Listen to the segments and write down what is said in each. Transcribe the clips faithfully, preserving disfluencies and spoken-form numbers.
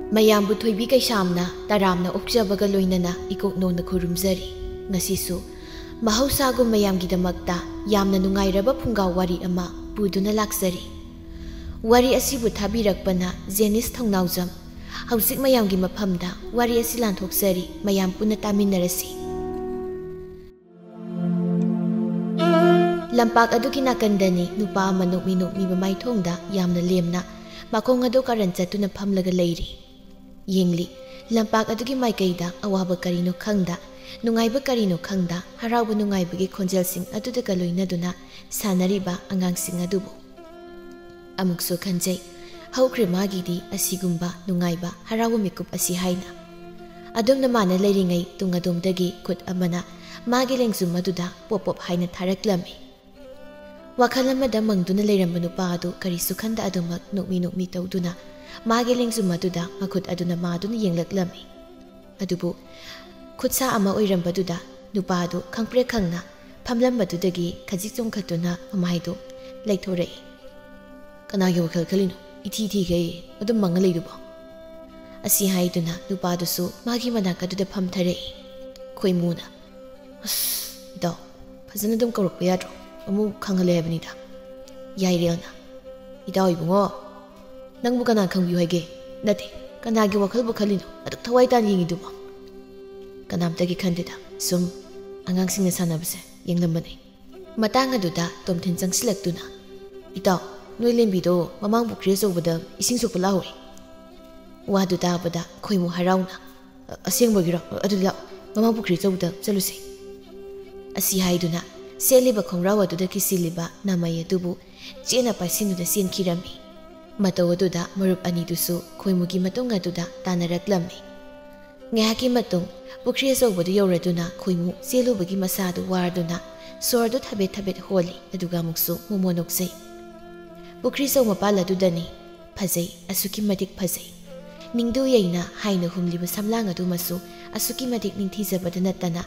ꯃꯌꯥꯝꯕꯨ ꯊꯣꯏꯕꯤ ꯀꯩꯁꯥꯝꯅ ꯇꯔꯥꯝꯅ ꯑꯣꯛꯆꯕꯒ ꯂꯣꯏꯅꯅ ꯏꯀꯣꯛ ꯅꯣꯡꯅ ꯈꯨꯔꯨꯝꯖꯔꯤ꯫ ꯉꯁꯤꯁꯨ ꯃꯍꯧꯁꯥꯒꯨꯝ ꯃꯌꯥꯝꯒꯤꯗꯃꯛꯇ ꯌꯥꯝꯅ ꯅꯨꯡꯉꯥꯏꯔꯕ ꯐꯨꯡꯒꯥ ꯋꯥꯔꯤ ꯑꯃ ꯄꯨꯗꯨꯅ ꯂꯥꯛꯆꯔꯤ꯫ ꯋꯥꯔꯤ ꯑꯁꯤꯕꯨ ꯊꯥꯕꯤꯔꯛꯄꯅ ꯖꯦꯅꯤꯁ ꯊꯧꯅꯥꯎꯖꯝ꯫ ꯍꯧꯖꯤꯛ ꯃꯌꯥꯝꯒꯤ ꯃꯐꯝꯗ ꯋꯥꯔꯤ ꯑꯁꯤ ꯂꯥꯟꯊꯣꯛꯆꯔꯤ, ꯃꯌꯥꯝ ꯄꯨꯟꯅ ꯇꯥꯃꯤꯟꯅꯔꯁꯤ꯫ ꯂꯝꯄꯥꯛ ꯑꯗꯨꯒꯤ ꯅꯥꯀꯟꯗꯅꯤ ꯅꯨꯄꯥ ꯑꯃ ꯅꯣꯛꯃꯤ ꯅꯣꯛꯃꯤꯕ ꯃꯥꯏꯊꯣꯡꯗ ꯌꯥꯝꯅ ꯂꯦꯝꯅ ꯃꯈꯣꯡ ꯑꯗꯨ ꯀꯥꯔꯟ ꯆꯠꯇꯨꯅ ꯐꯝꯂꯒ ꯂꯩꯔꯤ꯫ ꯌꯦꯡꯂꯤ, ꯂꯝꯄꯥꯛ ꯑꯗꯨꯒꯤ ꯃꯥꯏꯀꯩꯗ ꯑꯋꯥꯕ ꯀꯔꯤꯅꯣ ꯈꯪꯗ, ꯅꯨꯡꯉꯥꯏꯕ ꯀꯔꯤꯅꯣ ꯈꯪꯗ, ꯍꯔꯥꯎꯕ ꯅꯨꯡꯉꯥꯏꯕꯒꯤ ꯈꯣꯟꯖꯦꯜꯁꯤꯡ ꯑꯗꯨꯗꯒ ꯂꯣꯏꯅꯗꯨꯅ ꯁꯥꯟꯅꯔꯤꯕ ꯑꯉꯥꯡꯁꯤꯡ ꯑꯗꯨꯕꯨ꯫ ꯑꯃꯨꯛꯁꯨ ꯈꯟꯖꯩ, ꯍꯧꯈ꯭ꯔꯦ ꯃꯥꯒꯤꯗꯤ ꯑꯁꯤꯒꯨꯝꯕ ꯅꯨꯡꯉꯥꯏꯕ ꯍꯔꯥꯎꯕ ꯃꯤꯀꯨꯞ ꯑꯁꯤ ꯍꯥꯏꯅ꯫ ꯑꯗꯨꯝꯅ ꯃꯥꯅ ꯂꯩꯔꯤꯉꯩ ꯇꯨꯡ ꯑꯗꯣꯝꯗꯒꯤ ꯈꯨꯠ ꯑꯃꯅ ꯃꯥꯒꯤ ꯂꯦꯡꯖꯨꯝ ꯑꯗꯨꯗ ꯄꯣꯞ ꯄꯣꯞ ꯍꯥꯏꯅ ꯊꯥꯔꯛꯂꯝꯃꯤ꯫ ꯋꯥꯈꯜ ꯑꯃꯗ ꯃꯪꯗꯨꯅ ꯂꯩꯔꯝꯕ ꯅꯨꯄꯥ ꯑꯗꯨ ꯀꯔꯤꯁꯨ ꯈꯟꯗ ꯑꯗꯨꯃꯛ ꯅꯣꯛꯃꯤ ꯅꯣꯛꯃꯤ ꯇꯧꯗꯨꯅ ꯃꯥꯒꯤ ꯂꯦꯡꯖꯨꯝ ꯑꯗꯨꯗ ꯃꯈꯨꯠ ꯑꯗꯨꯅ ꯃꯥꯗꯨꯅ ꯌꯦꯡꯂꯛꯂꯝꯃꯤ꯫ ꯑꯗꯨꯕꯨ ꯈꯨꯠꯁꯥ ꯑꯃ ꯑꯣꯏꯔꯝꯕꯗꯨꯗ ꯅꯨꯄꯥ ꯑꯗꯨ ꯈꯪꯄ꯭ꯔꯦꯛ ꯈꯪꯅ ꯐꯝꯂꯝꯕꯗꯨꯗꯒꯤ ꯈꯖꯤꯛ ꯆꯣꯡꯈꯠꯇꯨꯅ ꯃꯃꯥꯏꯗꯨ ꯂꯩꯊꯣꯔꯛꯏ꯫ "ꯀꯅꯥꯒꯤ ꯋꯥꯈꯜ ꯈꯜꯂꯤꯅꯣ? ꯏꯊꯤ ꯊꯤꯈꯩ ꯑꯗꯨꯝ ꯃꯪꯉ ꯂꯩꯗꯨꯕꯣ?" ꯑꯁꯤ ꯍꯥꯏꯗꯨꯅ ꯅꯨꯄꯥꯗꯨꯁꯨ ꯃꯥꯒꯤ ꯃꯅꯥꯛ ꯑꯗꯨꯗ ꯐꯝꯊꯔꯛꯏ꯫ ꯈꯣꯏꯃꯨꯅ, "ꯑꯁ, ꯏꯇꯥꯎ, ꯐꯖꯅ ꯑꯗꯨꯝ ꯀꯧꯔꯛꯄ ꯌꯥꯗ꯭ꯔꯣ? ꯑꯃꯨꯛ ꯈꯪꯍꯜꯂꯦ ꯍꯥꯏꯕꯅꯤꯗ꯫" ꯌꯥꯏꯔꯦꯜꯅ, "ꯏꯇꯥꯎ ꯏꯕꯨꯡꯉꯣ, ꯅꯪꯕꯨ ꯀꯅꯥ ꯈꯪꯕꯤꯌꯨ ꯍꯥꯏꯒꯦ? ꯅꯠꯇꯦ, ꯀꯅꯥꯒꯤ ꯋꯥꯈꯜꯕꯨ ꯈꯜꯂꯤꯅꯣ? ꯑꯗꯨꯛ ꯊꯋꯥꯏ ꯇꯥꯅ ꯌꯦꯡꯉꯤꯗꯨꯕꯣ?" "ꯀꯅꯥꯝꯇꯒꯤ ꯈꯟꯗꯦꯗ, ꯁꯨꯝ ꯑꯉꯥꯡꯁꯤꯡꯅ ꯁꯥꯟꯅꯕꯁꯦ ꯌꯦꯡꯂꯝꯕꯅꯦ꯫" ꯃꯇꯥꯡ ꯑꯗꯨꯗ ꯇꯣꯝꯊꯤꯟ ꯆꯪꯁꯤꯜꯂꯛꯇꯨꯅ, "ꯏꯇꯥꯎ, ꯅꯣꯏ ꯂꯦꯝꯕꯤꯗꯣ ꯃꯃꯥꯡ ꯄꯨꯈ꯭ꯔꯤ ꯑꯆꯧꯕꯗ ꯏꯁꯤꯡ ꯁꯣꯛꯄ ꯂꯥꯛꯍꯧꯋꯦ꯫" ꯋꯥꯗꯨ ꯇꯥꯕꯗ ꯈꯣꯏꯃꯨ ꯍꯔꯥꯎꯅ, "ꯑ-, ꯑꯁꯦꯡꯕꯒꯤꯔꯣ? ꯑꯗꯨꯗꯤ ꯂꯥꯛꯑꯣ, ꯃꯃꯥꯡ ꯄꯨꯈ꯭ꯔꯤ ꯑꯆꯧꯕꯗ ꯆꯠꯂꯨꯁꯦ꯫" ꯑꯁꯤ ꯍꯥꯏꯗꯨꯅ ꯁꯦꯠꯂꯤꯕ ꯈꯣꯡꯒ꯭ꯔꯥꯎ ꯑꯗꯨꯗ ꯀꯤꯁꯤꯜꯂꯤꯕ ꯅꯥꯃꯩ ꯑꯗꯨꯕꯨ ꯆꯦꯠꯅ ꯄꯥꯏꯁꯤꯟꯗꯨꯅ ꯆꯦꯟꯈꯤꯔꯝꯃꯤ꯫ ꯃꯇꯧ ꯑꯗꯨꯗ ꯃꯔꯨꯞ ꯑꯅꯤꯗꯨꯁꯨ ꯈꯣꯏꯃꯨꯒꯤ ꯃꯇꯨꯡ ꯑꯗꯨꯗ ꯇꯥꯟꯅꯔꯛꯂꯝꯃꯤ꯫ ꯉꯥꯏꯍꯥꯛꯀꯤ ꯃꯇꯨꯡ ꯄꯨꯈ꯭ꯔꯤ ꯑꯆꯧꯕꯗꯨ ꯌꯧꯔꯗꯨꯅ ꯈꯣꯏꯃꯨ ꯆꯦꯜꯂꯨꯕꯒꯤ ꯃꯁꯥꯗꯨ ꯋꯥꯔꯗꯨꯅ ꯁꯣꯔꯗꯨ ꯊꯕꯦꯠ ꯊꯕꯦꯠ ꯍꯣꯜꯂꯤ, ꯑꯗꯨꯒ ꯑꯃꯨꯛꯁꯨ ꯃꯣꯃꯣ ꯅꯣꯛꯆꯩ꯫ ꯄꯨꯈ꯭ꯔꯤ ꯑꯆꯧ ꯃꯄꯥꯜ ꯑꯗꯨꯗꯅꯤ꯫ ꯐꯖꯩ, ꯑꯁꯨꯛꯀꯤ ꯃꯇꯤꯛ ꯐꯖꯩ꯫ ꯅꯤꯡꯗꯨ ꯌꯩꯅ ꯍꯥꯏꯅ ꯍꯨꯝꯂꯤꯕ ꯁꯝꯂꯥꯡ ꯑꯗꯨꯃꯁꯨ ꯑꯁꯨꯛꯀꯤ ꯃꯇꯤꯛ ꯅꯤꯡꯊꯤꯖꯕꯗ ꯅꯠꯇꯅ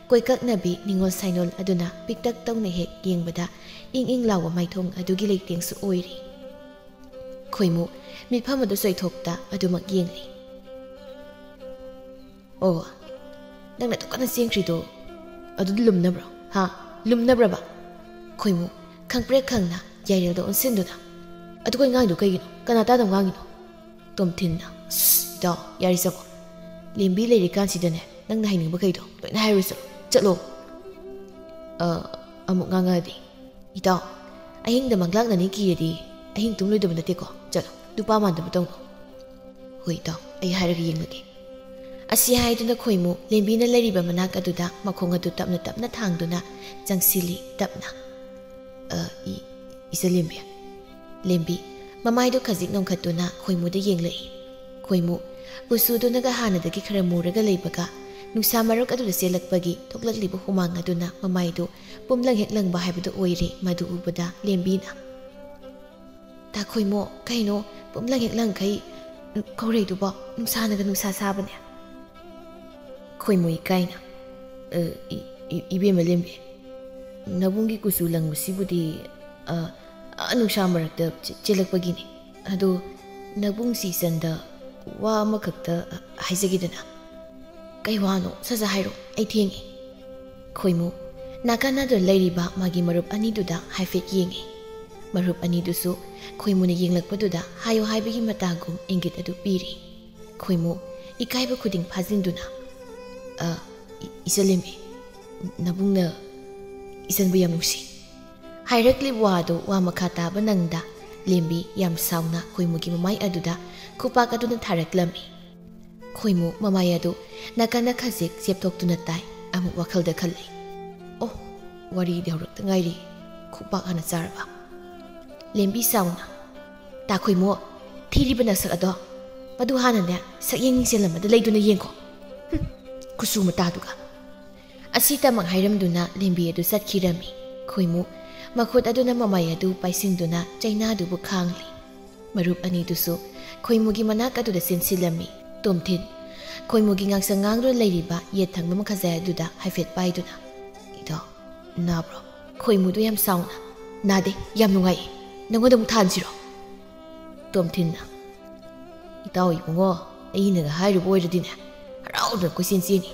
ꯀꯣꯏꯀꯛꯅꯕꯤ ꯅꯤꯉꯣꯜ ꯁꯥꯏꯅꯣꯜ ꯑꯗꯨꯅ ꯄꯤꯛꯇꯛ ꯇꯧꯅ ꯍꯦꯛ ꯌꯦꯡꯕꯗ ꯏꯪ ꯏꯪ ꯂꯥꯎꯕ ꯃꯥꯏꯊꯣꯡ ꯑꯗꯨꯒꯤ ꯂꯩꯇꯦꯡꯁꯨ ꯑꯣꯏꯔꯤ꯫ ꯈꯣꯏꯃꯨ ꯃꯤꯠꯐꯝ ꯑꯗꯨ ꯆꯣꯏꯊꯣꯛꯇ ꯑꯗꯨꯃꯛ ꯌꯦꯡꯂꯤ꯫ ꯑꯣ, ꯅꯪꯅ ꯑꯗꯨꯛ ꯀꯟꯅ ꯆꯦꯟꯈ꯭ꯔꯤꯗꯣ ꯑꯗꯨꯗꯤ ꯂꯨꯝꯅꯕ꯭ꯔꯣ? ꯍꯥ? ꯂꯨꯝꯅꯕ꯭ꯔꯕ? ꯈꯣꯏꯃꯨ ꯈꯪꯄ꯭ꯔꯦꯛ ꯈꯪꯅ ꯌꯥꯏꯔꯦꯜꯗ ꯑꯣꯟꯁꯤꯟꯗꯨꯅ, "ꯑꯗꯨ ꯀꯩ ꯉꯥꯡꯉꯤꯗꯣ ꯀꯩꯒꯤꯅꯣ? ꯀꯅꯥ ꯇꯥꯗꯕ ꯉꯥꯡꯉꯤꯅꯣ?" ꯇꯣꯝꯊꯤꯟꯅ, "ꯁꯁ, ꯏꯇꯥꯎ, ꯌꯥꯔꯦ ꯆꯪꯉꯣ꯫ ꯂꯦꯝꯕꯤ ꯂꯩꯔꯤꯀꯥꯟꯁꯤꯗꯅꯦ, ꯅꯪꯅ ꯍꯥꯏꯅꯤꯡꯕꯈꯩꯗꯣ ꯂꯣꯏꯅ ꯍꯥꯏꯔꯨ ꯆꯠꯂꯣ꯫ ꯆꯠꯂꯣ꯫" "ꯑ, ꯑꯃꯨꯛ ꯉꯥꯡꯉꯛꯑꯗꯤ?" "ꯏꯇꯥꯎ, ꯑꯍꯤꯡꯗ ꯃꯪꯂꯥꯛꯅꯅꯤ ꯀꯤꯔꯗꯤ ꯑꯍꯤꯡ ꯇꯨꯝꯂꯣꯏꯗꯕ ꯅꯠꯇꯦꯀꯣ꯫ ꯆꯠꯂꯣ, ꯅꯨꯄꯥ ꯃꯥꯟꯗꯕ ꯇꯧꯅꯨ꯫" "ꯍꯣꯏ ꯏꯇꯥꯎ, ꯑꯩ ꯍꯥꯏꯔꯒ ꯌꯦꯡꯂꯒꯦ꯫" ꯑꯁꯤ ꯍꯥꯏꯗꯨꯅ ꯈꯣꯏꯃꯨ ꯂꯦꯝꯕꯤꯅ ꯂꯩꯔꯤꯕ ꯃꯅꯥꯛ ꯑꯗꯨꯗ ꯃꯈꯣꯡ ꯑꯗꯨ ꯇꯞꯅ ꯇꯞꯅ ꯊꯥꯡꯗꯨꯅ ꯆꯪꯁꯤꯜꯂꯤ꯫ ꯇꯞꯅ꯫ "ꯑ, ꯏ-, ꯏꯆꯜ ꯂꯦꯝꯕꯤ꯫" ꯂꯦꯝꯕꯤ ꯃꯃꯥꯏꯗꯨ ꯈꯖꯤꯛ ꯅꯣꯡꯈꯠꯇꯨꯅ ꯈꯣꯏꯃꯨꯗ ꯌꯦꯡꯂꯛꯏ꯫ ꯈꯣꯏꯃꯨ ꯀꯨꯆꯨꯗꯨꯅꯒ ꯍꯥꯟꯅꯗꯒꯤ ꯈꯔ ꯃꯨꯔꯒ ꯂꯩꯕꯒ, ꯅꯨꯡꯁꯥ ꯃꯔꯛ ꯑꯗꯨꯗ ꯆꯦꯜꯂꯛꯄꯒꯤ ꯊꯣꯛꯂꯛꯂꯤꯕ ꯍꯨꯃꯥꯡ ꯑꯗꯨꯅ ꯃꯃꯥꯏꯗꯨ ꯄꯨꯝꯂꯪ ꯍꯦꯛ ꯂꯪꯕ ꯍꯥꯏꯕꯗꯨ ꯑꯣꯏꯔꯦ꯫ ꯃꯗꯨ ꯎꯕꯗ ꯂꯦꯝꯕꯤꯅ, "ꯇꯥ ꯈꯣꯏꯃꯣ, ꯀꯩꯅꯣ ꯄꯨꯝꯂꯪ ꯍꯦꯛ ꯂꯪꯈꯩ ꯀꯧꯔꯛꯏꯗꯨꯕꯣ? ꯅꯨꯡꯁꯥꯅꯒ ꯅꯨꯡꯁꯥ ꯁꯥꯕꯅꯦ꯫" ꯈꯣꯏꯃꯨ ꯏꯀꯥꯏꯅ, "ꯑ, ꯏ-, ꯏ-, ꯏꯕꯦꯝꯃ ꯂꯦꯝꯕꯤ, ꯅꯕꯨꯡꯒꯤ ꯀꯨꯆꯨ ꯂꯪꯕꯁꯤꯕꯨꯗꯤ, ꯑ, ꯑ, ꯅꯨꯡꯁꯥ ꯃꯔꯛꯇ ꯆꯦ-, ꯆꯦꯜꯂꯛꯄꯒꯤꯅꯤ꯫ ꯑꯗꯣ ꯅꯕꯨꯡꯁꯤ ꯏꯆꯟꯗ ꯋꯥ ꯑꯃꯈꯛꯇ ꯍꯥꯏꯖꯒꯦꯗꯅ꯫" "ꯀꯩ ꯋꯥꯅꯣ? ꯁꯠ ꯁꯠ ꯍꯥꯏꯔꯣ, ꯑꯩ ꯊꯦꯡꯉꯦ꯫" ꯈꯣꯏꯃꯨ ꯅꯥꯀꯟ ꯑꯗꯨꯗ ꯂꯩꯔꯤꯕ ꯃꯥꯒꯤ ꯃꯔꯨꯞ ꯑꯅꯤꯗꯨꯗ ꯍꯥꯏꯐꯦꯠ ꯌꯦꯡꯉꯤ꯫ ꯃꯔꯨꯞ ꯑꯅꯤꯗꯨꯁꯨ ꯈꯣꯏꯃꯨꯅ ꯌꯦꯡꯂꯛꯄꯗꯨꯗ ꯍꯥꯏꯌꯣ ꯍꯥꯏꯕꯒꯤ ꯃꯇꯥꯒꯨꯝ ꯏꯪꯒꯤꯠ ꯑꯗꯨ ꯄꯤꯔꯤ꯫ ꯈꯣꯏꯃꯨ ꯏꯀꯥꯏꯕ ꯈꯨꯗꯤꯡ ꯐꯥꯖꯤꯟꯗꯨꯅ, "ꯑ, ꯏ-, ꯏꯆꯜ ꯂꯦꯝꯕꯤ, ꯅꯕꯨꯡꯅ ꯏꯆꯟꯕꯨ ꯌꯥꯝ ꯅꯨꯡꯁꯤ꯫" ꯍꯥꯏꯔꯛꯂꯤꯕ ꯋꯥꯗꯨ ꯋꯥ ꯃꯈꯥ ꯇꯥꯕ ꯅꯪꯗ ꯂꯦꯝꯕꯤ ꯌꯥꯝ ꯁꯥꯎꯅ ꯈꯣꯏꯃꯨꯒꯤ ꯃꯃꯥꯏ ꯑꯗꯨꯗ ꯈꯨꯄꯥꯛ ꯑꯗꯨꯅ ꯊꯥꯔꯛꯂꯝꯃꯤ꯫ ꯈꯣꯏꯃꯨ ꯃꯃꯥꯏ ꯑꯗꯨ ꯅꯥꯀꯟꯗ ꯈꯖꯤꯛ ꯆꯦꯞꯊꯣꯛꯇꯨꯅ ꯇꯥꯏ꯫ ꯑꯃꯨꯛ ꯋꯥꯈꯜꯗ ꯈꯜꯂꯤ, "ꯑꯣ, ꯋꯥꯔꯤꯗꯤ ꯍꯧꯔꯛꯇ ꯉꯥꯏꯔꯤ, ꯈꯨꯄꯥꯛ ꯍꯥꯟꯅ ꯆꯥꯔꯕ꯫" ꯂꯦꯝꯕꯤ ꯁꯥꯎꯅ, "ꯇꯥ ꯈꯣꯏꯃꯨ, ꯊꯤꯔꯤꯕ ꯅꯁꯛ ꯑꯗꯣ ꯃꯗꯨ ꯍꯥꯟꯅꯅꯦ ꯁꯛꯌꯦꯡ ꯃꯤꯡꯁꯦꯜ ꯑꯃꯗ ꯂꯩꯗꯨꯅ ꯌꯦꯡꯈꯣ꯫ ꯍꯨꯝ, ꯀꯨꯆꯨ ꯃꯇꯥꯗꯨꯒ꯫" ꯑꯁꯤꯇꯃꯛ ꯍꯥꯏꯔꯝꯗꯨꯅ ꯂꯦꯝꯕꯤ ꯑꯗꯨ ꯆꯠꯈꯤꯔꯝꯃꯤ꯫ ꯈꯣꯏꯃꯨ ꯃꯈꯨꯠ ꯑꯗꯨꯅ ꯃꯃꯥꯏ ꯑꯗꯨ ꯄꯥꯏꯁꯤꯟꯗꯨꯅ ꯆꯩꯅꯥꯗꯨꯕꯨ ꯈꯥꯡꯂꯤ꯫ ꯃꯔꯨꯞ ꯑꯅꯤꯗꯨꯁꯨ ꯈꯣꯏꯃꯨꯒꯤ ꯃꯅꯥꯛ ꯑꯗꯨꯗ ꯆꯦꯟꯁꯤꯜꯂꯝꯃꯤ꯫ ꯇꯣꯝꯊꯤꯟ ꯈꯣꯏꯃꯨꯒꯤ ꯉꯥꯡꯁꯪ ꯉꯥꯡꯗꯨꯅ ꯂꯩꯔꯤꯕ ꯌꯦꯠ ꯊꯪꯕ ꯃꯈꯖꯥꯏ ꯑꯗꯨꯗ ꯍꯥꯏꯐꯦꯠ ꯄꯥꯏꯗꯨꯅ, "ꯏꯇꯥꯎ, ꯅꯥꯕ꯭ꯔꯣ?" ꯈꯣꯏꯃꯨꯗꯨ ꯌꯥꯝ ꯁꯥꯎꯅ, "ꯅꯥꯗꯦ, ꯌꯥꯝ ꯅꯨꯡꯉꯥꯏꯌꯦ꯫ ꯅꯪꯉꯣꯟꯗ ꯑꯃꯨꯛ ꯊꯥꯍꯟꯁꯤꯔꯣ?" ꯇꯣꯝꯊꯤꯟꯅ, "ꯏꯇꯥꯎ ꯏꯕꯨꯡꯉꯣ, ꯑꯩꯅꯒ ꯍꯥꯏꯔꯨꯕ ꯑꯣꯏꯔꯗꯤꯅꯦ, ꯍꯔꯥꯎꯗꯅ ꯀꯣꯏꯆꯦꯟ ꯆꯦꯟꯅꯤ꯫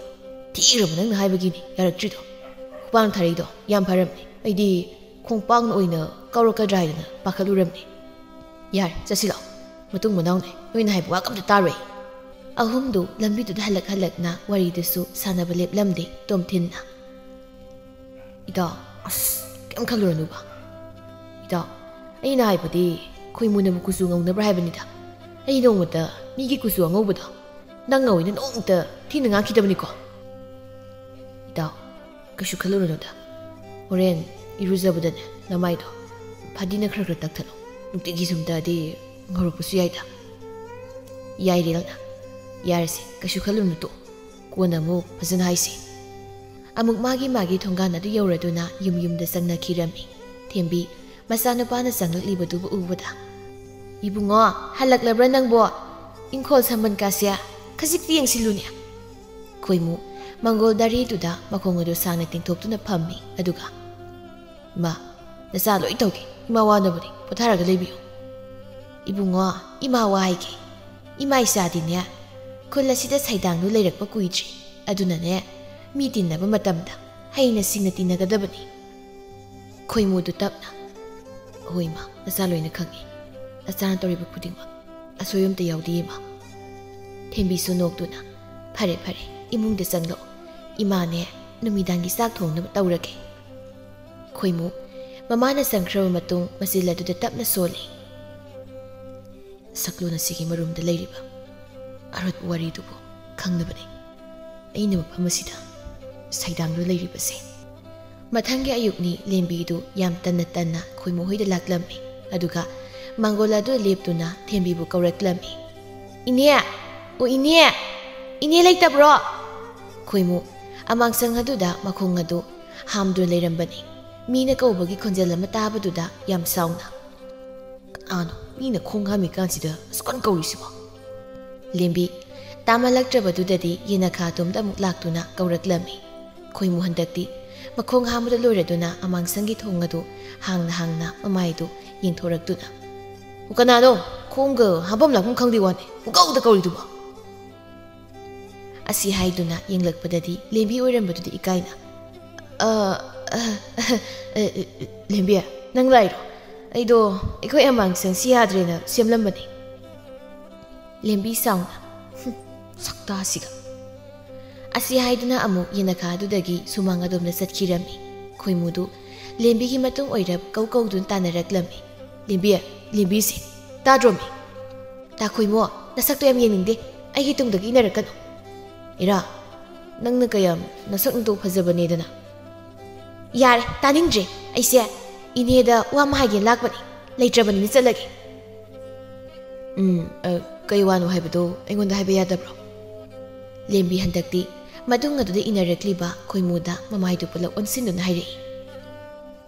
ꯊꯤꯈ꯭ꯔꯕ ꯅꯪꯅ ꯍꯥꯏꯕꯒꯤꯅꯤ ꯌꯥꯔꯛꯇ꯭ꯔꯤꯗꯣ꯫ ꯈꯨꯄꯥꯛꯅ ꯊꯥꯔꯛꯏꯗꯣ ꯌꯥꯝ ꯐꯔꯝꯅꯦ꯫ ꯑꯩꯗꯤ ꯈꯣꯡꯄꯥꯛꯅ ꯑꯣꯏꯅ ꯀꯧꯔꯛꯀꯗ꯭ꯔꯥ ꯍꯥꯏꯗꯅ ꯄꯥꯈꯠꯂꯨꯔꯝꯅꯦ꯫ ꯌꯥꯔꯦ, ꯆꯠꯁꯤ ꯂꯥꯛꯑꯣ꯫ ꯃꯇꯨꯡ ꯃꯅꯥꯎꯅꯦ, ꯅꯣꯏꯅ ꯍꯥꯏꯕ ꯋꯥ ꯑꯝꯇ ꯇꯥꯔꯣꯏ꯫ ꯑꯍꯨꯝꯗꯨ ꯂꯝꯕꯤꯗꯨꯗ ꯍꯜꯂꯛ ꯍꯜꯂꯛꯅ ꯋꯥꯔꯤꯗꯨꯁꯨ ꯁꯥꯟꯅꯕ ꯂꯦꯞꯂꯝꯗꯦ ꯇꯣꯝꯊꯤꯟꯅ꯫ ꯏꯇꯥꯎ, ꯑꯁ, ꯀꯩꯝ ꯈꯜꯂꯨꯔꯅꯨꯕ꯫ ꯏꯇꯥꯎ, ꯑꯩꯅ ꯍꯥꯏꯕꯗꯤ ꯈꯣꯏꯃꯨꯅꯕꯨ ꯀꯨꯆꯨ ꯉꯧꯅꯕ꯭ꯔꯥ ꯍꯥꯏꯕꯅꯤꯗ꯫ ꯑꯩ ꯅꯣꯡꯃꯇ ꯃꯤꯒꯤ ꯀꯨꯆꯨ ꯑꯉꯧꯕꯗꯣ ꯅꯪ ꯉꯧꯏꯅ ꯅꯣꯡꯃꯇ ꯊꯤꯅ ꯉꯥꯡꯈꯤꯗꯕꯅꯤꯀꯣ꯫ ꯏꯇꯥꯎ, ꯀꯩꯁꯨ ꯈꯜꯂꯨꯔꯅꯨꯗ꯫ ꯍꯣꯔꯦꯟ ꯏꯔꯨꯖꯕꯗꯅꯦ ꯅꯃꯥꯏꯗꯣ ꯐꯗꯤꯅ ꯈꯔ ꯈꯔ ꯇꯛꯊꯠꯂꯣ꯫ ꯅꯨꯡꯇꯤꯒꯤ ꯁꯨꯝ ꯇꯛꯑꯗꯤ ꯉꯧꯔꯛꯄꯁꯨ ꯌꯥꯏꯗ꯫ ꯌꯥꯏ ꯔꯦꯜꯅ, ꯌꯥꯔꯁꯦ, ꯀꯩꯁꯨ ꯈꯜꯂꯨꯅꯨ, ꯇꯣꯛꯑꯣ꯫ ꯀꯣꯟꯅ ꯑꯃꯨꯛ ꯐꯖꯅ ꯍꯥꯏꯁꯦ꯫ ꯑꯃꯨꯛ ꯃꯥꯒꯤ ꯃꯥꯒꯤ ꯊꯣꯡꯒꯥꯟ ꯑꯗꯨ ꯌꯧꯔꯗꯨꯅ ꯌꯨꯝ ꯌꯨꯝꯗ ꯆꯪꯅꯈꯤꯔꯝꯃꯤ꯫ ꯊꯦꯝꯕꯤ ꯃꯆꯥꯅꯨꯄꯥꯅ ꯆꯪꯂꯛꯂꯤꯕꯗꯨꯕꯨ ꯎꯕꯗ, "ꯏꯕꯨꯡꯉꯣ, ꯍꯜꯂꯛꯂꯕ꯭ꯔꯥ ꯅꯪꯕꯣ? ꯏꯪꯈꯣꯜ ꯁꯝꯕꯟ ꯀꯥꯁꯦ ꯈꯖꯤꯛꯇꯤ ꯌꯦꯡꯁꯤꯜꯂꯨꯅꯦ"꯫ ꯈꯣꯏꯃꯨ ꯃꯪꯒꯣꯜ ꯗꯥꯔꯤꯗꯨꯗ ꯃꯈꯣꯡ ꯑꯗꯨ ꯁꯥꯡꯅ ꯇꯤꯡꯊꯣꯛꯇꯨꯅ ꯐꯝꯃꯤ꯫ ꯑꯗꯨꯒ, "ꯏꯃꯥ, ꯅꯆꯥ ꯂꯣꯏ ꯇꯧꯒꯦ꯫ ꯏꯃꯥ ꯋꯥꯅꯕꯅꯤ꯫ ꯄꯣꯊꯥꯔꯒ ꯂꯩꯕꯤꯌꯨ"꯫ "ꯏꯕꯨꯡꯉꯣ, ꯏꯃꯥ ꯋꯥ ꯍꯥꯏꯒꯦ꯫ ꯏꯃꯥ ꯏꯆꯥꯗꯤꯅꯦ, ꯈꯨꯜ ꯑꯁꯤꯗ ꯁꯩꯗꯥꯡꯗꯨ ꯂꯩꯔꯛꯄ ꯀꯨꯏꯗ꯭ꯔꯤ꯫ ꯑꯗꯨꯅꯅꯦ, ꯃꯤ ꯇꯤꯟꯅꯕ ꯃꯇꯝꯗ ꯍꯩꯅ ꯁꯤꯡꯅ ꯇꯤꯟꯅꯒꯗꯕꯅꯤ"꯫ ꯈꯣꯏꯃꯨꯗꯨ ꯇꯞꯅ, "ꯍꯣꯏ ꯏꯃꯥ, ꯅꯆꯥ ꯂꯣꯏꯅ ꯈꯪꯉꯤ꯫ ꯅꯆꯥꯅ ꯇꯧꯔꯤꯕ ꯈꯨꯗꯤꯡꯃꯛ ꯑꯁꯣꯏꯕ ꯑꯝꯇ ꯌꯥꯎꯗꯦ ꯏꯃꯥ"꯫ ꯊꯦꯝꯕꯤꯁꯨ ꯅꯣꯛꯇꯨꯅ, "ꯐꯔꯦ ꯐꯔꯦ, ꯏꯃꯨꯡꯗ ꯆꯪꯂꯛꯑꯣ꯫ ꯏꯃꯥꯅꯦ, ꯅꯨꯃꯤꯗꯥꯡꯒꯤ ꯆꯥꯛ ꯊꯣꯡꯅꯕ ꯇꯧꯔꯒꯦ"꯫ ꯈꯣꯏꯃꯨ ꯃꯃꯥꯅ ꯆꯪꯈ꯭ꯔꯕ ꯃꯇꯨꯡ ꯃꯆꯤꯜ ꯑꯗꯨꯗ ꯇꯞꯅ ꯁꯣꯜꯂꯤ꯫ "ꯁꯛꯂꯣꯟ ꯑꯁꯤꯒꯤ ꯃꯔꯨꯝꯗ ꯂꯩꯔꯤꯕ ꯑꯔꯣꯠꯄ ꯋꯥꯔꯤꯗꯨꯕꯨ ꯈꯪꯅꯕꯅꯤ ꯑꯩꯅ ꯃꯐꯝ ꯑꯁꯤꯗ ꯁꯩꯗꯥꯡꯗꯨꯅ ꯂꯩꯔꯤꯕꯁꯦ"꯫ ꯃꯊꯪꯒꯤ ꯑꯌꯨꯛꯅꯤ꯫ ꯂꯦꯝꯕꯤꯗꯨ ꯌꯥꯝ ꯇꯟꯅ ꯇꯟꯅ ꯈꯣꯏꯃꯨ ꯍꯣꯏꯗ ꯂꯥꯛꯂꯝꯃꯤ꯫ ꯑꯗꯨꯒ ꯃꯥꯡꯒꯣꯜ ꯑꯗꯨꯗ ꯂꯦꯞꯇꯨꯅ ꯊꯦꯝꯕꯤꯕꯨ ꯀꯧꯔꯛꯂꯝꯃꯤ꯫ "ꯏꯅꯦ! ꯑꯣ ꯏꯅꯦ! ꯏꯅꯦ ꯂꯩꯇꯕ꯭ꯔꯣ?" ꯈꯣꯏꯃꯨ ꯑꯃꯥꯡꯁꯪ ꯑꯗꯨꯗ ꯃꯈꯣꯡ ꯑꯗꯨ ꯍꯥꯝꯗꯨꯅ ꯂꯩꯔꯝꯕꯅꯤ꯫ ꯃꯤꯅ ꯀꯧꯕꯒꯤ ꯈꯣꯟꯖꯦꯜ ꯑꯃ ꯇꯥꯕꯗꯨꯗ ꯌꯥꯝ ꯁꯥꯎꯅ, "ꯀꯅꯥꯅꯣ ꯃꯤꯅ ꯈꯣꯡ ꯍꯥꯝꯃꯤꯀꯥꯟꯁꯤꯗ ꯑꯁꯨꯛ ꯀꯟꯅ ꯀꯧꯔꯤꯁꯤꯕꯣ?" ꯂꯦꯝꯕꯤ ꯇꯥꯃꯜꯂꯛꯇ꯭ꯔꯕꯗꯨꯗꯗꯤ ꯌꯦꯅꯈꯥ ꯑꯗꯣꯝꯗ ꯑꯃꯨꯛ ꯂꯥꯛꯇꯨꯅ ꯀꯧꯔꯛꯂꯝꯃꯤ꯫ ꯈꯣꯏꯃꯨ ꯍꯟꯗꯛꯇꯤ ꯃꯈꯣꯡ ꯍꯥꯝꯕꯗ ꯂꯣꯏꯔꯗꯨꯅ ꯑꯃꯥꯡꯁꯪꯒꯤ ꯊꯣꯡ ꯑꯗꯨ ꯍꯥꯡꯅ ꯍꯥꯡꯅ ꯃꯃꯥꯏꯗꯨ ꯌꯦꯡꯊꯣꯔꯛꯇꯨꯅ, "ꯑꯣ, ꯀꯅꯥꯅꯣ ꯈꯣꯡꯒ ꯍꯥꯝꯐꯝ ꯂꯥꯛꯐꯝ ꯈꯪꯗꯦ ꯋꯥꯅꯦ ꯄꯨꯡꯀꯧꯗ ꯀꯧꯔꯤꯗꯨꯕꯣ?" ꯑꯁꯤ ꯍꯥꯏꯗꯨꯅ ꯌꯦꯡꯂꯛꯄꯗꯗꯤ ꯂꯦꯝꯕꯤ ꯑꯣꯏꯔꯝꯕꯗꯨꯗ ꯏꯀꯥꯏꯅ, "ꯑ, ꯑ, ꯑ, ꯑ, ꯂꯦꯝꯕꯤ, ꯅꯪ ꯂꯥꯛꯏꯔꯣ? ꯑꯩꯗꯣ ꯑꯩꯈꯣꯏ ꯑꯃꯥꯡꯁꯪꯁꯤ ꯌꯥꯗ꯭ꯔꯦꯅ ꯁꯦꯝꯂꯝꯕꯅꯦ꯫" ꯂꯦꯝꯕꯤ ꯁꯥꯎꯅ, "ꯍꯨꯝ, ꯁꯛꯇꯥꯁꯤꯒ꯫" ꯑꯁꯤ ꯍꯥꯏꯗꯨꯅ ꯑꯃꯨꯛ ꯌꯦꯅꯈꯥ ꯑꯗꯨꯗꯒꯤ ꯁꯨꯃꯥꯡ ꯑꯗꯣꯝꯗ ꯆꯠꯈꯤꯔꯝꯃꯤ꯫ ꯈꯣꯏꯃꯨꯗꯨ ꯂꯦꯝꯕꯤꯒꯤ ꯃꯇꯨꯡ ꯑꯣꯏꯔꯞ ꯀꯧ ꯀꯧꯗꯨꯅ ꯇꯥꯟꯅꯔꯛꯂꯝꯃꯤ꯫ "ꯂꯦꯝꯕꯤ, ꯂꯦꯝꯕꯤꯁꯦ, ꯇꯥꯗ꯭ꯔꯣꯃꯤ? ꯇꯥꯈꯣꯏꯃꯣ, ꯅꯁꯛꯇꯣ ꯌꯥꯝ ꯌꯦꯡꯅꯤꯡꯗꯦ, ꯑꯩꯒꯤ ꯇꯨꯡꯗꯒꯤ ꯏꯟꯅꯔꯛꯀꯅꯨ꯫" "ꯏꯔꯥ, ꯅꯪꯅ ꯀꯌꯥꯝ ꯅꯁꯛ ꯅꯇꯧ ꯐꯖꯕꯅꯦꯗꯅ?" "ꯌꯥꯔꯦ, ꯇꯥꯅꯤꯡꯗ꯭ꯔꯦ꯫ ꯑꯩꯁꯦ ꯏꯅꯦꯗ ꯋꯥ ꯑꯃ ꯍꯥꯏꯒꯦꯅ ꯂꯥꯛꯄꯅꯤ, ꯂꯩꯇ꯭ꯔꯕꯅꯤꯅ ꯆꯠꯂꯒꯦ꯫" "ꯎꯝ, ꯑ, ꯀꯩ ꯋꯥꯅꯣ ꯍꯥꯏꯕꯗꯣ ꯑꯩꯉꯣꯟꯗ ꯍꯥꯏꯕ ꯌꯥꯗꯕ꯭ꯔꯣ?" ꯂꯦꯝꯕꯤ ꯍꯟꯗꯛꯇꯤ ꯃꯇꯨꯡ ꯑꯗꯨꯗ ꯏꯟꯅꯔꯛꯂꯤꯕ ꯈꯣꯏꯃꯨꯗ ꯃꯃꯥꯏꯗꯨ ꯄꯨꯂꯞ ꯑꯣꯟꯁꯤꯟꯗꯨꯅ ꯍꯥꯏꯔꯛꯏ꯫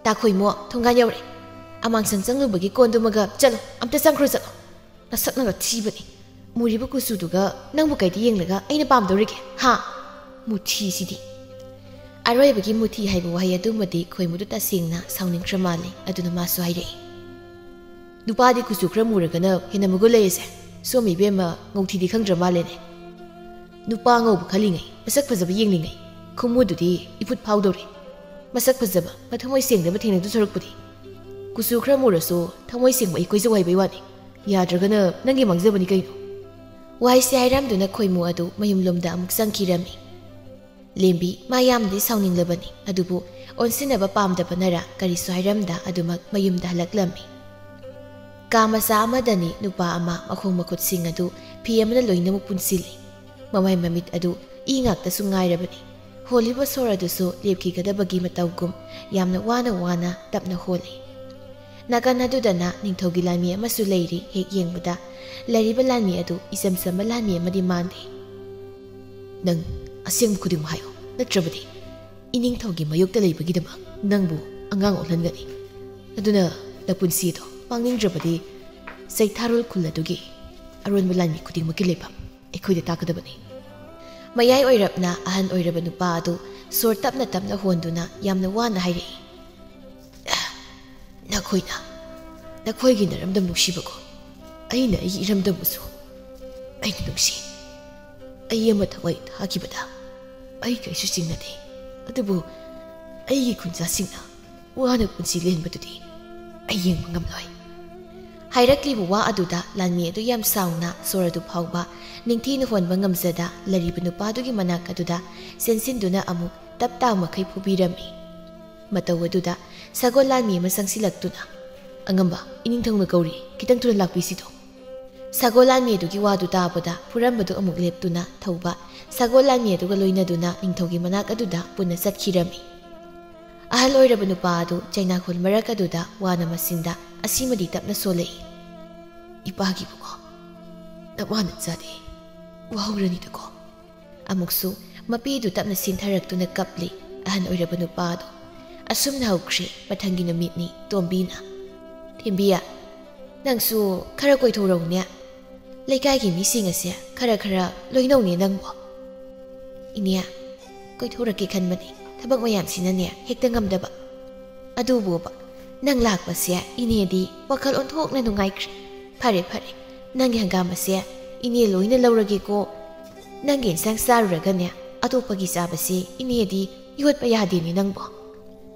"ꯇꯥꯈꯣꯏꯃꯣ, ꯊꯣꯡꯒꯥꯟ ꯌꯧꯔꯦ꯫ ꯑꯃꯥꯡꯁꯪ ꯆꯪꯂꯨꯕꯒꯤ ꯀꯣꯟꯗꯨꯃꯒ ꯆꯠꯂꯣ, ꯑꯝꯇ ꯆꯪꯈ꯭ꯔꯣ ꯆꯠꯂꯣ꯫ ꯅꯁꯛꯅꯒ ꯊꯤꯕꯅꯤ꯫ ꯃꯨꯔꯤꯕ ꯀꯨꯆꯨꯗꯨꯒ ꯅꯪꯕꯨ ꯀꯩꯗ ꯌꯦꯡꯂꯒ ꯑꯩꯅ ꯄꯥꯝꯗꯧꯔꯤꯒꯦ, ꯍꯥ? ꯃꯨꯊꯤꯁꯤꯗꯤ꯫" ꯑꯔꯣꯏꯕꯒꯤ ꯃꯨꯊꯤ ꯍꯥꯏꯕ ꯋꯥꯍꯩ ꯑꯗꯨꯃꯗꯤ ꯈꯣꯏꯃꯨꯗꯨ ꯇꯁꯦꯡꯅ ꯁꯥꯎꯅꯤꯡꯈ꯭ꯔ ꯃꯥꯜꯂꯦ꯫ ꯑꯗꯨꯅ ꯃꯥꯁꯨ ꯍꯥꯏꯔꯛꯏ, "ꯅꯨꯄꯥꯗꯤ ꯀꯨꯆꯨ ꯈꯔ ꯃꯨꯔꯒꯅ ꯍꯦꯟꯅ ꯃꯒꯨꯟ ꯂꯩꯔꯤꯁꯦ꯫ ꯁꯣꯝ ꯏꯕꯦꯝꯃ ꯉꯧꯊꯤꯗꯤ ꯈꯪꯗ꯭ꯔ ꯃꯥꯜꯂꯦꯅꯦ꯫ ꯅꯨꯄꯥ ꯉꯧꯕ ꯈꯜꯂꯤꯉꯩ, ꯃꯁꯛ ꯐꯖꯕ ꯌꯦꯡꯂꯤꯉꯩ, ꯈꯨꯃꯨꯗꯨꯗꯤ ꯏꯐꯨꯠ ꯐꯥꯎꯗꯧꯔꯦ꯫ ꯃꯁꯛ ꯐꯖꯕ, ꯃꯊꯃꯣꯏ ꯁꯦꯡꯗꯕ ꯊꯦꯡꯅꯗꯧ ꯁꯔꯨꯛꯄꯨꯗꯤ꯫ ꯀꯨꯆꯨ ꯈꯔ ꯃꯨꯔꯁꯨ ꯊꯃꯣꯏ ꯁꯦꯡꯕ ꯑꯩ ꯀꯣꯏꯖꯧ ꯍꯥꯏꯕꯩ ꯋꯥꯅꯤ꯫ ꯌꯥꯗ꯭ꯔꯒꯅ ꯅꯪꯒꯤ ꯃꯥꯡꯖꯕꯅꯤ ꯀꯩꯅꯣ꯫" ꯋꯥꯍꯩꯁꯦ ꯍꯥꯏꯔꯝꯗꯨꯅ ꯈꯣꯏꯃꯨ ꯑꯗꯨ ꯃꯌꯨꯝꯂꯣꯝꯗ ꯑꯃꯨꯛ ꯆꯪꯈꯤꯔꯝꯃꯤ꯫ ꯂꯦꯝꯕꯤ ꯃꯥ ꯌꯥꯝꯅꯗꯤ ꯁꯥꯎꯅꯤꯡꯂꯕꯅꯤ, ꯑꯗꯨꯕꯨ ꯑꯣꯟꯁꯤꯟꯅꯕ ꯄꯥꯝꯗꯕꯅꯔ ꯀꯔꯤꯁꯨ ꯍꯥꯏꯔꯝꯗ ꯑꯗꯨꯃꯛ ꯃꯌꯨꯝꯗ ꯍꯜꯂꯛꯂꯝꯃꯤ꯫ ꯀꯥ ꯃꯆꯥ ꯑꯃꯗꯅꯤ ꯅꯨꯄꯥ ꯑꯃ ꯃꯈꯣꯡ ꯃꯈꯨꯠꯁꯤꯡ ꯑꯗꯨ ꯐꯤ ꯑꯃꯅ ꯂꯣꯏꯅꯃꯛ ꯄꯨꯟꯁꯤꯜꯂꯤ꯫ ꯃꯃꯥꯏ ꯃꯃꯤꯠ ꯑꯗꯨ ꯏ ꯉꯥꯛꯇꯁꯨ ꯉꯥꯏꯔꯕꯅꯤ꯫ ꯍꯣꯜꯂꯤꯕ ꯁꯣꯔ ꯑꯗꯨꯁꯨ ꯂꯦꯞꯈꯤꯒꯗꯕꯒꯤ ꯃꯇꯧꯒꯨꯝ ꯌꯥꯝꯅ ꯋꯥꯅ ꯋꯥꯅ ꯇꯞꯅ ꯍꯣꯜꯂꯤ꯫ ꯅꯥꯀꯟ ꯑꯗꯨꯗꯅ ꯅꯤꯡꯊꯧꯒꯤ ꯂꯥꯟꯃꯤ ꯑꯃꯁꯨ ꯂꯩꯔꯤ꯫ ꯍꯦꯛ ꯌꯦꯡꯕꯗ ꯂꯩꯔꯤꯕ ꯂꯥꯟꯃꯤ ꯑꯗꯨ ꯏꯆꯝ ꯆꯝꯕ ꯂꯥꯟꯃꯤ ꯑꯃꯗꯤ ꯃꯥꯟꯗꯦ꯫ "ꯅꯪ ꯑꯁꯦꯡꯕ ꯈꯨꯗꯤꯡꯃꯛ ꯍꯥꯏꯌꯨ, ꯅꯠꯇ꯭ꯔꯕꯗꯤ ꯏꯅꯤꯡꯊꯧꯒꯤ ꯃꯥꯌꯣꯛꯇ ꯂꯩꯕꯒꯤꯗꯃꯛ ꯅꯪꯕꯨ ꯑꯉꯥꯡ ꯑꯣꯜꯍꯟꯒꯅꯤ꯫ ꯑꯗꯨꯅ ꯅꯄꯨꯟꯁꯤ ꯑꯗꯣ ꯃꯥꯡꯅꯤꯡꯗ꯭ꯔꯕꯗꯤ ꯆꯩꯊꯥꯔꯣꯜ ꯈꯨꯜ ꯑꯗꯨꯒꯤ ꯑꯔꯣꯟꯕ ꯂꯥꯟꯃꯤ ꯈꯨꯗꯤꯡꯃꯛꯀꯤ ꯂꯩꯐꯝ ꯑꯩꯈꯣꯏꯗ ꯇꯥꯛꯀꯗꯕꯅꯤ꯫" ꯃꯌꯥꯏ ꯑꯣꯏꯔꯞꯅ ꯑꯍꯟ ꯑꯣꯏꯔꯕ ꯅꯨꯄꯥ ꯑꯗꯨ ꯁꯣꯔ ꯇꯞꯅ ꯇꯞꯅ ꯍꯣꯟꯗꯨꯅ ꯌꯥꯝꯅ ꯋꯥꯅ ꯍꯥꯏꯔꯛꯏ, "ꯅꯈꯣꯏꯅ ꯅꯈꯣꯏꯒꯤ ꯅꯔꯝꯗꯝ ꯅꯨꯡꯁꯤꯕꯒꯨꯝ ꯑꯩꯅ ꯑꯩꯒꯤ ꯏꯔꯝꯗꯝꯕꯨꯁꯨ ꯑꯩꯅ ꯅꯨꯡꯁꯤ꯫ ꯑꯩ ꯑꯃ ꯊꯋꯥꯏ ꯊꯥꯈꯤꯕꯗ ꯑꯩ ꯀꯩꯁꯨ ꯆꯤꯡꯅꯗꯦ꯫ ꯑꯗꯨꯕꯨ ꯑꯩꯒꯤ ꯈꯨꯟꯖꯥꯁꯤꯡꯅ ꯋꯥꯅ ꯄꯨꯟꯁꯤ ꯂꯦꯟꯕꯗꯨꯗꯤ ꯑꯩ ꯌꯦꯡꯕ ꯉꯝꯂꯣꯏ꯫ ꯍꯥꯏꯔꯛꯂꯤꯕ ꯋꯥ ꯑꯗꯨꯗ ꯂꯥꯟꯃꯤ ꯑꯗꯨ ꯌꯥꯝ ꯁꯥꯎꯅ ꯁꯣꯔ ꯑꯗꯨ ꯐꯥꯎꯕ ꯅꯤꯡꯊꯤꯅ ꯍꯣꯟꯕ ꯉꯝꯖꯗ ꯂꯩꯔꯤꯕ ꯅꯨꯄꯥꯗꯨꯒꯤ ꯃꯅꯥꯛ ꯑꯗꯨꯗ ꯆꯦꯟꯁꯤꯟꯗꯨꯅ ꯑꯃꯨꯛ ꯇꯞ ꯇꯥꯎ ꯃꯈꯩ ꯐꯨꯕꯤꯔꯝꯃꯤ꯫ ꯃꯇꯧ ꯑꯗꯨꯗ ꯁꯒꯣꯜ ꯂꯥꯟꯃꯤ ꯑꯃ ꯆꯪꯁꯤꯜꯂꯛꯇꯨꯅ, "ꯑꯉꯝꯕ, ꯏꯅꯤꯡꯊꯧꯅ ꯀꯧꯔꯤ, ꯈꯤꯇꯪ ꯊꯨꯅ ꯂꯥꯛꯄꯤꯁꯤꯗꯣ꯫" ꯁꯒꯣꯜ ꯂꯥꯟꯃꯤ ꯑꯗꯨꯒꯤ ꯋꯥꯗꯨ ꯇꯥꯕꯗ ꯐꯨꯔꯝꯕꯗꯨ ꯑꯃꯨꯛ ꯂꯦꯞꯇꯨꯅ ꯊꯧꯕ ꯁꯒꯣꯜ ꯂꯥꯟꯃꯤ ꯑꯗꯨꯒ ꯂꯣꯏꯅꯗꯨꯅ ꯅꯤꯡꯊꯧꯒꯤ ꯃꯅꯥꯛ ꯑꯗꯨꯗ ꯄꯨꯟꯅ ꯆꯠꯈꯤꯔꯝꯃꯤ꯫ ꯑꯍꯜ ꯑꯣꯏꯔꯕ ꯅꯨꯄꯥ ꯑꯗꯨ ꯆꯩꯅꯥꯈꯣꯜ ꯃꯔꯛ ꯑꯗꯨꯗ ꯋꯥꯅ ꯃꯆꯤꯟꯗ ꯑꯁꯤꯃꯗꯤ ꯇꯞꯅ ꯁꯣꯜꯂꯛꯏ, "ꯏꯄꯥꯒꯤ ꯏꯕꯨꯡꯉꯣ, ꯅꯃꯥꯅ ꯆꯥꯗꯦ, ꯋꯥꯍꯧꯔꯅꯤꯗꯀꯣ꯫" ꯑꯃꯨꯛꯁꯨ ꯃꯄꯤꯗꯨ ꯇꯞꯅ ꯁꯤꯟꯊꯔꯛꯇꯨꯅ ꯀꯞꯂꯤ ꯑꯍꯜ ꯑꯣꯏꯔꯕ ꯅꯨꯄꯥꯗꯨ꯫ ꯑꯁꯨꯝꯅ ꯍꯧꯈ꯭ꯔꯦ ꯃꯊꯪꯒꯤ ꯅꯨꯃꯤꯠꯅꯤ꯫ ꯇꯣꯝꯕꯤꯅ, "ꯊꯦꯝꯕꯤꯌꯥ, ꯅꯪꯁꯨ ꯈꯔ ꯀꯣꯏꯊꯣꯔꯛꯎꯅꯦ꯫ ꯂꯩꯀꯥꯏꯒꯤ ꯃꯤꯁꯤꯡ ꯑꯁꯦ ꯈꯔ ꯈꯔ ꯂꯣꯏꯅꯧꯅꯦ ꯅꯪꯕꯣ꯫" "ꯏꯅꯦ, ꯀꯣꯏꯊꯣꯔꯛꯀꯦ ꯈꯟꯕꯅꯤ, ꯊꯕꯛ ꯃꯌꯥꯝꯁꯤꯅꯅꯦ ꯍꯦꯛꯇ ꯉꯝꯗꯕ꯫ ꯑꯗꯨꯕꯨꯕ, ꯅꯪ ꯂꯥꯛꯄꯁꯦ ꯏꯅꯦꯗꯤ ꯋꯥꯈꯜ ꯑꯣꯟꯊꯣꯛꯅ ꯅꯨꯡꯉꯥꯏꯈ꯭ꯔꯦ꯫ ꯐꯔꯦ, ꯐꯔꯦ, ꯅꯪꯒꯤ ꯍꯪꯒꯥꯝ ꯑꯁꯦ ꯏꯅꯦ ꯂꯣꯏꯅ ꯂꯧꯔꯒꯦꯀꯣ꯫ ꯅꯪꯒꯤ ꯏꯟꯁꯥꯡ ꯆꯥꯔꯨꯔꯒꯅꯦ ꯑꯇꯣꯞꯄꯒꯤ ꯆꯥꯕꯁꯦ ꯏꯅꯦꯗꯤ ꯌꯣꯠꯄ ꯌꯥꯗꯦꯅꯦ ꯅꯪꯕꯣ꯫"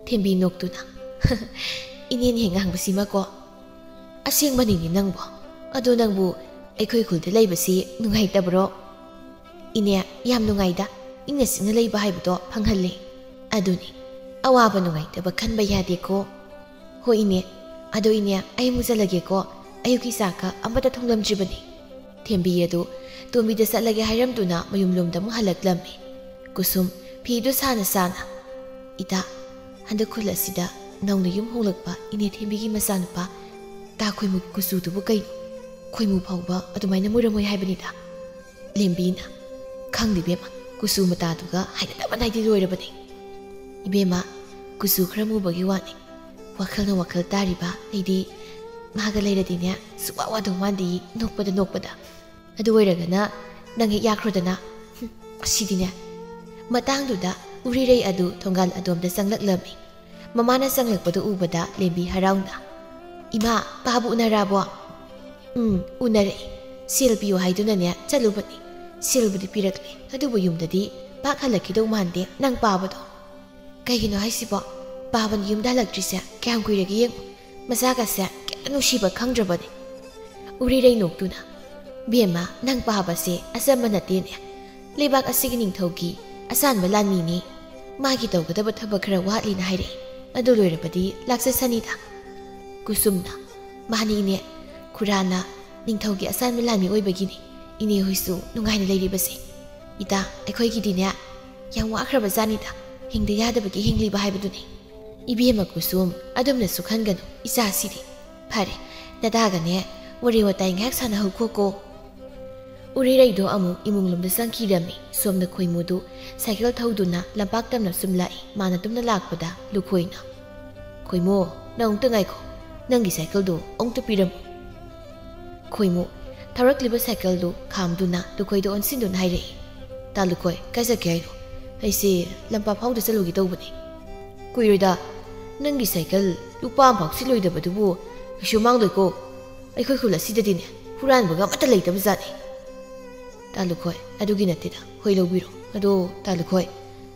ꯊꯦꯝꯕꯤ ꯅꯣꯛꯇꯨꯅ, "ꯏꯅꯦꯅ ꯍꯦꯛ ꯉꯥꯡꯕꯁꯤꯃꯀꯣ꯫ ꯑꯁꯦꯡꯕꯅꯤꯅꯦ ꯅꯪꯕꯣ꯫ ꯑꯗꯣ ꯅꯪꯕꯨ ꯑꯩꯈꯣꯏ ꯈꯨꯜꯗ ꯂꯩꯕꯁꯤ ꯅꯨꯡꯉꯥꯏꯇꯕ꯭ꯔꯣ?" "ꯏꯅꯦ, ꯌꯥꯝ ꯅꯨꯡꯉꯥꯏꯗ꯫ ꯏꯪꯅ ꯆꯤꯛꯅ ꯂꯩꯕ ꯍꯥꯏꯕꯗꯣ ꯐꯪꯍꯜꯂꯦ꯫ ꯑꯗꯨꯅꯤ, ꯑꯋꯥꯕ ꯅꯨꯡꯉꯥꯏꯇꯕ ꯈꯟꯕ ꯌꯥꯗꯦꯀꯣ꯫" "ꯍꯣꯏ ꯏꯅꯦ꯫ ꯑꯗꯣ ꯏꯅꯦ, ꯑꯩ ꯑꯃꯨꯛ ꯆꯠꯂꯒꯦꯀꯣ꯫ ꯑꯌꯨꯛꯀꯤ ꯆꯥꯛꯀ ꯑꯃꯠꯇ ꯊꯣꯡꯂꯝꯗ꯭ꯔꯤꯕꯅꯤ꯫" ꯊꯦꯝꯕꯤ ꯑꯗꯨ ꯇꯣꯝꯕꯤꯗ ꯆꯠꯂꯒꯦ ꯍꯥꯏꯔꯝꯗꯨꯅ ꯃꯌꯨꯝꯂꯣꯝꯗ ꯑꯃꯨꯛ ꯍꯜꯂꯛꯂꯝꯃꯤ꯫ ꯀꯨꯁꯨꯝ ꯐꯤꯗꯨ ꯁꯥꯅ ꯁꯥꯅ, "ꯏꯇꯥ, ꯍꯟꯗꯛ ꯈꯨꯜ ꯑꯁꯤꯗ ꯅꯧꯅ ꯌꯨꯝ ꯍꯣꯡꯂꯛꯄ ꯏꯅꯦ ꯊꯦꯝꯕꯤꯒꯤ ꯃꯆꯥꯅꯨꯄꯥ ꯇꯥ ꯈꯣꯏꯃꯨ ꯀꯨꯆꯨꯗꯨꯕꯨ ꯀꯩꯅꯣ? ꯈꯣꯏꯃꯨ ꯐꯥꯎꯕ ꯑꯗꯨꯃꯥꯏꯅ ꯃꯨꯔꯝꯃꯣꯏ ꯍꯥꯏꯕꯅꯤꯗ꯫" ꯂꯦꯝꯕꯤꯅ, "ꯈꯪꯗꯦ ꯏꯕꯦꯝꯃ, ꯀꯨꯆꯨ ꯃꯇꯥꯗꯨꯒ ꯍꯥꯏꯅꯗꯕ ꯅꯥꯏꯗꯦ ꯂꯣꯏꯔꯕꯅꯤ꯫" "ꯏꯕꯦꯝꯃ, ꯀꯨꯆꯨ ꯈꯔ ꯃꯨꯕꯒꯤ ꯋꯥꯅꯤ꯫ ꯋꯥꯈꯜꯅ ꯋꯥꯈꯜ ꯇꯥꯔꯤꯕ ꯑꯩꯗꯤ ꯃꯥꯒ ꯂꯩꯔꯗꯤꯅꯦ ꯁꯨꯛꯋꯥ ꯋꯥꯗꯧ ꯃꯥꯟꯗꯦ, ꯅꯣꯛꯄꯗ ꯅꯣꯛꯄꯗ꯫ ꯑꯗꯨ ꯑꯣꯏꯔꯒꯅ ꯅꯪ ꯍꯦꯛ ꯌꯥꯈ꯭ꯔꯣꯗꯅ꯫" ꯍꯨꯝ, ꯑꯁꯤꯗꯤꯅꯦ꯫ ꯃꯇꯥꯡꯗꯨꯗ ꯎꯔꯤꯔꯩ ꯑꯗꯨ ꯊꯣꯡꯒꯥꯜ ꯑꯗꯣꯝꯗ ꯆꯪꯂꯛꯂꯝꯃꯤ꯫ ꯃꯃꯥꯅ ꯆꯪꯂꯛꯄꯗꯨ ꯎꯕꯗ ꯂꯦꯝꯕꯤ ꯍꯔꯥꯎꯅ, "ꯏꯃꯥ, ꯄꯥꯕꯨ ꯎꯅꯔꯕꯣ?" "ꯎꯝ, ꯎꯅꯔꯛꯏ꯫ ꯁꯦꯜ ꯄꯤꯌꯨ ꯍꯥꯏꯗꯨꯅꯅꯦ ꯆꯠꯂꯨꯕꯅꯤ꯫ ꯁꯤꯜꯕꯨꯗꯤ ꯄꯤꯔꯛꯂꯦ, ꯑꯗꯨꯕꯨ ꯌꯨꯝꯗꯗꯤ ꯄꯥꯛ ꯍꯜꯂꯛꯈꯤꯗꯧ ꯃꯥꯟꯗꯦ ꯅꯪ ꯄꯥꯕꯗꯣ꯫ ꯀꯩꯒꯤꯅꯣ ꯍꯥꯏꯁꯤꯕꯣ? ꯄꯥꯕꯅ ꯌꯨꯝꯗ ꯍꯜꯂꯛꯇ꯭ꯔꯤꯁꯦ ꯀꯌꯥꯝ ꯀꯨꯏꯔꯒꯦ ꯌꯦꯡꯉꯨ꯫ ꯃꯆꯥꯒꯁꯦ ꯀꯌꯥ ꯅꯨꯡꯁꯤꯕ ꯈꯪꯗ꯭ꯔꯕꯅꯤ꯫ ꯎꯔꯤꯔꯩ ꯅꯣꯛꯇꯨꯅ, "ꯕꯦꯝꯃ, ꯅꯪ ꯄꯥꯕꯁꯦ ꯑꯆꯝꯕ ꯅꯠꯇꯦꯅꯦ꯫ ꯂꯩꯕꯥꯛ ꯑꯁꯤꯒꯤ ꯅꯤꯡꯊꯧꯒꯤ ꯑꯁꯥꯟꯕ ꯂꯥꯟꯃꯤꯅꯤ꯫ ꯃꯥꯒꯤ ꯇꯧꯒꯗꯕ ꯊꯕꯛ ꯈꯔ ꯋꯥꯠꯂꯤꯅ ꯍꯥꯏꯔꯛꯏ꯫ ꯑꯗꯨ ꯂꯣꯏꯔꯕꯗꯤ ꯂꯥꯛꯆꯁꯅꯤꯗ꯫" ꯀꯨꯁꯨꯝꯅ, "ꯃꯥꯅꯤ ꯏꯅꯦ, ꯈꯨꯔꯥꯅ ꯅꯤꯡꯊꯧꯒꯤ ꯑꯁꯥꯟꯕ ꯂꯥꯟꯃꯤ ꯑꯣꯏꯕꯒꯤꯅꯤ ꯏꯅꯦ ꯍꯣꯏꯁꯨ ꯅꯨꯡꯉꯥꯏꯅ ꯂꯩꯔꯤꯕꯁꯦ꯫ ꯏꯇꯥ, ꯑꯩꯈꯣꯏꯒꯤꯗꯤꯅꯦ ꯌꯥꯝ ꯋꯥꯈ꯭ꯔꯕ ꯖꯥꯠꯅꯤꯗ, ꯍꯤꯡꯗ ꯌꯥꯗꯕꯒꯤ ꯍꯤꯡꯂꯤꯕ ꯍꯥꯏꯕꯗꯨꯅꯤ꯫ ꯏꯕꯦꯝꯃ ꯀꯨꯁꯨꯝ, ꯑꯗꯨꯝꯅꯁꯨ ꯈꯟꯒꯅꯨ ꯏꯆꯥꯁꯤꯗꯤ꯫ ꯐꯔꯦ, ꯅꯇꯥꯒꯅꯦ ꯋꯥꯔꯤ ꯋꯥꯇꯥꯏ ꯉꯥꯏꯍꯥꯛ ꯁꯥꯟꯅꯍꯧꯈꯣꯀꯣ꯫" ꯎꯔꯤꯔꯩꯗꯣ ꯑꯃꯨꯛ ꯏꯃꯨꯡꯂꯣꯝꯗ ꯆꯪꯈꯤꯔꯝꯃꯤ꯫ ꯁꯣꯝꯗ ꯈꯣꯏꯃꯨꯗꯨ ꯁꯥꯏꯀꯜ ꯊꯧꯗꯨꯅ ꯂꯝꯄꯥꯛ ꯇꯝꯅ ꯁꯨꯝ ꯂꯥꯛꯏ꯫ ꯃꯥꯅ ꯇꯨꯝꯅ ꯂꯥꯛꯄꯗ ꯂꯨꯈꯣꯏꯅ, "ꯈꯣꯏꯃꯨ, ꯅꯪ ꯑꯃꯨꯛꯇ ꯉꯥꯏꯈꯣ, ꯅꯪꯒꯤ ꯁꯥꯏꯀꯜꯗꯨ ꯑꯃꯨꯛꯇ ꯄꯤꯔꯝꯃꯨ꯫" ꯈꯣꯏꯃꯨ ꯊꯧꯔꯛꯂꯤꯕ ꯁꯥꯏꯀꯜꯗꯨ ꯈꯥꯝꯗꯨꯅ ꯂꯨꯈꯣꯏꯗ ꯑꯣꯟꯁꯤꯟꯗꯨꯅ ꯍꯥꯏꯔꯛꯏ, "ꯇꯥ ꯂꯨꯈꯣꯏ, ꯀꯥꯏ ꯆꯠꯀꯦ ꯍꯥꯏꯅꯣ?" "ꯑꯩꯁꯦ ꯂꯝꯄꯥꯛ ꯐꯥꯎꯗ ꯆꯠꯂꯨꯒꯦ ꯇꯧꯕꯅꯦ꯫" "ꯀꯨꯏꯔꯣꯏꯗ, ꯅꯪꯒꯤ ꯁꯥꯏꯀꯜ ꯂꯨꯄꯥ ꯑꯃꯐꯥꯎ ꯁꯤꯠꯂꯣꯏꯗꯕꯗꯨꯕꯨ ꯀꯩꯁꯨ ꯃꯥꯡꯂꯣꯏꯀꯣ꯫ ꯑꯩꯈꯣꯏ ꯈꯨꯜ ꯑꯁꯤꯗꯗꯤꯅꯦ ꯍꯨꯔꯥꯟꯕꯒ ꯑꯃꯠꯇ ꯂꯩꯇꯕ ꯖꯥꯠꯅꯤ꯫" "ꯇꯥ ꯂꯨꯈꯣꯏ, ꯑꯗꯨꯒꯤ ꯅꯠꯇꯦꯗ, ꯍꯣꯏ ꯂꯧꯕꯤꯔꯣ꯫ ꯑꯗꯣ ꯇꯥ ꯂꯨꯈꯣꯏ,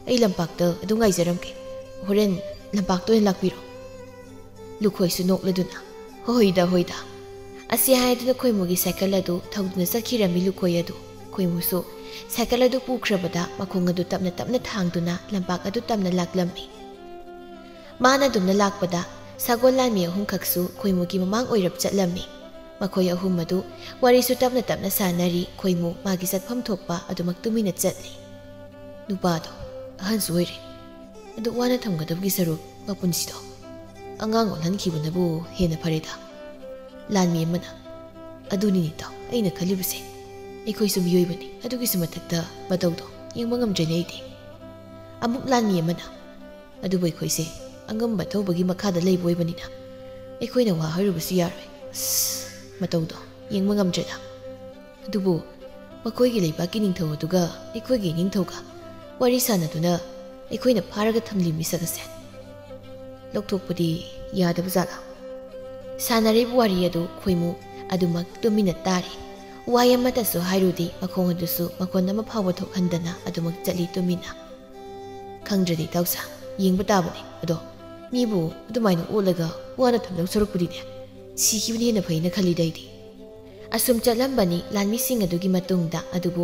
ꯑꯩ ꯂꯝꯄꯥꯛꯇ ꯑꯗꯨꯝ ꯉꯥꯏꯖꯔꯝꯒꯦ꯫ ꯍꯣꯔꯦꯟ ꯂꯝꯄꯥꯛꯇ ꯑꯣꯏꯅ ꯂꯥꯛꯄꯤꯔꯣ꯫" ꯂꯨꯈꯣꯏꯁꯨ ꯅꯣꯛꯂꯗꯨꯅ, "ꯍꯣꯏꯗ, ꯍꯣꯏꯗ꯫" ꯑꯁꯤ ꯍꯥꯏꯗꯨꯅ ꯈꯣꯏꯃꯨꯒꯤ ꯁꯥꯏꯀꯜ ꯑꯗꯨ ꯊꯧꯗꯨꯅ ꯆꯠꯈꯤꯔꯝꯃꯤ ꯂꯨꯈꯣꯏ ꯑꯗꯨ꯫ ꯈꯣꯏꯃꯨꯁꯨ ꯁꯥꯏꯀꯜ ꯑꯗꯨ ꯄꯨꯈ꯭ꯔꯕꯗ ꯃꯈꯣꯡ ꯑꯗꯨ ꯇꯞꯅ ꯇꯞꯅ ꯊꯥꯡꯗꯨꯅ ꯂꯝꯄꯥꯛ ꯑꯗꯨ ꯇꯝꯅ ꯂꯥꯛꯂꯝꯃꯤ꯫ ꯃꯥꯅ ꯑꯗꯨꯝꯅ ꯂꯥꯛꯄꯗ ꯁꯒꯣꯜ ꯂꯥꯟꯃꯤ ꯑꯍꯨꯝꯈꯛꯁꯨ ꯈꯣꯏꯃꯨꯒꯤ ꯃꯃꯥꯡ ꯑꯣꯏꯔꯞ ꯆꯠꯂꯝꯃꯤ꯫ ꯃꯈꯣꯏ ꯑꯍꯨꯝ ꯑꯗꯨ ꯋꯥꯔꯤꯁꯨ ꯇꯞꯅ ꯇꯞꯅ ꯁꯥꯟꯅꯔꯤ꯫ ꯈꯣꯏꯃꯨ ꯃꯥꯒꯤ ꯆꯠꯐꯝ ꯊꯣꯛꯄ ꯑꯗꯨꯃꯛ ꯇꯨꯃꯤꯟꯅ ꯆꯠꯂꯤ꯫ ꯅꯨꯄꯥꯗꯣ ꯑꯍꯟꯁꯨ ꯑꯣꯏꯔꯦ꯫ ꯑꯗꯨꯛ ꯋꯥꯅ ꯊꯝꯒꯗꯕꯒꯤ ꯁꯔꯨꯛ ꯃꯄꯨꯟꯁꯤꯗꯣ ꯑꯉꯥꯡ ꯑꯣꯜꯍꯟꯈꯤꯕꯅꯕꯨ ꯍꯦꯟꯅ ꯐꯔꯦꯗ꯫ ꯂꯥꯟꯃꯤ ꯑꯃꯅ, "ꯑꯗꯨꯅꯤꯅꯦ ꯏꯇꯥꯎ, ꯑꯩꯅ ꯈꯜꯂꯤꯕꯁꯦ꯫ ꯑꯩꯈꯣꯏꯁꯨ ꯃꯤꯑꯣꯏꯕꯅꯤ꯫ ꯑꯗꯨꯒꯤꯁꯨ ꯃꯊꯛꯇ ꯃꯇꯧꯗꯣ ꯌꯦꯡꯕ ꯉꯝꯗ꯭ꯔꯦꯅꯦ ꯑꯩꯗꯤ꯫" ꯑꯃꯨꯛ ꯂꯥꯟꯃꯤ ꯑꯃꯅ, "ꯑꯗꯨꯕꯨ ꯑꯩꯈꯣꯏꯁꯦ ꯑꯉꯝꯕ ꯑꯊꯧꯕꯒꯤ ꯃꯈꯥꯗ ꯂꯩꯕ ꯑꯣꯏꯕꯅꯤꯅ ꯑꯩꯈꯣꯏꯅ ꯋꯥ ꯍꯥꯏꯔꯨꯕꯁꯨ ꯌꯥꯔꯣꯏ꯫ ꯑꯁ, ꯃꯇꯧꯗꯣ ꯌꯦꯡꯕ ꯉꯝꯗ꯭ꯔꯦꯗ꯫ ꯑꯗꯨꯕꯨ ꯃꯈꯣꯏꯒꯤ ꯂꯩꯕꯥꯛꯀꯤ ꯅꯤꯡꯊꯧ ꯑꯗꯨꯒ ꯑꯩꯈꯣꯏꯒꯤ ꯅꯤꯡꯊꯧꯒ ꯋꯥꯔꯤ ꯁꯥꯟꯅꯗꯨꯅ ꯑꯩꯈꯣꯏꯅ ꯐꯥꯔꯒ ꯊꯝꯂꯤ ꯃꯤꯁꯛ ꯑꯁꯦ ꯂꯧꯊꯣꯛꯄꯗꯤ ꯌꯥꯗꯕ ꯖꯥꯠꯂꯥ?" ꯁꯥꯟꯅꯔꯤꯕ ꯋꯥꯔꯤ ꯑꯗꯨ ꯈꯣꯏꯃꯨ ꯑꯗꯨꯃꯛ ꯇꯨꯃꯤꯟꯅ ꯇꯥꯔꯤ꯫ ꯋꯥꯍꯩ ꯑꯃꯠꯇꯁꯨ ꯍꯥꯏꯔꯨꯗꯦ꯫ ꯃꯈꯣꯡ ꯑꯗꯨꯁꯨ ꯃꯈꯣꯟ ꯑꯃ ꯐꯥꯎꯕ ꯊꯣꯛꯍꯟꯗꯅ ꯑꯗꯨꯃꯛ ꯆꯠꯂꯤ ꯇꯨꯃꯤꯟꯅ꯫ "ꯈꯪꯗ꯭ꯔꯗꯤ ꯏꯇꯥꯎꯁꯥ, ꯌꯦꯡꯕ ꯇꯥꯕꯅꯤ꯫ ꯑꯗꯣ ꯃꯤꯕꯨ ꯑꯗꯨꯃꯥꯏꯅ ꯑꯣꯠꯂꯒ ꯋꯥꯅ ꯊꯝꯗꯧ ꯁꯔꯨꯛꯄꯨꯗꯤꯅꯦ, ꯁꯤꯈꯤꯕꯅ ꯍꯦꯟꯅ ꯐꯩꯅ ꯈꯜꯂꯤꯗ ꯑꯩꯗꯤ"꯫ ꯑꯁꯨꯝ ꯆꯠꯂꯝꯕꯅꯤ ꯂꯥꯟꯃꯤꯁꯤꯡ ꯑꯗꯨꯒꯤ ꯃꯇꯨꯡꯗ, ꯑꯗꯨꯕꯨ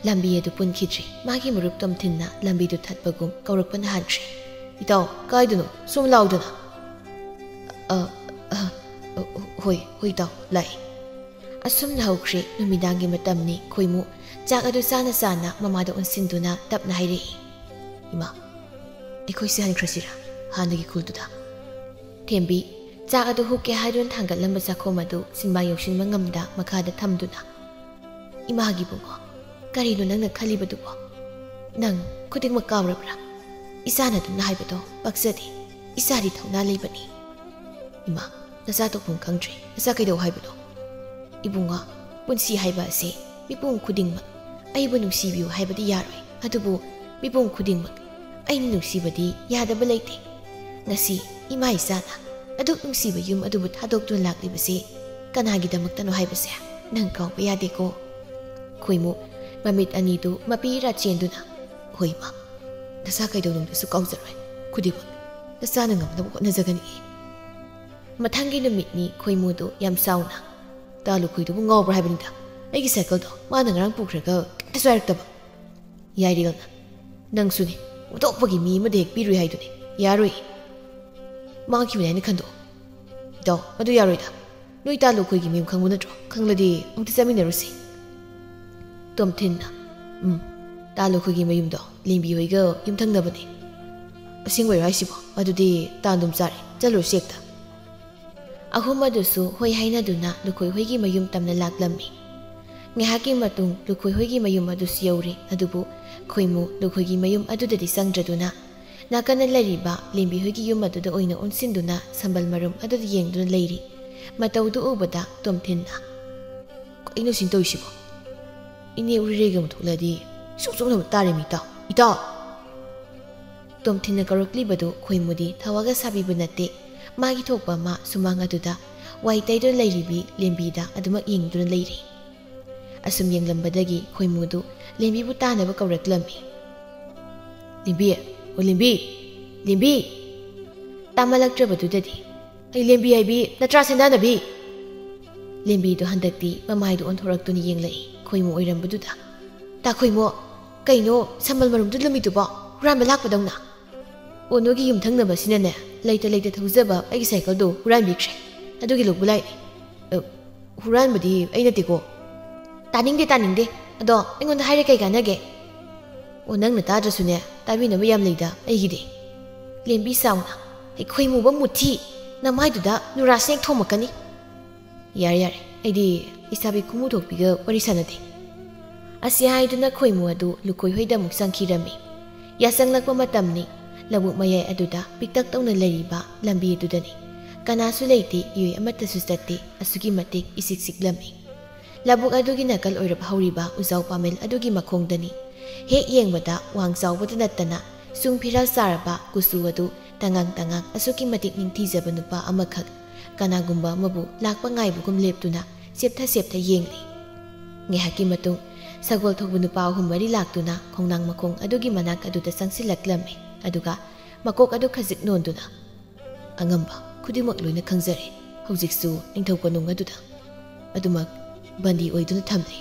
ꯂꯝꯕꯤ ꯑꯗꯨ ꯄꯨꯟꯈꯤꯗ꯭ꯔꯤ꯫ ꯃꯥꯒꯤ ꯃꯔꯨꯞ ꯇꯣꯝꯊꯤꯟꯅ ꯂꯝꯕꯤꯗꯨ ꯊꯠꯄꯒꯨꯝ ꯀꯧꯔꯛꯄꯅ ꯍꯥꯟꯈ꯭ꯔꯦ꯫ "ꯏꯇꯥꯎ, ꯀꯥꯏꯗꯅꯣ? ꯁꯣꯝ ꯂꯥꯎꯗꯅ!" "ꯑ, ꯑ, ꯑ, ꯍꯣꯏ, ꯍꯣꯏ ꯏꯇꯥꯎ, ꯂꯥꯛꯏ"꯫ ꯑꯁꯨꯝꯅ ꯍꯧꯈ꯭ꯔꯦ꯫ ꯅꯨꯃꯤꯗꯥꯡꯒꯤ ꯃꯇꯝꯅꯤ꯫ ꯈꯣꯏꯃꯨ ꯆꯥꯛ ꯑꯗꯨ ꯆꯥꯅ ꯆꯥꯅ ꯃꯃꯥꯗ ꯑꯣꯟꯁꯤꯟꯗꯨꯅ ꯇꯞꯅ ꯍꯥꯏꯔꯛꯏ, "ꯏꯃꯥ, ꯑꯩꯈꯣꯏꯁꯦ ꯍꯟꯈ꯭ꯔꯁꯤꯔꯥ ꯍꯥꯟꯅꯒꯤ ꯈꯨꯜꯗꯨꯗ?" ꯊꯦꯝꯕꯤ ꯆꯥꯛ ꯑꯗꯨ ꯍꯨꯛꯀꯦ ꯍꯥꯏꯗꯨꯅ ꯊꯥꯡꯒꯠꯂꯝꯕ ꯆꯥꯛꯈꯣꯝ ꯑꯗꯨ ꯁꯤꯟꯕꯥꯡ ꯌꯧꯁꯤꯟꯕ ꯉꯝꯗ ꯃꯈꯥꯗ ꯊꯝꯗꯨꯅ, "ꯏꯃꯥꯒꯤ ꯏꯕꯨꯡꯉꯣ, ꯀꯔꯤꯅꯣ ꯅꯪꯅ ꯈꯜꯂꯤꯕꯗꯨꯕꯣ? ꯅꯪ ꯈꯨꯗꯤꯡꯃꯛ ꯀꯥꯎꯔꯕ꯭ꯔꯥ? ꯏꯆꯥꯅ ꯑꯗꯨꯝꯅ ꯍꯥꯏꯕꯗꯣ ꯄꯛꯆꯗꯦ꯫ ꯏꯆꯥꯗꯤ ꯊꯧꯅꯥ ꯂꯩꯕꯅꯤ"꯫ "ꯏꯃꯥ, ꯅꯆꯥ ꯇꯧꯐꯝ ꯈꯪꯗ꯭ꯔꯦ꯫ ꯅꯆꯥ ꯀꯩꯗꯧ ꯍꯥꯏꯕꯅꯣ?" "ꯏꯕꯨꯡꯉꯣ, ꯄꯨꯟꯁꯤ ꯍꯥꯏꯕ ꯑꯁꯤ ꯃꯤꯄꯨꯝ ꯈꯨꯗꯤꯡꯃꯛ ꯑꯩꯕꯨ ꯅꯨꯡꯁꯤꯕꯤꯌꯨ ꯍꯥꯏꯕꯗꯤ ꯌꯥꯔꯣꯏ, ꯑꯗꯨꯕꯨ ꯃꯤꯄꯨꯝ ꯈꯨꯗꯤꯡꯃꯛ ꯑꯩꯅ ꯅꯨꯡꯁꯤꯕꯗꯤ ꯌꯥꯗꯕ ꯂꯩꯇꯦ꯫ ꯉꯁꯤ ꯏꯃꯥ ꯏꯆꯥꯅ ꯑꯗꯨꯛ ꯅꯨꯡꯁꯤꯕ ꯌꯨꯝ ꯑꯗꯨꯕꯨ ꯊꯥꯗꯣꯛꯇꯨꯅ ꯂꯥꯛꯂꯤꯕꯁꯤ ꯀꯅꯥꯒꯤꯗꯃꯛꯇꯅꯣ ꯍꯥꯏꯕꯁꯦ ꯅꯪ ꯀꯥꯎꯕ ꯌꯥꯗꯦꯀꯣ"꯫ ꯈꯣꯏꯃꯨ ꯃꯃꯤꯠ ꯑꯅꯤꯗꯨ ꯃꯄꯤ ꯏꯔꯥ ꯆꯦꯟꯗꯨꯅ, "ꯍꯣꯏ ꯏꯃꯥ, ꯅꯆꯥ ꯀꯩꯗꯧꯅꯨꯡꯗꯁꯨ ꯀꯥꯎꯖꯔꯣꯏ꯫ ꯈꯨꯗꯤꯡꯃꯛ ꯅꯆꯥꯅ ꯉꯝꯅꯕ ꯍꯣꯠꯅꯖꯒꯅꯤ"꯫ ꯃꯊꯪꯒꯤ ꯅꯨꯃꯤꯠꯅꯤ꯫ ꯈꯣꯏꯃꯨꯗꯨ ꯌꯥꯝ ꯁꯥꯎꯅ, "ꯇꯥ ꯂꯨꯈꯣꯏꯗꯨꯕꯨ ꯉꯥꯎꯕ꯭ꯔꯥ ꯍꯥꯏꯕꯅꯤꯗ? ꯑꯩꯒꯤ ꯁꯥꯏꯀꯜꯗꯣ ꯃꯥꯅ ꯉꯔꯥꯡ ꯄꯨꯈ꯭ꯔꯒ ꯀꯩꯝꯇꯁꯨ ꯍꯥꯏꯔꯛꯇꯕ"꯫ ꯌꯥꯏꯔꯦꯜꯅ, "ꯅꯪꯁꯨꯅꯦ, ꯑꯣꯟꯊꯣꯛꯄꯒꯤ ꯃꯤ ꯑꯃꯗ ꯍꯦꯛ ꯄꯤꯔꯨꯏ ꯍꯥꯏꯗꯨꯅꯦ꯫ ꯌꯥꯔꯣꯏ꯫ ꯃꯥꯡꯈꯤꯕꯅꯦ ꯍꯥꯏꯅ ꯈꯟꯗꯣꯛꯑꯣ"꯫ "ꯏꯇꯥꯎ, ꯃꯗꯨ ꯌꯥꯔꯣꯏꯗ꯫ ꯅꯣꯏ ꯇꯥ ꯂꯨꯈꯣꯏꯒꯤ ꯃꯌꯨꯝ ꯈꯪꯕ ꯅꯠꯇ꯭ꯔꯣ? ꯈꯪꯂꯗꯤ ꯑꯃꯨꯛꯇ ꯆꯠꯃꯤꯟꯅꯔꯨꯁꯤ"꯫ ꯇꯣꯝꯊꯤꯟꯅ, "ꯎꯝ, ꯇꯥ ꯂꯨꯈꯣꯏꯒꯤ ꯃꯌꯨꯝꯗꯣ ꯂꯦꯝꯕꯤ ꯍꯣꯏꯒ ꯌꯨꯝꯊꯪꯅꯕꯅꯦ"꯫ "ꯑꯁꯦꯡꯕꯩꯔꯣ ꯍꯥꯏꯁꯤꯕꯣ? ꯑꯗꯨꯗꯤ ꯇꯥꯟꯗꯨꯝ ꯆꯥꯔꯦ, ꯆꯠꯂꯨꯔꯁꯤ ꯍꯦꯛꯇ"꯫ ꯑꯍꯨꯝ ꯑꯗꯨꯁꯨ ꯍꯣꯏ ꯍꯥꯏꯅꯗꯨꯅ ꯂꯨꯈꯣꯏ ꯍꯣꯏꯒꯤ ꯃꯌꯨꯝ ꯇꯝꯅ ꯂꯥꯛꯂꯝꯃꯤ꯫ ꯉꯥꯏꯍꯥꯛꯀꯤ ꯃꯇꯨꯡ ꯂꯨꯈꯣꯏ ꯍꯣꯏꯒꯤ ꯃꯌꯨꯝ ꯑꯗꯨꯁꯨ ꯌꯧꯔꯦ, ꯑꯗꯨꯕꯨ ꯈꯣꯏꯃꯨ ꯂꯨꯈꯣꯏꯒꯤ ꯃꯌꯨꯝ ꯑꯗꯨꯗꯗꯤ ꯆꯪꯗ꯭ꯔꯗꯨꯅ ꯅꯥꯀꯟꯗ ꯂꯩꯔꯤꯕ ꯂꯦꯝꯕꯤ ꯍꯣꯏꯒꯤ ꯌꯨꯝ ꯑꯗꯨꯗ ꯑꯣꯏꯅ ꯑꯣꯟꯁꯤꯟꯗꯨꯅ ꯁꯝꯕꯜ ꯃꯔꯨꯝ ꯑꯗꯨꯗ ꯌꯦꯡꯗꯨꯅ ꯂꯩꯔꯤ꯫ ꯃꯇꯧꯗꯨ ꯎꯕꯗ ꯇꯣꯝꯊꯤꯟꯅ, "ꯀꯩꯅꯣ ꯁꯤꯅ ꯇꯧꯔꯤꯁꯤꯕꯣ? ꯏꯅꯦ ꯎꯔꯤꯔꯩꯒ ꯑꯃꯨꯛ ꯊꯣꯛꯂꯛꯑꯗꯤ ꯁꯨꯛ ꯆꯨꯝꯅꯕ ꯇꯥꯔꯦ ꯃꯤ ꯏꯇꯥꯎ, ꯏꯇꯥꯎ!" ꯇꯣꯝꯊꯤꯟꯅ ꯀꯧꯔꯛꯂꯤꯕꯗꯨ ꯈꯣꯏꯃꯨꯗꯤ ꯊꯋꯥꯒ ꯁꯥꯕꯤꯕ ꯅꯠꯇꯦ꯫ ꯃꯥꯒꯤ ꯊꯣꯛꯄ ꯑꯃ ꯁꯨꯃꯥꯡ ꯑꯗꯨꯗ ꯋꯥꯏ ꯇꯩꯗꯨꯅ ꯂꯩꯔꯤꯕꯤ ꯂꯦꯝꯕꯤꯗ ꯑꯗꯨꯃꯛ ꯌꯦꯡꯗꯨꯅ ꯂꯩꯔꯤ꯫ ꯑꯁꯨꯝ ꯌꯦꯡꯂꯝꯕꯗꯒꯤ ꯈꯣꯏꯃꯨꯗꯨ ꯂꯦꯝꯕꯤꯕꯨ ꯇꯥꯅꯕ ꯀꯧꯔꯛꯂꯝꯃꯤ꯫ "ꯂꯦꯝꯕꯤ, ꯑꯣ ꯂꯦꯝꯕꯤ, ꯂꯦꯝꯕꯤ!" ꯇꯥꯃꯜꯂꯛꯇ꯭ꯔꯕꯗꯨꯗꯗꯤ, "ꯑꯩ ꯂꯦꯝꯕꯤ ꯍꯥꯏꯕꯤ ꯅꯠꯇ꯭ꯔꯥ, ꯁꯦꯟꯗꯥꯅꯕꯤ?" ꯂꯦꯝꯕꯤꯗꯨ ꯍꯟꯗꯛꯇꯤ ꯃꯃꯥꯏꯗꯨ ꯑꯣꯟꯊꯣꯔꯛꯇꯨꯅ ꯌꯦꯡꯂꯛꯏ ꯈꯣꯏꯃꯨ ꯑꯣꯏꯔꯝꯕꯗꯨꯗ꯫ "ꯇꯥ ꯈꯣꯏꯃꯨ, ꯀꯩꯅꯣ ꯁꯝꯕꯜ ꯃꯔꯨꯝꯗꯨ ꯂꯨꯝꯃꯤꯗꯨꯕꯣ? ꯍꯨꯔꯥꯟꯕ ꯂꯥꯛꯄꯗꯧꯅ?" "ꯑꯣ, ꯅꯣꯏꯒꯤ ꯌꯨꯝꯊꯪꯅꯕꯁꯤꯅꯅꯦ, ꯂꯩꯇ ꯂꯩꯇ ꯊꯧꯖꯕ ꯑꯩꯒꯤ ꯁꯥꯏꯀꯜꯗꯨ ꯍꯨꯔꯥꯟꯕꯤꯈ꯭ꯔꯦ꯫ ꯑꯗꯨꯒꯤ ꯂꯧꯕ ꯂꯥꯛꯏ꯫" "ꯑ, ꯍꯨꯔꯥꯟꯕꯗꯤ ꯑꯩ ꯅꯠꯇꯦꯀꯣ꯫" "ꯇꯥꯅꯤꯡꯗꯦ, ꯇꯥꯅꯤꯡꯗꯦ꯫ ꯑꯗꯣ ꯑꯩꯉꯣꯟꯗ ꯍꯥꯏꯔꯦ ꯀꯩ ꯀꯥꯟꯅꯒꯦ?" "ꯑꯣ, ꯅꯪꯅ ꯇꯥꯗ꯭ꯔꯁꯨꯅꯦ, ꯇꯥꯕꯤꯅꯕ ꯌꯥꯝ ꯂꯩꯗ ꯑꯩꯒꯤꯗꯤ꯫" "ꯂꯦꯝꯕꯤ ꯆꯥꯎꯅ, ꯑꯩ ꯈꯣꯏꯃꯨꯕ ꯃꯨꯊꯤ, ꯅꯃꯥꯏꯗꯨꯗ ꯅꯨꯔꯥ ꯁꯅꯦꯛ ꯊꯣꯝꯃꯛꯀꯅꯤ꯫" "ꯌꯥꯔꯦ, ꯌꯥꯔꯦ, ꯑꯩꯗꯤ ꯂꯩꯁꯥꯕꯤ ꯈꯨꯃꯨ ꯊꯣꯛꯄꯤꯒ ꯋꯥꯔꯤ ꯁꯥꯟꯅꯗꯦ꯫" ꯑꯁꯤ ꯍꯥꯏꯗꯨꯅ ꯈꯣꯏꯃꯨ ꯑꯗꯨ ꯂꯨꯀꯣꯏ ꯍꯣꯏꯗ ꯑꯃꯨꯛ ꯆꯪꯈꯤꯔꯝꯃꯤ꯫ ꯌꯥꯆꯪꯂꯛꯄ ꯃꯇꯝꯅꯤ꯫ ꯂꯧꯕꯨꯛ ꯃꯌꯥꯏ ꯑꯗꯨꯗ ꯄꯤꯛꯇꯛ ꯇꯧꯅ ꯂꯩꯔꯤꯕ ꯂꯝꯕꯤ ꯑꯗꯨꯗꯅꯤ꯫ ꯀꯅꯥꯁꯨ ꯂꯩꯇꯦ, ꯏꯑꯣꯏ ꯑꯃꯠꯇꯁꯨ ꯆꯠꯇꯦ, ꯑꯁꯨꯛꯀꯤ ꯃꯇꯤꯛ ꯏꯆꯤꯛ ꯆꯤꯛꯂꯝꯃꯤ꯫ ꯂꯧꯕꯨꯛ ꯑꯗꯨꯒꯤ ꯅꯥꯀꯜ ꯑꯣꯏꯔꯞ ꯍꯧꯔꯤꯕ ꯎꯖꯥꯎ ꯄꯥꯃꯦꯜ ꯑꯗꯨꯒꯤ ꯃꯈꯣꯡꯗꯅꯤ꯫ ꯍꯦꯛ ꯌꯦꯡꯕꯗ ꯋꯥꯡ ꯆꯥꯎꯕꯇ ꯅꯠꯇꯅ ꯆꯨꯡ ꯐꯤꯔꯥꯜ ꯆꯥꯔꯕ ꯀꯨꯆꯨ ꯑꯗꯨ ꯇꯉꯥꯡ ꯇꯉꯥꯡ ꯑꯁꯨꯛꯀꯤ ꯃꯇꯤꯛ ꯅꯤꯡꯊꯤꯖꯕ ꯅꯨꯄꯥ ꯑꯃꯈꯛ ꯀꯅꯥꯒꯨꯝꯕ ꯑꯃꯕꯨ ꯂꯥꯛꯄ ꯉꯥꯏꯕꯒꯨꯝ ꯂꯦꯞꯇꯨꯅ ꯆꯦꯞꯊ ꯆꯦꯞꯊ ꯌꯦꯡꯂꯤ꯫ ꯉꯥꯏꯍꯥꯛꯀꯤ ꯃꯇꯨꯡ ꯁꯒꯣꯜ ꯊꯧꯕ ꯅꯨꯄꯥ ꯑꯍꯨꯝ ꯃꯔꯤ ꯂꯥꯛꯇꯨꯅ ꯈꯣꯡꯅꯥꯡ ꯃꯈꯣꯡ ꯑꯗꯨꯒꯤ ꯃꯅꯥꯛ ꯑꯗꯨꯗ ꯆꯪꯁꯤꯜꯂꯛꯂꯝꯃꯤ꯫ ꯑꯗꯨꯒ ꯃꯀꯣꯛ ꯑꯗꯨ ꯈꯖꯤꯛ ꯅꯣꯟꯗꯨꯅ, "ꯑꯉꯝꯕ, ꯈꯨꯗꯤꯡꯃꯛ ꯂꯣꯏꯅ ꯈꯪꯖꯔꯦ꯫ ꯍꯧꯖꯤꯛꯁꯨ ꯅꯤꯡꯊꯧ ꯀꯣꯅꯨꯡ ꯑꯗꯨꯗ ꯑꯗꯨꯃꯛ ꯕꯟꯗꯤ ꯑꯣꯏꯗꯨꯅ ꯊꯝꯂꯤ꯫"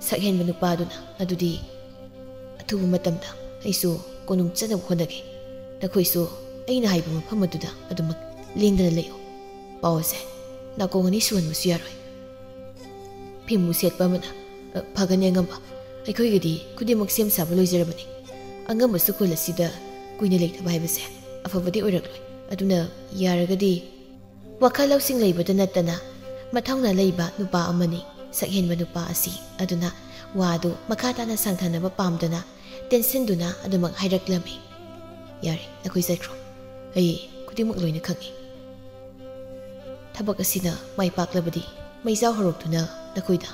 ꯁꯛꯍꯦꯟꯕ ꯅꯨꯄꯥꯗꯨꯅ, "ꯑꯗꯨꯗꯤ ꯑꯊꯨꯕ ꯃꯇꯝꯗ ꯑꯩꯁꯨ ꯀꯣꯅꯨꯡ ꯆꯠꯅꯕ ꯍꯣꯠꯅꯒꯦ꯫ ꯅꯈꯣꯏꯁꯨ ꯑꯩꯅ ꯍꯥꯏꯕ ꯃꯐꯝ ꯑꯗꯨꯗ ꯑꯗꯨꯃꯛ ꯂꯦꯡꯗꯅ ꯂꯩꯌꯨ꯫ ꯄꯥꯎ ꯑꯁꯦ ꯅꯥꯀꯣꯡ ꯑꯅꯤ ꯁꯨꯍꯟꯕꯁꯨ ꯌꯥꯔꯣꯏ꯫" ꯐꯤꯃꯨ ꯁꯦꯠꯄ ꯑꯃꯅ, "ꯑ, ꯐꯒꯅꯤ ꯑꯉꯝꯕ꯫ ꯑꯩꯈꯣꯏꯒꯤꯗꯤ ꯈꯨꯗꯤꯡꯃꯛ ꯁꯦꯝ ꯁꯥꯕ ꯂꯣꯏꯖꯔꯕꯅꯤ꯫ ꯑꯉꯝꯕꯁꯨ ꯈꯨꯜ ꯑꯁꯤꯗ ꯀꯨꯏꯅ ꯂꯩꯇꯕ ꯍꯥꯏꯕꯁꯦ ꯑꯐꯕꯗꯤ ꯑꯣꯏꯔꯛꯂꯣꯏ꯫ ꯑꯗꯨꯅ ꯌꯥꯔꯒꯗꯤ"꯫ ꯋꯥꯈꯜ ꯂꯧꯁꯤꯡ ꯂꯩꯕꯗ ꯅꯠꯇꯅ ꯃꯊꯧꯅꯥ ꯂꯩꯕ ꯅꯨꯄꯥ ꯑꯃꯅꯤ ꯁꯛꯍꯦꯟꯕ ꯅꯨꯄꯥ ꯑꯁꯤ꯫ ꯑꯗꯨꯅ ꯋꯥꯗꯨ ꯃꯈꯥ ꯇꯥꯅ ꯁꯥꯡꯊꯅꯕ ꯄꯥꯝꯗꯅ ꯇꯦꯟꯁꯤꯟꯗꯨꯅ ꯑꯗꯨꯃꯛ ꯍꯥꯏꯔꯛꯂꯝꯃꯤ꯫ "ꯌꯥꯔꯦ, ꯅꯈꯣꯏ ꯆꯠꯈ꯭ꯔꯣ꯫ ꯑꯩ ꯈꯨꯗꯤꯡꯃꯛ ꯂꯣꯏꯅ ꯈꯪꯏ꯫ ꯊꯕꯛ ꯑꯁꯤꯅ ꯃꯥꯏ ꯄꯥꯛꯂꯕꯗꯤ ꯃꯩꯖꯥꯎ ꯍꯧꯔꯛꯇꯨꯅ ꯅꯈꯣꯏꯗ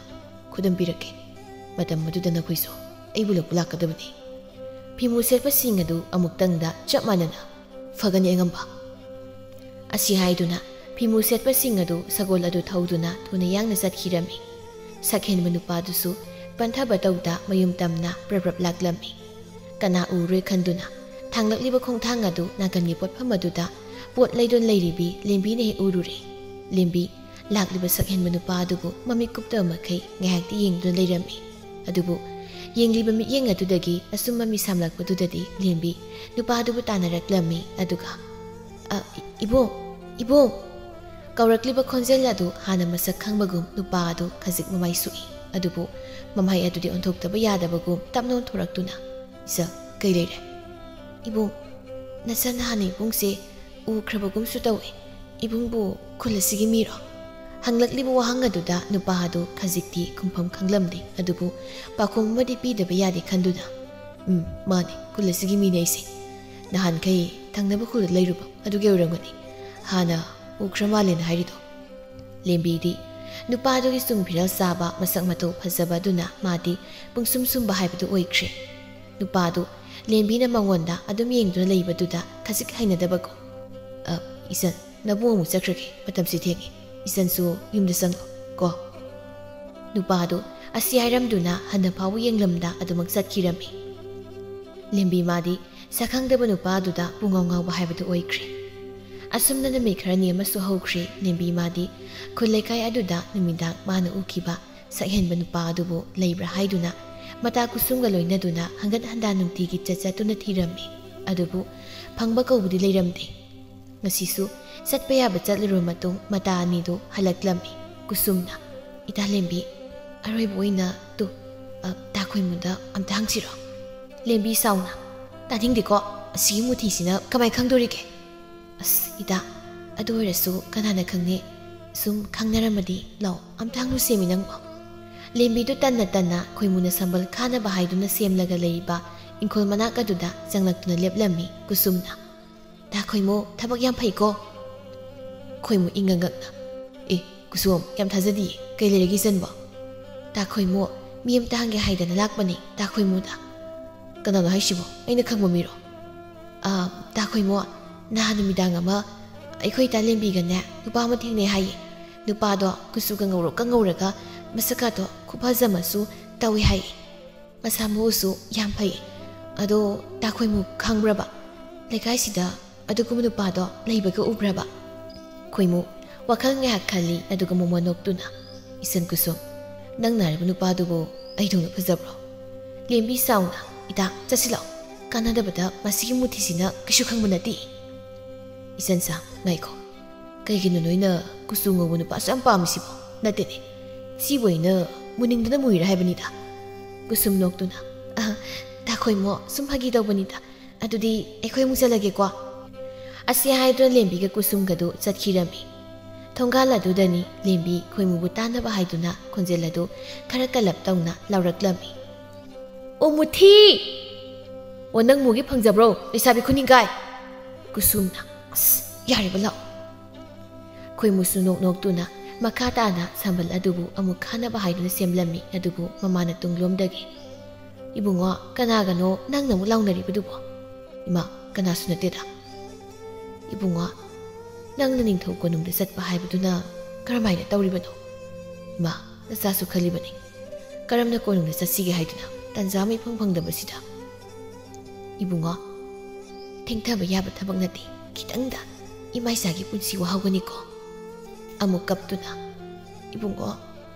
ꯈꯨꯗꯝ ꯄꯤꯔꯛꯀꯦ꯫ ꯃꯇꯝ ꯑꯗꯨꯗ ꯅꯈꯣꯏꯁꯨ ꯑꯩꯕꯨ ꯂꯧꯕ ꯂꯥꯛꯀꯗꯕꯅꯤ꯫" ꯐꯤꯃꯨ ꯁꯦꯠꯄꯁꯤꯡ ꯑꯗꯨ ꯑꯃꯨꯛꯇꯪꯗ ꯆꯞ ꯃꯥꯟꯅꯅ, "ꯐꯒꯅꯤ ꯑꯉꯝꯕ꯫" ꯑꯁꯤ ꯍꯥꯏꯗꯨꯅ ꯐꯤꯃꯨ ꯁꯦꯠꯄꯁꯤꯡ ꯑꯗꯨ ꯁꯒꯣꯜ ꯑꯗꯨ ꯊꯧꯗꯨꯅ ꯊꯨꯅ ꯌꯥꯡꯅ ꯆꯠꯈꯤꯔꯝꯃꯤ꯫ ꯁꯛꯍꯦꯟꯕ ꯅꯨꯄꯥꯗꯨꯁꯨ ꯄꯟꯊꯕ ꯇꯧꯗ ꯃꯌꯨꯝ ꯇꯝꯅ ꯄ꯭ꯔꯞ ꯄ꯭ꯔꯞ ꯂꯥꯛꯂꯝꯃꯤ꯫ ꯀꯅꯥ ꯎꯔꯣꯏ ꯈꯟꯗꯨꯅ ꯊꯥꯡꯂꯛꯂꯤꯕ ꯈꯣꯡꯊꯥꯡ ꯑꯗꯨ ꯅꯥꯀꯟꯒꯤ ꯄꯣꯠꯐꯝ ꯑꯗꯨꯗ ꯄꯣꯠ ꯂꯩꯗꯨꯅ ꯂꯩꯔꯤꯕꯤ ꯂꯦꯝꯕꯤꯅ ꯍꯦꯛ ꯎꯔꯨꯔꯦ꯫ ꯂꯦꯝꯕꯤ ꯂꯥꯛꯂꯤꯕ ꯁꯛꯍꯦꯟꯕ ꯅꯨꯄꯥ ꯑꯗꯨꯕꯨ ꯃꯃꯤꯠ ꯀꯨꯞꯇꯕ ꯃꯈꯩ ꯉꯥꯏꯍꯥꯛꯇꯤ ꯌꯦꯡꯗꯨꯅ ꯂꯩꯔꯝꯃꯤ꯫ ꯑꯗꯨꯕꯨ ꯌꯦꯡꯂꯤꯕ ꯃꯤꯠꯌꯦꯡ ꯑꯗꯨꯗꯒꯤ ꯑꯁꯨꯝ ꯃꯃꯤ ꯁꯥꯝꯂꯛꯄꯗꯨꯗꯗꯤ ꯂꯦꯝꯕꯤ ꯅꯨꯄꯥ ꯑꯗꯨꯕꯨ ꯇꯥꯟꯅꯔꯛꯂꯝꯃꯤ꯫ ꯑꯗꯨꯒ, "ꯑ, ꯏ-, ꯏꯕꯨꯡ, ꯏꯕꯨꯡ!" ꯀꯧꯔꯛꯂꯤꯕ ꯈꯣꯟꯖꯦꯜ ꯑꯗꯨ ꯍꯥꯟꯅ ꯃꯁꯛ ꯈꯪꯕꯒꯨꯝ ꯅꯨꯄꯥ ꯑꯗꯨ ꯈꯖꯤꯛ ꯃꯃꯥꯏ ꯁꯨꯛꯏ꯫ ꯑꯗꯨꯕꯨ ꯃꯃꯥꯏ ꯑꯗꯨꯗꯤ ꯑꯣꯟꯊꯣꯛꯇꯕ ꯌꯥꯗꯕꯒꯨꯝ ꯇꯞꯅ ꯑꯣꯟꯊꯣꯔꯛꯇꯨꯅ, "ꯏꯆꯟ, ꯀꯩ ꯂꯩꯔꯦ?" "ꯏꯕꯨꯡ, ꯅꯆꯟ ꯅꯍꯥꯟꯅ ꯏꯕꯨꯡꯁꯦ ꯎꯈ꯭ꯔꯕꯒꯨꯝꯁꯨ ꯇꯧꯏ꯫ ꯏꯕꯨꯡꯕꯨ ꯈꯨꯜ ꯑꯁꯤꯒꯤ ꯃꯤꯔꯣ?" ꯍꯪꯂꯛꯂꯤꯕ ꯋꯥꯍꯪ ꯑꯗꯨꯗ ꯅꯨꯄꯥ ꯑꯗꯨ ꯈꯖꯤꯛꯇꯤ ꯈꯨꯝꯐꯝ ꯈꯪꯂꯝꯗꯦ꯫ ꯑꯗꯨꯕꯨ ꯄꯥꯎꯈꯨꯝ ꯑꯃꯗꯤ ꯄꯤꯗꯕ ꯌꯥꯗꯦ ꯈꯟꯗꯨꯅ, "ꯎꯝ, ꯃꯥꯅꯦ, ꯈꯨꯜ ꯑꯁꯤꯒꯤ ꯃꯤꯅꯦ ꯑꯩꯁꯦ꯫ ꯅꯍꯥꯟꯈꯩ ꯊꯪꯅꯕ ꯈꯨꯜꯗ ꯂꯩꯔꯨꯕ ꯑꯗꯨꯒꯤ ꯑꯣꯏꯔꯝꯒꯅꯤ꯫ ꯍꯥꯟꯅ ꯎꯈ꯭ꯔ ꯃꯥꯜꯂꯦꯅ ꯍꯥꯏꯔꯤꯗꯣ꯫" ꯂꯦꯝꯕꯤꯗꯤ ꯅꯨꯄꯥꯗꯨꯒꯤ ꯆꯨꯡ ꯐꯤꯔꯦꯜ ꯆꯥꯕ, ꯃꯁꯛ ꯃꯇꯧ ꯐꯖꯕ ꯑꯗꯨꯅ ꯃꯥꯗꯤ ꯄꯨꯡꯁꯨꯝ ꯁꯨꯝꯕ ꯍꯥꯏꯕꯗꯨ ꯑꯣꯏꯈ꯭ꯔꯦ꯫ ꯅꯨꯄꯥꯗꯨ ꯂꯦꯝꯕꯤꯅ ꯃꯉꯣꯟꯗ ꯑꯗꯨꯝ ꯌꯦꯡꯗꯨꯅ ꯂꯩꯕꯗꯨꯗ ꯈꯖꯤꯛ ꯍꯩꯅꯗꯕꯒꯨꯝ, "ꯑ, ꯏꯆꯟ, ꯅꯕꯨꯡ ꯑꯃꯨꯛ ꯆꯠꯈ꯭ꯔꯒꯦ, ꯃꯇꯝꯁꯤ ꯊꯦꯡꯉꯦ꯫ ꯏꯆꯟꯁꯨ ꯌꯨꯝꯗ ꯆꯪꯂꯣ ꯀꯣ꯫" ꯅꯨꯄꯥꯗꯨ ꯑꯁꯤ ꯍꯥꯏꯔꯝꯗꯨꯅ ꯍꯟꯅ ꯐꯥꯎꯕ ꯌꯦꯡꯂꯝꯗ ꯑꯗꯨꯃꯛ ꯆꯠꯈꯤꯔꯝꯃꯤ꯫ ꯂꯦꯝꯕꯤ ꯃꯥꯗꯤ ꯁꯛꯈꯪꯗꯕ ꯅꯨꯄꯥ ꯑꯗꯨꯗ ꯄꯨꯡꯉꯥꯎ ꯉꯥꯎꯕ ꯍꯥꯏꯕꯗꯨ ꯑꯣꯏꯈ꯭ꯔꯦ꯫ ꯑꯁꯨꯝꯅ ꯅꯨꯃꯤꯠ ꯈꯔꯅꯤ ꯑꯃꯁꯨ ꯍꯧꯈ꯭ꯔꯦ꯫ ꯂꯦꯝꯕꯤ ꯃꯥꯗꯤ ꯈꯨꯜ ꯂꯩꯀꯥꯏ ꯑꯗꯨꯗ ꯅꯨꯃꯤꯗꯥꯡ ꯃꯥꯅ ꯎꯈꯤꯕ ꯁꯛꯍꯦꯟꯕ ꯅꯨꯄꯥ ꯑꯗꯨꯕꯨ ꯂꯩꯕ꯭ꯔꯥ ꯍꯥꯏꯗꯨꯅ ꯃꯇꯥ ꯀꯨꯁꯨꯝꯒ ꯂꯣꯏꯅꯗꯨꯅ ꯍꯪꯒꯠ ꯍꯟꯗꯥ ꯅꯨꯡꯇꯤꯒꯤ ꯆꯠ ꯆꯠꯇꯨꯅ ꯊꯤꯔꯝꯃꯤ꯫ ꯑꯗꯨꯕꯨ ꯐꯪꯕ ꯀꯧꯕꯗꯤ ꯂꯩꯔꯝꯗꯦ꯫ ꯉꯁꯤꯁꯨ ꯆꯠꯄ ꯌꯥꯕ ꯆꯠꯂꯨꯔꯕ ꯃꯇꯨꯡ ꯃꯇꯥ ꯑꯅꯤꯗꯨ ꯍꯜꯂꯛꯂꯝꯃꯤ꯫ ꯀꯨꯁꯨꯝꯅ, "ꯏꯇꯥ ꯂꯦꯝꯕꯤ, ꯑꯔꯣꯏꯕ ꯑꯣꯏꯅ ꯇꯨ, ꯑ, ꯇꯥ ꯈꯣꯏꯃꯨꯗ ꯑꯝꯇ ꯍꯪꯁꯤꯔꯣ?" ꯂꯦꯝꯕꯤ ꯁꯥꯎꯅ, "ꯇꯥꯅꯤꯡꯗꯦꯀꯣ, ꯑꯁꯤꯒꯤ ꯃꯨꯊꯤꯁꯤꯅ ꯀꯃꯥꯏ ꯈꯪꯗꯣꯔꯤꯒꯦ?" "ꯑꯁ, ꯏꯇꯥ, ꯑꯗꯨ ꯑꯣꯏꯔꯁꯨ ꯀꯅꯥꯅ ꯈꯪꯅꯤ? ꯁꯨꯝ ꯈꯪꯅꯔꯝꯃꯗꯤ꯫ ꯂꯥꯎ, ꯑꯝꯇ ꯍꯪꯂꯨꯁꯦꯃꯤ ꯅꯪꯕꯣ꯫" ꯂꯦꯝꯕꯤꯗꯨ ꯇꯟꯅ ꯇꯟꯅ ꯈꯣꯏꯃꯨꯅ ꯁꯝꯕꯜ ꯈꯥꯅꯕ ꯍꯥꯏꯗꯨꯅ ꯁꯦꯝꯂꯒ ꯂꯩꯔꯤꯕ ꯏꯪꯈꯣꯜ ꯃꯅꯥꯛ ꯑꯗꯨꯗ ꯆꯪꯂꯛꯇꯨꯅ ꯂꯦꯞꯂꯝꯃꯤ꯫ ꯀꯨꯁꯨꯝꯅ, "ꯇꯥ ꯈꯣꯏꯃꯨ, ꯊꯕꯛ ꯌꯥꯝ ꯐꯩꯀꯣ꯫" ꯈꯣꯏꯃꯨ ꯏꯪꯉꯪꯉꯛꯅ, "ꯑꯦ, ꯀꯨꯁꯨꯝ, ꯌꯥꯝ ꯊꯥꯖꯗꯤꯌꯦ꯫ ꯀꯩ ꯂꯩꯔꯒꯦ ꯏꯆꯟꯕꯣ?" "ꯇꯥ ꯈꯣꯏꯃꯨ, ꯃꯤ ꯑꯝꯇ ꯍꯪꯒꯦ ꯍꯥꯏꯗꯅ ꯂꯥꯛꯄꯅꯦ, ꯇꯥ ꯈꯣꯏꯃꯨꯗ꯫" "ꯀꯅꯥꯅꯣ ꯍꯥꯏꯁꯤꯕꯣ? ꯑꯩꯅ ꯈꯪꯕ ꯃꯤꯔꯣ?" "ꯑꯥ, ꯇꯥ ꯈꯣꯏꯃꯨ, ꯅꯍꯥꯟ ꯅꯨꯃꯤꯗꯥꯡ ꯑꯃ ꯑꯩꯈꯣꯏ ꯏꯇꯥ ꯂꯦꯝꯕꯤꯒꯅꯦ ꯅꯨꯄꯥ ꯑꯃ ꯊꯦꯡꯅꯩ ꯍꯥꯏꯌꯦ꯫ ꯅꯨꯄꯥꯗꯣ ꯀꯨꯆꯨꯒ ꯉꯧꯔꯣꯛꯀ ꯉꯧꯔꯒ ꯃꯁꯛꯀꯥꯗꯣ ꯈꯨꯐꯖ ꯑꯃꯁꯨ ꯇꯧꯏ ꯍꯥꯏ꯫ ꯃꯁꯥ ꯃꯎꯁꯨ ꯌꯥꯝ ꯐꯩ꯫ ꯑꯗꯣ ꯇꯥ ꯈꯣꯏꯃꯨ ꯈꯪꯕ꯭ꯔꯕ? ꯂꯩꯀꯥꯏꯁꯤꯗ ꯑꯗꯨꯒꯨꯝꯕ ꯅꯨꯄꯥꯗꯣ ꯂꯩꯕꯒ ꯎꯕ꯭ꯔꯕ? ꯈꯣꯏꯃꯨ ꯋꯥꯈꯜ ꯉꯥꯏꯍꯥꯛ ꯈꯜꯂꯤ, ꯑꯗꯨꯒ ꯃꯣꯃꯣꯟ ꯅꯣꯛꯇꯨꯅ, "ꯏꯆꯟ ꯀꯨꯁꯨꯝ, ꯅꯪ ꯅꯥꯔꯤꯕ ꯅꯨꯄꯥꯗꯨꯕꯨ ꯑꯩꯗꯧꯅ ꯐꯖꯕ꯭ꯔꯣ?" ꯂꯦꯝꯕꯤ ꯆꯥꯎꯅ, "ꯏꯇꯥ, ꯆꯠꯁꯤꯜꯂꯣ꯫ ꯀꯥꯟꯅꯗꯕꯗ ꯃꯁꯤꯒꯤ ꯃꯨꯊꯤꯁꯤꯅ ꯀꯩꯁꯨ ꯈꯪꯕ ꯅꯠꯇꯦ꯫" "ꯏꯆꯟꯁꯥ, ꯉꯥꯏꯈꯣ꯫ ꯀꯩꯒꯤꯅꯣ ꯅꯣꯏꯅ ꯀꯨꯆꯨ ꯉꯧꯕ ꯅꯨꯄꯥꯁꯨ ꯌꯥꯝ ꯄꯥꯝꯃꯤꯁꯤꯕꯣ? ꯅꯠꯇꯦꯅꯦ, ꯁꯤꯕꯨ ꯑꯩꯅ ꯃꯨꯅꯤꯡꯗꯅ ꯃꯨꯏꯔꯥ ꯍꯥꯏꯕꯅꯤꯗ꯫" ꯀꯨꯁꯨꯝ ꯅꯣꯛꯇꯨꯅ, "ꯑ, ꯇꯥ ꯈꯣꯏꯃꯨ, ꯁꯨꯝ ꯐꯥꯒꯤ ꯇꯧꯕꯅꯤꯗ꯫ ꯑꯗꯨꯗꯤ ꯑꯩꯈꯣꯏ ꯑꯃꯨꯛ ꯆꯠꯂꯒꯦꯀꯣ꯫" ꯑꯁꯤ ꯍꯥꯏꯗꯨꯅ ꯂꯦꯝꯕꯤꯒ ꯀꯨꯁꯨꯝꯒꯗꯨ ꯆꯠꯈꯤꯔꯝꯃꯤ꯫ ꯊꯣꯡꯒꯥꯜ ꯑꯗꯨꯗꯅꯤ ꯂꯦꯝꯕꯤ ꯈꯣꯏꯃꯨꯕꯨ ꯇꯥꯅꯕ ꯍꯥꯏꯗꯨꯅ ꯈꯣꯟꯖꯦꯜ ꯑꯗꯨ ꯈꯔ ꯀꯜꯂꯞ ꯇꯧꯅ ꯂꯥꯎꯔꯛꯂꯝꯃꯤ꯫ "ꯑꯣ ꯃꯨꯊꯤ! ꯑꯣ, ꯅꯪ ꯃꯨꯒꯤ ꯐꯪꯖꯕ꯭ꯔꯣ, ꯂꯩꯁꯥꯕꯤ ꯈꯨꯅꯤꯡꯒꯥꯏ?" ꯀꯨꯁꯨꯝꯅ, "ꯑꯁ, ꯌꯥꯔꯦꯕ, ꯂꯥꯛꯑꯣ꯫" ꯈꯣꯏꯃꯨꯁꯨ ꯅꯣꯛ ꯅꯣꯛꯇꯨꯅ ꯃꯈꯥ ꯇꯥꯅ ꯁꯝꯕꯜ ꯑꯗꯨꯕꯨ ꯑꯃꯨꯛ ꯈꯥꯅꯕ ꯍꯥꯏꯗꯨꯅ ꯁꯦꯝꯂꯝꯃꯤ, ꯑꯗꯨꯕꯨ ꯃꯃꯥꯅ ꯇꯨꯡꯂꯣꯝꯗꯒꯤ, "ꯏꯕꯨꯡꯉꯣ, ꯀꯅꯥꯒꯅꯣ ꯅꯪꯅ ꯑꯃꯨꯛ ꯂꯥꯎꯅꯔꯤꯕꯗꯨꯕꯣ?" "ꯏꯃꯥ, ꯀꯅꯥꯁꯨ ꯅꯠꯇꯦꯗ꯫" "ꯏꯕꯨꯡꯉꯣ, ꯅꯪꯅ ꯅꯤꯡꯊꯧ ꯀꯣꯅꯨꯡꯗ ꯆꯠꯄ ꯍꯥꯏꯕꯗꯨꯅ ꯀꯔꯝꯍꯥꯏꯅ ꯇꯧꯔꯤꯕꯅꯣ?" "ꯏꯃꯥ, ꯅꯆꯥꯁꯨ ꯈꯜꯂꯤꯕꯅꯤ꯫ ꯀꯔꯝꯅ ꯀꯣꯅꯨꯡꯗ ꯆꯠꯁꯤꯒꯦ ꯍꯥꯏꯗꯨꯅ ꯇꯥꯟꯖꯥ ꯑꯃ ꯏꯐꯪ ꯐꯪꯗꯕꯁꯤꯗ꯫" "ꯏꯕꯨꯡꯉꯣ, ꯊꯦꯡꯊꯕ ꯌꯥꯕ ꯊꯕꯛ ꯅꯠꯇꯦ꯫ ꯈꯤꯇꯪꯗ ꯏꯃꯥ ꯏꯆꯥꯒꯤ ꯄꯨꯟꯁꯤ ꯋꯥꯍꯧꯒꯅꯤꯀꯣ꯫" ꯑꯃꯨꯛ ꯀꯞꯇꯨꯅ, "ꯏꯕꯨꯡꯉꯣ,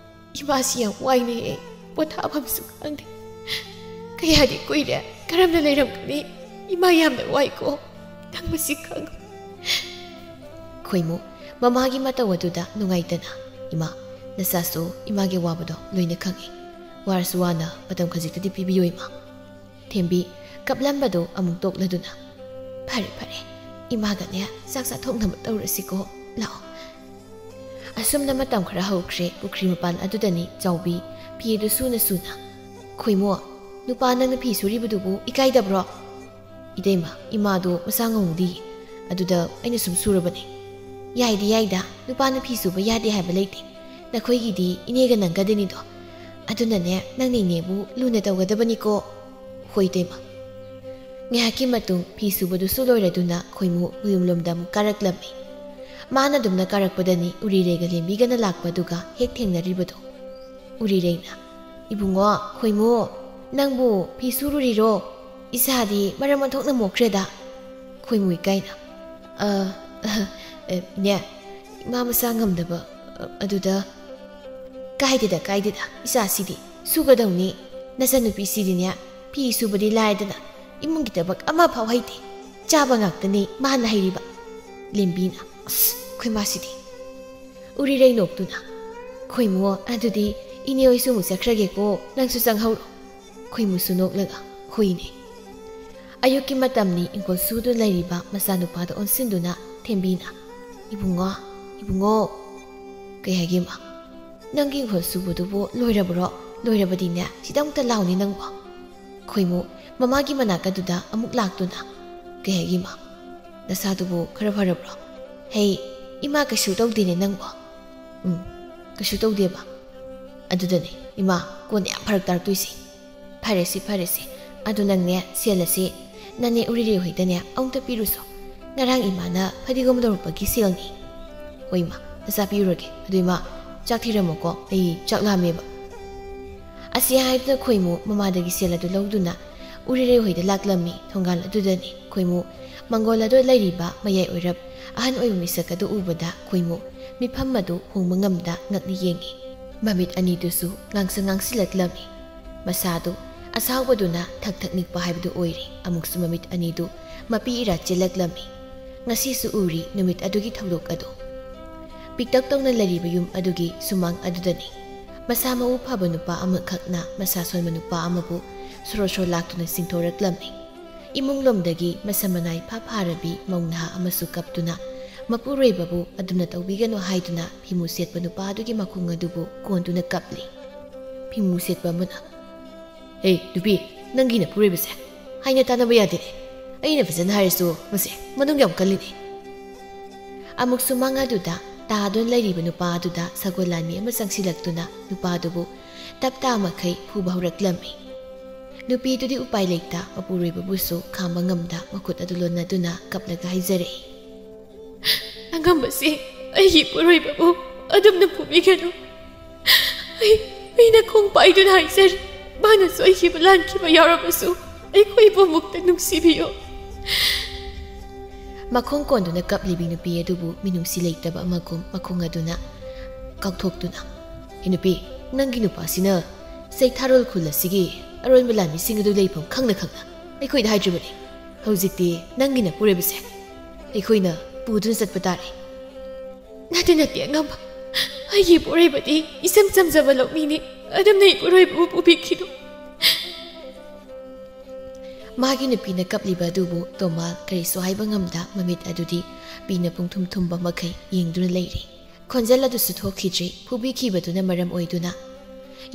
ꯏꯃꯥꯁꯤ ꯌꯥꯝ ꯋꯥꯏꯅꯦ꯫ ꯄꯣꯊꯥꯐꯝꯁꯨ ꯈꯪꯗꯦ꯫ ꯀꯌꯥꯗꯤ ꯀꯨꯏꯔꯦ꯫ ꯀꯔꯝꯅ ꯂꯩꯔꯝꯒꯅꯤ? ꯏꯃꯥ ꯌꯥꯝꯅ ꯋꯥꯏꯀꯣ꯫ ꯅꯪ ꯃꯁꯤ ꯈꯪꯉꯨ꯫" ꯈꯣꯏꯃꯨ ꯃꯃꯥꯒꯤ ꯃꯇꯧ ꯑꯗꯨꯗ ꯅꯨꯡꯉꯥꯏꯇꯅ, "ꯏꯃꯥ, ꯅꯆꯥꯁꯨ ꯏꯃꯥꯒꯤ ꯑꯋꯥꯕꯗꯣ ꯂꯣꯏꯅ ꯈꯪꯉꯤ꯫ ꯋꯥꯔꯁꯨ ꯋꯥꯅ ꯃꯇꯝ ꯈꯖꯤꯛꯇꯗꯤ ꯄꯤꯕꯤꯌꯨ, ꯏꯃꯥ꯫" ꯊꯦꯝꯕꯤ ꯀꯞꯂꯝꯕꯗꯨ ꯑꯃꯨꯛ ꯇꯣꯛꯂꯗꯨꯅ, "ꯐꯔꯦ, ꯐꯔꯦ, ꯏꯃꯥꯒꯅꯦ ꯆꯥꯛ ꯆꯥꯊꯣꯛꯅꯕ ꯇꯧꯔꯁꯤꯀꯣ, ꯂꯥꯛꯑꯣ꯫" ꯑꯁꯨꯝꯅ ꯃꯇꯝ ꯈꯔ ꯍꯧꯈ꯭ꯔꯦ꯫ ꯄꯨꯈ꯭ꯔꯤ ꯃꯄꯥꯟ ꯑꯗꯨꯗꯅꯤ ꯆꯥꯎꯕꯤ ꯐꯤ ꯑꯗꯨ ꯁꯨꯅ ꯁꯨꯅ, "ꯈꯣꯏꯃꯨ, ꯅꯨꯄꯥ ꯅꯪꯅ ꯐꯤ ꯁꯨꯔꯤꯕꯗꯨꯕꯨ ꯏꯀꯥꯏꯗꯕ꯭ꯔꯣ?" "ꯏꯇꯩꯃ, ꯏꯃꯥꯗꯣ ꯃꯁꯥ ꯉꯧꯗꯤ, ꯑꯗꯨꯗ ꯑꯩꯅ ꯁꯨꯝ ꯁꯨꯔꯕꯅꯦ꯫" "ꯌꯥꯏꯗꯤ ꯌꯥꯏꯗ, ꯅꯨꯄꯥꯅ ꯐꯤ ꯁꯨꯕ ꯌꯥꯗꯦ ꯍꯥꯏꯕ ꯂꯩꯇꯦ꯫ ꯅꯈꯣꯏꯒꯤꯗꯤ ꯏꯅꯦꯒ ꯅꯪꯒꯗꯅꯤꯗꯣ꯫ ꯑꯗꯨꯅꯅꯦ, ꯅꯪꯅ ꯏꯅꯦꯕꯨ ꯂꯨꯅ ꯇꯧꯒꯗꯕꯅꯤꯀꯣ꯫" "ꯍꯣꯏ, ꯏꯇꯩꯃ꯫" ꯉꯥꯏꯍꯥꯛꯀꯤ ꯃꯇꯨꯡ ꯐꯤ ꯁꯨꯕꯗꯨꯁꯨ ꯂꯣꯏꯔꯗꯨꯅ ꯈꯣꯏꯃꯨ ꯃꯌꯨꯝꯂꯣꯝꯗ ꯑꯃꯨꯛ ꯀꯥꯔꯛꯂꯝꯃꯤ꯫ ꯃꯥꯅ ꯑꯗꯨꯝꯅ ꯀꯥꯔꯛꯄꯗꯅꯤ ꯎꯔꯤꯔꯩꯒ ꯂꯦꯝꯕꯤꯒꯅ ꯂꯥꯛꯄ ꯑꯗꯨꯒ ꯍꯦꯛ ꯊꯦꯡꯅꯔꯤꯕꯗꯣ꯫ ꯎꯔꯤꯔꯩꯅ, "ꯏꯕꯨꯡꯉꯣ, ꯈꯣꯏꯃꯨ, ꯅꯪꯕꯨ ꯐꯤ ꯁꯨꯔꯨꯔꯤꯔꯣ? ꯏꯁꯥꯗꯤ ꯃꯔꯝ ꯑꯣꯟꯊꯣꯛꯅ ꯃꯣꯛꯈ꯭ꯔꯦꯗ꯫" ꯈꯣꯏꯃꯨ ꯏꯀꯥꯏꯅ, "ꯑ, ꯑ, ꯑ, ꯏꯅꯦ, ꯏꯃꯥ ꯃꯁꯥ ꯉꯝꯗꯕ, ꯑ, ꯑꯗꯨꯗ꯫" "ꯀꯥꯏꯗꯦꯗ, ꯀꯥꯏꯗꯦꯗ, ꯏꯆꯥꯁꯤꯗꯤ ꯁꯨꯒꯗꯧꯅꯤ꯫ ꯅꯆꯟꯅꯨꯄꯤꯁꯤꯗꯤꯅꯦ, ꯐꯤ ꯁꯨꯕꯗꯤ ꯂꯥꯏꯗꯅ, ꯏꯃꯨꯡꯒꯤ ꯊꯕꯛ ꯑꯃꯐꯥꯎ ꯍꯩꯇꯦ꯫ ꯆꯥꯕ ꯉꯥꯛꯇꯅꯤ ꯃꯥꯅ ꯍꯩꯔꯤꯕ꯫" ꯂꯦꯝꯕꯤꯅ, "ꯑꯁ, ꯑꯩꯈꯣꯏ ꯃꯥꯁꯤꯗꯤ꯫" ꯎꯔꯤꯔꯩ ꯅꯣꯛꯇꯨꯅ, "ꯈꯣꯏꯃꯨ, ꯑꯗꯨꯗꯤ ꯏꯅꯦ ꯍꯣꯏꯁꯨ ꯑꯃꯨꯛ ꯆꯠꯈ꯭ꯔꯒꯦꯀꯣ, ꯅꯪꯁꯨ ꯆꯪꯍꯧꯔꯣ꯫" ꯈꯣꯏꯃꯨꯁꯨ ꯅꯣꯛꯂꯒ, "ꯍꯣꯏꯅꯦ꯫" ꯑꯌꯨꯛꯀꯤ ꯃꯇꯝꯅꯤ꯫ ꯏꯪꯈꯣꯜ ꯁꯨꯗꯨꯅ ꯂꯩꯔꯤꯕ ꯃꯆꯥꯅꯨꯄꯥꯗ ꯑꯣꯟꯁꯤꯟꯗꯨꯅ ꯊꯦꯝꯕꯤꯅ, "ꯏꯕꯨꯡꯉꯣ, ꯏꯕꯨꯡꯉꯣ꯫" "ꯀꯩ ꯍꯥꯏꯒꯦ, ꯏꯃꯥ?" "ꯅꯪꯒꯤ ꯏꯪꯈꯣꯜ ꯁꯨꯕꯗꯨꯕꯨ ꯂꯣꯏꯔꯕ꯭ꯔꯣ? ꯂꯣꯏꯔꯕꯗꯤꯅꯦ, ꯁꯤꯗ ꯑꯃꯨꯛꯇ ꯂꯥꯎꯅꯦ ꯅꯪꯕꯣ꯫" ꯈꯣꯏꯃꯨ ꯃꯃꯥꯒꯤ ꯃꯅꯥꯛ ꯑꯗꯨꯗ ꯑꯃꯨꯛ ꯂꯥꯛꯇꯨꯅ, "ꯀꯩ ꯍꯥꯏꯒꯦ, ꯏꯃꯥ? ꯅꯁꯥꯗꯨꯕꯨ ꯈꯔ ꯐꯔꯕ꯭ꯔꯣ?" "ꯍꯦ, ꯏꯃꯥ, ꯀꯩꯁꯨ ꯇꯧꯗꯦꯅꯦ ꯅꯪꯕꯣ꯫" "ꯎꯝ, ꯀꯩꯁꯨ ꯇꯧꯗꯦꯕ꯫ ꯑꯗꯨꯗꯅꯦ, ꯏꯃꯥ, ꯀꯣꯟꯅ ꯌꯥꯝ ꯐꯔꯛ ꯇꯥꯔꯛꯇꯣꯏꯁꯦ꯫" "ꯐꯔꯦꯁꯦ, ꯐꯔꯦꯁꯦ꯫ ꯑꯗꯨ ꯅꯪꯅꯦ, ꯁꯦꯜ ꯑꯁꯤ ꯅꯅꯦ ꯎꯔꯤꯔꯩ ꯍꯣꯏꯗꯅꯦ ꯑꯃꯨꯛꯇ ꯄꯤꯔꯨꯁꯣ꯫ ꯉꯔꯥꯡ ꯏꯃꯥꯅ ꯐꯗꯤꯒꯣꯝ ꯂꯧꯔꯛꯄꯒꯤ ꯁꯦꯜꯅꯤ꯫" "ꯍꯣꯏ, ꯏꯃꯥ, ꯅꯆꯥ ꯄꯤꯔꯨꯔꯒꯦ꯫ ꯑꯗꯨ, ꯏꯃꯥ, ꯆꯥꯛ ꯊꯤꯔꯝꯃꯣꯀꯣ, ꯑꯩ ꯆꯥꯛ ꯂꯥꯝꯃꯦꯕ꯫" ꯑꯁꯤ ꯍꯥꯏꯗꯨꯅ ꯈꯣꯏꯃꯨ ꯃꯃꯥꯗꯒꯤ ꯁꯦꯜ ꯑꯗꯨ ꯂꯧꯗꯨꯅ ꯎꯔꯤꯔꯩ ꯍꯣꯏꯗ ꯂꯥꯛꯂꯝꯃꯤ꯫ ꯊꯣꯡꯒꯥꯜ ꯑꯗꯨꯗꯅꯤ ꯈꯣꯏꯃꯨ ꯃꯪꯒꯣꯜ ꯑꯗꯨ ꯂꯩꯔꯤꯕ ꯃꯌꯥꯏ ꯑꯣꯏꯔꯞ ꯑꯍꯟ ꯑꯣꯏꯕ ꯃꯤꯁꯛ ꯑꯗꯨ ꯎꯕꯗ ꯈꯣꯏꯃꯨ ꯃꯤꯐꯝ ꯑꯗꯨ ꯍꯣꯡꯕ ꯉꯝꯗ ꯉꯛꯅ ꯌꯦꯡꯉꯤ꯫ ꯃꯃꯤꯠ ꯑꯅꯤꯗꯨꯁꯨ ꯉꯥꯡꯁꯪ ꯉꯥꯡꯁꯤꯜꯂꯛꯂꯝꯃꯤ꯫ ꯃꯁꯥꯗꯨ ꯑꯁꯥꯎꯕꯗꯨꯅ ꯊꯛ ꯊꯛ ꯅꯤꯛꯄ ꯍꯥꯏꯕꯗꯨ ꯑꯣꯏꯔꯦ꯫ ꯑꯃꯨꯛꯁꯨ ꯃꯃꯤꯠ ꯑꯅꯤꯗꯨ ꯃꯄꯤ ꯏꯔꯥ ꯆꯦꯜꯂꯛꯂꯝꯃꯤ꯫ ꯉꯁꯤꯁꯨ ꯎꯔꯤ ꯅꯨꯃꯤꯠ ꯑꯗꯨꯒꯤ ꯊꯧꯗꯣꯛ ꯑꯗꯨ꯫ ꯄꯤꯛꯇꯛ ꯇꯧꯅ ꯂꯩꯔꯤꯕ ꯌꯨꯝ ꯑꯗꯨꯒꯤ ꯁꯨꯃꯥꯡ ꯑꯗꯨꯗꯅꯤ ꯃꯁꯥ ꯃꯎ ꯐꯕ ꯅꯨꯄꯥ ꯑꯃꯈꯛꯅ ꯃꯁꯥ ꯁꯣꯟꯕ ꯅꯨꯄꯥ ꯑꯃꯕꯨ ꯁꯣꯔꯣ ꯁꯣꯔꯣ ꯂꯥꯛꯇꯨꯅ ꯆꯤꯡꯊꯣꯔꯛꯂꯝꯃꯤ꯫ ꯏꯃꯨꯡꯂꯣꯝꯗꯒꯤ ꯃꯁꯝ ꯃꯅꯥꯏ ꯐꯥ ꯐꯥꯔꯕꯤ ꯃꯧ ꯅꯍꯥ ꯑꯃꯁꯨ ꯀꯞꯇꯨꯅ ꯃꯄꯨꯔꯣꯏꯕꯕꯨ ꯑꯗꯨꯝꯅ ꯇꯧꯕꯤꯒꯅꯨ ꯍꯥꯏꯗꯨꯅ ꯐꯤꯃꯨ ꯁꯦꯠꯄ ꯅꯨꯄꯥ ꯑꯗꯨꯒꯤ ꯃꯈꯣꯡ ꯑꯗꯨꯕꯨ ꯀꯣꯟꯗꯨꯅ ꯀꯞꯂꯤ꯫ ꯐꯤꯃꯨ ꯁꯦꯠꯄ ꯑꯃꯅ, "ꯍꯦ, ꯅꯨꯄꯤ, ꯅꯪꯒꯤ ꯅꯄꯨꯔꯣꯏꯕꯁꯦ ꯍꯥꯏꯅ ꯇꯥꯟꯅꯕ ꯌꯥꯗꯦꯅꯦ꯫ ꯑꯩꯅ ꯐꯖꯅ ꯍꯥꯏꯔꯁꯨ ꯃꯁꯦ ꯃꯅꯨꯡ ꯌꯥꯝ ꯀꯜꯂꯤꯅꯦ꯫" ꯑꯃꯨꯛ ꯁꯨꯃꯥꯡ ꯑꯗꯨꯗ ꯇꯥꯗꯨꯅ ꯂꯩꯔꯤꯕ ꯅꯨꯄꯥ ꯑꯗꯨꯗ ꯁꯒꯣꯜ ꯂꯥꯟꯃꯤ ꯑꯃ ꯆꯪꯁꯤꯜꯂꯛꯇꯨꯅ ꯅꯨꯄꯥꯗꯨꯕꯨ ꯇꯞ ꯇꯥ ꯃꯈꯩ ꯐꯨꯕ ꯍꯧꯔꯛꯂꯝꯃꯤ꯫ ꯅꯨꯄꯤꯗꯨꯗꯤ ꯎꯄꯥꯏ ꯂꯩꯇ ꯃꯄꯨꯔꯣꯏꯕꯕꯨꯁꯨ ꯈꯥꯝꯕ ꯉꯝꯗ ꯃꯈꯨꯠ ꯑꯗꯨ ꯂꯣꯟꯅꯗꯨꯅ ꯀꯞꯂꯒ ꯍꯥꯏꯖꯔꯛꯏ, "ꯑꯉꯝꯕꯁꯤꯡ, ꯑꯩꯒꯤ ꯏꯄꯨꯔꯣꯏꯕꯕꯨ ꯑꯗꯨꯝꯅ ꯐꯨꯕꯤꯒꯅꯨ꯫ ꯑꯩ, ꯑꯩꯅ ꯈꯣꯡ ꯄꯥꯏꯗꯨꯅ ꯍꯥꯏꯖꯔꯤ, ꯃꯥꯅ ꯁꯣꯏꯈꯤꯕ ꯂꯥꯟꯈꯤꯕ ꯌꯥꯎꯔꯕꯁꯨ ꯑꯩꯈꯣꯏꯕꯨ ꯑꯃꯨꯛꯇ ꯅꯨꯡꯁꯤꯕꯤꯌꯨ꯫ ꯃꯈꯣꯡ ꯀꯣꯟꯗꯨꯅ ꯀꯞꯂꯤꯕꯤ ꯅꯨꯄꯤ ꯑꯗꯨꯕꯨ ꯃꯤꯅꯨꯡꯁꯤ ꯂꯩꯇꯕ ꯑꯃꯒꯨꯝ ꯃꯈꯣꯡ ꯑꯗꯨꯅ ꯀꯥꯎꯊꯣꯛꯇꯨꯅ, "ꯍꯦ ꯅꯨꯄꯤ, ꯅꯪꯒꯤ ꯅꯨꯄꯥꯁꯤꯅ ꯆꯩꯊꯥꯔꯣꯜ ꯈꯨꯜ ꯑꯁꯤꯒꯤ ꯑꯔꯣꯟꯕ ꯂꯥꯟꯃꯤꯁꯤꯡ ꯑꯗꯨ ꯂꯩꯐꯝ ꯈꯪꯅ ꯈꯪꯅ ꯑꯩꯈꯣꯏꯗ ꯍꯥꯏꯗ꯭ꯔꯤꯕꯅꯤ꯫ ꯍꯧꯖꯤꯛꯇꯤ ꯅꯪꯒꯤ ꯅꯄꯨꯔꯣꯏꯕꯁꯦ ꯑꯩꯈꯣꯏꯅ ꯄꯨꯗꯨꯅ ꯆꯠꯄ ꯇꯥꯔꯦ꯫" "ꯅꯠꯇꯦ, ꯅꯠꯇꯦ, ꯑꯉꯝꯕ꯫ ꯑꯩꯒꯤ ꯄꯣꯔꯩꯕꯗꯤ ꯏꯆꯝ ꯆꯝꯖꯕ ꯂꯧꯃꯤꯅꯤ꯫ ꯑꯗꯨꯝꯅ ꯏꯄꯨꯔꯣꯏꯕꯕꯨ ꯄꯨꯕꯤꯈꯤꯅꯨ꯫" ꯃꯥꯒꯤ ꯅꯨꯄꯤꯅ ꯀꯞꯂꯤꯕ ꯑꯗꯨꯕꯨ ꯇꯣꯃꯥꯜ ꯀꯔꯤꯁꯨ ꯍꯥꯏꯕ ꯉꯝꯗ ꯃꯃꯤꯠ ꯑꯗꯨꯗꯤ ꯄꯤꯅ ꯄꯨꯡꯊꯨꯝ ꯊꯨꯝꯕ ꯃꯈꯩ ꯌꯦꯡꯗꯨꯅ ꯂꯩꯔꯤ꯫ ꯈꯣꯟꯖꯦꯜ ꯑꯗꯨꯁꯨ ꯊꯣꯛꯈꯤꯗ꯭ꯔꯤ꯫ ꯐꯨꯕꯤꯈꯤꯕꯗꯨꯅ ꯃꯔꯝ ꯑꯣꯏꯗꯨꯅ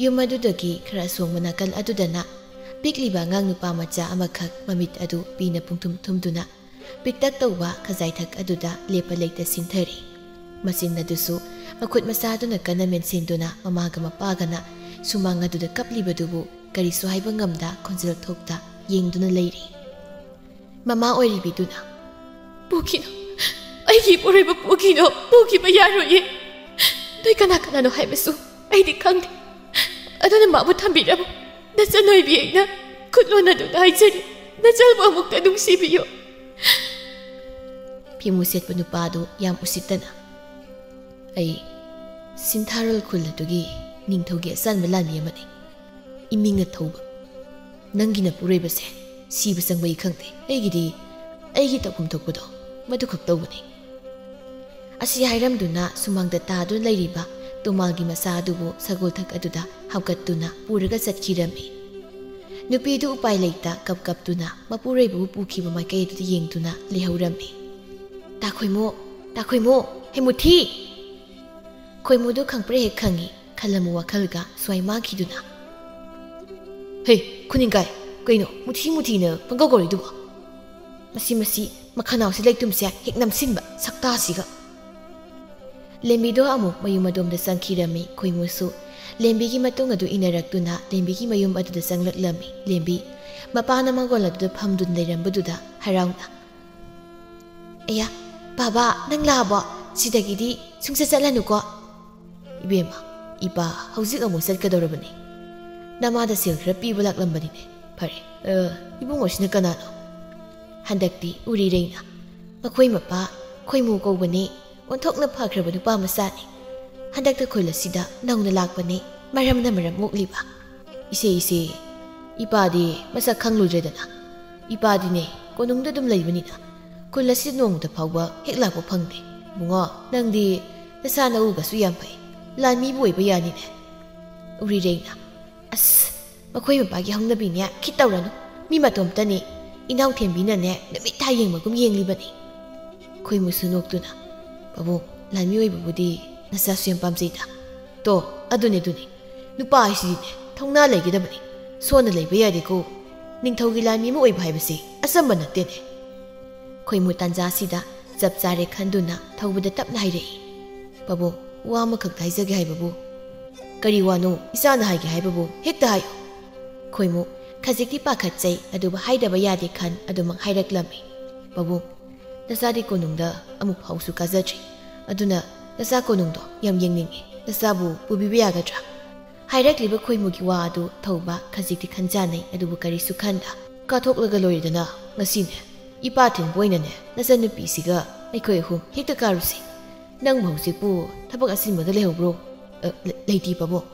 ꯌꯨꯝ ꯑꯗꯨꯗꯒꯤ ꯈꯔ ꯑꯁꯣꯡꯕ ꯅꯥꯀꯜ ꯑꯗꯨꯗꯅ ꯄꯤꯛꯂꯤꯕ ꯑꯉꯥꯡ ꯅꯨꯄꯥ ꯃꯆꯥ ꯑꯃꯈꯛ ꯃꯃꯤꯠ ꯑꯗꯨ ꯄꯤꯅ ꯄꯨꯡꯊꯨꯝ ꯊꯨꯝꯗꯨꯅ ꯄꯤꯛꯇꯛ ꯇꯧꯕ ꯈꯖꯥꯏꯊꯛ ꯑꯗꯨꯗ ꯂꯦꯞꯄ ꯂꯩꯇ ꯁꯤꯟꯊꯔꯤ꯫ ꯃꯆꯤꯟ ꯑꯗꯨꯁꯨ ꯃꯈꯨꯠ ꯃꯁꯥꯗꯨꯅ ꯀꯟꯅ ꯃꯦꯟꯁꯤꯟꯗꯨꯅ ꯃꯃꯥꯒ ꯃꯄꯥꯒꯅ ꯁꯨꯃꯥꯡ ꯑꯗꯨꯗ ꯀꯞꯂꯤꯕꯗꯨꯕꯨ ꯀꯔꯤꯁꯨ ꯍꯥꯏꯕ ꯉꯝꯗ ꯈꯣꯟꯖꯦꯜ ꯊꯣꯛꯇ ꯌꯦꯡꯗꯨꯅ ꯂꯩꯔꯤ꯫ ꯃꯃꯥ ꯑꯣꯏꯔꯤꯕꯤꯗꯨꯅ, "ꯄꯨꯈꯤꯅꯨ, ꯑꯩꯒꯤ ꯏꯄꯨꯔꯣꯏꯕ ꯄꯨꯈꯤꯅꯨ, ꯄꯨꯈꯤꯕ ꯌꯥꯔꯣꯏꯌꯦ꯫ ꯅꯣꯏ ꯀꯅꯥ ꯀꯅꯥꯅꯣ ꯍꯥꯏꯕꯁꯨ ꯑꯩꯗꯤ ꯈꯪꯗꯦ꯫ ꯑꯗꯨꯅ ꯃꯥꯕꯨ ꯊꯝꯕꯤꯔꯝꯃꯨ꯫ ꯅꯆꯟ ꯑꯣꯏꯕꯤ ꯑꯩꯅ ꯈꯨꯠ ꯂꯣꯟꯅꯗꯨꯅ ꯍꯥꯏꯖꯔꯤ, ꯅꯆꯟꯕꯨ ꯑꯃꯨꯛꯇ ꯅꯨꯡꯁꯤꯕꯤꯌꯨ꯫" ꯐꯤꯃꯨ ꯁꯦꯠꯄ ꯅꯨꯄꯥꯗꯨ ꯌꯥꯝ ꯎꯁꯤꯠꯇꯅ, "ꯑꯩ ꯁꯤꯟꯊꯥꯔꯣꯜ ꯈꯨꯜ ꯑꯗꯨꯒꯤ ꯅꯤꯡꯊꯧꯒꯤ ꯑꯆꯥꯟꯕ ꯂꯥꯟꯃꯤ ꯑꯃꯅꯤ꯫ ꯏꯃꯤꯡꯅ ꯊꯧꯕ꯫ ꯅꯪꯒꯤ ꯅꯄꯨꯔꯣꯏꯕꯁꯦ ꯁꯤꯕ ꯆꯪꯕꯒꯤ ꯈꯪꯗꯦ꯫ ꯑꯩꯒꯤꯗꯤ ꯑꯩꯒꯤ ꯇꯧꯐꯝ ꯊꯣꯛꯄꯗꯣ ꯃꯗꯨꯈꯛ ꯇꯧꯕꯅꯤ꯫" ꯑꯁꯤ ꯍꯥꯏꯔꯝꯗꯨꯅ ꯁꯨꯃꯥꯡꯗ ꯇꯥꯗꯨꯅ ꯂꯩꯔꯤꯕ ꯇꯣꯃꯥꯜꯒꯤ ꯃꯆꯥ ꯑꯗꯨꯕꯨ ꯁꯒꯣꯜꯊꯛ ꯑꯗꯨꯗ ꯍꯥꯞꯀꯠꯇꯨꯅ ꯄꯨꯔꯒ ꯆꯠꯈꯤꯔꯝꯃꯤ꯫ ꯅꯨꯄꯤꯗꯨ ꯎꯄꯥꯏ ꯂꯩꯇ ꯀꯞ ꯀꯞꯇꯨꯅ ꯃꯄꯨꯔꯣꯏꯕꯕꯨ ꯄꯨꯈꯤꯕ ꯃꯥꯏꯀꯩ ꯑꯗꯨꯗ ꯌꯦꯡꯗꯨꯅ ꯂꯩꯍꯧꯔꯝꯃꯤ꯫ "ꯇꯥ ꯈꯣꯏꯃꯨ, ꯇꯥ ꯈꯣꯏꯃꯨ, ꯍꯦ ꯃꯨꯊꯤ!" ꯈꯣꯏꯃꯨꯗꯨ ꯈꯪꯄ꯭ꯔꯦꯛ ꯍꯦꯛ ꯈꯪꯏ꯫ ꯈꯜꯂꯝꯃꯨ ꯋꯥꯈꯜꯒ ꯁ꯭ꯋꯥꯏ ꯃꯥꯡꯈꯤꯗꯨꯅ꯫ "ꯍꯦ, ꯈꯨꯅꯤꯡꯀꯥꯏ, ꯀꯩꯅꯣ ꯃꯨꯊꯤ ꯃꯨꯊꯤꯅ ꯄꯪꯀꯧ ꯀꯧꯔꯤꯗꯨꯕꯣ? ꯃꯁꯤ, ꯃꯁꯤ ꯃꯈꯅꯥꯎꯁꯤ ꯂꯩꯇꯨꯝꯁꯦ ꯍꯦꯛ ꯅꯝꯁꯤꯟꯕ ꯁꯛꯇꯥꯁꯤꯒ꯫" ꯂꯦꯝꯕꯤꯗꯣ ꯑꯃꯨꯛ ꯃꯌꯨꯝ ꯑꯗꯣꯝꯗ ꯆꯪꯈꯤꯔꯝꯃꯤ꯫ ꯈꯣꯏꯃꯨꯁꯨ ꯂꯦꯝꯕꯤꯒꯤ ꯃꯇꯨꯡ ꯑꯗꯨ ꯏꯟꯅꯔꯛꯇꯨꯅ ꯂꯦꯝꯕꯤꯒꯤ ꯃꯌꯨꯝ ꯑꯗꯨꯗ ꯆꯪꯂꯛꯂꯝꯃꯤ꯫ ꯂꯦꯝꯕꯤ ꯃꯄꯥꯅ ꯃꯪꯒꯣꯜ ꯑꯗꯨꯗ ꯐꯝꯗꯨꯅ ꯂꯩꯔꯝꯕꯗꯨꯗ ꯍꯔꯥꯎꯅ, "ꯑꯌꯥ, ꯕꯥꯕꯥ, ꯅꯪ ꯂꯥꯛꯑꯕꯣ? ꯁꯤꯗꯒꯤꯗꯤ ꯁꯨꯡꯆꯠ ꯆꯠꯂꯅꯨꯀꯣ꯫" "ꯏꯕꯦꯝꯃ, "ꯏꯄꯥ ꯍꯧꯖꯤꯛ ꯑꯃꯨꯛ ꯆꯠꯀꯗꯧꯔꯕꯅꯤ꯫ ꯅꯃꯥꯗ ꯁꯦꯜ ꯈꯔ ꯄꯤꯕ ꯂꯥꯛꯂꯝꯕꯅꯤꯅꯦ꯫ ꯐꯔꯦ, ꯑ, ꯏꯕꯨꯡꯉꯣꯁꯤꯅ ꯀꯅꯥꯅꯣ?" ꯍꯟꯗꯛꯇꯤ ꯎꯔꯤꯔꯩꯅ, "ꯃꯈꯣꯏ ꯃꯄꯥ ꯈꯣꯏꯃꯨ ꯀꯧꯕꯅꯤ, ꯑꯣꯟꯊꯣꯛꯅ ꯐꯈ꯭ꯔꯕ ꯅꯨꯄꯥ ꯃꯆꯥꯅꯤ꯫ ꯍꯟꯗꯛꯇ ꯈꯨꯜ ꯑꯁꯤꯗ ꯅꯧꯅ ꯂꯥꯛꯄꯅꯤ, ꯃꯔꯝꯅ ꯃꯔꯝ ꯃꯣꯛꯂꯤꯕ꯫ ꯏꯆꯦ, ꯏꯆꯦ, ꯏꯄꯥꯗꯤ ꯃꯁꯛ ꯈꯪꯂꯨꯗ꯭ꯔꯦꯗꯅ꯫ ꯏꯄꯥꯗꯤꯅꯦ, ꯀꯣꯅꯨꯡꯗ ꯑꯗꯨꯝ ꯂꯩꯕꯅꯤꯅ ꯈꯨꯜ ꯑꯁꯤ ꯅꯣꯡꯃꯇ ꯐꯥꯎꯕ ꯍꯦꯛ ꯂꯥꯛꯄ ꯐꯪꯗꯦ꯫ ꯏꯕꯨꯡꯉꯣ, ꯅꯪꯗꯤ ꯅꯁꯥ ꯅꯎꯒꯁꯨ ꯌꯥꯝ ꯐꯩ, ꯂꯥꯟꯃꯤꯕꯨ ꯑꯣꯏꯕ ꯌꯥꯅꯤꯅꯦ꯫" ꯎꯔꯤꯔꯩꯅ, "ꯑꯁ, ꯃꯈꯣꯏ ꯃꯄꯥꯒꯤ ꯍꯧꯅꯕꯤꯅꯦ ꯈꯤꯠ ꯇꯧꯔꯅꯨ꯫ ꯃꯤ ꯃꯇꯣꯝꯇꯅꯤ, ꯏꯅꯥꯎ ꯊꯦꯝꯕꯤꯅꯅꯦ ꯅꯨꯃꯤꯠ ꯊꯥ ꯌꯦꯡꯕꯒꯨꯝ ꯌꯦꯡꯂꯤꯕꯅꯤ꯫" ꯈꯣꯏꯃꯨꯁꯨ ꯅꯣꯛꯇꯨꯅ, "ꯄꯥꯕꯨꯡ, ꯂꯥꯟꯃꯤ ꯑꯣꯏꯕꯕꯨꯗꯤ ꯅꯆꯥꯁꯨ ꯌꯥꯝ ꯄꯥꯝꯖꯩꯗ꯫" "ꯇꯣ, ꯑꯗꯨꯅꯦ, ꯑꯗꯨꯅꯦ꯫ ꯅꯨꯄꯥ ꯍꯥꯏꯁꯤꯗꯤꯅꯦ ꯊꯧꯅꯥ ꯂꯩꯒꯗꯕꯅꯤ꯫ ꯁꯣꯟꯅ ꯂꯩꯕ ꯌꯥꯗꯦꯀꯣ꯫ ꯅꯤꯡꯊꯧꯒꯤ ꯂꯥꯟꯃꯤ ꯑꯃ ꯑꯣꯏꯕ ꯍꯥꯏꯕꯁꯤ ꯑꯆꯝꯕ ꯅꯠꯇꯦꯅꯦ꯫" ꯈꯣꯏꯃꯨ ꯇꯥꯟꯖꯥꯁꯤꯗ ꯆꯞ ꯆꯥꯔꯦ ꯈꯟꯗꯨꯅ ꯊꯧꯕꯗ ꯇꯞꯅ ꯍꯥꯏꯔꯛꯏ, "ꯄꯥꯕꯨꯡ, ꯋꯥ ꯑꯃꯈꯛꯇ ꯍꯥꯏꯖꯒꯦ ꯍꯥꯏꯕꯕꯨ꯫" "ꯀꯔꯤ ꯋꯥꯅꯣ ꯏꯆꯥꯅ ꯍꯥꯏꯒꯦ ꯍꯥꯏꯕꯕꯨ? ꯍꯦꯛꯇ ꯍꯥꯏꯌꯨ꯫" ꯈꯣꯏꯃꯨ ꯈꯖꯤꯛꯇꯤ ꯄꯥꯈꯠꯆꯩ, ꯑꯗꯨꯕꯨ ꯍꯥꯏꯗꯕ ꯌꯥꯗꯦ ꯈꯟ ꯑꯗꯨꯃꯛ ꯍꯥꯏꯔꯛꯂꯝꯃꯤ, "ꯄꯥꯕꯨꯡ, ꯅꯆꯥꯗꯤ ꯀꯣꯅꯨꯡꯗ ꯑꯃꯨꯛ ꯐꯥꯎꯁꯨ ꯀꯥꯖꯗ꯭ꯔꯤ꯫ ꯑꯗꯨꯅ ꯅꯆꯥ ꯀꯣꯅꯨꯡꯗꯣ ꯌꯥꯝ ꯌꯦꯡꯅꯤꯡꯉꯤ꯫ ꯅꯆꯥꯕꯨ ꯄꯨꯕꯤꯕ ꯌꯥꯒꯗ꯭ꯔꯥ?" ꯍꯥꯏꯔꯛꯂꯤꯕ ꯈꯣꯏꯃꯨꯒꯤ ꯋꯥ ꯑꯗꯨ ꯊꯧꯕ ꯈꯖꯤꯛꯇꯤ ꯈꯟꯖꯥꯟꯅꯩ, ꯑꯗꯨꯕꯨ ꯀꯔꯤꯁꯨ ꯈꯟꯗ, "ꯀꯥꯊꯣꯛꯂꯒ ꯂꯣꯏꯔꯦꯗꯅ꯫ ꯉꯁꯤꯅꯦ, ꯏꯄꯥ ꯊꯤꯟꯕ ꯑꯣꯏꯅꯅꯦ ꯅꯆꯟꯅꯨꯄꯤꯁꯤꯒ ꯑꯩꯈꯣꯏ ꯑꯍꯨꯝ ꯍꯦꯛꯇ ꯀꯥꯔꯨꯁꯤ꯫ ꯅꯪꯕꯨ ꯍꯧꯖꯤꯛꯄꯨ ꯊꯕꯛ ꯑꯁꯤꯟꯕꯒ ꯂꯩꯍꯧꯕ꯭ꯔꯣ?" "ꯑ, ꯂꯩ-, ꯂꯩꯇꯦ, ꯄꯥꯕꯨꯡ꯫"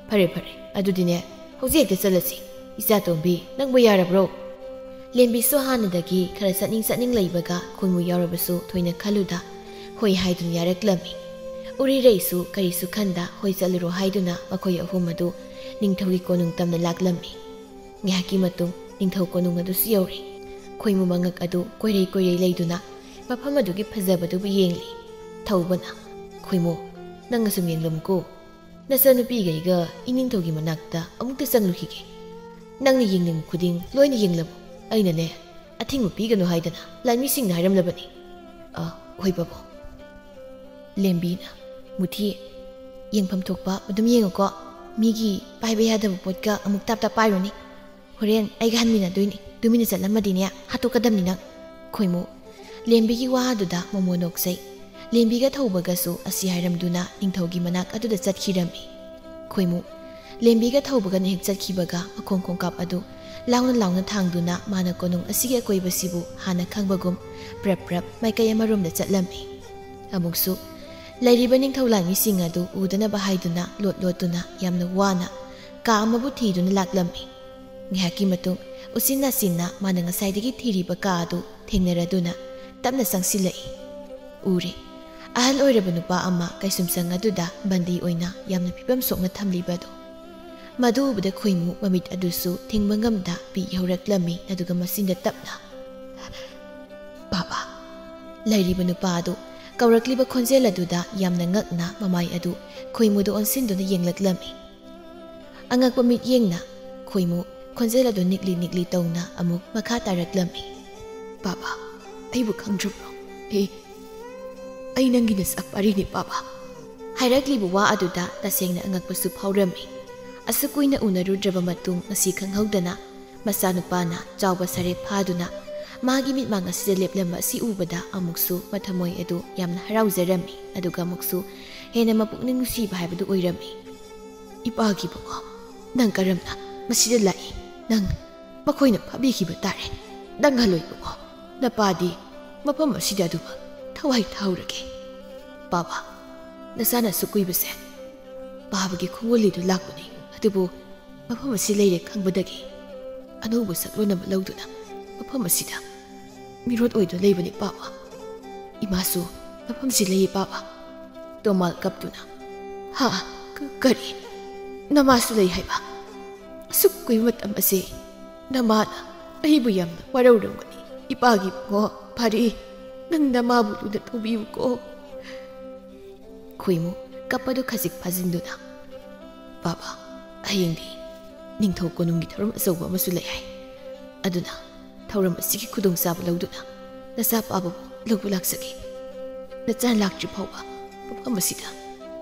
"ꯐꯔꯦ, ꯐꯔꯦ꯫ ꯑꯗꯨꯗꯤꯅꯦ, ꯍꯧꯖꯤꯛ ꯍꯦꯛꯇ ꯆꯠꯂꯁꯤ꯫ ꯏꯆꯥꯇꯣꯝꯕꯤ, ꯅꯪꯕꯨ ꯌꯥꯔꯕ꯭ꯔꯣ?" ꯂꯦꯝꯕꯤꯁꯨ ꯍꯥꯟꯅꯗꯒꯤ ꯈꯔ ꯆꯠꯅꯤꯡ ꯆꯠꯅꯤꯡ ꯂꯩꯕꯒ ꯈꯣꯏꯃꯨ ꯌꯥꯎꯔꯕꯁꯨ ꯊꯣꯏꯅ ꯈꯜꯂꯨꯗ ꯍꯣꯏ ꯍꯥꯏꯗꯨꯅ ꯌꯥꯔꯛꯂꯝꯃꯤ꯫ ꯎꯔꯤꯔꯩꯁꯨ ꯀꯔꯤꯁꯨ ꯈꯟꯗ ꯍꯣꯏ ꯆꯠꯂꯨꯔꯣ ꯍꯥꯏꯗꯨꯅ ꯃꯈꯣꯏ ꯑꯍꯨꯝ ꯑꯗꯨ ꯅꯤꯡꯊꯧꯒꯤ ꯀꯣꯅꯨꯡ ꯇꯝꯅ ꯂꯥꯛꯂꯝꯃꯤ꯫ ꯉꯥꯏꯍꯥꯛꯀꯤ ꯃꯇꯨꯡ ꯅꯤꯡꯊꯧ ꯀꯣꯅꯨꯡ ꯑꯗꯨꯁꯨ ꯌꯧꯔꯦ꯫ ꯈꯣꯏꯃꯨ ꯃꯉꯛ ꯑꯗꯨ ꯀꯣꯏꯔꯩ ꯀꯣꯏꯔꯩ ꯂꯩꯗꯨꯅ ꯃꯐꯝ ꯑꯗꯨꯒꯤ ꯐꯖꯕꯗꯨꯕꯨ ꯌꯦꯡꯂꯤ꯫ ꯊꯧꯕꯅ, "ꯈꯣꯏꯃꯨ, ꯅꯪ ꯑꯁꯨꯝ ꯌꯦꯡꯂꯝꯃꯨꯀꯣ꯫ ꯅꯆꯟꯅꯨꯄꯤꯒ ꯑꯩꯒ ꯏꯅꯤꯡꯊꯧꯒꯤ ꯃꯅꯥꯛꯇ ꯑꯃꯨꯛꯇ ꯆꯪꯂꯨꯈꯤꯒꯦ꯫ ꯅꯪꯅ ꯌꯦꯡꯅꯤꯡꯕ ꯈꯨꯗꯤꯡ ꯂꯣꯏꯅ ꯌꯦꯡꯂꯝꯃꯨ꯫ ꯑꯩꯅꯅꯦ, ꯑꯊꯤꯡꯕ ꯄꯤꯒꯅꯨ ꯍꯥꯏꯗꯅ ꯂꯥꯟꯃꯤꯁꯤꯡꯅ ꯍꯥꯏꯔꯝꯂꯕꯅꯤ꯫" "ꯑ, ꯍꯣꯏ, ꯄꯥꯕꯨꯡ꯫" ꯂꯦꯝꯕꯤꯅ, "ꯃꯨꯊꯤ, ꯌꯦꯡꯐꯝ ꯊꯣꯛꯄ ꯑꯗꯨꯝ ꯌꯦꯡꯉꯨꯀꯣ꯫ ꯃꯤꯒꯤ ꯄꯥꯏꯕ ꯌꯥꯗꯕ ꯄꯣꯠꯀ ꯑꯃꯨꯛ ꯇꯥꯞ ꯇꯥꯞ ꯄꯥꯏꯔꯨꯅꯤ꯫ ꯍꯣꯔꯦꯟ ꯑꯩꯒ ꯍꯟꯃꯤꯟꯅꯗꯣꯏꯅꯤ꯫ ꯇꯨꯃꯤꯟꯅ ꯆꯠꯂꯝꯃꯗꯤꯅꯦ, ꯍꯥꯠꯇꯣꯛꯀꯗꯕꯅꯤ ꯅꯪ꯫" ꯈꯣꯏꯃꯨ꯫ ꯂꯦꯝꯕꯤꯒꯤ ꯋꯥ ꯑꯗꯨꯗ ꯃꯣꯃꯣ ꯅꯣꯛꯆꯩ꯫ ꯂꯦꯝꯕꯤꯒ ꯊꯧꯕꯒꯁꯨ ꯑꯁꯤ ꯍꯥꯏꯔꯝꯗꯨꯅ ꯅꯤꯡꯊꯧꯒꯤ ꯃꯅꯥꯛ ꯑꯗꯨꯗ ꯆꯠꯈꯤꯔꯝꯃꯤ꯫ ꯈꯣꯏꯃꯨ ꯂꯦꯝꯕꯤꯒ ꯊꯧꯕꯒꯅ ꯍꯦꯛ ꯆꯠꯈꯤꯕꯒ ꯃꯈꯣꯡ ꯈꯣꯡꯀꯥꯞ ꯑꯗꯨ ꯂꯥꯎꯅ ꯂꯥꯎꯅ ꯊꯥꯡꯗꯨꯅ ꯃꯥꯅ ꯀꯣꯅꯨꯡ ꯑꯁꯤꯒꯤ ꯑꯀꯣꯏꯕꯁꯤꯕꯨ ꯍꯥꯟꯅ ꯈꯪꯕꯒꯨꯝ ꯄ꯭ꯔꯞ ꯄ꯭ꯔꯞ ꯃꯥꯏꯀꯩ ꯑꯃꯔꯣꯝꯗ ꯆꯠꯂꯝꯃꯤ꯫ ꯑꯃꯨꯛꯁꯨ ꯂꯩꯔꯤꯕ ꯅꯤꯡꯊꯧ ꯂꯥꯟꯃꯤꯁꯤꯡ ꯑꯗꯨ ꯎꯗꯅꯕ ꯍꯥꯏꯗꯨꯅ ꯂꯣꯠ ꯂꯣꯠꯇꯨꯅ ꯌꯥꯝꯅ ꯋꯥꯅ ꯀꯥ ꯑꯃꯕꯨ ꯊꯤꯗꯨꯅ ꯂꯥꯛꯂꯝꯃꯤ꯫ ꯉꯥꯏꯍꯥꯛꯀꯤ ꯃꯇꯨꯡ ꯎꯆꯤꯟ ꯅꯥꯆꯤꯟꯅ ꯃꯥꯅ ꯉꯁꯥꯏꯗꯒꯤ ꯊꯤꯔꯤꯕ ꯀꯥ ꯑꯗꯨ ꯊꯦꯡꯅꯔꯗꯨꯅ ꯇꯞꯅ ꯆꯪꯁꯤꯜꯂꯛꯏ꯫ ꯎꯔꯦ, ꯑꯍꯜ ꯑꯣꯏꯔꯕ ꯅꯨꯄꯥ ꯑꯃ ꯀꯩꯁꯨꯝꯁꯪ ꯑꯗꯨꯗ ꯕꯟꯗꯤ ꯑꯣꯏꯅ ꯌꯥꯝꯅ ꯐꯤꯕꯝ ꯁꯣꯛꯅ ꯊꯝꯂꯤꯕ ꯑꯗꯨ꯫ ꯃꯗꯨ ꯎꯕꯗ ꯈꯣꯏꯃꯨ ꯃꯃꯤꯠ ꯑꯗꯨꯁꯨ ꯊꯤꯡꯕ ꯉꯝꯗ ꯄꯤ ꯍꯧꯔꯛꯂꯝꯃꯤ, ꯑꯗꯨꯒ ꯃꯆꯤꯟꯗ ꯇꯞꯅ, "ꯕꯥꯕꯥ!" ꯂꯩꯔꯤꯕ ꯅꯨꯄꯥ ꯑꯗꯨ ꯀꯧꯔꯛꯂꯤꯕ ꯈꯣꯟꯖꯦꯜ ꯑꯗꯨꯗ ꯌꯥꯝꯅ ꯉꯛꯅ ꯃꯃꯥꯏ ꯑꯗꯨ ꯈꯣꯏꯃꯨꯗ ꯑꯣꯟꯁꯤꯟꯗꯨꯅ ꯌꯦꯡꯂꯛꯂꯝꯃꯤ꯫ ꯑꯉꯛꯄ ꯃꯤꯠꯌꯦꯡꯅ ꯈꯣꯏꯃꯨ ꯈꯣꯟꯖꯦꯜ ꯑꯗꯨ ꯅꯤꯛꯂꯤ ꯅꯤꯛꯂꯤ ꯇꯧꯅ ꯑꯃꯨꯛ ꯃꯈꯥ ꯇꯥꯔꯛꯂꯝꯃꯤ꯫ "ꯕꯥꯕꯥ, ꯑꯩꯕꯨ ꯈꯪꯗ꯭ꯔꯕ꯭ꯔꯣ? ꯑꯩ, ꯑꯩ ꯅꯪꯒꯤ ꯅꯆꯥ ꯄꯥꯔꯤꯅꯤ, ꯕꯥꯕꯥ꯫" ꯍꯥꯏꯔꯛꯂꯤꯕ ꯋꯥ ꯑꯗꯨꯗ ꯇꯁꯦꯡꯅ ꯑꯉꯛꯄꯁꯨ ꯐꯥꯎꯔꯝꯃꯤ꯫ ꯑꯁꯨꯛ ꯀꯨꯏꯅ ꯎꯅꯔꯨꯗ꯭ꯔꯕ ꯃꯇꯨꯡ ꯉꯁꯤ ꯈꯪꯍꯧꯗꯅ ꯃꯆꯥꯅꯨꯄꯥꯅ ꯆꯥꯎꯕ ꯁꯔꯦꯞ ꯐꯥꯗꯨꯅ ꯃꯥꯒꯤ ꯃꯤꯠꯃꯥꯡ ꯑꯁꯤꯗ ꯂꯦꯞꯂꯝꯕ ꯑꯁꯤ ꯎꯕꯗ ꯑꯃꯨꯛꯁꯨ ꯃꯊꯃꯣꯏ ꯑꯗꯨ ꯌꯥꯝꯅ ꯍꯔꯥꯎꯖꯔꯝꯃꯤ, ꯑꯗꯨꯒ ꯑꯃꯨꯛꯁꯨ ꯍꯦꯟꯅ ꯃꯄꯨꯛꯅꯤꯡ ꯅꯨꯡꯁꯤꯕ ꯍꯥꯏꯕꯗꯨ ꯑꯣꯏꯔꯝꯃꯤ꯫ "ꯏꯄꯥꯒꯤ ꯕꯨꯡꯉꯣ, ꯅꯪ ꯀꯔꯝꯅ ꯃꯁꯤꯗ ꯂꯥꯛꯏ? ꯅꯪ ꯃꯈꯣꯏꯅ ꯐꯥꯕꯤꯈꯤꯕ ꯇꯥꯔꯦ꯫ ꯅꯪ ꯍꯜꯂꯣꯏ ꯕꯨꯡꯉꯣ, ꯅꯄꯥꯗꯤ ꯃꯐꯝ ꯑꯁꯤꯗ ꯑꯗꯨꯃꯛ ꯊꯋꯥꯏ ꯊꯥꯍꯧꯔꯒꯦ꯫" "ꯕꯥꯕꯥ, ꯅꯆꯥꯅ ꯑꯁꯨꯛ ꯀꯨꯏꯕꯁꯦ ꯄꯥꯕꯒꯤ ꯈꯣꯡꯒꯨꯜꯂꯤꯗꯨ ꯂꯥꯛꯄꯅꯤ, ꯑꯗꯨꯕꯨ ꯃꯐꯝ ꯑꯁꯤ ꯂꯩꯔꯦ ꯈꯪꯕꯗꯒꯤ ꯑꯅꯧꯕ ꯁꯛꯂꯣꯟ ꯑꯃ ꯂꯧꯗꯨꯅ ꯃꯐꯝ ꯑꯁꯤꯗ ꯃꯤꯔꯣꯠ ꯑꯣꯏꯗꯨꯅ ꯂꯩꯕꯅꯤ, ꯕꯥꯕꯥ꯫ ꯏꯃꯥꯁꯨ ꯃꯐꯝꯁꯤ ꯂꯩꯌꯦ, ꯕꯥꯕꯥ꯫" ꯇꯣꯃꯥꯜ ꯀꯞꯇꯨꯅ, "ꯍꯥ? ꯀ-, ꯀꯔꯤ? ꯅꯃꯥꯁꯨ ꯂꯩ ꯍꯥꯏꯕ? ꯑꯁꯨꯛ ꯀꯨꯏꯕ ꯃꯇꯝ ꯑꯁꯤ ꯅꯃꯥꯅ ꯑꯩꯕꯨ ꯌꯥꯝꯅ ꯋꯥꯔꯧꯔꯝꯒꯅꯤ꯫ ꯏꯄꯥꯒꯤ ꯕꯨꯡꯉꯣ, ꯐꯔꯦ, ꯅꯪ ꯅꯃꯥꯕꯨ ꯂꯨꯅ ꯇꯧꯕꯤꯌꯨꯀꯣ꯫" ꯈꯣꯏꯃꯨ ꯀꯞꯄꯗꯨ ꯈꯖꯤꯛ ꯐꯥꯖꯤꯟꯗꯨꯅ, "ꯕꯥꯕꯥ, ꯍꯌꯦꯡꯗꯤ ꯅꯤꯡꯊꯧ ꯀꯣꯅꯨꯡꯒꯤ ꯊꯧꯔꯝ ꯑꯆꯧꯕ ꯑꯃꯁꯨ ꯂꯩ ꯍꯥꯏ꯫ ꯑꯗꯨꯅ ꯊꯧꯔꯝ ꯑꯁꯤꯒꯤ ꯈꯨꯗꯣꯡꯆꯥꯕ ꯂꯧꯗꯨꯅ ꯅꯆꯥ ꯄꯥꯕꯕꯨ ꯂꯧꯕ ꯂꯥꯛꯆꯒꯦ꯫ ꯅꯆꯥ ꯂꯥꯛꯇ꯭ꯔꯤ ꯐꯥꯎꯕ ꯃꯐꯝ ꯑꯁꯤꯗ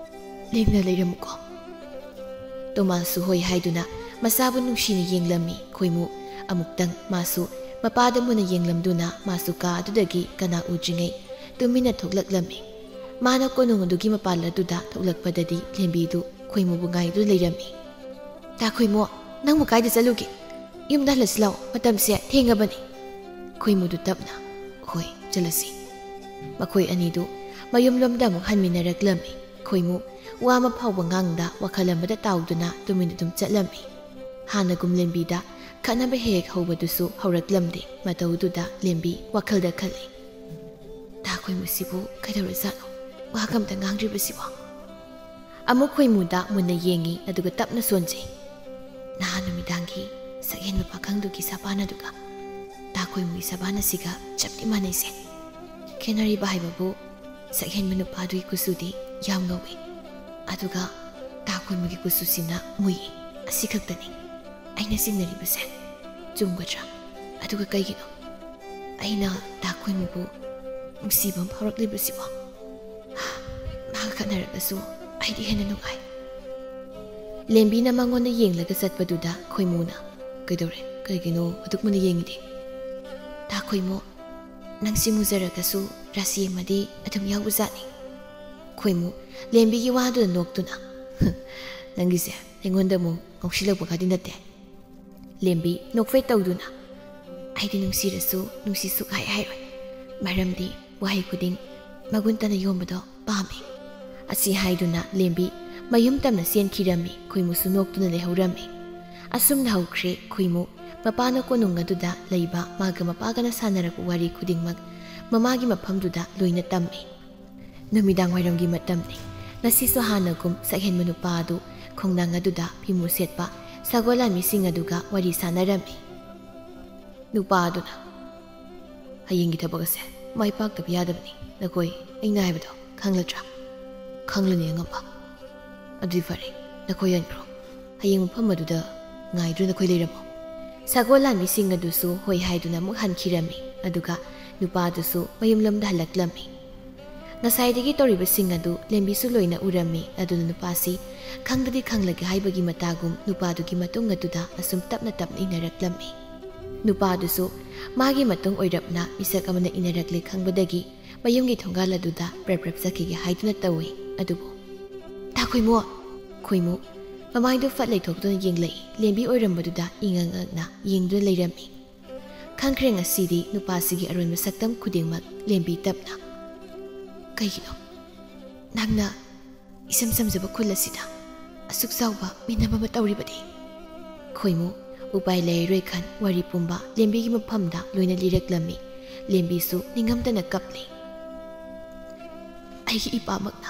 ꯂꯦꯡꯗꯅ ꯂꯩꯔꯝꯃꯨꯀꯣ꯫" ꯇꯣꯃꯥꯜꯁꯨ ꯍꯣꯏ ꯍꯥꯏꯗꯨꯅ ꯃꯆꯥꯕꯨ ꯅꯨꯡꯁꯤꯅ ꯌꯦꯡꯂꯝꯃꯤ꯫ ꯈꯣꯏꯃꯨ ꯑꯃꯨꯛꯇꯪ ꯃꯥꯁꯨ ꯃꯄꯥꯗ ꯃꯨꯟꯅ ꯌꯦꯡꯂꯝꯗꯨꯅ ꯃꯥꯁꯨ ꯀꯥ ꯑꯗꯨꯗꯒꯤ ꯀꯅꯥ ꯎꯗ꯭ꯔꯤꯉꯩ ꯇꯨꯃꯤꯟꯅ ꯊꯣꯛꯂꯛꯂꯝꯃꯤ꯫ ꯃꯥꯅ ꯀꯣꯅꯨꯡ ꯑꯗꯨꯒꯤ ꯃꯄꯥꯟ ꯑꯗꯨꯗ ꯊꯣꯛꯂꯛꯄꯗꯗꯤ ꯂꯦꯝꯕꯤꯗꯨ ꯈꯣꯏꯃꯨꯕꯨ ꯉꯥꯏꯗꯨꯅ ꯂꯩꯔꯝꯃꯤ꯫ "ꯇꯥ ꯈꯣꯏꯃꯨ, ꯅꯪꯕꯨ ꯀꯥꯏꯗ ꯆꯠꯂꯨꯒꯦ? ꯌꯨꯝꯗ ꯍꯜꯂꯁꯤ ꯂꯥꯛꯑꯣ, ꯃꯇꯝꯁꯦ ꯊꯦꯡꯉꯕꯅꯤ꯫" ꯈꯣꯏꯃꯨꯗꯨ ꯇꯞꯅ, "ꯍꯣꯏ, ꯆꯠꯂꯁꯤ꯫" ꯃꯈꯣꯏ ꯑꯅꯤꯗꯨ ꯃꯌꯨꯝꯂꯣꯝꯗ ꯑꯃꯨꯛ ꯍꯟꯃꯤꯟꯅꯔꯛꯂꯝꯃꯤ꯫ ꯈꯣꯏꯃꯨ ꯋꯥ ꯑꯃ ꯐꯥꯎꯕ ꯉꯥꯡꯗ ꯋꯥꯈꯜ ꯑꯃꯗ ꯇꯥꯎꯗꯨꯅ ꯇꯨꯃꯤꯟ ꯑꯗꯨꯝ ꯆꯠꯂꯝꯃꯤ꯫ ꯍꯥꯟꯅꯒꯨꯝ ꯂꯦꯝꯕꯤꯗ ꯈꯠꯅꯕ ꯍꯦꯛ ꯍꯦꯛ ꯍꯧꯕꯗꯨꯁꯨ ꯍꯧꯔꯛꯂꯝꯗꯦ꯫ ꯃꯇꯧꯗꯨꯗ ꯂꯦꯝꯕꯤ ꯋꯥꯈꯜꯗ ꯈꯜꯂꯤ, "ꯇꯥ ꯈꯣꯏꯃꯨꯁꯤꯕꯨ ꯀꯩꯗꯧꯔꯖꯥꯠꯅꯣ? ꯋꯥꯒ ꯑꯝꯇ ꯉꯥꯡꯗ꯭ꯔꯤꯕꯁꯤꯕꯣ?" ꯑꯃꯨꯛ ꯈꯣꯏꯃꯨꯗ ꯃꯨꯟꯅ ꯌꯦꯡꯉꯤ, ꯑꯗꯨꯒ ꯇꯞꯅ ꯁꯣꯟꯖꯩ꯫ ꯅꯍꯥꯟ ꯅꯨꯃꯤꯗꯥꯡꯒꯤ ꯁꯛꯍꯦꯟꯕ ꯄꯥꯈꯪꯗꯨꯒꯤ ꯁꯥꯄꯥꯟ ꯑꯗꯨꯒ ꯇꯥ ꯈꯣꯏꯃꯨꯒꯤ ꯁꯥꯄꯥꯟ ꯑꯁꯤꯒ ꯆꯞꯇꯤ ꯃꯥꯟꯅꯩꯁꯦ꯫ ꯈꯦꯠꯅꯔꯤꯕ ꯍꯥꯏꯕꯕꯨ, ꯁꯛꯍꯦꯟꯕ ꯅꯨꯄꯥꯗꯨꯒꯤ ꯀꯨꯆꯨꯗꯤ ꯌꯥꯝ ꯉꯧꯏ, ꯑꯗꯨꯒ ꯇꯥ ꯈꯣꯏꯃꯨꯒꯤ ꯀꯨꯆꯨꯁꯤꯅ ꯃꯨꯏ꯫ ꯑꯁꯤ ꯈꯛꯇꯅꯤ ꯑꯩꯅ ꯆꯤꯡꯅꯔꯤꯕꯁꯦ꯫ ꯆꯨꯝꯒꯗ꯭ꯔꯥ? ꯑꯗꯨꯒ ꯀꯩꯒꯤꯅꯣ ꯑꯩꯅ ꯇꯥ ꯈꯣꯏꯃꯨꯕꯨ ꯅꯨꯡꯁꯤꯕ ꯑꯃ ꯐꯥꯎꯔꯛꯂꯤꯕꯁꯤꯕꯣ? ꯃꯍꯥꯛ ꯈꯠꯅꯔꯛꯂꯁꯨ ꯑꯩꯗꯤ ꯍꯦꯟꯅ ꯅꯨꯡꯉꯥꯏ꯫ ꯂꯦꯝꯕꯤꯅ ꯃꯉꯣꯟꯗ ꯌꯦꯡꯂꯒ ꯆꯠꯄꯗꯨꯗ ꯈꯣꯏꯃꯨꯅ, "ꯀꯩꯗꯧꯔꯦ? ꯀꯩꯒꯤꯅꯣ ꯑꯗꯨꯛ ꯃꯨꯟꯅ ꯌꯦꯡꯉꯤꯗꯤ?" "ꯇꯥ ꯈꯣꯏꯃꯨ, ꯅꯪꯁꯤ ꯃꯨꯖꯔꯒꯁꯨ ꯔꯥꯁꯤ ꯑꯃꯗꯤ ꯑꯗꯨꯝ ꯌꯥꯎꯕꯖꯥꯠꯅꯤ꯫" ꯈꯣꯏꯃꯨ ꯂꯦꯝꯕꯤꯒꯤ ꯋꯥꯗꯨꯗ ꯅꯣꯛꯇꯨꯅ, "ꯅꯪꯒꯤꯁꯦ ꯑꯩꯉꯣꯟꯗ ꯑꯃꯨꯛ ꯉꯥꯎꯁꯤꯜꯂꯛꯄꯒꯗꯤ ꯅꯠꯇꯦ?" ꯂꯦꯝꯕꯤ ꯅꯣꯛꯐꯦꯠ ꯇꯧꯗꯨꯅ, "ꯑꯩꯗꯤ ꯅꯨꯡꯁꯤꯔꯁꯨ ꯅꯨꯡꯁꯤ ꯁꯨꯛꯍꯥꯏ ꯍꯥꯏꯔꯣꯏ, ꯃꯔꯝꯗꯤ ꯋꯥꯍꯩ ꯈꯨꯗꯤꯡ ꯃꯒꯨꯟ ꯇꯅ ꯌꯣꯝꯕꯗꯣ ꯄꯥꯝꯃꯤ꯫" ꯑꯁꯤ ꯍꯥꯏꯗꯨꯅ ꯂꯦꯝꯕꯤ ꯃꯌꯨꯝ ꯇꯝꯅ ꯆꯦꯟꯈꯤꯔꯝꯃꯤ꯫ ꯈꯣꯏꯃꯨꯁꯨ ꯅꯣꯛꯇꯨꯅ ꯂꯩꯍꯧꯔꯝꯃꯤ꯫ ꯑꯁꯨꯝꯅ ꯍꯧꯈ꯭ꯔꯦ ꯈꯣꯏꯃꯨ꯫ ꯃꯄꯥꯅ ꯀꯣꯅꯨꯡ ꯑꯗꯨꯗ ꯂꯩꯕ ꯃꯥꯒ ꯃꯄꯥꯒꯅ ꯁꯥꯟꯅꯔꯛꯄ ꯋꯥꯔꯤ ꯈꯨꯗꯤꯡꯃꯛ ꯃꯃꯥꯒꯤ ꯃꯐꯝꯗꯨꯗ ꯂꯣꯏꯅ ꯇꯝꯃꯤ꯫ ꯅꯨꯃꯤꯗꯥꯡ ꯋꯥꯏꯔꯝꯒꯤ ꯃꯇꯝꯅꯤ꯫ ꯉꯁꯤꯁꯨ ꯍꯥꯟꯅꯒꯨꯝ ꯁꯛꯍꯦꯟꯕ ꯅꯨꯄꯥ ꯑꯗꯨ ꯈꯣꯡꯅꯥꯡ ꯑꯗꯨꯗ ꯐꯤꯃꯨ ꯁꯦꯠꯄ ꯁꯒꯣꯜ ꯂꯥꯟꯃꯤꯁꯤꯡ ꯑꯗꯨꯒ ꯋꯥꯔꯤ ꯁꯥꯟꯅꯔꯝꯃꯤ꯫ ꯅꯨꯄꯥ ꯑꯗꯨꯅ, "ꯍꯌꯦꯡꯒꯤ ꯊꯕꯛ ꯑꯁꯦ ꯃꯥꯏ ꯄꯥꯛꯇꯕ ꯌꯥꯗꯕꯅꯤ꯫ ꯅꯈꯣꯏ ꯑꯩꯅ ꯍꯥꯏꯕꯗꯣ ꯈꯪꯂꯗ꯭ꯔꯥ?" "ꯈꯪꯂꯅꯤ ꯑꯉꯝꯕ꯫" "ꯑꯗꯨꯗꯤ ꯐꯔꯦ, ꯅꯈꯣꯏ ꯍꯟꯈ꯭ꯔꯣ꯫ ꯍꯌꯦꯡ ꯃꯐꯝ ꯑꯗꯨꯗ ꯉꯥꯏꯗꯨꯅ ꯅꯈꯣꯏ ꯂꯩꯔꯝꯃꯣ꯫" ꯁꯒꯣꯜ ꯂꯥꯟꯃꯤꯁꯤꯡ ꯑꯗꯨꯁꯨ ꯍꯣꯏ ꯍꯥꯏꯗꯨꯅ ꯑꯃꯨꯛ ꯍꯟꯈꯤꯔꯝꯃꯤ꯫ ꯑꯗꯨꯒ ꯅꯨꯄꯥ ꯑꯗꯨꯁꯨ ꯃꯌꯨꯝꯂꯣꯝꯗ ꯍꯜꯂꯛꯂꯝꯃꯤ꯫ ꯉꯁꯥꯏꯗꯒꯤ ꯇꯧꯔꯤꯕꯁꯤꯡ ꯑꯗꯨ ꯂꯦꯝꯕꯤꯁꯨ ꯂꯣꯏꯅ ꯎꯔꯝꯃꯤ꯫ ꯑꯗꯨꯅ ꯅꯨꯄꯥꯁꯤ ꯈꯪꯗꯗꯤ ꯈꯪꯂꯒꯦ ꯍꯥꯏꯕꯒꯤ ꯃꯇꯥꯒꯨꯝ ꯅꯨꯄꯥꯗꯨꯒꯤ ꯃꯇꯨꯡ ꯑꯗꯨꯗ ꯑꯁꯨꯝ ꯇꯞꯅ ꯇꯞꯅ ꯏꯟꯅꯔꯛꯂꯝꯃꯤ꯫ ꯅꯨꯄꯥꯗꯨꯁꯨ ꯃꯥꯒꯤ ꯃꯇꯨꯡ ꯑꯣꯏꯔꯞꯅ ꯃꯤꯁꯛ ꯑꯃꯅ ꯏꯟꯅꯔꯛꯂꯦ ꯈꯪꯕꯗꯒꯤ ꯃꯌꯨꯝꯒꯤ ꯊꯣꯡꯒꯥꯜ ꯑꯗꯨꯗ ꯄ꯭ꯔꯞ ꯄ꯭ꯔꯞ ꯆꯠꯈꯤꯒꯦ ꯍꯥꯏꯗꯨꯅ ꯇꯧꯏ꯫ ꯑꯗꯨꯕꯨ, "ꯇꯥ ꯈꯣꯏꯃꯨ!" ꯈꯣꯏꯃꯨ ꯃꯃꯥꯏꯗꯨ ꯐꯠ ꯂꯩꯊꯣꯛꯇꯨꯅ ꯌꯦꯡꯂꯛꯏ꯫ ꯂꯦꯝꯕꯤ ꯑꯣꯏꯔꯝꯕꯗꯨꯗ ꯏꯉꯛ ꯉꯛꯅ ꯌꯦꯡꯗꯨꯅ ꯂꯩꯔꯝꯃꯤ꯫ ꯈꯪꯈ꯭ꯔꯦ ꯉꯁꯤꯗꯤ ꯅꯨꯄꯥꯁꯤꯒꯤ ꯑꯔꯣꯏꯕ ꯁꯛꯇꯝ ꯈꯨꯗꯤꯡꯃꯛ꯫ ꯂꯦꯝꯕꯤ ꯇꯞꯅ, "ꯀꯩꯒꯤꯅꯣ ꯅꯪꯅ ꯏꯁꯝ ꯁꯝꯖꯕ ꯈꯨꯜ ꯑꯁꯤꯗ ꯑꯁꯨꯛ ꯆꯥꯎꯕ ꯃꯤꯅꯝ ꯑꯃ ꯇꯧꯔꯤꯕꯗꯤ?" ꯈꯣꯏꯃꯨ ꯎꯄꯥꯏ ꯂꯩꯔꯔꯣꯏ ꯈꯟ ꯋꯥꯔꯤ ꯄꯨꯝꯕ ꯂꯦꯝꯕꯤꯒꯤ ꯃꯐꯝꯗ ꯂꯣꯏꯅ ꯂꯤꯔꯛꯂꯝꯃꯤ꯫ ꯂꯦꯝꯕꯤꯁꯨ ꯅꯤꯡꯉꯝꯗꯅ ꯀꯞꯂꯤ꯫ "ꯑꯩꯒꯤ ꯏꯄꯥꯃꯛꯅ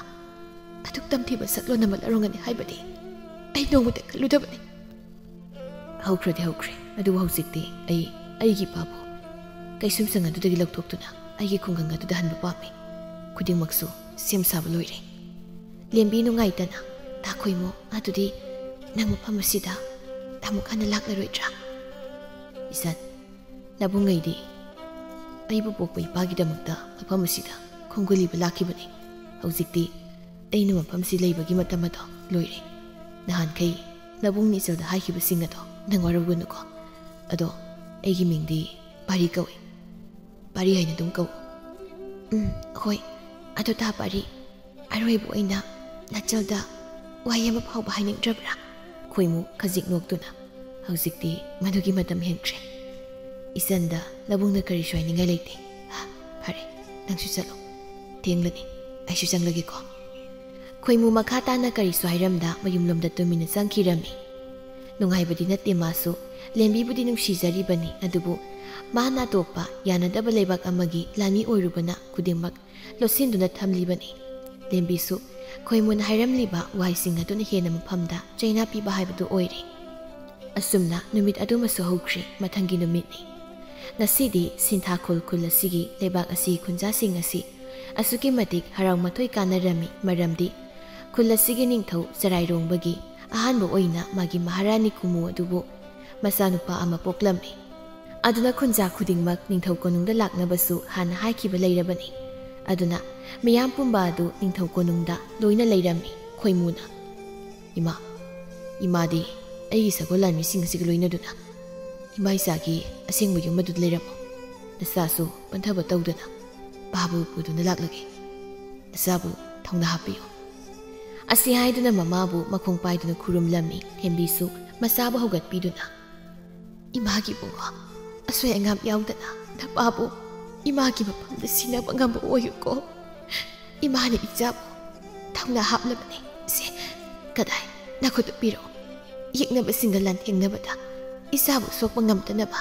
ꯑꯗꯨꯛ ꯇꯝꯊꯤꯕ ꯁꯛꯂꯣꯟ ꯑꯃ ꯂꯧꯔꯝꯒꯅꯤ ꯍꯥꯏꯕꯗꯤ ꯑꯩ ꯅꯣꯡꯃꯇ ꯈꯜꯂꯨꯗꯕꯅꯤ꯫" "ꯍꯧꯈ꯭ꯔꯗꯤ ꯍꯧꯈ꯭ꯔꯦ, ꯑꯗꯨꯕꯨ ꯍꯧꯖꯤꯛꯇꯤ ꯑꯩ ꯑꯩꯒꯤ ꯏꯄꯥꯕꯨ ꯀꯩꯁꯨꯝꯁꯪ ꯑꯗꯨꯗꯒꯤ ꯂꯧꯊꯣꯛꯇꯨꯅ ꯑꯩꯒꯤ ꯈꯨꯡꯒꯪ ꯑꯗꯨꯗ ꯍꯟꯕ ꯄꯥꯝꯃꯤ꯫ ꯈꯨꯗꯤꯡꯃꯛꯁꯨ ꯁꯦꯝ ꯁꯥꯕ ꯂꯣꯏꯔꯦ꯫" ꯂꯦꯝꯕꯤ ꯅꯨꯡꯉꯥꯏꯇꯅ, "ꯇꯥ ꯈꯣꯏꯃꯨ, ꯑꯗꯨꯗꯤ ꯅꯪ ꯃꯐꯝ ꯑꯁꯤꯗ ꯑꯃꯨꯛ ꯍꯟꯅ ꯂꯥꯛꯂꯔꯣꯏꯗ꯭ꯔꯥ?" "ꯏꯆꯟ, ꯅꯕꯨꯡꯉꯩꯗꯤ ꯑꯩꯕꯨ ꯄꯣꯛꯄ ꯏꯄꯥꯒꯤꯗꯃꯛꯇ ꯃꯐꯝ ꯑꯁꯤꯗ ꯈꯣꯡꯒꯨꯜ ꯂꯤꯕ ꯂꯥꯛꯈꯤꯕꯅꯤ꯫ ꯍꯧꯖꯤꯛꯇꯤ ꯑꯩꯅ ꯃꯐꯝꯁꯤ ꯂꯩꯕꯒꯤ ꯃꯇꯝ ꯑꯗꯣ ꯂꯣꯏꯔꯦ꯫ ꯅꯍꯥꯟꯈꯩ ꯅꯕꯨꯡ ꯏꯆꯜꯗ ꯍꯥꯏꯈꯤꯕꯁꯤꯡ ꯑꯗꯣ ꯅꯪ ꯋꯥꯔꯧꯒꯅꯨꯀꯣ꯫ ꯑꯗꯣ ꯑꯩꯒꯤ ꯃꯤꯡꯗꯤ ꯄꯥꯔꯤ ꯀꯧꯏ꯫ ꯄꯥꯔꯤ ꯍꯥꯏꯅ ꯑꯗꯨꯝ ꯀꯧ꯫" "ꯎꯝ, ꯍꯣꯏ꯫ ꯑꯗꯨ ꯇꯥ ꯄꯥꯔꯤ, ꯑꯔꯣꯏꯕ ꯑꯣꯏꯅ ꯅꯆꯜꯗ ꯋꯥꯍꯩ ꯑꯃ ꯐꯥꯎꯕ ꯍꯥꯏꯅꯤꯡꯗ꯭ꯔꯕ꯭ꯔꯥ?" ꯈꯣꯏꯃꯨ ꯈꯖꯤꯛ ꯅꯣꯛꯇꯨꯅ, "ꯍꯧꯖꯤꯛꯇꯤ ꯃꯗꯨꯒꯤ ꯃꯇꯝ ꯍꯦꯟꯈ꯭ꯔꯦ꯫ ꯏꯆꯟꯗ ꯅꯕꯨꯡꯅ ꯀꯔꯤꯁꯨ ꯍꯥꯏꯅꯤꯡꯉꯥꯏ ꯂꯩꯇꯦ꯫ ꯍꯥ, ꯐꯔꯦ, ꯅꯪꯁꯨ ꯆꯠꯂꯣ꯫ ꯊꯦꯡꯂꯅꯤ, ꯑꯩꯁꯨ ꯆꯪꯂꯒꯦꯀꯣ꯫" ꯈꯣꯏꯃꯨ ꯃꯈꯥ ꯇꯥꯅ ꯀꯔꯤꯁꯨ ꯍꯥꯏꯔꯝꯗ ꯃꯌꯨꯝꯂꯣꯝꯗ ꯇꯨꯃꯤꯟꯅ ꯆꯪꯈꯤꯔꯝꯃꯤ꯫ ꯅꯨꯡꯉꯥꯏꯕꯗꯤ ꯅꯠꯇꯦ ꯃꯥꯁꯨ꯫ ꯂꯦꯝꯕꯤꯕꯨꯗꯤ ꯅꯨꯡꯁꯤꯖꯔꯤꯕꯅꯤ, ꯑꯗꯨꯕꯨ ꯃꯥꯅ ꯑꯇꯣꯞꯄ ꯌꯥꯅꯗꯕ ꯂꯩꯕꯥꯛ ꯑꯃꯒꯤ ꯂꯥꯟꯃꯤ ꯑꯣꯏꯔꯨꯕꯅ ꯈꯨꯗꯤꯡꯃꯛ ꯂꯣꯠꯁꯤꯟꯗꯨꯅ ꯊꯝꯂꯤꯕꯅꯤ꯫ ꯂꯦꯝꯕꯤꯁꯨ ꯈꯣꯏꯃꯨꯅ ꯍꯥꯏꯔꯝꯂꯤꯕ ꯋꯥꯍꯩꯁꯤꯡ ꯑꯗꯨꯅ ꯍꯦꯟꯅ ꯃꯐꯝꯗ ꯆꯩꯅꯥ ꯄꯤꯕ ꯍꯥꯏꯕꯗꯨ ꯑꯣꯏꯔꯦ꯫ ꯑꯁꯨꯝꯅ ꯅꯨꯃꯤꯠ ꯑꯗꯨꯃꯁꯨ ꯍꯧꯈ꯭ꯔꯦ꯫ ꯃꯊꯪꯒꯤ ꯅꯨꯃꯤꯠꯅꯤ꯫ ꯉꯁꯤꯗꯤ ꯁꯤꯟꯊꯥꯈꯣꯜ ꯈꯨꯜ ꯑꯁꯤꯒꯤ ꯂꯩꯕꯥꯛ ꯑꯁꯤꯒꯤ ꯈꯨꯟꯖꯥꯁꯤꯡ ꯑꯁꯤ ꯑꯁꯨꯛꯀꯤ ꯃꯇꯤꯛ ꯍꯔꯥꯎ ꯃꯊꯣꯏ ꯀꯥꯟꯅꯔꯝꯃꯤ, ꯃꯔꯝꯗꯤ ꯈꯨꯜ ꯑꯁꯤꯒꯤ ꯅꯤꯡꯊꯧ ꯆꯔꯥꯏꯔꯣꯡꯕꯒꯤ ꯑꯍꯥꯟꯕ ꯑꯣꯏꯅ ꯃꯥꯒꯤ ꯃꯍꯥꯔꯥꯅꯤ ꯀꯨꯃꯨ ꯑꯗꯨꯕꯨ ꯃꯆꯥꯅꯨꯄꯥ ꯑꯃ ꯄꯣꯛꯂꯝꯃꯤ꯫ ꯑꯗꯨꯅ ꯈꯨꯟꯖꯥ ꯈꯨꯗꯤꯡꯃꯛ ꯅꯤꯡꯊꯧ ꯀꯣꯅꯨꯡꯗ ꯂꯥꯛꯅꯕꯁꯨ ꯍꯥꯟꯅ ꯍꯥꯏꯈꯤꯕ ꯂꯩꯔꯕꯅꯤ꯫ ꯑꯗꯨꯅ ꯃꯤꯌꯥꯝ ꯄꯨꯝꯕ ꯑꯗꯨ ꯅꯤꯡꯊꯧ ꯀꯣꯅꯨꯡꯗ ꯂꯣꯏꯅ ꯂꯩꯔꯝꯃꯤ꯫ ꯈꯣꯏꯃꯨꯅ, "ꯏꯃꯥ, ꯏꯃꯥꯗꯤ ꯑꯩꯒꯤ ꯁꯒꯣꯜ ꯂꯥꯟꯃꯤꯁꯤꯡ ꯑꯁꯤꯒ ꯂꯣꯏꯅꯗꯨꯅ ꯏꯃꯥ ꯏꯆꯥꯒꯤ ꯑꯁꯦꯡꯕ ꯌꯨꯝ ꯑꯗꯨꯗ ꯂꯩꯔꯝꯃꯨ꯫ ꯅꯆꯥꯁꯨ ꯄꯟꯊꯕ ꯇꯧꯗꯅ ꯄꯥꯕꯨ ꯄꯨꯗꯨꯅ ꯂꯥꯛꯂꯒꯦ꯫ ꯅꯆꯥꯕꯨ ꯊꯧꯅꯥ ꯍꯥꯞꯄꯤꯌꯨ꯫ ꯑꯁꯤ ꯍꯥꯏꯗꯨꯅ ꯃꯃꯥꯕꯨ ꯃꯈꯣꯡ ꯄꯥꯏꯗꯨꯅ ꯈꯨꯔꯨꯝꯂꯝꯃꯤ꯫ ꯊꯦꯝꯕꯤꯁꯨ ꯃꯆꯥꯕꯨ ꯍꯧꯒꯠꯄꯤꯗꯨꯅ, "ꯏꯃꯥꯒꯤ ꯏꯕꯨꯡꯉꯣ, ꯑꯁꯣꯏ ꯑꯉꯥꯝ ꯌꯥꯎꯗꯅ ꯅꯄꯥꯕꯨ ꯏꯃꯥꯒꯤ ꯃꯐꯝꯗ ꯁꯤꯟꯅꯕ ꯉꯝꯕ ꯑꯣꯏꯌꯨꯀꯣ꯫ ꯏꯃꯥꯅ ꯏꯆꯥꯕꯨ ꯊꯧꯅꯥ ꯍꯥꯞꯂꯕꯅꯦ꯫ ꯁꯦ, ꯀꯗꯥꯏ, ꯅꯈꯨꯠꯇꯨ ꯄꯤꯔꯛꯎ꯫ ꯌꯦꯛꯅꯕꯁꯤꯡꯒ ꯂꯥꯟꯊꯦꯡꯅꯕꯗ ꯏꯆꯥꯕꯨ ꯁꯣꯛꯄ ꯉꯝꯗꯅꯕ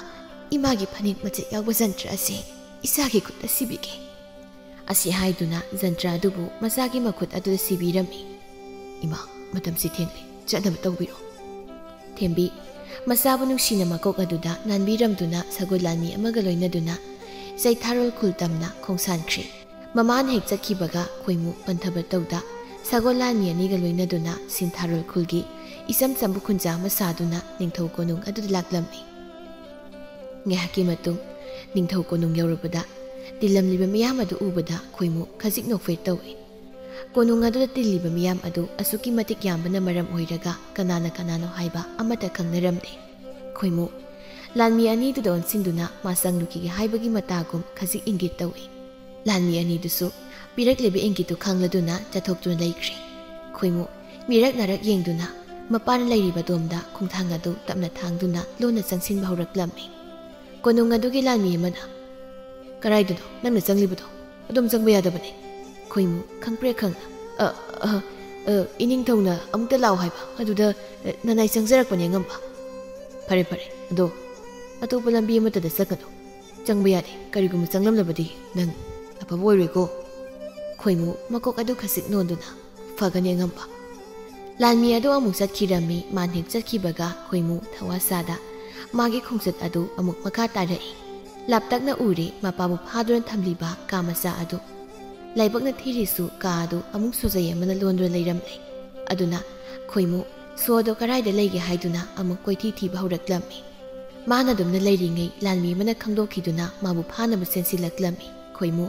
ꯏꯃꯥꯒꯤ ꯐꯅꯦꯛ ꯃꯆꯦꯠ ꯌꯥꯎꯕ ꯖꯟꯇ꯭ꯔ ꯑꯁꯤ ꯏꯆꯥꯒꯤ ꯈꯨꯠꯇ ꯁꯤꯕꯤꯒꯦ"꯫ ꯑꯁꯤ ꯍꯥꯏꯗꯨꯅ ꯖꯟꯇ꯭ꯔ ꯑꯗꯨꯕꯨ ꯃꯆꯥꯒꯤ ꯃꯈꯨꯠ ꯑꯗꯨꯗ ꯁꯤꯕꯤꯔꯝꯃꯤ꯫ "ꯏꯃꯥ, ꯃꯇꯝꯁꯤ ꯊꯦꯡꯂꯦ, ꯆꯠꯅꯕ ꯇꯧꯕꯤꯔꯣ"꯫ ꯊꯦꯝꯕꯤ ꯃꯆꯥꯕꯨ ꯅꯨꯡꯁꯤꯅ ꯃꯀꯣꯛ ꯑꯗꯨꯗ ꯅꯥꯟꯕꯤꯔꯝꯗꯨꯅ ꯁꯒꯣꯜ ꯂꯥꯟꯃꯤ ꯑꯃꯒ ꯂꯣꯏꯅꯗꯨꯅ ꯆꯩꯊꯥꯔꯣꯜ ꯈꯨꯜ ꯇꯝꯅ ꯈꯣꯡꯁꯥꯟꯈ꯭ꯔꯤ꯫ ꯃꯃꯥꯅ ꯍꯦꯛ ꯆꯠꯈꯤꯕꯒ ꯈꯣꯏꯃꯨ ꯄꯟꯊꯕ ꯇꯧꯗ ꯁꯒꯣꯜ ꯂꯥꯟꯃꯤ ꯑꯅꯤꯒ ꯂꯣꯏꯅꯗꯨꯅ ꯁꯤꯟꯊꯥꯔꯣꯜ ꯈꯨꯜꯒꯤ ꯏꯆꯝ ꯆꯝꯕ ꯈꯨꯟꯖꯥ ꯑꯃ ꯁꯥꯗꯨꯅ ꯅꯤꯡꯊꯧ ꯀꯣꯅꯨꯡ ꯑꯗꯨꯗ ꯂꯥꯛꯂꯝꯃꯤ꯫ ꯉꯥꯏꯍꯥꯛꯀꯤ ꯃꯇꯨꯡ ꯅꯤꯡꯊꯧ ꯀꯣꯅꯨꯡ ꯌꯧꯔꯕꯗ ꯇꯤꯜꯂꯝꯂꯤꯕ ꯃꯤꯌꯥꯝ ꯑꯗꯨ ꯎꯕꯗ ꯈꯣꯏꯃꯨ ꯈꯖꯤꯛ ꯅꯣꯛꯐꯦꯠ ꯇꯧꯏ꯫ ꯀꯣꯅꯨꯡ ꯑꯗꯨꯗ ꯇꯤꯜꯂꯤꯕ ꯃꯤꯌꯥꯝ ꯑꯗꯨ ꯑꯁꯨꯛꯀꯤ ꯃꯇꯤꯛ ꯌꯥꯝꯕꯅ ꯃꯔꯝ ꯑꯣꯏꯔꯒ ꯀꯅꯥꯅ ꯀꯅꯥꯅꯣ ꯍꯥꯏꯕ ꯑꯃꯠꯇ ꯈꯪꯅꯔꯝꯗꯦ꯫ ꯈꯣꯏꯃꯨ ꯂꯥꯟꯃꯤ ꯑꯅꯤꯗꯨꯗ ꯑꯣꯟꯁꯤꯟꯗꯨꯅ ꯃꯥ ꯆꯪꯂꯨꯈꯤꯒꯦ ꯍꯥꯏꯕꯒꯤ ꯃꯇꯥꯒꯨꯝ ꯈꯖꯤꯛ ꯏꯪꯒꯤꯠ ꯇꯧꯏ꯫ ꯂꯥꯟꯃꯤ ꯑꯅꯤꯗꯨꯁꯨ ꯄꯤꯔꯛꯂꯤꯕ ꯏꯪꯒꯤꯠꯇꯨ ꯈꯪꯂꯗꯨꯅ ꯆꯠꯊꯣꯛꯇꯨꯅ ꯂꯩꯈ꯭ꯔꯦ꯫ ꯈꯣꯏꯃꯨ ꯃꯤꯔꯛ ꯅꯥꯔꯛ ꯌꯦꯡꯗꯨꯅ ꯃꯄꯥꯅ ꯂꯩꯔꯤꯕ ꯗꯣꯝꯗ ꯈꯣꯡꯊꯥꯡ ꯑꯗꯨ ꯇꯞꯅ ꯊꯥꯡꯗꯨꯅ ꯂꯣꯟꯅ ꯆꯪꯁꯤꯟꯕ ꯍꯧꯔꯛꯂꯝꯃꯤ꯫ ꯀꯣꯅꯨꯡ ꯑꯗꯨꯒꯤ ꯂꯥꯟꯃꯤ ꯑꯃꯅ, "ꯀꯔꯥꯏꯗꯅꯣ ꯅꯪꯅ ꯆꯪꯂꯤꯕꯗꯣ? ꯑꯗꯨꯝ ꯆꯪꯕ ꯌꯥꯗꯕꯅꯦ"꯫ ꯈꯣꯏꯃꯨ ꯈꯪꯄ꯭ꯔꯦꯛ ꯈꯪꯅ, "ꯑ, ꯑ, ꯑ, ꯏꯅꯤꯡꯊꯧꯅ ꯑꯃꯨꯛꯇ ꯂꯥꯛꯑꯣ ꯍꯥꯏꯕ, ꯑꯗꯨꯗ, ꯑ, ꯅꯅꯥꯏ ꯆꯪꯖꯔꯛꯄꯅꯦ ꯑꯉꯝꯕ"꯫ "ꯐꯔꯦ, ꯐꯔꯦ, ꯑꯗꯣ ꯑꯇꯣꯞꯄ ꯂꯝꯕꯤ ꯑꯃꯠꯇꯗ ꯆꯠꯀꯅꯨ꯫ ꯆꯪꯕ ꯌꯥꯗꯦ꯫ ꯀꯔꯤꯒꯨꯝꯕ ꯆꯪꯂꯝꯂꯕꯗꯤ ꯅꯪ ꯑꯐꯕ ꯑꯣꯏꯔꯣꯏꯀꯣ"꯫ ꯈꯣꯏꯃꯨ ꯃꯀꯣꯛ ꯑꯗꯨ ꯈꯖꯤꯛ ꯅꯣꯟꯗꯨꯅ, "ꯐꯒꯅꯤ ꯑꯉꯝꯕ"꯫ ꯂꯥꯟꯃꯤ ꯑꯗꯨ ꯑꯃꯨꯛ ꯆꯠꯈꯤꯔꯝꯃꯤ꯫ ꯃꯥꯟ ꯍꯦꯛ ꯆꯠꯈꯤꯕꯒ ꯈꯣꯏꯃꯨ ꯊꯋꯥ ꯁꯥꯗ ꯃꯥꯒꯤ ꯈꯣꯡꯆꯠ ꯑꯗꯨ ꯑꯃꯨꯛ ꯃꯈꯥ ꯇꯥꯔꯛꯏ꯫ ꯂꯥꯞꯇꯛꯅ ꯎꯔꯦ ꯃꯄꯥꯕꯨ ꯐꯥꯗꯨꯅ ꯊꯝꯂꯤꯕ ꯀꯥ ꯃꯆꯥ ꯑꯗꯨ꯫ ꯂꯥꯏꯕꯛꯅ ꯊꯤꯔꯤꯁꯨ ꯀꯥ ꯑꯗꯨ ꯑꯃꯨꯛ ꯁꯣꯖꯩ ꯑꯃꯅ ꯂꯣꯟꯗꯨꯅ ꯂꯩꯔꯝꯂꯦ꯫ ꯑꯗꯨꯅ ꯈꯣꯏꯃꯨ ꯁꯣꯗꯣ ꯀꯔꯥꯏꯗ ꯂꯩꯒꯦ ꯍꯥꯏꯗꯨꯅ ꯑꯃꯨꯛ ꯀꯣꯏꯊꯤ ꯊꯤꯕ ꯍꯧꯔꯛꯂꯝꯃꯤ꯫ ꯃꯥꯅ ꯑꯗꯨꯝꯅ ꯂꯩꯔꯤꯉꯩ ꯂꯥꯟꯃꯤ ꯑꯃꯅ ꯈꯪꯗꯣꯛꯈꯤꯗꯨꯅ ꯃꯥꯕꯨ ꯐꯥꯅꯕ ꯆꯦꯟꯁꯤꯜꯂꯛꯂꯝꯃꯤ꯫ ꯈꯣꯏꯃꯨ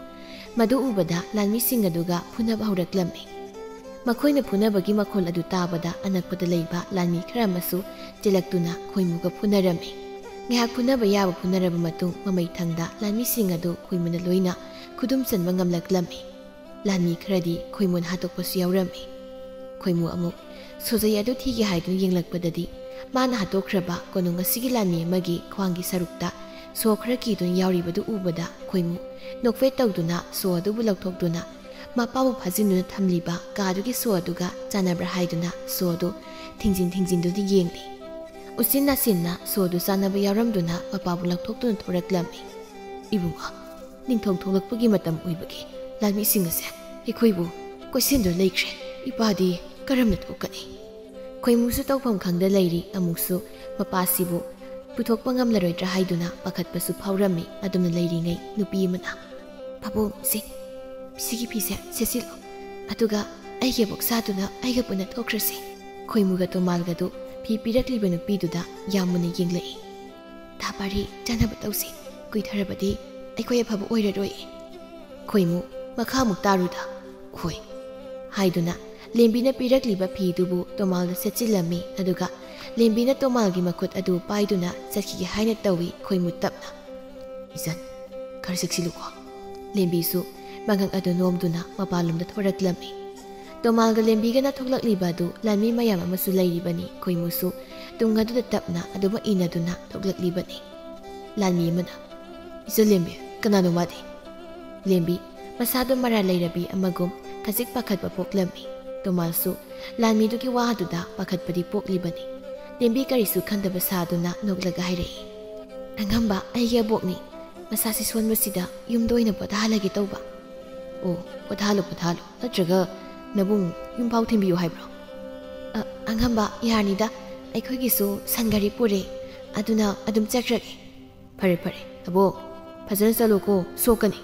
ꯃꯗꯨ ꯎꯕꯗ ꯂꯥꯟꯃꯤꯁꯤꯡ ꯑꯗꯨꯒ ꯐꯨꯅꯕ ꯍꯧꯔꯛꯂꯝꯃꯤ꯫ ꯃꯈꯣꯏꯅ ꯐꯨꯅꯕꯒꯤ ꯃꯈꯣꯜ ꯑꯗꯨ ꯇꯥꯕꯗ ꯑꯅꯛꯄꯗ ꯂꯩꯕ ꯂꯥꯟꯃꯤ ꯈꯔ ꯑꯃꯁꯨ ꯆꯦꯜꯂꯛꯇꯨꯅ ꯈꯣꯏꯃꯨꯒ ꯐꯨꯅꯔꯝꯃꯤ꯫ ꯉꯥꯏꯍꯥꯛ ꯐꯨꯅꯕ ꯌꯥꯕ ꯐꯨꯅꯔꯕ ꯃꯇꯨꯡ ꯃꯃꯩ ꯊꯪꯗ ꯂꯥꯟꯃꯤꯁꯤꯡ ꯑꯗꯨ ꯈꯣꯏꯃꯨꯅ ꯂꯣꯏꯅ ꯈꯨꯗꯨꯝ ꯆꯟꯕ ꯉꯝꯂꯛꯂꯝꯃꯤ꯫ ꯂꯥꯟꯃꯤ ꯈꯔꯗꯤ ꯈꯣꯏꯃꯨꯅ ꯍꯥꯠꯇꯣꯛꯄꯁꯨ ꯌꯥꯎꯔꯝꯃꯤ꯫ ꯈꯣꯏꯃꯨ ꯑꯃꯨꯛ ꯁꯣꯖꯩ ꯑꯗꯨ ꯊꯤꯒꯦ ꯍꯥꯏꯗꯨꯅ ꯌꯦꯡꯂꯛꯄꯗꯗꯤ, ꯃꯥꯅ ꯍꯥꯠꯇꯣꯛꯈ꯭ꯔꯕ ꯀꯣꯅꯨꯡ ꯑꯁꯤꯒꯤ ꯂꯥꯟꯃꯤ ꯑꯃꯒꯤ ꯈ꯭ꯋꯥꯡꯒꯤ ꯁꯔꯨꯛꯇ ꯁꯣ ꯈꯔ ꯀꯤꯗꯨꯅ ꯌꯥꯎꯔꯤꯕꯗꯨ ꯎꯕꯗ, ꯈꯣꯏꯃꯨ ꯅꯣꯛꯐꯦꯠ ꯇꯧꯗꯨꯅ ꯁꯣ ꯑꯗꯨꯕꯨ ꯂꯧꯊꯣꯛꯇꯨꯅ, ꯃꯄꯥꯕꯨ ꯐꯥꯖꯤꯟꯗꯨꯅ ꯊꯝꯂꯤꯕ ꯀꯥꯗꯨꯒꯤ ꯁꯣ ꯑꯗꯨꯒ ꯆꯥꯟꯅꯕ꯭ꯔꯥ ꯍꯥꯏꯗꯨꯅ ꯁꯣ ꯑꯗꯨ ꯊꯤꯡꯖꯤꯟ ꯊꯤꯡꯖꯤꯟꯗꯨꯅ ꯌꯦꯡꯂꯤ꯫ ꯎꯆꯤꯟ ꯅꯥꯆꯤꯟꯅ ꯁꯣ ꯑꯗꯨ ꯆꯥꯟꯅꯕ ꯌꯥꯎꯔꯝꯗꯨꯅ ꯃꯄꯥꯕꯨ ꯂꯧꯊꯣꯛꯇꯨꯅ ꯊꯣꯔꯛꯂꯝꯃꯤ꯫ "ꯏꯕꯨꯡꯉꯣ, ꯅꯤꯡꯊꯧ ꯊꯣꯛꯂꯛꯄꯒꯤ ꯃꯇꯝ ꯑꯣꯏꯕꯒꯤ ꯂꯥꯟꯃꯤꯁꯤꯡ ꯑꯁꯦ ꯑꯩꯈꯣꯏꯕꯨ ꯀꯣꯏꯁꯤꯟꯗꯨꯅ ꯂꯩꯈ꯭ꯔꯦ꯫ ꯏꯄꯥꯗꯤ ꯀꯔꯝꯅ ꯊꯣꯛꯀꯅꯤ?" ꯈꯣꯏꯃꯨꯁꯨ ꯇꯧꯐꯝ ꯈꯪꯗ ꯂꯩꯔꯤ꯫ ꯑꯃꯨꯛꯁꯨ ꯃꯄꯥꯁꯤꯕꯨ ꯄꯨꯊꯣꯛꯄ ꯉꯝꯂꯔꯣꯏꯗ꯭ꯔꯥ ꯍꯥꯏꯗꯨꯅ ꯄꯥꯈꯠꯄꯁꯨ ꯐꯥꯎꯔꯝꯃꯤ꯫ ꯑꯗꯨꯝꯅ ꯂꯩꯔꯤꯉꯩ ꯅꯨꯄꯤ ꯑꯃꯅ, "ꯄꯥꯕꯨꯡ, ꯁꯤ, ꯁꯤꯒꯤ ꯐꯤꯁꯦ ꯁꯦꯠꯆꯤꯜꯂꯨ, ꯑꯗꯨꯒ ꯑꯩꯒꯤ ꯑꯕꯣꯛ ꯁꯥꯗꯨꯅ ꯑꯩꯒ ꯄꯨꯟꯅ ꯊꯣꯛꯈ꯭ꯔꯁꯤ꯫" ꯈꯣꯏꯃꯨꯒ ꯇꯣꯃꯥꯜꯒꯗꯨ ꯐꯤ ꯄꯤꯔꯛꯂꯤꯕ ꯅꯨꯄꯤꯗꯨꯗ ꯌꯥꯝ ꯃꯨꯟꯅ ꯌꯦꯡꯂꯛꯏ꯫ "ꯊꯥ ꯄꯥꯔꯤ ꯆꯥꯅꯕ ꯇꯧꯁꯤ, ꯀꯨꯏꯊꯔꯕꯗꯤ ꯑꯩꯈꯣꯏ ꯑꯐꯕ ꯑꯣꯏꯔꯔꯣꯏ꯫" ꯈꯣꯏꯃꯨ ꯃꯈꯥꯃꯨꯛ ꯇꯥꯔꯨꯗ, "ꯍꯣꯏ" ꯍꯥꯏꯗꯨꯅ ꯂꯦꯝꯕꯤꯅ ꯄꯤꯔꯛꯂꯤꯕ ꯐꯤꯗꯨꯕꯨ ꯇꯣꯃꯥꯜꯗ ꯁꯦꯠꯆꯤꯜꯂꯝꯃꯤ꯫ ꯑꯗꯨꯒ ꯂꯦꯝꯕꯤꯅ ꯇꯣꯃꯥꯜꯒꯤ ꯃꯈꯨꯠ ꯑꯗꯨ ꯄꯥꯏꯗꯨꯅ ꯆꯠꯈꯤꯒꯦ ꯍꯥꯏꯅ ꯇꯧꯏ꯫ ꯈꯣꯏꯃꯨ ꯇꯞꯅ, "ꯏꯆꯟ, ꯈꯔ ꯆꯦꯛꯁꯤꯜꯂꯨꯀꯣ꯫" ꯂꯦꯝꯕꯤꯁꯨ ꯃꯉꯛ ꯑꯗꯨ ꯅꯣꯝꯗꯨꯅ ꯃꯄꯥꯟꯂꯣꯝꯗ ꯊꯣꯔꯛꯂꯝꯃꯤ꯫ ꯇꯣꯃꯥꯜꯒ ꯂꯦꯝꯕꯤꯒꯅ ꯊꯣꯛꯂꯛꯂꯤꯕ ꯑꯗꯨ ꯂꯥꯟꯃꯤ ꯃꯌꯥꯝ ꯑꯃꯁꯨ ꯂꯩꯔꯤꯕꯅꯤ꯫ ꯈꯣꯏꯃꯨꯁꯨ ꯇꯨꯡ ꯑꯗꯨꯗ ꯇꯞꯅ ꯑꯗꯨꯃꯛ ꯏꯟꯅꯗꯨꯅ ꯊꯣꯛꯂꯛꯂꯤꯕꯅꯤ꯫ ꯂꯥꯟꯃꯤ ꯑꯃꯅ, "ꯏꯆꯟ ꯂꯦꯝꯕꯤ, ꯀꯅꯥꯅꯣ ꯃꯥꯗꯤ?" ꯂꯦꯝꯕꯤ ꯃꯁꯥꯗꯨ ꯃꯔꯥ ꯂꯩꯔꯕꯤ ꯑꯃꯒꯨꯝ ꯈꯖꯤꯛ ꯄꯥꯈꯠꯄ ꯄꯣꯛꯂꯝꯃꯤ꯫ ꯇꯣꯃꯥꯜꯁꯨ ꯂꯥꯟꯃꯤꯗꯨꯒꯤ ꯋꯥ ꯑꯗꯨꯗ ꯄꯥꯈꯠꯄꯗꯤ ꯄꯣꯛꯂꯤꯕꯅꯤ꯫ ꯂꯦꯝꯕꯤ ꯀꯔꯤꯁꯨ ꯈꯟꯗꯕ ꯁꯥꯗꯨꯅ ꯅꯣꯛꯂꯒ ꯍꯥꯏꯔꯛꯏ, "ꯑꯉꯝꯕ ꯑꯩꯒꯤ ꯑꯕꯣꯛꯅꯤ꯫ ꯃꯁꯥꯁꯤ ꯁꯣꯟꯕꯁꯤꯗ ꯌꯨꯝꯗ ꯑꯣꯏꯅ ꯄꯣꯊꯥꯍꯜꯂꯒꯦ ꯇꯧꯕ꯫" "ꯑꯣ, ꯄꯣꯊꯥꯍꯜꯂꯨ, ꯄꯣꯊꯥꯍꯜꯂꯨ꯫ ꯅꯠꯇ꯭ꯔꯒ ꯅꯕꯨꯡ ꯌꯨꯝꯐꯥꯎ ꯊꯤꯟꯕꯤꯌꯨ ꯍꯥꯏꯕ꯭ꯔꯣ?" "ꯑ, ꯑꯉꯝꯕ, ꯌꯥꯔꯅꯤꯗ꯫ ꯑꯩꯈꯣꯏꯒꯤꯁꯨ ꯁꯟ ꯒꯥꯔꯤ ꯄꯨꯔꯦ꯫ ꯑꯗꯨꯅ ꯑꯗꯨꯝ ꯆꯠꯈ꯭ꯔꯒꯦ꯫" "ꯐꯔꯦ, ꯐꯔꯦ꯫ ꯑꯕꯣꯛ, ꯐꯖꯅ ꯆꯠꯂꯨꯀꯣ, ꯁꯣꯛꯀꯅꯤ꯫"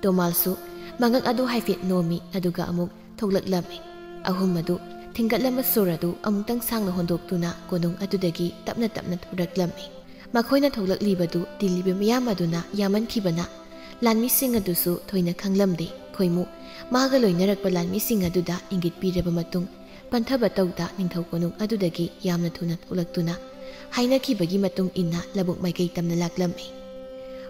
ꯇꯣꯃꯥꯜꯁꯨ ꯃꯉꯛ ꯑꯗꯨ ꯍꯥꯏꯐꯦꯠ ꯅꯣꯝꯃꯤ, ꯑꯗꯨꯒ ꯑꯃꯨꯛ ꯊꯣꯛꯂꯛꯂꯝꯃꯤ꯫ ꯑꯍꯨꯝ ꯑꯗꯨ ꯊꯤꯡꯒꯠꯂꯝꯕ ꯁꯣꯔ ꯑꯗꯨ ꯑꯃꯨꯛꯇꯪ ꯁꯥꯡꯅ ꯍꯣꯟꯗꯣꯛꯇꯨꯅ ꯀꯣꯅꯨꯡ ꯑꯗꯨꯗꯒꯤ ꯇꯞꯅ ꯇꯞꯅ ꯊꯣꯔꯛꯂꯝꯃꯤ꯫ ꯃꯈꯣꯏꯅ ꯊꯣꯛꯂꯛꯂꯤꯕꯗꯨ ꯇꯤꯜꯂꯤꯕ ꯃꯤꯌꯥꯝ ꯑꯗꯨꯅ ꯌꯥꯝꯃꯟꯈꯤꯕꯅ ꯂꯥꯟꯃꯤꯁꯤꯡ ꯑꯗꯨꯁꯨ ꯊꯣꯏꯅ ꯈꯪꯂꯝꯗꯦ꯫ ꯈꯣꯏꯃꯨ ꯃꯥꯒ ꯂꯣꯏꯅꯔꯛꯄ ꯂꯥꯟꯃꯤꯁꯤꯡ ꯑꯗꯨꯗ ꯏꯪꯒꯤꯠ ꯄꯤꯔꯕ ꯃꯇꯨꯡ, ꯄꯟꯊꯕ ꯇꯧꯗ ꯅꯤꯡꯊꯧ ꯀꯣꯅꯨꯡ ꯑꯗꯨꯗꯒꯤ ꯌꯥꯝꯅ ꯊꯨꯅ ꯊꯣꯛꯂꯛꯇꯨꯅ, ꯍꯥꯏꯅꯈꯤꯕꯒꯤ ꯃꯇꯨꯡ ꯏꯟꯅ ꯂꯧꯕꯨꯛ ꯃꯥꯏꯀꯩ ꯇꯝꯅ ꯂꯥꯛꯂꯝꯃꯤ꯫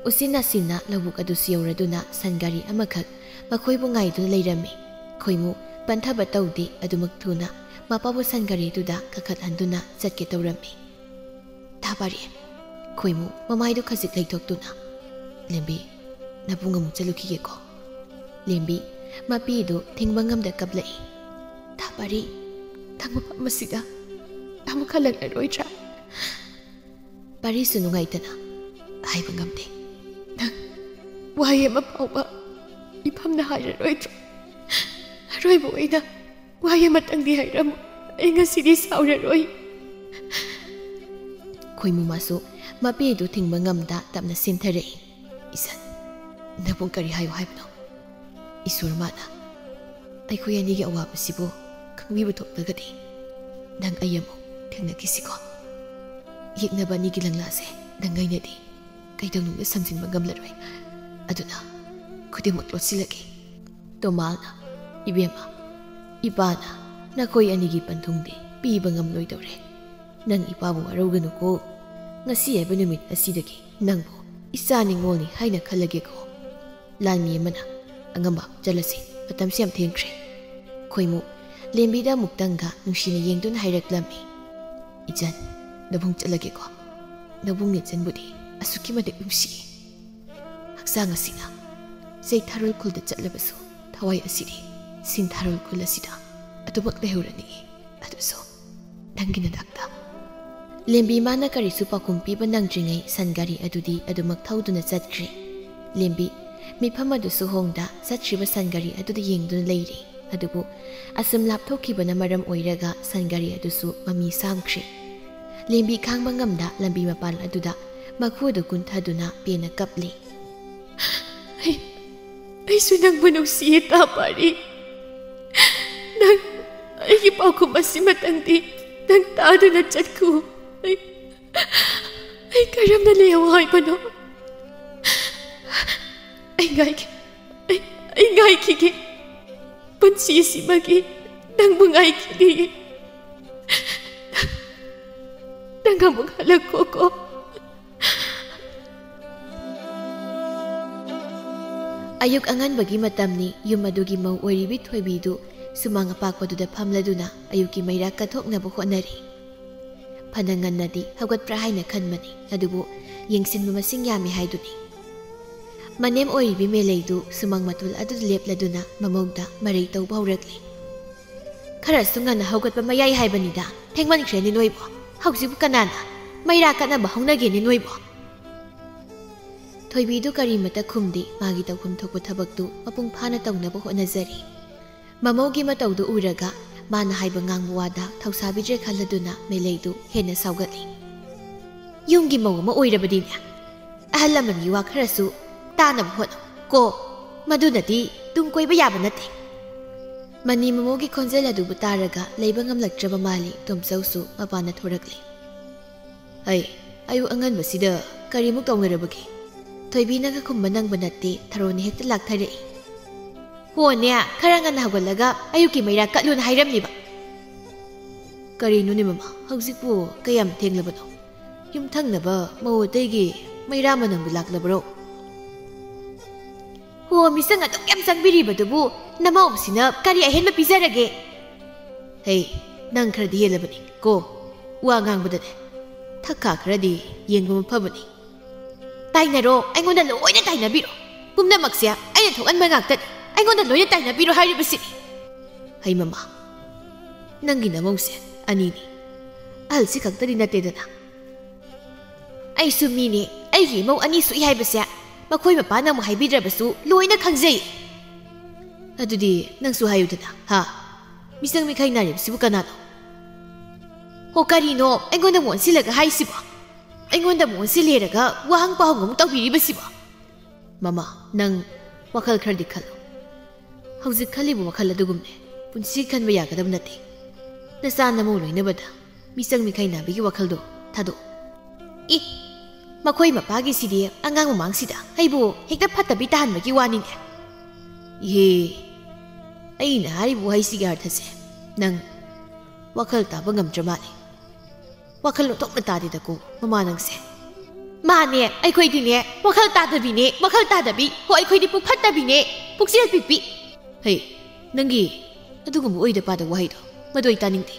ꯎꯆꯤꯟ ꯅꯥꯆꯤꯟꯅ ꯂꯧꯕꯨꯛ ꯑꯗꯨꯁꯨ ꯌꯧꯔꯗꯨꯅ ꯁꯟ ꯒꯥꯔꯤ ꯑꯃꯈꯛ ꯃꯈꯣꯏꯕꯨ ꯉꯥꯏꯗꯨꯅ ꯂꯩꯔꯝꯃꯤ꯫ ꯈꯣꯏꯃꯨ ꯄꯟꯊꯕ ꯇꯧꯗꯦ, ꯑꯗꯨꯃꯛ ꯊꯨꯅ ꯃꯄꯥꯕꯨ ꯁꯟ ꯒꯥꯔꯤ ꯑꯗꯨꯗ ꯀꯥꯈꯠꯍꯟꯗꯨꯅ ꯆꯠꯀꯦ ꯇꯧꯔꯝꯃꯤ꯫ "ꯊꯥ ꯄꯥꯔꯤ!" ꯈꯣꯏꯃꯨ ꯃꯃꯥꯏꯗꯨ ꯈꯖꯤꯛ ꯂꯩꯊꯣꯛꯇꯨꯅ, "ꯂꯦꯝꯕꯤ, ꯅꯕꯨꯡ ꯑꯃꯨꯛ ꯆꯠꯂꯨꯈꯤꯒꯦꯀꯣ꯫" ꯂꯦꯝꯕꯤ ꯃꯄꯤꯗꯨ ꯊꯤꯡꯕ ꯉꯝꯗ ꯀꯞꯂꯛꯏ꯫ "ꯊꯥ ꯄꯥꯔꯤ, ꯅꯪ ꯃꯐꯝ ꯑꯁꯤꯗ ꯑꯃꯨꯛ ꯍꯜꯂꯛꯂꯔꯣꯏꯗ꯭ꯔꯥ?" ꯄꯥꯔꯤꯁꯨ ꯅꯨꯡꯉꯥꯏꯇꯅ, "ꯍꯥꯏꯕ ꯉꯝꯗꯦ꯫ ꯅꯪ ꯋꯥꯍꯩ ꯑꯃ ꯐꯥꯎꯕ ꯏꯐꯝꯅ ꯍꯥꯏꯔꯔꯣꯏꯗ꯭ꯔꯣ? ꯑꯔꯣꯏꯕ ꯑꯣꯏꯅ ꯋꯥꯍꯩ ꯑꯃꯇꯪꯗꯤ ꯍꯥꯏꯔꯝꯃꯨ꯫ ꯑꯩ ꯉꯁꯤꯗꯤ ꯁꯥꯎꯔꯔꯣꯏ꯫" ꯈꯣꯏꯃꯨ ꯃꯥꯁꯨ ꯃꯄꯤꯗꯨ ꯊꯤꯡꯕ ꯉꯝꯗ ꯇꯞꯅ ꯁꯤꯟꯊꯔꯛꯏ꯫ "ꯏꯆꯟ, ꯅꯕꯨꯡ ꯀꯔꯤ ꯍꯥꯏꯌꯨ ꯍꯥꯏꯕꯅꯣ? ꯏꯁꯣꯔ ꯃꯥꯅ ꯑꯩꯈꯣꯏ ꯑꯅꯤꯒꯤ ꯑꯋꯥꯕꯁꯤꯕꯨ ꯈꯪꯕꯤꯕ ꯊꯣꯛꯂꯒꯗꯤ ꯅꯪ ꯑꯩ ꯑꯃꯨꯛ ꯊꯦꯡꯅꯈꯤꯁꯤꯀꯣ꯫ ꯌꯦꯛꯅꯕ ꯑꯅꯤꯒꯤ ꯂꯪꯂꯥꯁꯦ ꯅꯪ ꯑꯩꯅꯗꯤ ꯀꯩꯗꯧꯅꯨꯡꯗ ꯁꯝꯖꯤꯟꯕ ꯉꯝꯂꯔꯣꯏ꯫ ꯑꯗꯨꯅ ꯈꯨꯗꯤꯡꯃꯛ ꯂꯣꯠꯁꯤꯜꯂꯒꯦ꯫" ꯇꯣꯃꯥꯜꯅ, "ꯏꯕꯦꯝꯃ, ꯏꯄꯥꯅ ꯅꯈꯣꯏ ꯑꯅꯤꯒꯤ ꯄꯟꯊꯨꯡꯗꯤ ꯄꯤꯕ ꯉꯝꯂꯣꯏꯗꯧꯔꯦ꯫ ꯅꯪ ꯏꯄꯥꯕꯨ ꯋꯥꯔꯧꯒꯅꯨꯀꯣ꯫ ꯉꯁꯤ ꯍꯥꯏꯕ ꯅꯨꯃꯤꯠ ꯑꯁꯤꯗꯒꯤ ꯅꯪꯕꯨ ꯏꯆꯥ ꯅꯤꯉꯣꯜꯅꯤ ꯍꯥꯏꯅ ꯈꯜꯂꯒꯦꯀꯣ꯫ ꯂꯥꯟꯃꯤ ꯑꯃꯅ ꯑꯉꯝꯕ ꯆꯠꯂꯁꯤ, ꯃꯇꯝꯁꯤ ꯌꯥꯝ ꯊꯦꯡꯈ꯭ꯔꯦ꯫" ꯈꯣꯏꯃꯨ ꯂꯦꯝꯕꯤꯗ ꯑꯃꯨꯛꯇꯪꯒ ꯅꯨꯡꯁꯤꯅ ꯌꯦꯡꯗꯨꯅ ꯍꯥꯏꯔꯛꯂꯝꯃꯤ꯫ "ꯏꯆꯟ, ꯅꯕꯨꯡ ꯆꯠꯂꯒꯦꯀꯣ꯫ ꯅꯕꯨꯡ ꯏꯆꯟꯕꯨꯗꯤ ꯑꯁꯨꯛꯀꯤ ꯃꯇꯤꯛ ꯅꯨꯡꯁꯤꯌꯦ꯫ ꯍꯛꯆꯥꯡ ꯑꯁꯤꯅ ꯆꯩꯊꯥꯔꯣꯜ ꯈꯨꯜꯗ ꯆꯠꯂꯕꯁꯨ ꯊꯋꯥꯏ ꯑꯁꯤꯗꯤ ꯁꯤꯡꯊꯥꯔꯣꯜ ꯈꯨꯜ ꯑꯁꯤꯗ ꯑꯗꯨꯃꯛ ꯂꯩꯍꯧꯔꯅꯤ꯫ ꯑꯗꯨꯁꯨ ꯅꯪꯒꯤ ꯅꯅꯥꯛꯇ꯫" ꯂꯦꯝꯕꯤ ꯃꯥꯅ ꯀꯔꯤꯁꯨ ꯄꯥꯎꯈꯨꯝ ꯄꯤꯕ ꯅꯪꯗ꯭ꯔꯤꯉꯩ ꯁꯟ ꯒꯥꯔꯤ ꯑꯗꯨꯗꯤ ꯑꯗꯨꯃꯛ ꯊꯧꯗꯨꯅ ꯆꯠꯈ꯭ꯔꯦ꯫ ꯂꯦꯝꯕꯤ ꯃꯤꯐꯝ ꯑꯗꯨꯁꯨ ꯍꯣꯡꯗ ꯆꯠꯈ꯭ꯔꯤꯕ ꯁꯟ ꯒꯥꯔꯤ ꯑꯗꯨꯗ ꯌꯦꯡꯗꯨꯅ ꯂꯩꯔꯤ꯫ ꯑꯗꯨꯕꯨ ꯑꯁꯨꯝ ꯂꯥꯞꯊꯣꯛꯈꯤꯕꯅ ꯃꯔꯝ ꯑꯣꯏꯔꯒ ꯁꯟ ꯒꯥꯔꯤ ꯑꯗꯨꯁꯨ ꯃꯃꯤ ꯁꯥꯝꯈ꯭ꯔꯦ꯫ ꯂꯦꯝꯕꯤ ꯈꯥꯡꯕ ꯉꯝꯗ ꯂꯝꯕꯤ ꯃꯄꯥꯟ ꯑꯗꯨꯗ ꯃꯈꯨꯗꯨ ꯀꯨꯟꯊꯗꯨꯅ ꯄꯦꯟꯅ ꯀꯞꯂꯤ꯫ "ꯑꯩ, ꯑꯩꯁꯨ ꯅꯪꯕꯨ ꯅꯨꯡꯁꯤꯌꯦ ꯇꯥ ꯄꯥꯔꯤ꯫ ꯅꯪ ꯑꯩꯒꯤ ꯄꯥꯎꯈꯨꯝ ꯑꯁꯤꯃꯇꯪꯗꯤ ꯅꯪ ꯇꯥꯗꯨꯅ ꯆꯠꯈꯣ꯫ ꯑꯩ, ꯑꯩ ꯀꯔꯝꯅ ꯂꯩꯍꯧ ꯍꯥꯏꯕꯅꯣ? ꯑꯩ ꯉꯥꯏꯒꯦ, ꯑꯩ, ꯑꯩ ꯉꯥꯏꯈꯤꯒꯦ꯫ ꯄꯨꯟꯁꯤꯁꯤꯃꯒꯤ ꯅꯪꯕꯨ ꯉꯥꯏꯈꯤꯒꯦ꯫ ꯅꯪ ꯑꯃꯨꯛ ꯍꯜꯂꯛꯈꯣꯀꯣ꯫" ꯑꯌꯨꯛ ꯑꯉꯟꯕꯒꯤ ꯃꯇꯝꯅꯤ꯫ ꯌꯨꯝ ꯑꯗꯨꯒꯤ ꯃꯧ ꯑꯣꯏꯔꯤꯕꯤ ꯊꯣꯏꯕꯤꯗꯨ ꯁꯨꯃꯥꯡ ꯑꯄꯥꯛꯄꯗꯨꯗ ꯐꯝꯂꯗꯨꯅ ꯑꯌꯨꯛꯀꯤ ꯃꯩꯔꯥ ꯀꯠꯊꯣꯛꯅꯕ ꯍꯣꯠꯅꯔꯤ꯫ ꯐꯅ ꯉꯟꯅꯗꯤ ꯍꯧꯒꯠꯄ꯭ꯔꯥ ꯍꯥꯏꯅ ꯈꯟꯕꯅꯤ, ꯑꯗꯨꯕꯨ ꯌꯦꯡꯁꯤꯟꯕ ꯃꯁꯤꯡ ꯌꯥꯝꯃꯤ ꯍꯥꯏꯗꯨꯅꯤ꯫ ꯃꯅꯦꯝ ꯑꯣꯏꯔꯤꯕꯤ ꯃꯦꯂꯩꯗꯨ ꯁꯨꯃꯥꯡ ꯃꯇꯣꯜ ꯑꯗꯨꯗ ꯂꯦꯞꯂꯗꯨꯅ ꯃꯃꯧꯗ ꯃꯔꯩ ꯇꯧꯕ ꯍꯧꯔꯛꯂꯤ꯫ "ꯈꯔꯁꯨ ꯉꯟꯅ ꯍꯧꯒꯠꯄ ꯃꯌꯥꯏ ꯍꯥꯏꯕꯅꯤꯗ, ꯊꯦꯡꯃꯟꯈ꯭ꯔꯦꯅꯦ ꯅꯣꯏꯕꯣ꯫ ꯍꯧꯖꯤꯛꯄꯨ ꯀꯅꯥꯅ ꯃꯩꯔꯥ ꯀꯠꯅꯕ ꯍꯧꯅꯒꯦꯅꯦ ꯅꯣꯏꯕꯣ?" ꯊꯣꯏꯕꯤꯗꯨ ꯀꯔꯤꯃꯇ ꯈꯨꯝꯗꯦ, ꯃꯥꯒꯤ ꯇꯧꯐꯝ ꯊꯣꯛꯄ ꯊꯕꯛꯇꯨ ꯃꯄꯨꯡ ꯐꯥꯅ ꯇꯧꯅꯕ ꯍꯣꯠꯅꯖꯔꯤ꯫ ꯃꯃꯧꯒꯤ ꯃꯇꯧꯗꯨ ꯎꯔꯒ ꯃꯥꯅ ꯍꯥꯏꯕ ꯉꯥꯡꯕ ꯋꯥꯗ ꯊꯧꯁꯥꯕꯤꯗ꯭ꯔꯦ ꯈꯜꯂꯗꯨꯅ ꯃꯦꯂꯩꯗꯨ ꯍꯦꯟꯅ ꯁꯥꯎꯒꯠꯂꯤ꯫ "ꯌꯨꯝꯒꯤ ꯃꯧ ꯑꯃ ꯑꯣꯏꯔꯕꯗꯤꯅꯦ, ꯑꯍꯜ ꯂꯃꯟꯒꯤ ꯋꯥ ꯈꯔꯁꯨ ꯇꯥꯅꯕ ꯍꯣꯠꯅꯧ ꯀꯣ, ꯃꯗꯨꯅꯗꯤ ꯇꯨꯡ ꯀꯣꯏꯕ ꯌꯥꯕ ꯅꯠꯇꯦ꯫" ꯃꯅꯤ ꯃꯃꯧꯒꯤ ꯈꯣꯟꯖꯦꯜ ꯑꯗꯨꯕꯨ ꯇꯥꯔꯒ ꯂꯩꯕ ꯉꯝꯂꯛꯇ꯭ꯔꯕ ꯃꯥꯜꯂꯤ꯫ ꯇꯣꯝꯆꯧꯁꯨ ꯃꯄꯥꯟꯗ ꯊꯣꯔꯛꯂꯤ꯫ "ꯍꯩ, ꯑꯌꯨꯛ ꯑꯉꯟꯕꯁꯤꯗ ꯀꯔꯤꯃꯨꯛ ꯇꯧꯅꯔꯕꯒꯦ?" ꯊꯣꯏꯕꯤꯅꯒ ꯈꯨꯝꯕ ꯅꯪꯕ ꯅꯠꯇꯦ, ꯊꯔꯣꯅ ꯍꯦꯛꯇ ꯂꯥꯛꯊꯔꯛꯏ꯫ "ꯍꯣꯅꯦ, ꯈꯔ ꯉꯟꯅ ꯍꯧꯒꯠꯂꯒ ꯑꯌꯨꯛꯀꯤ ꯃꯩꯔꯥ ꯀꯠꯂꯨꯅ ꯍꯥꯏꯔꯝꯂꯤꯕ꯫" "ꯀꯔꯤꯅꯣꯅꯦ ꯃꯃꯥ, ꯍꯧꯖꯤꯛꯄꯨ ꯀꯌꯥꯝ ꯊꯦꯡꯂꯕꯅꯣ? ꯌꯨꯝꯊꯪꯅꯕ ꯃꯧ ꯑꯇꯩꯒꯤ ꯃꯩꯔꯥ ꯃꯅꯝꯕꯨ ꯂꯥꯛꯂꯕ꯭ꯔꯣ?" "ꯍꯣ, ꯃꯤꯆꯪ ꯑꯗꯨꯛ ꯌꯥꯝ ꯆꯪꯕꯤꯔꯤꯕꯗꯨꯕꯨ ꯅꯃꯧꯁꯤꯅ ꯀꯔꯤ ꯑꯍꯦꯟꯕ ꯄꯤꯖꯔꯒꯦ?" "ꯍꯩ, ꯅꯪ ꯈꯔꯗꯤ ꯍꯦꯜꯂꯕꯅꯤ ꯀꯣ, ꯋꯥ ꯉꯥꯡꯕꯗꯅꯦ ꯊꯛꯈꯥ ꯈꯔꯗꯤ ꯌꯦꯡꯕ ꯐꯕꯅꯤ꯫" "ꯇꯥꯏꯅꯔꯣ, ꯑꯩꯉꯣꯟꯗ ꯂꯣꯏꯅ ꯇꯥꯏꯅꯕꯤꯔꯣ꯫ ꯄꯨꯝꯅꯃꯛꯁꯦ ꯑꯩꯅ ꯊꯣꯛꯍꯟꯕ ꯉꯥꯛꯇꯅꯤ꯫ ꯑꯩꯉꯣꯟꯗ ꯂꯣꯏꯅ ꯇꯥꯏꯅꯕꯤꯔꯣ ꯍꯥꯏꯔꯤꯕꯁꯤꯅꯤ꯫" "ꯍꯩ ꯃꯃꯥ, ꯅꯪꯒꯤ ꯅꯃꯧꯁꯦ ꯑꯅꯤꯅꯤ, ꯑꯍꯜꯁꯤ ꯈꯛꯇꯗꯤ ꯅꯠꯇꯦꯗꯅ꯫ ꯑꯩꯁꯨ ꯃꯤꯅꯦ, ꯑꯩꯒꯤ ꯏꯃꯧ ꯑꯅꯤ ꯁꯨꯏ ꯍꯥꯏꯕꯁꯦ ꯃꯈꯣꯏ ꯃꯄꯥꯅ ꯑꯃꯨꯛ ꯍꯥꯏꯕꯤꯗ꯭ꯔꯕꯁꯨ ꯂꯣꯏꯅ ꯈꯪꯖꯩ꯫ ꯑꯗꯨꯗꯤ ꯅꯪꯁꯨ ꯍꯥꯏꯌꯨꯗꯅ, ꯍꯥ? ꯃꯤꯆꯪ ꯃꯤꯈꯥꯏ ꯅꯥꯔꯤꯕꯁꯤꯕꯨ ꯀꯅꯥꯅꯣ?" "ꯍꯣ, ꯀꯔꯤꯅꯣ ꯑꯩꯉꯣꯟꯗ ꯑꯃꯨꯛ ꯑꯣꯟꯁꯤꯜꯂꯒ ꯍꯥꯏꯁꯤꯕꯣ? ꯑꯩꯉꯣꯟꯗ ꯑꯃꯨꯛ ꯑꯣꯟꯁꯤꯜꯂꯦꯔꯒ ꯋꯥꯍꯪ ꯄꯥꯎꯍꯪ ꯑꯃꯨꯛ ꯇꯧꯕꯤꯔꯤꯕꯁꯤꯕꯣ?" "ꯃꯃꯥ, ꯅꯪ ꯋꯥꯈꯜ ꯈꯔꯗꯤ ꯈꯜꯂꯨ꯫ ꯍꯧꯖꯤꯛ ꯈꯜꯂꯤꯕ ꯋꯥꯈꯜ ꯑꯗꯨꯒꯨꯝꯅꯦ ꯄꯨꯟꯁꯤ ꯈꯟꯕ ꯌꯥꯒꯗꯕ ꯅꯠꯇꯦ꯫ ꯅꯆꯥ ꯅꯃꯧ ꯂꯣꯏꯅꯕꯗ ꯃꯤꯆꯪ ꯃꯤꯈꯥꯏ ꯅꯥꯕꯒꯤ ꯋꯥꯈꯜꯗꯣ ꯊꯥꯗꯣꯛꯎ꯫" "ꯏ, ꯃꯈꯣꯏ ꯃꯄꯥꯒꯤꯁꯤꯗꯤ ꯑꯉꯥꯡ ꯃꯃꯥꯡꯁꯤꯗ ꯑꯩꯕꯨ ꯍꯦꯛꯇ ꯐꯠꯇꯕꯤ ꯇꯥꯍꯟꯕꯒꯤ ꯋꯥꯅꯤꯅꯦ꯫" "ꯏꯍꯦ, ꯑꯩꯅ ꯍꯥꯏꯔꯤꯕ ꯋꯥꯍꯩꯁꯤꯒꯤ ꯑꯔꯊꯁꯦ ꯅꯪ ꯋꯥꯈꯜ ꯇꯥꯕ ꯉꯝꯗ꯭ꯔ ꯃꯥꯜꯂꯦ꯫ ꯋꯥꯈꯜ ꯑꯣꯟꯊꯣꯛꯅ ꯇꯥꯗꯦꯗꯀꯣ ꯃꯃꯥ ꯅꯪꯁꯦ꯫" ꯃꯥꯅꯦ, ꯑꯩꯈꯣꯏꯗꯤꯅꯦ, ꯋꯥꯈꯜ ꯇꯥꯗꯕꯤꯅꯦ, ꯋꯥꯈꯜ ꯇꯥꯗꯕꯤ꯫ ꯍꯣ, ꯑꯩꯈꯣꯏꯗꯤ ꯄꯨꯛ ꯐꯠꯇꯕꯤꯅꯦ, ꯄꯨꯛꯆꯦꯜ ꯄꯤꯛꯄꯤ꯫ ꯍꯩ, ꯅꯪꯒꯤ ꯑꯗꯨꯒꯨꯝꯕ ꯑꯣꯏꯗ ꯄꯥꯗꯕ ꯋꯥꯍꯩꯗꯣ, ꯃꯗꯨ ꯑꯩ ꯇꯥꯅꯤꯡꯗꯦ꯫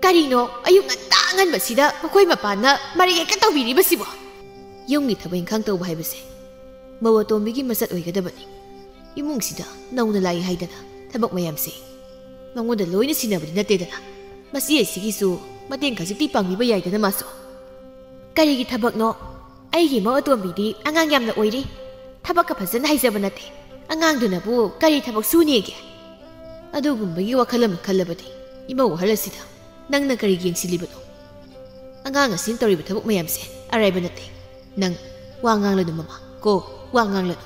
ꯀꯔꯤꯅꯣ ꯑꯌꯨꯛ ꯉꯟꯇꯥ ꯉꯟꯕꯁꯤꯗ ꯃꯈꯣꯏ ꯃꯄꯥꯅ ꯃꯔꯩ ꯍꯦꯛꯇ ꯇꯧꯕꯤꯔꯤꯕꯁꯤꯕꯣ? ꯌꯨꯝꯒꯤ ꯊꯕꯛ ꯏꯪꯈꯥꯡ ꯇꯧꯕ ꯍꯥꯏꯕꯁꯦ ꯃꯧ ꯑꯇꯣꯝꯕꯤꯒꯤ ꯃꯆꯠ ꯑꯣꯏꯒꯗꯕꯅꯤ꯫ ꯏꯃꯨꯡꯁꯤꯗ ꯅꯧꯅ ꯂꯥꯛꯏ ꯍꯥꯏꯗꯅ ꯊꯕꯛ ꯃꯌꯥꯝꯁꯦ ꯃꯉꯣꯟꯗ ꯂꯣꯏꯅ ꯁꯤꯟꯅꯕꯗꯤ ꯅꯠꯇꯦꯗꯅ꯫ ꯃꯆꯦ ꯑꯁꯤꯒꯤꯁꯨ ꯃꯇꯦꯡ ꯈꯖꯤꯛꯇꯤ ꯄꯥꯡꯕꯤꯕ ꯌꯥꯏꯗꯅ ꯃꯥꯁꯨ꯫ ꯀꯔꯤꯒꯤ ꯊꯕꯛꯅꯣ? ꯑꯩꯒꯤ ꯃꯧ ꯑꯇꯣꯝꯕꯤꯗꯤ ꯑꯉꯥꯡ ꯌꯥꯝꯅ ꯑꯣꯏꯔꯤ꯫ ꯊꯕꯛꯀ ꯐꯖꯅ ꯍꯩꯖꯕ ꯅꯠꯇꯦ꯫ ꯑꯉꯥꯡꯗꯨꯅꯕꯨ ꯀꯔꯤ ꯊꯕꯛ ꯁꯨꯅꯦꯒꯦ? ꯑꯗꯨꯒꯨꯝꯕꯒꯤ ꯋꯥꯈꯜ ꯑꯃ ꯈꯜꯂꯕꯗꯤ ꯏꯃꯧ ꯑꯍꯜ ꯑꯁꯤꯗ ꯅꯪꯅ ꯀꯔꯤ ꯌꯦꯡꯁꯤꯜꯂꯤꯕꯅꯣ? ꯑꯉꯥꯡ ꯑꯁꯤꯅ ꯇꯧꯔꯤꯕ ꯊꯕꯛ ꯃꯌꯥꯝꯁꯦ ꯑꯔꯥꯏꯕ ꯅꯠꯇꯦ꯫ ꯅꯪ ꯋꯥ ꯉꯥꯡꯂꯅꯨ ꯃꯃꯥ, ꯀꯣ, ꯋꯥ ꯉꯥꯡꯂꯅꯨ꯫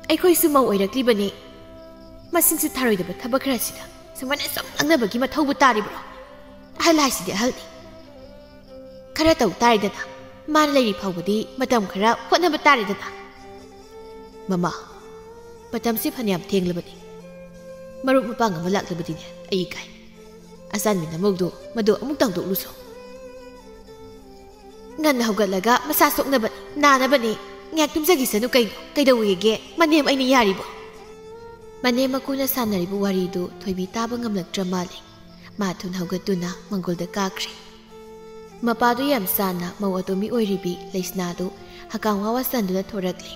ꯑꯩꯈꯣꯏꯁꯨ ꯃꯧ ꯑꯣꯏꯔꯛꯂꯤꯕꯅꯤ꯫ ꯃꯁꯤꯡꯁꯨ ꯊꯥꯔꯣꯏꯗꯕ ꯊꯕꯛ ꯈꯔꯁꯤꯗ ꯁꯨꯃꯥꯏꯅ ꯁꯨꯝ ꯉꯥꯡꯅꯕꯒꯤ ꯃꯊꯧꯕꯨ ꯇꯥꯔꯤꯕ꯭ꯔꯣ? ꯑꯍꯜ ꯍꯥꯏꯁꯤꯗꯤ ꯑꯍꯜꯅꯤ꯫ ꯈꯔ ꯇꯧ ꯇꯥꯔꯦꯗꯅ, ꯃꯥꯅ ꯂꯩꯔꯤ ꯐꯥꯎꯕꯗꯤ ꯃꯇꯝ ꯈꯔ ꯍꯣꯠꯅꯕ ꯇꯥꯔꯦꯗꯅ꯫ ꯃꯃꯥ, ꯃꯇꯝꯁꯤ ꯐꯅꯌꯥꯝ ꯊꯦꯡꯂꯕꯅꯤ꯫ ꯃꯔꯨꯞ ꯃꯄꯥꯡ ꯑꯃ ꯂꯥꯛꯂꯕꯗꯤꯅꯦ ꯑꯩ ꯏꯀꯥꯏ꯫ ꯑꯆꯥꯟꯕꯤ ꯅꯃꯧꯗꯣ ꯃꯗꯨ ꯑꯃꯨꯛ ꯇꯧꯗꯣꯛꯂꯨꯁꯣ꯫ ꯉꯟꯅ ꯍꯧꯒꯠꯂꯒ ꯃꯁꯥ ꯁꯣꯛꯅꯕꯅꯤ, ꯅꯥꯅꯕꯅꯤ꯫ ꯉꯥꯏꯍꯥꯛ ꯇꯨꯝꯖꯈꯤꯁꯅꯨ ꯀꯩꯅꯣ? ꯀꯩꯗꯧꯋꯦꯒꯦ? ꯃꯅꯦꯝ ꯑꯩꯅ ꯌꯥꯔꯤꯕꯣ? ꯃꯅꯦꯝ ꯃꯀꯨꯅ ꯁꯥꯟꯅꯔꯤꯕ ꯋꯥꯔꯤꯗꯨ ꯊꯣꯏꯕꯤ ꯇꯥꯕ ꯉꯝꯂꯛꯇ꯭ꯔ ꯃꯥꯜꯂꯦ꯫ ꯃꯥ ꯊꯨꯅ ꯍꯧꯒꯠꯇꯨꯅ ꯃꯪꯒꯣꯜꯗ ꯀꯥꯈ꯭ꯔꯦ꯫ ꯃꯄꯥꯗꯨ ꯌꯥꯝ ꯆꯥꯅ ꯃꯧ ꯑꯇꯣꯝꯕꯤ ꯑꯣꯏꯔꯤꯕꯤ ꯂꯩꯁꯅꯥꯗꯨ ꯍꯀꯥꯝ ꯋꯥ ꯋꯥ ꯆꯟꯗꯨꯅ ꯊꯣꯔꯛꯂꯦ꯫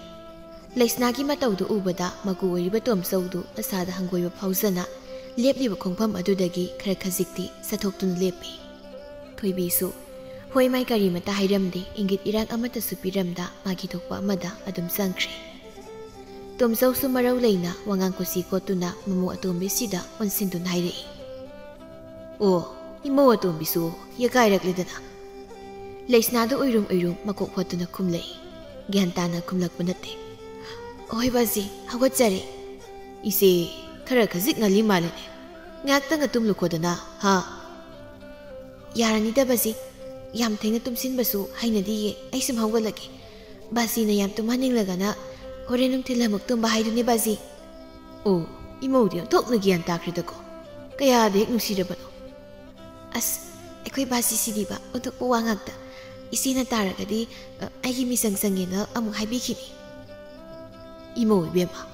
ꯂꯩꯁꯅꯥꯒꯤ ꯃꯇꯧꯗꯨ ꯎꯕꯗ ꯃꯀꯨ ꯑꯣꯏꯔꯤꯕ ꯇꯣꯝꯆꯧꯗꯨ ꯃꯁꯥꯗ ꯍꯪꯒꯣꯏꯕ ꯐꯥꯎꯖꯅ ꯂꯦꯞꯂꯤꯕ ꯈꯣꯡꯐꯝ ꯑꯗꯨꯗꯒꯤ ꯈꯔ ꯈꯖꯤꯛꯇꯤ ꯆꯠꯊꯣꯛꯇꯨꯅ ꯂꯦꯞꯄꯤ꯫ ꯊꯣꯏꯕꯤꯁꯨ ꯍꯣꯏ ꯃꯥꯏ ꯀꯔꯤꯃꯇ ꯍꯥꯏꯔꯝꯗꯦ, ꯏꯪꯒꯤꯠ ꯏꯔꯥꯡ ꯑꯃꯠꯇꯁꯨ ꯄꯤꯔꯝꯗ ꯃꯥꯒꯤ ꯊꯣꯛꯄ ꯑꯃꯗ ꯑꯗꯨꯝ ꯆꯪꯈ꯭ꯔꯦ꯫ ꯇꯣꯝꯆꯧꯁꯨ ꯃꯔꯧ ꯂꯩꯅ ꯋꯥꯉꯥꯡ ꯀꯨꯁꯤ ꯀꯣꯠꯇꯨꯅ ꯃꯃꯧ ꯑꯇꯣꯝꯕꯤꯁꯤꯗ ꯑꯣꯟꯁꯤꯟꯗꯨꯅ ꯍꯥꯏꯔꯛꯏ꯫ ꯑꯣ, ꯏꯃꯧ ꯑꯇꯣꯝꯕꯤꯁꯨ ꯌꯦꯀꯥꯏꯔꯛꯂꯦꯗꯅ꯫ ꯂꯩꯁꯅꯥꯗꯨ ꯎꯏꯔꯨꯝ ꯎꯏꯔꯨꯝ ꯃꯀꯣꯛ ꯍꯣꯠꯇꯨꯅ ꯈꯨꯝꯂꯛꯏ꯫ ꯒ꯭ꯌꯥꯟ ꯇꯥꯅ ꯈꯨꯝꯂꯛꯄ ꯅꯠꯇꯦ꯫ ꯍꯣꯏ ꯕꯥꯖꯤ, ꯍꯧꯒꯠꯆꯔꯦ꯫ ꯏꯆꯦ, ꯈꯔ ꯈꯖꯤꯛ ꯉꯜꯂꯤ ꯃꯥꯜꯂꯦꯅꯦ꯫ ꯉꯥꯏꯍꯥꯛꯇꯪꯒ ꯇꯨꯝꯂꯨꯈꯣꯗꯅ, ꯍꯥ? ꯌꯥꯔꯅꯤꯗ ꯕꯥꯖꯤ, ꯌꯥꯝ ꯊꯦꯡꯅ ꯇꯨꯝꯁꯤꯟꯕꯁꯨ ꯍꯩꯅꯗꯤꯌꯦ, ꯑꯩ ꯁꯨꯝ ꯍꯧꯒꯠꯂꯒꯦ꯫ ꯕꯥꯖꯤꯅ ꯌꯥꯝ ꯇꯨꯝꯍꯟꯅꯤꯡꯂꯒꯅ ꯍꯣꯔꯦꯟ ꯅꯨꯡꯊꯤꯜ ꯑꯃꯨꯛ ꯇꯨꯝꯕ ꯍꯥꯏꯗꯨꯅꯤ ꯕꯥꯖꯤ꯫ ꯑꯣ, ꯏꯃꯧꯗꯤ ꯑꯣꯟꯊꯣꯛꯅ ꯒ꯭ꯌꯥꯟ ꯇꯥꯈ꯭ꯔꯦꯗꯀꯣ꯫ ꯀꯌꯥꯗ ꯍꯦꯛ ꯅꯨꯡꯁꯤꯔꯕꯅꯣ꯫ ꯑꯁ, ꯑꯩꯈꯣꯏ ꯕꯥꯖꯤꯁꯤꯗꯤꯕ ꯑꯣꯟꯊꯣꯛꯄ ꯋꯥ ꯉꯥꯛꯇ꯫ ꯏꯆꯦꯅ ꯇꯥꯔꯒꯗꯤ, ꯑ, ꯑꯩꯒꯤ ꯃꯤꯆꯪ ꯆꯪꯉꯦꯅ ꯑꯃꯨꯛ ꯍꯥꯏꯕꯤꯈꯤꯅꯤ꯫ ꯏꯃꯧ ꯏꯕꯦꯝꯃ,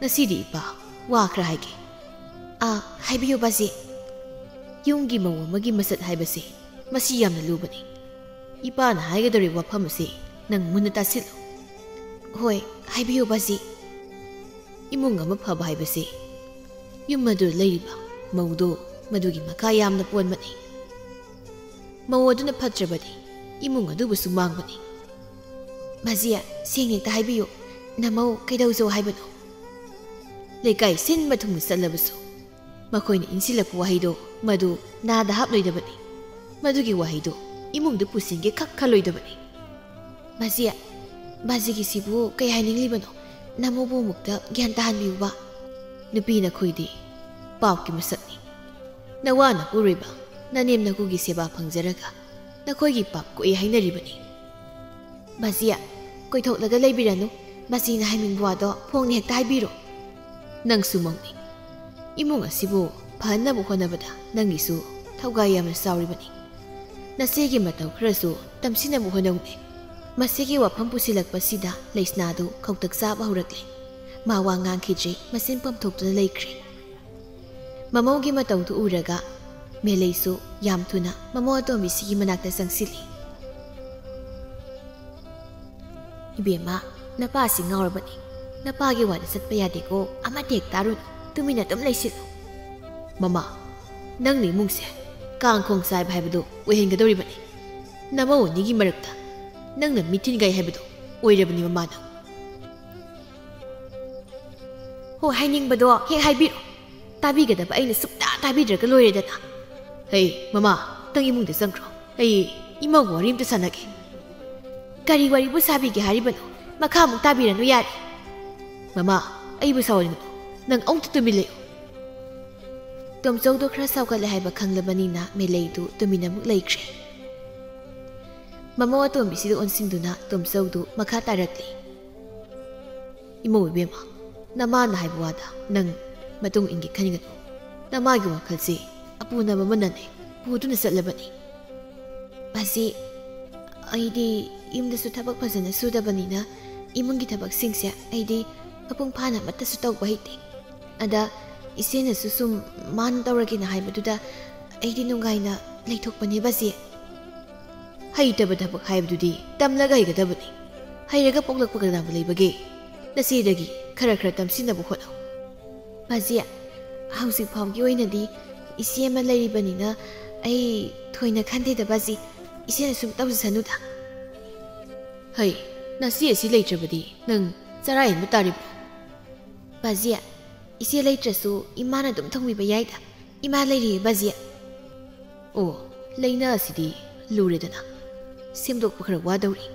ꯉꯁꯤꯗꯤ ꯏꯄꯥ ꯋꯥ ꯈꯔ ꯍꯥꯏꯒꯦ꯫ ꯑꯥ, ꯍꯥꯏꯕꯤꯌꯨ ꯕꯥꯖꯤ꯫ ꯌꯨꯝꯒꯤ ꯃꯧ ꯑꯃꯒꯤ ꯃꯁꯛ ꯍꯥꯏꯕꯁꯤ ꯃꯁꯤ ꯌꯥꯝꯅ ꯂꯨꯕꯅꯤ꯫ ꯏꯄꯥꯅ ꯍꯥꯏꯒꯗꯧꯔꯤꯕ ꯋꯥꯐꯝ ꯑꯁꯤ ꯅꯪ ꯃꯨꯟꯅ ꯇꯥꯁꯤꯜꯂꯨ꯫ ꯍꯣꯏ, ꯍꯥꯏꯕꯤꯌꯨ ꯕꯥꯖꯤ꯫ ꯏꯃꯨꯡ ꯑꯃ ꯐꯕ ꯍꯥꯏꯕꯁꯤ ꯌꯨꯝ ꯑꯗꯨꯗ ꯂꯩꯔꯤꯕ ꯃꯧꯗꯨ, ꯃꯗꯨꯒꯤ ꯃꯈꯥ ꯌꯥꯝꯅ ꯄꯣꯟꯕꯅꯤ꯫ ꯃꯧ ꯑꯗꯨꯅ ꯐꯠꯇ꯭ꯔꯕꯗꯤ ꯏꯃꯨꯡ ꯑꯗꯨꯕꯨꯁꯨ ꯃꯥꯡꯕꯅꯤ꯫ ꯕꯥꯖꯤ, ꯁꯦꯡꯅ ꯍꯦꯛꯇ ꯍꯥꯏꯕꯤꯌꯨ, ꯅꯃꯧ ꯀꯩꯗꯧꯖꯧ ꯍꯥꯏꯕꯅꯣ? ꯂꯩꯀꯥꯏ ꯁꯤꯟꯕ ꯊꯨꯡꯅ ꯆꯠꯂꯕꯁꯨ ꯃꯈꯣꯏꯅ ꯏꯟꯁꯤꯜꯂꯛꯄ ꯋꯥꯍꯩꯗꯣ ꯃꯗꯨ ꯅꯥꯗ ꯍꯥꯞꯂꯣꯏꯗꯕꯅꯤ꯫ ꯃꯗꯨꯒꯤ ꯋꯥꯍꯩꯗꯣ ꯏꯃꯨꯡꯗ ꯄꯨꯁꯤꯟꯒꯦ ꯈꯛ ꯈꯜꯂꯣꯏꯗꯕꯅꯤ꯫ ꯕꯥꯖꯤ, ꯕꯥꯖꯤꯒꯤꯁꯤꯕꯨ ꯀꯩ ꯍꯥꯏꯅꯤꯡꯂꯤꯕꯅꯣ? ꯅꯃꯧꯕꯨ ꯑꯃꯨꯛꯇ ꯒ꯭ꯌꯥꯟ ꯇꯥꯍꯟꯕꯤꯌꯨꯕ꯫ ꯅꯨꯄꯤ ꯅꯈꯣꯏꯗꯤ ꯄꯥꯞꯀꯤ ꯃꯁꯛꯅꯤ꯫ ꯅꯋꯥ ꯅꯄꯨꯔꯣꯏꯕ, ꯅꯅꯦꯝ ꯅꯀꯨꯒꯤ ꯁꯦꯕꯥ ꯐꯪꯖꯔꯒ ꯅꯈꯣꯏꯒꯤ ꯄꯥꯞ ꯀꯣꯛꯏ ꯍꯥꯏꯅꯔꯤꯕꯅꯤ꯫ ꯕꯥꯖꯤ, ꯀꯣꯏꯊꯣꯛꯂꯒ ꯂꯩꯕꯤꯔꯅꯨ꯫ ꯕꯥꯖꯤꯅ ꯍꯥꯏꯅꯤꯡꯕ ꯋꯥꯗꯣ ꯐꯣꯡꯅ ꯍꯦꯛꯇ ꯍꯥꯏꯕꯤꯔꯣ꯫ ꯅꯪꯁꯨ ꯃꯧꯅꯤ꯫ ꯏꯃꯨꯡ ꯑꯁꯤꯕꯨ ꯐꯍꯟꯅꯕ ꯍꯣꯠꯅꯕꯗ ꯅꯪꯒꯤꯁꯨ ꯊꯧꯒꯥꯏ ꯌꯥꯝꯅ ꯆꯥꯎꯔꯤꯕꯅꯤ꯫ ꯅꯆꯦꯒꯤ ꯃꯇꯧ ꯈꯔꯁꯨ ꯇꯝꯁꯤꯟꯅꯕ ꯍꯣꯠꯅꯧꯅꯦ꯫ ꯃꯁꯤꯒꯤ ꯋꯥꯐꯝ ꯄꯨꯁꯤꯜꯂꯛꯄꯁꯤꯗ ꯂꯩꯁꯅꯥꯗꯨ ꯈꯧꯇꯛ ꯆꯥꯕ ꯍꯧꯔꯛꯂꯦ꯫ ꯃꯥ ꯋꯥ ꯉꯥꯡꯈꯤꯗ꯭ꯔꯦ, ꯃꯆꯤꯟ ꯄꯣꯝꯊꯣꯛꯇꯨꯅ ꯂꯩꯈ꯭ꯔꯦ꯫ ꯃꯃꯧꯒꯤ ꯃꯇꯧꯗꯨ ꯎꯔꯒ ꯃꯦꯂꯩꯁꯨ ꯌꯥꯝ ꯊꯨꯅ ꯃꯃꯧ ꯑꯇꯣꯝꯕꯤꯁꯤꯒꯤ ꯃꯅꯥꯛꯇ ꯆꯪꯁꯤꯜꯂꯤ꯫ "ꯏꯕꯦꯝꯃ, ꯅꯄꯥꯁꯤ ꯉꯥꯎꯔꯕꯅꯤ꯫ ꯅꯄꯥꯒꯤ ꯋꯥꯗ ꯆꯠꯄ ꯌꯥꯗꯦꯀꯣ꯫ ꯑꯃꯠꯇ ꯍꯦꯛ ꯇꯥꯔꯨꯅꯨ꯫ ꯇꯨꯃꯤꯟꯅ ꯑꯗꯨꯝ ꯂꯩꯁꯤꯜꯂꯨ꯫" "ꯃꯃꯥ, ꯅꯪꯅ ꯏꯃꯨꯡꯁꯦ ꯀꯥꯡꯈꯣꯡ ꯆꯥꯏꯕ ꯍꯥꯏꯕꯗꯨ ꯑꯣꯏꯍꯟꯒꯗꯧꯔꯤꯕꯅꯤ꯫ ꯅꯃꯧ ꯑꯅꯤꯒꯤ ꯃꯔꯛꯇ ꯅꯪꯅ ꯃꯤꯊꯤꯟꯒꯥꯏ ꯍꯥꯏꯕꯗꯨ ꯑꯣꯏꯔꯕꯅꯤ ꯃꯃꯥ ꯅꯪ꯫" "ꯍꯣ, ꯍꯥꯏꯅꯤꯡꯕꯗꯣ ꯍꯦꯛ ꯍꯥꯏꯕꯤꯔꯣ꯫ ꯇꯥꯕꯤꯒꯗꯕ ꯑꯩꯅ ꯁꯨꯛꯇꯥ ꯇꯥꯕꯤꯗ꯭ꯔꯒ ꯂꯣꯏꯔꯦꯗꯅ꯫" "ꯍꯩ, ꯃꯃꯥ, ꯅꯪ ꯏꯃꯨꯡꯗ ꯆꯪꯈ꯭ꯔꯣ꯫ ꯑꯩ ꯏꯃꯧꯒ ꯋꯥꯔꯤ ꯑꯝꯇ ꯁꯥꯟꯅꯒꯦ꯫" "ꯀꯔꯤ ꯋꯥꯔꯤꯕꯨ ꯁꯥꯕꯤꯒꯦ ꯍꯥꯏꯔꯤꯕꯅꯣ? ꯃꯈꯥ ꯑꯃꯨꯛ ꯇꯥꯕꯤꯔꯅꯨ ꯌꯥꯔꯦ꯫" "ꯃꯃꯥ, ꯑꯩꯕꯨ ꯁꯥꯎꯍꯟꯒꯅꯨ꯫ ꯅꯪ ꯑꯃꯨꯛꯇ ꯇꯨꯃꯤꯟ ꯂꯩꯌꯨ꯫" ꯇꯣꯝꯆꯧꯗꯣ ꯈꯔ ꯁꯥꯎꯒꯠꯂꯦ ꯍꯥꯏꯕ ꯈꯪꯂꯕꯅꯤꯅ ꯃꯦꯂꯩꯗꯨ ꯇꯨꯃꯤꯟ ꯑꯃꯨꯛ ꯂꯩꯈ꯭ꯔꯦ꯫ ꯃꯃꯧ ꯑꯇꯣꯝꯕꯤꯁꯤꯗ ꯑꯣꯟꯁꯤꯟꯗꯨꯅ ꯇꯣꯝꯆꯧꯗꯨ ꯃꯈꯥ ꯇꯥꯔꯛꯂꯤ꯫ "ꯏꯃꯧ ꯏꯕꯦꯝꯃ, ꯅꯃꯥꯅ ꯍꯥꯏꯕ ꯋꯥꯗ ꯅꯪ ꯃꯇꯨꯡ ꯏꯟꯒꯦ ꯈꯟꯒꯅꯨ꯫ ꯅꯃꯥꯒꯤ ꯋꯥꯈꯜꯁꯤ ꯑꯄꯨꯅꯕ ꯑꯃꯅꯅꯦ ꯄꯨꯗꯨꯅ ꯆꯠꯂꯕꯅꯤ꯫" "ꯕꯥꯖꯤ, ꯑꯩꯗꯤ ꯌꯨꯝꯗꯁꯨ ꯊꯕꯛ ꯐꯖꯅ ꯁꯨꯗꯕꯅꯤꯅ ꯏꯃꯨꯡꯒꯤ ꯊꯕꯛꯁꯤꯡꯁꯦ ꯑꯩꯗꯤ ꯃꯄꯨꯡ ꯐꯥꯅ ꯑꯃꯠꯇꯁꯨ ꯇꯧꯕ ꯍꯩꯇꯦ꯫ ꯑꯗ ꯏꯆꯦꯅꯁꯨ ꯁꯨꯝ ꯃꯥꯅ ꯇꯧꯔꯒꯦꯅ ꯍꯥꯏꯕꯗꯨꯗ ꯑꯩꯗꯤ ꯅꯨꯡꯉꯥꯏꯅ ꯂꯩꯊꯣꯛꯄꯅꯦ ꯕꯥꯖꯤ꯫ ꯍꯩꯇꯕ ꯊꯕꯛ ꯍꯥꯏꯕꯗꯨꯗꯤ ꯇꯝꯂꯒ ꯍꯩꯒꯗꯕꯅꯤ꯫ ꯍꯩꯔꯒ ꯄꯣꯛꯂꯛꯄ ꯀꯅꯥꯕꯨ ꯂꯩꯕꯒꯦ? ꯅꯆꯦꯗꯒꯤ ꯈꯔ ꯈꯔ ꯇꯝꯁꯤꯟꯅꯕ ꯍꯣꯠꯅꯧ꯫ ꯕꯥꯖꯤ, ꯍꯧꯖꯤꯛ ꯐꯥꯎꯒꯤ ꯑꯣꯏꯅꯗꯤ ꯏꯆꯦ ꯑꯃ ꯂꯩꯔꯤꯕꯅꯤꯅ ꯑꯩ ꯊꯣꯏꯅ ꯈꯟꯗꯦꯗ ꯕꯥꯖꯤ꯫ ꯏꯆꯦꯅ ꯁꯨꯝ ꯇꯧꯖꯁꯅꯨꯗ꯫ ꯍꯩ, ꯅꯆꯦ ꯑꯁꯤ ꯂꯩꯇ꯭ꯔꯕꯗꯤ ꯅꯪ ꯆꯔꯥ ꯍꯦꯟꯕ ꯇꯥꯔꯤꯕ꯭ꯔꯣ? ꯕꯥꯖꯤ, ꯏꯆꯦ ꯂꯩꯇ꯭ꯔꯁꯨ ꯏꯃꯥꯅ ꯑꯗꯨꯝ ꯊꯣꯡꯕꯤꯕ ꯌꯥꯏꯗ꯫ ꯏꯃꯥ ꯂꯩꯔꯤꯌꯦ ꯕꯥꯖꯤ꯫ ꯑꯣ, ꯂꯩꯅꯥ ꯑꯁꯤꯗꯤ ꯂꯨꯔꯦꯗꯅ꯫ ꯁꯦꯝꯗꯣꯛꯄ ꯈꯔ ꯋꯥꯗꯧꯔꯤ꯫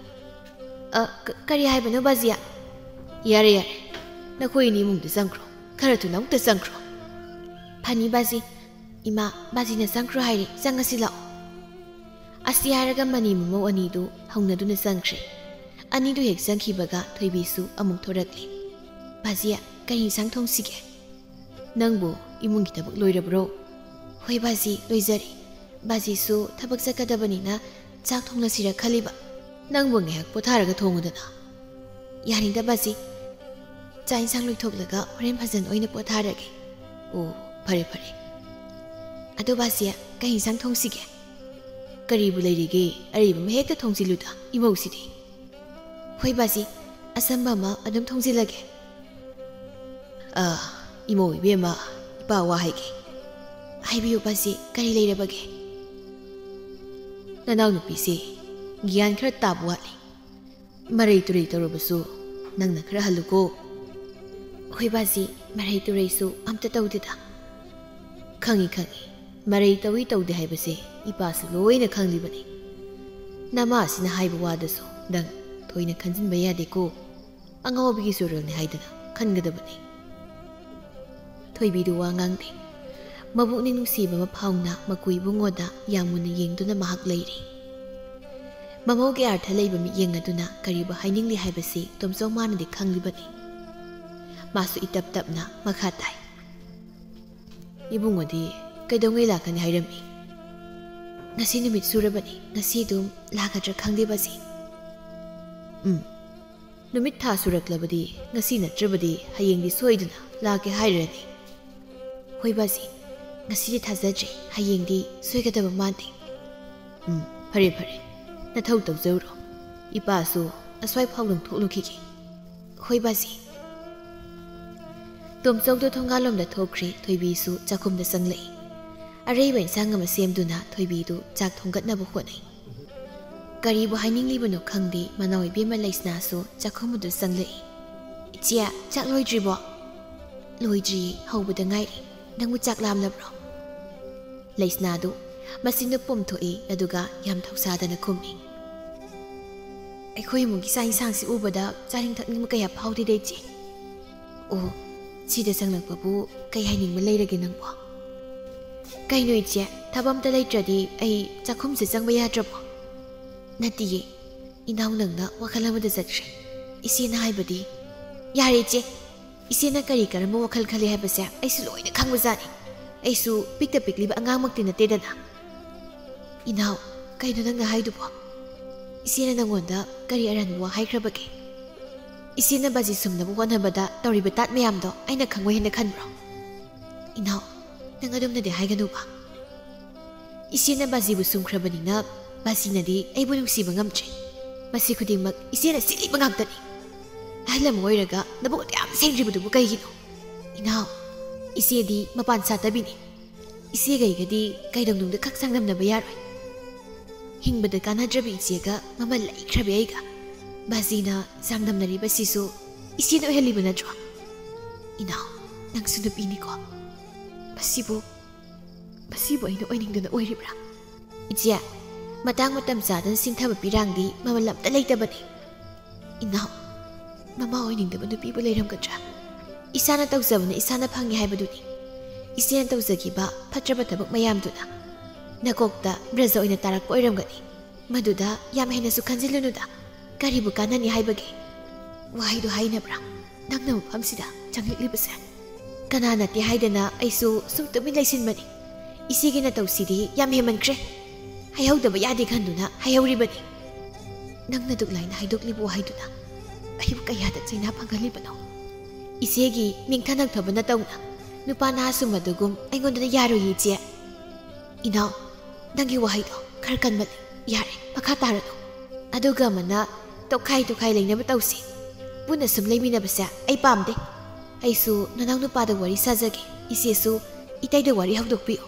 ꯑ, ꯀ-, ꯀꯔꯤ ꯍꯥꯏꯕꯅꯣ ꯕꯥꯖꯤ? ꯌꯥꯔꯦ, ꯌꯥꯔꯦ꯫ ꯅꯈꯣꯏ ꯑꯅꯤ ꯏꯃꯨꯡꯗ ꯆꯪꯈ꯭ꯔꯣ꯫ ꯈꯔ ꯊꯨꯅ ꯑꯃꯨꯛꯇ ꯆꯪꯈ꯭ꯔꯣ꯫ ꯐꯅꯤ ꯕꯥꯖꯤ꯫ ꯏꯃꯥ, ꯕꯥꯖꯤꯅ ꯆꯪꯈ꯭ꯔꯣ ꯍꯥꯏꯔꯦ, ꯆꯪꯉꯁꯤ ꯂꯥꯛꯑꯣ꯫ ꯑꯁꯤ ꯍꯥꯏꯔꯒ ꯃꯅꯤ ꯃꯃꯧ ꯑꯅꯤꯗꯨ ꯍꯧꯅꯗꯨꯅ ꯆꯪꯈ꯭ꯔꯦ꯫ ꯑꯅꯤꯗꯨ ꯍꯦꯛ ꯆꯪꯈꯤꯕꯒ ꯊꯣꯏꯕꯤꯁꯨ ꯑꯃꯨꯛ ꯊꯣꯔꯛꯂꯦ꯫ ꯕꯥꯖꯤ, ꯀꯔꯤ ꯏꯟꯁꯥꯡ ꯊꯣꯡꯁꯤꯒꯦ? ꯅꯪꯕꯨ ꯏꯃꯨꯡꯒꯤ ꯊꯕꯛ ꯂꯣꯏꯔꯕ꯭ꯔꯣ? ꯍꯣꯏ ꯕꯥꯖꯤ, ꯂꯣꯏꯖꯔꯦ꯫ ꯕꯥꯖꯤꯁꯨ ꯊꯕꯛ ꯆꯠꯀꯗꯕꯅꯤꯅ ꯆꯥꯛ ꯊꯣꯡꯂꯁꯤꯔ ꯈꯜꯂꯤꯕ꯫ ꯅꯪꯕꯨ ꯉꯥꯏꯍꯥꯛ ꯄꯣꯊꯥꯔꯒ ꯊꯣꯡꯉꯨꯗꯅ꯫ ꯌꯥꯅꯤꯗ ꯕꯥꯖꯤ꯫ ꯆꯥꯛ ꯏꯟꯁꯥꯡ ꯂꯣꯏꯊꯣꯛꯂꯒ ꯍꯣꯔꯦꯟ ꯐꯖꯅ ꯑꯣꯏꯅ ꯄꯣꯊꯥꯔꯒꯦ꯫ ꯑꯣ, ꯐꯔꯦ, ꯐꯔꯦ꯫ ꯑꯗꯣ ꯕꯥꯖꯤ, ꯀꯩ ꯏꯟꯁꯥꯡ ꯊꯣꯡꯁꯤꯒꯦ? ꯀꯔꯤꯕꯨ ꯂꯩꯔꯤꯒꯦ? ꯑꯔꯩꯕ ꯑꯃ ꯍꯦꯛꯇ ꯊꯣꯡꯖꯤꯜꯂꯨꯗ, ꯏꯃꯧꯁꯤꯗꯤ꯫ ꯍꯣꯏ ꯕꯥꯖꯤ, ꯑꯆꯝꯕ ꯑꯃ ꯑꯗꯨꯝ ꯊꯣꯡꯖꯤꯜꯂꯒꯦ꯫ ꯑ, ꯏꯃꯧ ꯏꯕꯦꯝꯃ, ꯏꯄꯥ ꯋꯥ ꯍꯥꯏꯒꯦ꯫ ꯍꯥꯏꯕꯤꯌꯨ ꯕꯥꯖꯤ, ꯀꯔꯤ ꯂꯩꯔꯕꯒꯦ? ꯅꯅꯥꯎꯅꯨꯄꯤꯁꯦ ꯒ꯭ꯌꯥꯟ ꯈꯔ ꯇꯥꯕ ꯋꯥꯠꯂꯤ꯫ ꯃꯔꯩ ꯇꯨꯔꯩ ꯇꯧꯔꯕꯁꯨ ꯅꯪꯅ ꯈꯔ ꯍꯜꯂꯨꯀꯣ꯫ ꯍꯣꯏ ꯕꯥꯖꯤ, ꯃꯔꯩ ꯇꯨꯔꯩꯁꯨ ꯑꯝꯇ ꯇꯧꯗꯦꯗ꯫ ꯈꯪꯉꯤ, ꯈꯪꯉꯤ꯫ ꯃꯔꯩ ꯇꯧꯏ ꯇꯧꯗꯦ ꯍꯥꯏꯕꯁꯦ ꯏꯄꯥꯁꯨ ꯂꯣꯏꯅ ꯈꯪꯂꯤꯕꯅꯤ꯫ ꯅꯃꯥꯁꯤꯅ ꯍꯥꯏꯕ ꯋꯥꯗꯁꯨ ꯅꯪ ꯊꯣꯏꯅ ꯈꯟꯖꯤꯟꯕ ꯌꯥꯗꯦꯀꯣ꯫ ꯑꯉꯥꯎꯕꯤꯒꯤ ꯆꯨꯔꯦꯜꯅꯤ ꯍꯥꯏꯗꯨꯅ ꯈꯟꯒꯗꯕꯅꯤ꯫ ꯊꯣꯏꯕꯤꯗꯨ ꯋꯥ ꯉꯥꯡꯗꯦ꯫ ꯃꯕꯨꯛꯅꯤꯡ ꯅꯨꯡꯁꯤꯕ ꯑꯃ ꯐꯥꯎꯅ ꯃꯀꯨ ꯏꯕꯨꯡꯉꯣꯗ ꯌꯥꯝ ꯃꯨꯟꯅ ꯌꯦꯡꯗꯨꯅ ꯃꯍꯥꯛ ꯂꯩꯔꯤ꯫ ꯃꯃꯧꯒꯤ ꯑꯥꯔꯊ ꯂꯩꯕ ꯃꯤꯠꯌꯦꯡ ꯑꯗꯨꯅ ꯀꯔꯤꯕꯨ ꯍꯥꯏꯅꯤꯡꯂꯤ ꯍꯥꯏꯕꯁꯤ ꯇꯣꯝꯆꯧ ꯃꯥꯅꯗꯤ ꯈꯪꯂꯤꯕꯅꯤ꯫ ꯃꯥꯁꯨ ꯏꯇꯞ ꯇꯞꯅ ꯃꯈꯥ ꯇꯥꯏ꯫ ꯏꯕꯨꯡꯉꯣꯗꯤ ꯀꯩꯗꯧꯉꯩ ꯂꯥꯛꯀꯅꯤ ꯍꯥꯏꯔꯝꯃꯤ? ꯉꯁꯤ ꯅꯨꯃꯤꯠ ꯁꯨꯔꯕꯅꯤ, ꯉꯁꯤ ꯑꯗꯨꯝ ꯂꯥꯛꯀꯗ꯭ꯔꯥ ꯈꯪꯗꯦ ꯕꯥꯖꯤ꯫ ꯎꯝ, ꯅꯨꯃꯤꯠ ꯊꯥ ꯁꯨꯔꯛꯂꯕꯗꯤ ꯉꯁꯤ ꯅꯠꯇ꯭ꯔꯕꯗꯤ ꯍꯌꯦꯡꯗꯤ ꯁꯣꯏꯗꯅ ꯂꯥꯛꯀꯦ ꯍꯥꯏꯔꯅꯤ꯫ ꯍꯣꯏ ꯕꯥꯖꯤ, ꯉꯁꯤꯗꯤ ꯊꯥꯖꯗ꯭ꯔꯦ, ꯍꯌꯦꯡꯗꯤ ꯁꯣꯏꯒꯗꯕ ꯃꯥꯟꯗꯦ꯫ ꯎꯝ, ꯐꯔꯦ ꯐꯔꯦ, ꯅꯊꯧ ꯇꯧꯖꯧꯔꯣ, ꯏꯄꯥꯁꯨ ꯑꯁ꯭ꯋꯥꯏ ꯐꯥꯎ ꯂꯣꯡꯊꯣꯛꯂꯨꯈꯤꯒꯦ꯫ ꯍꯣꯏ ꯕꯥꯖꯤ꯫ ꯇꯣꯝꯆꯧꯗꯣ ꯊꯣꯡꯒꯥꯜꯂꯣꯝꯗ ꯊꯣꯛꯈ꯭ꯔꯦ, ꯊꯣꯏꯕꯤꯁꯨ ꯆꯥꯛꯈꯨꯝꯗ ꯆꯪꯂꯛꯏ꯫ ꯑꯔꯩꯕ ꯏꯟꯁꯥꯡ ꯑꯃ ꯁꯦꯝꯗꯨꯅ ꯊꯣꯏꯕꯤꯗꯨ ꯆꯥꯛ ꯊꯣꯡꯒꯠꯅꯕ ꯍꯣꯠꯅꯩ꯫ ꯀꯔꯤꯕꯨ ꯍꯥꯏꯅꯤꯡꯂꯤꯕꯅꯣ ꯈꯪꯗꯦ, ꯃꯅꯥꯎ ꯏꯕꯦꯝꯃ ꯂꯩꯁꯅꯥꯁꯨ ꯆꯥꯛꯈꯨꯝ ꯑꯗꯨ ꯆꯪꯂꯛꯏ꯫ "ꯏꯆꯦ, ꯆꯥꯛ ꯂꯣꯏꯗ꯭ꯔꯤꯕꯣ?" "ꯂꯣꯏꯗ꯭ꯔꯤꯌꯦ, ꯍꯧꯕꯗ ꯉꯥꯏꯔꯤ꯫ ꯅꯪꯕꯨ ꯆꯥꯛ ꯂꯥꯝꯂꯕ꯭ꯔꯣ?" ꯂꯩꯁꯅꯥꯗꯨ ꯃꯆꯤꯟꯗꯨ ꯄꯣꯝꯊꯣꯛꯏ, ꯑꯗꯨꯒ ꯌꯥꯝ ꯊꯧꯁꯥꯗꯅ ꯈꯨꯝꯃꯤ꯫ "ꯑꯩꯈꯣꯏ ꯏꯃꯨꯡꯒꯤ ꯆꯥꯛ ꯏꯟꯁꯥꯡꯁꯤ ꯎꯕꯗ ꯆꯥꯅꯤꯡ ꯊꯛꯅꯤꯡꯕ ꯀꯌꯥ ꯐꯥꯎꯗꯦꯗ, ꯏꯆꯦ꯫ ꯑꯣ, ꯁꯤꯗ ꯆꯪꯂꯛꯄꯕꯨ ꯀꯩ ꯍꯥꯏꯅꯤꯡꯕ ꯂꯩꯔꯒꯦ ꯅꯪꯕꯣ?" "ꯀꯩꯅꯣ ꯏꯆꯦ, ꯊꯕꯛ ꯑꯝꯇ ꯂꯩꯇ꯭ꯔꯗꯤ ꯑꯩ ꯆꯥꯛꯈꯨꯝꯁꯦ ꯆꯪꯕ ꯌꯥꯗ꯭ꯔꯕꯣ?" "ꯅꯠꯇꯤꯌꯦ, ꯏꯅꯥꯎ ꯅꯪꯅ ꯋꯥꯈꯜ ꯑꯃꯗ ꯆꯠꯈ꯭ꯔꯦ꯫ ꯏꯆꯦꯅ ꯍꯥꯏꯕꯗꯤ..." "ꯌꯥꯔꯦ ꯏꯆꯦ, ꯏꯆꯦꯅ ꯀꯔꯤ ꯀꯔꯝꯕ ꯋꯥꯈꯜ ꯈꯜꯂꯤ ꯍꯥꯏꯕꯁꯦ ꯑꯩꯁꯨ ꯂꯣꯏꯅ ꯈꯪꯕꯖꯥꯠꯅꯤ꯫ ꯑꯩꯁꯨ ꯄꯤꯛꯇ ꯄꯤꯛꯂꯤꯕ ꯑꯉꯥꯡꯃꯛꯇꯤ ꯅꯠꯇꯦꯗꯅ꯫" "ꯏꯅꯥꯎ, ꯀꯩꯅꯣ ꯅꯪꯅ ꯍꯥꯏꯗꯨꯕꯣ? ꯏꯆꯦꯅ ꯅꯪꯉꯣꯟꯗ ꯀꯔꯤ ꯑꯔꯥꯟꯕ ꯋꯥ ꯍꯥꯏꯈ꯭ꯔꯕꯒꯦ? ꯏꯆꯦꯅ ꯕꯥꯖꯤ ꯁꯨꯝꯅꯕ ꯍꯣꯠꯅꯕꯗ ꯇꯧꯔꯤꯕ ꯇꯥꯠ ꯃꯌꯥꯝꯗꯣ ꯑꯩꯅ ꯈꯪꯉꯣꯏ ꯍꯥꯏꯅ ꯈꯟꯕ꯭ꯔꯣ?" "ꯏꯅꯥꯎ, ꯅꯪ ꯑꯗꯨꯝꯅꯗꯤ ꯍꯥꯏꯒꯅꯨꯕ꯫ ꯏꯆꯦꯅ ꯕꯥꯖꯤꯕꯨ ꯁꯨꯝꯈ꯭ꯔꯕꯅꯤꯅ ꯕꯥꯖꯤꯅꯗꯤ ꯑꯩꯕꯨ ꯅꯨꯡꯁꯤꯕ ꯉꯝꯗ꯭ꯔꯦ꯫ ꯃꯁꯤ ꯈꯨꯗꯤꯡꯃꯛ ꯏꯆꯦꯅ ꯁꯤꯜꯂꯤꯕ ꯉꯥꯛꯇꯅꯤ꯫ ꯑꯍꯜ ꯑꯃ ꯑꯣꯏꯔꯒ ꯅꯕꯨꯛ ꯑꯗꯨ ꯌꯥꯝ ꯁꯦꯡꯗ꯭ꯔꯤꯕꯗꯨꯕꯨ ꯀꯩꯒꯤꯅꯣ?" "ꯏꯅꯥꯎ, ꯏꯆꯦꯗꯤ ꯃꯄꯥꯟ ꯁꯥꯠꯇꯕꯤꯅꯤ꯫ ꯏꯆꯦꯒ ꯑꯩꯒꯗꯤ ꯀꯩꯗꯧꯅꯨꯡꯗ ꯈꯛ ꯆꯥꯡꯗꯝꯅꯕ ꯌꯥꯔꯣꯏ꯫ ꯍꯤꯡꯕꯗ ꯀꯥꯟꯅꯗ꯭ꯔꯕꯤ ꯏꯆꯦꯒ ꯃꯃꯜ ꯂꯩꯈ꯭ꯔꯕꯤ ꯑꯩꯒ ꯕꯥꯖꯤꯅ ꯆꯥꯡꯗꯝꯅꯔꯤꯕꯁꯤꯁꯨ ꯏꯆꯦꯅ ꯑꯣꯏꯍꯜꯂꯤꯕ ꯅꯠꯇ꯭ꯔꯣ? ꯏꯅꯥꯎ, ꯅꯪꯁꯨ ꯅꯨꯄꯤꯅꯤꯀꯣ꯫ ꯃꯁꯤꯕꯨ, ꯃꯁꯤꯕꯨ ꯑꯩꯅ ꯑꯣꯏꯅꯤꯡꯗꯅ ꯑꯣꯏꯔꯤꯕ꯭ꯔꯥ?" "ꯏꯆꯦ, ꯃꯇꯥꯡ ꯃꯇꯝ ꯆꯥꯗꯅ ꯁꯤꯡꯊꯕ ꯄꯤꯔꯥꯡꯗꯤ ꯃꯃꯜ ꯑꯝꯇ ꯂꯩꯇꯕꯅꯤ꯫" "ꯏꯅꯥꯎ, ꯃꯃꯥ ꯑꯣꯏꯅꯤꯡꯗꯕ ꯅꯨꯄꯤꯕꯨ ꯂꯩꯔꯝꯒꯗ꯭ꯔꯥ? ꯏꯁꯥꯅ ꯇꯧꯖꯕꯅ ꯏꯁꯥꯅ ꯐꯪꯉꯤ ꯍꯥꯏꯕꯗꯨꯅꯤ꯫ ꯏꯆꯦꯅ ꯇꯧꯖꯈꯤꯕ ꯐꯠꯇ꯭ꯔꯕ ꯊꯕꯛ ꯃꯌꯥꯝꯗꯨꯅ ꯅꯀꯣꯛꯇ ꯕ꯭ꯔꯖ ꯑꯣꯏꯅ ꯇꯥꯔꯛꯄ ꯑꯣꯏꯔꯝꯒꯅꯤ꯫ ꯃꯗꯨꯗ ꯌꯥꯝ ꯍꯦꯟꯅꯁꯨ ꯈꯟꯖꯤꯜꯂꯨꯅꯨꯗ꯫ ꯀꯔꯤꯕꯨ ꯀꯥꯟꯅꯅꯤ ꯍꯥꯏꯕꯒꯦ? ꯋꯥꯍꯩꯗꯨ ꯍꯥꯏꯅꯕ꯭ꯔꯥ ꯅꯪꯅ ꯃꯐꯝꯁꯤꯗ ꯆꯪꯂꯛꯂꯤꯕꯁꯦ? ꯀꯅꯥ ꯅꯠꯇꯦ ꯍꯥꯏꯗꯅ ꯑꯩꯁꯨ ꯁꯨꯝ ꯇꯨꯃꯤꯟ ꯂꯩꯁꯤꯟꯕꯅꯤ꯫ ꯏꯆꯦꯒꯤ ꯅꯇꯧꯁꯤꯗꯤ ꯌꯥꯝ ꯍꯦꯟꯃꯟꯈ꯭ꯔꯦ꯫ ꯍꯥꯏꯍꯧꯗꯕ ꯌꯥꯗꯦ ꯈꯟꯗꯨꯅ ꯍꯥꯏꯍꯧꯔꯤꯕꯅꯤ꯫ ꯅꯪꯅ ꯑꯗꯨꯛ ꯂꯥꯏꯅ ꯍꯥꯏꯗꯣꯛꯂꯤꯕ ꯋꯥꯍꯩꯗꯨꯅ ꯑꯩꯕꯨ ꯀꯌꯥꯗ ꯆꯩꯅꯥ ꯐꯪꯍꯜꯂꯤꯕꯅꯣ? ꯏꯆꯦꯒꯤ ꯅꯤꯡꯊꯥꯅꯛꯊꯕ ꯅꯇꯧꯅ ꯅꯨꯄꯥ ꯅꯍꯥ ꯁꯨꯝꯕꯗꯨꯒꯨꯝ ꯑꯩꯉꯣꯟꯗꯅ ꯌꯥꯔꯣꯏꯌꯦ, ꯏꯆꯦ꯫ ꯏꯅꯥꯎ, ꯅꯪꯒꯤ ꯋꯥꯍꯩꯗꯣ ꯈꯔ ꯀꯟꯃꯜꯂꯤ꯫ ꯌꯥꯔꯦ, ꯃꯈꯥ ꯇꯥꯔꯅꯨ꯫ ꯑꯗꯨꯒ ꯑꯃꯅ ꯇꯣꯈꯥꯏ ꯇꯣꯈꯥꯏ ꯂꯩꯅꯕ ꯇꯧꯁꯤ꯫ ꯄꯨꯟꯅ ꯁꯨꯝ ꯂꯩꯃꯤꯟꯅꯕꯁꯦ ꯑꯩ ꯄꯥꯝꯗꯦ꯫ ꯑꯩꯁꯨ ꯅꯅꯥꯎ ꯅꯨꯄꯥꯗ ꯋꯥꯔꯤ ꯁꯥꯖꯒꯦ, ꯏꯆꯦꯁꯨ ꯏꯇꯩꯗ ꯋꯥꯔꯤ ꯍꯧꯗꯣꯛꯄꯤꯌꯨ꯫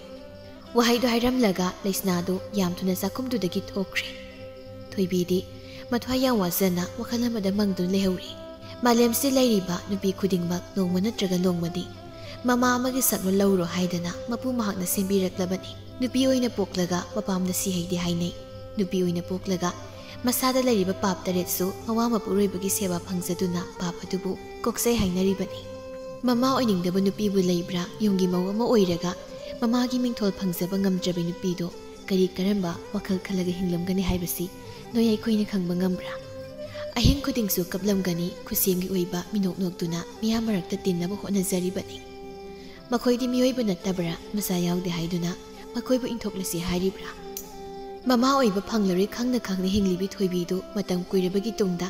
ꯋꯥꯍꯩꯗꯣ ꯍꯥꯏꯔꯝꯂꯒ ꯂꯩꯁꯅꯥꯗꯨ ꯌꯥꯝ ꯊꯨꯅ ꯆꯥꯛꯈꯨꯝꯗꯨꯗꯒꯤ ꯊꯣꯛꯈ꯭ꯔꯦ꯫ ꯊꯣꯏꯕꯤꯗꯤ ꯃꯊ꯭ꯋꯥꯏ ꯌꯥꯝ ꯋꯥꯖꯅ ꯋꯥꯈꯜ ꯑꯃꯗ ꯃꯪꯗꯨꯅ ꯂꯩꯍꯧꯔꯤ꯫ ꯃꯥꯂꯦꯝꯁꯤꯗ ꯂꯩꯔꯤꯕ ꯅꯨꯄꯤ ꯈꯨꯗꯤꯡꯃꯛ ꯅꯣꯡꯃ ꯅꯠꯇ꯭ꯔꯒ ꯅꯣꯡꯃꯗꯤ ꯃꯃꯥ ꯑꯃꯒꯤ ꯁꯛꯅꯣ ꯂꯧꯔꯣ ꯍꯥꯏꯗꯅ ꯃꯄꯨ ꯃꯍꯥꯛꯅ ꯁꯦꯝꯕꯤꯔꯛꯂꯕꯅꯤ꯫ ꯅꯨꯄꯤ ꯑꯣꯏꯅ ꯄꯣꯛꯂꯒ ꯃꯄꯥꯝꯗ ꯁꯤꯍꯩꯗꯦ ꯍꯥꯏꯅꯩ꯫ ꯅꯨꯄꯤ ꯑꯣꯏꯅ ꯄꯣꯛꯂꯒ ꯃꯁꯥꯗ ꯂꯩꯔꯤꯕ ꯄꯥꯞ ꯇꯔꯦꯠꯁꯨ ꯃꯋꯥ ꯃꯄꯨꯔꯣꯏꯕꯒꯤ ꯁꯦꯕꯥ ꯐꯪꯖꯗꯨꯅ ꯄꯥꯞ ꯑꯗꯨꯕꯨ ꯀꯣꯛꯆꯩ ꯍꯥꯏꯅꯔꯤꯕꯅꯤ꯫ ꯃꯃꯥ ꯑꯣꯏꯅꯤꯡꯗꯕ ꯅꯨꯄꯤꯕꯨ ꯂꯩꯕ꯭ꯔꯥ? ꯌꯨꯝꯒꯤ ꯃꯧ ꯑꯃ ꯑꯣꯏꯔꯒ ꯃꯃꯥꯒꯤ ꯃꯤꯡꯊꯣꯜ ꯐꯪꯖꯕ ꯉꯝꯗ꯭ꯔꯕꯤ ꯅꯨꯄꯤꯗꯣ ꯀꯔꯤ ꯀꯔꯝꯕ ꯋꯥꯈꯜ ꯈꯜꯂꯒ ꯍꯤꯡꯂꯝꯒꯅꯤ ꯍꯥꯏꯕꯁꯤ ꯅꯣꯏ ꯑꯩꯈꯣꯏꯅ ꯈꯪꯕ ꯉꯝꯕ꯭ꯔꯥ? ꯑꯍꯤꯡ ꯈꯨꯗꯤꯡꯁꯨ ꯀꯞꯂꯝꯒꯅꯤ, ꯈꯨꯠꯁꯦꯝꯒꯤ ꯑꯣꯏꯕ ꯃꯤꯅꯣꯛ ꯅꯣꯛꯇꯨꯅ ꯃꯤꯌꯥꯝ ꯃꯔꯛꯇ ꯇꯤꯟꯅꯕ ꯍꯣꯠꯅꯖꯔꯤꯕꯅꯤ꯫ ꯃꯈꯣꯏꯗꯤ ꯃꯤꯑꯣꯏꯕ ꯅꯠꯇꯕ꯭ꯔꯥ? ꯃꯆꯥ ꯌꯥꯎꯗꯦ ꯍꯥꯏꯗꯨꯅ ꯃꯈꯣꯏꯕꯨ ꯏꯟꯊꯣꯛꯂꯁꯤ ꯍꯥꯏꯔꯤꯕ꯭ꯔꯥ? ꯃꯃꯥ ꯑꯣꯏꯕ ꯐꯪꯂꯔꯣꯏ ꯈꯪꯅ ꯈꯪꯅ ꯍꯤꯡꯂꯤꯕꯤ ꯊꯣꯏꯕꯤꯗꯨ ꯃꯇꯝ ꯀꯨꯏꯔꯕꯒꯤ ꯇꯨꯡꯗ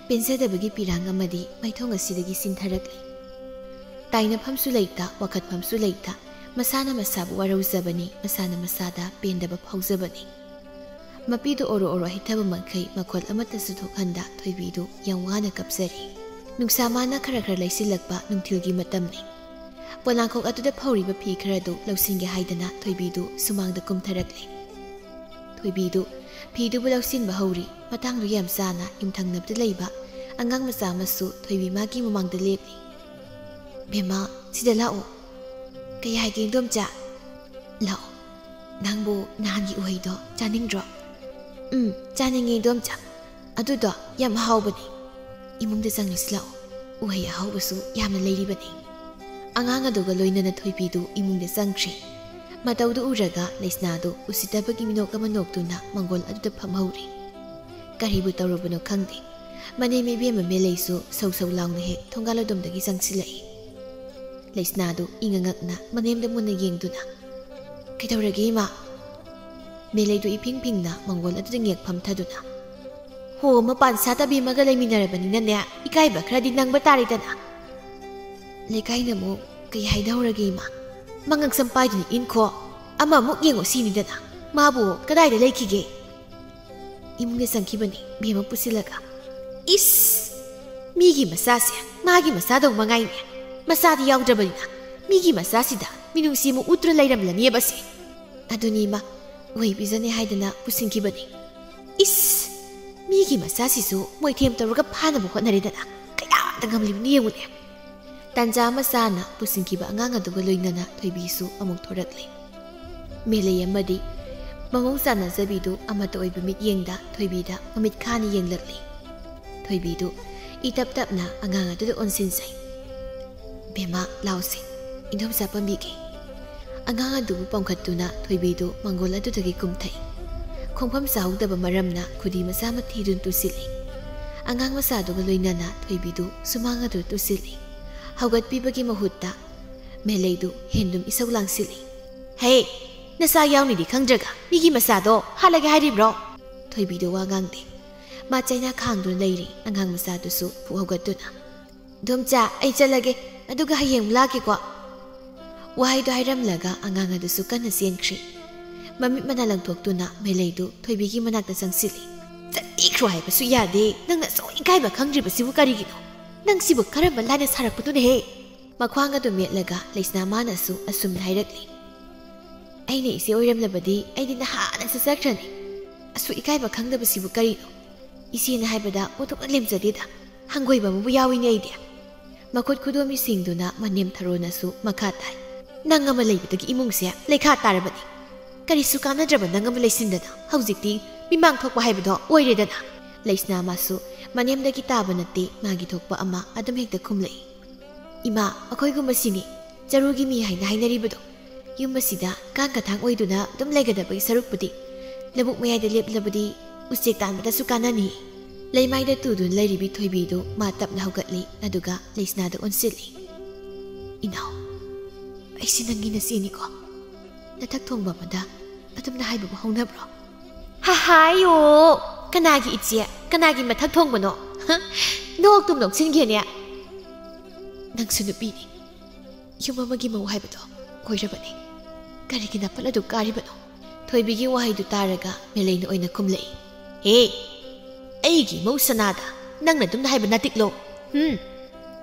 ꯄꯦꯟꯖꯗꯕꯒꯤ ꯄꯤꯔꯥꯡ ꯑꯃꯗꯤ ꯃꯥꯏꯊꯣꯡ ꯑꯁꯤꯗꯒꯤ ꯁꯤꯟꯊꯔꯛꯂꯤ꯫ ꯇꯥꯏꯅꯐꯝꯁꯨ ꯂꯩꯇ, ꯋꯥꯀꯠꯐꯝꯁꯨ ꯂꯩꯇ, ꯃꯁꯥꯅ ꯃꯁꯥꯕꯨ ꯋꯥꯔꯧꯖꯕꯅꯤ, ꯃꯁꯥꯅ ꯃꯁꯥꯗ ꯄꯦꯟꯗꯕ ꯐꯥꯎꯖꯕꯅꯤ꯫ ꯃꯄꯤꯗꯨ ꯑꯣꯔꯣ ꯑꯣꯔꯣ ꯍꯤꯊꯕ ꯃꯈꯩ ꯃꯈꯣꯜ ꯑꯃꯠꯇꯁꯨ ꯊꯣꯛꯍꯟꯗ ꯊꯣꯏꯕꯤꯗꯨ ꯌꯥꯝ ꯋꯥꯅ ꯀꯞꯆꯔꯤ꯫ ꯅꯨꯡꯁꯥ ꯃꯥꯅ ꯈꯔ ꯈꯔ ꯂꯩꯁꯤꯜꯂꯛꯄ ꯅꯨꯡꯊꯤꯜꯒꯤ ꯃꯇꯝꯅꯤ꯫ ꯄꯣꯂꯥꯡꯈꯣꯛ ꯑꯗꯨꯗ ꯐꯧꯔꯤꯕ ꯐꯤ ꯈꯔꯗꯨ ꯂꯧꯁꯤꯟꯒꯦ ꯍꯥꯏꯗꯅ ꯊꯣꯏꯕꯤꯗꯨ ꯁꯨꯃꯥꯡꯗ ꯀꯨꯝꯊꯔꯛꯂꯤ꯫ ꯊꯣꯏꯕꯤꯗꯨ ꯐꯤꯗꯨꯕꯨ ꯂꯧꯁꯤꯟꯕ ꯍꯧꯔꯤ꯫ ꯃꯇꯥꯡꯗꯨ ꯌꯥꯝ ꯆꯥꯅ ꯌꯨꯝꯊꯪꯅꯕꯗ ꯂꯩꯕ ꯑꯉꯥꯡ ꯃꯆꯥ ꯑꯃꯁꯨ ꯊꯣꯏꯕꯤ ꯃꯥꯒꯤ ꯃꯃꯥꯡꯗ ꯂꯦꯞꯂꯤ꯫ "ꯕꯦꯝꯃ, ꯁꯤꯗ ꯂꯥꯛꯑꯣ꯫" "ꯀꯩ ꯍꯥꯏꯒꯦ, ꯏꯟꯗꯣꯝꯆꯥ?" "ꯂꯥꯛꯑꯣ, ꯅꯪꯕꯨ ꯅꯍꯥꯟꯒꯤ ꯎꯍꯩꯗꯣ ꯆꯥꯅꯤꯡꯗ꯭ꯔꯣ?" "ꯎꯝ, ꯆꯥꯅꯤꯡꯉꯦ, ꯏꯟꯗꯣꯝꯆꯥ꯫ ꯑꯗꯨꯗꯣ ꯌꯥꯝ ꯍꯥꯎꯕꯅꯤ꯫ ꯏꯃꯨꯡꯗ ꯆꯪꯂꯁꯤ ꯂꯥꯛꯑꯣ, ꯎꯍꯩ ꯑꯍꯥꯎꯕꯁꯨ ꯌꯥꯝꯅ ꯂꯩꯔꯤꯕꯅꯤ꯫" ꯑꯉꯥꯡ ꯑꯗꯨꯒ ꯂꯣꯏꯅꯅ ꯊꯣꯏꯕꯤꯗꯨ ꯏꯃꯨꯡꯗ ꯆꯪꯈ꯭ꯔꯦ꯫ ꯃꯇꯧꯗꯨ ꯎꯔꯒ ꯂꯩꯁꯅꯥꯗꯨ ꯎꯁꯤꯠꯇꯕꯒꯤ ꯃꯤꯅꯣꯛ ꯑꯃ ꯅꯣꯛꯇꯨꯅ ꯃꯪꯒꯣꯜ ꯑꯗꯨꯗ ꯐꯝꯍꯧꯔꯤ꯫ ꯀꯔꯤꯕꯨ ꯇꯧꯔꯨꯕꯅꯣ ꯈꯪꯗꯦ, ꯃꯅꯦꯝ ꯏꯕꯦꯝꯃ ꯃꯦꯂꯩꯁꯨ ꯁꯧ ꯁꯧ ꯂꯥꯎꯅ ꯍꯦꯛ ꯊꯣꯡꯒꯥꯜ ꯑꯗꯣꯝꯗꯒꯤ ꯆꯪꯁꯤꯜꯂꯛꯏ꯫ ꯂꯩꯁꯅꯥꯗꯨ ꯏꯉꯛ ꯉꯛꯅ ꯃꯅꯦꯝꯗ ꯃꯨꯟꯅ ꯌꯦꯡꯗꯨꯅ, "ꯀꯩꯗꯧꯔꯒꯦ, ꯏꯃꯥ?" ꯃꯦꯂꯩꯗꯨ ꯏꯐꯤꯡ ꯐꯤꯡꯅ ꯃꯪꯒꯣꯜ ꯑꯗꯨꯗ ꯉꯦꯛ ꯐꯝꯊꯗꯨꯅ, "ꯍꯣ, ꯃꯄꯥꯟ ꯁꯥꯠꯇꯕꯤ ꯑꯃꯒ ꯂꯩꯃꯤꯟꯅꯔꯕꯅꯤꯅꯅꯦ, ꯏꯀꯥꯏꯕ ꯈꯔꯗꯤ ꯅꯪꯕ ꯇꯥꯔꯦꯗꯅ꯫ ꯂꯩꯀꯥꯏꯅ ꯑꯃꯨꯛ ꯀꯩ ꯍꯥꯏꯗꯍꯧꯔꯒꯦ ꯏꯃꯥ? ꯃꯉꯛꯁꯝ ꯄꯥꯏꯗꯨꯅ ꯏꯟꯈꯣ, ꯑꯃꯃꯨꯛ ꯌꯦꯡꯉꯣ ꯁꯤꯅꯤꯗꯅ꯫ ꯃꯥꯕꯨ ꯀꯗꯥꯏꯗ ꯂꯩꯈꯤꯒꯦ?" ꯏꯃꯨꯡꯗ ꯆꯪꯈꯤꯕꯅꯤ ꯕꯦꯝꯃ ꯄꯨꯁꯤꯜꯂꯒ꯫ "ꯏꯁ! ꯃꯤꯒꯤ ꯃꯆꯥꯁꯦ ꯃꯥꯒꯤ ꯃꯆꯥꯗꯧ ꯃꯉꯥꯏꯅꯦ꯫ ꯃꯆꯥꯗꯤ ꯌꯥꯎꯗ꯭ꯔꯕꯅꯤꯅ ꯃꯤꯒꯤ ꯃꯆꯥꯁꯤꯗ ꯃꯤꯅꯨꯡꯁꯤ ꯑꯃ ꯎꯠꯇꯨꯅ ꯂꯩꯔꯝꯂꯅꯦꯕ ꯁꯦ꯫ ꯑꯗꯨꯅꯤ ꯏꯃꯥ, ꯑꯣꯏꯕꯤꯖꯅꯤ ꯍꯥꯏꯗꯅ ꯄꯨꯁꯤꯟꯈꯤꯕꯅꯤ꯫ ꯏꯁ! ꯃꯤꯒꯤ ꯃꯆꯥꯁꯤꯁꯨ ꯃꯣꯏꯊꯦꯝ ꯇꯧꯔꯒ ꯐꯥꯅꯕ ꯍꯣꯠꯅꯔꯦꯗꯅ꯫ ꯀꯌꯥꯗ ꯉꯝꯂꯤꯕꯅꯣ ꯌꯦꯡꯉꯨꯅꯦ꯫" ꯇꯥꯟꯖꯥ ꯑꯃ ꯆꯥꯅ ꯄꯨꯁꯤꯟꯈꯤꯕ ꯑꯉꯥꯡ ꯑꯗꯨꯒ ꯂꯣꯏꯅꯅ ꯊꯣꯏꯕꯤꯁꯨ ꯑꯃꯨꯛ ꯊꯣꯔꯛꯂꯦ꯫ ꯃꯦꯂꯩ ꯑꯃꯗꯤ ꯃꯑꯣꯡ ꯆꯥꯟꯅꯖꯕꯤꯗꯨ ꯑꯃꯠꯇ ꯑꯣꯏꯕ ꯃꯤꯠꯌꯦꯡꯗ ꯊꯣꯏꯕꯤꯗ ꯃꯃꯤꯠ ꯈꯥꯅ ꯌꯦꯡꯂꯛꯂꯤ꯫ ꯊꯣꯏꯕꯤꯗꯨ ꯏꯇꯞ ꯇꯞꯅ ꯑꯉꯥꯡ ꯑꯗꯨꯗ ꯑꯣꯟꯁꯤꯟꯖꯩ꯫ "ꯕꯦꯝꯃ, ꯂꯥꯎꯁꯦ, ꯏꯟꯗꯣꯝꯆꯥ ꯄꯝꯕꯤꯒꯦ꯫" ꯑꯉꯥꯡ ꯑꯗꯨꯕꯨ ꯄꯝꯈꯠꯇꯨꯅ ꯊꯣꯏꯕꯤꯗꯨ ꯃꯪꯒꯣꯜ ꯑꯗꯨꯗꯒꯤ ꯀꯨꯝꯊꯩ꯫ ꯈꯣꯡꯐꯝ ꯆꯥꯍꯧꯗꯕ ꯃꯔꯝꯅ ꯈꯨꯗꯤ ꯃꯆꯥ ꯑꯃ ꯊꯤꯗꯨꯅ ꯇꯨꯁꯤꯜꯂꯤ꯫ ꯑꯉꯥꯡ ꯃꯆꯥꯗꯨꯒ ꯂꯣꯏꯅꯅ ꯊꯣꯏꯕꯤꯗꯨ ꯁꯨꯃꯥꯡ ꯑꯗꯨ ꯇꯨꯁꯤꯜꯂꯤ꯫ ꯍꯧꯒꯠꯄꯤꯕꯒꯤ ꯃꯍꯨꯠꯇ ꯃꯦꯂꯩꯗꯨ ꯍꯦꯟꯗꯨꯝ ꯏꯁꯧ ꯂꯥꯡꯁꯤꯜꯂꯤ꯫ "ꯍꯦ, ꯅꯆꯥ ꯌꯥꯎꯅꯤꯗꯤ ꯈꯪꯗ꯭ꯔꯒ ꯃꯤꯒꯤ ꯃꯆꯥꯗꯣ ꯍꯥꯠꯂꯒꯦ ꯍꯥꯏꯔꯤꯕ꯭ꯔꯣ?" ꯊꯣꯏꯕꯤꯗꯣ ꯋꯥ ꯉꯥꯡꯗꯦ꯫ ꯃꯥ ꯆꯩꯅꯥ ꯈꯥꯡꯗꯨꯅ ꯂꯩꯔꯤ꯫ ꯑꯉꯥꯡ ꯃꯆꯥꯗꯨꯁꯨ ꯐꯨꯛ ꯍꯧꯒꯠꯇꯨꯅ, "ꯏꯟꯗꯣꯝꯆꯥ, ꯑꯩ ꯆꯠꯂꯒꯦ, ꯑꯗꯨꯒ ꯍꯌꯦꯡ ꯑꯃꯨꯛ ꯂꯥꯛꯀꯦꯀꯣ꯫" ꯋꯥꯍꯩꯗꯣ ꯍꯥꯏꯔꯝꯂꯒ ꯑꯉꯥꯡ ꯑꯗꯨꯁꯨ ꯀꯟꯅ ꯆꯦꯟꯈ꯭ꯔꯤ꯫ ꯃꯃꯤꯠ ꯃꯅꯥ ꯂꯪꯊꯣꯛꯇꯨꯅ ꯃꯦꯂꯩꯗꯨ ꯊꯣꯏꯕꯤꯒꯤ ꯃꯅꯥꯛꯇ ꯆꯪꯁꯤꯜꯂꯤ꯫ "ꯆꯠꯄꯤꯈ꯭ꯔꯣ ꯍꯥꯏꯕꯁꯨ ꯌꯥꯗꯦ, ꯅꯪꯅ ꯑꯁꯨꯛ ꯏꯀꯥꯏꯕ ꯈꯪꯗ꯭ꯔꯤꯕꯁꯤꯕꯨ ꯀꯔꯤꯒꯤꯅꯣ? ꯅꯪꯁꯤꯕꯨ ꯀꯔꯝꯕ ꯂꯥꯏꯅ ꯁꯥꯔꯛꯄꯅꯣꯅꯦꯍꯦ?" ꯃꯈ꯭ꯋꯥꯡ ꯑꯗꯨ ꯃꯦꯠꯂꯒ ꯂꯩꯁꯅꯥ ꯃꯥꯅꯁꯨ ꯑꯁꯨꯝꯅ ꯍꯥꯏꯔꯛꯂꯤ꯫ "ꯑꯩꯅ ꯏꯆꯦ ꯑꯣꯏꯔꯝꯂꯕꯗꯤ ꯑꯩꯗꯤ ꯅꯍꯥꯟꯅ ꯆꯠꯆꯈ꯭ꯔꯅꯤ꯫ ꯑꯁꯨꯛ ꯏꯀꯥꯏꯕ ꯈꯪꯗꯕꯁꯤꯕꯨ ꯀꯔꯤꯅꯣ? ꯏꯆꯦꯅ ꯍꯥꯏꯕꯗ ꯑꯣꯟꯊꯣꯛꯅ ꯂꯦꯝꯖꯗꯦꯗ꯫ ꯍꯪꯒꯣꯏꯕ ꯑꯃꯕꯨ ꯌꯥꯎꯏꯅꯦ ꯑꯩꯗꯤ꯫" ꯃꯈꯨꯠ ꯈꯨꯗꯣꯝꯕꯤ ꯁꯤꯡꯗꯨꯅ ꯃꯅꯦꯝ ꯊꯔꯣꯅꯁꯨ ꯃꯈꯥ ꯇꯥꯏ꯫ "ꯅꯪ ꯑꯃ ꯂꯩꯕꯗꯒꯤ ꯏꯃꯨꯡꯁꯦ ꯂꯩꯈꯥ ꯇꯥꯔꯕꯅꯤ꯫ ꯀꯔꯤꯁꯨ ꯀꯥꯟꯅꯗ꯭ꯔꯕ ꯅꯪ ꯑꯃ ꯂꯩꯁꯤꯟꯗꯅ ꯍꯧꯖꯤꯛꯇꯤ ꯃꯤꯃꯥꯡ ꯊꯣꯛꯄ ꯍꯥꯏꯕꯗꯣ ꯑꯣꯏꯔꯦꯗꯅ꯫" ꯂꯩꯁꯅꯥ ꯃꯥꯁꯨ ꯃꯅꯦꯝꯗꯒꯤ ꯇꯥꯕ ꯅꯠꯇꯦ, ꯃꯥꯒꯤ ꯊꯣꯛꯄ ꯑꯃ ꯑꯗꯨꯝ ꯍꯦꯛꯇ ꯈꯨꯝꯂꯛꯏ꯫ "ꯏꯃꯥ, ꯑꯩꯈꯣꯏꯒꯨꯝꯕꯁꯤꯅꯤ ꯆꯔꯨꯒꯤ ꯃꯤ ꯍꯥꯏꯅ ꯍꯥꯏꯅꯔꯤꯕꯗꯣ꯫ ꯌꯨꯝ ꯑꯁꯤꯗ ꯀꯥꯡ ꯀꯊꯥꯡ ꯑꯣꯏꯗꯨꯅ ꯑꯗꯨꯝ ꯂꯩꯒꯗꯕꯒꯤ ꯁꯔꯨꯛꯄꯨꯗꯤ ꯂꯧꯕꯨꯛ ꯃꯌꯥꯏꯗ ꯂꯦꯞꯂꯕꯗꯤ ꯎꯆꯦꯛ ꯇꯥꯟꯕꯗꯁꯨ ꯀꯥꯟꯅꯅꯤ꯫" ꯂꯩꯃꯥꯏꯗ ꯇꯨꯗꯨꯅ ꯂꯩꯔꯤꯕꯤ ꯊꯣꯏꯕꯤꯗꯨ ꯃꯥ ꯇꯞꯅ ꯍꯧꯒꯠꯂꯤ, ꯑꯗꯨꯒ ꯂꯩꯁꯅꯥꯗ ꯑꯣꯟꯁꯤꯜꯂꯤ꯫ "ꯏꯅꯥꯎ, ꯑꯩꯁꯤ ꯅꯪꯒꯤ ꯅꯆꯦꯅꯤꯀꯣ꯫ ꯅꯊꯛ ꯊꯣꯡꯕ ꯑꯃꯗ ꯑꯗꯨꯝꯅ ꯍꯥꯏꯕꯕꯨ ꯍꯧꯅꯕ꯭ꯔꯣ? ꯍꯥ, ꯍꯥꯏꯌꯣ꯫ ꯀꯅꯥꯒꯤ ꯏꯆꯦ, ꯀꯅꯥꯒꯤ ꯃꯊꯛ ꯊꯣꯡꯕꯅꯣ? ꯍ? ꯅꯣꯛꯇꯨꯝ ꯅꯣꯛꯁꯤꯟꯒꯦꯅꯦ꯫ ꯅꯪꯁꯨ ꯅꯨꯄꯤꯅꯤ꯫ ꯌꯨꯝ ꯑꯃꯒꯤ ꯃꯧ ꯍꯥꯏꯕꯗꯣ ꯑꯣꯏꯔꯕꯅꯤ꯫ ꯀꯔꯤꯒꯤ ꯅꯥꯄꯜ ꯑꯗꯨ ꯀꯥꯔꯤꯕꯅꯣ? ꯊꯣꯏꯕꯤꯒꯤ ꯋꯥꯍꯩꯗꯨ ꯇꯥꯔꯒ ꯃꯦꯂꯩꯅ ꯑꯣꯏꯅ ꯈꯨꯝꯂꯛꯏ꯫ ꯍꯦ, ꯑꯩꯒꯤ ꯏꯃꯧ ꯁꯅꯥꯗ ꯅꯪꯅ ꯑꯗꯨꯝꯅ ꯍꯥꯏꯕ ꯅꯥꯇꯤꯛꯂꯣ? ꯍꯨꯝ?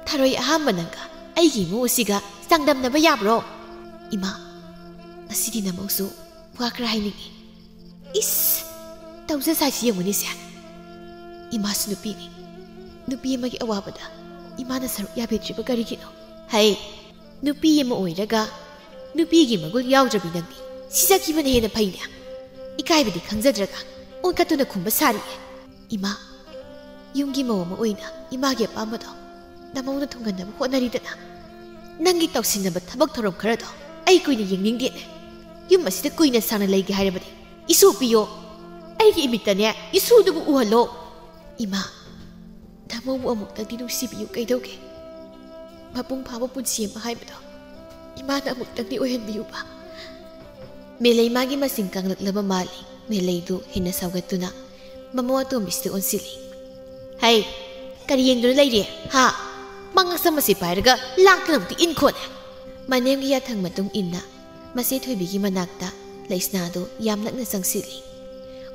ꯊꯔꯣꯏ ꯑꯍꯥꯝꯕ ꯅꯪꯒ ꯑꯩꯒꯤ ꯏꯃꯧ ꯑꯁꯤꯒ ꯆꯥꯡꯗꯝꯅꯕ ꯌꯥꯕ꯭ꯔꯣ? ꯏꯃꯥ, ꯉꯁꯤꯗꯤ ꯅꯃꯧꯁꯨ ꯋꯥ ꯈꯔ ꯍꯥꯏꯅꯤꯡꯉꯤ꯫ ꯏꯁ! ꯇꯧꯖ ꯁꯥꯏꯁꯤ ꯌꯦꯡꯉꯨꯅꯦꯁꯦ꯫ ꯏꯃꯥꯁꯨ ꯅꯨꯄꯤꯅꯤ꯫ ꯅꯨꯄꯤ ꯑꯃꯒꯤ ꯑꯋꯥꯕꯗ ꯏꯃꯥꯅ ꯁꯔꯨꯛ ꯌꯥꯕꯤꯗ꯭ꯔꯤꯕ ꯀꯔꯤꯒꯤꯅꯣ? ꯍꯩ, ꯅꯨꯄꯤ ꯑꯃ ꯑꯣꯏꯔꯒ ꯅꯨꯄꯤꯒꯤ ꯃꯒꯨꯟ ꯌꯥꯎꯗ꯭ꯔꯕꯤ ꯅꯪꯗꯤ ꯁꯤꯖꯈꯤꯕꯅ ꯍꯦꯟꯅ ꯐꯩꯅꯦ꯫ ꯏꯀꯥꯏꯕꯗꯤ ꯈꯪꯖꯗ꯭ꯔꯒ ꯑꯣꯟꯈꯠꯇꯨꯅ ꯈꯨꯝꯕ ꯁꯥꯔꯤꯌꯦ꯫ ꯏꯃꯥ, ꯌꯨꯝꯒꯤ ꯃꯧ ꯑꯃ ꯑꯣꯏꯅ ꯏꯃꯥꯒꯤ ꯑꯄꯥꯝꯕꯗꯣ ꯅꯃꯧꯅ ꯊꯨꯡꯍꯟꯅꯕ ꯍꯣꯠꯅꯔꯤꯗꯅ꯫ ꯅꯪꯒꯤ ꯇꯧꯁꯤꯟꯅꯕ ꯊꯕꯛ ꯊꯧꯔꯝ ꯈꯔꯗꯣ ꯑꯩ ꯀꯨꯏꯅ ꯌꯦꯡꯅꯤꯡꯗꯦꯅꯦ꯫ ꯌꯨꯝ ꯑꯁꯤꯗ ꯀꯨꯏꯅ ꯁꯥꯡꯅ ꯂꯩꯒꯦ ꯍꯥꯏꯔꯕꯗꯤ ꯏꯁꯨ ꯄꯤꯌꯣ꯫ ꯑꯩꯒꯤ ꯏꯃꯤꯠꯇꯅꯦ ꯏꯁꯨꯗꯨꯕꯨ ꯎꯍꯜꯂꯣ꯫ ꯏꯃꯥ, ꯅꯃꯧꯕꯨ ꯑꯃꯨꯛꯇꯪꯗꯤ ꯅꯨꯡꯁꯤꯕꯤꯌꯨ ꯀꯩꯗꯧꯒꯦ? ꯃꯄꯨꯡ ꯐꯥꯕ ꯄꯨꯟꯁꯤ ꯑꯃ ꯍꯥꯏꯕꯗꯣ ꯏꯃꯥꯅ ꯑꯃꯨꯛꯇꯪꯗꯤ ꯑꯣꯏꯍꯟꯕꯤꯌꯨꯕ꯫ ꯃꯦꯂꯩ ꯃꯥꯒꯤ ꯃꯁꯤꯡ ꯀꯪꯂꯛꯂꯕ ꯃꯥꯜꯂꯤ꯫ ꯃꯦꯂꯩꯗꯨ ꯍꯦꯟꯅ ꯁꯥꯎꯒꯠꯇꯨꯅ ꯃꯃꯧ ꯑꯇꯣꯝꯕꯤꯁꯤꯗ ꯑꯣꯟꯁꯤꯜꯂꯤ꯫ ꯍꯩ, ꯀꯔꯤ ꯌꯦꯡꯗꯨꯅ ꯂꯩꯔꯤ? ꯍꯥ? ꯃꯉꯛꯁꯝ ꯑꯁꯤ ꯄꯥꯏꯔꯒ ꯂꯥꯛꯇꯅꯕꯨꯗꯤ ꯏꯟꯈꯣꯠꯂꯦ꯫ ꯃꯅꯦꯝꯒꯤ ꯌꯥꯊꯪ ꯃꯇꯨꯡ ꯏꯟꯅ ꯃꯆꯦ ꯊꯣꯏꯕꯤꯒꯤ ꯃꯅꯥꯛꯇ ꯂꯩꯁꯅꯥꯗꯨ ꯌꯥꯝ ꯅꯛꯅ ꯆꯪꯁꯤꯜꯂꯤ꯫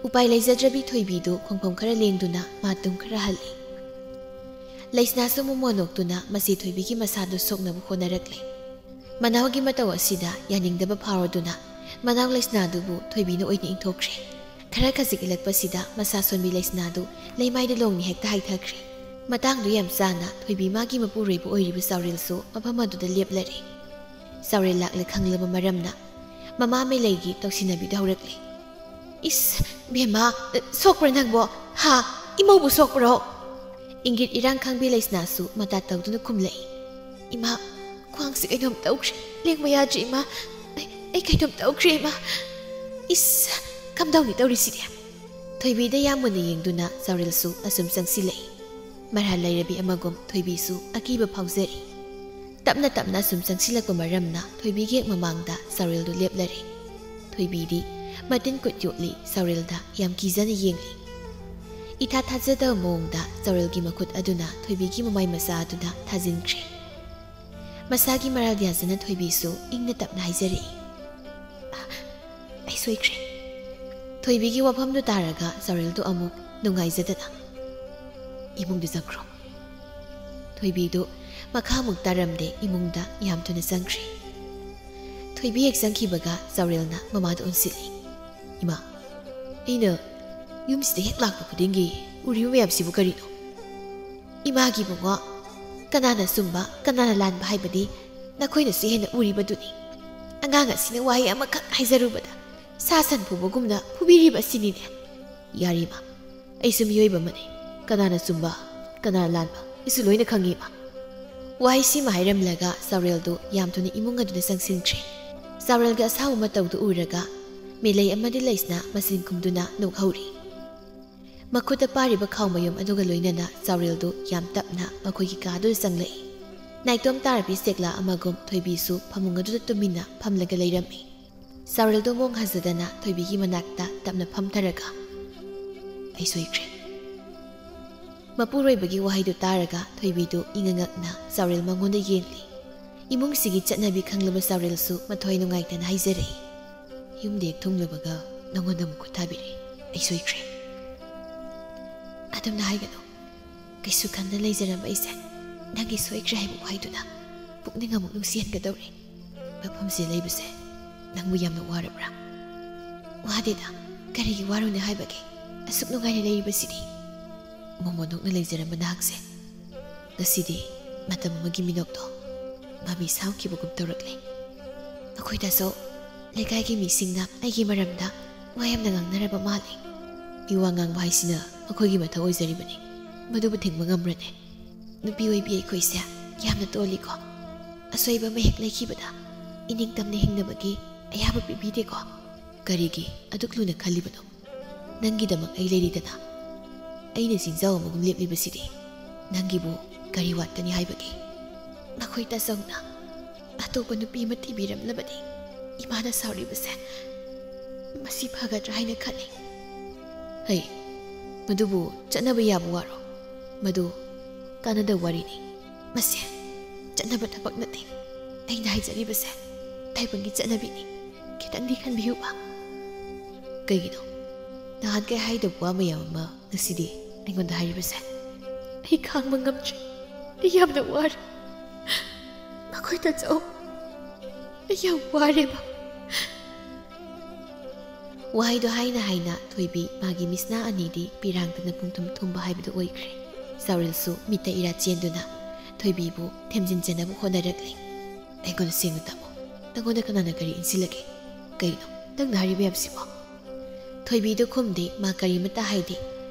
ꯎꯄꯥꯏ ꯂꯩꯖꯗ꯭ꯔꯕꯤ ꯊꯣꯏꯕꯤꯗꯨ ꯈꯣꯡꯐꯝ ꯈꯔ ꯂꯦꯡꯗꯨꯅ ꯃꯥ ꯇꯨꯡ ꯈꯔ ꯍꯜꯂꯤ꯫ ꯂꯩꯁꯅꯥꯁꯨ ꯃꯃꯣꯟ ꯅꯣꯛꯇꯨꯅ ꯃꯆꯦ ꯊꯣꯏꯕꯤꯒꯤ ꯃꯁꯥꯗꯨ ꯁꯣꯛꯅꯕ ꯍꯣꯠꯅꯔꯛꯂꯦ꯫ ꯃꯅꯥꯎꯒꯤ ꯃꯇꯧ ꯑꯁꯤꯗ ꯌꯥꯅꯤꯡꯗꯕ ꯐꯥꯎꯔꯗꯨꯅ ꯃꯅꯥꯎ ꯂꯩꯁꯅꯥꯗꯨꯕꯨ ꯊꯣꯏꯕꯤꯅ ꯑꯣꯏꯅ ꯏꯟꯊꯣꯛꯈ꯭ꯔꯦ꯫ ꯈꯔ ꯈꯖꯤꯛ ꯏꯜꯂꯛꯄꯁꯤꯗ ꯃꯁꯥ ꯁꯣꯟꯕꯤ ꯂꯩꯁꯅꯥꯗꯨ ꯂꯩꯃꯥꯏꯗ ꯂꯣꯡꯅ ꯍꯦꯛꯇ ꯍꯥꯏꯊꯈ꯭ꯔꯦ꯫ ꯃꯇꯥꯡꯗꯨ ꯌꯥꯝ ꯆꯥꯅ ꯊꯣꯏꯕꯤ ꯃꯥꯒꯤ ꯃꯄꯨꯔꯣꯏꯕ ꯑꯣꯏꯔꯤꯕ ꯆꯥꯎꯔꯦꯜꯁꯨ ꯃꯐꯝ ꯑꯗꯨꯗ ꯂꯦꯞꯂꯔꯦ꯫ ꯆꯥꯎꯔꯦꯜ ꯂꯥꯛꯂꯦ ꯈꯪꯂꯕ ꯃꯔꯝꯅ ꯃꯃꯥ ꯃꯦꯂꯩꯒꯤ ꯇꯧꯁꯤꯟꯅꯕꯤꯗ ꯍꯧꯔꯛꯂꯦ꯫ "ꯏꯁ, ꯕꯦꯝꯃ, ꯁꯣꯛꯄ꯭ꯔꯥ ꯅꯪꯕꯣ? ꯍꯥ? ꯏꯃꯧꯕꯨ ꯁꯣꯛꯄ꯭ꯔꯣ?" ꯏꯪꯒꯤꯠ ꯏꯔꯥꯡ ꯈꯪꯕꯤ ꯂꯩꯁꯅꯥꯁꯨ ꯃꯇꯥ ꯇꯧꯗꯨꯅ ꯈꯨꯝꯂꯛꯏ꯫ "ꯏꯃꯥ, ꯈ꯭ꯋꯥꯡꯁꯦ ꯀꯩꯅꯣꯝ ꯇꯧꯈ꯭ꯔꯦ꯫ ꯂꯦꯡꯕ ꯌꯥꯗ꯭ꯔꯦ, ꯏꯃꯥ꯫ ꯑꯩ, ꯑꯩ ꯀꯩꯅꯣꯝ ꯇꯧꯈ꯭ꯔꯦ, ꯏꯃꯥ꯫ ꯏꯁ, ꯀꯝꯗꯧꯅꯤ ꯇꯧꯔꯤꯁꯤꯗꯤ?" ꯊꯣꯏꯕꯤꯗ ꯌꯥꯝ ꯃꯨꯟꯅ ꯌꯦꯡꯗꯨꯅ ꯆꯥꯎꯔꯦꯜꯁꯨ ꯑꯁꯨꯝ ꯆꯪꯁꯤꯜꯂꯛꯏ꯫ ꯃꯔꯥꯜ ꯂꯩꯔꯕꯤ ꯑꯃꯒꯨꯝ ꯊꯣꯏꯕꯤꯁꯨ ꯑꯀꯤꯕ ꯐꯥꯎꯖꯔꯤ꯫ ꯇꯞꯅ ꯇꯞꯅ ꯑꯁꯨꯝ ꯆꯪꯁꯤꯜꯂꯛꯄ ꯃꯔꯝꯅ ꯊꯣꯏꯕꯤꯒꯤ ꯍꯦꯛ ꯃꯃꯥꯡꯗ ꯆꯥꯎꯔꯦꯜꯗꯨ ꯂꯦꯞꯂꯔꯦ꯫ ꯊꯣꯏꯕꯤꯗꯤ ꯃꯇꯤꯟ ꯀꯨꯠ ꯌꯣꯠꯂꯤ꯫ ꯆꯥꯎꯔꯦꯜꯗ ꯌꯥꯝ ꯀꯤꯖꯅ ꯌꯦꯡꯂꯤ꯫ ꯏꯊꯥ ꯊꯥꯖꯗꯕ ꯃꯑꯣꯡꯗ ꯆꯥꯎꯔꯦꯜꯒꯤ ꯃꯈꯨꯠ ꯑꯗꯨꯅ ꯊꯣꯏꯕꯤꯒꯤ ꯃꯃꯥꯏ ꯃꯆꯥ ꯑꯗꯨꯗ ꯊꯥꯖꯤꯟꯈ꯭ꯔꯦ꯫ ꯃꯁꯥꯒꯤ ꯃꯔꯥꯜ ꯌꯥꯖꯅ ꯊꯣꯏꯕꯤꯁꯨ ꯏꯪꯅ ꯇꯞꯅ ꯍꯥꯏꯖꯔꯛꯏ, "ꯑ, ꯑꯩ ꯁꯣꯏꯈ꯭ꯔꯦ꯫" ꯊꯣꯏꯕꯤꯒꯤ ꯋꯥꯐꯝꯗꯨ ꯇꯥꯔꯒ ꯆꯥꯎꯔꯦꯜꯗꯨ ꯑꯃꯨꯛ ꯅꯨꯡꯉꯥꯏꯖꯗꯅ ꯏꯃꯨꯡꯗ ꯆꯪꯈ꯭ꯔꯣ꯫ ꯊꯣꯏꯕꯤꯗꯨ ꯃꯈꯥ ꯑꯃꯨꯛ ꯇꯥꯔꯝꯗꯦ, ꯏꯃꯨꯡꯗ ꯌꯥꯝ ꯊꯨꯅ ꯆꯪꯈ꯭ꯔꯦ꯫ ꯊꯣꯏꯕꯤ ꯍꯦꯛ ꯆꯪꯈꯤꯕꯒ ꯆꯥꯎꯔꯦꯜꯅ ꯃꯃꯥꯗ ꯑꯣꯟꯁꯤꯜꯂꯤ꯫ "ꯏꯃꯥ, ꯑꯩꯅ ꯌꯨꯝꯁꯤꯗ ꯍꯦꯛ ꯂꯥꯛꯄ ꯈꯨꯗꯤꯡꯒꯤ ꯎꯔꯤꯕ ꯃꯌꯥꯝꯁꯤꯕꯨ ꯀꯔꯤꯅꯣ?" "ꯏꯃꯥꯒꯤ ꯏꯕꯨꯡꯉꯣ, ꯀꯅꯥꯅ ꯆꯨꯝꯕ, ꯀꯅꯥꯅ ꯂꯥꯟꯕ ꯍꯥꯏꯕꯗꯤ ꯅꯈꯣꯏꯅꯁꯨ ꯍꯦꯟꯅ ꯎꯔꯤꯕꯗꯨꯅꯤ꯫ ꯑꯉꯥꯡ ꯑꯁꯤꯅ ꯋꯥꯍꯩ ꯑꯃꯈꯛ ꯍꯥꯏꯖꯔꯨꯕꯗ ꯁꯥ ꯁꯟ ꯐꯨꯕꯒꯨꯝꯅ ꯐꯨꯕꯤꯔꯤꯕ ꯑꯁꯤꯅꯤꯅꯦ꯫ ꯌꯥꯔꯦ ꯏꯃꯥ, ꯑꯩꯁꯨ ꯃꯤꯑꯣꯏꯕ ꯑꯃꯅꯤ, ꯀꯅꯥꯅ ꯆꯨꯝꯕ, ꯀꯅꯥꯅ ꯂꯥꯟꯕ, ꯑꯩꯁꯨ ꯂꯣꯏꯅ ꯈꯪꯉꯤ ꯏꯃꯥ꯫" ꯋꯥꯍꯩꯁꯤꯃ ꯍꯥꯏꯔꯝꯂꯒ ꯆꯥꯎꯔꯦꯜꯗꯨ ꯌꯥꯝ ꯊꯨꯅ ꯏꯃꯨꯡ ꯑꯗꯨꯗ ꯆꯪꯁꯤꯟꯈ꯭ꯔꯦ꯫ ꯆꯥꯎꯔꯦꯜꯒꯤ ꯑꯁꯥꯎꯕ ꯃꯇꯧꯗꯨ ꯎꯔꯒ ꯃꯤꯂꯩ ꯑꯃꯗꯤ ꯂꯩꯁꯅ ꯃꯆꯤꯟ ꯈꯨꯝꯗꯨꯅ ꯅꯣꯛꯍꯧꯔꯤ꯫ ꯃꯈꯨꯠꯇ ꯄꯥꯏꯔꯤꯕ ꯈꯥꯎ ꯃꯌꯨꯝ ꯑꯗꯨꯒ ꯂꯣꯏꯅꯅ ꯆꯥꯎꯔꯦꯜꯗꯨ ꯌꯥꯝ ꯇꯞꯅ ꯃꯈꯣꯏꯒꯤ ꯀꯥꯗꯨꯗ ꯆꯪꯂꯛꯏ꯫ ꯅꯥꯏꯇꯣꯝ ꯇꯥꯔꯕꯤ ꯆꯦꯛꯂꯥ ꯑꯃꯒꯨꯝ ꯊꯣꯏꯕꯤꯁꯨ ꯐꯃꯨꯡ ꯑꯗꯨꯗ ꯇꯨꯃꯤꯟꯅ ꯐꯝꯂꯒ ꯂꯩꯔꯝꯃꯤ꯫ ꯆꯥꯎꯔꯦꯜꯗꯨ ꯃꯣꯡ ꯍꯟꯖꯗꯅ ꯊꯣꯏꯕꯤꯒꯤ ꯃꯅꯥꯛꯇ ꯇꯞꯅ ꯐꯝꯊꯔꯒ, "ꯑꯩ ꯁꯣꯏꯈ꯭ꯔꯦ꯫" ꯃꯄꯨꯔꯣꯏꯕꯒꯤ ꯋꯥꯍꯩꯗꯨ ꯇꯥꯔꯒ ꯊꯣꯏꯕꯤꯗꯨ ꯏꯉꯛ ꯉꯛꯅ ꯆꯥꯎꯔꯦꯜ ꯃꯉꯣꯟꯗ ꯌꯦꯡꯂꯤ꯫ ꯏꯃꯨꯡꯁꯤꯒꯤ ꯆꯠꯅꯕꯤ ꯈꯪꯂꯕ ꯆꯥꯎꯔꯦꯜꯁꯨ ꯃꯊ꯭ꯋꯥꯏ ꯅꯨꯡꯉꯥꯏꯇꯅ ꯍꯥꯏꯖꯔꯛꯏ, "ꯌꯨꯝꯗ ꯍꯦꯛ ꯊꯨꯡꯂꯕꯒ ꯅꯉꯣꯟꯗ ꯑꯃꯨꯛ ꯈꯨꯠ ꯊꯥꯕꯤꯔꯛꯏ꯫ ꯑꯩ ꯁꯣꯏꯈ꯭ꯔꯦ꯫" "ꯑꯗꯨꯝꯅ ꯍꯥꯏꯒꯅꯨ꯫ ꯀꯩꯁꯨ ꯈꯟꯗ ꯂꯩꯖꯔꯝꯕ ꯑꯩꯁꯦ ꯅꯪꯒꯤ ꯁꯣꯏꯈ꯭ꯔꯦ ꯍꯥꯏꯕ ꯋꯥꯍꯩꯗꯨꯅ ꯄꯨꯛꯅꯤꯡ ꯑꯃꯨꯛ ꯅꯨꯡꯁꯤꯍꯟꯒꯗꯧꯔꯦ꯫ ꯃꯐꯝꯁꯤꯗ ꯂꯩꯕꯁꯦ ꯅꯪꯕꯨ ꯌꯥꯝꯅ ꯋꯥꯔꯕ꯭ꯔꯥ?" "ꯋꯥꯗꯦꯗ, ꯀꯔꯤꯒꯤ ꯋꯥꯔꯨꯅꯤ ꯍꯥꯏꯕꯒꯦ? ꯑꯁꯨꯛ ꯅꯨꯡꯉꯥꯏꯅ ꯂꯩꯔꯤꯕꯁꯤꯗꯤ꯫" ꯃꯣꯃꯣꯟ ꯅꯣꯛꯅ ꯂꯩꯖꯔꯝꯕ ꯅꯍꯥꯛꯁꯦ ꯉꯁꯤꯗꯤ ꯃꯇꯝ ꯑꯃꯒꯤ ꯃꯤꯅꯣꯛꯇꯣ ꯃꯃꯤ ꯁꯥꯝꯈꯤꯕꯒꯨꯝ ꯇꯧꯔꯛꯂꯦ꯫ ꯑꯩꯈꯣꯏꯗꯁꯨ ꯂꯩꯀꯥꯏꯒꯤ ꯃꯤꯁꯤꯡꯅ ꯑꯩꯒꯤ ꯃꯔꯝꯗ ꯋꯥ ꯌꯥꯝꯅ ꯉꯥꯡꯅꯔꯕ ꯃꯥꯜꯂꯦ꯫ ꯃꯤ ꯋꯥ ꯉꯥꯡꯕ ꯍꯥꯏꯁꯤꯅ ꯃꯈꯣꯏꯒꯤ ꯃꯊꯧ ꯑꯣꯏꯖꯔꯤꯕꯅꯤ꯫ ꯃꯗꯨꯕꯨ ꯊꯤꯡꯕ ꯉꯝꯕ꯭ꯔꯅꯦ? ꯅꯨꯄꯤ ꯑꯣꯏꯕꯤ ꯑꯩꯈꯣꯏꯁꯦ ꯌꯥꯝꯅ ꯇꯣꯜꯂꯤꯀꯣ꯫ ꯑꯁꯣꯏꯕ ꯑꯃ ꯍꯦꯛ ꯂꯩꯈꯤꯕꯗ ꯏꯅꯤꯡꯇꯝꯅ ꯍꯤꯡꯅꯕꯒꯤ ꯑꯌꯥꯕ ꯄꯤꯕꯤꯗꯦꯀꯣ꯫ ꯀꯔꯤꯒꯤ ꯑꯗꯨꯛ ꯂꯨꯅ ꯈꯜꯂꯤꯕꯅꯣ? ꯅꯪꯒꯤꯗꯃꯛ ꯑꯩ ꯂꯩꯔꯤꯗꯅ꯫ ꯑꯩꯅ ꯆꯤꯡꯖꯥꯎ ꯑꯃꯒꯨꯝ ꯂꯦꯞꯂꯤꯕꯁꯤꯗꯤ ꯅꯪꯒꯤꯕꯨ ꯀꯔꯤ ꯋꯥꯠꯀꯅꯤ ꯍꯥꯏꯕꯒꯦ? ꯃꯈꯣꯏ ꯇꯥꯆꯧꯅ ꯑꯇꯣꯞꯄ ꯅꯨꯄꯤ ꯑꯃ ꯊꯤꯕꯤꯔꯝꯂꯕꯗꯤ ꯏꯃꯥꯅ ꯁꯥꯎꯔꯤꯕꯁꯦ ꯃꯁꯤ ꯐꯒꯗ꯭ꯔꯥ ꯍꯥꯏꯅ ꯈꯜꯂꯤ꯫ ꯍꯩ, ꯃꯗꯨꯕꯨ ꯆꯠꯅꯕ ꯌꯥꯕ ꯋꯥꯔꯣ? ꯃꯗꯨ ꯀꯥꯟꯅꯗꯕ ꯋꯥꯔꯤꯅꯤ꯫ ꯃꯁꯦ ꯆꯠꯅꯕ ꯊꯕꯛ ꯅꯠꯇꯦ꯫ ꯑꯩꯅ ꯍꯥꯏꯖꯔꯤꯕꯁꯦ ꯇꯥꯏꯕꯪꯒꯤ ꯆꯠꯅꯕꯤꯅꯤ꯫ ꯈꯤꯇꯪꯗꯤ ꯈꯟꯕꯤꯌꯨꯕ꯫ ꯀꯩꯒꯤꯅꯣ ꯅꯍꯥꯟꯈꯩ ꯍꯥꯏꯗꯕ ꯋꯥ ꯃꯌꯥꯝ ꯑꯃ ꯉꯁꯤꯗꯤ ꯑꯩꯉꯣꯟꯗ ꯍꯥꯏꯔꯤꯕꯁꯦ? ꯑꯩ ꯈꯥꯡꯕ ꯉꯝꯗ꯭ꯔꯦ꯫ ꯑꯩ ꯌꯥꯝꯅ ꯋꯥꯔꯦ꯫ ꯃꯈꯣꯏ ꯇꯥꯆꯧ, ꯑꯩ ꯌꯥꯝ ꯋꯥꯔꯦꯕ꯫ ꯋꯥꯍꯩꯗꯣ ꯍꯥꯏꯅ ꯍꯥꯏꯅ ꯊꯣꯏꯕꯤ ꯃꯥꯒꯤ ꯃꯤꯠꯁꯅꯥ ꯑꯅꯤꯗꯤ ꯄꯤꯔꯥꯡꯗꯅ ꯄꯨꯡꯊꯨꯝ ꯊꯨꯝꯕ ꯍꯥꯏꯕꯗꯨ ꯑꯣꯏꯈ꯭ꯔꯦ꯫ ꯆꯥꯎꯔꯦꯜꯁꯨ ꯃꯤꯠꯇ ꯏꯔꯥ ꯆꯦꯟꯗꯨꯅ ꯊꯣꯏꯕꯤꯕꯨ ꯊꯦꯝꯖꯤꯟꯖꯅꯕ ꯍꯣꯠꯅꯔꯛꯂꯤ꯫ "ꯑꯩꯉꯣꯟꯗ ꯁꯦꯡꯅ ꯇꯝꯃꯨ꯫ ꯅꯪꯉꯣꯟꯗ ꯀꯅꯥꯅ ꯀꯔꯤ ꯏꯟꯁꯤꯜꯂꯒꯦ? ꯀꯩꯅꯣ ꯅꯪꯅ ꯍꯥꯏꯔꯤꯕ ꯃꯌꯥꯝꯁꯤꯕꯣ?" ꯊꯣꯏꯕꯤꯗꯨ ꯈꯨꯝꯗꯦ, ꯃꯥ ꯀꯔꯤꯃꯠꯇ ꯍꯥꯏꯗꯦ꯫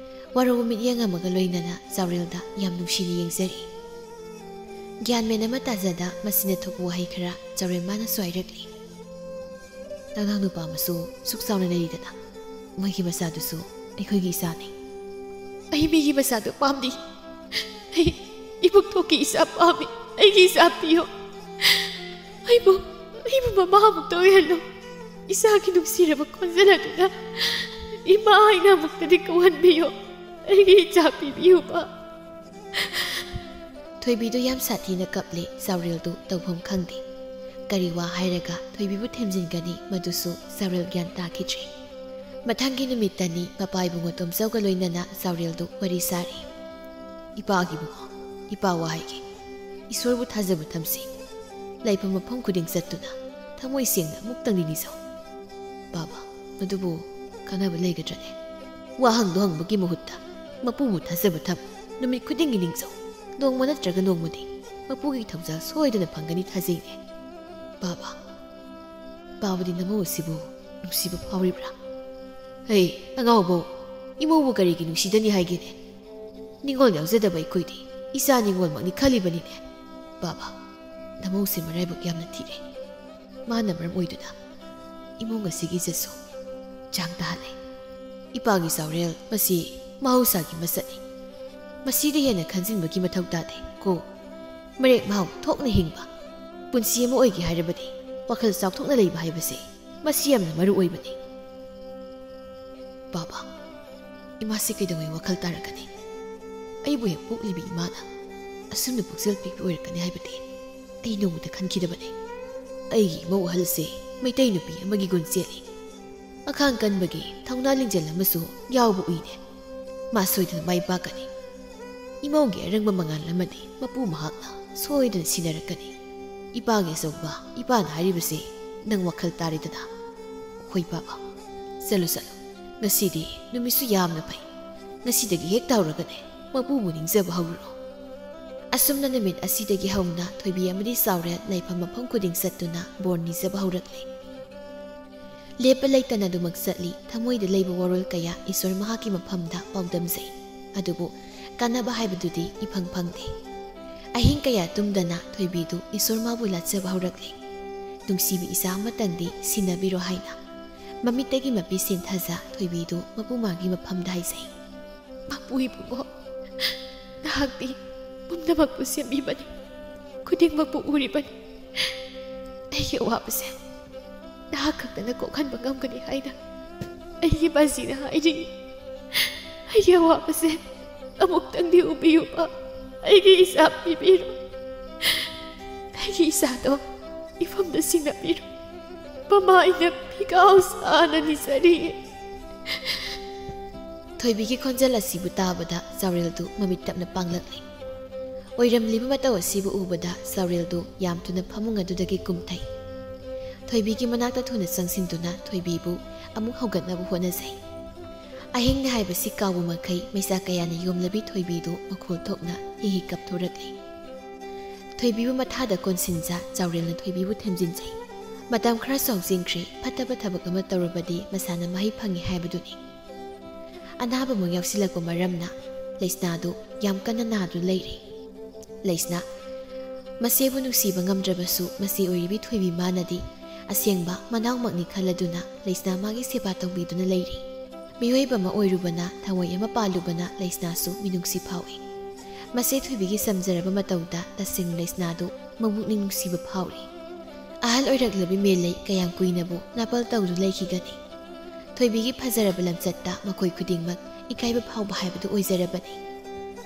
ꯋꯥꯔꯧꯕ ꯃꯤꯠꯌꯦꯡ ꯑꯃꯒ ꯂꯣꯏꯅꯅ ꯆꯥꯎꯔꯦꯜꯗ ꯌꯥꯝ ꯅꯨꯡꯁꯤꯅ ꯌꯦꯡꯖꯔꯤ꯫ ꯒ꯭ꯌꯥꯟ ꯃꯦꯟ ꯑꯃ ꯇꯥꯖꯗ ꯃꯁꯤꯅ ꯊꯣꯛꯄ ꯋꯥꯍꯩ ꯈꯔ ꯆꯥꯎꯔꯦꯜ ꯃꯥꯅꯁꯨ ꯍꯥꯏꯔꯛꯂꯤ꯫ "ꯅꯅꯥꯎ ꯅꯨꯄꯥ ꯑꯃꯁꯨ ꯁꯨꯛ ꯆꯥꯎꯅ ꯂꯩꯔꯤꯗꯅ, ꯃꯣꯏꯒꯤ ꯃꯆꯥꯗꯨꯁꯨ ꯑꯩꯈꯣꯏꯒꯤ ꯏꯆꯥꯅꯤ꯫" "ꯑꯩ ꯃꯤꯒꯤ ꯃꯆꯥꯗꯨ ꯄꯥꯝꯗꯦ꯫ ꯑꯩ ꯏꯕꯨꯡꯊꯣꯛꯀꯤ ꯏꯆꯥ ꯄꯥꯝꯃꯤ꯫ ꯑꯩꯒꯤ ꯏꯆꯥ ꯄꯤꯌꯣ꯫ ꯑꯩꯕꯨ, ꯑꯩꯕꯨ ꯃꯃꯥ ꯑꯃꯨꯛꯇ ꯑꯣꯏꯍꯜꯂꯨ꯫ ꯏꯆꯥꯒꯤ ꯅꯨꯡꯁꯤꯔꯕ ꯈꯣꯟꯖꯦꯜ ꯑꯗꯨꯅ ꯏꯃꯥ ꯍꯥꯏꯅ ꯑꯃꯨꯛꯇꯗꯤ ꯀꯧꯍꯟꯕꯤꯌꯣ꯫ ꯑꯩꯒꯤ ꯏꯆꯥ ꯄꯤꯕꯤꯌꯨꯕ꯫" ꯊꯣꯏꯕꯤꯗꯨ ꯌꯥꯝ ꯁꯥꯊꯤꯅ ꯀꯞꯂꯦ꯫ ꯆꯥꯎꯔꯦꯜꯗꯨ ꯇꯧꯐꯝ ꯈꯪꯗꯦ꯫ ꯀꯔꯤ ꯋꯥ ꯍꯥꯏꯔꯒ ꯊꯣꯏꯕꯤꯕꯨ ꯊꯦꯝꯖꯤꯟꯒꯅꯤ, ꯃꯗꯨꯁꯨ ꯆꯥꯎꯔꯦꯜ ꯒ꯭ꯌꯥꯟ ꯇꯥꯈꯤꯗ꯭ꯔꯦ꯫ ꯃꯊꯪꯒꯤ ꯅꯨꯃꯤꯠꯇꯅꯤ ꯃꯄꯥ ꯏꯕꯨꯡꯉꯣ ꯇꯣꯝꯆꯧꯒ ꯂꯣꯏꯅꯅ ꯆꯥꯎꯔꯦꯜꯗꯨ ꯋꯥꯔꯤ ꯁꯥꯔꯤ꯫ "ꯏꯄꯥꯒꯤ ꯏꯕꯨꯡꯉꯣ, ꯏꯄꯥ ꯋꯥ ꯍꯥꯏꯒꯦ꯫ ꯏꯁꯣꯔꯕꯨ ꯊꯥꯖꯕ ꯊꯝꯁꯤ꯫ ꯂꯩꯐꯝ ꯃꯐꯝ ꯈꯨꯗꯤꯡ ꯆꯠꯇꯨꯅ ꯊꯃꯣꯏ ꯁꯦꯡꯅ ꯑꯃꯨꯛꯇꯪꯗꯤ ꯅꯤꯖꯧ꯫" "ꯕꯥꯕꯥ, ꯃꯗꯨꯕꯨ ꯀꯥꯟꯅꯕ ꯂꯩꯒꯗ꯭ꯔꯅꯦ? ꯋꯥꯍꯪꯗꯣ ꯍꯪꯕꯒꯤ ꯃꯍꯨꯠꯇ ꯃꯄꯨꯕꯨ ꯊꯥꯖꯕ ꯊꯝ꯫ ꯅꯨꯃꯤꯠ ꯈꯨꯗꯤꯡꯒꯤ ꯅꯤꯡꯖꯧ꯫ ꯅꯣꯡꯃ ꯅꯠꯇ꯭ꯔꯒ ꯅꯣꯡꯃꯗꯤ ꯃꯄꯨꯒꯤ ꯊꯧꯖꯥꯜ ꯁꯣꯏꯗꯅ ꯐꯪꯒꯅꯤ ꯊꯥꯖꯩꯅꯦ꯫" "ꯕꯥꯕꯥ, ꯄꯥꯕꯗꯤ ꯅꯃꯧ ꯑꯁꯤꯕꯨ ꯅꯨꯡꯁꯤꯕ ꯐꯥꯎꯔꯤꯕ꯭ꯔꯥ?" "ꯍꯩ, ꯑꯉꯥꯎꯕꯧ, ꯏꯃꯧꯕꯨ ꯀꯔꯤꯒꯤ ꯅꯨꯡꯁꯤꯗꯅꯤ ꯍꯥꯏꯒꯦꯅꯦ? ꯅꯤꯡꯉꯣꯜ ꯌꯥꯎꯖꯗꯕ ꯑꯩꯈꯣꯏꯗꯤ ꯏꯆꯥ ꯅꯤꯡꯉꯣꯜꯃꯛꯅꯤ ꯈꯜꯂꯤꯕꯅꯤꯅꯦ꯫" "ꯕꯥꯕꯥ, ꯅꯃꯧꯁꯦ ꯃꯔꯥꯏꯕꯛ ꯌꯥꯝꯅ ꯊꯤꯔꯦ꯫ ꯃꯥꯅ ꯃꯔꯝ ꯑꯣꯏꯗꯨꯅ ꯏꯃꯨꯡ ꯑꯁꯤꯒꯤ ꯏꯖꯠꯁꯨ ꯆꯥꯡ ꯇꯥꯍꯜꯂꯦ꯫ ꯏꯄꯥꯒꯤ ꯆꯥꯎꯔꯦꯜ, ꯃꯁꯤ ꯃꯍꯧꯁꯥꯒꯤ ꯃꯁꯛꯅꯤ꯫ ꯃꯁꯤꯗ ꯍꯦꯟꯅ ꯈꯟꯖꯤꯟꯕꯒꯤ ꯃꯊꯧ ꯇꯥꯗꯦ ꯀꯣ꯫ ꯃꯔꯦꯛ ꯃꯍꯥꯎ ꯊꯣꯛꯅ ꯍꯤꯡꯕ ꯄꯨꯟꯁꯤ ꯑꯃ ꯑꯣꯏꯒꯦ ꯍꯥꯏꯔꯕꯗꯤ ꯋꯥꯈꯜ ꯆꯥꯎꯊꯣꯛꯅ ꯂꯩꯕ ꯍꯥꯏꯕꯁꯦ ꯃꯁꯤ ꯌꯥꯝꯅ ꯃꯔꯨ ꯑꯣꯏꯕꯅꯤ꯫ ꯕꯥꯕꯥ, ꯏꯃꯥꯁꯤ ꯀꯩꯗꯧꯉꯩ ꯋꯥꯈꯜ ꯇꯥꯔꯛꯀꯅꯤ? ꯑꯩꯕꯨ ꯍꯦꯛ ꯄꯣꯛꯂꯤꯕꯤ ꯏꯃꯥꯅ ꯑꯁꯨꯝꯅ ꯄꯨꯛꯆꯦꯜ ꯄꯤꯛꯄ ꯑꯣꯏꯔꯛꯀꯅꯤ ꯍꯥꯏꯕꯗꯤ ꯑꯩ ꯅꯣꯡꯃꯇ ꯈꯟꯈꯤꯗꯕꯅꯤ꯫ ꯑꯩꯒꯤ ꯏꯃꯧ ꯑꯍꯜꯁꯦ ꯃꯩꯇꯩ ꯅꯨꯄꯤ ꯑꯃꯒꯤ ꯒꯨꯟ ꯆꯦꯜꯂꯤ꯫ ꯑꯈꯥꯡ ꯀꯟꯕꯒꯤ ꯊꯧꯅꯥ ꯂꯤꯡꯖꯦꯜ ꯑꯃꯁꯨ ꯌꯥꯎꯕ ꯎꯏꯅꯦ꯫ ꯃꯥ ꯁꯣꯏꯗꯅ ꯃꯥꯏ ꯄꯥꯛꯀꯅꯤ꯫ ꯏꯃꯧꯒꯤ ꯑꯔꯪꯕ ꯃꯉꯥꯜ ꯑꯃꯗꯤ ꯃꯄꯨ ꯃꯍꯥꯛꯅ ꯁꯣꯏꯗꯅ ꯁꯤꯟꯅꯔꯛꯀꯅꯤ꯫ ꯏꯄꯥꯒꯤ ꯑꯆꯧꯕ, ꯏꯄꯥꯅ ꯍꯥꯏꯔꯤꯕꯁꯦ ꯅꯪ ꯋꯥꯈꯜ ꯇꯥꯔꯦꯗꯅ? ꯍꯣꯏ ꯕꯥꯕꯥ, ꯆꯠꯂꯨ ꯆꯠꯂꯨ꯫ ꯉꯁꯤꯗꯤ ꯅꯨꯃꯤꯠꯁꯨ ꯌꯥꯝꯅ ꯐꯩ꯫ ꯉꯁꯤꯗꯒꯤ ꯍꯦꯛ ꯇꯧꯔꯒꯅꯦ ꯃꯄꯨꯕꯨ ꯅꯤꯡꯖꯕ ꯍꯧꯔꯨꯔꯣ꯫ ꯑꯁꯨꯝꯅ ꯅꯨꯃꯤꯠ ꯑꯁꯤꯗꯒꯤ ꯍꯧꯅ ꯊꯣꯏꯕꯤ ꯑꯃꯗꯤ ꯆꯥꯎꯔꯦꯜ ꯂꯩꯐꯝ ꯃꯐꯝ ꯈꯨꯗꯤꯡ ꯆꯠꯇꯨꯅ ꯕꯣꯔ ꯅꯤꯖꯕ ꯍꯧꯔꯛꯂꯦ꯫ ꯂꯦꯞꯄ ꯂꯩꯇꯅ ꯑꯗꯨꯃꯛ ꯆꯠꯂꯤ꯫ ꯊꯃꯣꯏꯗ ꯂꯩꯕ ꯋꯥꯔꯣꯜ ꯀꯌꯥ ꯏꯁꯣꯔ ꯃꯍꯥꯛꯀꯤ ꯃꯐꯝꯗ ꯄꯥꯎꯗꯝꯖꯩ꯫ ꯑꯗꯨꯕꯨ ꯀꯥꯟꯅꯕ ꯍꯥꯏꯕꯗꯨꯗꯤ ꯏꯐꯪ ꯐꯪꯗꯦ꯫ ꯑꯍꯤꯡ ꯀꯌꯥ ꯇꯨꯝꯗꯅ ꯊꯣꯏꯕꯤꯗꯨ ꯏꯁꯣꯔ ꯃꯥꯕꯨ ꯂꯥꯠꯆꯕ ꯍꯧꯔꯛꯂꯦ꯫ ꯅꯨꯡꯁꯤꯕꯤ ꯏꯆꯥ ꯑꯃꯇꯪꯗꯤ ꯁꯤꯟꯅꯕꯤꯔꯣ ꯍꯥꯏꯅ꯫ ꯃꯃꯤꯠꯇꯒꯤ ꯃꯄꯤ ꯁꯦꯟꯊꯖ ꯊꯣꯏꯕꯤꯗꯨ ꯃꯄꯨ ꯃꯥꯒꯤ ꯃꯐꯝꯗ ꯍꯥꯏꯖꯩ꯫ ꯃꯄꯨ ꯏꯕꯨꯡꯉꯣ, ꯅꯍꯥꯛꯇꯤ ꯄꯨꯝꯅꯃꯛꯄꯨ ꯁꯦꯝꯕꯤꯕꯅꯤ, ꯈꯨꯗꯤꯡꯃꯛꯄꯨ ꯎꯔꯤꯕꯅꯤ꯫ ꯑꯩꯒꯤ ꯑꯋꯥꯕꯁꯦ ꯅꯍꯥꯛ ꯈꯛꯇꯅ ꯀꯣꯛꯍꯟꯕ ꯉꯝꯒꯅꯤ ꯍꯥꯏꯅ ꯑꯩꯒꯤ ꯕꯥꯖꯤꯅ ꯍꯥꯏꯔꯤ꯫ ꯑꯩꯒꯤ ꯑꯋꯥꯕꯁꯦ ꯑꯃꯨꯛꯇꯪꯗꯤ ꯎꯕꯤꯌꯨꯕ, ꯑꯩꯒꯤ ꯏꯆꯥ ꯄꯤꯕꯤꯔꯣ꯫ ꯑꯩꯒꯤ ꯏꯆꯥꯗꯣ ꯏꯐꯝꯗ ꯁꯤꯟꯅꯕꯤꯔꯣ꯫ ꯃꯃꯥ ꯑꯩꯅ ꯐꯤꯒꯥꯎ ꯁꯥꯅ ꯅꯤꯖꯔꯤ꯫ ꯊꯣꯏꯕꯤꯒꯤ ꯈꯣꯟꯖꯦꯜ ꯑꯁꯤꯕꯨ ꯇꯥꯕꯗ ꯆꯥꯎꯔꯦꯜꯗꯨ ꯃꯃꯤꯠ ꯇꯞꯅ ꯄꯥꯡꯂꯛꯂꯦ꯫ ꯑꯣꯏꯔꯝꯂꯤꯕ ꯃꯇꯧ ꯑꯁꯤꯕꯨ ꯎꯕꯗ ꯆꯥꯎꯔꯦꯜꯗꯨ ꯌꯥꯝ ꯊꯨꯅ ꯐꯃꯨꯡ ꯑꯗꯨꯗꯒꯤ ꯀꯨꯝꯊꯩ꯫ ꯊꯣꯏꯕꯤꯒꯤ ꯃꯅꯥꯛꯇ ꯊꯨꯅ ꯆꯪꯁꯤꯟꯗꯨꯅ ꯊꯣꯏꯕꯤꯕꯨ ꯑꯃꯨꯛ ꯍꯧꯒꯠꯅꯕ ꯍꯣꯠꯅꯖꯩ꯫ ꯑꯍꯤꯡꯅꯤ ꯍꯥꯏꯕꯁꯤ ꯀꯥꯎꯕ ꯃꯈꯩ ꯃꯩꯆꯥ ꯀꯌꯥꯅ ꯌꯣꯝꯂꯕꯤ ꯊꯣꯏꯕꯤꯗꯨ ꯃꯈꯣꯜ ꯊꯣꯛꯅ ꯍꯤ ꯍꯤ ꯀꯞꯊꯣꯔꯛꯂꯤ꯫ ꯊꯣꯏꯕꯤꯕꯨ ꯃꯊꯥꯗ ꯀꯣꯟꯁꯤꯟꯖ ꯆꯥꯎꯔꯦꯜꯅ ꯊꯣꯏꯕꯤꯕꯨ ꯊꯦꯝꯖꯤꯟꯖꯩ꯫ ꯃꯇꯝ ꯈꯔ ꯆꯥꯎꯖꯤꯟꯈ꯭ꯔꯦ, ꯐꯠꯇꯕ ꯊꯕꯛ ꯑꯃ ꯇꯧꯔꯕꯗꯤ ꯃꯁꯥꯅ ꯃꯍꯩ ꯐꯪꯏ ꯍꯥꯏꯕꯗꯨꯅꯤ꯫ ꯑꯅꯥꯕ ꯑꯃꯨꯛ ꯌꯥꯎꯁꯤꯜꯂꯛꯄ ꯃꯔꯝꯅ ꯂꯩꯁꯅꯥꯗꯨ ꯌꯥꯝ ꯀꯟꯅ ꯅꯥꯗꯨꯅ ꯂꯩꯔꯦ꯫ ꯂꯩꯁꯅꯥ, ꯃꯆꯦꯕꯨ ꯅꯨꯡꯁꯤꯕ ꯉꯝꯗ꯭ꯔꯕꯁꯨ ꯃꯆꯦ ꯑꯣꯏꯔꯤꯕꯤ ꯊꯣꯏꯕꯤ ꯃꯥꯅꯗꯤ ꯑꯁꯦꯡꯕ ꯃꯅꯥꯎꯃꯛꯅꯤ ꯈꯜꯂꯗꯨꯅ ꯂꯩꯁꯅꯥ ꯃꯥꯒꯤ ꯁꯦꯕꯥ ꯇꯧꯕꯤꯗꯨꯅ ꯂꯩꯔꯤ꯫ ꯃꯤꯑꯣꯏꯕ ꯑꯃ ꯑꯣꯏꯔꯨꯕꯅ, ꯊꯋꯥꯏ ꯑꯃ ꯄꯥꯜꯂꯨꯕꯅ ꯂꯩꯁꯅꯥꯁꯨ ꯃꯤꯅꯨꯡꯁꯤ ꯐꯥꯎꯏ꯫ ꯃꯆꯦ ꯊꯣꯏꯕꯤꯒꯤ ꯆꯝꯖꯔꯕ ꯃꯇꯧꯗ ꯇꯁꯦꯡꯅ ꯂꯩꯁꯅꯥꯗꯨ ꯃꯕꯨꯛꯅꯤꯡ ꯅꯨꯡꯁꯤꯕ ꯐꯥꯎꯔꯤ꯫ ꯑꯍꯜ ꯑꯣꯏꯔꯛꯂꯕꯤ ꯃꯦꯂꯩ ꯀꯌꯥꯝ ꯀꯨꯏꯅꯕꯨ ꯅꯥꯄꯜ ꯇꯧꯗꯨꯅ ꯂꯩꯈꯤꯒꯅꯤ? ꯊꯣꯏꯕꯤꯒꯤ ꯐꯖꯔꯕ ꯂꯝꯆꯠꯇ ꯃꯈꯣꯏ ꯈꯨꯗꯤꯡꯃꯛ ꯏꯀꯥꯏꯕ ꯐꯥꯎꯕ ꯍꯥꯏꯕꯗꯨ ꯑꯣꯏꯖꯔꯕꯅꯤ꯫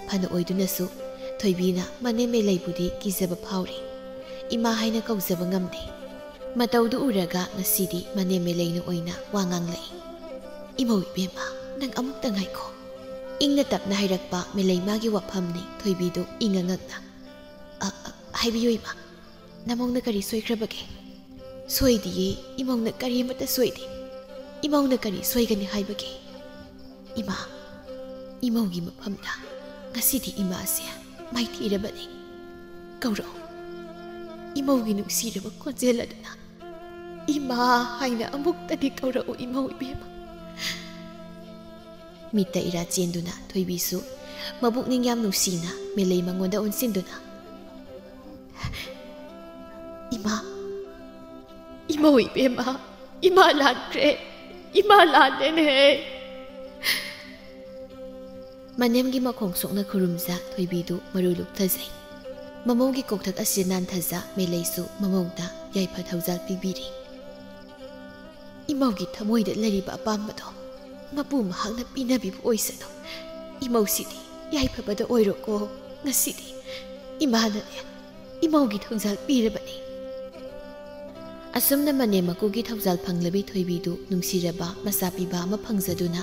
ꯐꯅ ꯑꯣꯏꯗꯨꯅꯁꯨ ꯊꯣꯏꯕꯤꯅ ꯃꯅꯦꯝ ꯃꯦꯂꯩꯕꯨꯗꯤ ꯀꯤꯖꯕ ꯐꯥꯎꯔꯤ꯫ ꯏꯃꯥ ꯍꯥꯏꯅ ꯀꯧꯖꯕ ꯉꯝꯗꯦ꯫ ꯃꯇꯧꯗꯨ ꯎꯔꯒ ꯉꯁꯤꯗꯤ ꯃꯅꯦꯝ ꯃꯦꯂꯩꯅ ꯑꯣꯏꯅ ꯋꯥ ꯉꯥꯡꯂꯛꯏ꯫ "ꯏꯃꯧ ꯏꯕꯦꯝꯃ, ꯅꯪ ꯑꯃꯨꯛꯇ ꯉꯥꯏꯈꯣ꯫" ꯏꯪꯅ ꯇꯞꯅ ꯍꯥꯏꯔꯛꯄ ꯃꯦꯂꯩꯃꯥꯒꯤ ꯋꯥꯐꯝꯅꯤ ꯊꯣꯏꯕꯤꯗꯨ ꯏꯉꯛ ꯉꯛꯅ꯫ "ꯑ, ꯑ, ꯍꯥꯏꯕꯤꯌꯨ ꯏꯃꯥ, ꯅꯃꯧꯅ ꯀꯔꯤ ꯁꯣꯏꯈ꯭ꯔꯕꯒꯦ?" "ꯁꯣꯏꯗꯤꯌꯦ, ꯏꯃꯧꯅ ꯀꯔꯤꯃꯠꯇ ꯁꯣꯏꯗꯦ꯫ ꯏꯃꯧꯅ ꯀꯔꯤ ꯁꯣꯏꯒꯅꯤ ꯍꯥꯏꯕꯒꯦ?" "ꯏꯃꯥ, ꯏꯃꯧꯒꯤ ꯃꯐꯝꯗ ꯉꯁꯤꯗꯤ ꯏꯃꯥꯁꯦ ꯃꯥꯏꯊꯤꯔꯕꯅꯤ꯫ ꯀꯧꯔꯛꯎ꯫ ꯏꯃꯧꯒꯤ ꯅꯨꯡꯁꯤꯔꯕ ꯈꯣꯟꯖꯦꯜ ꯑꯗꯨꯅ ꯏꯃꯥ ꯍꯥꯏꯅ ꯑꯃꯨꯛꯇꯗꯤ ꯀꯧꯔꯛꯎ, ꯏꯃꯧ ꯏꯕꯦꯝꯃ꯫" ꯃꯤꯠꯇ ꯏꯔꯥ ꯆꯦꯟꯗꯨꯅ ꯊꯣꯏꯕꯤꯁꯨ ꯃꯕꯨꯛꯅꯤꯡ ꯌꯥꯝ ꯅꯨꯡꯁꯤꯅ ꯃꯦꯂꯩ ꯃꯉꯣꯟꯗ ꯑꯣꯟꯁꯤꯟꯗꯨꯅ, "ꯏꯃꯥ, ꯏꯃꯧ ꯏꯕꯦꯝꯃ, ꯏꯃꯥ ꯂꯥꯟꯈ꯭ꯔꯦ, ꯏꯃꯥ ꯂꯥꯜꯂꯦꯅꯦ꯫" ꯃꯅꯦꯝꯒꯤ ꯃꯈꯣꯡ ꯁꯣꯛꯅ ꯈꯨꯔꯨꯝꯖ ꯊꯣꯏꯕꯤꯗꯨ ꯃꯔꯨ ꯂꯨꯞꯊꯖꯩ꯫ ꯃꯃꯧꯒꯤ ꯀꯣꯛꯊꯛ ꯑꯁꯤ ꯅꯥꯟꯊꯖ ꯃꯦꯂꯩꯁꯨ ꯃꯃꯧꯗ ꯌꯥꯏꯐ ꯊꯧꯖꯥꯜ ꯄꯤꯕꯤꯔꯤ꯫ "ꯏꯃꯧꯒꯤ ꯊꯃꯣꯏꯗ ꯂꯩꯔꯤꯕ ꯑꯄꯥꯝꯕꯗꯣ ꯃꯄꯨ ꯃꯍꯥꯛꯅ ꯄꯤꯅꯕꯤꯕ ꯑꯣꯏꯁꯅꯨ꯫ ꯏꯃꯧꯁꯤꯗꯤ ꯌꯥꯏꯐꯕꯗ ꯑꯣꯏꯔꯣꯀꯣ꯫ ꯉꯁꯤꯗꯤ ꯏꯃꯥꯅꯅꯦ ꯏꯃꯧꯒꯤ ꯊꯧꯖꯥꯜ ꯄꯤꯔꯕꯅꯤ꯫" ꯑꯁꯨꯝꯅ ꯃꯅꯦꯝ ꯃꯀꯨꯒꯤ ꯊꯧꯖꯥꯜ ꯐꯪꯂꯕꯤ ꯊꯣꯏꯕꯤꯗꯨ ꯅꯨꯡꯁꯤꯔꯕ ꯃꯆꯥ ꯄꯤꯕ ꯑꯃ ꯐꯪꯖꯗꯨꯅ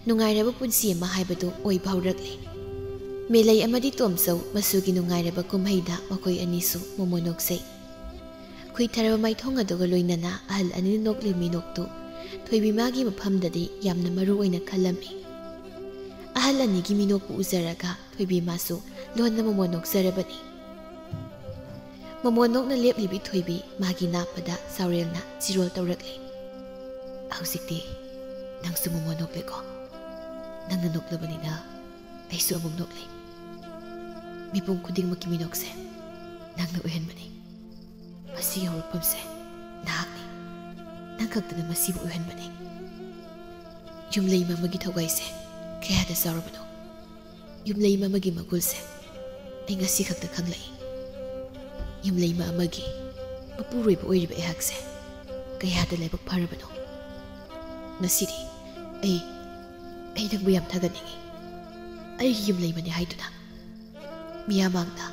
ꯅꯨꯡꯉꯥꯏꯔꯕ ꯄꯨꯟꯁꯤ ꯑꯃ ꯍꯥꯏꯕꯗꯨ ꯑꯣꯏꯕ ꯍꯧꯔꯛꯂꯦ꯫ ꯃꯦꯂꯩ ꯑꯃꯗꯤ ꯇꯣꯝꯆꯧ ꯃꯁꯨꯒꯤ ꯅꯨꯡꯉꯥꯏꯔꯕ ꯀꯨꯝꯍꯩꯗ ꯃꯈꯣꯏ ꯑꯅꯤꯁꯨ ꯃꯣꯃꯣꯟ ꯅꯣꯛꯆꯩ꯫ ꯈꯨꯏꯊꯔꯕ ꯃꯥꯏꯊꯣꯡ ꯑꯗꯨꯒ ꯂꯣꯏꯅꯅ ꯑꯍꯜ ꯑꯅꯤꯅ ꯅꯣꯛꯂꯤ ꯃꯤꯅꯣꯛꯇꯨ ꯊꯣꯏꯕꯤ ꯃꯥꯒꯤ ꯃꯐꯝꯗꯗꯤ ꯌꯥꯝꯅ ꯃꯔꯨ ꯑꯣꯏꯅ ꯈꯜꯂꯝꯃꯤ꯫ ꯑꯍꯜ ꯑꯅꯤꯒꯤ ꯃꯤꯅꯣꯛꯄꯨ ꯎꯖꯔꯒ ꯊꯣꯏꯕꯤ ꯃꯥꯁꯨ ꯂꯣꯟꯅ ꯃꯣꯃꯣꯟ ꯅꯣꯛꯆꯔꯕꯅꯤ꯫ ꯃꯣꯃꯣꯟ ꯅꯣꯛꯅ ꯂꯦꯞꯂꯤꯕꯤ ꯊꯣꯏꯕꯤ ꯃꯥꯒꯤ ꯅꯥꯞꯄꯗ ꯆꯥꯎꯔꯦꯜꯅ ꯆꯤꯔꯣꯜ ꯇꯧꯔꯛꯂꯤ꯫ "ꯍꯧꯖꯤꯛꯇꯤ ꯅꯪꯁꯨ ꯃꯣꯃꯣꯟ ꯅꯣꯛꯂꯦꯀꯣ꯫ ꯅꯪꯅ ꯅꯣꯛꯂꯕꯅꯤꯅ ꯑꯩꯁꯨ ꯑꯃꯨꯛ ꯅꯣꯛꯂꯤ꯫ ꯃꯤꯄꯨꯝ ꯈꯨꯗꯤꯡꯃꯛꯀꯤ ꯃꯤꯅꯣꯛꯁꯦ ꯅꯪꯅ ꯑꯣꯏꯍꯟꯕꯅꯤ꯫ ꯃꯁꯤꯒꯤ ꯍꯧꯔꯛꯐꯝꯁꯦ ꯅꯍꯥꯛꯅꯤ꯫ ꯅꯪ ꯈꯛꯇꯅ ꯃꯁꯤꯕꯨ ꯑꯣꯏꯍꯟꯕꯅꯤ꯫ ꯌꯨꯝꯂꯩꯃ ꯑꯃꯒꯤ ꯊꯧꯒꯥꯏꯁꯦ ꯀꯌꯥꯗ ꯆꯥꯎꯔꯕꯅꯣ? ꯌꯨꯝꯂꯩꯃ ꯑꯃꯒꯤ ꯃꯒꯨꯜꯁꯦ ꯑꯩ ꯉꯁꯤ ꯈꯛꯇ ꯈꯪꯂꯛꯏ꯫ ꯌꯨꯝꯂꯩꯃ ꯑꯃꯒꯤ ꯃꯄꯨꯔꯣꯏꯕ ꯑꯣꯏꯔꯤꯕ ꯑꯩꯍꯥꯛꯁꯦ ꯀꯌꯥꯗ ꯂꯥꯏꯕꯛ ꯐꯔꯕꯅꯣ?" ꯉꯁꯤꯗꯤ ꯑꯩ ꯑꯩ ꯅꯪꯕꯨ ꯌꯥꯝ ꯊꯥꯒꯠꯅꯤꯡꯉꯤ꯫ ꯑꯩꯒꯤ ꯌꯨꯝꯂꯩꯃꯅꯤ ꯍꯥꯏꯗꯨꯅ ꯃꯤꯌꯥꯝ ꯃꯥꯡꯗ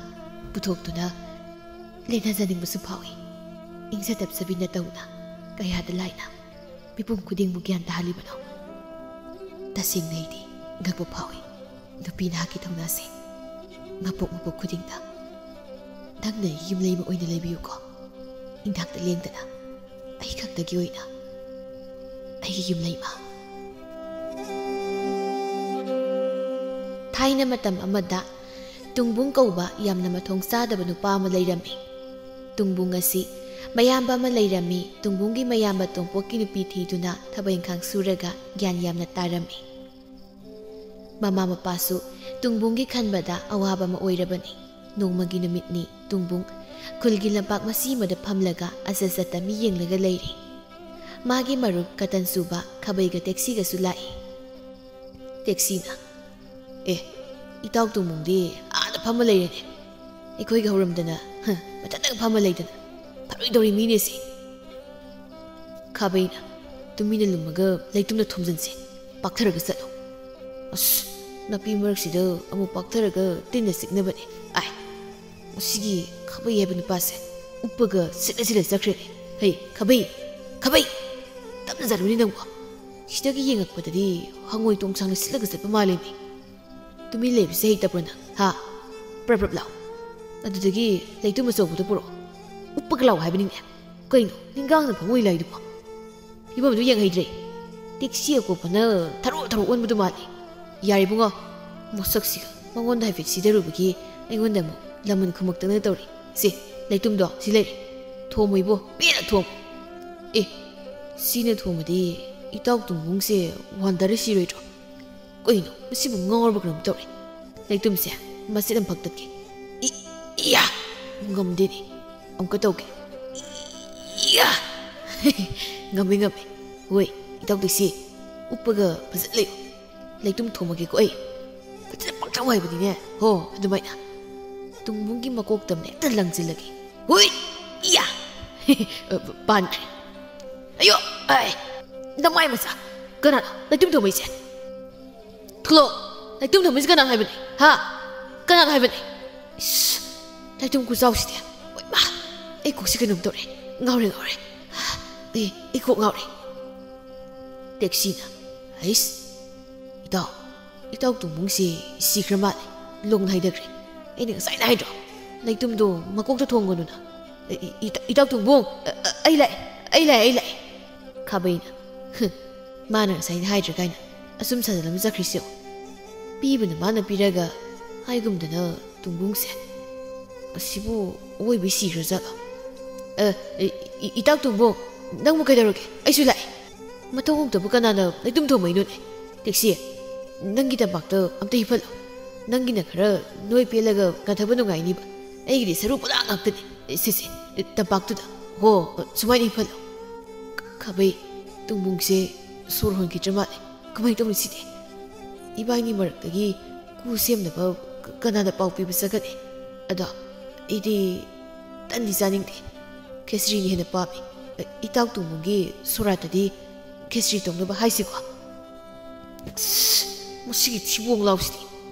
ꯄꯨꯊꯣꯛꯇꯨꯅ ꯂꯦꯟꯅꯖꯅꯤꯡꯕꯁꯨ ꯐꯥꯎꯏ꯫ ꯏꯪꯖ ꯇꯞꯆꯕꯤ ꯅꯇꯧꯅ ꯀꯌꯥꯗ ꯂꯥꯏꯅ ꯃꯤꯄꯨꯝ ꯈꯨꯗꯤꯡꯕꯨ ꯒ꯭ꯌꯥꯟ ꯇꯥꯍꯜꯂꯤꯕꯅꯣ? ꯇꯁꯦꯡꯅ ꯑꯩꯗꯤ ꯉꯛꯄ ꯐꯥꯎꯏ꯫ ꯅꯨꯄꯤ ꯅꯍꯥꯛꯀꯤ ꯊꯧꯅꯥꯁꯦ ꯃꯄꯣꯛ ꯃꯄꯣꯛ ꯈꯨꯗꯤꯡꯗ ꯅꯪꯅ ꯌꯨꯝꯂꯩꯃ ꯑꯣꯏꯅ ꯂꯩꯕꯤꯌꯨꯀꯣ꯫ ꯏꯟꯊꯥꯛꯇ ꯂꯦꯡꯗꯅ ꯑꯩ ꯈꯛꯇꯒꯤ ꯑꯣꯏꯅ ꯑꯩꯒꯤ ꯌꯨꯝꯂꯩꯃ꯫ ꯊꯥꯏꯅ ꯃꯇꯝ ꯑꯃꯗ ꯇꯨꯡꯕꯨꯡ ꯀꯧꯕ ꯌꯥꯝꯅ ꯃꯊꯣꯡ ꯆꯥꯗꯕ ꯅꯨꯄꯥ ꯑꯃ ꯂꯩꯔꯝꯃꯤ꯫ ꯇꯨꯡꯕꯨꯡ ꯑꯁꯤ ꯃꯌꯥꯝꯕ ꯑꯃ ꯂꯩꯔꯝꯃꯤ꯫ ꯇꯨꯡꯕꯨꯡꯒꯤ ꯃꯌꯥꯝꯕ ꯇꯣꯝꯄꯣꯛꯀꯤ ꯅꯨꯄꯤ ꯊꯤꯗꯨꯅ ꯊꯕꯛ ꯏꯪꯈꯥꯡ ꯁꯨꯔꯒ ꯒ꯭ꯌꯥꯟ ꯌꯥꯝꯅ ꯇꯥꯔꯝꯃꯤ꯫ ꯃꯃꯥ ꯃꯄꯥꯁꯨ ꯇꯨꯡꯕꯨꯡꯒꯤ ꯈꯟꯕꯗ ꯑꯋꯥꯕ ꯑꯃ ꯑꯣꯏꯔꯕꯅꯤ꯫ ꯅꯣꯡꯃꯒꯤ ꯅꯨꯃꯤꯠꯅꯤ꯫ ꯇꯨꯡꯕꯨꯡ ꯈꯨꯜꯒꯤ ꯂꯝꯄꯥꯛ ꯃꯁꯤ ꯑꯃꯗ ꯐꯝꯂꯒ ꯑꯆꯠ ꯆꯠꯇ ꯃꯤ ꯌꯦꯡꯂꯒ ꯂꯩꯔꯤ꯫ ꯃꯥꯒꯤ ꯃꯔꯨꯞ ꯀꯇꯟ ꯁꯨꯕ ꯈꯥꯕꯩꯒ ꯇꯦꯛꯁꯤꯒꯁꯨ ꯂꯥꯛꯏ꯫ ꯇꯦꯛꯁꯤꯅ, "ꯑꯦ, ꯏꯇꯥꯎ ꯇꯨꯡꯕꯨꯡꯗꯤ ꯑꯥꯗ ꯐꯝꯃ ꯂꯩꯔꯦꯅꯦ꯫ ꯑꯩꯈꯣꯏꯒ ꯍꯧꯔꯝꯗꯅ, ꯍ, ꯃꯊꯟꯇꯒ ꯐꯝꯃ ꯂꯩꯗꯅ꯫ ꯐꯔꯣꯏꯗꯧꯔꯤ ꯃꯤꯅꯦ ꯁꯤ꯫" ꯈꯥꯕꯩꯅ, "ꯇꯨꯃꯤꯟꯅ ꯂꯨꯝꯃꯒ ꯂꯩꯇꯨꯝꯗ ꯊꯣꯝꯖꯤꯟꯁꯦ꯫ ꯄꯥꯛꯊꯔꯒ ꯆꯠꯂꯣ꯫ ꯑꯁ, ꯅꯥꯄꯤ ꯃꯔꯛꯁꯤꯗ ꯑꯃꯨꯛ ꯄꯥꯛꯊꯔꯒ ꯇꯤꯟꯅ ꯆꯤꯛꯅꯕꯅꯦ꯫ ꯑꯥꯏ, ꯃꯁꯤꯒꯤ ꯈꯥꯕꯩ ꯍꯥꯏꯕ ꯅꯨꯄꯥꯁꯦ ꯎꯞꯄꯒ ꯁꯤꯠꯂ ꯁꯤꯠꯂ ꯆꯠꯈ꯭ꯔꯦꯅꯦ꯫ ꯍꯩ, ꯈꯥꯕꯩ, ꯈꯥꯕꯩ, ꯇꯞꯅ ꯆꯠꯂꯨꯅꯦ ꯅꯪꯕꯣ꯫ ꯁꯤꯗꯒꯤ ꯌꯦꯡꯉꯛꯄꯗꯗꯤ ꯍꯪꯉꯣꯏ ꯇꯣꯡꯁꯥꯡꯅ ꯁꯤꯠꯂꯒ ꯆꯠꯄ ꯃꯥꯜꯂꯦꯅꯦ꯫ ꯇꯨꯃꯤꯟ ꯂꯩꯕꯁꯦ ꯍꯩꯇꯕ꯭ꯔꯣ ꯅꯪ? ꯍꯥ? ꯄ꯭ꯔꯞ ꯄ꯭ꯔꯞ ꯂꯥꯎ꯫ ꯑꯗꯨꯗꯒꯤ ꯂꯩꯇꯨꯝ ꯑꯆꯧꯕꯗꯣ ꯄꯨꯔꯛꯑꯣ꯫ ꯎꯞꯄꯒ ꯂꯥꯎ ꯍꯥꯏꯕꯅꯤꯅꯦ꯫ ꯀꯩꯅꯣ, ꯅꯤꯡꯒꯥꯡꯅ ꯐꯃꯨꯡ ꯂꯥꯏꯗꯨꯕꯣ? ꯐꯤꯕꯝꯗꯨ ꯌꯦꯡꯍꯩꯗ꯭ꯔꯦ꯫ ꯇꯦꯛꯁꯤ ꯑꯀꯣꯞꯄꯅ ꯊꯔꯣ ꯊꯔꯣ ꯑꯣꯟꯕꯗꯨ ꯃꯥꯜꯂꯤ꯫ ꯌꯥꯔꯦ ꯏꯕꯨꯡꯉꯣ, ꯃꯁꯛꯁꯤꯒ ꯃꯉꯣꯟꯗ ꯍꯥꯏꯐꯦꯠ ꯁꯤꯗꯔꯨꯕꯒꯤ ꯑꯩꯉꯣꯟꯗ ꯑꯃꯨꯛ ꯂꯃꯟ ꯈꯨꯝꯃꯛꯇꯅ ꯇꯧꯔꯤ꯫ ꯁꯦ, ꯂꯩꯇꯨꯝꯗꯣ ꯁꯤ ꯂꯩꯔꯦ꯫ ꯊꯣꯝꯃꯨ ꯏꯕꯣ, ꯄꯦꯟꯅ ꯊꯣꯝꯃꯨ꯫ ꯑꯦ, ꯁꯤꯅ ꯊꯣꯝꯃꯗꯤ ꯏꯇꯥꯎ ꯇꯨꯡꯕꯨꯡꯁꯦ ꯋꯥꯟꯗꯔ ꯁꯤꯔꯣꯏꯗ꯭ꯔꯣ? ꯀꯩꯅꯣ, ꯃꯁꯤꯕꯨ ꯉꯥꯎꯔꯕ ꯀꯩꯅꯣꯝ ꯇꯧꯔꯦ꯫ ꯂꯩꯇꯨꯝꯁꯦ ꯃꯆꯦꯠ ꯑꯃ ꯐꯛꯇꯠꯀꯦ꯫ ꯏ-, ꯏꯌꯥ! ꯉꯝꯗꯦꯅꯦ꯫ ꯑꯃꯨꯛꯀ ꯇꯧꯒꯦ꯫ ꯏꯌꯥ! ꯉꯝꯃꯦ, ꯉꯝꯃꯦ꯫ ꯍꯣꯏ, ꯏꯇꯥꯎ ꯇꯦꯛꯁꯤ, ꯎꯞꯄꯒ ꯐꯖꯅ ꯂꯩꯌꯨ꯫ ꯂꯩꯇꯨꯝ ꯊꯣꯝꯃꯒꯦꯀꯣ ꯑꯩ꯫ ꯐꯖꯅ ꯄꯥꯛꯊꯧ ꯍꯥꯏꯕꯅꯤꯅꯦ꯫ ꯍꯣ, ꯑꯗꯨꯃꯥꯏꯅ꯫ ꯇꯨꯡꯕꯨꯡꯒꯤ ꯃꯀꯣꯛꯇꯝꯅ ꯍꯦꯛꯇ ꯂꯪꯁꯤꯜꯂꯒꯦ꯫ ꯍꯨꯏ! ꯏꯌꯥ! ꯄꯥꯟꯈ꯭ꯔꯦ꯫ ꯑꯌꯣ! ꯑꯥꯏ! ꯅꯃꯥꯏ ꯃꯆꯥ! ꯀꯅꯥꯅꯣ ꯂꯩꯇꯨꯝ ꯊꯣꯝꯃꯛꯏꯁꯦ? ꯊꯣꯛꯂꯛꯑꯣ! ꯂꯩꯇꯨꯝ ꯊꯣꯝꯃꯛꯏꯁꯦ ꯀꯅꯥꯅꯣ ꯍꯥꯏꯕꯅꯦ? ꯍꯥ? ꯀꯅꯥꯅꯣ ꯍꯥꯏꯕꯅꯦ? ꯏꯁ! ꯂꯩꯇꯨꯝ ꯈꯨꯆꯥꯎꯁꯤꯗꯤ! ꯍꯣꯏ ꯃꯥ! ꯑꯩ ꯀꯣꯛꯁꯤ ꯀꯩꯅꯣꯝ ꯇꯧꯔꯦ꯫ ꯉꯥꯎꯔꯦ, ꯉꯥꯎꯔꯦ꯫ ꯑꯩ, ꯑꯩ ꯀꯣꯛ ꯉꯥꯎꯔꯦ꯫ ꯇꯦꯛꯁꯤꯅ, "ꯍꯩꯁ! ꯏꯇꯥꯎ, ꯏꯇꯥꯎ ꯇꯣꯡꯕꯨꯡꯁꯤ ꯁꯤꯈ꯭ꯔ ꯃꯥꯜꯂꯦ꯫ ꯂꯣꯡꯅ ꯍꯩꯊꯈ꯭ꯔꯦ꯫ ꯑꯩꯅ ꯉꯁꯥꯏꯅ ꯍꯥꯏꯗ꯭ꯔꯣ? ꯂꯩꯇꯨꯝꯗꯣ ꯃꯀꯣꯛꯇ ꯊꯣꯝꯒꯅꯨꯅ꯫ ꯏ-, ꯏ-, ꯏꯇꯥꯎ ꯇꯣꯡꯕꯨꯡ, ꯑ-, ꯑ-, ꯑꯩ ꯂꯥꯛꯑꯦ, ꯑꯩ ꯂꯥꯛꯑꯦ, ꯑꯩ ꯂꯥꯛꯑꯦ!" ꯈꯥꯕꯩꯅ, "ꯍꯨꯝ, ꯃꯥꯅ ꯉꯁꯥꯏꯅ ꯍꯥꯏꯗ꯭ꯔ ꯀꯥꯏꯅ ꯑꯁꯨꯝ ꯁꯥꯖꯜꯂꯝ ꯆꯠꯈ꯭ꯔꯤꯁꯦ ꯌꯦꯡꯉꯨ꯫ ꯄꯤꯕꯅ ꯃꯥꯅ ꯄꯤꯔꯒ ꯍꯥꯏꯒꯨꯝꯗꯅ ꯇꯣꯡꯕꯨꯡꯁꯦ꯫ ꯑꯁꯤꯕꯨ ꯑꯋꯣꯏꯕꯩ ꯁꯤꯈ꯭ꯔꯖꯥꯠꯂꯣ? ꯑ, ꯏ-, ꯏ-, ꯏꯇꯥꯎ ꯇꯣꯡꯕꯨꯡ, ꯅꯪꯕꯨ ꯀꯩꯗꯧꯔꯒꯦ? ꯑꯩꯁꯨ ꯂꯥꯛꯑꯦ꯫ ꯃꯊꯣꯡ ꯍꯨꯛꯇꯕꯨ ꯀꯅꯥꯅ ꯂꯩꯇꯨꯝ ꯊꯣꯝꯃꯛꯏꯅꯣꯅꯦ? ꯇꯦꯛꯁꯤ, ꯅꯪꯒꯤ ꯇꯝꯄꯥꯛꯇ ꯑꯝꯇ ꯍꯤꯞꯍꯜꯂꯣ꯫ ꯅꯪꯒꯤꯅ ꯈꯔ ꯅꯣꯏ ꯄꯦꯜꯂꯒ ꯉꯟꯊꯕ ꯅꯨꯡꯉꯥꯏꯅꯤꯕ꯫ ꯑꯩꯒꯤꯗꯤ ꯁꯔꯨ ꯄꯨꯂꯥ ꯉꯥꯛꯇꯅꯦ꯫ ꯁꯦ, ꯁꯦ, ꯇꯝꯄꯥꯛꯇꯨꯗ꯫ ꯍꯣ, ꯁꯨꯃꯥꯏꯅ ꯍꯤꯞꯍꯜꯂꯣ꯫ ꯈꯥꯕꯩ, ꯇꯣꯡꯕꯨꯡꯁꯦ ꯁꯣꯔ ꯍꯣꯟꯈꯤꯗ꯭ꯔ ꯃꯥꯜꯂꯦ꯫ ꯀꯃꯥꯏꯅ ꯇꯧꯅꯤ ꯁꯤꯗꯤ? ꯏꯕꯥꯏꯅꯤ ꯃꯔꯛꯇꯒꯤ ꯀꯨ ꯁꯦꯝꯅꯕ ꯀ-, ꯀꯅꯥꯗ ꯄꯥꯎ ꯄꯤꯕ ꯆꯠꯀꯅꯤ? ꯑꯗꯣ ꯑꯩꯗꯤ ꯇꯟꯗꯤ ꯆꯥꯅꯤꯡꯗꯦ꯫ ꯈꯦꯆ꯭ꯔꯤꯅ ꯍꯦꯟꯅ ꯄꯥꯝꯃꯤ꯫ ꯑ, ꯏꯇꯥꯎ ꯇꯣꯡꯕꯨꯡꯒꯤ ꯁꯣꯔꯥꯠꯇꯗꯤ ꯈꯦꯆ꯭ꯔꯤ ꯇꯧꯅꯕ ꯍꯥꯏꯁꯤꯀꯣ꯫ ꯑꯁ, ꯃꯁꯤꯒꯤ ꯊꯤꯕꯣꯡ ꯂꯥꯎꯁꯤꯗꯤ꯫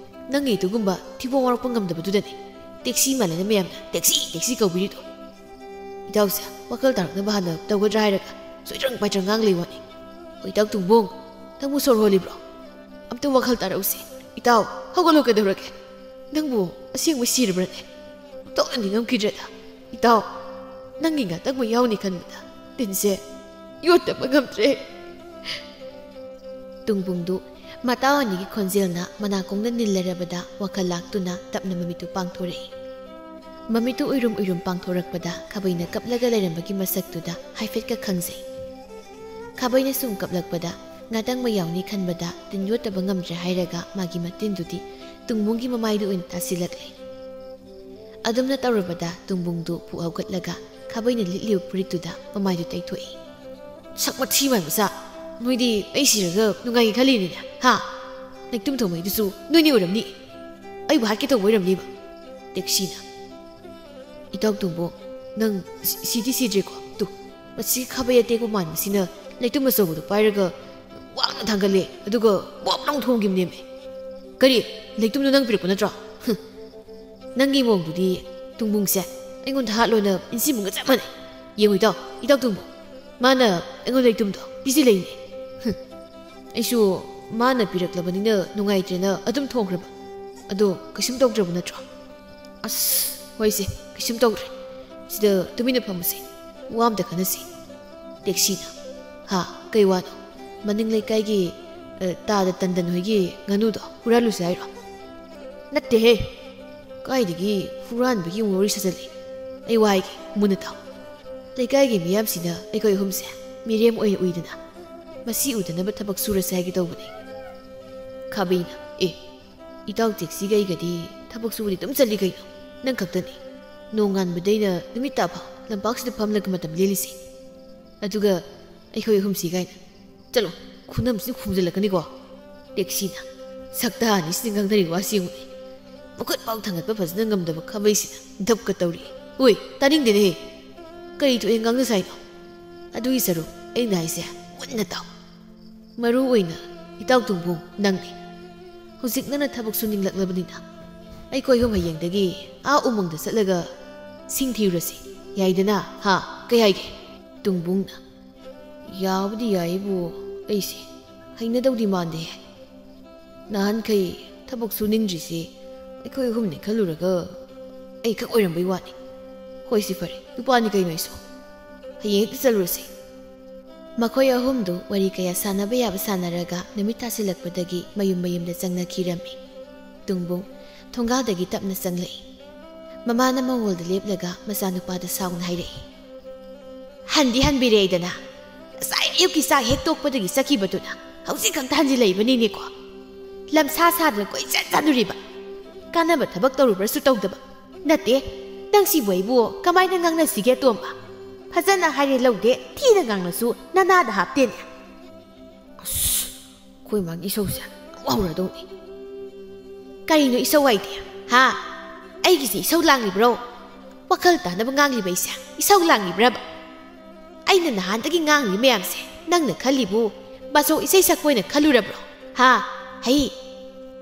ꯅꯪꯒꯤ ꯑꯗꯨꯒꯨꯝꯕ ꯊꯤꯕꯣꯡ ꯋꯥꯔꯛꯄ ꯉꯝꯗꯕꯗꯨꯗꯅꯦ ꯇꯦꯛꯁꯤ ꯃꯥꯜꯂꯦꯅ ꯃꯌꯥꯝꯅ ꯇꯦꯛꯁꯤ, ꯇꯦꯛꯁꯤ ꯀꯧꯕꯤꯔꯤꯗꯣ꯫ ꯏꯇꯥꯎꯁꯦ ꯋꯥꯈꯜ ꯇꯥꯔꯛꯅꯕ ꯍꯥꯟꯅ ꯇꯧꯒꯗ꯭ꯔꯥ ꯍꯥꯏꯔꯒ ꯁꯣꯏꯗ꯭ꯔꯪ ꯄꯥꯏꯗ꯭ꯔꯪ ꯉꯥꯡ ꯂꯩ ꯋꯥꯅꯤ꯫ ꯍꯣꯏ, ꯏꯇꯥꯎ ꯇꯣꯡꯕꯨꯡ, ꯅꯪꯕꯨ ꯁꯣꯔ ꯍꯣꯜꯂꯤꯕ꯭ꯔꯣ? ꯑꯝꯇ ꯋꯥꯈꯜ ꯇꯥꯔꯛꯎꯁꯦ꯫ ꯏꯇꯥꯎ, ꯍꯧꯒꯠꯂꯣ, ꯀꯩꯗꯧꯔꯒꯦ? ꯅꯪꯕꯨ ꯑꯁꯦꯡꯕ ꯁꯤꯔꯕ꯭ꯔꯅꯦ? ꯇꯣꯛꯅ ꯅꯤꯡꯉꯝꯈꯤꯗ꯭ꯔꯦꯗ꯫ ꯏꯇꯥꯎ, ꯅꯪꯒꯤ ꯉꯥꯛꯇꯪ ꯃꯩꯌꯥꯎꯅꯤ ꯈꯟꯕꯗ ꯇꯤꯟꯁꯦ ꯌꯣꯠꯇꯕ ꯉꯝꯗ꯭ꯔꯦ꯫ ꯇꯣꯡꯕꯨꯡꯗꯨ ꯃꯇꯥꯎ ꯑꯅꯤꯒꯤ ꯈꯣꯟꯖꯦꯜꯅ ꯃꯅꯥꯀꯣꯡꯗ ꯅꯤꯜꯂꯔꯕꯗ ꯋꯥꯈꯜ ꯂꯥꯛꯇꯨꯅ ꯇꯞꯅ ꯃꯃꯤꯠꯇꯨ ꯄꯥꯡꯊꯣꯔꯛꯏ꯫ ꯃꯃꯤꯠꯇꯨ ꯎꯏꯔꯨꯝ ꯎꯏꯔꯨꯝ ꯄꯥꯡꯊꯣꯔꯛꯄꯗ ꯈꯥꯕꯩꯅ ꯀꯞꯂꯒ ꯂꯩꯔꯝꯕꯒꯤ ꯃꯁꯛꯇꯨꯗ ꯍꯥꯏꯐꯦꯠꯀ ꯈꯪꯖꯩ꯫ ꯈꯥꯕꯩꯅ ꯁꯨꯝ ꯀꯞꯂꯛꯄꯗ ꯉꯥꯇꯪ ꯃꯩ ꯌꯥꯎꯅꯤ ꯈꯟꯕꯗ ꯇꯤꯟ ꯌꯣꯠꯇꯕ ꯉꯝꯗ꯭ꯔꯦ ꯍꯥꯏꯔꯒ ꯃꯥꯒꯤ ꯃꯇꯤꯟꯗꯨꯗꯤ ꯇꯣꯡꯕꯨꯡꯒꯤ ꯃꯃꯥꯏꯗ ꯑꯣꯏꯅ ꯇꯥꯁꯤꯜꯂꯛꯂꯦ꯫ ꯑꯗꯨꯝꯅ ꯇꯧꯔꯕꯗ ꯇꯣꯡꯕꯨꯡꯗꯨ ꯐꯨꯛ ꯍꯧꯒꯠꯂꯒ ꯈꯥꯕꯩꯅ ꯂꯤꯠꯂꯤꯕ ꯐꯨꯔꯤꯠꯇꯨꯗ ꯃꯃꯥꯏꯗꯨ ꯇꯩꯊꯣꯛꯏ꯫ ꯁꯛ ꯃꯊꯤ ꯃꯥꯟꯕ ꯃꯆꯥ! ꯅꯣꯏꯗꯤ ꯑꯩ ꯁꯤꯔꯒ ꯅꯨꯡꯉꯥꯏꯒꯦ ꯈꯜꯂꯤꯅꯤꯅꯦ, ꯍꯥ? ꯂꯩꯇꯨꯝ ꯊꯣꯡꯕꯩꯗꯨꯁꯨ ꯅꯣꯏꯅꯤ ꯑꯣꯏꯔꯝꯅꯤ꯫ ꯑꯩꯕꯨ ꯍꯥꯠꯀꯦ ꯇꯧꯕ ꯑꯣꯏꯔꯝꯅꯤꯕ꯫ ꯇꯦꯛꯁꯤꯅ, "ꯏꯇꯥꯎ ꯇꯣꯡꯕꯨꯡ, ꯅꯪ ꯁꯤ-, ꯁꯤꯗꯤ ꯁꯤꯗ꯭ꯔꯤꯀꯣ? ꯇꯨ, ꯃꯁꯤ ꯈꯥꯕꯩ ꯑꯇꯦꯛꯄ ꯃꯥꯟꯕꯁꯤꯅ ꯂꯩꯇꯨꯝ ꯑꯆꯧꯕꯗꯨ ꯄꯥꯏꯔꯒ ꯋꯥꯡꯅ ꯊꯥꯡꯒꯠꯂꯦ, ꯑꯗꯨꯒ ꯕꯣꯞ ꯂꯥꯎ ꯊꯣꯝꯈꯤꯕꯅꯦꯃꯤ꯫ "ꯀꯔꯤ? ꯂꯩꯇꯨꯝꯗꯨ ꯅꯪ ꯄꯤꯔꯛꯄ ꯅꯠꯇ꯭ꯔꯣ? ꯍꯨꯝ꯫ ꯅꯪꯒꯤ ꯃꯑꯣꯡꯗꯨꯗꯤ ꯇꯨꯡꯕꯨꯡꯁꯦ ꯑꯩꯉꯣꯟꯗ ꯍꯥꯠꯂꯣꯅ ꯏꯟꯁꯤꯟꯕꯒ ꯆꯞ ꯃꯥꯟꯅꯩ꯫ ꯌꯦꯡꯉꯨ ꯏꯇꯥꯎ, ꯏꯇꯥꯎ ꯇꯨꯡꯕꯨꯡ꯫ ꯃꯥꯅ ꯑꯩꯉꯣꯟꯗ ꯂꯩꯇꯨꯝꯗꯣ ꯄꯤꯁꯤꯜꯂꯛꯏꯅꯦ꯫ ꯍꯨꯝ꯫ ꯑꯩꯁꯨ ꯃꯥꯅ ꯄꯤꯔꯛꯂꯕꯅꯤꯅ ꯅꯨꯡꯉꯥꯏꯇ꯭ꯔꯦꯅ ꯑꯗꯨꯝ ꯊꯣꯡꯈ꯭ꯔꯕ꯫ ꯑꯗꯣ ꯀꯩꯁꯨꯝ ꯇꯧꯗ꯭ꯔꯕ ꯅꯠꯇ꯭ꯔꯣ?" "ꯑꯁ, ꯍꯣꯏꯁꯦ, ꯀꯩꯁꯨꯝ ꯇꯧꯗ꯭ꯔꯦ꯫ ꯁꯤꯗ ꯇꯨꯃꯤꯟꯅ ꯐꯝꯃꯁꯦ, ꯋꯥ ꯑꯝꯇ ꯈꯟꯅꯁꯤ꯫" ꯇꯦꯛꯁꯤꯅ, "ꯍꯥ, ꯀꯩ ꯋꯥꯅꯣ? ꯃꯅꯤꯡ ꯂꯩꯀꯥꯏꯒꯤ, ꯑ, ꯇꯥꯗ ꯇꯟꯗꯟ ꯍꯣꯏꯒꯤ ꯉꯥꯅꯨꯗꯣ ꯍꯨꯔꯥꯜꯂꯨꯁꯦ ꯍꯥꯏꯔꯣ?" "ꯅꯠꯇꯦꯍꯦ, ꯀꯥꯏꯗꯒꯤ ꯍꯨꯔꯥꯟꯕꯒꯤ ꯑꯃꯨꯛ ꯋꯥꯔꯤ ꯁꯥꯖꯜꯂꯤ꯫ ꯑꯩ ꯋꯥ ꯍꯥꯏꯒꯦ, ꯃꯨꯟꯅ ꯇꯥꯎ꯫ ꯂꯩꯀꯥꯏꯒꯤ ꯃꯤꯌꯥꯝꯁꯤꯅ ꯑꯩꯈꯣꯏ ꯑꯍꯨꯝꯁꯦ ꯃꯤꯔꯦꯝ ꯑꯣꯏꯅ ꯎꯏꯗꯅ, ꯃꯁꯤ ꯎꯗꯅꯕ ꯊꯕꯛ ꯁꯨꯔꯁꯦ ꯍꯥꯏꯒꯦ ꯇꯧꯕꯅꯦ꯫" ꯈꯥꯕꯩꯅ, "ꯑꯦ, ꯏꯇꯥꯎ ꯇꯦꯛꯁꯤꯒ ꯑꯩꯒꯗꯤ ꯊꯕꯛ ꯁꯨꯕꯗꯤ ꯑꯗꯨꯝ ꯆꯠꯂꯤ ꯀꯩꯅꯣ꯫ ꯅꯪ ꯈꯛꯇꯅꯤ ꯅꯣꯡꯉꯥꯟꯕꯗꯩꯅ ꯅꯨꯃꯤꯠ ꯇꯥꯐꯥꯎ ꯂꯝꯄꯥꯛꯁꯤꯗ ꯐꯝꯂꯒ ꯃꯇꯝ ꯂꯦꯜꯂꯤꯁꯦ꯫ ꯑꯗꯨꯒ ꯑꯩꯈꯣꯏ ꯑꯍꯨꯝꯁꯤ ꯀꯥꯏꯅ꯫ ꯆꯠꯂꯣ, ꯈꯨꯅꯝꯁꯤꯅ ꯈꯨꯝꯖꯤꯜꯂꯛꯀꯅꯤꯀꯣ꯫" ꯇꯦꯛꯁꯤꯅ, "ꯁꯛꯇꯥ ꯑꯅꯤꯁꯤꯅ ꯉꯥꯡꯅꯔꯤ ꯋꯥꯁꯤ ꯌꯦꯡꯉꯨꯅꯦ꯫ ꯃꯈꯨꯠ ꯐꯥꯎ ꯊꯥꯡꯒꯠꯄ ꯐꯖꯅ ꯉꯝꯗꯕ ꯈꯥꯕꯩꯁꯤꯅ ꯙꯞꯀ ꯇꯧꯔꯤ꯫ ꯑꯣꯏ, ꯇꯥꯅꯤꯡꯗꯦꯅꯦꯍꯦ꯫ ꯀꯔꯤ ꯊꯣꯛꯑꯦ ꯉꯥꯡꯅꯁꯦ ꯍꯥꯏꯅꯣ? ꯑꯗꯨꯒꯤ ꯁꯔꯨꯛ ꯑꯩꯅ ꯍꯥꯏꯁꯦ ꯃꯨꯟꯅ ꯇꯥꯎ꯫ ꯃꯔꯨ ꯑꯣꯏꯅ ꯏꯇꯥꯎ ꯇꯨꯡꯕꯨꯡ ꯅꯪꯅꯤ꯫ ꯍꯧꯖꯤꯛ ꯅꯪꯅ ꯊꯕꯛ ꯁꯨꯅꯤꯡꯂꯛꯂꯕꯅꯤꯅ ꯑꯩꯈꯣꯏ ꯑꯍꯨꯝ ꯍꯌꯦꯡꯗꯒꯤ ꯑꯥ ꯎꯃꯪꯗ ꯆꯠꯂꯒ ꯁꯤꯡ ꯊꯤꯔꯨꯔꯁꯤ꯫ ꯌꯥꯏꯗꯅ? ꯍꯥ? ꯀꯩ ꯍꯥꯏꯒꯦ?" ꯇꯨꯡꯕꯨꯡꯅ, "ꯌꯥꯕꯨꯗꯤ ꯌꯥꯏꯕꯨ, ꯑꯩꯁꯦ ꯍꯩꯅꯗꯧꯗꯤ ꯃꯥꯟꯗꯦ꯫ ꯅꯍꯥꯟꯈꯩ ꯊꯕꯛ ꯁꯨꯅꯤꯡꯗ꯭ꯔꯤꯁꯤ ꯑꯩꯈꯣꯏ ꯑꯍꯨꯝꯅꯤ ꯈꯜꯂꯨꯔꯒ ꯑꯩ ꯈꯛ ꯑꯣꯏꯔꯝꯕꯩ ꯋꯥꯅꯤ꯫ ꯍꯣꯏꯁꯤ ꯐꯔꯦ, ꯅꯨꯄꯥꯅꯤ ꯀꯩꯅꯣ ꯑꯩꯁꯨ꯫ ꯍꯌꯦꯡ ꯍꯦꯛꯇ ꯆꯠꯂꯨꯔꯁꯤ꯫" ꯃꯈꯣꯏ ꯑꯍꯨꯝꯗꯨ ꯋꯥꯔꯤ ꯀꯌꯥ ꯁꯥꯟꯅꯕ ꯌꯥꯕ ꯁꯥꯟꯅꯔꯒ ꯅꯨꯃꯤꯠ ꯇꯥꯁꯤꯜꯂꯛꯄꯗꯒꯤ ꯃꯌꯨꯝ ꯃꯌꯨꯝꯗ ꯆꯪꯅꯈꯤꯔꯝꯃꯤ꯫ ꯇꯨꯡꯕꯨꯡ ꯊꯣꯡꯒꯥꯜꯗꯒꯤ ꯇꯞꯅ ꯆꯪꯂꯛꯏ꯫ ꯃꯃꯥꯅ ꯃꯉꯣꯜꯗ ꯂꯦꯞꯂꯒ ꯃꯆꯥꯅꯨꯄꯥꯗ ꯁꯥꯎꯅ ꯍꯥꯏꯔꯛꯏ, "ꯍꯟꯗꯤ ꯍꯟꯕꯤꯔꯦꯗꯅ꯫ ꯉꯁꯥꯏ ꯑꯌꯨꯛꯀꯤ ꯆꯥꯛ ꯍꯦꯛ ꯇꯣꯛꯄꯗꯒꯤ ꯆꯠꯈꯤꯕꯗꯨꯅ ꯍꯧꯖꯤꯛ ꯈꯛꯇ ꯍꯟꯖꯤꯜꯂꯛꯏꯕꯅꯤꯅꯦꯀꯣ꯫ ꯂꯝꯁꯥ ꯁꯥꯗꯅ ꯀꯣꯏꯆꯠ ꯆꯠꯂꯨꯔꯤꯕ꯫ ꯀꯥꯟꯅꯕ ꯊꯕꯛ ꯇꯧꯔꯨꯕ꯭ꯔꯁꯨ ꯇꯧꯗꯕ꯫ ꯅꯠꯇꯦ, ꯅꯪꯁꯤꯕꯨ ꯑꯩꯕꯨ ꯀꯃꯥꯏꯅ ꯉꯥꯡꯅꯁꯤꯒꯦ, ꯇꯣꯝꯕ? ꯐꯖꯅ ꯍꯥꯏꯔꯦ ꯂꯧꯗꯦ, ꯊꯤꯅ ꯉꯥꯡꯂꯁꯨ ꯅꯅꯥꯗ ꯍꯥꯞꯇꯦꯅꯦ꯫" ꯑꯁ, ꯑꯩꯈꯣꯏ ꯃꯥꯒꯤ ꯏꯁꯧꯁꯦ ꯑꯃꯨꯛ ꯍꯧꯔꯗꯧꯅꯤ꯫ "ꯀꯔꯤꯅꯣ ꯏꯁꯧ ꯍꯥꯏꯗꯤ? ꯍꯥ? ꯑꯩꯒꯤꯁꯦ ꯏꯁꯧ ꯂꯥꯡꯂꯤꯕ꯭ꯔꯣ? ꯋꯥꯈꯜ ꯇꯥꯅꯕ ꯉꯥꯡꯂꯤꯕ ꯑꯩꯁꯦ ꯏꯁꯧ ꯂꯥꯡꯂꯤꯕ꯭ꯔꯕ? ꯑꯩꯅ ꯅꯍꯥꯟꯗꯒꯤ ꯉꯥꯡꯂꯤ ꯃꯌꯥꯝꯁꯦ ꯅꯪꯅ ꯈꯜꯂꯤꯕꯨ ꯕꯥꯆꯧ ꯏꯁꯩ ꯁꯛꯄ ꯑꯣꯏꯅ ꯈꯜꯂꯨꯔꯕ꯭ꯔꯣ? ꯍꯥ? ꯍꯩ,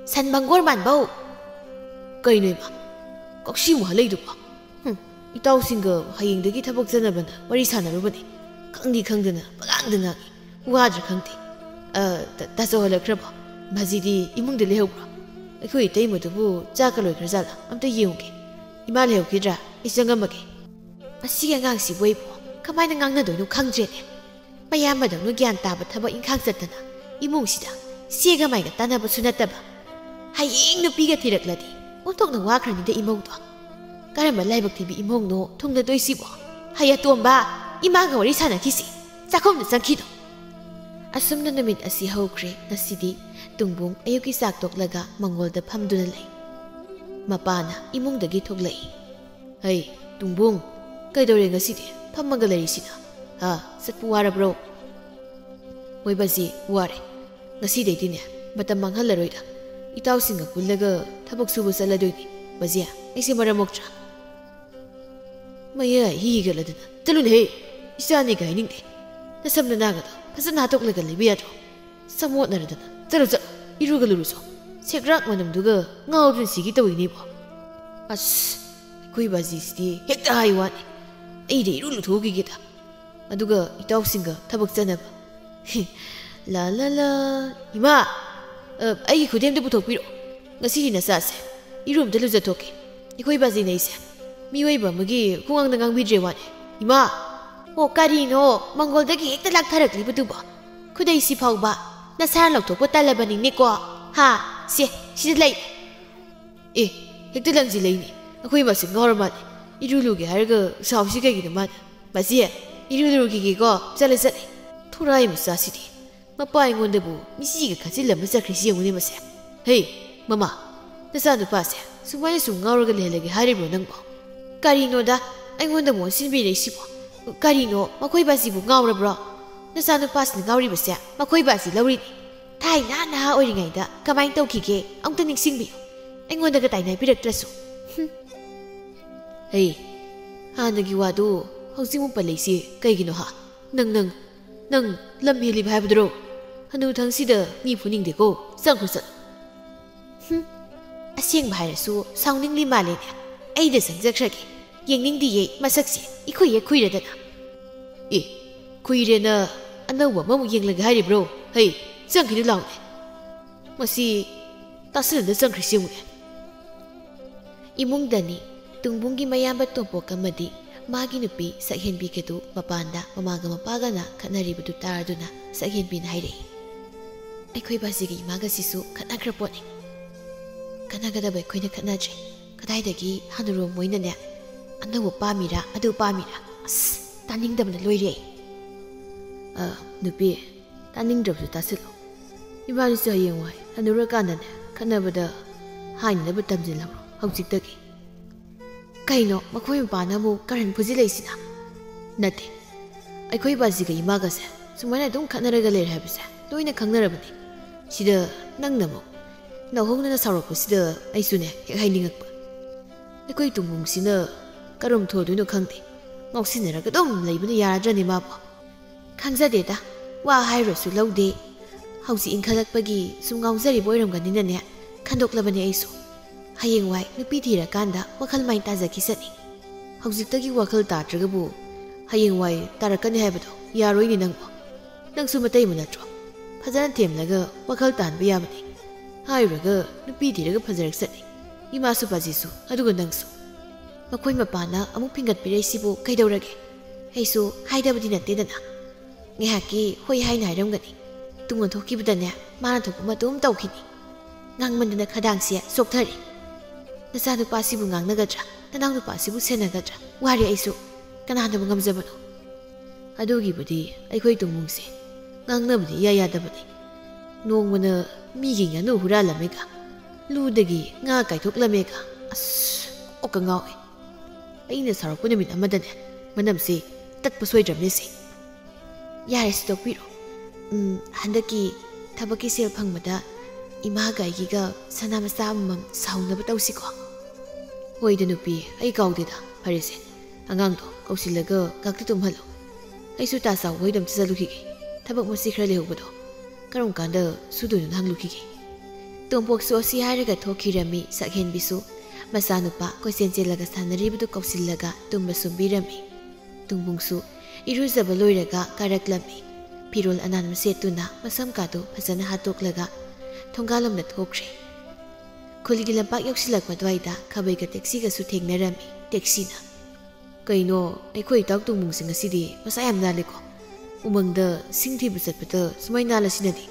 ꯁꯟ ꯃꯪꯒꯣꯔ ꯃꯥꯟꯕꯧ꯫ ꯀꯩꯅꯣ ꯏꯃꯥ, ꯀꯛꯁꯤꯃꯨ ꯍꯜꯂꯛꯏꯗꯨꯕꯣ? ꯍꯨꯝ, ꯏꯇꯥꯎꯁꯤꯡꯒ ꯍꯌꯦꯡꯗꯒꯤ ꯊꯕꯛ ꯆꯠꯅꯕꯅ ꯋꯥꯔꯤ ꯁꯥꯟꯅꯔꯨꯕꯅꯦ꯫ ꯈꯪꯗꯤ ꯈꯪꯗꯅ ꯄꯉꯥꯡꯗ ꯉꯥꯡꯉꯤ꯫ ꯋꯥꯗ꯭ꯔꯥ ꯈꯪꯗꯦ꯫ ꯑ, ꯇ-, ꯇꯥꯆꯧ ꯍꯜꯂꯛꯈ꯭ꯔꯕꯣ? ꯃꯥꯖꯤꯗꯤ ꯏꯃꯨꯡꯗ ꯂꯩꯍꯧꯕ꯭ꯔꯣ? ꯑꯩꯈꯣꯏ ꯏꯇꯩꯃꯗꯨꯕꯨ ꯆꯥꯛꯀ ꯂꯣꯏꯈ꯭ꯔꯖꯥꯠꯂꯥ? ꯑꯝꯇ ꯌꯦꯡꯉꯨꯒꯦ꯫ ꯏꯃꯥ ꯂꯩꯍꯧꯈꯤꯗ꯭ꯔꯥ? ꯑꯩ ꯆꯪꯉꯝꯃꯒꯦ꯫ ꯃꯁꯤꯒꯤ ꯑꯉꯥꯡꯁꯤꯕꯨ ꯑꯩꯕꯨ ꯀꯃꯥꯏꯅ ꯉꯥꯡꯅꯗꯣꯏꯅꯣ ꯈꯪꯗ꯭ꯔꯦꯅꯦ꯫ ꯃꯌꯥꯝꯕꯗꯧꯅ ꯒ꯭ꯌꯥꯟ ꯇꯥꯕ ꯊꯕꯛ ꯏꯪꯈꯥꯡ ꯆꯠꯇꯅ ꯏꯃꯨꯡꯁꯤꯗ ꯆꯦꯒ ꯃꯥꯏꯒ ꯇꯥꯟꯅꯕꯁꯨ ꯅꯠꯇꯕ꯫ ꯍꯌꯦꯡ ꯅꯨꯄꯤꯒ ꯊꯤꯔꯛꯂꯗꯤ ꯑꯣꯟꯊꯣꯛꯅ ꯋꯥꯈ꯭ꯔꯅꯤꯗ ꯏꯃꯧꯗꯣ꯫ ꯀꯔꯝꯕ ꯂꯥꯏꯕꯛ ꯊꯤꯕ ꯏꯃꯧꯅꯣ ꯊꯨꯡꯅꯗꯣꯏꯁꯤꯕꯣ? ꯍꯩ ꯑꯇꯣꯝꯕ, ꯏꯃꯥꯒ ꯋꯥꯔꯤ ꯁꯥꯟꯅꯈꯤꯁꯤ꯫ ꯆꯥꯛꯈꯨꯝꯗ ꯆꯪꯈꯤꯅꯨ꯫ ꯑꯁꯨꯝꯅ ꯅꯨꯃꯤꯠ ꯑꯁꯤ ꯍꯧꯈ꯭ꯔꯦ꯫ ꯉꯁꯤꯗꯤ ꯇꯨꯡꯕꯨꯡ ꯑꯌꯨꯛꯀꯤ ꯆꯥꯛ ꯇꯣꯛꯂꯒ ꯃꯪꯒꯣꯜꯗ ꯐꯝꯗꯨꯅ ꯂꯩ꯫ ꯃꯄꯥꯅ ꯏꯃꯨꯡꯗꯒꯤ ꯊꯣꯛꯂꯛꯏ꯫ "ꯍꯩ, ꯇꯨꯡꯕꯨꯡ, ꯀꯩꯗꯧꯔꯦ ꯉꯁꯤꯗꯤ ꯐꯝꯃꯒ ꯂꯩꯔꯤꯁꯤꯅ? ꯍꯥ, ꯆꯠꯄ ꯋꯥꯔꯕ꯭ꯔꯣ?" "ꯍꯣꯏ ꯕꯥꯖꯤ, ꯋꯥꯔꯦ꯫ ꯉꯁꯤꯗꯩꯗꯤꯅꯦ, ꯃꯇꯝ ꯃꯥꯡꯍꯜꯂꯔꯣꯏꯗ꯫ ꯏꯇꯥꯎꯁꯤꯡꯒ ꯄꯨꯜꯂꯒ ꯊꯕꯛ ꯁꯨꯕ ꯆꯠꯂꯗꯣꯏꯅꯤ꯫ ꯕꯥꯖꯤ, ꯑꯩꯁꯦ ꯃꯔꯝ ꯃꯣꯛꯇ꯭ꯔꯥ?" ꯃꯌꯥ ꯍꯤꯒꯠꯂꯗꯅ, "ꯆꯠꯂꯨꯅꯦꯍꯦ, ꯏꯆꯥꯅꯤꯒ ꯍꯥꯏꯅꯤꯡꯗꯦ꯫ ꯅꯁꯝ ꯅꯅꯥꯒꯗꯣ ꯐꯖꯅ ꯍꯥꯠꯇꯣꯛꯂꯒ ꯂꯩꯕ ꯌꯥꯗ꯭ꯔꯣ? ꯆꯃꯣꯠꯅꯔꯗꯅ꯫ ꯆꯠꯂꯨ, ꯆꯠꯂꯨ, ꯏꯔꯨꯒ ꯂꯨꯔꯨꯆꯣ꯫ ꯁꯦꯒ꯭ꯔꯥꯛ ꯃꯅꯝꯗꯨꯒ ꯉꯥꯎꯗꯨꯅ ꯁꯤꯒꯦ ꯇꯧꯏꯅꯦꯕꯣ꯫ ꯑꯁ, ꯑꯩꯈꯣꯏ ꯕꯥꯖꯤꯁꯤꯗꯤ ꯍꯦꯛꯇ ꯍꯥꯏ ꯋꯥꯅꯤ꯫ ꯑꯩꯗꯤ ꯏꯔꯨ ꯂꯨꯊꯣꯛꯎꯈꯤꯒꯦꯗ꯫ ꯑꯗꯨꯒ ꯏꯇꯥꯎꯁꯤꯡꯒ ꯊꯕꯛ ꯆꯠꯅꯕ꯫" ꯂꯥ ꯂꯥ ꯂꯥ꯫ "ꯏꯃꯥ, ꯑ, ꯑꯩꯒꯤ ꯈꯨꯗꯦꯝꯗ ꯄꯨꯊꯣꯛꯄꯤꯔꯛꯑꯣ꯫ ꯉꯁꯤꯗꯤ ꯅꯆꯥꯁꯦ ꯏꯔꯨ ꯑꯝꯇ ꯂꯨꯖꯊꯣꯛꯀꯦ꯫ ꯑꯩꯈꯣꯏ ꯕꯥꯖꯤꯅ ꯑꯩꯁꯦ ꯃꯤꯑꯣꯏꯕ ꯑꯃꯒꯤ ꯈꯨꯡꯒꯪꯗ ꯉꯥꯡꯕꯤꯗ꯭ꯔꯦ ꯋꯥꯅꯤ꯫ ꯏꯃꯥ!" "ꯑꯣ, ꯀꯔꯤꯅꯣ ꯃꯪꯒꯣꯜꯗꯒꯤ ꯍꯦꯛꯇ ꯂꯥꯛꯊꯔꯛꯂꯤꯕꯗꯨꯕꯣ? ꯈꯨꯗꯩꯁꯤ ꯐꯥꯎꯕ ꯅꯁꯥꯅ ꯂꯧꯊꯣꯛꯄ ꯇꯜꯂꯕꯅꯤꯅꯦꯀꯣ꯫ ꯍꯥ? ꯁꯦ, ꯁꯤꯗ ꯂꯩ꯫" ꯑꯦ, ꯍꯦꯛꯇ ꯂꯪꯁꯤꯜꯂꯛꯏꯅꯦ꯫ ꯑꯩꯈꯣꯏ ꯃꯁꯦ ꯉꯥꯎꯔ ꯃꯥꯜꯂꯦ꯫ ꯏꯔꯨ ꯂꯨꯒꯦ ꯍꯥꯏꯔꯒ ꯁꯥꯎꯁꯤ ꯀꯩꯒꯤꯅꯣ ꯃꯥꯅ? ꯃꯁꯤ ꯏꯔꯨ ꯂꯨꯔꯨꯈꯤꯒꯦꯀꯣ꯫ ꯆꯠꯂꯦ, ꯆꯠꯂꯦ꯫ ꯊꯣꯔꯥꯏ ꯃꯆꯥꯁꯤꯗꯤ꯫ ꯃꯄꯥ ꯑꯩꯉꯣꯟꯗꯕꯨ ꯃꯤꯆꯤꯒ ꯈꯠꯆꯤꯜꯂꯝꯕ ꯆꯠꯈ꯭ꯔꯤꯁꯤ ꯌꯦꯡꯉꯨꯅꯦ ꯃꯁꯦ꯫ ꯍꯦ, ꯃꯃꯥ, ꯅꯆꯥꯅꯨꯄꯥꯁꯦ ꯁꯨꯃꯥꯏꯅ ꯁꯨꯝ ꯉꯥꯎꯔꯒ ꯂꯩꯍꯜꯂꯒꯦ ꯍꯥꯏꯔꯤꯕ꯭ꯔꯣ ꯅꯪꯕꯣ? ꯀꯔꯤꯅꯣꯗ, ꯑꯩꯉꯣꯟꯗ ꯑꯃꯨꯛ ꯑꯣꯟꯁꯤꯟꯕꯤꯔꯛꯏꯁꯤꯕꯣ? ꯀꯔꯤꯅꯣ, ꯃꯈꯣꯏ ꯕꯥꯁꯤꯕꯨ ꯉꯥꯎꯔꯕ꯭ꯔꯣ? ꯅꯆꯥꯅꯨꯄꯥꯁꯤꯅ ꯉꯥꯎꯔꯤꯕꯁꯦ ꯃꯈꯣꯏ ꯕꯥꯁꯤ ꯂꯧꯔꯤꯅꯤ꯫ ꯊꯥꯏꯅ ꯅꯍꯥ ꯑꯣꯏꯔꯤꯉꯩꯗ ꯀꯃꯥꯏꯅ ꯇꯧꯈꯤꯒꯦ ꯑꯃꯨꯛꯇ ꯅꯤꯡꯁꯤꯡꯕꯤꯌꯨ꯫ ꯑꯩꯉꯣꯟꯗꯒ ꯇꯥꯏꯅꯕꯤꯔꯛꯇ꯭ꯔꯁꯨ꯫ ꯍꯨꯝ꯫ ꯍꯩ, ꯍꯥꯟꯅꯒꯤ ꯋꯥꯗꯨ ꯍꯧꯖꯤꯛꯃꯨꯛ ꯄꯜꯂꯛꯏꯁꯤ ꯀꯩꯒꯤꯅꯣ ꯍꯥ? ꯅꯪ, ꯅꯪ, ꯅꯪ ꯂꯝ ꯍꯦꯜꯂꯤꯕ ꯍꯥꯏꯕꯗꯨꯔꯣ? ꯍꯅꯨꯊꯪꯁꯤꯗ ꯃꯤ ꯐꯨꯅꯤꯡꯗꯦꯀꯣ꯫ ꯆꯪꯈ꯭ꯔꯣ, ꯆꯠꯂꯣ꯫ ꯍꯨꯝ, ꯑꯁꯦꯡꯕ ꯍꯥꯏꯔꯁꯨ ꯁꯥꯎꯅꯤꯡꯂꯤ ꯃꯥꯜꯂꯦꯅꯦ꯫ ꯑꯩꯗ ꯆꯪꯖꯈ꯭ꯔꯒꯦ꯫ ꯌꯦꯡꯅꯤꯡꯗꯤꯌꯦ ꯃꯁꯛꯁꯦ, ꯏꯈꯨꯏ ꯍꯦꯛ ꯈꯨꯏꯔꯗꯅ꯫ ꯑꯦ, ꯈꯨꯏꯔꯦꯅ ꯑꯅꯧꯕ ꯑꯃꯃꯨꯛ ꯌꯦꯡꯂꯒꯦ ꯍꯥꯏꯔꯤꯕ꯭ꯔꯣ? ꯍꯩ, ꯆꯪꯈꯤꯅꯨ ꯂꯥꯎꯅꯦ꯫ ꯃꯁꯤ ꯇꯥꯁꯟꯅꯗ ꯆꯪꯈ꯭ꯔꯤꯁꯤ ꯌꯦꯡꯉꯨꯅꯦ꯫ ꯏꯃꯨꯡꯗꯅꯤ꯫ ꯇꯨꯡꯕꯨꯡꯒꯤ ꯃꯌꯥꯝꯕ ꯇꯣꯝꯄꯣꯛ ꯑꯃꯗꯤ ꯃꯥꯒꯤ ꯅꯨꯄꯤ ꯁꯛꯍꯦꯟꯕꯤꯒꯗꯨ ꯃꯄꯥꯟꯗ ꯃꯃꯥꯒ ꯃꯄꯥꯒꯅ ꯈꯠꯅꯔꯤꯕꯗꯨ ꯇꯥꯔꯗꯨꯅ ꯁꯛꯍꯦꯟꯕꯤꯅ ꯍꯥꯏꯔꯛꯏ, "ꯑꯩꯈꯣꯏ ꯕꯥꯖꯤꯒ ꯏꯃꯥꯒꯁꯤꯁꯨ ꯈꯠꯅꯈ꯭ꯔ ꯄꯣꯠꯅꯤ꯫ ꯈꯠꯅꯒꯗꯕ ꯑꯩꯈꯣꯏꯅ ꯈꯠꯅꯗ꯭ꯔꯦ꯫ ꯀꯗꯥꯏꯗꯒꯤ ꯍꯅꯨꯔꯣꯝ ꯃꯣꯏꯅꯅꯦ ꯑꯅꯧꯕ ꯄꯥꯝꯃꯤꯔꯥ ꯑꯗꯨ ꯄꯥꯝꯃꯤꯔꯥ? ꯑꯁ, ꯇꯥꯅꯤꯡꯗꯕꯅ ꯂꯣꯏꯔꯦ ꯑꯩ꯫" ꯑ, ꯅꯨꯄꯤ, ꯇꯥꯅꯤꯡꯗ꯭ꯔꯕꯁꯨ ꯇꯥꯁꯤꯜꯂꯣ꯫ ꯏꯕꯥꯅꯤꯁꯨ ꯍꯌꯦꯡꯋꯥꯏ ꯍꯅꯨꯔꯀꯥꯟꯗꯅꯦ ꯈꯠꯅꯕꯗ ꯍꯥꯏꯅꯅꯕ ꯇꯝꯁꯤꯜꯍꯧꯔꯣ ꯍꯧꯖꯤꯛꯇꯒꯤ꯫ ꯀꯩꯅꯣ ꯃꯈꯣꯏ ꯃꯄꯥꯅ ꯑꯃꯨꯛ ꯀꯔꯟ ꯐꯨꯖꯤꯜꯂꯛꯏꯁꯤꯅ? ꯅꯠꯇꯦ, ꯑꯩꯈꯣꯏ ꯕꯥꯖꯤꯒ ꯏꯃꯥꯒꯁꯦ ꯁꯨꯃꯥꯏꯅ ꯑꯗꯨꯝ ꯈꯠꯅꯔꯒ ꯂꯩꯔꯦ ꯍꯥꯏꯕꯁꯦ ꯂꯣꯏꯅ ꯈꯪꯅꯔꯕꯅꯤ꯫ ꯁꯤꯗ ꯅꯪꯅ ꯑꯃꯨꯛ ꯅꯧꯍꯧꯅꯅ ꯁꯥꯎꯔꯛꯄꯁꯤꯗ ꯑꯩꯁꯨꯅꯦ ꯍꯦꯛ ꯍꯥꯏꯅꯤꯡꯉꯛꯄ꯫ ꯑꯩꯈꯣꯏ ꯇꯨꯡꯕꯨꯡꯁꯤꯅ ꯀꯔꯝ ꯊꯣꯗꯣꯏꯅꯣ ꯈꯪꯗꯦ꯫ ꯉꯥꯎꯁꯤꯟꯅꯔꯒ ꯑꯗꯨꯝ ꯂꯩꯕꯅ ꯌꯥꯔꯗ꯭ꯔꯅꯦ ꯃꯥꯕꯨ? ꯈꯪꯖꯗꯦꯗ, ꯋꯥ ꯍꯥꯏꯔꯨꯔꯁꯨ ꯂꯧꯗꯦ꯫ ꯍꯧꯖꯤꯛ ꯏꯟꯈꯠꯂꯛꯄꯒꯤ ꯁꯨꯝ ꯉꯥꯎꯖꯔꯤꯕ ꯑꯣꯏꯔꯝꯒꯅꯤꯅꯅꯦ ꯈꯟꯗꯣꯛꯂꯕꯅꯦ ꯑꯩꯁꯨ꯫ ꯍꯌꯦꯡꯋꯥꯏ ꯅꯨꯄꯤ ꯊꯤꯔꯀꯥꯟꯗ ꯋꯥꯈꯜ ꯃꯥꯏ ꯇꯥꯖꯈꯤꯁꯅꯤ꯫ ꯍꯧꯖꯤꯛꯇꯒꯤ ꯋꯥꯈꯜ ꯇꯥꯗ꯭ꯔꯒꯕꯨ ꯍꯌꯦꯡꯋꯥꯏ ꯇꯥꯔꯛꯀꯅꯤ ꯍꯥꯏꯕꯗꯣ ꯌꯥꯔꯣꯏꯅꯦ ꯅꯪꯕꯣ꯫ ꯅꯪꯁꯨ ꯃꯇꯩ ꯑꯃ ꯅꯠꯇ꯭ꯔꯣ? ꯐꯖꯅ ꯊꯦꯝꯂꯒ ꯋꯥꯈꯜ ꯇꯥꯍꯟꯕ ꯌꯥꯕꯅꯤ꯫ ꯍꯥꯏꯔꯨꯔꯒ ꯅꯨꯄꯤ ꯊꯤꯔꯒ ꯐꯖꯔꯛꯆꯅꯤ꯫ ꯏꯃꯥꯁꯨ ꯄꯥꯖꯤꯁꯨ, ꯑꯗꯨꯒ ꯅꯪꯁꯨ꯫ ꯃꯈꯣꯏ ꯃꯄꯥꯅ ꯑꯃꯨꯛ ꯐꯤꯡꯒꯠꯄꯤꯔꯛꯏꯁꯤꯕꯨ ꯀꯩꯗꯧꯔꯒꯦ? ꯑꯩꯁꯨ ꯍꯥꯏꯗꯕꯗꯤ ꯅꯠꯇꯦꯗꯅ꯫ ꯉꯥꯏꯍꯥꯛꯀꯤ ꯍꯣꯏ ꯍꯥꯏꯅ ꯍꯥꯏꯔꯝꯒꯅꯤ꯫ ꯇꯨꯡ ꯑꯣꯟꯊꯣꯛꯈꯤꯕꯗꯅꯦ, ꯃꯥꯅ ꯊꯣꯛꯄ ꯑꯃ ꯑꯗꯨꯝ ꯇꯧꯈꯤꯅꯤ꯫ ꯉꯥꯡꯃꯟꯗꯅ ꯈꯗꯥꯡꯁꯦ ꯆꯣꯛꯊꯔꯦ꯫ ꯅꯆꯥꯅꯨꯄꯥꯁꯤꯕꯨ ꯉꯥꯡꯅꯒꯗ꯭ꯔꯥ? ꯅꯅꯥꯎꯅꯨꯄꯥꯁꯤꯕꯨ ꯁꯦꯟꯅꯒꯗ꯭ꯔꯥ? ꯋꯥꯔꯦ ꯑꯩꯁꯨ꯫ ꯀꯅꯥꯅꯕꯨ ꯉꯝꯖꯕꯅꯣ? ꯑꯗꯨꯒꯤꯕꯨꯗꯤ ꯑꯩꯈꯣꯏ ꯇꯨꯡꯃꯨꯡꯁꯦ ꯉꯥꯡꯅꯕꯗꯤ ꯏꯌꯥ ꯌꯥꯗꯕꯅꯤ꯫ ꯅꯣꯡꯃꯅ ꯃꯤꯒꯤ ꯉꯥꯅꯨ ꯍꯨꯔꯥꯜꯂꯝꯃꯦꯒ, ꯂꯨꯗꯒꯤ ꯉꯥ ꯀꯥꯏꯊꯣꯛꯂꯝꯃꯦꯒ, ꯑꯁ, ꯀꯣꯛꯀ ꯉꯥꯎꯏ꯫ ꯑꯩꯅ ꯁꯥꯎꯔꯛꯄ ꯅꯨꯃꯤꯠ ꯑꯃꯗꯅꯦ, ꯃꯅꯝꯁꯦ ꯇꯠꯄ ꯁꯣꯏꯗ꯭ꯔꯕꯅꯦ ꯁꯦ꯫ ꯌꯥꯔꯦ, ꯁꯤ ꯇꯣꯛꯄꯤꯔꯣ꯫ ꯎꯝ, ꯍꯟꯗꯛꯀꯤ ꯊꯕꯛꯀꯤ ꯁꯦꯜ ꯐꯪꯕꯗ ꯏꯃꯥꯒ ꯑꯩꯒꯤꯒ ꯁꯅꯥ ꯃꯆꯥ ꯑꯃꯃꯝ ꯁꯥꯍꯧꯅꯕ ꯇꯧꯁꯤꯀꯣ꯫ ꯍꯣꯏꯗ ꯅꯨꯄꯤ, ꯑꯩ ꯀꯥꯎꯗꯦꯗ꯫ ꯐꯔꯦꯁꯦ, ꯑꯉꯥꯡꯗꯣ ꯀꯧꯁꯤꯜꯂꯒ ꯉꯥꯛꯇ ꯇꯨꯝꯍꯜꯂꯣ꯫ ꯑꯩꯁꯨ ꯇꯥ ꯆꯥꯎꯕ ꯍꯣꯏꯗ ꯑꯝꯇ ꯆꯠꯂꯨꯈꯤꯒꯦ꯫ ꯊꯕꯛ ꯃꯆꯦꯠ ꯈꯔ ꯂꯩꯍꯧꯕꯗꯣ ꯀꯔꯝ ꯀꯥꯟꯗ ꯁꯨꯗꯣꯏꯅꯣꯅ ꯍꯪꯂꯨꯈꯤꯒꯦ꯫ ꯇꯣꯝꯄꯣꯛꯁꯨ ꯑꯁꯤ ꯍꯥꯏꯔꯒ ꯊꯣꯛꯈꯤꯔꯝꯃꯤ꯫ ꯁꯛꯍꯦꯟꯕꯤꯁꯨ ꯃꯆꯥꯅꯨꯄꯥ ꯀꯣꯏꯆꯦꯟ ꯆꯦꯜꯂꯒ ꯁꯥꯟꯅꯔꯤꯕꯗꯨ ꯀꯧꯁꯤꯜꯂꯒ ꯇꯨꯝꯕ ꯁꯨꯝꯕꯤꯔꯝꯃꯤ꯫ ꯇꯨꯡꯕꯨꯡꯁꯨ ꯏꯔꯨꯖꯕ ꯂꯣꯏꯔꯒ ꯀꯥꯔꯛꯂꯝꯃꯤ꯫ ꯐꯤꯔꯣꯜ ꯑꯅꯥꯟꯕ ꯁꯦꯠꯇꯨꯅ ꯃꯁꯝ ꯀꯥꯗꯨ ꯐꯖꯅ ꯍꯥꯠꯇꯣꯛꯂꯒ ꯊꯣꯡꯒꯥꯜꯂꯣꯝꯗ ꯊꯣꯛꯈ꯭ꯔꯦ꯫ ꯈꯨꯜꯒꯤ ꯂꯝꯄꯥꯛ ꯌꯧꯁꯤꯜꯂꯛꯄ ꯑꯗꯨꯋꯥꯏꯗ ꯈꯥꯕꯩꯒ ꯇꯦꯛꯁꯤꯒꯁꯨ ꯊꯦꯡꯅꯔꯝꯃꯤ꯫ ꯇꯦꯛꯁꯤꯅ, "ꯀꯩꯅꯣ, ꯑꯩꯈꯣꯏ ꯏꯇꯥꯎ ꯇꯣꯡꯕꯨꯡꯁꯦ ꯉꯁꯤꯗꯤ ꯃꯁꯥ ꯌꯥꯝ ꯅꯥꯜꯂꯦꯀꯣ? ꯎꯃꯪꯗ ꯁꯤꯡ ꯊꯤꯕ ꯆꯠꯄꯗ ꯁꯨꯃꯥꯏ ꯅꯥꯜꯂꯁꯤꯅꯗꯤ꯫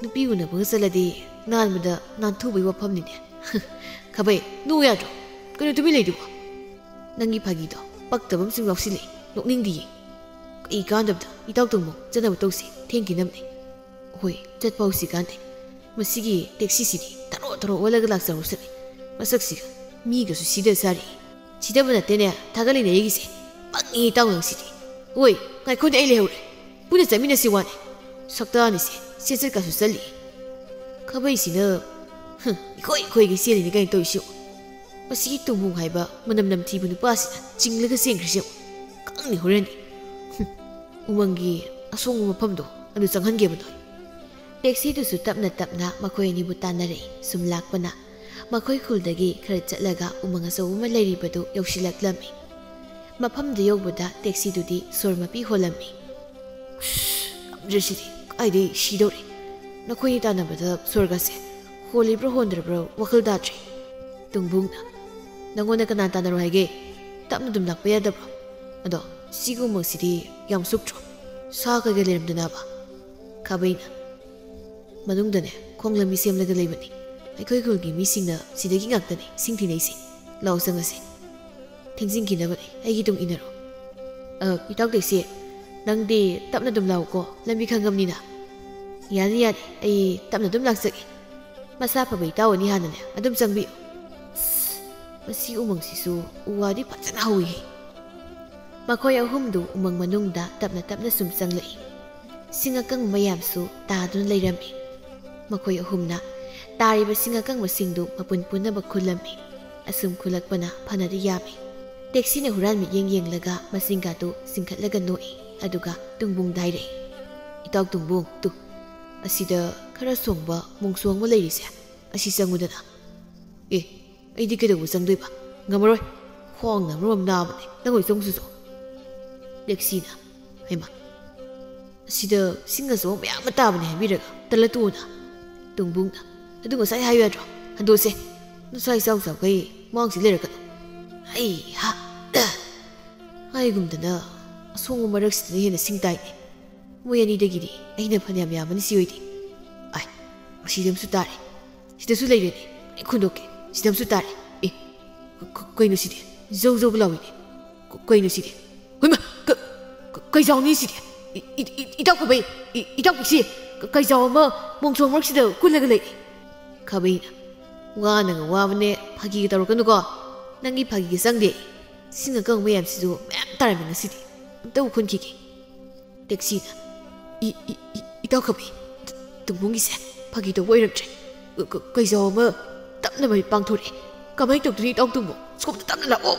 ꯅꯨꯄꯤ ꯎꯅꯕꯒ ꯆꯠꯂꯗꯤ ꯅꯥꯟꯕꯗ ꯅꯥꯟꯊꯨꯕꯒꯤ ꯋꯥꯐꯝꯅꯤꯅꯦ꯫" "ꯈꯥꯕꯩ, ꯅꯣꯛꯎ ꯌꯥꯗ꯭ꯔꯣ? ꯀꯩꯅꯣ ꯇꯨꯃꯤꯟ ꯂꯩꯗꯨꯕꯣ? ꯅꯪꯒꯤ ꯐꯥꯒꯤꯗꯣ ꯄꯛꯇꯕ ꯑꯃꯁꯨ ꯌꯥꯎꯁꯤꯜꯂꯛꯑꯦ, ꯅꯣꯛꯅꯤꯡꯗꯤꯌꯦ꯫ ꯀꯩ ꯀꯥꯟꯗꯕꯗ ꯏꯇꯥꯎ ꯇꯣꯡꯕꯨꯡ ꯆꯠꯅꯕ ꯇꯧꯁꯤ, ꯊꯦꯡꯈꯤꯅꯕꯅꯦ꯫ ꯍꯣꯏ, ꯆꯠꯄ ꯍꯧꯁꯤ ꯀꯥꯟꯗꯦ꯫ ꯃꯁꯤꯒꯤ ꯇꯦꯛꯁꯤꯁꯤꯗꯤ ꯇꯔꯣ ꯇꯔꯣ ꯑꯣꯜꯂꯒ ꯂꯥꯛꯆꯔꯨꯁꯅꯤ꯫ ꯃꯁꯛꯁꯤꯒ ꯃꯤꯒꯁꯨ ꯁꯤꯗ ꯁꯥꯔꯤ꯫ ꯁꯤꯗꯕ ꯅꯠꯇꯦꯅꯦ, ꯊꯥꯒꯠꯂꯤꯅꯦ ꯑꯩꯒꯤꯁꯦ꯫ ꯄꯪꯉꯤ ꯏꯇꯥꯎ ꯅꯪꯁꯤꯗꯤ꯫ ꯍꯣꯏ, ꯉꯥꯏꯈꯣꯅꯦ, ꯑꯩ ꯂꯩꯍꯧꯔꯦ꯫ ꯄꯨꯟꯅ ꯆꯠꯃꯤꯟꯅꯁꯤ ꯋꯥꯅꯦ꯫ ꯁꯛꯇꯥꯅꯤꯁꯦ, ꯆꯦꯟꯆꯠꯀꯁꯨ ꯆꯠꯂꯤ꯫ ꯈꯥꯕꯩꯁꯤꯅ, ꯍꯨꯝ, ꯏꯈꯣꯏ ꯏꯈꯣꯏꯒꯩ ꯆꯦꯜꯂꯤꯅꯦ ꯀꯩꯅꯣ ꯇꯧꯔꯤꯁꯤꯕꯣ꯫ ꯃꯁꯤꯒꯤ ꯇꯣꯡꯕꯨꯡ ꯍꯥꯏꯕ ꯃꯅꯝ ꯅꯝꯊꯤꯕ ꯅꯨꯄꯥꯁꯤꯅ ꯆꯤꯡꯂꯒ ꯆꯦꯟꯈ꯭ꯔꯤꯁꯤ ꯌꯦꯡꯉꯨ꯫ ꯀꯪꯅꯤ ꯍꯣꯔꯦꯟꯗꯤ꯫ ꯍꯨꯝ, ꯎꯃꯪꯒꯤ ꯑꯁꯣꯡꯕ ꯃꯐꯝꯗꯣ ꯑꯗꯨ ꯆꯪꯍꯟꯒꯦꯕ ꯅꯣꯏ꯫ ꯇꯦꯛꯁꯤꯗꯨꯁꯨ ꯇꯞꯅ ꯇꯞꯅ ꯃꯈꯣꯏ ꯑꯅꯤꯕꯨ ꯇꯥꯟꯅꯔꯛꯏ꯫ ꯁꯨꯝ ꯂꯥꯛꯄꯅ ꯃꯈꯣꯏ ꯈꯨꯜꯗꯒꯤ ꯈꯔ ꯆꯠꯂꯒ ꯎꯃꯪ ꯑꯆꯧꯕ ꯑꯃ ꯂꯩꯔꯤꯕꯗꯨ ꯌꯧꯁꯤꯜꯂꯛꯂꯝꯃꯤ꯫ ꯃꯐꯝꯗꯨ ꯌꯧꯕꯗ ꯇꯦꯛꯁꯤꯗꯨꯗꯤ ꯁꯣꯔ ꯃꯄꯤ ꯍꯣꯜꯂꯝꯃꯤ꯫ "ꯑꯁ, ꯉꯝꯗ꯭ꯔꯦ ꯁꯤꯗꯤ, ꯀꯥꯏꯗꯩ ꯁꯤꯗꯧꯔꯦ꯫ ꯅꯈꯣꯏꯅꯤ ꯇꯥꯟꯅꯕꯗ ꯁꯣꯔꯒꯁꯦ ꯍꯣꯜꯂꯤꯕ꯭ꯔꯥ ꯍꯣꯟꯗ꯭ꯔꯕ꯭ꯔꯥ ꯋꯥꯈꯜ ꯇꯥꯗ꯭ꯔꯦ꯫" ꯇꯨꯡꯕꯨꯡꯅ, "ꯅꯪꯉꯣꯟꯗ ꯀꯅꯥ ꯇꯥꯟꯅꯔꯣ ꯍꯥꯏꯒꯦ? ꯇꯞꯅ ꯑꯗꯨꯝ ꯂꯥꯛꯄ ꯌꯥꯗꯕ꯭ꯔꯣ? ꯑꯗꯣ ꯁꯤꯒꯨꯝꯕꯁꯤꯗꯤ ꯌꯥꯝ ꯁꯣꯛꯇ꯭ꯔꯣ? ꯁꯥ ꯀꯩꯀꯩ ꯂꯩꯔꯝꯗꯅꯕ?" ꯈꯥꯕꯩꯅ, "ꯃꯅꯨꯡꯗꯅꯦ ꯈꯣꯡ ꯂꯝꯕꯤ ꯁꯦꯝꯂꯒ ꯂꯩꯕꯅꯤ꯫ ꯑꯩꯈꯣꯏ ꯈꯨꯜꯒꯤ ꯃꯤꯁꯤꯡꯅ ꯁꯤꯗꯒꯤ ꯉꯥꯛꯇꯅꯤ ꯁꯤꯡ ꯊꯤꯅꯩꯁꯦ꯫ ꯂꯥꯛꯑꯣ ꯆꯪꯉꯁꯦ꯫ ꯊꯦꯡꯖꯤꯟꯈꯤꯅꯕꯅꯦ, ꯑꯩꯒꯤ ꯇꯨꯡ ꯏꯟꯅꯔꯣ꯫" "ꯑ, ꯏꯇꯥꯎ ꯇꯦꯛꯁꯤ, ꯅꯪꯗꯤ ꯇꯞꯅ ꯑꯗꯨꯝ ꯂꯥꯛꯎꯀꯣ, ꯂꯝꯕꯤ ꯈꯪꯉꯝꯅꯤꯅ꯫" "ꯌꯥꯅꯤ, ꯌꯥꯅꯤ, ꯑꯩ ꯇꯞꯅ ꯑꯗꯨꯝ ꯂꯥꯛꯆꯒꯦ꯫ ꯃꯁꯥ ꯐꯕ ꯏꯇꯥꯎ ꯑꯅꯤ ꯍꯥꯟꯅꯅꯦ ꯑꯗꯨꯝ ꯆꯪꯕꯤꯌꯨ꯫" ꯑꯁ, ꯃꯁꯤ ꯎꯃꯪꯁꯤꯁꯨ ꯎ ꯋꯥꯗꯤ ꯐꯖꯅ ꯍꯧꯋꯤꯍꯦ꯫ ꯃꯈꯣꯏ ꯑꯍꯨꯝꯗꯨ ꯎꯃꯪ ꯃꯅꯨꯡꯗ ꯇꯞꯅ ꯇꯞꯅ ꯁꯨꯝ ꯆꯪꯂꯛꯏ꯫ ꯁꯤꯡ ꯑꯀꯪꯕ ꯃꯌꯥꯝꯁꯨ ꯇꯥꯗꯨꯅ ꯂꯩꯔꯝꯃꯤ꯫ ꯃꯈꯣꯏ ꯑꯍꯨꯝꯅ ꯇꯥꯔꯤꯕ ꯁꯤꯡ ꯑꯀꯪꯕꯁꯤꯡꯗꯨ ꯃꯄꯨꯟ ꯄꯨꯟꯅꯃꯛ ꯈꯨꯜꯂꯝꯃꯤ꯫ ꯑꯁꯨꯝ ꯈꯨꯜꯂꯛꯄꯅ ꯐꯅꯗꯤ ꯌꯥꯝꯃꯤ꯫ ꯇꯦꯛꯁꯤꯅ ꯍꯨꯔꯥꯟ ꯃꯤꯠꯌꯦꯡ ꯌꯦꯡꯂꯒ ꯃꯁꯤꯡꯒꯥꯗꯨ ꯆꯤꯡꯈꯠꯂꯒ ꯅꯣꯛꯏ꯫ ꯑꯗꯨꯒ ꯇꯨꯡꯕꯨꯡꯗ ꯍꯥꯏꯔꯛꯏ, "ꯏꯇꯥꯎ ꯇꯨꯡꯕꯨꯡ, ꯇꯨ, ꯑꯁꯤꯗ ꯈꯔ ꯁꯣꯡꯕ ꯃꯣꯡꯁꯣꯡ ꯑꯃ ꯂꯩꯔꯤꯁꯦ, ꯑꯁꯤ ꯆꯪꯉꯨꯗꯅ꯫" "ꯑꯦ, ꯑꯩꯗꯤ ꯀꯩꯗꯧꯕ ꯆꯪꯗꯣꯏꯕ? ꯉꯝꯃꯔꯣꯏ, ꯈ꯭ꯋꯥꯡꯅ ꯃꯔꯣꯝ ꯅꯥꯕꯅꯦ, ꯅꯪ ꯑꯣꯏ ꯆꯪꯉꯨꯆꯣ꯫" ꯇꯦꯛꯁꯤꯅ, "ꯍꯩꯃꯥ, ꯑꯁꯤꯗ ꯁꯤꯡ ꯑꯆꯧꯕ ꯃꯌꯥꯝ ꯑꯃ ꯇꯥꯕꯅꯦ ꯍꯥꯏꯕꯤꯔꯒ ꯇꯜꯂ ꯇꯣꯛꯑꯣꯅ꯫" ꯇꯨꯡꯕꯨꯡꯅ, "ꯑꯗꯨ ꯉꯁꯥꯏ ꯍꯥꯏꯌꯨ ꯌꯥꯗ꯭ꯔꯣ? ꯍꯟꯗꯣꯛꯁꯦ, ꯅꯁꯥ ꯏꯆꯥꯎ ꯆꯥꯎꯈꯩ ꯃꯋꯥꯡꯁꯤ ꯂꯩꯔꯛꯀꯅꯨ꯫" ꯑꯩ ꯍꯥ ꯍꯥꯏꯒꯨꯝꯗꯅ ꯑꯁꯣꯡꯕ ꯃꯔꯛꯁꯤꯗꯅ ꯍꯦꯟꯅ ꯁꯤꯡ ꯇꯥꯏꯅꯦ꯫ ꯃꯣꯏ ꯑꯅꯤꯗꯒꯤꯗꯤ ꯑꯩꯅ ꯐꯅꯌꯥꯝ ꯌꯥꯝꯃꯅꯤ ꯁꯤ ꯑꯣꯏꯗꯤ꯫ ꯑꯥꯏ, ꯑꯁꯤꯗ ꯑꯃꯁꯨ ꯇꯥꯔꯦ꯫ ꯁꯤꯗꯁꯨ ꯂꯩꯔꯦꯅꯦ꯫ ꯑꯩ ꯈꯨꯟꯗꯣꯛꯀꯦ꯫ ꯁꯤꯗ ꯑꯃꯁꯨ ꯇꯥꯔꯦ꯫ ꯑꯦ, ꯀ-, ꯀ-, ꯀꯩꯅꯣ ꯁꯤꯗꯤ? ꯖꯧ ꯖꯧ ꯂꯥꯎꯏꯅꯦ꯫ ꯀ-, ꯀꯩꯅꯣ ꯁꯤꯗꯤ? ꯍꯩꯃꯥ! ꯀ-, ꯀ-, ꯀꯩꯖꯥꯎꯅꯤ ꯁꯤꯗꯤ? ꯏ-, ꯏ-, ꯏ-, ꯏꯇꯥꯎ ꯈꯥꯕꯩ! ꯏ-, ꯏꯇꯥꯎ ꯄꯤꯛꯁꯤ! ꯀ-, ꯀꯩꯖꯥꯎ ꯑꯃ ꯃꯣꯡꯁꯣꯡ ꯃꯔꯛꯁꯤꯗ ꯀꯨꯜꯂꯒ ꯂꯩ꯫ ꯈꯥꯕꯩꯅ, "ꯋꯥꯅꯒ ꯋꯥꯕꯅꯦ, ꯐꯥꯒꯤꯒ ꯇꯧꯔꯛꯀꯅꯨꯀꯣ꯫ ꯅꯪꯒꯤ ꯐꯥꯒꯤꯒ ꯆꯪꯗꯦ꯫ ꯁꯤꯡ ꯑꯀꯪꯕ ꯃꯌꯥꯝꯁꯤꯁꯨ ꯃꯌꯥꯝ ꯇꯥꯔꯝꯃꯤ ꯉꯁꯤꯗꯤ꯫ ꯑꯝꯇ ꯈꯨꯟꯈꯤꯒꯦ꯫" ꯇꯦꯛꯁꯤꯅ, "ꯏ-, ꯏ-, ꯏ-, ꯏꯇꯥꯎ ꯈꯥꯕꯩ, ꯇ-, ꯇꯨꯡꯕꯨꯡꯒꯤꯁꯦ ꯐꯥꯒꯤ ꯇꯧꯕ ꯑꯣꯏꯔꯝꯗ꯭ꯔꯦ꯫ ꯀ-, ꯀ-, ꯀꯩꯖꯥꯎ ꯑꯃ ꯇꯞꯅ ꯃꯃꯤꯠ ꯄꯥꯡꯊꯣꯔꯛꯑꯦ꯫ ꯀꯃꯥꯏꯅ ꯇꯧꯗꯣꯏꯅꯣ ꯏꯇꯥꯎ ꯇꯨꯡꯕꯨꯡ? ꯁꯣꯝꯗ ꯇꯞꯅ ꯂꯥꯛꯑꯣ꯫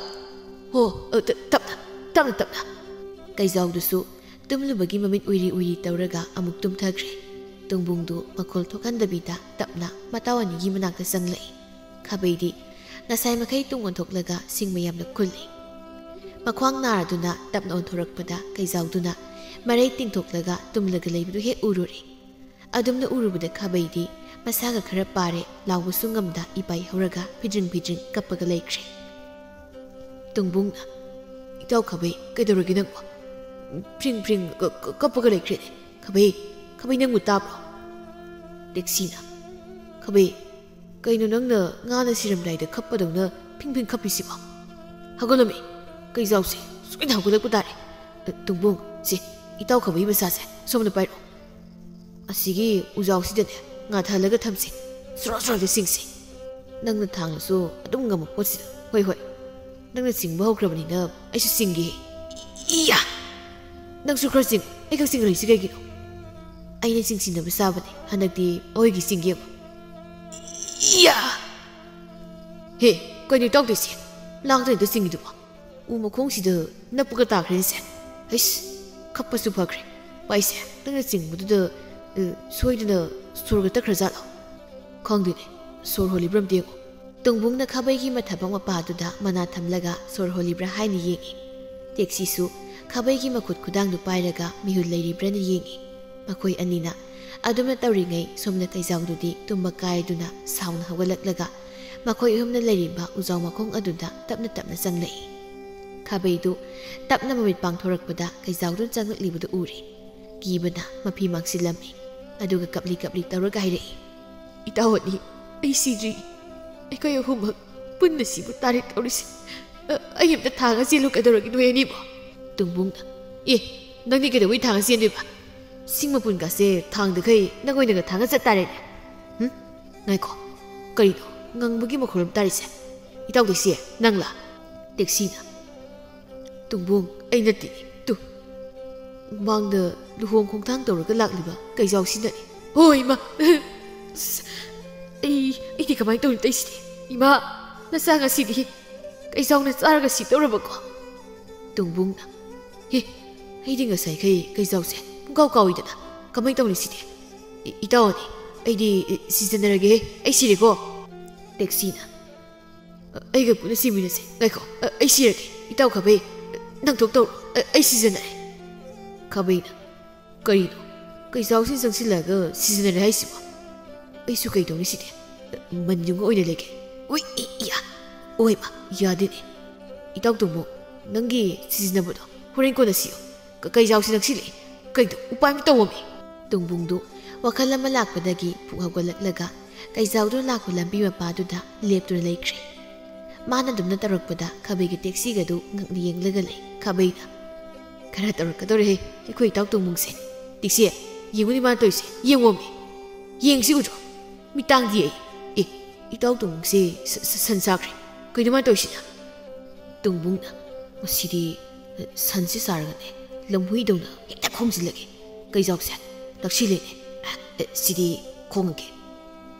ꯍꯣ, ꯑ, ꯇ-, ꯇꯞꯅ, ꯇꯞꯅ, ꯇꯞꯅ꯫" ꯀꯩꯖꯥꯎꯗꯨꯁꯨ ꯇꯨꯝꯂꯨꯕꯒꯤ ꯃꯃꯤꯠ ꯎꯏꯔꯤ ꯎꯏꯔꯤ ꯇꯧꯔꯒ ꯑꯃꯨꯛ ꯇꯨꯝꯊꯈ꯭ꯔꯦ꯫ ꯇꯨꯡꯕꯨꯡꯗꯨ ꯃꯈꯣꯜ ꯊꯣꯛꯍꯟꯗꯕꯤꯗ ꯇꯞꯅ ꯃꯇꯥꯎ ꯑꯅꯤꯒꯤ ꯃꯅꯥꯛꯇ ꯆꯪꯂꯛꯏ꯫ ꯈꯥꯕꯩꯗꯤ ꯉꯁꯥꯏ ꯃꯈꯩ ꯇꯨꯡ ꯑꯣꯟꯊꯣꯛꯂꯒ ꯁꯤꯡ ꯃꯌꯥꯝꯅ ꯈꯨꯜꯂꯤ꯫ ꯃꯈ꯭ꯋꯥꯡ ꯅꯥꯔꯗꯨꯅ ꯇꯞꯅ ꯑꯣꯟꯊꯣꯔꯛꯄꯗ ꯀꯩꯖꯥꯎꯗꯨꯅ ꯃꯔꯩ ꯇꯤꯡꯊꯣꯛꯂꯒ ꯇꯨꯝꯂꯒ ꯂꯩꯕꯗꯨ ꯍꯦꯛ ꯎꯔꯨꯔꯦ꯫ ꯑꯗꯨꯝꯅ ꯎꯔꯨꯕꯗ ꯈꯥꯕꯩꯗꯤ ꯃꯁꯥꯒ ꯈꯔ ꯄꯥꯔꯦ, ꯂꯥꯎꯕꯁꯨ ꯉꯝꯗ ꯏꯄꯥꯏ ꯍꯧꯔꯒ ꯐꯤꯗ꯭ꯔꯤꯡ ꯐꯤꯗ꯭ꯔꯤꯡ ꯀꯞꯄꯒ ꯂꯩꯈ꯭ꯔꯦ꯫ ꯇꯨꯡꯕꯨꯡꯅ, "ꯏꯇꯥꯎ ꯈꯥꯕꯩ, ꯀꯩꯗꯧꯔꯒꯦ ꯅꯪꯕꯣ? ꯐ꯭ꯔꯤꯡ ꯐ꯭ꯔꯤꯡ ꯀ-, ꯀ-, ꯀꯞꯄꯒ ꯂꯩꯈ꯭ꯔꯦꯅꯦ꯫ ꯈꯥꯕꯩ, ꯈꯥꯕꯩ, ꯅꯪꯕꯨ ꯇꯥꯕ꯭ꯔꯣ?" ꯇꯦꯛꯁꯤꯅ, "ꯈꯥꯕꯩ, ꯀꯩꯅꯣ ꯅꯪꯅ ꯉꯥꯅ ꯁꯤꯔꯝꯗꯥꯏꯗ ꯈꯞꯄꯗꯧꯅ ꯐꯤꯡ ꯐꯤꯡ ꯈꯞꯄꯤꯁꯤꯕꯣ? ꯍꯧꯒꯠꯂꯝꯃꯤ, ꯀꯩꯖꯥꯎꯁꯦ ꯁꯣꯏꯗꯅ ꯍꯧꯒꯠꯂꯛꯄ ꯇꯥꯔꯦ꯫ ꯑ, ꯇꯨꯡꯕꯨꯡ, ꯁꯤ ꯏꯇꯥꯎ ꯈꯥꯕꯩ ꯃꯁꯥꯁꯦ ꯁꯣꯝꯗ ꯄꯥꯏꯔꯛꯑꯣ꯫ ꯑꯁꯤꯒꯤ ꯎꯖꯥꯎꯁꯤꯗꯅꯦ ꯉꯥꯊꯍꯜꯂꯒ ꯊꯝꯁꯤ꯫ ꯁꯣꯔꯥ ꯁꯣꯔꯥꯗ ꯁꯤꯡꯁꯤ꯫ ꯅꯪꯅ ꯊꯥꯡꯂꯁꯨ ꯑꯗꯨꯝ ꯉꯝꯕ ꯄꯣꯠꯁꯤꯗ꯫ ꯍꯣꯏ, ꯍꯣꯏ꯫ ꯅꯪꯅ ꯆꯤꯡꯕ ꯍꯧꯈ꯭ꯔꯕꯅꯤꯅ ꯑꯩꯁꯨ ꯆꯤꯡꯒꯦ꯫ ꯏꯌꯥ! ꯅꯪꯁꯨ ꯈꯔ ꯆꯤꯡ꯫ ꯑꯩ ꯈꯛ ꯆꯤꯡꯍꯜꯂꯤꯁꯤ ꯀꯩꯒꯤꯅꯣ? ꯑꯩꯅ ꯆꯤꯡꯁꯤꯟꯅꯕ ꯁꯥꯕꯅꯤ꯫ ꯍꯟꯗꯛꯇꯤ ꯑꯩꯈꯣꯏꯒꯤ ꯆꯤꯡꯒꯦꯕ꯫ ꯏꯌꯥ! ꯍꯦ, ꯀꯩꯅꯣ ꯏꯇꯥꯎ ꯇꯧꯏꯁꯦ? ꯂꯥꯡꯗꯅ ꯍꯦꯛꯇ ꯆꯤꯡꯉꯤꯗꯨꯕꯣ? ꯎ ꯃꯈꯣꯡꯁꯤꯗ ꯅꯞꯄꯒ ꯇꯥꯈ꯭ꯔꯦꯅꯦꯁꯦ꯫ ꯍꯩꯁ! ꯈꯞꯄꯁꯨ ꯐꯈ꯭ꯔꯦ꯫ ꯄꯥꯏꯁꯦ, ꯅꯪꯅ ꯆꯤꯡꯕꯗꯨꯗ, ꯑ, ꯁꯣꯏꯗꯅ ꯁꯣꯔꯒ ꯇꯠꯈ꯭ꯔꯖꯥꯠꯂꯣ? ꯈꯪꯗꯦꯅꯦ, ꯁꯣꯔ ꯍꯣꯜꯂꯤꯕ꯭ꯔꯥ ꯑꯝꯇ ꯌꯦꯡꯉꯣ꯫ ꯇꯣꯡꯕꯨꯡꯅ ꯈꯥꯕꯩꯒꯤ ꯃꯊꯕꯛ ꯃꯄꯥꯗꯨꯗ ꯃꯅꯥ ꯊꯝꯂꯒ ꯁꯣꯔ ꯍꯣꯜꯂꯤꯕ꯭ꯔꯥ ꯍꯥꯏꯅ ꯌꯦꯡꯏ꯫ ꯇꯦꯛꯁꯤꯁꯨ ꯈꯥꯕꯩꯒꯤ ꯃꯈꯨꯠ ꯈꯨꯗꯥꯡꯗꯨ ꯄꯥꯏꯔꯒ ꯃꯤꯍꯨꯜ ꯂꯩꯔꯤꯕ꯭ꯔꯥꯅ ꯌꯦꯡꯏ꯫ ꯃꯈꯣꯏ ꯑꯅꯤꯅ ꯑꯗꯨꯝꯅ ꯇꯧꯔꯤꯉꯩ ꯁꯣꯝꯅ ꯀꯩꯖꯥꯎꯗꯨꯗꯤ ꯇꯨꯝꯕ ꯀꯥꯏꯗꯨꯅ ꯁꯥꯎꯅ ꯍꯧꯒꯠꯂꯛꯂꯒ ꯃꯈꯣꯏ ꯑꯍꯨꯝꯅ ꯂꯩꯔꯤꯕ ꯎꯖꯥꯎ ꯃꯈꯣꯡ ꯑꯗꯨꯗ ꯇꯞꯅ ꯇꯞꯅ ꯆꯪꯂꯛꯏ꯫ ꯈꯥꯕꯩꯗꯨ ꯇꯞꯅ ꯃꯃꯤꯠ ꯄꯥꯡꯊꯣꯔꯛꯄꯗ ꯀꯩꯖꯥꯎꯗꯨꯅ ꯆꯪꯂꯛꯂꯤꯕꯗꯨ ꯎꯔꯦ꯫ ꯀꯤꯕꯅ ꯃꯐꯤ ꯃꯥꯡꯁꯤꯜꯂꯝꯃꯤ꯫ ꯑꯗꯨꯒ ꯀꯞꯂꯤ ꯀꯞꯂꯤ ꯇꯧꯔꯒ ꯍꯥꯏꯔꯛꯏ, "ꯏꯇꯥꯎ ꯑꯅꯤ, ꯑꯩ ꯁꯤꯗ꯭ꯔꯤ꯫ ꯑꯩꯈꯣꯏ ꯑꯍꯨꯝꯃꯛ ꯄꯨꯟꯅ ꯁꯤꯕ ꯇꯥꯔꯦ ꯇꯧꯔꯤꯁꯦ꯫ ꯑ, ꯑꯩ ꯑꯝꯇ ꯊꯥꯡꯉ ꯆꯦꯜꯂꯨ ꯀꯩꯗꯧꯔꯒꯦ ꯅꯣꯏ ꯑꯅꯤꯕꯣ?" ꯇꯣꯡꯕꯨꯡꯅ, "ꯑꯦ, ꯅꯪꯗꯤ ꯀꯩꯗꯧꯕꯩ ꯊꯥꯡꯉ ꯆꯦꯟꯗꯣꯏꯕ? ꯁꯤꯡ ꯃꯄꯨꯟꯒꯥꯁꯦ ꯊꯥꯡꯗꯈꯩ ꯅꯪ ꯑꯣꯏꯅꯒ ꯊꯥꯡꯉ ꯆꯠ ꯇꯥꯔꯦꯅꯦ꯫ ꯍꯨꯝ? ꯉꯥꯏꯈꯣ, ꯀꯔꯤꯅꯣ ꯉꯪꯕꯒꯤ ꯃꯈꯣꯜ ꯑꯃ ꯇꯥꯔꯤꯁꯦ? ꯏꯇꯥꯎ ꯇꯦꯛꯁꯤ, ꯅꯪꯂꯥ?" ꯇꯦꯛꯁꯤꯅ, "ꯇꯣꯡꯕꯨꯡ, ꯑꯩ ꯅꯠꯇꯦ꯫ ꯇꯨ, ꯃꯥꯡꯗ ꯂꯨꯍꯣꯡ ꯈꯣꯡꯊꯥꯡ ꯇꯧꯔꯒ ꯂꯥꯛꯂꯤꯕ ꯀꯩꯖꯥꯎꯁꯤꯅꯅꯤ꯫ ꯍꯣꯏ, ꯏꯃꯥ꯫ ꯑꯁ, ꯑꯩ, ꯑꯩꯗꯤ ꯀꯃꯥꯏꯅ ꯇꯧꯅꯤ ꯇꯧꯔꯤꯁꯤꯗꯤ? ꯏꯃꯥ, ꯅꯆꯥ ꯉꯁꯤꯗꯤ ꯀꯩꯖꯥꯎꯅ ꯆꯥꯔꯒ ꯁꯤꯗꯧꯔꯕꯀꯣ?" ꯇꯣꯡꯕꯨꯡꯅ, "ꯍꯦ, ꯑꯩꯗꯤ ꯉꯁꯥꯏꯈꯩ ꯀꯩꯖꯥꯎꯁꯦ ꯄꯨꯡꯀꯥꯎ ꯀꯥꯎꯏꯗꯅ꯫ ꯀꯃꯥꯏꯅ ꯇꯧꯅꯤ ꯁꯤꯗꯤ? ꯏ-, ꯏꯇꯥꯎꯅꯤ, ꯑꯩꯗꯤ, ꯏ, ꯁꯤꯖꯤꯟꯅꯔꯒꯦ꯫ ꯑꯩ ꯁꯤꯔꯦꯀꯣ꯫" ꯇꯦꯛꯁꯤꯅ, "ꯑꯩꯒ ꯄꯨꯟꯅ ꯁꯤꯃꯤꯟꯅꯁꯦ꯫ ꯉꯥꯏꯈꯣ, ꯑ, ꯑꯩ ꯁꯤꯔꯒꯦ꯫ ꯏꯇꯥꯎ ꯈꯥꯕꯩ, ꯅꯪ ꯊꯣꯛ ꯇꯧꯔꯣ꯫ ꯑ, ꯑꯩ ꯁꯤꯖꯤꯟꯅꯔꯦ꯫" ꯈꯥꯕꯩꯅ, "ꯀꯔꯤꯅꯣ? ꯀꯩꯖꯥꯎꯁꯤ ꯆꯪꯁꯤꯜꯂꯛꯑꯒ ꯁꯤꯖꯤꯟꯅꯔꯦ ꯍꯥꯏꯁꯤꯕꯣ? ꯑꯩꯁꯨ ꯀꯩꯗꯧꯅꯤ ꯁꯤꯗꯤ? ꯃꯟ ꯌꯨꯡꯉ ꯑꯣꯏꯅ ꯂꯩꯒꯦ꯫ ꯎꯏ, ꯏ, ꯏꯌꯥ! ꯑꯣꯏꯃ, ꯌꯥꯗꯦꯅꯦ꯫ ꯏꯇꯥꯎ ꯇꯣꯡꯕꯨꯡ, ꯅꯪꯒꯤ ꯁꯤꯖꯤꯟꯅꯕꯗꯣ ꯍꯣꯔꯦꯟ ꯀꯣꯟꯅ ꯁꯤꯌꯣ꯫ ꯀ-, ꯀꯩꯖꯥꯎꯁꯤ ꯅꯛꯁꯤꯜꯂꯛꯑꯦ꯫ ꯀꯩꯅꯣ, ꯎꯄꯥꯏ ꯑꯃ ꯇꯧꯋꯣꯃꯤ꯫" ꯇꯣꯡꯕꯨꯡꯗꯨ ꯋꯥꯈꯜ ꯑꯃ ꯂꯥꯛꯄꯗꯒꯤ ꯄꯨꯛ ꯍꯧꯒꯠꯂꯛꯂꯒ ꯀꯩꯖꯥꯎꯗꯨꯅ ꯂꯥꯛꯄ ꯂꯝꯕꯤ ꯃꯄꯥꯗꯨꯗ ꯂꯦꯞꯇꯨꯅ ꯂꯩꯈ꯭ꯔꯦ꯫ ꯃꯥꯅ ꯑꯗꯨꯝꯅ ꯇꯧꯔꯛꯄꯗ ꯈꯥꯕꯩꯒꯤ ꯇꯦꯛꯁꯤꯒꯗꯨ ꯉꯛꯅ ꯌꯦꯡꯂꯒ ꯂꯩ꯫ ꯈꯥꯕꯩꯅ, "ꯈꯔ ꯇꯧꯔꯛꯀꯗꯧꯔꯦꯍꯦ ꯑꯩꯈꯣꯏ ꯏꯇꯥꯎ ꯇꯣꯡꯕꯨꯡꯁꯦ꯫ ꯇꯦꯛꯁꯤ, ꯌꯦꯡꯉꯨꯅꯦ ꯃꯥꯅ ꯇꯧꯔꯤꯁꯦ, ꯌꯦꯡꯉꯣꯃꯤ꯫ ꯌꯦꯡꯁꯤ ꯎꯗ꯭ꯔꯣ? ꯃꯤꯠ ꯇꯥꯡꯗꯦ ꯑꯩ꯫ ꯑꯦ, ꯏꯇꯥꯎ ꯇꯣꯡꯕꯨꯡꯁꯦ ꯁ-, ꯁ-, ꯁꯟ ꯁꯥꯈ꯭ꯔꯦ꯫ ꯀꯩꯅꯣ ꯃꯥꯅ ꯇꯧꯔꯤꯁꯤꯅ?" ꯇꯣꯡꯕꯨꯡꯅ, "ꯃꯁꯤꯗꯤ, ꯑ, ꯁꯟꯁꯦ ꯆꯥꯔꯒꯅꯦ, ꯂꯝꯍꯨꯏꯗꯧꯅ ꯍꯦꯛꯇ ꯈꯣꯡꯖꯤꯜꯂꯒꯦ꯫ ꯀꯩꯖꯥꯎꯁꯦ, ꯅꯛꯁꯤꯜꯂꯦꯅꯦ꯫ ꯑ, ꯑ, ꯁꯤꯗꯤ ꯈꯣꯡꯉꯒꯦ꯫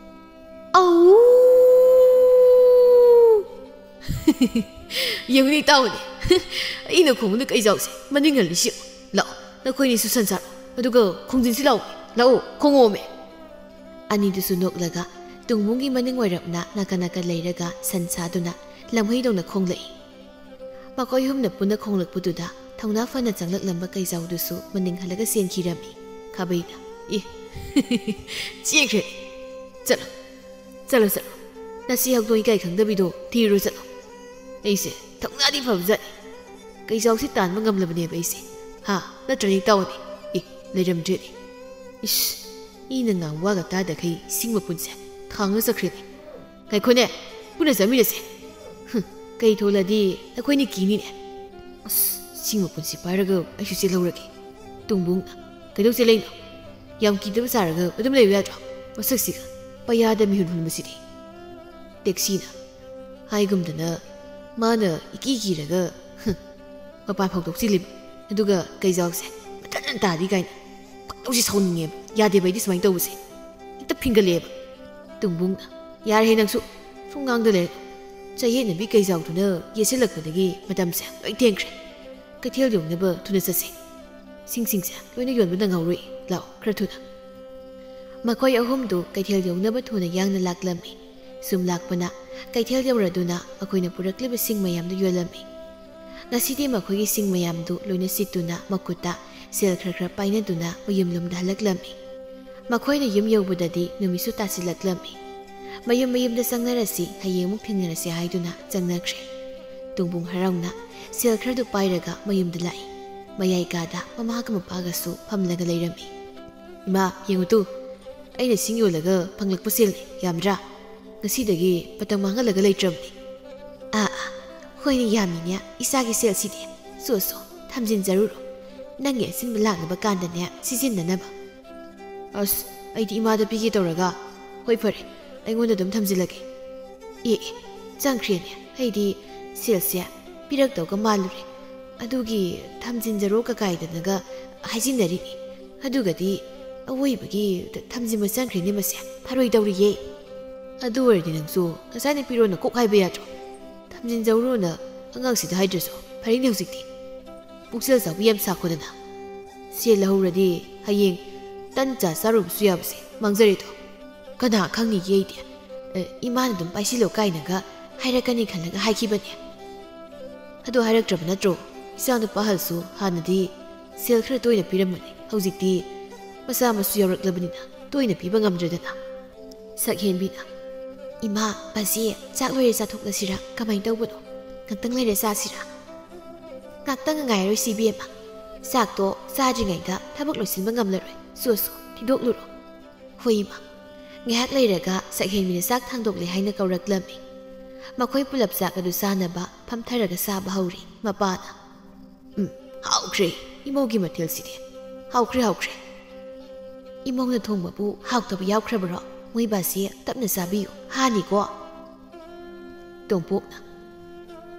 ꯑꯧ!" ꯌꯦꯡꯉꯨꯅꯦ, ꯏꯇꯥꯎꯅꯦ꯫ ꯑꯩꯅ ꯈꯣꯡꯕꯗ ꯀꯩꯖꯥꯎꯁꯦ ꯃꯅꯤꯡ ꯍꯜꯂꯤꯁꯤ ꯌꯦꯡꯉꯨ꯫ ꯂꯥꯛꯑꯣ, ꯅꯈꯣꯏꯅꯤꯁꯨ ꯁꯟ ꯁꯥꯔꯣ, ꯑꯗꯨꯒ ꯈꯣꯡꯖꯤꯟꯁꯤ ꯂꯥꯛꯑꯣ, ꯂꯥꯛꯑꯣ, ꯈꯣꯡꯉꯣꯝꯃꯦ꯫ ꯑꯅꯤꯗꯨꯁꯨ ꯅꯣꯛꯂꯒ ꯇꯨꯡꯕꯨꯡꯒꯤ ꯃꯅꯤꯡ ꯋꯥꯏꯔꯞꯅ ꯅꯥꯀꯟ ꯅꯥꯀꯟ ꯂꯩꯔꯒ ꯁꯟ ꯁꯥꯗꯨꯅ ꯂꯝꯍꯩꯗꯧꯅ ꯈꯣꯡꯂꯛꯏ꯫ ꯃꯈꯣꯏ ꯑꯍꯨꯝꯅ ꯄꯨꯟꯅ ꯈꯣꯡꯂꯛꯄꯗꯨꯗ ꯊꯧꯅꯥ ꯐꯅ ꯆꯪꯂꯛꯂꯝꯕ ꯀꯩꯖꯥꯎꯗꯨꯁꯨ ꯃꯅꯤꯡ ꯍꯜꯂꯒ ꯆꯦꯟꯈꯤꯔꯝꯃꯤ꯫ ꯈꯥꯕꯩꯅ, "ꯑꯦ, ꯆꯦꯟꯈ꯭ꯔꯦ꯫ ꯆꯠꯂꯣ, ꯆꯠꯂꯣ, ꯆꯠꯂꯣ꯫ ꯅꯁꯤ ꯍꯧꯗꯣꯡ ꯏꯀꯥꯏ ꯈꯪꯗꯕꯤꯗꯣ ꯊꯤꯔꯨ ꯆꯠꯂꯣ꯫ ꯑꯩꯁꯦ ꯊꯧꯅꯥꯗꯤ ꯐꯕꯖꯥꯠꯅꯤ꯫ ꯀꯩꯖꯥꯎꯁꯤ ꯇꯥꯟꯕ ꯉꯝꯂꯕꯅꯦꯕ ꯑꯩꯁꯦ꯫ ꯍꯥ, ꯅꯠꯇ꯭ꯔꯅꯦ ꯏꯇꯥꯎꯅꯤ? ꯑꯦ, ꯂꯩꯔꯝꯗ꯭ꯔꯦꯅꯦ꯫ ꯏꯁ, ꯃꯤꯅ ꯉꯥꯡꯕ ꯋꯥꯒ ꯇꯥꯗꯈꯩ ꯁꯤꯡ ꯃꯄꯨꯟꯁꯦ ꯈꯥꯡꯅ ꯆꯠꯈ꯭ꯔꯦꯅꯦ꯫ ꯉꯥꯏꯈꯣꯅꯦ, ꯄꯨꯟꯅ ꯆꯠꯃꯤꯟꯅꯁꯦ꯫ ꯍꯨꯝ, ꯀꯩ ꯊꯣꯛꯂꯗꯤ ꯑꯩꯈꯣꯏꯅ ꯀꯤꯅꯤꯅꯦ꯫ ꯑꯁ, ꯁꯤꯡ ꯃꯄꯨꯟꯁꯤ ꯄꯥꯏꯔꯒ ꯑꯩꯁꯨ ꯆꯦꯜꯍꯧꯔꯒꯦ꯫" ꯇꯨꯡꯕꯨꯡꯅ, "ꯀꯩꯗꯧ ꯆꯦꯜꯂꯛꯏꯅꯣ? ꯌꯥꯝ ꯀꯤꯗꯕ ꯁꯥꯔꯒ ꯑꯗꯨꯝ ꯂꯩꯕ ꯌꯥꯗ꯭ꯔꯣ? ꯃꯁꯛꯁꯤꯒ, ꯄꯌꯥꯗ ꯃꯤꯍꯨꯟ ꯍꯨꯟꯕꯁꯤꯗꯤ꯫" ꯇꯦꯛꯁꯤꯅ, ꯍꯥꯏꯒꯨꯝꯗꯅ ꯃꯥꯅ ꯏꯀꯤ ꯀꯤꯔꯒ, ꯍꯨꯝ, ꯃꯄꯥꯟ ꯐꯥꯎꯗꯣꯛ ꯆꯦꯜꯂꯤꯕ꯫ ꯑꯗꯨꯒ ꯀꯩꯖꯥꯎꯁꯦ ꯃꯊꯟ ꯇꯥꯔꯤ ꯀꯥꯏꯅ꯫ ꯈꯣꯏꯗꯧꯁꯤ ꯁꯥꯎꯅꯤꯡꯉꯦꯕ꯫ ꯌꯥꯗꯦꯕ ꯑꯩꯗꯤ ꯁꯨꯃꯥꯏꯅ ꯇꯧꯕꯁꯦ꯫ ꯍꯦꯛꯇ ꯐꯤꯡꯒꯠꯂꯛꯑꯦꯕ꯫ ꯇꯨꯡꯕꯨꯡꯅ, "ꯌꯥꯔꯦꯍꯦ ꯅꯪꯁꯨ, ꯁꯨꯝ ꯉꯥꯡꯗ ꯂꯩꯔꯦ꯫ ꯆꯌꯦꯠꯅꯕꯤ ꯀꯩꯖꯥꯎꯗꯨꯅ ꯌꯦꯠꯁꯤꯜꯂꯛꯄꯗꯒꯤ ꯃꯇꯝꯁꯦ ꯂꯣꯏ ꯊꯦꯡꯈ꯭ꯔꯦ꯫ ꯀꯩꯊꯦꯜ ꯌꯧꯅꯕ ꯊꯨꯅ ꯆꯠꯁꯤ꯫ ꯁꯤꯡꯁꯤꯡꯁꯦ ꯂꯣꯏꯅ ꯌꯣꯟꯕ ꯅꯪꯍꯧꯔꯣꯏ꯫ ꯂꯥꯛꯑꯣ, ꯈꯔ ꯊꯨꯅ꯫" ꯃꯈꯣꯏ ꯑꯍꯨꯝꯗꯨ ꯀꯩꯊꯦꯜ ꯌꯧꯅꯕ ꯊꯨꯅ ꯌꯥꯡꯅ ꯂꯥꯛꯂꯝꯃꯤ꯫ ꯁꯨꯝ ꯂꯥꯛꯄꯅ ꯀꯩꯊꯦꯜ ꯌꯧꯔꯗꯨꯅ ꯃꯈꯣꯏꯅ ꯄꯨꯔꯛꯂꯤꯕ ꯁꯤꯡ ꯃꯌꯥꯝꯗꯨ ꯌꯣꯜꯂꯝꯃꯤ꯫ ꯉꯁꯤꯗꯤ ꯃꯈꯣꯏꯒꯤ ꯁꯤꯡ ꯃꯌꯥꯝꯗꯨ ꯂꯣꯏꯅ ꯁꯤꯠꯇꯨꯅ ꯃꯈꯨꯠꯇ ꯁꯦꯜ ꯈꯔ ꯈꯔ ꯄꯥꯏꯅꯗꯨꯅ ꯃꯌꯨꯝꯂꯣꯝꯗ ꯍꯜꯂꯛꯂꯝꯃꯤ꯫ ꯃꯈꯣꯏꯅ ꯌꯨꯝ ꯌꯧꯕꯗꯗꯤ ꯅꯨꯃꯤꯠꯁꯨ ꯇꯥꯁꯤꯜꯂꯛꯂꯝꯃꯤ꯫ ꯃꯌꯨꯝ ꯃꯌꯨꯝꯗ ꯆꯪꯅꯔꯁꯤ, ꯍꯌꯦꯡ ꯑꯃꯨꯛ ꯊꯦꯡꯅꯔꯁꯤ ꯍꯥꯏꯗꯨꯅ ꯆꯪꯅꯈ꯭ꯔꯦ꯫ ꯇꯨꯡꯕꯨꯡ ꯍꯔꯥꯎꯅ ꯁꯦꯜ ꯈꯔꯗꯨ ꯄꯥꯏꯔꯒ ꯃꯌꯨꯝꯗ ꯂꯥꯛꯏ꯫ ꯃꯌꯥꯏ ꯀꯥꯗ ꯃꯃꯥꯒ ꯃꯄꯥꯒꯁꯨ ꯐꯝꯂꯒ ꯂꯩꯔꯝꯃꯤ꯫ "ꯏꯃꯥ, ꯌꯦꯡꯉꯨ ꯇꯨ, ꯑꯩꯅ ꯁꯤꯡ ꯌꯣꯜꯂꯒ ꯐꯪꯂꯛꯄ ꯁꯦꯜꯅꯤ, ꯌꯥꯝꯗ꯭ꯔꯥ? ꯉꯁꯤꯗꯒꯤ ꯃꯇꯝ ꯃꯥꯡꯍꯜꯂꯒ ꯂꯩꯇ꯭ꯔꯕꯅꯤ꯫" "ꯑꯥ, ꯑꯥ, ꯍꯣꯏꯅꯦ, ꯌꯥꯝꯃꯤꯅꯦ ꯏꯆꯥꯒꯤ ꯁꯦꯜꯁꯤꯗꯤ꯫ ꯁꯣ, ꯁꯣ, ꯊꯝꯖꯤꯟꯖꯔꯨꯔꯣ꯫ ꯅꯪꯒꯤ ꯑꯆꯤꯟꯕ ꯂꯥꯛꯅꯕ ꯀꯥꯟꯗꯅꯦ ꯁꯤꯖꯤꯟꯅꯅꯕ꯫" "ꯑꯁ, ꯑꯩꯗꯤ ꯏꯃꯥꯗ ꯄꯤꯒꯦ ꯇꯧꯔꯒ꯫ ꯍꯣꯏ, ꯐꯔꯦ, ꯑꯩꯉꯣꯟꯗ ꯑꯗꯨꯝ ꯊꯝꯖꯤꯜꯂꯒꯦ꯫" "ꯑꯦ, ꯑꯦ, ꯆꯪꯈ꯭ꯔꯦꯅꯦ꯫ ꯑꯩꯗꯤ ꯁꯦꯜꯁꯦ ꯄꯤꯔꯛꯇꯧꯒ ꯃꯥꯜꯂꯨꯔꯦ꯫ ꯑꯗꯨꯒꯤ ꯊꯝꯖꯤꯟꯖꯔꯣ ꯀꯀꯥꯏꯗꯅꯒ ꯍꯥꯏꯖꯤꯟꯅꯔꯤꯅꯤ꯫ ꯑꯗꯨꯒꯗꯤ ꯑꯋꯣꯏꯕꯒꯤ ꯊꯝꯖꯤꯟꯕ ꯆꯪꯈ꯭ꯔꯦꯅꯦ ꯃꯁꯦ꯫ ꯐꯔꯣꯏ ꯇꯧꯔꯤꯌꯦ꯫" "ꯑꯗꯨ ꯑꯣꯏꯔꯗꯤ ꯅꯪꯁꯨ ꯉꯁꯥꯏꯅ ꯄꯤꯔꯣꯅ ꯀꯣꯛ ꯍꯥꯏꯕ ꯌꯥꯗ꯭ꯔꯣ? ꯊꯝꯖꯤꯟꯖꯧꯔꯣꯅ ꯑꯉꯥꯡꯁꯤꯗ ꯍꯥꯏꯗ꯭ꯔꯁꯨ ꯐꯔꯦꯅꯦ ꯍꯧꯖꯤꯛꯇꯤ꯫ ꯄꯨꯛꯆꯦꯜ ꯆꯥꯎꯕꯤ ꯌꯥꯝ ꯁꯥꯈꯣꯗꯅ꯫" ꯁꯦꯜ ꯂꯧꯍꯧꯔꯗꯤ ꯍꯌꯦꯡ ꯇꯟ ꯆꯥ ꯆꯥꯔꯨꯕꯁꯨ ꯌꯥꯕꯁꯦ ꯃꯥꯡꯖꯔꯦꯗꯣ꯫ ꯀꯅꯥ ꯈꯪꯅꯤꯒꯦ ꯑꯩꯗꯤ꯫ ꯑꯦ, ꯏꯃꯥꯅ ꯑꯗꯨꯝ ꯄꯥꯏꯁꯤꯜꯂꯣ ꯀꯥꯏꯅꯒ ꯍꯥꯏꯔꯛꯀꯅꯤ ꯈꯜꯂꯒ ꯍꯥꯏꯈꯤꯕꯅꯦ꯫ ꯑꯗꯨ ꯍꯥꯏꯔꯛꯇ꯭ꯔꯕ ꯅꯠꯇ꯭ꯔꯣ? ꯏꯆꯥꯅꯨꯄꯥ ꯑꯍꯜꯁꯨ ꯍꯥꯟꯅꯗꯤ ꯁꯦꯜ ꯈꯔ ꯇꯣꯏꯅ ꯄꯤꯔꯝꯕꯅꯤ꯫ ꯍꯧꯖꯤꯛꯇꯤ ꯃꯆꯥ ꯃꯁꯨ ꯌꯥꯎꯔꯛꯂꯕꯅꯤꯅ ꯇꯣꯏꯅ ꯄꯤꯕ ꯉꯝꯗ꯭ꯔꯦꯗꯅ꯫ ꯁꯛꯍꯦꯟꯕꯤꯅ, "ꯏꯃꯥ, ꯕꯥꯖꯤ, ꯆꯥꯛ ꯂꯣꯏꯔꯦ ꯆꯥꯊꯣꯛꯂꯁꯤꯔꯥ? ꯀꯃꯥꯏꯅ ꯇꯧꯕꯅꯣ? ꯉꯥꯛꯇꯪ ꯂꯩꯔꯦ ꯆꯥꯁꯤꯔꯥ?" "ꯉꯥꯛꯇꯪ ꯉꯥꯏꯔꯣꯏꯁꯤ ꯏꯕꯦꯝꯃ꯫ ꯆꯥꯛꯇꯣ ꯆꯥꯗ꯭ꯔꯤꯉꯩꯗ ꯊꯕꯛ ꯂꯣꯏꯁꯤꯟꯕ ꯉꯝꯂꯔꯣꯏ꯫ ꯆꯣ ꯆꯣ, ꯊꯤꯟꯗꯣꯛꯂꯨꯔꯣ꯫" "ꯍꯣꯏ ꯏꯃꯥ꯫" ꯉꯥꯏꯍꯥꯛ ꯂꯩꯔꯒ ꯁꯛꯍꯦꯟꯕꯤꯅ ꯆꯥꯛ ꯊꯥꯡꯗꯣꯛꯂꯦ ꯍꯥꯏꯅ ꯀꯧꯔꯛꯂꯝꯃꯤ꯫ ꯃꯈꯣꯏ ꯄꯨꯂꯞ ꯆꯥꯛ ꯑꯗꯨ ꯆꯥꯅꯕ ꯐꯝꯊꯔꯒ ꯆꯥꯕ ꯍꯧꯔꯤ꯫ ꯃꯄꯥꯅ, "ꯎꯝ, ꯍꯥꯎꯈ꯭ꯔꯦ꯫ ꯏꯃꯧꯒꯤ ꯃꯊꯦꯜꯁꯤꯗꯤ ꯍꯥꯎꯈ꯭ꯔꯦ, ꯍꯥꯎꯈ꯭ꯔꯦ꯫ ꯏꯃꯧꯅ ꯊꯣꯡꯕꯕꯨ ꯍꯥꯎꯇꯕ ꯌꯥꯎꯈ꯭ꯔꯕꯔꯣ? ꯃꯣꯏꯕꯥꯁꯤ ꯇꯞꯅ ꯆꯥꯕꯤꯌꯨ, ꯍꯥꯅꯤꯀꯣ꯫" ꯇꯣꯝꯄꯣꯛꯅ,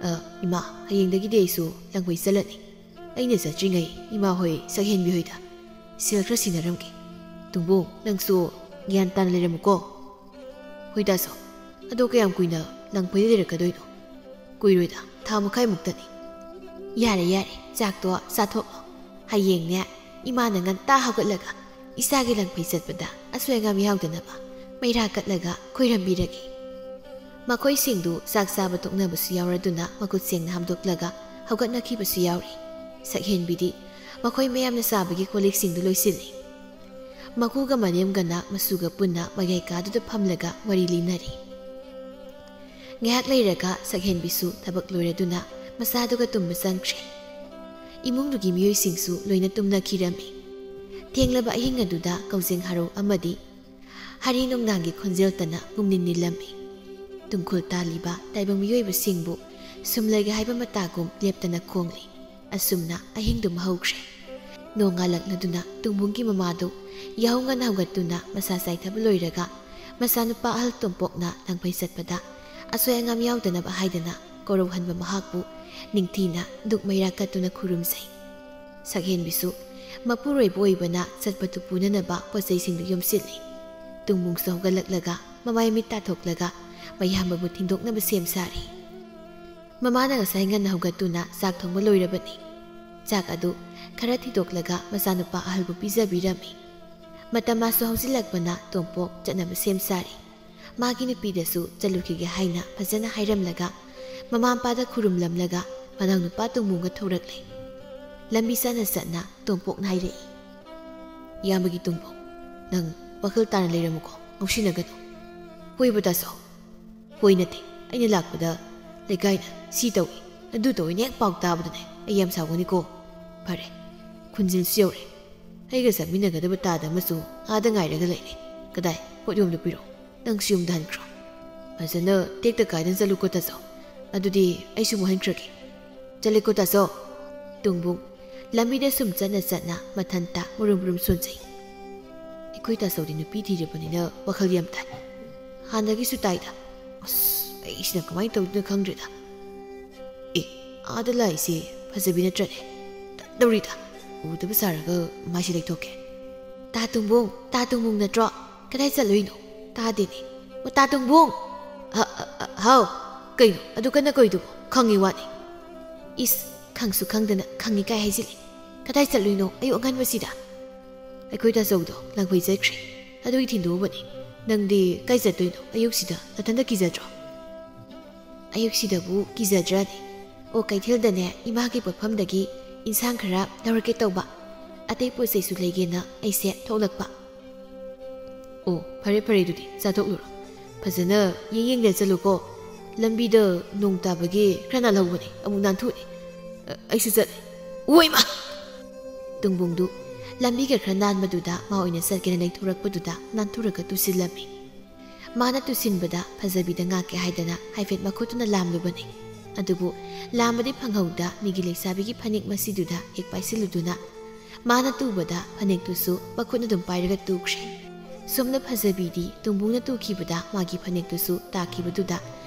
"ꯑ, ꯏꯃꯥ, ꯍꯌꯦꯡꯗꯒꯤꯗꯤ ꯑꯩꯁꯨ ꯂꯪꯐꯩ ꯆꯠꯂꯅꯤ꯫ ꯑꯩꯅ ꯆꯠꯇ꯭ꯔꯤꯉꯩ ꯏꯃꯥ ꯍꯣꯏ ꯁꯛꯍꯦꯟꯕꯤ ꯍꯣꯏꯗ ꯁꯦꯜ ꯈꯔ ꯁꯤꯟꯅꯔꯝꯒꯦ꯫ ꯇꯣꯝꯕꯣꯡ, ꯅꯪꯁꯨ ꯒ꯭ꯌꯥꯟ ꯇꯥꯅ ꯂꯩꯔꯝꯃꯨꯀꯣ꯫" "ꯍꯣꯏ ꯗꯥꯆꯧ, ꯑꯗꯣ ꯀꯌꯥꯝ ꯀꯨꯏꯅ ꯂꯪꯐꯩꯗ ꯂꯩꯔꯛꯀꯗꯣꯏꯅꯣ?" "ꯀꯨꯏꯔꯣꯏꯗ, ꯊꯥ ꯃꯈꯥꯏꯃꯨꯛꯇꯅꯤ꯫" "ꯌꯥꯔꯦ, ꯌꯥꯔꯦ, ꯆꯥꯛꯇꯣ ꯆꯥꯊꯣꯛꯂꯣ꯫ ꯍꯌꯦꯡꯅꯦ, ꯏꯃꯥꯅ ꯉꯟꯇꯥ ꯍꯧꯒꯠꯂꯒ ꯏꯆꯥꯒꯤ ꯂꯪꯐꯩ ꯆꯠꯄꯗ ꯑꯁꯣꯏ ꯑꯉꯥꯝ ꯌꯥꯎꯗꯅꯕ ꯃꯩꯔꯥ ꯀꯠꯂꯒ ꯈꯣꯏꯔꯝꯕꯤꯔꯒꯦ꯫" ꯃꯈꯣꯏꯁꯤꯡꯗꯨ ꯆꯥꯛ ꯆꯥꯕ ꯇꯣꯛꯅꯕꯁꯨ ꯌꯥꯎꯔꯗꯨꯅ ꯃꯈꯨꯠ ꯁꯦꯡꯅ ꯍꯥꯝꯗꯣꯛꯂꯒ ꯍꯧꯒꯠꯅꯈꯤꯕꯁꯨ ꯌꯥꯎꯔꯤ꯫ ꯁꯛꯍꯦꯟꯕꯤꯗꯤ ꯃꯈꯣꯏ ꯃꯌꯥꯝꯅ ꯆꯥꯕꯒꯤ ꯀꯣꯜꯂꯤꯛꯁꯤꯡꯗꯨ ꯂꯣꯏꯁꯤꯜꯂꯤ꯫ ꯃꯀꯨꯒ ꯃꯅꯦꯝꯒꯅ ꯃꯁꯨꯒ ꯄꯨꯟꯅ ꯃꯌꯥꯏ ꯀꯥꯗꯨꯗ ꯐꯝꯂꯒ ꯋꯥꯔꯤ ꯂꯤꯅꯔꯤ꯫ ꯉꯥꯏꯍꯥꯛ ꯂꯩꯔꯒ ꯁꯛꯍꯦꯟꯕꯤꯁꯨ ꯊꯕꯛ ꯂꯣꯏꯔꯗꯨꯅ ꯃꯆꯥꯗꯨꯒ ꯇꯨꯝꯕ ꯆꯪꯈ꯭ꯔꯦ꯫ ꯏꯃꯨꯡꯗꯨꯒꯤ ꯃꯤꯑꯣꯏꯁꯤꯡꯁꯨ ꯂꯣꯏꯅ ꯇꯨꯝꯅꯈꯤꯔꯝꯃꯤ꯫ ꯊꯦꯡꯂꯕ ꯑꯍꯤꯡ ꯑꯗꯨꯗ ꯀꯧꯖꯦꯡ ꯍꯔꯥꯎ ꯑꯃꯗꯤ ꯍꯔꯤ ꯅꯣꯡꯅꯥꯡꯒꯤ ꯈꯣꯟꯖꯦꯜꯇꯅ ꯄꯨꯡꯅꯤꯟ ꯅꯤꯜꯂꯝꯃꯤ꯫ ꯇꯨꯡꯈꯨꯜ ꯇꯥꯜꯂꯤꯕ ꯇꯥꯏꯕꯪ ꯃꯤꯑꯣꯏꯕꯁꯤꯡꯕꯨ ꯁꯨꯝꯂꯩꯒ ꯍꯥꯏꯕ ꯃꯇꯥꯒꯨꯝ ꯂꯦꯞꯇꯅ ꯈꯣꯡꯂꯤ꯫ ꯑꯁꯨꯝꯅ ꯑꯍꯤꯡꯗꯨꯃ ꯍꯧꯈ꯭ꯔꯦ꯫ ꯅꯣꯡ ꯉꯥꯜꯂꯛꯂꯗꯨꯅ ꯇꯨꯡꯕꯨꯡꯒꯤ ꯃꯃꯥꯗꯨ ꯌꯥꯍꯧ ꯉꯟꯅ ꯍꯧꯒꯠꯇꯨꯅ ꯃꯁꯥ ꯆꯥꯏꯊꯕ ꯂꯣꯏꯔꯒ ꯃꯆꯥꯅꯨꯄꯥ ꯑꯍꯜ ꯇꯣꯝꯄꯣꯛꯅ ꯂꯪꯐꯩ ꯆꯠꯄꯗ ꯑꯁꯣꯏ ꯑꯉꯥꯝ ꯌꯥꯎꯗꯅꯕ ꯍꯥꯏꯗꯅ ꯀꯧꯔꯧꯍꯟꯕ ꯃꯍꯥꯛꯄꯨ ꯅꯤꯡꯊꯤꯅ ꯙꯨꯛ ꯃꯩꯔꯥ ꯀꯠꯇꯨꯅ ꯈꯨꯔꯨꯝꯖꯩ꯫ ꯁꯛꯍꯦꯟꯕꯤꯁꯨ ꯃꯄꯨꯔꯣꯏꯕ ꯑꯣꯏꯕꯅ ꯆꯠꯄꯗꯨ ꯄꯨꯅꯅꯕ ꯄꯣꯠꯆꯩꯁꯤꯡꯗꯨ ꯌꯣꯝꯁꯤꯜꯂꯤ꯫ ꯇꯨꯡꯕꯨꯡꯁꯨ ꯍꯧꯒꯠꯂꯛꯂꯒ ꯃꯃꯥꯏ ꯃꯤꯠ ꯇꯥꯊꯣꯛꯂꯒ ꯃꯌꯥꯝꯕꯕꯨ ꯊꯤꯟꯗꯣꯛꯅꯕ ꯁꯦꯝ ꯁꯥꯔꯤ꯫ ꯃꯃꯥꯅ ꯉꯁꯥꯏ ꯉꯟꯅ ꯍꯧꯒꯠꯇꯨꯅ ꯆꯥꯛ ꯊꯣꯡꯕ ꯂꯣꯏꯔꯕꯅꯤ꯫ ꯆꯥꯛ ꯑꯗꯨ ꯈꯔ ꯊꯤꯗꯣꯛꯂꯒ ꯃꯆꯥꯅꯨꯄꯥ ꯑꯍꯜꯕꯨ ꯄꯤꯖꯕꯤꯔꯝꯃꯤ꯫ ꯃꯇꯝ ꯃꯥꯁꯨ ꯍꯧꯖꯤꯜꯂꯛꯄꯅ ꯇꯣꯝꯄꯣꯛ ꯆꯠꯅꯕ ꯁꯦꯝ ꯁꯥꯔꯤ꯫ ꯃꯥꯒꯤ ꯅꯨꯄꯤꯗꯁꯨ ꯆꯠꯂꯨꯈꯤꯒꯦ ꯍꯥꯏꯅ ꯐꯖꯅ ꯍꯥꯏꯔꯝꯂꯒ, ꯃꯃꯥ ꯃꯄꯥꯗ ꯈꯨꯔꯨꯝꯂꯝꯂꯒ ꯃꯅꯥꯎꯅꯨꯄꯥ ꯇꯣꯝꯕꯣꯡꯒ ꯊꯧꯔꯛꯂꯦ꯫ ꯂꯝꯕꯤ ꯆꯠꯅ ꯆꯠꯅ ꯇꯣꯝꯄꯣꯛꯅ ꯍꯥꯏꯔꯛꯏ, "ꯏꯌꯥꯝꯕꯒꯤ ꯇꯣꯝꯄꯣꯛ, ꯅꯪ ꯋꯥꯈꯜ ꯇꯥꯅ ꯂꯩꯔꯝꯃꯨꯀꯣ, ꯉꯥꯎꯁꯤꯟꯅꯒꯅꯨ꯫" "ꯍꯣꯏꯕ ꯇꯥꯆꯧ꯫" "ꯍꯣꯏ ꯅꯠꯇꯦ, ꯑꯩꯅ ꯂꯥꯛꯄꯗ ꯂꯩꯀꯥꯏꯅ ꯁꯤ ꯇꯧꯏ, ꯑꯗꯨ ꯇꯧꯏꯅ ꯍꯦꯛ ꯄꯥꯎ ꯇꯥꯕꯗꯅꯦ ꯑꯩ ꯌꯥꯝ ꯁꯥꯎꯒꯅꯤꯀꯣ꯫" "ꯐꯔꯦ, ꯈꯨꯟꯖꯤꯟꯁꯨ ꯌꯧꯔꯦ꯫ ꯑꯩꯒ ꯆꯠꯃꯤꯟꯅꯒꯗꯕ ꯇꯥꯗ ꯑꯃꯁꯨ ꯑꯥꯗ ꯉꯥꯏꯔꯒ ꯂꯩꯔꯦ꯫ ꯀꯗꯥꯏ? ꯄꯣꯠ ꯌꯣꯝꯗꯨ ꯄꯤꯔꯛꯑꯣ꯫ ꯅꯪꯁꯨ ꯌꯨꯝꯗ ꯍꯟꯈ꯭ꯔꯣ꯫ ꯐꯖꯅ ꯇꯦꯛꯇ ꯀꯥꯏꯗꯅ ꯆꯠꯂꯨꯀꯣ ꯇꯥꯆꯧ꯫ ꯑꯗꯨꯗꯤ ꯑꯩꯁꯨ ꯑꯃꯨꯛ ꯍꯟꯈ꯭ꯔꯒꯦ꯫ ꯆꯠꯂꯦꯀꯣ ꯇꯥꯆꯧ꯫" ꯇꯣꯝꯕꯣꯡ ꯂꯝꯕꯤꯗ ꯁꯨꯝ ꯆꯠꯅ ꯆꯠꯅ ꯃꯊꯟꯇ ꯃꯨꯔꯨꯝ ꯃꯨꯔꯨꯝ ꯁꯣꯟꯖꯩ꯫ "ꯑꯩꯈꯣꯏ ꯇꯥꯆꯧꯗꯤ ꯅꯨꯄꯤ ꯊꯤꯔꯕꯅꯤꯅ ꯋꯥꯈꯜ ꯌꯥꯝ ꯇꯥꯏ꯫ ꯍꯥꯟꯅꯗꯒꯤꯁꯨ ꯇꯥꯏꯗ꯫ ꯑꯁ, ꯑꯩꯁꯤꯅ ꯀꯃꯥꯏꯅ ꯇꯧꯗꯣꯏꯅꯣ ꯈꯪꯗ꯭ꯔꯦꯗ꯫ ꯑꯦ, ꯑꯥꯗ ꯂꯥꯛꯏꯁꯦ ꯐꯖꯕꯤ ꯅꯠꯇ꯭ꯔꯅꯦ? ꯇꯧꯔꯤꯗ꯫ ꯎꯗꯕ ꯁꯥꯔꯒ ꯃꯥꯏꯁꯦ ꯂꯩꯊꯣꯛꯀꯦ꯫" "ꯇꯥ ꯇꯣꯝꯕꯣꯡ, ꯇꯥ ꯇꯣꯝꯕꯣꯡ ꯅꯠꯇ꯭ꯔꯣ? ꯀꯗꯥꯏ ꯆꯠꯂꯨꯏꯅꯣ? ꯇꯥꯗꯦꯅꯦ꯫ ꯑꯣ, ꯇꯥ ꯇꯣꯝꯕꯣꯡ!" "ꯑ, ꯑ, ꯑ, ꯍꯥꯎ꯫ ꯀꯩꯅꯣ ꯑꯗꯨ ꯀꯟꯅ ꯀꯧꯏꯗꯨꯕꯣ? ꯈꯪꯉꯤ ꯋꯥꯅꯤ꯫" "ꯏꯁ, ꯈꯪꯁꯨ ꯈꯪꯗꯅ ꯈꯪꯉꯤ ꯀꯥꯏ ꯍꯥꯏꯖꯤꯜꯂꯤ꯫ ꯀꯗꯥꯏ ꯆꯠꯂꯨꯏꯅꯣ ꯑꯌꯨꯛ ꯑꯉꯟꯕꯁꯤꯗ?" "ꯑꯩꯈꯣꯏ ꯇꯥꯆꯧꯗꯣ ꯂꯥꯡꯐꯩ ꯆꯠꯈ꯭ꯔꯦ꯫ ꯑꯗꯨꯒꯤ ꯊꯤꯟꯗꯣꯛꯎꯕꯅꯤ꯫ ꯅꯪꯗꯤ ꯀꯥꯏ ꯆꯠꯇꯣꯏꯅꯣ ꯑꯌꯨꯛꯁꯤꯗ? ꯅꯊꯟꯇ ꯀꯤꯖꯗ꯭ꯔꯣ?" "ꯑꯌꯨꯛꯁꯤꯗꯕꯨ ꯀꯤꯖꯗ꯭ꯔꯅꯦ? ꯑꯣ, ꯀꯩꯊꯦꯜꯗꯅꯦ ꯏꯃꯥꯒꯤ ꯄꯣꯠꯐꯝꯗꯒꯤ ꯏꯟꯁꯥꯡ ꯈꯔ ꯂꯧꯔꯛꯀꯦ ꯇꯧꯕ꯫ ꯑꯇꯩ ꯄꯣꯠ ꯆꯩꯁꯨ ꯂꯩꯒꯦꯅ ꯑꯩꯁꯦ ꯊꯣꯛꯂꯛꯄ꯫" "ꯑꯣ, ꯐꯔꯦ ꯐꯔꯦ, ꯑꯗꯨꯗꯤ ꯆꯥꯊꯣꯛꯂꯨꯔꯣ꯫ ꯐꯖꯅ ꯌꯦꯡ ꯌꯦꯡꯗꯅ ꯆꯠꯂꯨꯀꯣ꯫ ꯂꯝꯕꯤꯗ ꯅꯣꯡ ꯇꯥꯕꯒꯤ ꯈꯔ ꯅꯥꯜꯍꯧꯕꯅꯦ, ꯑꯃꯨꯛ ꯅꯥꯟꯊꯣꯛꯑꯦ꯫ ꯑ, ꯑꯩꯁꯨ ꯆꯠꯂꯦ꯫ ꯑꯣꯏꯃ!" ꯇꯣꯝꯕꯣꯡꯗꯨ ꯂꯝꯕꯤꯒ ꯈꯔ ꯅꯥꯟꯕꯗꯨꯗ ꯃꯥ ꯑꯣꯏꯅ ꯆꯠꯀꯦꯅ ꯂꯩꯊꯣꯔꯛꯄꯗꯨꯗ ꯅꯥꯟꯊꯣꯔꯒ ꯇꯨꯁꯤꯜꯂꯝꯃꯤ꯫ ꯃꯥꯅ ꯇꯨꯁꯤꯟꯕꯗ ꯐꯖꯕꯤꯗ ꯉꯥꯛꯀꯦ ꯍꯥꯏꯗꯅ ꯍꯥꯏꯐꯦꯠ ꯃꯈꯨꯠꯇꯨꯅ ꯂꯥꯝꯂꯨꯕꯅꯤ꯫ ꯑꯗꯨꯕꯨ ꯂꯥꯝꯕꯗꯤ ꯐꯪꯍꯧꯗ ꯃꯤꯒꯤ ꯂꯩꯁꯥꯕꯤꯒꯤ ꯐꯅꯦꯛ ꯃꯁꯤꯗꯨꯗ ꯍꯦꯛ ꯄꯥꯏꯁꯤꯜꯂꯨꯗꯨꯅ ꯃꯥꯅ ꯇꯨꯕꯗ ꯐꯅꯦꯛꯇꯨꯁꯨ ꯃꯈꯨꯠꯅ ꯑꯗꯨꯝ ꯄꯥꯏꯔꯒ ꯇꯨꯈ꯭ꯔꯦ꯫ ꯁꯣꯝꯗ ꯐꯖꯕꯤꯗꯤ ꯇꯣꯝꯕꯣꯡꯅ ꯇꯨꯈꯤꯕꯗ ꯃꯥꯒꯤ ꯐꯅꯦꯛꯇꯨꯁꯨ ꯇꯥꯈꯤꯕꯗꯨꯗ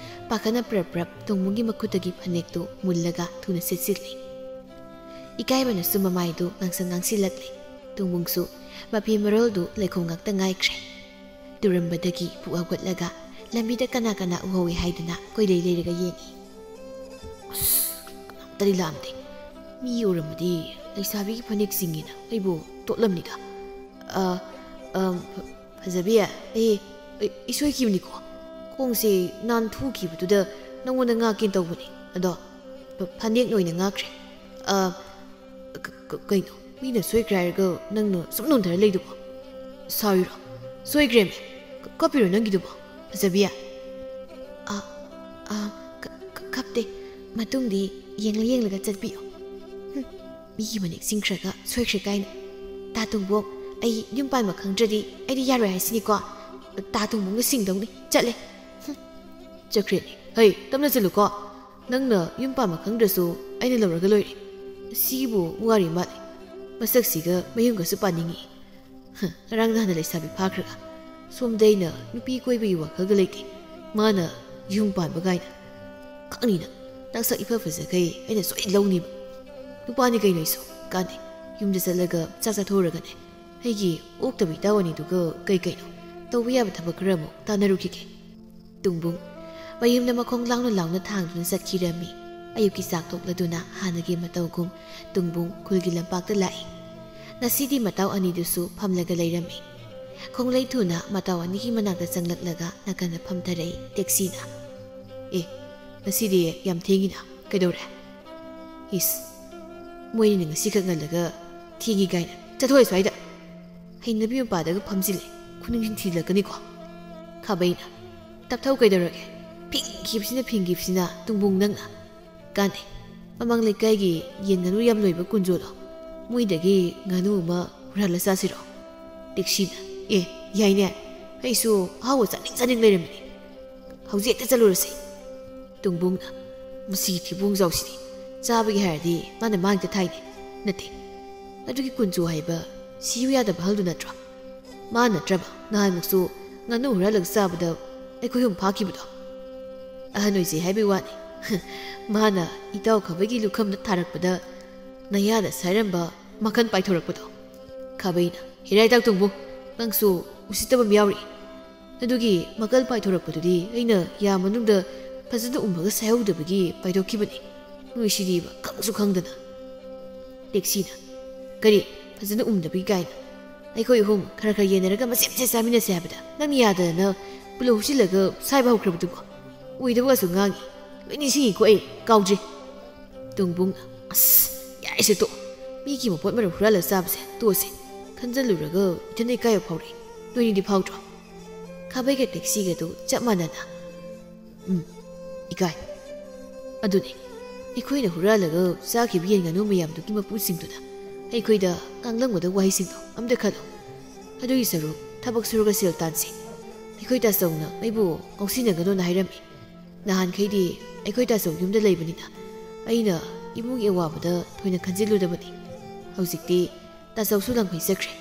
ꯄꯥꯈꯠꯅ ꯄ꯭ꯔꯞ ꯄ꯭ꯔꯞ ꯇꯣꯝꯕꯣꯡꯒꯤ ꯃꯈꯨꯠꯇꯒꯤ ꯐꯅꯦꯛꯇꯨ ꯃꯨꯜꯂꯒ ꯊꯨꯅ ꯁꯦꯠꯆꯤꯜꯂꯤ꯫ ꯏꯀꯥꯏꯕꯅꯁꯨ ꯃꯃꯥꯏꯗꯨ ꯉꯥꯡꯁꯪ ꯉꯥꯡꯁꯤꯜꯂꯛꯂꯦ꯫ ꯇꯣꯝꯕꯣꯡꯁꯨ ꯃꯐꯤ ꯃꯔꯣꯜꯗꯨ ꯂꯩꯈꯣꯝ ꯉꯥꯛꯇ ꯉꯥꯏꯈ꯭ꯔꯦ꯫ ꯇꯨꯔꯝꯕꯗꯒꯤ ꯄꯨꯛ ꯍꯧꯒꯠꯂꯒ ꯂꯝꯕꯤꯗ ꯀꯅꯥ ꯀꯅꯥ ꯎꯍꯧꯏ ꯍꯥꯏꯗꯨꯅ ꯀꯣꯏꯂꯩ ꯂꯩꯔꯒ ꯌꯦꯡꯏ꯫ ꯑꯁ, ꯀꯅꯥꯝꯇꯗꯤ ꯂꯥꯛꯑꯝꯗꯦ꯫ ꯃꯤ ꯎꯔꯝꯃꯗꯤ ꯂꯩꯁꯥꯕꯤꯒꯤ ꯐꯅꯦꯛꯁꯤꯡꯒꯤꯅ ꯑꯩꯕꯨ ꯇꯣꯠꯂꯝꯅꯤꯗ꯫ ꯑ, ꯑ, ꯐ-, ꯐꯖꯕꯤ, ꯑꯩ, ꯑꯩ, ꯑꯩ ꯁꯣꯏꯈꯤꯕꯅꯤꯀꯣ꯫ ꯈꯣꯡꯁꯦ ꯅꯥꯟꯊꯨꯈꯤꯕꯗꯨꯗ ꯅꯪꯉꯣꯟꯗ ꯉꯥꯛꯀꯦꯅ ꯇꯧꯕꯅꯤ꯫ ꯑꯗꯣ ꯐ-, ꯐꯅꯦꯛꯅ ꯑꯣꯏꯅ ꯉꯥꯛꯈ꯭ꯔꯦ꯫ ꯑ, ꯀ-, ꯀ-, ꯀꯩꯅꯣ? ꯃꯤꯅ ꯁꯣꯏꯈ꯭ꯔꯦ ꯍꯥꯏꯔꯒ ꯅꯪꯅ ꯁꯨꯝ ꯅꯣꯟꯊꯔ ꯂꯩꯗꯨꯕꯣ? ꯁꯥꯎꯔꯤꯔꯣ? ꯁꯣꯏꯈ꯭ꯔꯦꯃꯦ꯫ ꯀ-, ꯀꯞꯄꯤꯔꯣ ꯅꯪꯒꯤꯗꯨꯕꯣ? ꯐꯖꯕꯤ? ꯑ, ꯑ, ꯀ-, ꯀ-, ꯀꯞꯇꯦ꯫ ꯃꯇꯨꯡꯗꯤ ꯌꯦꯡꯂ ꯌꯦꯡꯂꯒ ꯆꯠꯄꯤꯌꯣ꯫ ꯍꯨꯝ, ꯃꯤꯒꯤ ꯃꯅꯤꯛ ꯁꯤꯡꯈ꯭ꯔꯒ ꯁꯣꯏꯈ꯭ꯔꯦ ꯀꯥꯏꯅ꯫ ꯇꯥ ꯇꯣꯡꯕꯣꯡ, ꯑꯩ ꯌꯨꯝ ꯄꯥꯟꯕ ꯈꯪꯗ꯭ꯔꯗꯤ ꯑꯩꯗꯤ ꯌꯥꯔꯣꯏ ꯍꯥꯏꯁꯤꯅꯤꯀꯣ? ꯇꯥ ꯇꯣꯡꯕꯣꯡꯅ ꯁꯤꯡꯗꯧꯅꯤ꯫ ꯆꯠꯂꯦ꯫ ꯍꯨꯝ, ꯆꯠꯈ꯭ꯔꯦꯅꯦ꯫ ꯍꯩ, ꯇꯞꯅ ꯆꯠꯂꯨꯀꯣ꯫ ꯅꯪꯅ ꯌꯨꯝ ꯄꯥꯟꯕ ꯈꯪꯗ꯭ꯔꯁꯨ ꯑꯩꯅ ꯂꯧꯔꯒ ꯂꯣꯏꯔꯦ꯫ ꯁꯤꯕꯨ ꯋꯥꯔꯤ ꯃꯥꯜꯂꯦ꯫ ꯃꯁꯛꯁꯤꯒ ꯃꯌꯨꯝꯒꯁꯨ ꯄꯥꯅꯤꯡꯉꯤ꯫ ꯍ, ꯉꯔꯥꯡ ꯅꯍꯥꯟꯅ ꯂꯩꯁꯥꯕꯤ ꯐꯥꯈ꯭ꯔꯒ ꯁꯣꯝꯗ ꯑꯩꯅ ꯅꯨꯄꯤ ꯀꯣꯏꯕꯒꯤ ꯋꯥꯈꯜꯒ ꯂꯩꯇꯦ꯫ ꯃꯥꯅ ꯌꯨꯝ ꯄꯥꯟꯕ ꯀꯥꯏꯅ꯫ ꯈꯪꯅꯤꯅ, ꯅꯁꯛ ꯏꯐ ꯐꯖꯈꯩ ꯑꯩꯅ ꯁꯣꯏ ꯂꯧꯅꯤꯕ꯫ ꯅꯨꯄꯥꯅꯤ ꯀꯩꯅꯣ ꯑꯩꯁꯨ꯫ ꯀꯥꯟꯅꯩ꯫ ꯌꯨꯝꯗ ꯆꯠꯂꯒ ꯆꯥꯛ ꯆꯥꯊꯣꯛꯎꯔꯒꯅꯦ꯫ ꯑꯩꯒꯤ ꯑꯣꯛꯇꯕ ꯏꯇꯥꯎ ꯑꯅꯤꯗꯨꯒ ꯀꯩ ꯀꯩꯅꯣ ꯇꯧꯕ ꯌꯥꯕ ꯊꯕꯛ ꯈꯔ ꯑꯃꯨꯛ ꯇꯥꯟꯅꯔꯨꯈꯤꯒꯦ꯫ ꯇꯨꯡꯕꯨꯡ꯫ ꯃꯌꯨꯝꯗ ꯃꯈꯣꯡ ꯂꯥꯎꯅ ꯂꯥꯎꯅ ꯊꯥꯡꯗꯨꯅ ꯆꯠꯈꯤꯔꯝꯃꯤ꯫ ꯑꯌꯨꯛꯀꯤ ꯆꯥꯛ ꯇꯣꯛꯂꯗꯨꯅ ꯍꯥꯟꯅꯒꯤ ꯃꯇꯧꯒꯨꯝ ꯇꯨꯡꯕꯨꯡ ꯈꯨꯜꯒꯤ ꯂꯝꯄꯥꯛꯇ ꯂꯥꯛꯏ꯫ ꯉꯁꯤꯗꯤ ꯃꯇꯥꯎ ꯑꯅꯤꯗꯨꯁꯨ ꯐꯝꯂꯒ ꯂꯩꯔꯝꯃꯤ꯫ ꯈꯣꯡꯂꯩ ꯊꯨꯅ ꯃꯇꯥꯎ ꯑꯅꯤꯒꯤ ꯃꯅꯥꯛꯇ ꯆꯪꯂꯛꯂꯒ ꯅꯥꯀꯟꯗ ꯐꯝꯊꯔꯛꯏ ꯇꯦꯛꯁꯤꯅ꯫ "ꯑꯦ, ꯉꯁꯤꯗꯤ ꯌꯥꯝ ꯊꯦꯡꯉꯤꯅ, ꯀꯩꯗꯧꯔꯦ?" "ꯏꯁ, ꯃꯣꯏꯅꯤꯅ ꯉꯁꯤꯈꯛ ꯉꯜꯂꯒ ꯊꯦꯡꯉꯤ ꯀꯥꯏꯅ꯫ ꯆꯠꯊꯣꯛꯑꯦ ꯁ꯭ꯋꯥꯏꯗ꯫ ꯍꯩꯅꯕꯤ ꯃꯄꯥꯗꯒ ꯐꯝꯖꯤꯜꯂꯦ, ꯈꯨꯅꯤꯡ ꯊꯤꯜꯂꯛꯀꯅꯤꯀꯣ?" ꯈꯥꯕꯩꯅ꯫ "ꯇꯞꯊꯧ, ꯀꯩꯗꯧꯔꯒꯦ? ꯐꯤꯡꯈꯤꯕꯁꯤꯅ ꯐꯤꯡꯈꯤꯕꯁꯤꯅ ꯇꯨꯡꯕꯨꯡ ꯅꯪꯅ꯫ ꯀꯥꯟꯅꯩ꯫ ꯃꯃꯥꯡ ꯂꯩꯀꯥꯏꯒꯤ ꯌꯦꯟ ꯉꯥꯅꯨ ꯌꯥꯝ ꯂꯣꯏꯕ ꯀꯨꯟꯖꯣꯗꯣ, ꯃꯣꯏꯗꯒꯤ ꯉꯥꯅꯨ ꯑꯃ ꯍꯨꯔꯥꯜꯂ ꯆꯥꯁꯤꯔꯣ?" ꯇꯦꯛꯁꯤꯅ꯫ "ꯑꯦ, ꯌꯥꯏꯅꯦ꯫ ꯑꯩꯁꯨ ꯑꯍꯥꯎꯕ ꯆꯥꯅꯤꯡ ꯆꯥꯅꯤꯡ ꯂꯩꯔꯝꯃꯤꯅꯦ꯫ ꯍꯧꯖꯤꯛ ꯍꯦꯛꯇ ꯆꯠꯂꯨꯔꯁꯤ꯫" ꯇꯨꯡꯕꯨꯡꯅ꯫ "ꯃꯁꯤꯒꯤ ꯊꯤꯕꯣꯡꯖꯥꯎꯁꯤꯗꯤ ꯆꯥꯕꯒꯤ ꯍꯥꯏꯔꯗꯤ ꯃꯥꯅ ꯃꯥꯡꯗ ꯊꯥꯏꯅꯦ꯫ ꯅꯠꯇꯦ, ꯑꯗꯨꯒꯤ ꯀꯨꯟꯖꯣ ꯍꯥꯏꯕ ꯁꯤꯌꯨ ꯌꯥꯗꯕ ꯑꯍꯜꯗꯨ ꯅꯠꯇ꯭ꯔꯣ? ꯃꯥ ꯅꯠꯇ꯭ꯔꯕ ꯅꯍꯥꯟꯃꯨꯛꯁꯨ ꯉꯥꯅꯨ ꯍꯨꯔꯥꯜꯂꯒ ꯆꯥꯕꯗ ꯑꯩꯈꯣꯏ ꯑꯍꯨꯝ ꯐꯥꯈꯤꯕꯗꯣ?" "ꯑꯍꯟ ꯑꯣꯏꯖꯩ ꯍꯥꯏꯕꯩ ꯋꯥꯅꯤ꯫ ꯃꯥꯅ ꯏꯇꯥꯎ ꯈꯥꯕꯩꯒꯤ ꯂꯨꯈꯝꯗ ꯊꯥꯔꯛꯄꯗ ꯅꯌꯥꯗ ꯁꯥꯏꯔꯝꯕ ꯃꯈꯟ ꯄꯥꯏꯊꯣꯔꯛꯄꯗꯣ꯫" ꯈꯥꯕꯩꯅ꯫ "ꯍꯦꯔꯥ ꯏꯇꯥꯎ ꯇꯨꯡꯕꯨ, ꯅꯪꯁꯨ ꯎꯁꯤꯠꯇꯕ ꯑꯃ ꯌꯥꯎꯔꯤ꯫ ꯑꯗꯨꯒꯤ ꯃꯀꯜ ꯄꯥꯏꯊꯣꯔꯛꯄꯗꯨꯗꯤ ꯑꯩꯅ ꯌꯥ ꯃꯅꯨꯡꯗ ꯐꯖꯅ ꯎꯝꯃꯒ ꯁꯥꯏꯍꯧꯗꯕꯒꯤ ꯄꯥꯏꯊꯣꯛꯈꯤꯕꯅꯤ꯫ ꯅꯣꯏꯁꯤꯗꯤꯕ ꯈꯪꯁꯨ ꯈꯪꯗꯅ꯫" ꯇꯦꯛꯁꯤꯅ, "ꯀꯔꯤ? ꯐꯖꯅ ꯎꯝꯗꯕꯒꯤ ꯀꯥꯏꯅ? ꯑꯩꯈꯣꯏ ꯑꯍꯨꯝ ꯈꯔ ꯈꯔ ꯌꯦꯟꯅꯔꯒ ꯃꯆꯦꯠ ꯃꯆꯦꯠ ꯆꯥꯃꯤꯟꯅꯁꯦ ꯍꯥꯏꯕꯗ ꯅꯪꯅ ꯌꯥꯗꯗꯅ ꯄꯨꯂꯞ ꯍꯨꯞꯆꯤꯜꯂꯒ ꯁꯥꯏꯕ ꯍꯧꯈ꯭ꯔꯕꯗꯨꯕꯣ? ꯑꯣꯏꯗꯕꯒꯁꯨ ꯉꯥꯡꯉꯤ꯫ ꯂꯣꯏ ꯅꯤꯡꯁꯤꯡꯉꯤꯀꯣ ꯑꯩ, ꯀꯥꯎꯗ꯭ꯔꯤ꯫" ꯇꯣꯡꯕꯨꯡꯅ, "ꯑꯁ, ꯌꯥꯔꯦꯁꯦ ꯇꯣꯛ꯫ ꯃꯤꯒꯤ ꯃꯄꯣꯠ ꯃꯔꯜ ꯍꯨꯔꯥꯜꯂꯒ ꯆꯥꯕꯁꯦ ꯇꯣꯛꯑꯁꯦ꯫ ꯈꯟꯖꯜꯂꯨꯔꯒ ꯏꯊꯟꯗ ꯏꯀꯥꯏꯕ ꯐꯥꯎꯔꯛꯑꯦ, ꯅꯣꯏꯅꯤꯗꯤ ꯐꯥꯎꯗ꯭ꯔꯣ?" ꯈꯥꯕꯩꯒ ꯇꯦꯛꯁꯤꯒꯗꯨ ꯆꯞ ꯃꯥꯟꯅꯅ, "ꯎꯝ, ꯏꯀꯥꯏ꯫ ꯑꯗꯨꯅꯦ, ꯑꯩꯈꯣꯏꯅ ꯍꯨꯔꯥꯜꯂꯒ ꯆꯥꯈꯤꯕ ꯌꯦꯟ ꯉꯥꯅꯨ ꯃꯌꯥꯝꯗꯨꯒꯤ ꯃꯄꯨꯁꯤꯡꯗꯨꯅ ꯑꯩꯈꯣꯏꯗ ꯉꯥꯡꯂꯝꯒꯗꯕ ꯋꯥꯍꯩꯁꯤꯡꯗꯣ ꯑꯝꯇ ꯈꯜꯂꯣ꯫ ꯑꯗꯨꯒꯤ ꯁꯔꯨꯛ ꯊꯕꯛ ꯁꯨꯔꯒ ꯁꯦꯜ ꯇꯥꯟꯁꯤ꯫ ꯑꯩꯈꯣꯏ ꯇꯥꯆꯧꯅ ꯑꯩꯕꯨ ꯉꯥꯎꯁꯤꯟꯅꯒꯅꯣꯅ ꯍꯥꯏꯔꯝꯃꯤ꯫ ꯅꯍꯥꯟꯈꯩꯗꯤ ꯑꯩꯈꯣꯏ ꯇꯥꯆꯧ ꯌꯨꯝꯗ ꯂꯩꯕꯅꯤꯅ ꯑꯩꯅ ꯏꯃꯨꯡꯒꯤ ꯑꯋꯥꯕꯗ ꯊꯣꯏꯅ ꯈꯟꯖꯤꯜꯂꯨꯗꯕꯅꯤ꯫ ꯍꯧꯖꯤꯛꯇꯤ ꯇꯥꯆꯧꯁꯨ ꯂꯪꯐꯩ ꯆꯠꯈ꯭ꯔꯦ꯫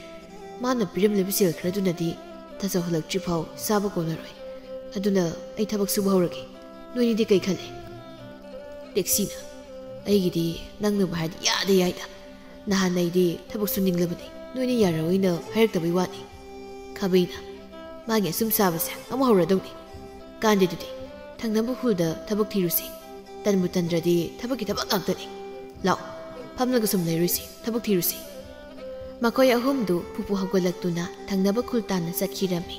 ꯃꯥꯅ ꯄꯤꯔꯝꯂꯤꯕ ꯁꯦꯜ ꯈꯔꯗꯨꯅꯗꯤ ꯇꯥꯆꯧ ꯍꯜꯂꯛꯇ꯭ꯔꯤ ꯐꯥꯎ ꯆꯥꯕ ꯀꯣꯟꯅꯔꯣꯏ꯫ ꯑꯗꯨꯅ ꯑꯩ ꯊꯕꯛ ꯁꯨꯕ ꯍꯧꯔꯒꯦ꯫ ꯅꯣꯏꯅꯤꯗꯤ ꯀꯩ ꯈꯜꯂꯤ?" ꯇꯦꯛꯁꯤꯅ, "ꯑꯩꯒꯤꯗꯤ ꯅꯪꯅꯕꯨ ꯍꯥꯏꯔꯗꯤ ꯏꯌꯥꯗ ꯌꯥꯏꯗ꯫ ꯅꯍꯥꯟ ꯑꯩꯗꯤ ꯊꯕꯛ ꯁꯨꯅꯤꯡꯂꯕꯅꯤ, ꯅꯣꯏꯅ ꯌꯥꯔꯛꯑꯣꯏꯅ ꯍꯥꯏꯔꯛꯇꯕꯩ ꯋꯥꯅꯤ꯫" ꯈꯥꯕꯩꯅ, "ꯃꯥꯒꯤ ꯑꯁꯨꯝ ꯆꯥꯕꯁꯦ ꯑꯃꯨꯛ ꯍꯧꯔꯗꯧꯅꯤ꯫ ꯀꯥꯟꯗꯦꯗꯨꯗꯤ, ꯊꯪꯅꯕ ꯈꯨꯜꯗ ꯊꯕꯛ ꯊꯤꯔꯨꯁꯤ꯫ ꯇꯟꯕꯨ ꯇꯟꯗ꯭ꯔꯗꯤ ꯊꯕꯛꯀꯤ ꯊꯕꯛ ꯉꯥꯛꯇꯅꯤ꯫ ꯂꯥꯛꯑꯣ, ꯐꯝꯂꯒ ꯁꯨꯝ ꯂꯩꯔꯣꯏꯁꯤ, ꯊꯕꯛ ꯊꯤꯔꯨꯁꯤ꯫" ꯃꯈꯣꯏ ꯑꯍꯨꯝꯗꯨ ꯐꯨꯐꯨ ꯍꯧꯒꯠꯂꯛꯇꯨꯅ ꯊꯪꯅꯕ ꯈꯨꯜ ꯇꯥꯟꯅ ꯆꯠꯈꯤꯔꯝꯃꯤ꯫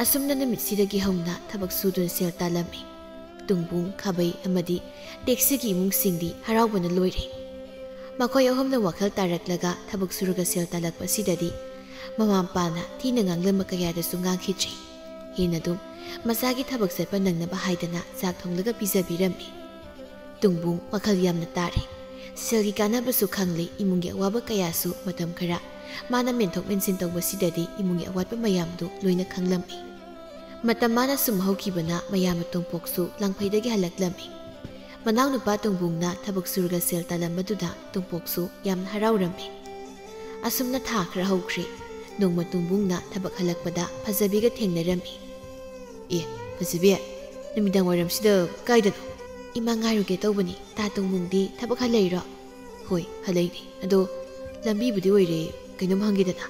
ꯑꯁꯨꯝꯅ ꯅꯨꯃꯤꯠꯁꯤꯗꯒꯤ ꯍꯧꯅ ꯊꯕꯛ ꯁꯨꯗꯨꯅ ꯁꯦꯜ ꯇꯥꯜꯂꯝꯃꯤ꯫ ꯇꯨꯡꯕꯨꯡ, ꯈꯥꯕꯩ ꯑꯃꯗꯤ ꯇꯦꯛꯁꯤꯒꯤ ꯏꯃꯨꯡꯁꯤꯡꯗꯤ ꯍꯔꯥꯎꯕꯅ ꯂꯣꯏꯔꯦ꯫ ꯃꯈꯣꯏ ꯑꯍꯨꯝꯅ ꯋꯥꯈꯜ ꯇꯥꯔꯛꯂꯒ ꯊꯕꯛ ꯁꯨꯔꯒ ꯁꯦꯜ ꯇꯥꯜꯂꯛꯄꯁꯤꯗꯗꯤ ꯃꯃꯥ ꯃꯄꯥꯅ ꯊꯤꯅ ꯉꯥꯡꯂꯝꯕ ꯀꯌꯥꯗꯁꯨ ꯉꯥꯡꯈꯤꯗ꯭ꯔꯤ꯫ ꯍꯦꯟꯅ ꯑꯗꯨꯝ ꯃꯆꯥꯒꯤ ꯊꯕꯛ ꯆꯠꯄ ꯅꯪꯅꯕ ꯍꯥꯏꯗꯅ ꯆꯥꯛ ꯊꯣꯡꯂꯒ ꯄꯤꯖꯕꯤꯔꯝꯃꯤ꯫ ꯇꯨꯡꯕꯨꯡ ꯋꯥꯈꯜ ꯌꯥꯝꯅ ꯇꯥꯔꯦ꯫ ꯁꯦꯜꯒꯤ ꯀꯥꯟꯅꯕꯁꯨ ꯈꯪꯂꯦ, ꯏꯃꯨꯡꯒꯤ ꯑꯋꯥꯕ ꯀꯌꯥꯁꯨ ꯃꯇꯝ ꯈꯔ ꯃꯥꯅ ꯃꯦꯟꯊꯣꯛ ꯃꯦꯟꯁꯤꯟ ꯇꯧꯕꯁꯤꯗꯗꯤ ꯏꯃꯨꯡꯒꯤ ꯑꯋꯥꯠꯄ ꯃꯌꯥꯝꯗꯨ ꯂꯣꯏꯅ ꯈꯪꯂꯝꯃꯤ꯫ ꯃꯇꯝ ꯃꯥꯅ ꯁꯨꯝ ꯍꯧꯈꯤꯕꯅ ꯃꯌꯥꯝꯕ ꯇꯣꯝꯄꯣꯛꯁꯨ ꯂꯥꯡꯐꯩꯗꯒꯤ ꯍꯜꯂꯛꯂꯝꯃꯤ꯫ ꯃꯅꯥꯎꯅꯨꯄꯥ ꯇꯣꯡꯕꯨꯡꯅ ꯊꯕꯛ ꯁꯨꯔꯒ ꯁꯦꯜ ꯇꯥꯜꯂꯝꯕꯗꯨꯗ ꯇꯣꯝꯄꯣꯛꯁꯨ ꯌꯥꯝꯅ ꯍꯔꯥꯎꯔꯝꯃꯤ꯫ ꯑꯁꯨꯝꯅ ꯊꯥ ꯈꯔ ꯍꯧꯈ꯭ꯔꯦ꯫ ꯅꯣꯡꯃ ꯇꯣꯡꯕꯨꯡꯅ ꯊꯕꯛ ꯍꯜꯂꯛꯄꯗ ꯐꯖꯕꯤꯒ ꯊꯦꯡꯅꯔꯝꯃꯤ꯫ "ꯑꯦ, ꯐꯖꯕꯤ, ꯅꯨꯃꯤꯗꯥꯡ ꯋꯥꯏꯔꯝꯁꯤꯗ ꯀꯥꯏꯗꯅꯣ?" "ꯏꯃꯥ ꯉꯥꯏꯔꯨꯒꯦ ꯇꯧꯕꯅꯤ꯫ ꯇꯥ ꯇꯣꯡꯕꯨꯡꯗꯤ ꯊꯕꯛ ꯍꯜꯂꯛꯏꯔꯣ?" "ꯍꯣꯏ, ꯍꯜꯂꯛꯏꯅꯦ꯫ ꯑꯗꯣ ꯂꯝꯕꯤꯕꯨꯗꯤ ꯑꯣꯏꯔꯦ, ꯀꯩꯅꯣꯝ ꯍꯪꯒꯦꯗꯅ꯫"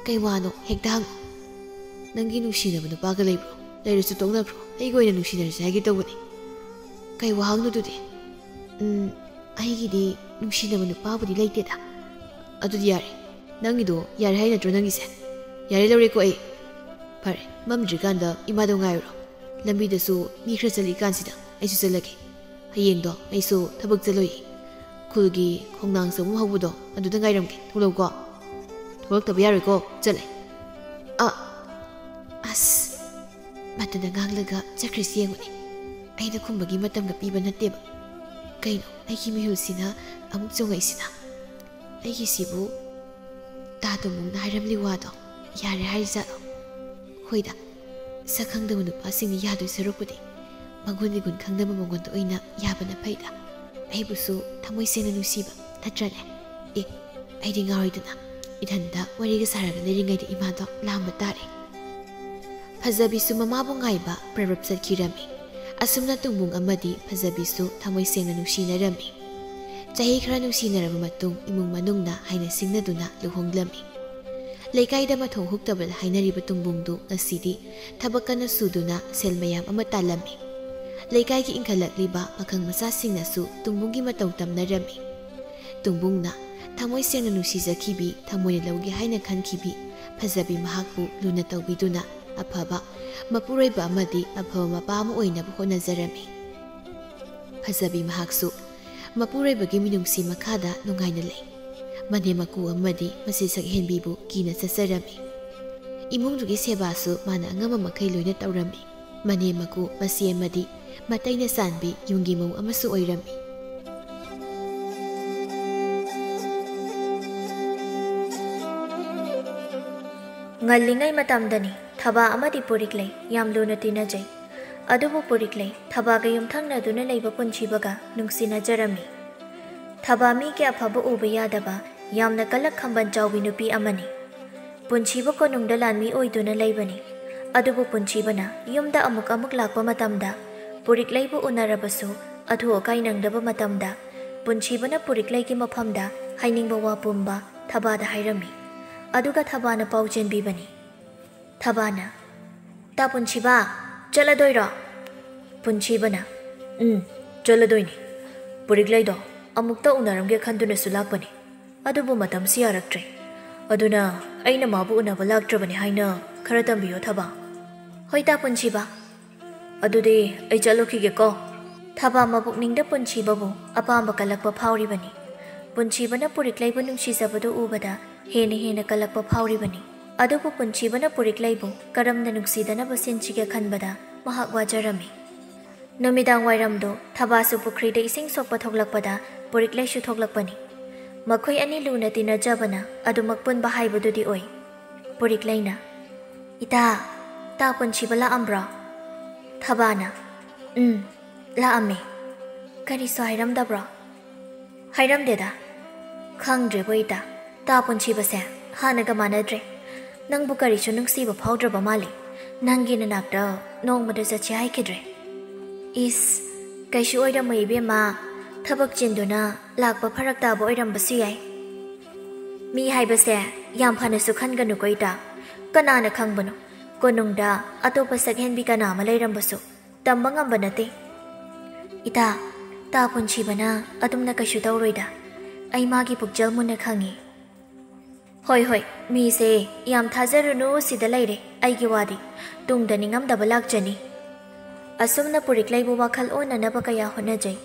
"ꯀꯩ ꯋꯥꯅꯣ? ꯍꯦꯛꯇ ꯍꯪꯉꯣ꯫" "ꯅꯪꯒꯤ ꯅꯨꯡꯁꯤꯅꯕ ꯅꯨꯄꯥꯒ ꯂꯩꯕ꯭ꯔꯣ? ꯂꯩꯔꯁꯨ ꯇꯣꯛꯅꯈ꯭ꯔꯣ꯫ ꯑꯩꯒ ꯑꯣꯏꯅ ꯅꯨꯡꯁꯤꯅꯔꯁꯦ ꯍꯥꯏꯒꯦ ꯇꯧꯕꯅꯤ꯫" "ꯀꯩ ꯋꯥꯍꯪꯅꯣ ꯑꯗꯨꯗꯤ?" "ꯎꯝ, ꯑꯩꯒꯤꯗꯤ ꯅꯨꯡꯁꯤꯅꯕ ꯅꯨꯄꯥꯕꯨꯗꯤ ꯂꯩꯇꯦꯗ꯫ ꯑꯗꯨꯗꯤ ꯌꯥꯔꯦ꯫ ꯅꯪꯒꯤꯗꯣ ꯌꯥꯔꯦ ꯍꯥꯏ ꯅꯠꯇ꯭ꯔꯣ ꯅꯪꯒꯤꯁꯦ? ꯌꯥꯔꯦ, ꯂꯧꯔꯦꯀꯣ ꯑꯩ꯫ ꯐꯔꯦ, ꯃꯝꯗ꯭ꯔꯤꯀꯥꯟꯗ ꯏꯃꯥꯗꯣ ꯉꯥꯏꯔꯨꯔꯣ꯫ ꯂꯝꯕꯤꯗꯁꯨ ꯃꯤ ꯈꯔ ꯆꯠꯂꯤꯀꯥꯟꯁꯤꯗ ꯑꯩꯁꯨ ꯆꯠꯂꯒꯦ꯫ ꯍꯌꯦꯡꯗꯣ ꯑꯩꯁꯨ ꯊꯕꯛ ꯆꯠꯂꯣꯏꯌꯦ꯫ ꯈꯨꯜꯒꯤ ꯈꯣꯡꯅꯥꯡ ꯆꯐꯝ ꯍꯧꯕꯗꯣ ꯑꯗꯨꯗ ꯉꯥꯏꯔꯝꯒꯦ꯫ ꯊꯣꯛꯂꯛꯎꯀꯣ꯫ ꯊꯣꯛꯂꯛꯇꯕ ꯌꯥꯔꯣꯏꯀꯣ꯫ ꯆꯠꯂꯦ꯫ ꯑ, ꯑꯁ, ꯃꯇꯝꯗ ꯉꯥꯡꯂꯒ ꯆꯠꯈ꯭ꯔꯤꯁꯤ ꯌꯦꯡꯉꯨꯅꯦ꯫ ꯑꯩꯅ ꯈꯨꯝꯕꯒꯤ ꯃꯇꯝꯒ ꯄꯤꯕ ꯅꯠꯇꯦꯕ꯫ ꯀꯩꯅꯣ ꯑꯩꯒꯤ ꯃꯤꯍꯨꯜꯁꯤꯅ ꯑꯃꯨꯛ ꯆꯣꯡꯉꯛꯏꯁꯤꯅ? ꯑꯩꯒꯤꯁꯤꯕꯨ ꯇꯥ ꯇꯣꯝꯕꯨꯡꯅ ꯍꯥꯏꯔꯝꯂꯤ ꯋꯥꯗꯣ ꯌꯥꯔꯦ ꯍꯥꯏꯔꯤꯖꯥꯠꯂꯣ? ꯍꯣꯏꯗ, ꯁꯛ ꯈꯪꯗꯕ ꯅꯨꯄꯥꯁꯤꯡꯅ ꯌꯥꯗꯣꯏ ꯁꯔꯨꯛꯄꯨꯗꯤ ꯃꯒꯨꯟ ꯏꯒꯨꯟ ꯈꯪꯗꯕ ꯃꯉꯣꯟꯗ ꯑꯣꯏꯅ ꯌꯥꯕꯅ ꯐꯩꯗ꯫ ꯑꯩꯕꯨꯁꯨ ꯊꯃꯣꯏ ꯁꯦꯡꯅ ꯅꯨꯡꯁꯤꯕ ꯅꯠꯇ꯭ꯔꯅꯦ? ꯑꯦ, ꯑꯩꯗꯤ ꯉꯥꯎꯔꯣꯏꯗꯅ ꯏꯊꯟꯇ ꯋꯥꯔꯤꯒ ꯁꯥꯔꯒ ꯂꯩꯔꯤꯉꯩꯗ ꯏꯃꯥꯗꯣ ꯂꯥꯝꯕ ꯇꯥꯔꯦ꯫ ꯐꯖꯕꯤꯁꯨ ꯃꯃꯥꯕꯨ ꯉꯥꯏꯕ ꯄ꯭ꯔꯞ ꯄ꯭ꯔꯞ ꯆꯠꯈꯤꯔꯝꯃꯤ꯫ ꯑꯁꯨꯝꯅ ꯇꯣꯝꯕꯨꯡ ꯑꯃꯗꯤ ꯐꯖꯕꯤꯁꯨ ꯊꯃꯣꯏ ꯁꯦꯡꯅ ꯅꯨꯡꯁꯤꯅꯔꯝꯃꯤ꯫ ꯆꯍꯤ ꯈꯔ ꯅꯨꯡꯁꯤꯅꯔꯕ ꯃꯇꯨꯡ ꯏꯃꯨꯡ ꯃꯅꯨꯡꯅ ꯍꯥꯏꯅ ꯁꯤꯡꯅꯗꯨꯅ ꯂꯨꯍꯣꯡꯂꯝꯃꯤ꯫ ꯂꯩꯀꯥꯏꯗ ꯃꯊꯣꯡ ꯍꯨꯛꯇꯕ ꯍꯥꯏꯅꯔꯤꯕ ꯇꯣꯝꯕꯨꯡꯗꯨ ꯉꯁꯤꯗꯤ ꯊꯕꯛ ꯀꯟꯅ ꯁꯨꯗꯨꯅ ꯁꯦꯜ ꯃꯌꯥꯝ ꯑꯃ ꯇꯥꯜꯂꯝꯃꯤ꯫ ꯂꯩꯀꯥꯏꯒꯤ ꯏꯟꯈꯠꯂꯛꯂꯤꯕ ꯄꯥꯈꯪ ꯃꯆꯥꯁꯤꯡꯅꯁꯨ ꯇꯣꯝꯕꯨꯡꯒꯤ ꯃꯇꯧ ꯇꯝꯅꯔꯝꯃꯤ꯫ ꯇꯣꯝꯕꯨꯡꯅ ꯊꯃꯣꯏ ꯁꯦꯡꯅ ꯅꯨꯡꯁꯤꯖꯈꯤꯕꯤ, ꯊꯃꯣꯏꯅ ꯂꯧꯒꯦ ꯍꯥꯏꯅ ꯈꯟꯈꯤꯕꯤ ꯐꯖꯕꯤ ꯃꯍꯥꯛꯄꯨ ꯂꯨꯅ ꯇꯧꯕꯤꯗꯨꯅ ꯑꯐꯕ ꯃꯄꯨꯔꯣꯏꯕ ꯑꯃꯗꯤ ꯑꯐꯕ ꯃꯄꯥ ꯑꯃ ꯑꯣꯏꯅꯕ ꯍꯣꯠꯅꯖꯔꯝꯃꯤ꯫ ꯐꯖꯕꯤ ꯃꯍꯥꯛꯁꯨ ꯃꯄꯨꯔꯣꯏꯕꯒꯤ ꯃꯤꯅꯨꯡꯁꯤ ꯃꯈꯥꯗ ꯅꯨꯡꯉꯥꯏꯅ ꯂꯩ꯫ ꯃꯅꯦꯝ ꯃꯀꯨ ꯑꯃꯗꯤ ꯃꯆꯦ ꯁꯛꯍꯦꯟꯕꯤꯕꯨ ꯀꯤꯅ ꯆꯠꯆꯔꯝꯃꯤ꯫ ꯏꯃꯨꯡꯗꯨꯒꯤ ꯁꯦꯕꯥꯁꯨ ꯃꯥꯅ ꯑꯉꯝꯕ ꯃꯈꯩ ꯂꯣꯏꯅ ꯇꯧꯔꯝꯃꯤ꯫ ꯃꯅꯦꯝ ꯃꯀꯨ ꯃꯆꯦ ꯑꯃꯗꯤ ꯃꯇꯩꯅ ꯆꯥꯟꯕꯤ ꯌꯨꯝꯒꯤ ꯃꯧ ꯑꯃꯁꯨ ꯑꯣꯏꯔꯝꯃꯤ꯫ ꯉꯜꯂꯤꯉꯩ ꯃꯇꯝꯗꯅꯤ ꯊꯕꯥ ꯑꯃꯗꯤ ꯄꯨꯔꯤꯛꯂꯩ ꯌꯥꯝ ꯂꯨꯅ ꯇꯤꯟꯅꯖꯩ꯫ ꯑꯗꯨꯕꯨ ꯄꯨꯔꯤꯛꯂꯩ ꯊꯕꯥꯒ ꯌꯨꯝꯊꯪꯅꯗꯨꯅ ꯂꯩꯕ ꯄꯨꯟꯁꯤꯕꯒ ꯅꯨꯡꯁꯤꯅꯖꯔꯝꯃꯤ꯫ ꯊꯕꯥ ꯃꯤꯒꯤ ꯑꯐꯕ ꯎꯕ ꯌꯥꯗꯕ ꯌꯥꯝꯅ ꯀꯜꯂꯛ ꯈꯝꯕꯟ ꯆꯥꯎꯕꯤ ꯅꯨꯄꯤ ꯑꯃꯅꯤ꯫ ꯄꯨꯟꯁꯤꯕ ꯀꯣꯅꯨꯡꯗ ꯂꯥꯟꯃꯤ ꯑꯣꯏꯗꯨꯅ ꯂꯩꯕꯅꯤ꯫ ꯑꯗꯨꯕꯨ ꯄꯨꯟꯁꯤꯕꯅ ꯌꯨꯝꯗ ꯑꯃꯨꯛ ꯑꯃꯨꯛ ꯂꯥꯛꯄ ꯃꯇꯝꯗ ꯄꯨꯔꯤꯛꯂꯩꯕꯨ ꯎꯅꯔꯕꯁꯨ ꯑꯊꯨ ꯑꯀꯥꯏ ꯅꯪꯗꯕ ꯃꯇꯝꯗ ꯄꯨꯟꯁꯤꯕꯅ ꯄꯨꯔꯤꯛꯂꯩꯒꯤ ꯃꯐꯝꯗ ꯍꯥꯏꯅꯤꯡꯕ ꯋꯥ ꯄꯨꯝꯕ ꯊꯕꯥꯗ ꯍꯥꯏꯔꯝꯃꯤ꯫ ꯑꯗꯨꯒ ꯊꯕꯥꯅ ꯄꯥꯎ ꯆꯦꯟꯕꯤꯕꯅꯤ꯫ ꯊꯕꯥꯅ, "ꯇꯥ ꯄꯨꯟꯁꯤꯕ, ꯆꯠꯂꯗꯣꯏꯔꯣ?" ꯄꯨꯟꯁꯤꯕꯅ, "ꯎꯝ, ꯆꯠꯂꯗꯣꯏꯅꯤ꯫ ꯄꯨꯔꯤꯛꯂꯩꯗꯣ ꯑꯃꯨꯛꯇ ꯎꯅꯔꯝꯒꯦ ꯈꯟꯗꯨꯅꯁꯨ ꯂꯥꯛꯄꯅꯤ꯫ ꯑꯗꯨꯕꯨ ꯃꯇꯝꯁꯤ ꯌꯥꯔꯛꯇ꯭ꯔꯦ꯫ ꯑꯗꯨꯅ ꯑꯩꯅ ꯃꯥꯕꯨ ꯎꯅꯕ ꯂꯥꯛꯇ꯭ꯔꯕꯅꯤ ꯍꯥꯏꯅ ꯈꯔ ꯇꯝꯕꯤꯌꯣ, ꯊꯕꯥ꯫ ꯍꯣꯏ, ꯇꯥ ꯄꯨꯟꯁꯤꯕ꯫ ꯑꯗꯨꯗꯤ ꯑꯩ ꯆꯠꯂꯨꯈꯤꯒꯦꯀꯣ꯫ ꯊꯕꯥ ꯃꯄꯨꯛꯅꯤꯡꯗ ꯄꯨꯟꯁꯤꯕꯕꯨ ꯑꯄꯥꯝꯕ ꯀꯜꯂꯛꯄ ꯐꯥꯎꯔꯤꯕꯅꯤ꯫ ꯄꯨꯟꯁꯤꯕꯅ ꯄꯨꯔꯤꯛꯂꯩꯕꯨ ꯅꯨꯡꯁꯤꯖꯕꯗꯨ ꯎꯕꯗ ꯍꯦꯟꯅ ꯍꯦꯟꯅ ꯀꯜꯂꯛꯄ ꯐꯥꯎꯔꯤꯕꯅꯤ꯫ ꯑꯗꯨꯕꯨ ꯄꯨꯟꯁꯤꯕꯅ ꯄꯨꯔꯤꯛꯂꯩꯕꯨ ꯀꯔꯝꯅ ꯅꯨꯡꯁꯤꯗꯅꯕ ꯁꯤꯟꯁꯤꯒꯦ ꯈꯟꯕꯗ ꯃꯍꯥꯛ ꯋꯥꯖꯔꯝꯃꯤ꯫ ꯅꯨꯃꯤꯗꯥꯡ ꯋꯥꯏꯔꯝꯗꯨ ꯊꯕꯥꯁꯨ ꯄꯨꯈ꯭ꯔꯤꯗ ꯏꯁꯤꯡ ꯁꯣꯛꯄ ꯊꯣꯛꯂꯛꯄꯗ ꯄꯨꯔꯤꯛꯂꯩꯁꯨ ꯊꯣꯛꯂꯛꯄꯅꯤ꯫ ꯃꯈꯣꯏ ꯑꯅꯤ ꯂꯨꯅ ꯇꯤꯟꯅꯖꯕꯅ ꯑꯗꯨꯃꯛ ꯄꯨꯟꯕ ꯍꯥꯏꯕꯗꯨꯗꯤ ꯑꯣꯏ꯫ ꯄꯨꯔꯤꯛꯂꯩꯅ, "ꯏꯇꯥ, ꯇꯥ ꯄꯨꯟꯁꯤꯕ ꯂꯥꯛꯑꯝꯕ꯭ꯔꯣ?" ꯊꯕꯥꯅ, "ꯎꯝ, ꯂꯥꯛꯑꯝꯃꯦ꯫ ꯀꯔꯤꯁꯨ ꯍꯥꯏꯔꯝꯗꯕ꯭ꯔꯣ?" "ꯍꯥꯏꯔꯝꯗꯦꯗ꯫ ꯈꯪꯗ꯭ꯔꯦꯕꯣ ꯏꯇꯥ, ꯇꯥ ꯄꯨꯟꯁꯤꯕꯁꯦ ꯍꯥꯟꯅꯒ ꯃꯥꯟꯅꯗ꯭ꯔꯦ꯫ ꯅꯪꯕꯨ ꯀꯔꯤꯁꯨ ꯅꯨꯡꯁꯤꯕ ꯐꯥꯎꯗ꯭ꯔꯕ ꯃꯥꯜꯂꯤ꯫ ꯅꯪꯒꯤ ꯅꯅꯥꯛꯇ ꯅꯣꯡꯃꯗ ꯆꯠꯁꯦ ꯍꯥꯏꯈꯤꯗ꯭ꯔꯦ꯫" "ꯏꯁ, ꯀꯩꯁꯨ ꯑꯣꯏꯔꯝꯃꯣꯏ ꯏꯕꯦꯝꯃ, ꯊꯕꯛ ꯆꯤꯟꯗꯨꯅ ꯂꯥꯛꯄ ꯐꯔꯛ ꯇꯥꯕ ꯑꯣꯏꯔꯝꯕꯁꯨ ꯌꯥꯏ꯫" "ꯃꯤ ꯍꯥꯏꯕꯁꯦ ꯌꯥꯝ ꯐꯅꯁꯨ ꯈꯟꯒꯅꯨꯀꯣ ꯏꯇꯥ꯫ ꯀꯅꯥꯅ ꯈꯪꯕꯅꯣ, ꯀꯣꯅꯨꯡꯗ ꯑꯇꯣꯞꯄ ꯁꯛꯍꯦꯟꯕꯤ ꯀꯅꯥ ꯑꯃ ꯂꯩꯔꯝꯕꯁꯨ ꯇꯝꯕ ꯉꯝꯕ ꯅꯠꯇꯦ꯫" "ꯏꯇꯥ, ꯇꯥ ꯄꯨꯟꯁꯤꯕꯅ ꯑꯗꯨꯝꯅ ꯀꯩꯁꯨ ꯇꯧꯔꯣꯏꯗ꯫ ꯑꯩ ꯃꯥꯒꯤ ꯄꯨꯛꯆꯦꯜ ꯃꯨꯟꯅ ꯈꯪꯉꯤ꯫" "ꯍꯣꯏ, ꯍꯣꯏ, ꯃꯤꯁꯦ ꯌꯥꯝ ꯊꯥꯖꯔꯨꯅꯨ ꯁꯤꯗ ꯂꯩꯔꯦ꯫ ꯑꯩꯒꯤ ꯋꯥꯗꯤ ꯇꯨꯡꯗ ꯅꯤꯡꯉꯝꯗꯕ ꯂꯥꯛꯆꯅꯤ꯫" ꯑꯁꯨꯝꯅ ꯄꯨꯔꯤꯛꯂꯩꯕꯨ ꯋꯥꯈꯜ ꯑꯣꯟꯅꯅꯕ ꯀꯌꯥ ꯍꯣꯠꯅꯖꯩ꯫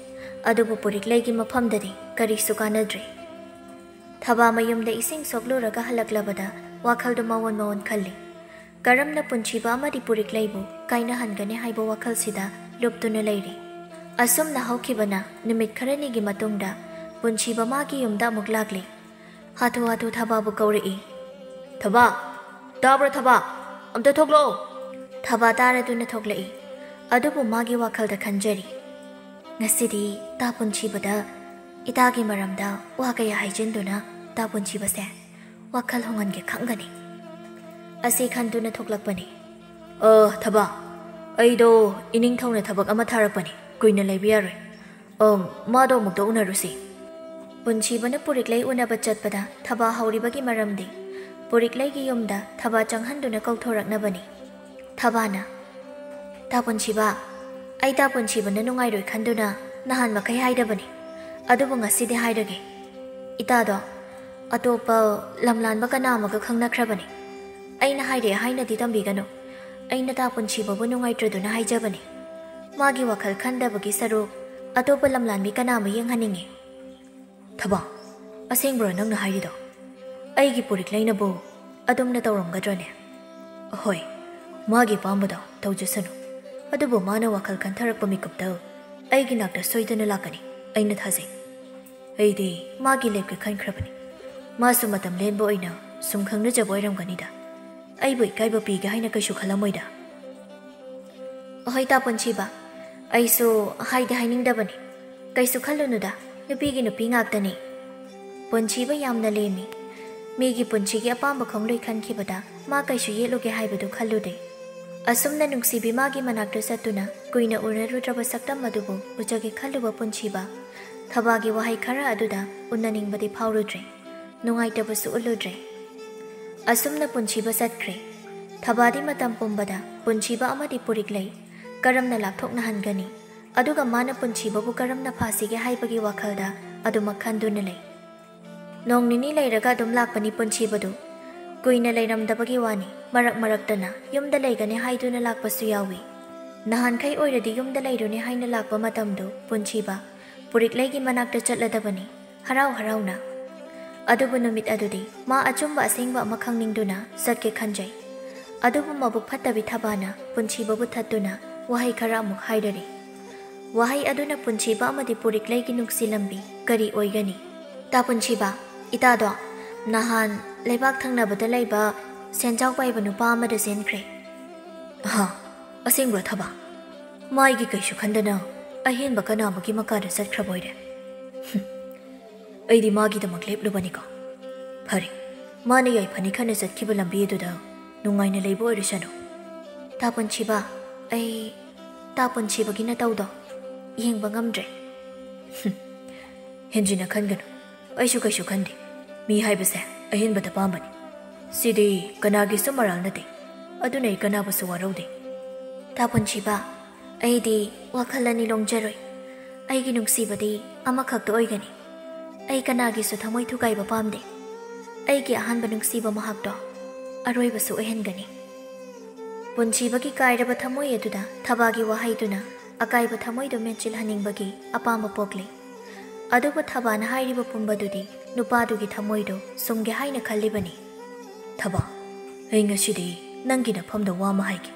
ꯑꯗꯨꯕꯨ ꯄꯨꯔꯤꯛꯂꯩꯒꯤ ꯃꯐꯝꯗꯗꯤ ꯀꯔꯤꯁꯨ ꯀꯥꯟꯅꯗ꯭ꯔꯦ꯫ ꯊꯕꯥ ꯃꯌꯨꯝꯗ ꯏꯁꯤꯡ ꯁꯣꯛꯂꯨꯔꯒ ꯍꯜꯂꯛꯂꯕꯗ ꯋꯥꯈꯜꯗꯨ ꯃꯑꯣꯟ ꯃꯑꯣꯟ ꯈꯜꯂꯤ꯫ ꯀꯔꯝꯅ ꯄꯨꯟꯁꯤꯕ ꯑꯃꯗꯤ ꯄꯨꯔꯤꯛꯂꯩꯕꯨ ꯀꯥꯏꯅꯍꯟꯒꯅꯤ ꯍꯥꯏꯕ ꯋꯥꯈꯜꯁꯤꯗ ꯂꯨꯞꯇꯨꯅ ꯂꯩꯔꯤ꯫ ꯑꯁꯨꯝꯅ ꯍꯧꯈꯤꯕꯅ ꯅꯨꯃꯤꯠ ꯈꯔꯅꯤꯒꯤ ꯃꯇꯨꯡꯗ ꯄꯨꯟꯁꯤꯕ ꯃꯥꯒꯤ ꯌꯨꯝꯗ ꯑꯃꯨꯛ ꯂꯥꯛꯂꯤ꯫ ꯍꯥꯊꯨ ꯍꯥꯊꯨ ꯊꯕꯥꯕꯨ ꯀꯧꯔꯛꯏ꯫ "ꯊꯕꯥ! ꯇꯥꯕ꯭ꯔꯣ ꯊꯕꯥ? ꯑꯝꯇ ꯊꯣꯛꯂꯛꯑꯣ!" ꯊꯕꯥ ꯇꯥꯔꯗꯨꯅ ꯊꯣꯛꯂꯛꯏ꯫ ꯑꯗꯨꯕꯨ ꯃꯥꯒꯤ ꯋꯥꯈꯜꯗ ꯈꯟꯖꯔꯤ, "ꯉꯁꯤꯗꯤ ꯇꯥ ꯄꯨꯟꯁꯤꯕꯗ ꯏꯇꯥꯒꯤ ꯃꯔꯝꯗ ꯋꯥ ꯀꯌꯥ ꯍꯥꯏꯖꯤꯟꯗꯨꯅ ꯇꯥ ꯄꯨꯟꯁꯤꯕꯁꯦ ꯋꯥꯈꯜ ꯍꯣꯡꯍꯟꯒꯦ ꯈꯪꯒꯅꯤ꯫" ꯑꯁꯤ ꯈꯟꯗꯨꯅ ꯊꯣꯛꯂꯛꯄꯅꯤ꯫ "ꯑ, ꯊꯕꯥ, ꯑꯩꯗꯣ ꯏꯅꯤꯡꯊꯧꯅ ꯊꯕꯛ ꯑꯃ ꯊꯥꯔꯛꯄꯅꯤ, ꯀꯨꯏꯅ ꯂꯩꯕ ꯌꯥꯔꯣꯏ꯫ ꯑ, ꯃꯥꯗꯣ ꯑꯃꯨꯛꯇ ꯎꯅꯔꯨꯁꯤ꯫" ꯄꯨꯟꯁꯤꯕꯅ ꯄꯨꯔꯤꯛꯂꯩ ꯎꯅꯕ ꯆꯠꯄꯗ ꯊꯕꯥ ꯍꯧꯔꯤꯕꯒꯤ ꯃꯔꯝꯗꯤ ꯄꯨꯔꯤꯛꯂꯩꯒꯤ ꯌꯨꯝꯗ ꯊꯕꯥ ꯆꯪꯍꯟꯗꯨꯅ ꯀꯧꯊꯣꯔꯛꯅꯕꯅꯤ꯫ ꯊꯕꯥꯅ, "ꯇꯥ ꯄꯨꯟꯁꯤꯕ, ꯑꯩ ꯇꯥ ꯄꯨꯟꯁꯤꯕꯅ ꯅꯨꯡꯉꯥꯏꯔꯣꯏ ꯈꯟꯗꯨꯅ ꯅꯍꯥꯟ ꯃꯈꯩ ꯍꯥꯏꯗꯕꯅꯤ꯫ ꯑꯗꯨꯕꯨ ꯉꯁꯤꯗꯤ ꯍꯥꯏꯔꯒꯦ꯫ ꯏꯇꯥꯗꯣ ꯑꯇꯣꯞꯄ ꯂꯝꯂꯥꯟꯕ ꯀꯅꯥ ꯑꯃꯒ ꯈꯪꯅꯈ꯭ꯔꯕꯅꯤ꯫ ꯑꯩꯅ ꯍꯥꯏꯔꯦ ꯍꯥꯏꯅꯗꯤ ꯇꯝꯕꯤꯒꯅꯨ꯫ ꯑꯩꯅ ꯇꯥ ꯄꯨꯟꯁꯤꯕꯕꯨ ꯅꯨꯡꯉꯥꯏꯇ꯭ꯔꯗꯨꯅ ꯍꯥꯏꯖꯕꯅꯤ꯫ ꯃꯥꯒꯤ ꯋꯥꯈꯜ ꯈꯟꯗꯕꯒꯤ ꯁꯔꯨꯛ ꯑꯇꯣꯞꯄ ꯂꯝꯂꯥꯟꯕꯤ ꯀꯅꯥ ꯑꯃ ꯌꯦꯡꯍꯟꯅꯤꯡꯉꯤ꯫ ꯊꯕꯥ, ꯑꯁꯦꯡꯕ꯭ꯔꯣ ꯅꯪꯅ ꯍꯥꯏꯔꯤꯗꯣ? ꯑꯩꯒꯤ ꯄꯨꯔꯤꯛꯂꯩꯅꯕꯨ ꯑꯗꯨꯝꯅ ꯇꯧꯔꯝꯒꯗ꯭ꯔꯅꯦ? ꯍꯣꯏ, ꯃꯥꯒꯤ ꯑꯄꯥꯝꯕꯗꯣ ꯇꯧꯖꯁꯅꯨ꯫ ꯑꯗꯨꯕꯨ ꯃꯥꯅ ꯋꯥꯈꯜ ꯈꯟꯊꯔꯛꯄ ꯃꯤꯀꯨꯞꯇ ꯑꯩꯒꯤ ꯅꯥꯛꯇ ꯁꯣꯏꯗꯅ ꯂꯥꯛꯀꯅꯤ, ꯑꯩꯅ ꯊꯥꯖꯩ꯫ ꯑꯩꯗꯤ ꯃꯥꯒꯤ ꯂꯦꯞꯀ ꯈꯟꯈ꯭ꯔꯕꯅꯤ꯫ ꯃꯥꯁꯨ ꯃꯇꯝ ꯂꯦꯟꯕ ꯑꯣꯏꯅ ꯁꯨꯝ ꯈꯪꯅꯖꯕ ꯑꯣꯏꯔꯝꯒꯅꯤꯗ꯫ ꯑꯩꯕꯨ ꯏꯀꯥꯏꯕ ꯄꯤꯒꯦ ꯍꯥꯏꯅ ꯀꯩꯁꯨ ꯈꯜꯂꯝꯃꯣꯏꯗ꯫ ꯑꯍꯣꯏ ꯇꯥ ꯄꯨꯟꯁꯤꯕ, ꯑꯩꯁꯨ ꯍꯥꯏꯗꯤ ꯍꯥꯏꯅꯤꯡꯗꯕꯅꯤ꯫ ꯀꯩꯁꯨ ꯈꯜꯂꯨꯅꯨꯗ, ꯅꯨꯄꯤꯒꯤ ꯅꯨꯄꯤ ꯉꯥꯛꯇꯅꯤ꯫ ꯄꯨꯟꯁꯤꯕ ꯌꯥꯝꯅ ꯂꯦꯝꯃꯤ꯫ ꯃꯤꯒꯤ ꯄꯨꯟꯁꯤꯒꯤ ꯑꯄꯥꯝꯕ ꯈꯣꯡꯂꯣꯏ ꯈꯟꯈꯤꯕꯗ ꯃꯥ ꯀꯩꯁꯨ ꯌꯦꯠꯂꯨꯒꯦ ꯍꯥꯏꯕꯗꯨ ꯈꯜꯂꯨꯗꯦ꯫ ꯑꯁꯨꯝꯅ ꯅꯨꯡꯁꯤꯕꯤ ꯃꯥꯒꯤ ꯃꯅꯥꯛꯇ ꯆꯠꯇꯨꯅ ꯀꯨꯏꯅ ꯎꯅꯔꯨꯗ꯭ꯔꯕ ꯁꯛꯇꯝ ꯑꯗꯨꯕꯨ ꯎꯖꯒꯦ ꯈꯜꯂꯨꯕ ꯄꯨꯟꯁꯤꯕ ꯊꯕꯥꯒꯤ ꯋꯥꯍꯩ ꯈꯔ ꯑꯗꯨꯗ ꯎꯅꯅꯤꯡꯕꯗꯤ ꯐꯥꯎꯔꯨꯗ꯭ꯔꯦ꯫ ꯅꯨꯡꯉꯥꯏꯇꯕꯁꯨ ꯎꯠꯂꯨꯗ꯭ꯔꯦ꯫ ꯑꯁꯨꯝꯅ ꯄꯨꯟꯁꯤꯕ ꯆꯠꯈ꯭ꯔꯦ꯫ ꯊꯕꯥꯗꯤ ꯃꯇꯝ ꯄꯨꯝꯕꯗ ꯄꯨꯟꯁꯤꯕ ꯑꯃꯗꯤ ꯄꯨꯔꯤꯛꯂꯩ ꯀꯔꯝꯅ ꯂꯥꯞꯊꯣꯛꯅꯍꯟꯒꯅꯤ? ꯑꯗꯨꯒ ꯃꯥꯅ ꯄꯨꯟꯁꯤꯕꯕꯨ ꯀꯔꯝꯅ ꯐꯥꯁꯤꯒꯦ ꯍꯥꯏꯕꯒꯤ ꯋꯥꯈꯜꯗ ꯑꯗꯨꯃꯛ ꯈꯟꯗꯨꯅ ꯂꯩ꯫ ꯅꯣꯡ ꯅꯤꯅꯤ ꯂꯩꯔꯒ ꯑꯗꯨꯝ ꯂꯥꯛꯄꯅꯤ ꯄꯨꯟꯁꯤꯕꯗꯨ꯫ ꯀꯨꯏꯅ ꯂꯩꯔꯝꯗꯕꯒꯤ ꯋꯥꯅꯤ, ꯃꯔꯛ ꯃꯔꯛꯇꯅ ꯌꯨꯝꯗ ꯂꯩꯒꯅꯤ ꯍꯥꯏꯗꯨꯅ ꯂꯥꯛꯄꯁꯨ ꯌꯥꯎꯏ꯫ ꯅꯍꯥꯟꯈꯩ ꯑꯣꯏꯔꯗꯤ ꯌꯨꯝꯗ ꯂꯩꯔꯨꯅꯤ ꯍꯥꯏꯅ ꯂꯥꯛꯄ ꯃꯇꯝꯗꯨ ꯄꯨꯟꯁꯤꯕ ꯄꯨꯔꯤꯛꯂꯩꯒꯤ ꯃꯅꯥꯛꯇ ꯆꯠꯂꯗꯕꯅꯤ, ꯍꯔꯥꯎ ꯍꯔꯥꯎꯅ꯫ ꯑꯗꯨꯕꯨ ꯅꯨꯃꯤꯠ ꯑꯗꯨꯗꯤ ꯃꯥ ꯑꯆꯨꯝꯕ ꯑꯁꯦꯡꯕ ꯑꯃ ꯈꯪꯅꯤꯡꯗꯨꯅ ꯆꯠꯀꯦ ꯈꯟꯖꯩ꯫ ꯑꯗꯨꯕꯨ ꯃꯕꯨꯛ ꯐꯠꯇꯕꯤ ꯊꯕꯥꯅ ꯄꯨꯟꯁꯤꯕꯕꯨ ꯊꯠꯇꯨꯅ ꯋꯥꯍꯩ ꯈꯔ ꯑꯃꯨꯛ ꯍꯥꯏꯔꯔꯤ꯫ ꯋꯥꯍꯩ ꯑꯗꯨꯅ ꯄꯨꯟꯁꯤꯕ ꯑꯃꯗꯤ ꯄꯨꯔꯤꯛꯂꯩꯒꯤ ꯅꯨꯡꯁꯤ ꯂꯝꯕꯤ ꯀꯔꯤ ꯑꯣꯏꯒꯅꯤ? ꯇꯥ ꯄꯨꯟꯁꯤꯕ, ꯏꯇꯥꯗꯣ ꯅꯍꯥꯟ ꯂꯩꯕꯥꯛ ꯊꯪꯅꯕꯗ ꯂꯩꯕ ꯁꯦꯟꯖꯥꯎ ꯄꯥꯏꯕ ꯅꯨꯄꯥ ꯑꯃꯗ ꯆꯦꯟꯈ꯭ꯔꯦ꯫ ꯍꯥ, ꯑꯁꯦꯡꯕ꯭ꯔꯣ ꯊꯕꯥ? ꯃꯥꯒꯤ ꯀꯩꯁꯨ ꯈꯟꯗꯅ ꯑꯍꯦꯟꯕ ꯀꯅꯥ ꯑꯃꯒꯤ ꯃꯀꯥꯗ ꯆꯠꯈ꯭ꯔꯕ ꯑꯣꯏꯔꯦ? ꯍꯨꯝ, ꯑꯩꯗꯤ ꯃꯥꯒꯤꯗꯃꯛ ꯂꯦꯞꯂꯨꯕꯅꯤꯀꯣ꯫ ꯐꯔꯦ, ꯃꯥꯅ ꯌꯥꯏꯐꯅꯤ ꯈꯟꯅ ꯆꯠꯈꯤꯕ ꯂꯝꯕꯤ ꯑꯗꯨꯗ ꯅꯨꯡꯉꯥꯏꯅ ꯂꯩꯕ ꯑꯣꯏꯔꯁꯅꯨ꯫ ꯇꯥ ꯄꯨꯟꯁꯤꯕ, ꯑꯩ ꯇꯥ ꯄꯨꯟꯁꯤꯕꯒꯤ ꯅꯇꯧꯗꯣ ꯌꯦꯡꯕ ꯉꯝꯗ꯭ꯔꯦ꯫ ꯍꯨꯝ, ꯍꯦꯟꯖꯤꯟꯅ ꯈꯟꯒꯅꯨ, ꯑꯩꯁꯨ ꯀꯩꯁꯨ ꯈꯟꯗꯦ꯫ ꯃꯤ ꯍꯥꯏꯕꯁꯦ ꯑꯍꯦꯟꯕꯗ ꯄꯥꯝꯕꯅꯤ꯫ ꯁꯤꯗꯤ ꯀꯅꯥꯒꯤꯁꯨ ꯃꯔꯥꯜ ꯅꯠꯇꯦ, ꯑꯗꯨꯅ ꯑꯩ ꯀꯅꯥꯕꯨꯁꯨ ꯋꯥꯔꯧꯗꯦ꯫ ꯇꯥ ꯄꯨꯟꯁꯤꯕ, ꯑꯩꯗꯤ ꯋꯥꯈꯜ ꯑꯅꯤ ꯂꯣꯡꯖꯔꯣꯏ꯫ ꯑꯩꯒꯤ ꯅꯨꯡꯁꯤꯕꯗꯤ ꯑꯃꯈꯛꯇ ꯑꯣꯏꯒꯅꯤ꯫ ꯑꯩ ꯀꯅꯥꯒꯤꯁꯨ ꯊꯃꯣꯏ ꯊꯨꯒꯥꯏꯕ ꯄꯥꯝꯗꯦ꯫ ꯑꯩꯒꯤ ꯑꯍꯥꯟꯕ ꯅꯨꯡꯁꯤꯕ ꯃꯍꯥꯛꯇꯣ ꯑꯔꯣꯏꯕꯁꯨ ꯑꯣꯏꯍꯟꯒꯅꯤ꯫ ꯄꯨꯟꯁꯤꯕꯒꯤ ꯀꯥꯏꯔꯕ ꯊꯃꯣꯏ ꯑꯗꯨꯗ ꯊꯕꯥꯒꯤ ꯋꯥꯍꯩꯗꯨꯅ ꯑꯀꯥꯏꯕ ꯊꯃꯣꯏꯗꯨ ꯃꯦꯟꯁꯤꯜꯍꯟꯅꯤꯡꯕꯒꯤ ꯑꯄꯥꯝꯕ ꯄꯣꯛꯂꯤ꯫ ꯑꯗꯨꯕꯨ ꯊꯕꯥꯅ ꯍꯥꯏꯔꯤꯕ ꯄꯨꯝꯕꯗꯨꯗꯤ ꯅꯨꯄꯥꯗꯨꯒꯤ ꯊꯃꯣꯏꯗꯨ ꯁꯨꯝꯒꯦ ꯍꯥꯏꯅ ꯈꯜꯂꯤꯕꯅꯤ꯫ "ꯊꯕꯥ, ꯑꯩ ꯉꯁꯤꯗꯤ ꯅꯪꯒꯤ ꯅꯐꯝꯗ ꯋꯥ ꯑꯃ ꯍꯥꯏꯒꯦ꯫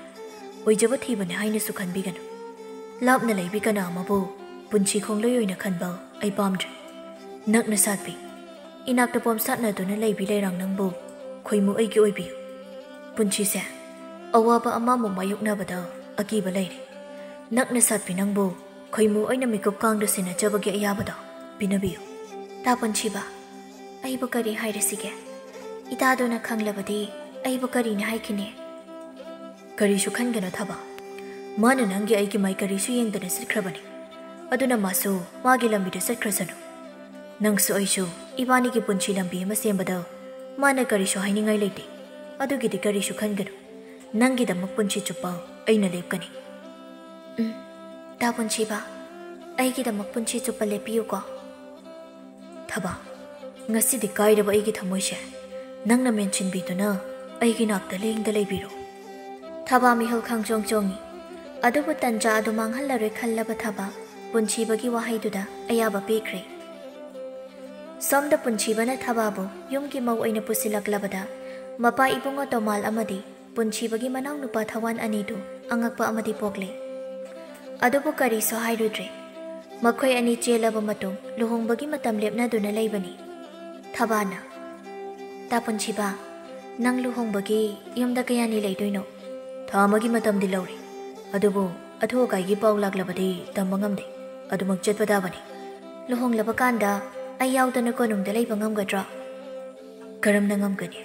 ꯑꯣꯏꯖꯕ ꯊꯤꯕꯅꯤ ꯍꯥꯏꯅꯁꯨ ꯈꯟꯕꯤꯒꯅꯨ꯫ ꯂꯥꯞꯅ ꯂꯩꯕꯤ ꯀꯅꯥ ꯑꯃꯕꯨ ꯄꯨꯟꯁꯤ ꯈꯣꯡꯂꯣꯏ ꯑꯣꯏꯅ ꯈꯟꯕ ꯑꯩ ꯄꯥꯝꯗ꯭ꯔꯦ꯫ ꯅꯛꯅ ꯁꯥꯠꯄꯤ, ꯏꯅꯥꯛꯇ ꯄꯣꯝ ꯁꯥꯠꯅꯗꯨꯅ ꯂꯩꯕꯤ ꯂꯩꯔꯥꯡ ꯅꯪꯕꯨ ꯈꯣꯏꯃꯨ ꯑꯩꯒꯤ ꯑꯣꯏꯕꯤꯌꯨ꯫ ꯄꯨꯟꯁꯤꯁꯦ ꯑꯋꯥꯕ ꯑꯃꯃꯨꯛ ꯃꯥꯌꯣꯛꯅꯕꯗ ꯑꯀꯤꯕ ꯂꯩꯔꯦ꯫ ꯅꯛꯅ ꯁꯥꯠꯄꯤ ꯅꯪꯕꯨ ꯈꯣꯏꯃꯨ ꯑꯣꯏꯅ ꯃꯤꯀꯨꯞ ꯀꯥꯡꯗ ꯁꯦꯟꯅꯖꯕꯒꯤ ꯑꯌꯥꯕꯗꯣ ꯄꯤꯅꯕꯤꯌꯨ꯫" "ꯇꯥ ꯄꯨꯟꯁꯤꯕ, ꯑꯩꯕꯨ ꯀꯔꯤ ꯍꯥꯏꯔꯁꯤꯒꯦ? ꯏꯇꯥꯗꯨꯅ ꯈꯪꯂꯕꯗꯤ ꯑꯩꯕꯨ ꯀꯔꯤꯅ ꯍꯥꯏꯈꯤꯅꯤ?" "ꯀꯔꯤꯁꯨ ꯈꯟꯒꯅꯨ ꯊꯕꯥ꯫ ꯃꯥꯅ ꯅꯪꯒꯤ ꯑꯩꯒꯤ ꯃꯥꯏ ꯀꯔꯤꯁꯨ ꯌꯦꯡꯗꯅ ꯆꯠꯈ꯭ꯔꯕꯅꯤ꯫ ꯑꯗꯨꯅ ꯃꯥꯁꯨ ꯃꯥꯒꯤ ꯂꯝꯕꯤꯗ ꯆꯠꯈ꯭ꯔꯁꯅꯨ꯫ ꯅꯪꯁꯨ ꯑꯩꯁꯨ ꯏꯕꯥꯅꯤꯒꯤ ꯄꯨꯟꯁꯤ ꯂꯝꯕꯤ ꯑꯃ ꯁꯦꯝꯕꯗ ꯃꯥꯅ ꯀꯔꯤꯁꯨ ꯍꯥꯏꯅꯤꯡꯉꯥꯏ ꯂꯩꯇꯦ꯫ ꯑꯗꯨꯒꯤꯗꯤ ꯀꯔꯤꯁꯨ ꯈꯟꯒꯅꯨ꯫ ꯅꯪꯒꯤꯗꯃꯛ ꯄꯨꯟꯁꯤ ꯆꯨꯞꯄ ꯑꯩꯅ ꯂꯦꯞꯀꯅꯤ꯫" "ꯎꯝ, ꯇꯥ ꯄꯨꯟꯁꯤꯕ, ꯑꯩꯒꯤꯗꯃꯛ ꯄꯨꯟꯁꯤ ꯆꯨꯞꯄ ꯂꯦꯞꯄꯤꯌꯨꯀꯣ꯫" "ꯊꯕꯥ, ꯉꯁꯤꯗꯤ ꯀꯥꯏꯔꯕ ꯑꯩꯒꯤ ꯊꯃꯣꯏꯁꯦ ꯅꯪꯅ ꯃꯦꯟꯁꯤꯟꯕꯤꯗꯨꯅ ꯑꯩꯒꯤ ꯅꯥꯛꯇ ꯂꯦꯡꯗ ꯂꯩꯕꯤꯔꯣ꯫" ꯊꯕꯥ ꯃꯤꯍꯨꯜ ꯈꯪꯆꯣꯡ ꯆꯣꯡꯉꯤ꯫ ꯑꯗꯨꯕꯨ ꯇꯟꯖꯥ ꯑꯗꯨ ꯃꯥꯡꯍꯜꯂꯔꯣꯏ ꯈꯜꯂꯕ ꯊꯕꯥ ꯄꯨꯟꯁꯤꯕꯒꯤ ꯋꯥꯍꯩꯗꯨꯗ ꯑꯌꯥꯕ ꯄꯤꯈ꯭ꯔꯦ꯫ ꯁꯣꯝꯗ ꯄꯨꯟꯁꯤꯕꯅ ꯊꯕꯥꯕꯨ ꯌꯨꯝꯒꯤ ꯃꯧ ꯑꯣꯏꯅ ꯄꯨꯁꯤꯜꯂꯛꯂꯕꯗ ꯃꯄꯥ ꯏꯕꯨꯡꯉꯣ ꯇꯣꯃꯥꯜ ꯑꯃꯗꯤ ꯄꯨꯟꯁꯤꯕꯒꯤ ꯃꯅꯥꯎꯅꯨꯄꯥ ꯊꯋꯥꯟ ꯑꯅꯤꯗꯨ ꯑꯉꯛꯄ ꯑꯃꯗꯤ ꯄꯣꯛꯂꯦ꯫ ꯑꯗꯨꯕꯨ ꯀꯔꯤꯁꯨ ꯍꯥꯏꯔꯨꯗ꯭ꯔꯦ꯫ ꯃꯈꯣꯏ ꯑꯅꯤ ꯆꯦꯜꯂꯕ ꯃꯇꯨꯡ ꯂꯨꯍꯣꯡꯕꯒꯤ ꯃꯇꯝ ꯂꯦꯞꯅꯗꯨꯅ ꯂꯩꯕꯅꯤ꯫ ꯊꯕꯥꯅ, "ꯇꯥ ꯄꯨꯟꯁꯤꯕ, ꯅꯪ ꯂꯨꯍꯣꯡꯕꯒꯤ ꯌꯨꯝꯗ ꯀꯌꯥꯅꯤ ꯂꯩꯗꯣꯏꯅꯣ?" "ꯊꯥ ꯑꯃꯒꯤ ꯃꯇꯝꯗꯤ ꯂꯧꯔꯦ, ꯑꯗꯨꯕꯨ ꯑꯊꯨ ꯑꯀꯥꯏꯒꯤ ꯄꯥꯎ ꯂꯥꯛꯂꯕꯗꯤ ꯇꯝꯕ ꯉꯝꯗꯦ꯫ ꯑꯗꯨꯃꯛ ꯆꯠꯄ ꯇꯥꯕꯅꯤ꯫" "ꯂꯨꯍꯣꯡꯂꯕ ꯀꯥꯟꯗ ꯑꯩ ꯌꯥꯎꯗꯅ ꯀꯣꯅꯨꯡꯗ ꯂꯩꯕ ꯉꯝꯒꯗ꯭ꯔꯣ?" "ꯀꯔꯝꯅ ꯉꯝꯒꯅꯤ?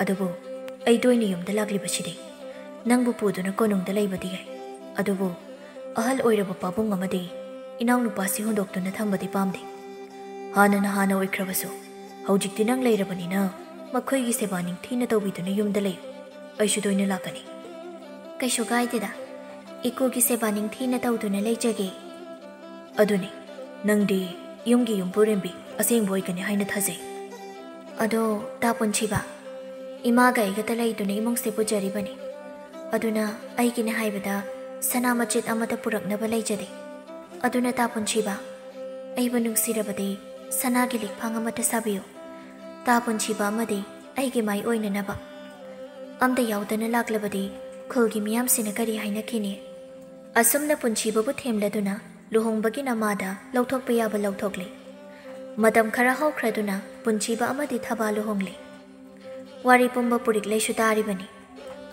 ꯑꯗꯨꯕꯨ ꯑꯩ ꯇꯣꯏꯅ ꯌꯨꯝꯗ ꯂꯥꯛꯂꯤꯕꯁꯤꯗꯤ ꯅꯪꯕꯨ ꯄꯨꯗꯨꯅ ꯀꯣꯅꯨꯡꯗ ꯂꯩꯕꯗꯤ ꯌꯥꯏ꯫ ꯑꯗꯨꯕꯨ ꯑꯍꯜ ꯑꯣꯏꯔꯕ ꯄꯥꯕꯨꯡ ꯑꯃꯗꯤ ꯏꯅꯥꯎꯅꯨꯄꯥꯁꯤ ꯍꯨꯟꯗꯣꯛꯇꯨꯅ ꯊꯝꯕꯗꯤ ꯄꯥꯝꯗꯦ꯫ ꯍꯥꯟꯅꯅ ꯍꯥꯟꯅ ꯑꯣꯏꯈ꯭ꯔꯕꯁꯨ, ꯍꯧꯖꯤꯛꯇꯤ ꯅꯪ ꯂꯩꯔꯕꯅꯤꯅ ꯃꯈꯣꯏꯒꯤ ꯁꯦꯕꯥ ꯅꯤꯡꯊꯤꯅ ꯇꯧꯕꯤꯗꯨꯅ ꯌꯨꯝꯗ ꯂꯩꯌꯨ꯫ ꯑꯩꯁꯨ ꯇꯣꯏꯅ ꯂꯥꯛꯀꯅꯤ꯫" "ꯀꯩꯁꯨ ꯀꯥꯏꯗꯦꯗ, ꯏꯀꯨꯒꯤ ꯁꯦꯕꯥ ꯅꯤꯡꯊꯤꯅ ꯇꯧꯗꯨꯅ ꯂꯩꯖꯒꯦ꯫" "ꯑꯗꯨꯅꯤ, "ꯅꯪꯗꯤ ꯌꯨꯝꯒꯤ ꯌꯨꯝꯕꯨꯔꯦꯝꯕꯤ ꯑꯁꯦꯡꯕ ꯑꯣꯏꯒꯅꯤ ꯍꯥꯏꯅ ꯊꯥꯖꯩ꯫ ꯑꯗꯣ ꯇꯥ ꯄꯨꯟꯁꯤꯕ, ꯏꯃꯥꯒ ꯑꯩꯒꯇ ꯂꯩꯗꯨꯅ ꯏꯃꯨꯡꯁꯦ ꯄꯨꯖꯔꯤꯕꯅꯤ꯫ ꯑꯗꯨꯅ ꯑꯩꯒꯤꯅꯦ ꯍꯥꯏꯕꯗ ꯁꯅꯥ ꯃꯆꯦꯠ ꯑꯃꯠꯇ ꯄꯨꯔꯛꯅꯕ ꯂꯩꯖꯗꯦ꯫ ꯑꯗꯨꯅ ꯇꯥ ꯄꯨꯟꯁꯤꯕ, ꯑꯩꯕꯨ ꯅꯨꯡꯁꯤꯔꯕꯗꯤ ꯁꯅꯥꯒꯤ ꯂꯤꯛꯐꯥꯡ ꯑꯃꯠꯇ ꯁꯥꯕꯤꯌꯨ꯫ ꯇꯥ ꯄꯨꯟꯁꯤꯕ ꯑꯃꯗꯤ ꯑꯩꯒꯤ ꯃꯥꯏ ꯑꯣꯏꯅꯅꯕ꯫ ꯑꯝꯇ ꯌꯥꯎꯗꯅ ꯂꯥꯛꯂꯕꯗꯤ ꯈꯨꯜꯒꯤ ꯃꯤꯌꯥꯝꯁꯤꯅ ꯀꯔꯤ ꯍꯥꯏꯅꯈꯤꯅꯤ?" ꯑꯁꯨꯝꯅ ꯄꯨꯟꯁꯤꯕꯕꯨ ꯊꯦꯝꯂꯗꯨꯅ ꯂꯨꯍꯣꯡꯕꯒꯤ ꯅꯃꯥꯗ ꯂꯧꯊꯣꯛꯄ ꯌꯥꯕ ꯂꯧꯊꯣꯛꯂꯦ꯫ ꯃꯇꯝ ꯈꯔ ꯍꯧꯈ꯭ꯔꯗꯨꯅ ꯄꯨꯟꯁꯤꯕ ꯑꯃꯗꯤ ꯊꯕꯥ ꯂꯨꯍꯣꯡꯂꯦ꯫ ꯋꯥꯔꯤ ꯄꯨꯝꯕ ꯄꯨꯔꯤꯛꯂꯩꯁꯨ ꯇꯥꯔꯤꯕꯅꯤ꯫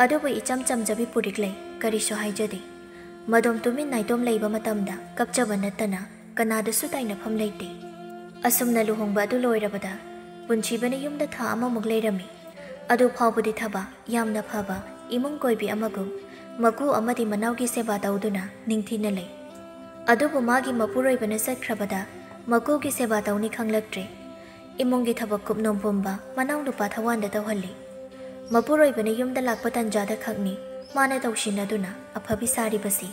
ꯑꯗꯨꯕꯨ ꯏꯆꯝ ꯆꯝꯖꯕꯤ ꯄꯨꯔꯤꯛꯂꯩ ꯀꯔꯤꯁꯨ ꯍꯥꯏꯖꯗꯦ꯫ ꯃꯗꯣꯝ ꯇꯨꯃꯤꯟ ꯅꯥꯏꯇꯣꯝ ꯂꯩꯕ ꯃꯇꯝꯗ ꯀꯞꯆꯕ ꯅꯠꯇꯅ ꯀꯅꯥꯗꯁꯨ ꯇꯥꯏꯅꯐꯝ ꯂꯩꯇꯦ꯫ ꯑꯁꯨꯝꯅ ꯂꯨꯍꯣꯡꯕ ꯑꯗꯨ ꯂꯣꯏꯔꯕꯗ ꯄꯨꯟꯁꯤꯕꯅ ꯌꯨꯝꯗ ꯊꯥ ꯑꯃꯃꯨꯛ ꯂꯩꯔꯝꯃꯤ꯫ ꯑꯗꯨ ꯐꯥꯎꯕꯗꯤ ꯊꯕꯥ ꯌꯥꯝꯅ ꯐꯕ ꯏꯃꯨꯡ ꯀꯣꯏꯕꯤ ꯑꯃꯒꯨꯝ ꯃꯀꯨ ꯑꯃꯗꯤ ꯃꯅꯥꯎꯒꯤ ꯁꯦꯕꯥ ꯇꯧꯗꯨꯅ ꯅꯤꯡꯊꯤꯅ ꯂꯩ꯫ ꯑꯗꯨꯕꯨ ꯃꯥꯒꯤ ꯃꯄꯨꯔꯣꯏꯕꯅ ꯆꯠꯈ꯭ꯔꯕꯗ ꯃꯀꯨꯒꯤ ꯁꯦꯕꯥ ꯇꯧꯅꯤ ꯈꯪꯂꯛꯇ꯭ꯔꯦ꯫ ꯏꯃꯨꯡꯒꯤ ꯊꯕꯛ ꯀꯨꯞꯅꯣꯝ ꯄꯨꯝꯕ ꯃꯅꯥꯎꯅꯨꯄꯥ ꯊꯋꯥꯟꯗ ꯇꯧꯍꯜꯂꯤ꯫ ꯃꯄꯨꯔꯣꯏꯕꯅ ꯌꯨꯝꯗ ꯂꯥꯛꯄ ꯇꯟꯖꯥꯗ ꯈꯛꯅꯤ ꯃꯥꯅ ꯇꯧꯁꯤꯟꯅꯗꯨꯅ ꯑꯐꯕꯤ ꯁꯥꯔꯤꯕꯁꯤ꯫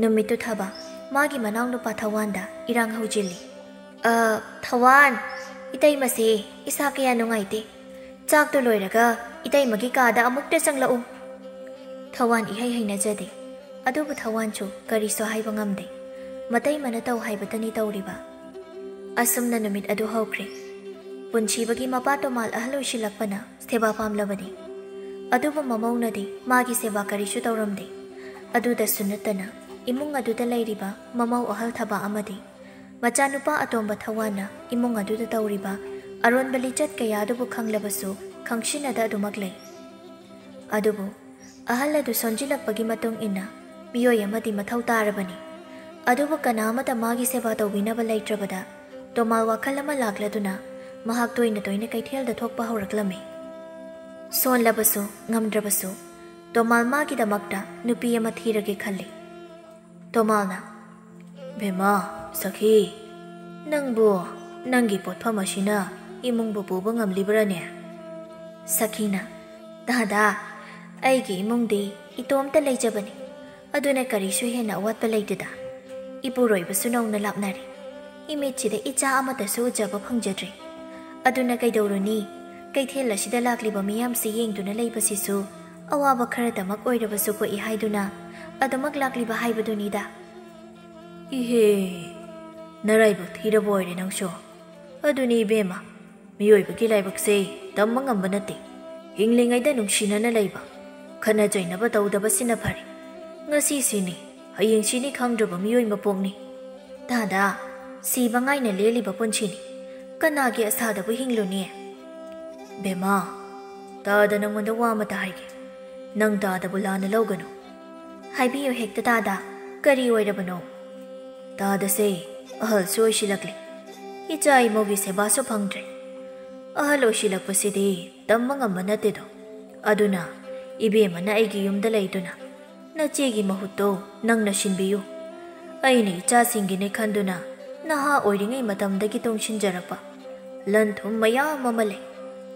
ꯅꯨꯃꯤꯠꯇꯨ ꯊꯕꯥ ꯃꯥꯒꯤ ꯃꯅꯥꯎꯅꯨꯄꯥ ꯊꯋꯥꯟꯗ ꯏꯔꯥꯡ ꯍꯧꯖꯤꯜꯂꯤ꯫ "ꯑ, ꯊꯋꯥꯟ, ꯏꯇꯩꯃꯁꯦ ꯏꯁꯥ ꯀꯌꯥ ꯅꯨꯡꯉꯥꯏꯇꯦ꯫ ꯆꯥꯛꯇꯨ ꯂꯣꯏꯔꯒ ꯏꯇꯩꯃꯒꯤ ꯀꯥꯗ ꯑꯃꯨꯛꯇ ꯆꯪꯂꯛꯎ꯫" ꯊꯋꯥꯟ ꯏꯍꯩ ꯍꯩꯅꯖꯗꯦ꯫ ꯑꯗꯨꯕꯨ ꯊꯋꯥꯟꯁꯨ ꯀꯔꯤꯁꯨ ꯍꯥꯏꯕ ꯉꯝꯗꯦ꯫ ꯃꯇꯩꯃꯅ ꯇꯧ ꯍꯥꯏꯕꯇꯅꯤ ꯇꯧꯔꯤꯕ꯫ ꯑꯁꯨꯝꯅ ꯅꯨꯃꯤꯠ ꯑꯗꯨ ꯍꯧꯈ꯭ꯔꯦ꯫ ꯄꯨꯟꯁꯤꯕꯒꯤ ꯃꯄꯥ ꯇꯣꯃꯥꯜ ꯑꯍꯜ ꯑꯣꯏꯁꯤꯜꯂꯛꯄꯅ ꯁꯦꯕꯥ ꯄꯥꯝꯂꯕꯅꯤ꯫ ꯑꯗꯨꯕꯨ ꯃꯃꯧꯅꯗꯤ ꯃꯥꯒꯤ ꯁꯦꯕꯥ ꯀꯔꯤꯁꯨ ꯇꯧꯔꯝꯗꯦ꯫ ꯑꯗꯨꯗꯁꯨ ꯅꯠꯇꯅ ꯏꯃꯨꯡ ꯑꯗꯨꯗ ꯂꯩꯔꯤꯕ ꯃꯃꯧ ꯑꯍꯜ ꯊꯕꯥ ꯑꯃꯗꯤ ꯃꯆꯥꯅꯨꯄꯥ ꯑꯇꯣꯝꯕ ꯊꯋꯥꯟꯅ ꯏꯃꯨꯡ ꯑꯗꯨꯗ ꯇꯧꯔꯤꯕ ꯑꯔꯣꯟꯕ ꯂꯤꯆꯠ ꯀꯌꯥ ꯑꯗꯨꯕꯨ ꯈꯪꯂꯕꯁꯨ ꯈꯪꯁꯤꯟꯅꯗ ꯑꯗꯨꯃꯛ ꯂꯩ꯫ ꯑꯗꯨꯕꯨ ꯑꯍꯜ ꯑꯗꯨ ꯁꯣꯟꯖꯤꯜꯂꯛꯄꯒꯤ ꯃꯇꯨꯡ ꯏꯟꯅ ꯃꯤꯑꯣꯏ ꯑꯃꯗꯤ ꯃꯊꯧ ꯇꯥꯔꯕꯅꯤ꯫ ꯑꯗꯨꯕꯨ ꯀꯅꯥ ꯑꯃꯠꯇ ꯃꯥꯒꯤ ꯁꯦꯕꯥ ꯇꯧꯕꯤꯅꯕ ꯂꯩꯇ꯭ꯔꯕꯗ ꯇꯣꯃꯥꯜ ꯋꯥꯈꯜ ꯑꯃ ꯂꯥꯛꯂꯗꯨꯅ ꯃꯍꯥꯛ ꯇꯣꯏꯅ ꯇꯣꯏꯅ ꯀꯩꯊꯦꯜꯗ ꯊꯣꯛꯄ ꯍꯧꯔꯛꯂꯝꯃꯤ꯫ ꯁꯣꯜꯂꯕꯁꯨ ꯉꯝꯗ꯭ꯔꯕꯁꯨ ꯇꯣꯃꯥꯜ ꯃꯥꯒꯤꯗꯃꯛꯇ ꯅꯨꯄꯤ ꯑꯃ ꯊꯤꯔꯒꯦ ꯈꯜꯂꯤ꯫ ꯇꯣꯃꯥꯜꯅ, "ꯕꯦꯝꯃ, ꯁꯈꯤ, ꯅꯪꯕꯨ ꯅꯪꯒꯤ ꯄꯣꯠꯐꯝ ꯑꯁꯤꯅ ꯏꯃꯨꯡꯕꯨ ꯄꯨꯕ ꯉꯝꯂꯤꯕ꯭ꯔꯥꯅꯦ?" ꯁꯈꯤꯅ, "ꯗꯥꯗꯥ, ꯑꯩꯒꯤ ꯏꯃꯨꯡꯗꯤ ꯏꯇꯣꯝꯇ ꯂꯩꯖꯕꯅꯤ꯫ ꯑꯗꯨꯅ ꯀꯔꯤꯁꯨ ꯍꯦꯟꯅ ꯑꯋꯥꯠꯄ ꯂꯩꯇꯦꯗ꯫ ꯏꯄꯨꯔꯣꯏꯕꯁꯨ ꯅꯧꯅ ꯂꯥꯞꯅꯔꯦ꯫ ꯏꯃꯤꯠꯁꯤꯗ ꯏꯆꯥ ꯑꯃꯠꯇꯁꯨ ꯎꯖꯕ ꯐꯪꯖꯗ꯭ꯔꯦ꯫ ꯑꯗꯨꯅ ꯀꯩꯗꯧꯔꯨꯅꯤ? ꯀꯩꯊꯦꯜ ꯑꯁꯤꯗ ꯂꯥꯛꯂꯤꯕ ꯃꯤꯌꯥꯝꯁꯤ ꯌꯦꯡꯗꯨꯅ ꯂꯩꯕꯁꯤꯁꯨ ꯑꯋꯥꯕ ꯈꯔꯗꯃꯛ ꯑꯣꯏꯔꯕꯁꯨ ꯄꯣꯛꯏ ꯍꯥꯏꯗꯨꯅ ꯑꯗꯨꯃꯛ ꯂꯥꯛꯂꯤꯕ ꯍꯥꯏꯕꯗꯨꯅꯤꯗ꯫ ꯏꯍꯦ, ꯅꯔꯥꯏꯕꯛ ꯊꯤꯔꯕ ꯑꯣꯏꯔꯦ ꯅꯪꯁꯨ꯫ ꯑꯗꯨꯅꯤ ꯏꯕꯦꯝꯃ, ꯃꯤꯑꯣꯏꯕꯒꯤ ꯂꯥꯏꯕꯛꯁꯦ ꯇꯝꯕ ꯉꯝꯕ ꯅꯠꯇꯦ꯫ ꯍꯤꯡꯂꯤꯉꯩꯗ ꯅꯨꯡꯁꯤꯅꯅ ꯂꯩꯕ, ꯈꯠꯅ ꯆꯩꯅꯕ ꯇꯧꯗꯕꯁꯤꯅ ꯐꯔꯦ꯫ ꯉꯁꯤ ꯁꯤꯅꯤ, ꯍꯌꯦꯡ ꯁꯤꯅꯤ ꯈꯪꯗ꯭ꯔꯕ ꯃꯤꯑꯣꯏ ꯃꯄꯣꯛꯅꯤ꯫ ꯇꯥꯗ, ꯁꯤꯕ ꯉꯥꯏꯅ ꯂꯦꯜꯂꯤꯕ ꯄꯨꯟꯁꯤꯅꯤ꯫ ꯀꯅꯥꯒꯤ ꯑꯁꯥꯗꯕꯨ ꯍꯤꯡꯂꯨꯅꯤ? ꯕꯦꯝꯃ, ꯇꯥꯗ ꯅꯪꯉꯣꯟꯗ ꯋꯥ ꯑꯃꯇ ꯍꯥꯏꯒꯦ꯫ ꯅꯪ ꯇꯥꯗꯕꯨ ꯂꯥꯟꯅ ꯂꯧꯒꯅꯨ꯫ ꯍꯥꯏꯕꯤꯌꯨ ꯍꯦꯛꯇ ꯇꯥꯗ, ꯀꯔꯤ ꯑꯣꯏꯔꯕꯅꯣ? ꯇꯥꯗꯁꯦ ꯑꯍꯜꯁꯨ ꯑꯣꯏꯁꯤꯜꯂꯛꯂꯦ꯫ ꯏꯆꯥ ꯏꯃꯧꯒꯤ ꯁꯦꯕꯥꯁꯨ ꯐꯪꯗ꯭ꯔꯦ꯫ ꯑꯍꯜ ꯑꯣꯏꯁꯤꯜꯂꯛꯄꯁꯤꯗꯤ ꯇꯝꯕ ꯉꯝꯕ ꯅꯠꯇꯦꯗꯣ꯫ ꯑꯗꯨꯅ ꯏꯕꯦꯝꯃꯅ ꯑꯩꯒꯤ ꯌꯨꯝꯗ ꯂꯩꯗꯨꯅ ꯅꯆꯦꯒꯤ ꯃꯍꯨꯠꯇꯣ ꯅꯪꯅ ꯁꯤꯟꯕꯤꯌꯨ꯫ ꯑꯩꯅ ꯏꯆꯥꯁꯤꯡꯒꯤꯅꯦ ꯈꯟꯗꯨꯅ ꯅꯍꯥ ꯑꯣꯏꯔꯤꯉꯩ ꯃꯇꯝꯗꯒꯤ ꯇꯨꯡꯁꯤꯟꯖꯔꯛꯄ ꯂꯟ ꯊꯨꯝ ꯃꯌꯥꯝ ꯑꯃ ꯂꯩ꯫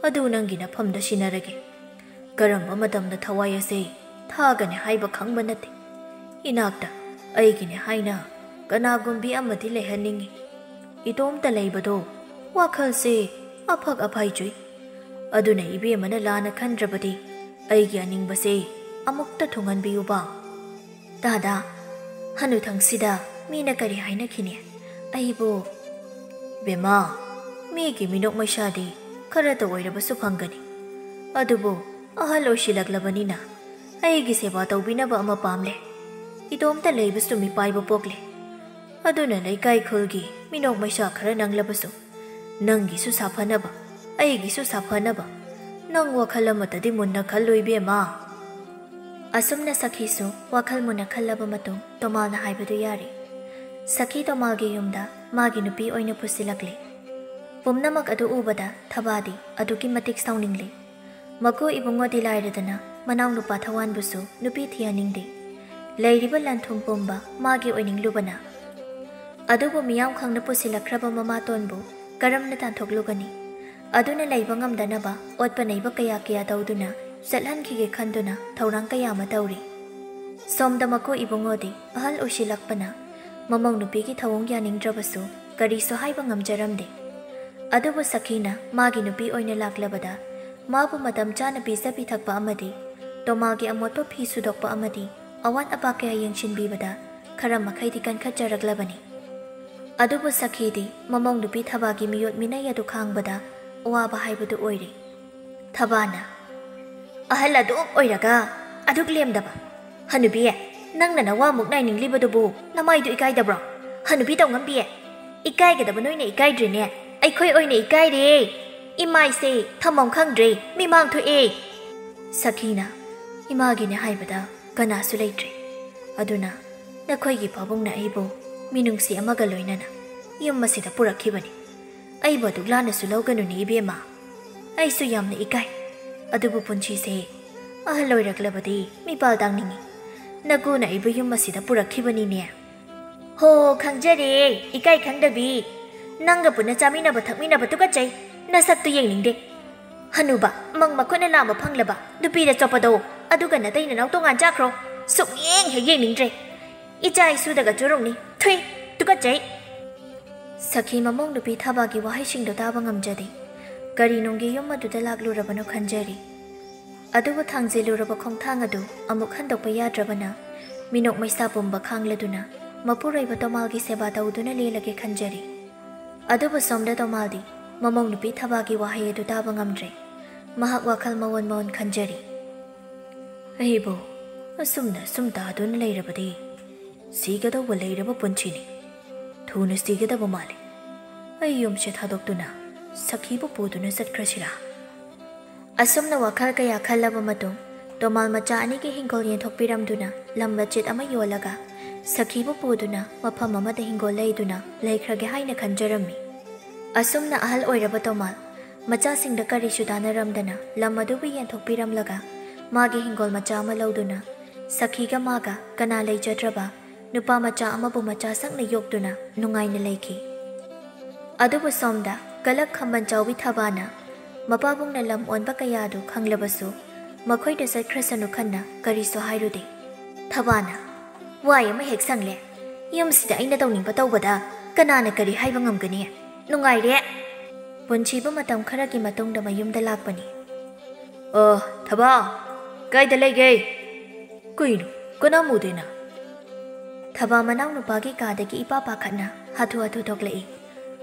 ꯑꯗꯨ ꯅꯪꯒꯤ ꯅꯐꯝꯗ ꯁꯤꯟꯅꯔꯒꯦ꯫ ꯀꯔꯝꯕ ꯃꯇꯝꯗ ꯊꯋꯥꯏ ꯑꯁꯦ ꯊꯥꯒꯅꯤ ꯍꯥꯏꯕ ꯈꯪꯕ ꯅꯠꯇꯦ꯫ ꯏꯅꯥꯛꯇ ꯑꯩꯒꯤꯅꯦ ꯍꯥꯏꯅ ꯀꯅꯥꯒꯨꯝꯕꯤ ꯑꯃꯗꯤ ꯂꯩꯍꯟꯅꯤꯡꯏ꯫ ꯏꯇꯣꯝꯇ ꯂꯩꯕꯗꯣ ꯋꯥꯈꯜꯁꯦ ꯑꯐꯛ ꯑꯐꯥꯏ ꯆꯨꯏ꯫ ꯑꯗꯨꯅ ꯏꯕꯦꯝꯃꯅ ꯂꯥꯟꯅ ꯈꯟꯗ꯭ꯔꯕꯗꯤ ꯑꯩꯒꯤ ꯑꯅꯤꯡꯕꯁꯦ ꯑꯃꯨꯛꯇ ꯊꯨꯡꯍꯟꯕꯤꯌꯨꯕ꯫ ꯇꯥꯗ, ꯍꯅꯨꯊꯪꯁꯤꯗ ꯃꯤꯅ ꯀꯔꯤ ꯍꯥꯏꯅꯈꯤꯅꯤ? ꯑꯩꯕꯨ? ꯕꯦꯝꯃ, ꯃꯤꯒꯤ ꯃꯤꯅꯣꯛ ꯃꯩꯁꯥꯗꯤ ꯈꯔꯇ ꯑꯣꯏꯔꯕꯁꯨ ꯐꯪꯒꯅꯤ꯫ ꯑꯗꯨꯕꯨ ꯑꯍꯜ ꯑꯣꯏꯁꯤꯜꯂꯛꯂꯕꯅꯤꯅ ꯑꯩꯒꯤ ꯁꯦꯕꯥ ꯇꯧꯕꯤꯅꯕ ꯑꯃ ꯄꯥꯝꯂꯦ꯫ ꯏꯇꯣꯝꯇ ꯂꯩꯕꯁꯨ ꯃꯤꯄꯥꯏꯕ ꯄꯣꯛꯂꯦ꯫ ꯑꯗꯨꯅ ꯂꯩꯀꯥꯏ ꯈꯨꯜꯒꯤ ꯃꯤꯅꯣꯛ ꯃꯩꯁꯥ ꯈꯔ ꯅꯪꯂꯕꯁꯨ ꯅꯪꯒꯤꯁꯨ ꯁꯥꯐꯅꯕ, ꯑꯩꯒꯤꯁꯨ ꯁꯥꯐꯅꯕ꯫ ꯅꯪ ꯋꯥꯈꯜ ꯑꯃꯠꯇꯗꯤ ꯃꯨꯟꯅ ꯈꯜꯂꯨ ꯏꯕꯦꯝꯃ꯫ ꯑꯁꯨꯝꯅ ꯁꯈꯤꯁꯨ ꯋꯥꯈꯜ ꯃꯨꯟꯅ ꯈꯜꯂꯕ ꯃꯇꯨꯡ ꯇꯣꯃꯥꯜꯅ ꯍꯥꯏꯕꯗꯨ ꯌꯥꯔꯦ꯫ ꯁꯈꯤ ꯇꯣꯃꯥꯜꯒꯤ ꯌꯨꯝꯗ ꯃꯥꯒꯤ ꯅꯨꯄꯤ ꯑꯣꯏꯅ ꯄꯨꯁꯤꯜꯂꯛꯂꯦ꯫ ꯄꯨꯝꯅꯃꯛ ꯑꯗꯨ ꯎꯕꯗ ꯊꯕꯥꯗꯤ ꯑꯗꯨꯛꯀꯤ ꯃꯇꯤꯛ ꯁꯥꯎꯅꯤꯡꯂꯦ꯫ ꯃꯀꯨ ꯏꯕꯨꯡꯉꯣꯗꯤ ꯂꯥꯏꯔꯗꯅ ꯃꯅꯥꯎꯅꯨꯄꯥ ꯊꯋꯥꯟꯕꯨꯁꯨ ꯅꯨꯄꯤ ꯊꯤꯍꯟꯅꯤꯡꯗꯦ꯫ ꯂꯩꯔꯤꯕ ꯂꯟ ꯊꯨꯝ ꯄꯨꯝꯕ ꯃꯥꯒꯤ ꯑꯣꯏꯅꯤꯡꯂꯨꯕꯅ꯫ ꯑꯗꯨꯕꯨ ꯃꯤꯌꯥꯝ ꯈꯪꯅ ꯄꯨꯁꯤꯜꯂꯛꯈ꯭ꯔꯕ ꯃꯃꯥꯇꯣꯟꯕꯨ ꯀꯔꯝꯅ ꯇꯥꯟꯊꯣꯛꯂꯨꯒꯅꯤ? ꯑꯗꯨꯅ ꯂꯩꯕ ꯉꯝꯗꯅꯕ ꯑꯣꯠꯄ ꯅꯩꯕ ꯀꯌꯥ ꯀꯌꯥ ꯇꯧꯗꯨꯅ ꯆꯠꯍꯟꯈꯤꯒꯦ ꯈꯟꯗꯨꯅ ꯊꯧꯔꯥꯡ ꯀꯌꯥ ꯑꯃ ꯇꯧꯔꯤ꯫ ꯁꯣꯝꯗ ꯃꯀꯨ ꯏꯕꯨꯡꯉꯣꯗꯤ ꯑꯍꯜ ꯑꯣꯏꯁꯤꯜꯂꯛꯄꯅ ꯃꯃꯧ ꯅꯨꯄꯤꯒꯤ ꯊꯧꯑꯣꯡ ꯌꯥꯅꯤꯡꯗ꯭ꯔꯕꯁꯨ ꯀꯔꯤꯁꯨ ꯍꯥꯏꯕ ꯉꯝꯖꯔꯝꯗꯦ꯫ ꯑꯗꯨꯕꯨ ꯁꯈꯤꯅ ꯃꯥꯒꯤ ꯅꯨꯄꯤ ꯑꯣꯏꯅ ꯂꯥꯛꯂꯕꯗ ꯃꯥꯕꯨ ꯃꯇꯝ ꯆꯥꯅ ꯄꯤꯖ ꯄꯤꯊꯛꯄ ꯑꯃꯗꯤ ꯇꯣꯃꯥꯜꯒꯤ ꯑꯃꯣꯠꯄ ꯐꯤ ꯁꯨꯗꯣꯛꯄ ꯑꯃꯗꯤ ꯑꯋꯥꯠ ꯑꯄꯥ ꯀꯌꯥ ꯌꯦꯡꯁꯤꯟꯕꯤꯕꯗ ꯈꯔ ꯃꯈꯩꯗꯤ ꯀꯟꯈꯠꯆꯔꯛꯂꯕꯅꯤ꯫ ꯑꯗꯨꯕꯨ ꯁꯈꯤꯗꯤ ꯃꯃꯧ ꯅꯨꯄꯤ ꯊꯕꯥꯒꯤ ꯃꯤꯑꯣꯠ ꯃꯤꯅꯩ ꯑꯗꯨ ꯈꯥꯡꯕꯗ ꯑꯋꯥꯕ ꯍꯥꯏꯕꯗꯨ ꯑꯣꯏꯔꯦ꯫ ꯊꯕꯥꯅ, "ꯑꯍꯜ ꯑꯗꯨꯛ ꯑꯣꯏꯔꯒ ꯑꯗꯨꯛ ꯂꯦꯝꯗꯕ꯫ ꯍꯅꯨꯕꯤ, ꯅꯪꯅ ꯅꯋꯥꯃꯨꯛ ꯅꯥꯏꯅꯤꯡꯂꯤꯕꯗꯨꯕꯨ ꯅꯃꯥꯏꯗꯨ ꯏꯀꯥꯏꯗꯕ꯭ꯔꯣ? ꯍꯅꯨꯕꯤ ꯇꯧꯉꯝꯕꯤ, ꯏꯀꯥꯏꯒꯗꯕ ꯅꯣꯏꯅ ꯏꯀꯥꯏꯗ꯭ꯔꯤꯅꯦ꯫ ꯑꯩꯈꯣꯏ ꯑꯣꯏꯅ ꯏꯀꯥꯏꯔꯦ꯫ ꯏꯃꯥꯏꯁꯦ ꯊꯝꯐꯝ ꯈꯪꯗ꯭ꯔꯦ, ꯃꯤꯃꯥꯡ ꯊꯣꯛꯑꯦ꯫" ꯁꯈꯤꯅ, "ꯏꯃꯥꯒꯤꯅꯦ ꯍꯥꯏꯕꯗ ꯀꯅꯥꯁꯨ ꯂꯩꯇ꯭ꯔꯦ꯫ ꯑꯗꯨꯅ ꯅꯈꯣꯏꯒꯤ ꯄꯥꯕꯨꯡꯅ ꯑꯩꯕꯨ ꯃꯤꯅꯨꯡꯁꯤ ꯑꯃꯒ ꯂꯣꯏꯅꯅ ꯌꯨꯝ ꯑꯁꯤꯗ ꯄꯨꯔꯛꯈꯤꯕꯅꯤ꯫ ꯑꯩꯕꯨ ꯑꯗꯨꯛ ꯂꯥꯟꯅꯁꯨ ꯂꯧꯒꯅꯨꯅꯦ ꯏꯕꯦꯝꯃ꯫ ꯑꯩꯁꯨ ꯌꯥꯝꯅ ꯏꯀꯥꯏ꯫ ꯑꯗꯨꯕꯨ ꯄꯨꯟꯁꯤꯁꯦ ꯑꯍꯜ ꯑꯣꯏꯔꯛꯂꯕꯗꯤ ꯃꯤꯄꯥꯜ ꯇꯥꯡꯅꯤꯡꯏ꯫ ꯅꯀꯨꯅ ꯑꯩꯕꯨ ꯌꯨꯝ ꯑꯁꯤꯗ ꯄꯨꯔꯛꯈꯤꯕꯅꯤꯅꯦ꯫" "ꯍꯣ, ꯈꯪꯖꯔꯦ, ꯏꯀꯥꯏ ꯈꯪꯗꯕꯤ꯫ ꯅꯪꯒ ꯄꯨꯟꯅ ꯆꯥꯃꯤꯟꯅꯕ ꯊꯛꯃꯤꯟꯅꯕ ꯇꯨꯀꯠꯆꯩ꯫ ꯅꯁꯛꯇꯨ ꯌꯦꯡꯅꯤꯡꯗꯦ꯫ ꯍꯅꯨꯕ, ꯃꯪ ꯃꯈꯨꯠꯅ ꯂꯥꯝꯕ ꯐꯪꯂꯕ ꯅꯨꯄꯤꯗ ꯆꯣꯞꯄꯗꯣ, ꯑꯗꯨꯒ ꯅꯇꯩ ꯅꯅꯥꯎ ꯇꯣꯉꯥꯟ ꯆꯥꯈ꯭ꯔꯣ꯫ ꯁꯨꯛꯌꯦꯡ ꯍꯦꯛ ꯌꯦꯡꯅꯤꯡꯗ꯭ꯔꯦ꯫ ꯏꯆꯥ ꯏꯁꯨꯗꯒ ꯆꯨꯔꯨꯡꯅꯤ꯫ ꯊꯨꯏ, ꯇꯨꯀꯠꯆꯩ꯫" ꯁꯈꯤ ꯃꯃꯧ ꯅꯨꯄꯤ ꯊꯕꯥꯒꯤ ꯋꯥꯍꯩꯁꯤꯡꯗꯣ ꯇꯥꯕ ꯉꯝꯖꯗꯦ꯫ ꯀꯔꯤ ꯅꯨꯡꯒꯤ ꯌꯨꯝ ꯑꯗꯨꯗ ꯂꯥꯛꯂꯨꯔꯕꯅꯣ ꯈꯟꯖꯔꯤ꯫ ꯑꯗꯨꯕꯨ ꯊꯥꯡꯖꯤꯜꯂꯨꯔꯕ ꯈꯣꯡꯊꯥꯡ ꯑꯗꯨ ꯑꯃꯨꯛ ꯍꯟꯗꯣꯛꯄ ꯌꯥꯗ꯭ꯔꯕꯅ, ꯃꯤꯅꯣꯛ ꯃꯩꯁꯥ ꯄꯨꯝꯕ ꯈꯥꯡꯂꯗꯨꯅ ꯃꯄꯨꯔꯣꯏꯕ ꯇꯣꯃꯥꯜꯒꯤ ꯁꯦꯕꯥ ꯇꯧꯗꯨꯅ ꯂꯦꯜꯂꯒꯦ ꯈꯟꯖꯔꯤ꯫ ꯑꯗꯨꯕꯨ ꯁꯣꯝꯗ ꯇꯣꯃꯥꯜꯗꯤ ꯃꯃꯧ ꯅꯨꯄꯤ ꯊꯕꯥꯒꯤ ꯋꯥꯍꯩ ꯑꯗꯨ ꯇꯥꯕ ꯉꯝꯗ꯭ꯔꯦ꯫ ꯃꯍꯥꯛ ꯋꯥꯈꯜ ꯃꯑꯣꯟ ꯃꯑꯣꯟ ꯈꯟꯖꯔꯤ꯫ "ꯑꯩꯕꯨ ꯑꯁꯨꯝꯅ ꯁꯨꯝ ꯇꯥꯗꯨꯅ ꯂꯩꯔꯕꯗꯤ ꯁꯤꯒꯗꯧꯕ ꯂꯩꯔꯕ ꯄꯨꯟꯁꯤꯅꯤ꯫ ꯊꯨꯅ ꯁꯤꯒꯗꯕ ꯃꯥꯜꯂꯤ꯫ ꯑꯩ ꯌꯨꯝꯁꯦ ꯊꯥꯗꯣꯛꯇꯨꯅ ꯁꯈꯤꯕꯨ ꯄꯨꯗꯨꯅ ꯆꯠꯈ꯭ꯔꯁꯤꯔꯥ?" ꯑꯁꯨꯝꯅ ꯋꯥꯈꯜ ꯀꯌꯥ ꯈꯜꯂꯕ ꯃꯇꯨꯡ, ꯇꯣꯃꯥꯜ ꯃꯆꯥ ꯑꯅꯤꯒꯤ ꯍꯤꯡꯒꯣꯜ ꯌꯦꯟꯊꯣꯛꯄꯤꯔꯝꯗꯨꯅ ꯂꯝ ꯃꯆꯦꯠ ꯑꯃ ꯌꯣꯜꯂꯒ ꯁꯈꯤꯕꯨ ꯄꯨꯗꯨꯅ ꯃꯐꯝ ꯑꯃꯗ ꯍꯤꯡꯒꯣꯜ ꯂꯩꯗꯨꯅ ꯂꯩꯈ꯭ꯔꯒꯦ ꯍꯥꯏꯅ ꯈꯟꯖꯔꯝꯃꯤ꯫ ꯑꯁꯨꯝꯅ ꯑꯍꯜ ꯑꯣꯏꯔꯕ ꯇꯣꯃꯥꯜ ꯃꯆꯥꯁꯤꯡꯗ ꯀꯔꯤꯁꯨ ꯇꯥꯅꯔꯝꯗꯅ ꯂꯝ ꯑꯗꯨꯕꯨ ꯌꯦꯟꯊꯣꯛꯄꯤꯔꯝꯂꯒ ꯃꯥꯒꯤ ꯍꯤꯡꯒꯣꯜ ꯃꯆꯥ ꯑꯃ ꯂꯧꯗꯨꯅ ꯁꯈꯤꯒ ꯃꯥꯒ ꯀꯅꯥ ꯂꯩꯖꯗ꯭ꯔꯕ ꯅꯨꯄꯥ ꯃꯆꯥ ꯑꯃꯕꯨ ꯃꯆꯥ ꯁꯛꯅ ꯌꯣꯛꯇꯨꯅ ꯅꯨꯡꯉꯥꯏꯅ ꯂꯩꯈꯤ꯫ ꯑꯗꯨꯕꯨ ꯁꯣꯝꯗ ꯀꯂꯛ ꯈꯝꯕꯟ ꯆꯥꯎꯕꯤ ꯊꯕꯥꯅ ꯃꯄꯥꯕꯨꯡꯅ ꯂꯝ ꯑꯣꯟꯕ ꯀꯌꯥꯗꯨ ꯈꯪꯂꯕꯁꯨ ꯃꯈꯣꯏꯗ ꯆꯠꯈ꯭ꯔꯁꯅꯨ ꯈꯟꯅ ꯀꯔꯤꯁꯨ ꯍꯥꯏꯔꯨꯗꯦ꯫ ꯊꯕꯥꯅ, "ꯋꯥꯏ ꯑꯃ ꯍꯦꯛ ꯁꯪꯂꯦ꯫ ꯌꯨꯝꯁꯤꯗ ꯑꯩꯅ ꯇꯧꯅꯤꯡꯕ ꯇꯧꯕꯗ ꯀꯅꯥꯅ ꯀꯔꯤ ꯍꯥꯏꯕ ꯉꯝꯒꯅꯤ? ꯅꯨꯡꯉꯥꯏꯔꯦ꯫ ꯄꯨꯟꯁꯤꯕ ꯃꯇꯝ ꯈꯔꯒꯤ ꯃꯇꯨꯡꯗ ꯃꯌꯨꯝꯗ ꯂꯥꯛꯄꯅꯤ꯫ "ꯑꯣ, ꯊꯕꯥ, ꯀꯥꯏꯗ ꯂꯩꯒꯦ?" "ꯀꯩꯅꯣ, ꯀꯅꯥꯝ ꯎꯗꯦꯅ?" ꯊꯕꯥ ꯃꯅꯥꯎꯅꯨꯄꯥꯒꯤ ꯀꯥꯗꯒꯤ ꯏꯄꯥ ꯄꯥꯈꯠꯅ ꯍꯥꯊꯨ ꯍꯥꯊꯨ ꯊꯣꯛꯂꯛꯏ꯫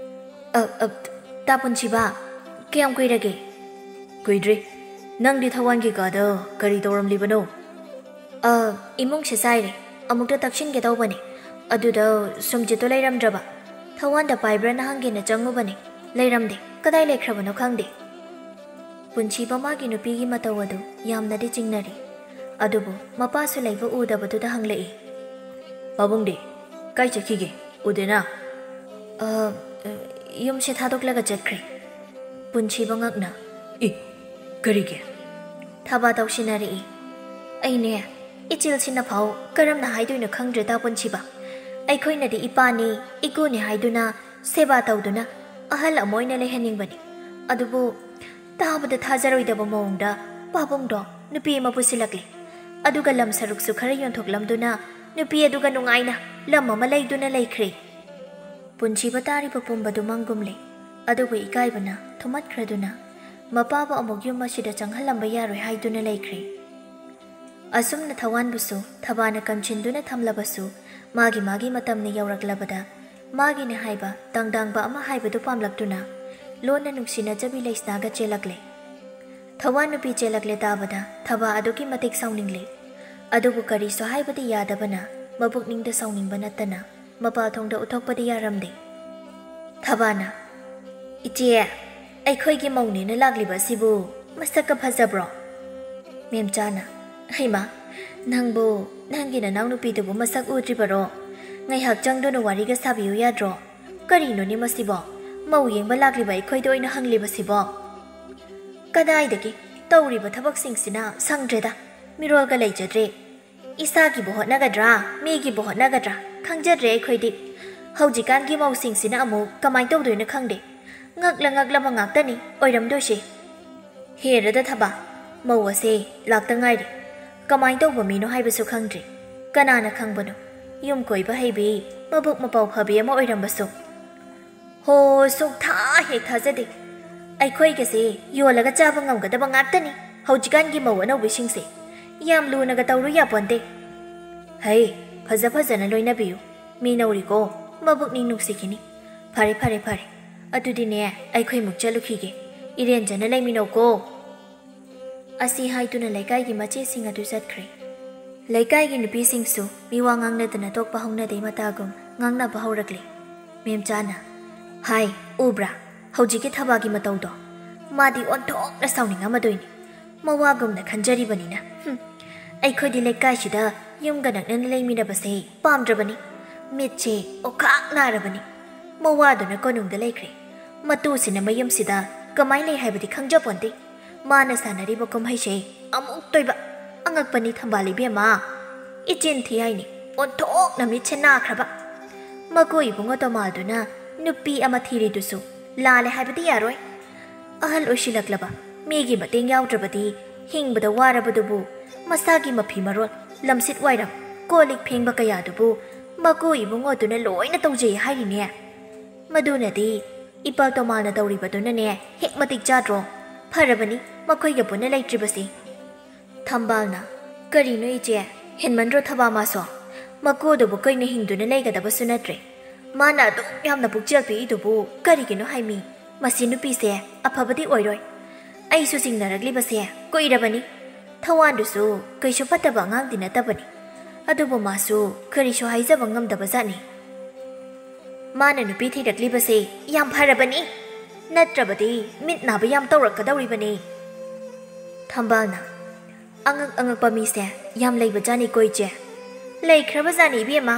"ꯑ, ꯑ, ꯇꯥ ꯄꯨꯟꯁꯤꯕ, ꯀꯌꯥꯝ ꯀꯨꯏꯔꯒꯦ?" "ꯀꯨꯏꯗ꯭ꯔꯤ꯫ ꯅꯪꯗꯤ ꯊꯋꯥꯟꯒꯤ ꯀꯥꯗ ꯀꯔꯤ ꯇꯧꯔꯝꯂꯤꯕꯅꯣ?" "ꯑ, ꯏꯃꯨꯡꯁꯦ ꯆꯥꯏꯔꯦ꯫ ꯑꯃꯨꯛꯇ ꯇꯛꯁꯤꯟꯒꯦ ꯇꯧꯕꯅꯦ꯫ ꯑꯗꯨꯗ ꯁꯨꯝꯖꯤꯠꯇꯣ ꯂꯩꯔꯝꯗ꯭ꯔꯕ꯫ ꯊꯋꯥꯟꯗ ꯄꯥꯏꯕ꯭ꯔꯥꯅ ꯍꯪꯒꯦꯅ ꯆꯪꯉꯨꯕꯅꯦ꯫ ꯂꯩꯔꯝꯗꯦ꯫ ꯀꯗꯥꯏ ꯂꯩꯈ꯭ꯔꯕꯅꯣ ꯈꯪꯗꯦ꯫" ꯄꯨꯟꯁꯤꯕ ꯃꯥꯒꯤ ꯅꯨꯄꯤꯒꯤ ꯃꯇꯧ ꯑꯗꯨ ꯌꯥꯝꯅꯗꯤ ꯆꯤꯡꯅꯔꯤ꯫ ꯑꯗꯨꯕꯨ ꯃꯄꯥꯁꯨ ꯂꯩꯕ ꯎꯗꯕꯗꯨꯗ ꯍꯪꯂꯛꯏ꯫ "ꯄꯥꯕꯨꯡꯗꯤ ꯀꯥꯏ ꯆꯠꯈꯤꯒꯦ? ꯎꯗꯦꯅ?" "ꯑ, ꯌꯨꯝꯁꯦ ꯊꯥꯗꯣꯛꯂꯒ ꯆꯠꯈ꯭ꯔꯦ꯫" ꯄꯨꯟꯁꯤꯕ ꯉꯛꯅ꯫ "ꯏ, ꯀꯔꯤꯒꯤ?" ꯊꯕꯥ ꯇꯧꯁꯤꯟꯅꯔꯛꯏ꯫ "ꯑꯩꯅꯦ, ꯏꯆꯤꯜꯁꯤꯅ ꯐꯥꯎ ꯀꯔꯝꯅ ꯍꯥꯏꯗꯣꯏꯅꯣ ꯈꯪꯗ꯭ꯔꯦ ꯇꯥ ꯄꯨꯟꯁꯤꯕ꯫ ꯑꯩꯈꯣꯏꯅꯗꯤ ꯏꯄꯥꯅꯤ, ꯏꯀꯨꯅꯤ ꯍꯥꯏꯗꯨꯅ ꯁꯦꯕꯥ ꯇꯧꯗꯨꯅ ꯑꯍꯜ ꯑꯃ ꯑꯣꯏꯅ ꯂꯩꯍꯟꯅꯤꯡꯕꯅꯤ꯫ ꯑꯗꯨꯕꯨ ꯇꯥꯕꯗ ꯊꯥꯖꯔꯣꯏꯗꯕ ꯃꯑꯣꯡꯗ ꯄꯥꯕꯨꯡꯗꯣ ꯅꯨꯄꯤ ꯑꯃ ꯄꯨꯁꯤꯜꯂꯛꯂꯦ꯫ ꯑꯗꯨꯒ ꯂꯝ ꯁꯔꯨꯛꯁꯨ ꯈꯔ ꯌꯣꯟꯊꯣꯛꯂꯝꯗꯨꯅ ꯅꯨꯄꯤ ꯑꯗꯨꯒ ꯅꯨꯡꯉꯥꯏꯅ ꯂꯝ ꯑꯃ ꯂꯩꯗꯨꯅ ꯂꯩꯈ꯭ꯔꯦ꯫" ꯄꯨꯟꯁꯤꯕ ꯇꯥꯔꯤꯕ ꯄꯨꯝꯕꯗꯨ ꯃꯪꯒꯨꯝꯂꯦ꯫ ꯑꯗꯨꯕꯨ ꯏꯀꯥꯏꯕꯅ ꯊꯨꯝꯃꯠꯈ꯭ꯔꯗꯨꯅ ꯃꯄꯥꯕꯨ ꯑꯃꯨꯛ ꯌꯨꯝ ꯑꯁꯤꯗ ꯆꯪꯍꯜꯂꯝꯕ ꯌꯥꯔꯣꯏ ꯍꯥꯏꯗꯨꯅ ꯂꯩꯈ꯭ꯔꯦ꯫ ꯑꯁꯨꯝꯅ ꯊꯋꯥꯟꯕꯨꯁꯨ ꯊꯕꯥꯅ ꯀꯟꯁꯤꯟꯗꯨꯅ ꯊꯝꯂꯕꯁꯨ, ꯃꯥꯒꯤ ꯃꯥꯒꯤ ꯃꯇꯝꯅ ꯌꯧꯔꯛꯂꯕꯗ ꯃꯥꯒꯤꯅꯦ ꯍꯥꯏꯕ ꯇꯪꯗꯥꯡꯕ ꯑꯃ ꯍꯥꯏꯕꯗꯨ ꯄꯥꯝꯂꯛꯇꯨꯅ ꯂꯣꯟꯅ ꯅꯨꯡꯁꯤꯅꯖꯕꯤ ꯂꯩꯁꯅꯥꯒ ꯆꯦꯜꯂꯛꯂꯦ꯫ ꯊꯋꯥꯟ ꯅꯨꯄꯤ ꯆꯦꯜꯂꯛꯂꯦ ꯇꯥꯕꯗ ꯊꯕꯥ ꯑꯗꯨꯛꯀꯤ ꯃꯇꯤꯛ ꯁꯥꯎꯅꯤꯡꯂꯦ꯫ ꯑꯗꯨꯕꯨ ꯀꯔꯤꯁꯨ ꯍꯥꯏꯕꯗꯤ ꯌꯥꯗꯕꯅ ꯃꯄꯨꯛꯅꯤꯡꯗ ꯁꯥꯎꯅꯤꯡꯕ ꯅꯠꯇꯅ ꯃꯄꯥꯜ ꯊꯣꯡꯗ ꯎꯠꯊꯣꯛꯄꯗꯤ ꯌꯥꯔꯝꯗꯦ꯫ ꯊꯕꯥꯅ, "ꯏꯆꯦ, ꯑꯩꯈꯣꯏꯒꯤ ꯃꯧꯅꯦꯅ ꯂꯥꯛꯂꯤꯕ ꯑꯁꯤꯕꯨ ꯃꯁꯛꯀ ꯐꯖꯕ꯭ꯔꯣ?" ꯃꯦꯝꯆꯥꯅ, "ꯍꯩꯃꯥ, ꯅꯪꯕꯨ ꯅꯪꯒꯤ ꯅꯅꯥꯎꯅꯨꯄꯤꯗꯨꯕꯨ ꯃꯁꯛ ꯎꯗ꯭ꯔꯤꯕꯔꯣ? ꯉꯥꯏꯍꯥꯛ ꯆꯪꯗꯨꯅ ꯋꯥꯔꯤꯒ ꯁꯥꯕꯤꯌꯨ ꯌꯥꯗ꯭ꯔꯣ? ꯀꯔꯤꯅꯣꯅꯦ ꯃꯁꯤꯕꯣ? ꯃꯧ ꯌꯦꯡꯕ ꯂꯥꯛꯂꯤꯕ ꯑꯩꯈꯣꯏꯗ ꯑꯣꯏꯅ ꯍꯪꯂꯤꯕꯁꯤꯕꯣ?" "ꯀꯗꯥꯏꯗꯒꯤ? ꯇꯧꯔꯤꯕ ꯊꯕꯛꯁꯤꯡꯁꯤꯅ ꯁꯪꯗ꯭ꯔꯦꯗ꯫ ꯃꯤꯔꯣꯜꯒ ꯂꯩꯖꯗ꯭ꯔꯦ꯫ ꯏꯁꯥꯒꯤꯕꯨ ꯍꯣꯠꯅꯒꯗ꯭ꯔꯥ, ꯃꯤꯒꯤꯕꯨ ꯍꯣꯠꯅꯒꯗ꯭ꯔꯥ ꯈꯪꯖꯗ꯭ꯔꯦ ꯑꯩꯈꯣꯏꯗꯤ꯫ ꯍꯧꯖꯤꯛꯀꯥꯟꯒꯤ ꯃꯧꯁꯤꯡꯁꯤꯅ ꯑꯃꯨꯛ ꯀꯃꯥꯏ ꯇꯧꯗꯣꯏꯅꯣ ꯈꯪꯗꯦ꯫ ꯉꯛꯂ ꯉꯛꯂꯕ ꯉꯥꯛꯇꯅꯤ ꯑꯣꯏꯔꯝꯗꯣꯏꯁꯦ꯫ ꯍꯦꯔꯗ ꯊꯕꯥ, ꯃꯧ ꯑꯁꯦ ꯂꯥꯛꯇ ꯉꯥꯏꯔꯤ꯫ ꯀꯃꯥꯏ ꯇꯧꯕ ꯃꯤꯅꯣ ꯍꯥꯏꯕꯁꯨ ꯈꯪꯗ꯭ꯔꯤ꯫ ꯀꯅꯥꯅ ꯈꯪꯕꯅꯣ? ꯌꯨꯝ ꯀꯣꯏꯕ ꯍꯩꯕꯤ, ꯃꯕꯨꯛ ꯃꯄꯥꯎ ꯐꯕꯤ ꯑꯃ ꯑꯣꯏꯔꯝꯕꯁꯨ꯫ ꯍꯣ, ꯁꯨꯡꯊꯥ ꯍꯦꯛ ꯊꯥꯖꯗꯦ꯫ ꯑꯩꯈꯣꯏꯒꯁꯦ ꯌꯣꯜꯂꯒ ꯆꯥꯕ ꯉꯝꯒꯗꯕ ꯉꯥꯛꯇꯅꯤ ꯍꯧꯖꯤꯛꯀꯥꯟꯒꯤ ꯃꯧ ꯑꯅꯧꯕꯤꯁꯤꯡꯁꯦ꯫ ꯌꯥꯝ ꯂꯨꯅꯒ ꯇꯧꯔꯨ ꯌꯥꯄꯣꯟꯇꯦ꯫ ꯍꯩ, ꯐꯖ ꯐꯖꯅ ꯂꯣꯏꯅꯕꯤꯌꯨ꯫ ꯃꯤ ꯅꯧꯔꯤꯀꯣ, ꯃꯕꯨꯛꯅꯤꯡ ꯅꯨꯡꯁꯤꯈꯤꯅꯤ꯫ ꯐꯔꯦ, ꯐꯔꯦ, ꯐꯔꯦ꯫ ꯑꯗꯨꯗꯤꯅꯦ, ꯑꯩꯈꯣꯏꯃꯨꯛ ꯆꯠꯂꯨꯈꯤꯒꯦ꯫ ꯏꯔꯦꯟꯖꯅ ꯂꯩꯃꯤꯟꯅꯧꯀꯣ꯫ ꯑꯁꯤ ꯍꯥꯏꯗꯨꯅ ꯂꯩꯀꯥꯏꯒꯤ ꯃꯆꯦꯁꯤꯡ ꯑꯗꯨ ꯆꯠꯈ꯭ꯔꯦ꯫ ꯂꯩꯀꯥꯏꯒꯤ ꯅꯨꯄꯤꯁꯤꯡꯁꯨ ꯃꯤꯋꯥ ꯉꯥꯡꯅꯗꯅ ꯇꯣꯛꯄ ꯍꯧꯅꯗꯦ ꯃꯇꯥꯒꯨꯝ ꯉꯥꯡꯅꯕ ꯍꯧꯔꯛꯂꯦ꯫ ꯃꯦꯝꯆꯥꯅ, "ꯍꯥꯏ, ꯎꯕ꯭ꯔꯥ? ꯍꯧꯖꯤꯛꯀꯤ ꯊꯕꯥꯒꯤ ꯃꯇꯧꯗꯣ? ꯃꯥꯗꯤ ꯑꯣꯟꯊꯣꯛꯅ ꯁꯥꯎꯅꯤꯡꯉꯝꯃꯗꯣꯏꯅꯤ꯫ ꯃꯋꯥꯒꯨꯝꯅ ꯈꯟꯖꯔꯤꯕꯅꯤꯅ꯫ ꯍꯨꯝ, ꯑꯩꯈꯣꯏꯗꯤ ꯂꯩꯀꯥꯏꯁꯤꯗ ꯌꯨꯝꯒ ꯅꯛꯅꯅ ꯂꯩꯃꯤꯟꯅꯕꯁꯦ ꯄꯥꯝꯗ꯭ꯔꯕꯅꯤ꯫ ꯃꯤꯠꯁꯦ ꯑꯣꯈꯥꯛ ꯅꯥꯔꯕꯅꯤ꯫ ꯃꯋꯥꯗꯨꯅ ꯀꯣꯅꯨꯡꯗ ꯂꯩꯈ꯭ꯔꯦ꯫ ꯃꯇꯨꯁꯤꯅ ꯃꯌꯨꯝꯁꯤꯗ ꯀꯃꯥꯏ ꯂꯩ ꯍꯥꯏꯕꯗꯤ ꯈꯪꯖꯄꯣꯟꯇꯦ꯫ ꯃꯥꯅ ꯁꯥꯟꯅꯔꯤꯕ ꯀꯨꯝꯍꯩꯁꯦ ꯑꯃꯨꯛꯇꯣꯏꯕ꯫ ꯑꯉꯛꯄꯅꯤ ꯊꯝꯕꯥꯜ ꯏꯕꯦꯝꯃ꯫ ꯏꯆꯤꯟ ꯊꯤ ꯍꯥꯏꯅꯤ, ꯑꯣꯟꯊꯣꯛꯅ ꯃꯤꯠꯁꯦ ꯅꯥꯈ꯭ꯔꯕ꯫ ꯃꯀꯨ ꯏꯕꯨꯡꯉꯣ ꯇꯣꯃꯥꯜꯗꯨꯅ ꯅꯨꯄꯤ ꯑꯃ ꯊꯤꯔꯤꯗꯨꯁꯨ ꯂꯥꯜꯂꯦ ꯍꯥꯏꯕꯗꯤ ꯌꯥꯔꯣꯏ꯫ ꯑꯍꯜ ꯑꯣꯏꯁꯤꯜꯂꯛꯂꯕ ꯃꯤꯒꯤ ꯃꯇꯦꯡ ꯌꯥꯎꯗ꯭ꯔꯕꯗꯤ ꯍꯤꯡꯕꯗ ꯋꯥꯔꯕꯗꯨꯕꯨ꯫ ꯃꯁꯥꯒꯤ ꯃꯐꯤ ꯃꯔꯣꯜ, ꯂꯝꯁꯤꯠ ꯋꯥꯏꯔꯝ, ꯀꯣꯜ ꯂꯤꯛ ꯐꯦꯡꯕ ꯀꯌꯥꯗꯨꯕꯨ ꯃꯀꯨ ꯏꯕꯨꯡꯉꯣꯗꯨꯅ ꯂꯣꯏꯅ ꯇꯧꯖꯩ ꯍꯥꯏꯔꯤꯅꯦ꯫ ꯃꯗꯨꯅꯗꯤ ꯏꯄꯥ ꯇꯣꯃꯥꯜꯅ ꯇꯧꯔꯤꯕꯗꯨꯅꯅꯦ ꯍꯦꯛ ꯃꯇꯤꯛ ꯆꯥꯗ꯭ꯔꯣ? ꯐꯔꯕꯅꯤ ꯃꯈꯣꯏꯒ ꯄꯨꯟꯅ ꯂꯩꯇ꯭ꯔꯤꯕꯁꯤ꯫ ꯊꯝꯕꯥꯜꯅ, "ꯀꯔꯤꯅꯣ ꯏꯆꯦ, ꯍꯦꯟꯃꯟꯗ꯭ꯔꯣ ꯊꯕꯥ ꯃꯥꯁꯨ? ꯃꯀꯨꯗꯨꯕꯨ ꯀꯨꯏꯅ ꯍꯤꯡꯗꯨꯅ ꯂꯩꯒꯗꯕꯁꯨ ꯅꯠꯇ꯭ꯔꯦ꯫ ꯃꯥꯅ ꯑꯗꯨꯛ ꯌꯥꯝꯅ ꯄꯨꯛꯆꯦꯜ ꯄꯤꯛꯏꯗꯨꯕꯨ ꯀꯔꯤꯒꯤꯅꯣ ꯍꯥꯏꯃꯤ? ꯃꯁꯤ ꯅꯨꯄꯤꯁꯦ ꯑꯐꯕꯗꯤ ꯑꯣꯏꯔꯣꯏ꯫ ꯑꯩꯁꯨ ꯆꯤꯡꯅꯔꯛꯂꯤꯕꯁꯦ ꯀꯨꯏꯔꯕꯅꯤ꯫ ꯊꯋꯥꯟꯗꯨꯁꯨ ꯀꯩꯁꯨ ꯐꯠꯇꯕ ꯑꯉꯥꯡꯗꯤ ꯅꯠꯇꯕꯅꯤ꯫ ꯑꯗꯨꯕꯨ ꯃꯥꯁꯨ ꯀꯔꯤꯁꯨ ꯍꯥꯏꯖꯕ ꯉꯝꯗꯕ ꯖꯥꯠꯅꯤ꯫ ꯃꯥꯅ ꯅꯨꯄꯤ ꯊꯤꯔꯛꯂꯤꯕꯁꯦ ꯌꯥꯝ ꯐꯔꯕꯅꯤ, ꯅꯠꯇ꯭ꯔꯕꯗꯤ ꯃꯤꯠ ꯅꯥꯕ ꯌꯥꯝ ꯇꯧꯔꯛꯀꯗꯧꯔꯤꯕꯅꯤ꯫" ꯊꯝꯕꯥꯜꯅ, "ꯑꯉꯛ ꯑꯉꯛꯄ ꯃꯤꯁꯦ ꯌꯥꯝ ꯂꯩꯕꯖꯥꯠꯅꯤꯀꯣ ꯏꯆꯦ꯫ ꯂꯩꯈ꯭ꯔꯕꯖꯥꯠꯅꯤ ꯏꯕꯦꯝꯃ,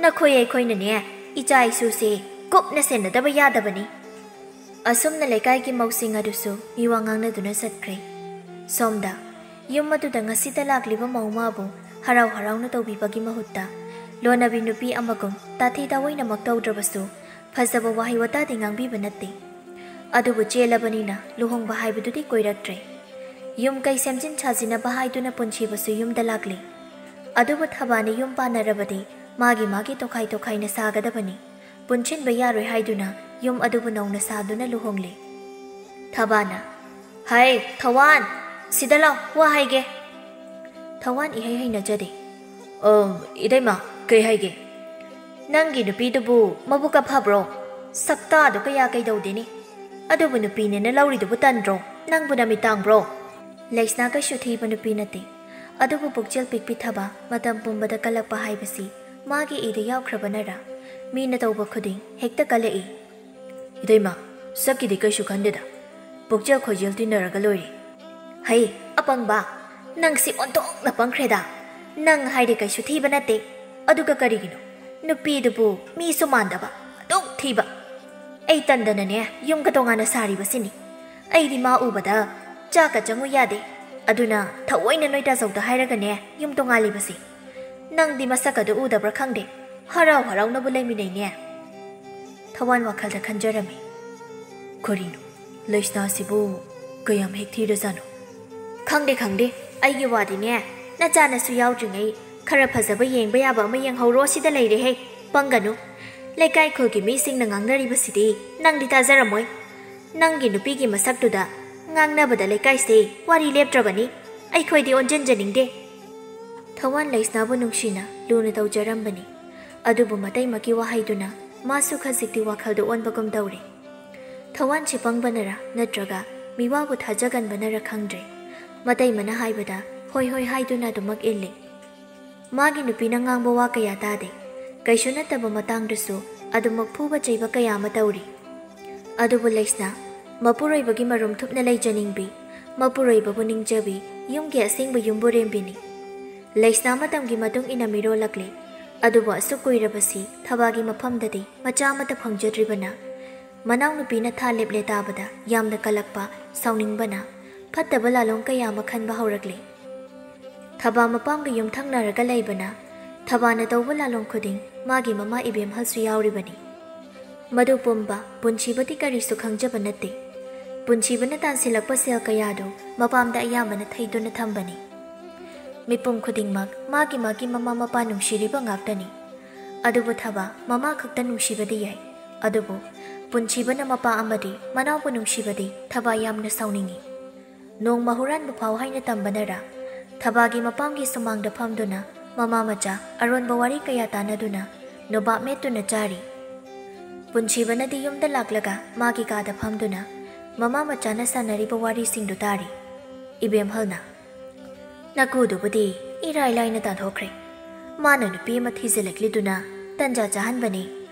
ꯅꯈꯣꯏ ꯑꯩꯈꯣꯏꯅꯅꯦ ꯏꯆꯥ ꯏꯁꯨꯁꯦ ꯀꯨꯞꯅ ꯁꯦꯟꯅꯗꯕ ꯌꯥꯗꯕꯅꯤ꯫" ꯑꯁꯨꯝꯅ ꯂꯩꯀꯥꯏꯒꯤ ꯃꯧꯁꯤꯡ ꯑꯗꯨꯁꯨ ꯃꯤꯋꯥ ꯉꯥꯡꯅꯗꯨꯅ ꯆꯠꯈ꯭ꯔꯦ꯫ ꯁꯣꯝꯗ ꯌꯨꯝ ꯑꯗꯨꯗ ꯉꯁꯤꯇ ꯂꯥꯛꯂꯤꯕ ꯃꯧ ꯑꯃꯕꯨ ꯍꯔꯥꯎ ꯍꯔꯥꯎꯅ ꯇꯧꯕꯤꯕꯒꯤ ꯃꯍꯨꯠꯇ ꯂꯣꯟꯅꯕꯤ ꯅꯨꯄꯤ ꯑꯃꯒꯨꯝ ꯇꯥꯊꯤ ꯇꯥꯑꯣꯏꯅꯃꯛ ꯇꯧꯗ꯭ꯔꯕꯁꯨ ꯐꯖꯕ ꯋꯥꯍꯩ ꯋꯥꯇꯥꯗꯤ ꯉꯥꯡꯕꯤꯕ ꯅꯠꯇꯦ꯫ ꯑꯗꯨꯕꯨ ꯆꯦꯜꯂꯕꯅꯤꯅ ꯂꯨꯍꯣꯡꯕ ꯍꯥꯏꯕꯗꯨꯗꯤ ꯀꯣꯏꯔꯛꯇ꯭ꯔꯦ꯫ ꯌꯨꯝ ꯀꯩ ꯁꯦꯝꯖꯤꯟ ꯁꯥꯖꯤꯟꯅꯕ ꯍꯥꯏꯗꯨꯅ ꯄꯨꯟꯁꯤꯕꯁꯨ ꯌꯨꯝꯗ ꯂꯥꯛꯂꯤ꯫ ꯑꯗꯨꯕꯨ ꯊꯕꯥꯅ ꯌꯨꯝ ꯄꯥꯟꯅꯔꯕꯗꯤ ꯃꯥꯒꯤ ꯃꯥꯒꯤ ꯇꯣꯈꯥꯏ ꯇꯣꯈꯥꯏꯅ ꯁꯥꯒꯗꯕꯅꯤ꯫ ꯄꯨꯟꯁꯤꯟꯕ ꯌꯥꯔꯣꯏ ꯍꯥꯏꯗꯨꯅ ꯌꯨꯝ ꯑꯗꯨꯕꯨ ꯅꯧꯅ ꯁꯥꯗꯨꯅ ꯂꯨꯍꯣꯡꯂꯦ꯫ ꯊꯕꯥꯅ, "ꯍꯩ, ꯊꯧꯋꯥꯟ, ꯁꯤꯗ ꯂꯥꯎ, ꯋꯥ ꯍꯥꯏꯒꯦ꯫" ꯊꯧꯋꯥꯟ ꯏꯍꯩ ꯍꯩꯅꯖꯗꯦ꯫ "ꯑꯝ, ꯏꯇꯩꯃ, ꯀꯩ ꯍꯥꯏꯒꯦ?" "ꯅꯪꯒꯤ ꯅꯨꯄꯤꯗꯨꯕꯨ ꯃꯕꯨꯛꯀ ꯐꯕ꯭ꯔꯣ? ꯁꯛꯇꯥꯗꯣ ꯀꯌꯥ ꯀꯩꯗꯧꯗꯦꯅꯦ꯫ ꯑꯗꯨꯕꯨ ꯅꯨꯄꯤꯅꯦꯅ ꯂꯧꯔꯤꯗꯨꯕꯨ ꯇꯟꯗ꯭ꯔꯣ? ꯅꯪꯕꯨ ꯅꯃꯤꯠ ꯇꯥꯡꯕ꯭ꯔꯣ?" ꯂꯩꯁꯅꯥ ꯀꯩꯁꯨ ꯊꯤꯕ ꯅꯨꯄꯤ ꯅꯠꯇꯦ꯫ ꯑꯗꯨꯕꯨ ꯄꯨꯛꯆꯦꯜ ꯄꯤꯛꯄꯤ ꯊꯕ ꯃꯇꯝ ꯄꯨꯝꯕꯗ ꯀꯜꯂꯛꯄ ꯍꯥꯏꯕꯁꯤ ꯃꯥꯒꯤ ꯏꯗ ꯌꯥꯎꯈ꯭ꯔꯕꯅꯔ, ꯃꯤꯅ ꯇꯧꯕ ꯈꯨꯗꯤꯡ ꯍꯦꯛꯇ ꯀꯜꯂꯛꯏ꯫ "ꯏꯇꯩꯃ, ꯁꯛꯀꯤꯗꯤ ꯀꯩꯁꯨ ꯈꯟꯗꯦꯗ꯫ ꯄꯨꯛꯆꯦꯜ ꯈꯣꯏꯖꯦꯜ ꯇꯤꯟꯅꯔꯒ ꯂꯣꯏꯔꯦ꯫" "ꯍꯩ, ꯑꯄꯪꯕ, ꯅꯪꯁꯤ ꯑꯣꯟꯊꯣꯛꯅ ꯄꯪꯈ꯭ꯔꯦꯗ꯫ ꯅꯪ ꯍꯥꯏꯔꯦ ꯀꯩꯁꯨ ꯊꯤꯕ ꯅꯠꯇꯦ꯫ ꯑꯗꯨꯒ ꯀꯔꯤꯒꯤꯅꯣ ꯅꯨꯄꯤꯗꯨꯕꯨ ꯃꯤꯁꯨ ꯃꯥꯟꯗꯕ, ꯑꯗꯨꯛ ꯊꯤꯕ? ꯑꯩ ꯇꯟꯗꯅꯅꯦ ꯌꯨꯝꯒ ꯇꯣꯉꯥꯟꯅ ꯁꯥꯔꯤꯕꯁꯤꯅꯤ꯫ ꯑꯩꯗꯤ ꯃꯥ ꯎꯕꯗ ꯆꯥꯛꯀ ꯆꯪꯉꯨ ꯌꯥꯗꯦ꯫ ꯑꯗꯨꯅ ꯊꯑꯣꯏꯅ ꯅꯣꯏ ꯇꯥꯖꯧꯗ ꯍꯥꯏꯔꯒꯅꯦ ꯌꯨꯝ ꯇꯣꯉꯥꯜꯂꯤꯕꯁꯤ꯫ ꯅꯪꯗꯤ ꯃꯁꯛ ꯑꯗꯨ ꯎꯗꯕ꯭ꯔꯥ ꯈꯪꯗꯦ, ꯍꯔꯥꯎ ꯍꯔꯥꯎꯅꯕꯨ ꯂꯩꯃꯤꯟꯅꯩꯅꯦ꯫" ꯊꯧꯋꯥꯟ ꯋꯥꯈꯜꯗ ꯈꯟꯖꯔꯝꯃꯤ꯫ "ꯀꯔꯤꯅꯣ, ꯂꯩꯁꯅꯥꯁꯤꯕꯨ ꯀꯌꯥꯝ ꯍꯦꯛ ꯊꯤꯔꯖꯥꯠꯅꯣ?" "ꯈꯪꯗꯦ, ꯈꯪꯗꯦ꯫ ꯑꯩꯒꯤ ꯋꯥꯗꯤꯅꯦ, ꯅꯆꯥꯅꯁꯨ ꯌꯥꯎꯗ꯭ꯔꯤꯉꯩ ꯈꯔ ꯐꯖꯕ ꯌꯦꯡꯕ ꯌꯥꯕ ꯑꯃ ꯌꯦꯡꯍꯧꯔꯣ ꯁꯤꯗ ꯂꯩꯔꯦꯍꯦ꯫ ꯄꯪꯒꯅꯨ꯫ ꯂꯩꯀꯥꯏ ꯈꯨꯜꯒꯤ ꯃꯤꯁꯤꯡꯅ ꯉꯥꯡꯅꯔꯤꯕꯁꯤꯗꯤ ꯅꯪꯗꯤ ꯇꯥꯖꯔꯝꯃꯣꯏ꯫ ꯅꯪꯒꯤ ꯅꯨꯄꯤꯒꯤ ꯃꯁꯛꯇꯨꯗ ꯉꯥꯡꯅꯕꯗ ꯂꯩꯀꯥꯏꯁꯦ ꯋꯥꯔꯤ ꯂꯦꯞꯇ꯭ꯔꯕꯅꯤ꯫ ꯑꯩꯈꯣꯏꯗꯤ ꯑꯣꯟꯁꯤꯟꯖꯅꯤꯡꯗꯦ꯫" ꯊꯧꯋꯥꯟ ꯂꯩꯁꯅꯥꯕꯨ ꯅꯨꯡꯁꯤꯅ ꯂꯨꯅ ꯇꯧꯖꯔꯝꯕꯅꯤ꯫ ꯑꯗꯨꯕꯨ ꯃꯇꯩꯃꯒꯤ ꯋꯥꯍꯩꯗꯨꯅ ꯃꯥꯁꯨ ꯈꯖꯤꯛꯇꯤ ꯋꯥꯈꯜꯗ ꯑꯣꯟꯕꯒꯨꯝ ꯇꯧꯔꯦ꯫ ꯊꯧꯋꯥꯟꯁꯤ ꯄꯪꯕꯅꯔꯥ ꯅꯠꯇ꯭ꯔꯒ ꯃꯤꯋꯥꯕꯨ ꯊꯥꯖꯒꯟꯕꯅꯔꯥ ꯈꯪꯗ꯭ꯔꯦ꯫ ꯃꯇꯩꯃꯅ ꯍꯥꯏꯕꯗ ꯍꯣꯏ ꯍꯣꯏ ꯍꯥꯏꯗꯨꯅ ꯑꯗꯨꯃꯛ ꯏꯜꯂꯤ꯫ ꯃꯥꯒꯤ ꯅꯨꯄꯤꯅ ꯉꯥꯡꯕ ꯋꯥ ꯀꯌꯥ ꯇꯥꯗꯦ꯫ ꯀꯩꯁꯨ ꯅꯠꯇꯕ ꯃꯇꯥꯡꯗꯁꯨ ꯑꯗꯨꯃꯛ ꯐꯨꯕ ꯆꯩꯕ ꯀꯌꯥ ꯑꯃ ꯇꯧꯔꯤ꯫ ꯑꯗꯨꯕꯨ ꯂꯩꯁꯅꯥ, ꯃꯄꯨꯔꯣꯏꯕꯒꯤ ꯃꯔꯨꯝ ꯊꯨꯞꯅ ꯂꯩꯖꯅꯤꯡꯕꯤ, ꯃꯄꯨꯔꯣꯏꯕꯕꯨ ꯅꯤꯡꯖꯕꯤ, ꯌꯨꯝꯒꯤ ꯑꯁꯦꯡꯕ ꯌꯨꯝꯕꯨꯔꯦꯝꯕꯤꯅꯤ꯫ ꯂꯩꯁꯅꯥ ꯃꯇꯝꯒꯤ ꯃꯇꯨꯡ ꯏꯟꯅ ꯃꯤꯔꯣꯜꯂꯛꯂꯦ꯫ ꯑꯗꯨꯕꯨ ꯑꯁꯨꯛ ꯀꯨꯏꯔꯕꯁꯤ ꯊꯕꯥꯒꯤ ꯃꯐꯝꯗꯗꯤ ꯃꯆꯥ ꯑꯃꯠꯇ ꯐꯪꯖꯗ꯭ꯔꯤꯕꯅ, ꯃꯅꯥꯎꯅꯨꯄꯤꯅ ꯊꯥ ꯂꯦꯞꯂꯦ ꯇꯥꯕꯗ ꯌꯥꯝꯅ ꯀꯜꯂꯛꯄ, ꯁꯥꯎꯅꯤꯡꯕꯅ ꯐꯠꯇꯕ ꯂꯥꯂꯣꯡ ꯀꯌꯥ ꯑꯃ ꯈꯟꯕ ꯍꯧꯔꯛꯂꯦ꯫ ꯊꯕꯥ ꯃꯄꯥꯝꯒ ꯌꯨꯝꯊꯪꯅꯔꯒ ꯂꯩꯕꯅ ꯊꯕꯥꯅ ꯇꯧꯕ ꯂꯥꯂꯣꯡ ꯈꯨꯗꯤꯡ ꯃꯥꯒꯤ ꯃꯃꯥ ꯏꯕꯦꯝꯍꯜꯁꯨ ꯌꯥꯎꯔꯤꯕꯅꯤ꯫ ꯃꯗꯨ ꯄꯨꯝꯕ ꯄꯨꯟꯁꯤꯕꯗꯤ ꯀꯔꯤꯁꯨ ꯈꯪꯖꯕ ꯅꯠꯇꯦ꯫ ꯄꯨꯟꯁꯤꯕꯅ ꯇꯥꯟꯁꯤꯜꯂꯛꯄ ꯁꯦꯜ ꯀꯌꯥꯗꯨ ꯃꯄꯥꯝꯗ ꯑꯌꯥꯝꯕꯅ ꯊꯩꯗꯨꯅ ꯊꯝꯕꯅꯤ꯫ ꯃꯤꯄꯨꯝ ꯈꯨꯗꯤꯡꯃꯛ ꯃꯥꯒꯤ ꯃꯥꯒꯤ ꯃꯃꯥ ꯃꯄꯥ ꯅꯨꯡꯁꯤꯔꯤꯕ ꯉꯥꯛꯇꯅꯤ꯫ ꯑꯗꯨꯕꯨ ꯊꯕꯥ ꯃꯃꯥ ꯈꯛꯇ ꯅꯨꯡꯁꯤꯕꯗꯤ ꯌꯥꯏ, ꯑꯗꯨꯕꯨ ꯄꯨꯟꯁꯤꯕꯅ ꯃꯄꯥ ꯑꯃꯗꯤ ꯃꯅꯥꯎꯕꯨ ꯅꯨꯡꯁꯤꯕꯗꯤ ꯊꯕꯥ ꯌꯥꯝꯅ ꯁꯥꯎꯅꯤꯡꯏ꯫ ꯅꯣꯡꯃ ꯍꯨꯔꯥꯟꯕ ꯐꯥꯎ ꯍꯥꯏꯅ ꯇꯝꯕꯅꯔꯥ, ꯊꯕꯥꯒꯤ ꯃꯄꯥꯝꯒꯤ ꯁꯨꯃꯥꯡꯗ ꯐꯝꯗꯨꯅ ꯃꯃꯥ ꯃꯆꯥ ꯑꯔꯣꯟꯕ ꯋꯥꯔꯤ ꯀꯌꯥ ꯇꯥꯟꯅꯗꯨꯅ ꯅꯣꯕꯥꯞ ꯃꯦꯠꯇꯨꯅ ꯆꯥꯔꯤ꯫ ꯄꯨꯟꯁꯤꯕꯅꯗꯤ ꯌꯨꯝꯗ ꯂꯥꯛꯂꯒ ꯃꯥꯒꯤ ꯀꯥꯗ ꯐꯝꯗꯨꯅ ꯃꯃꯥ ꯃꯆꯥꯅ ꯁꯥꯟꯅꯔꯤꯕ ꯋꯥꯔꯤꯁꯤꯡꯗꯨ ꯇꯥꯔꯤ꯫ ꯏꯕꯦꯝꯍꯜꯅ, "ꯅꯀꯨꯗꯨꯕꯨꯗꯤ ꯏꯔꯥꯏ ꯂꯥꯏꯅ ꯇꯥꯟꯊꯣꯛꯈ꯭ꯔꯦ꯫ ꯃꯥꯅ ꯅꯨꯄꯤ ꯑꯃ ꯊꯤꯖꯤꯜꯂꯛꯂꯤꯗꯨꯅ ꯇꯟꯖꯥ ꯆꯥꯍꯟꯕꯅꯤ,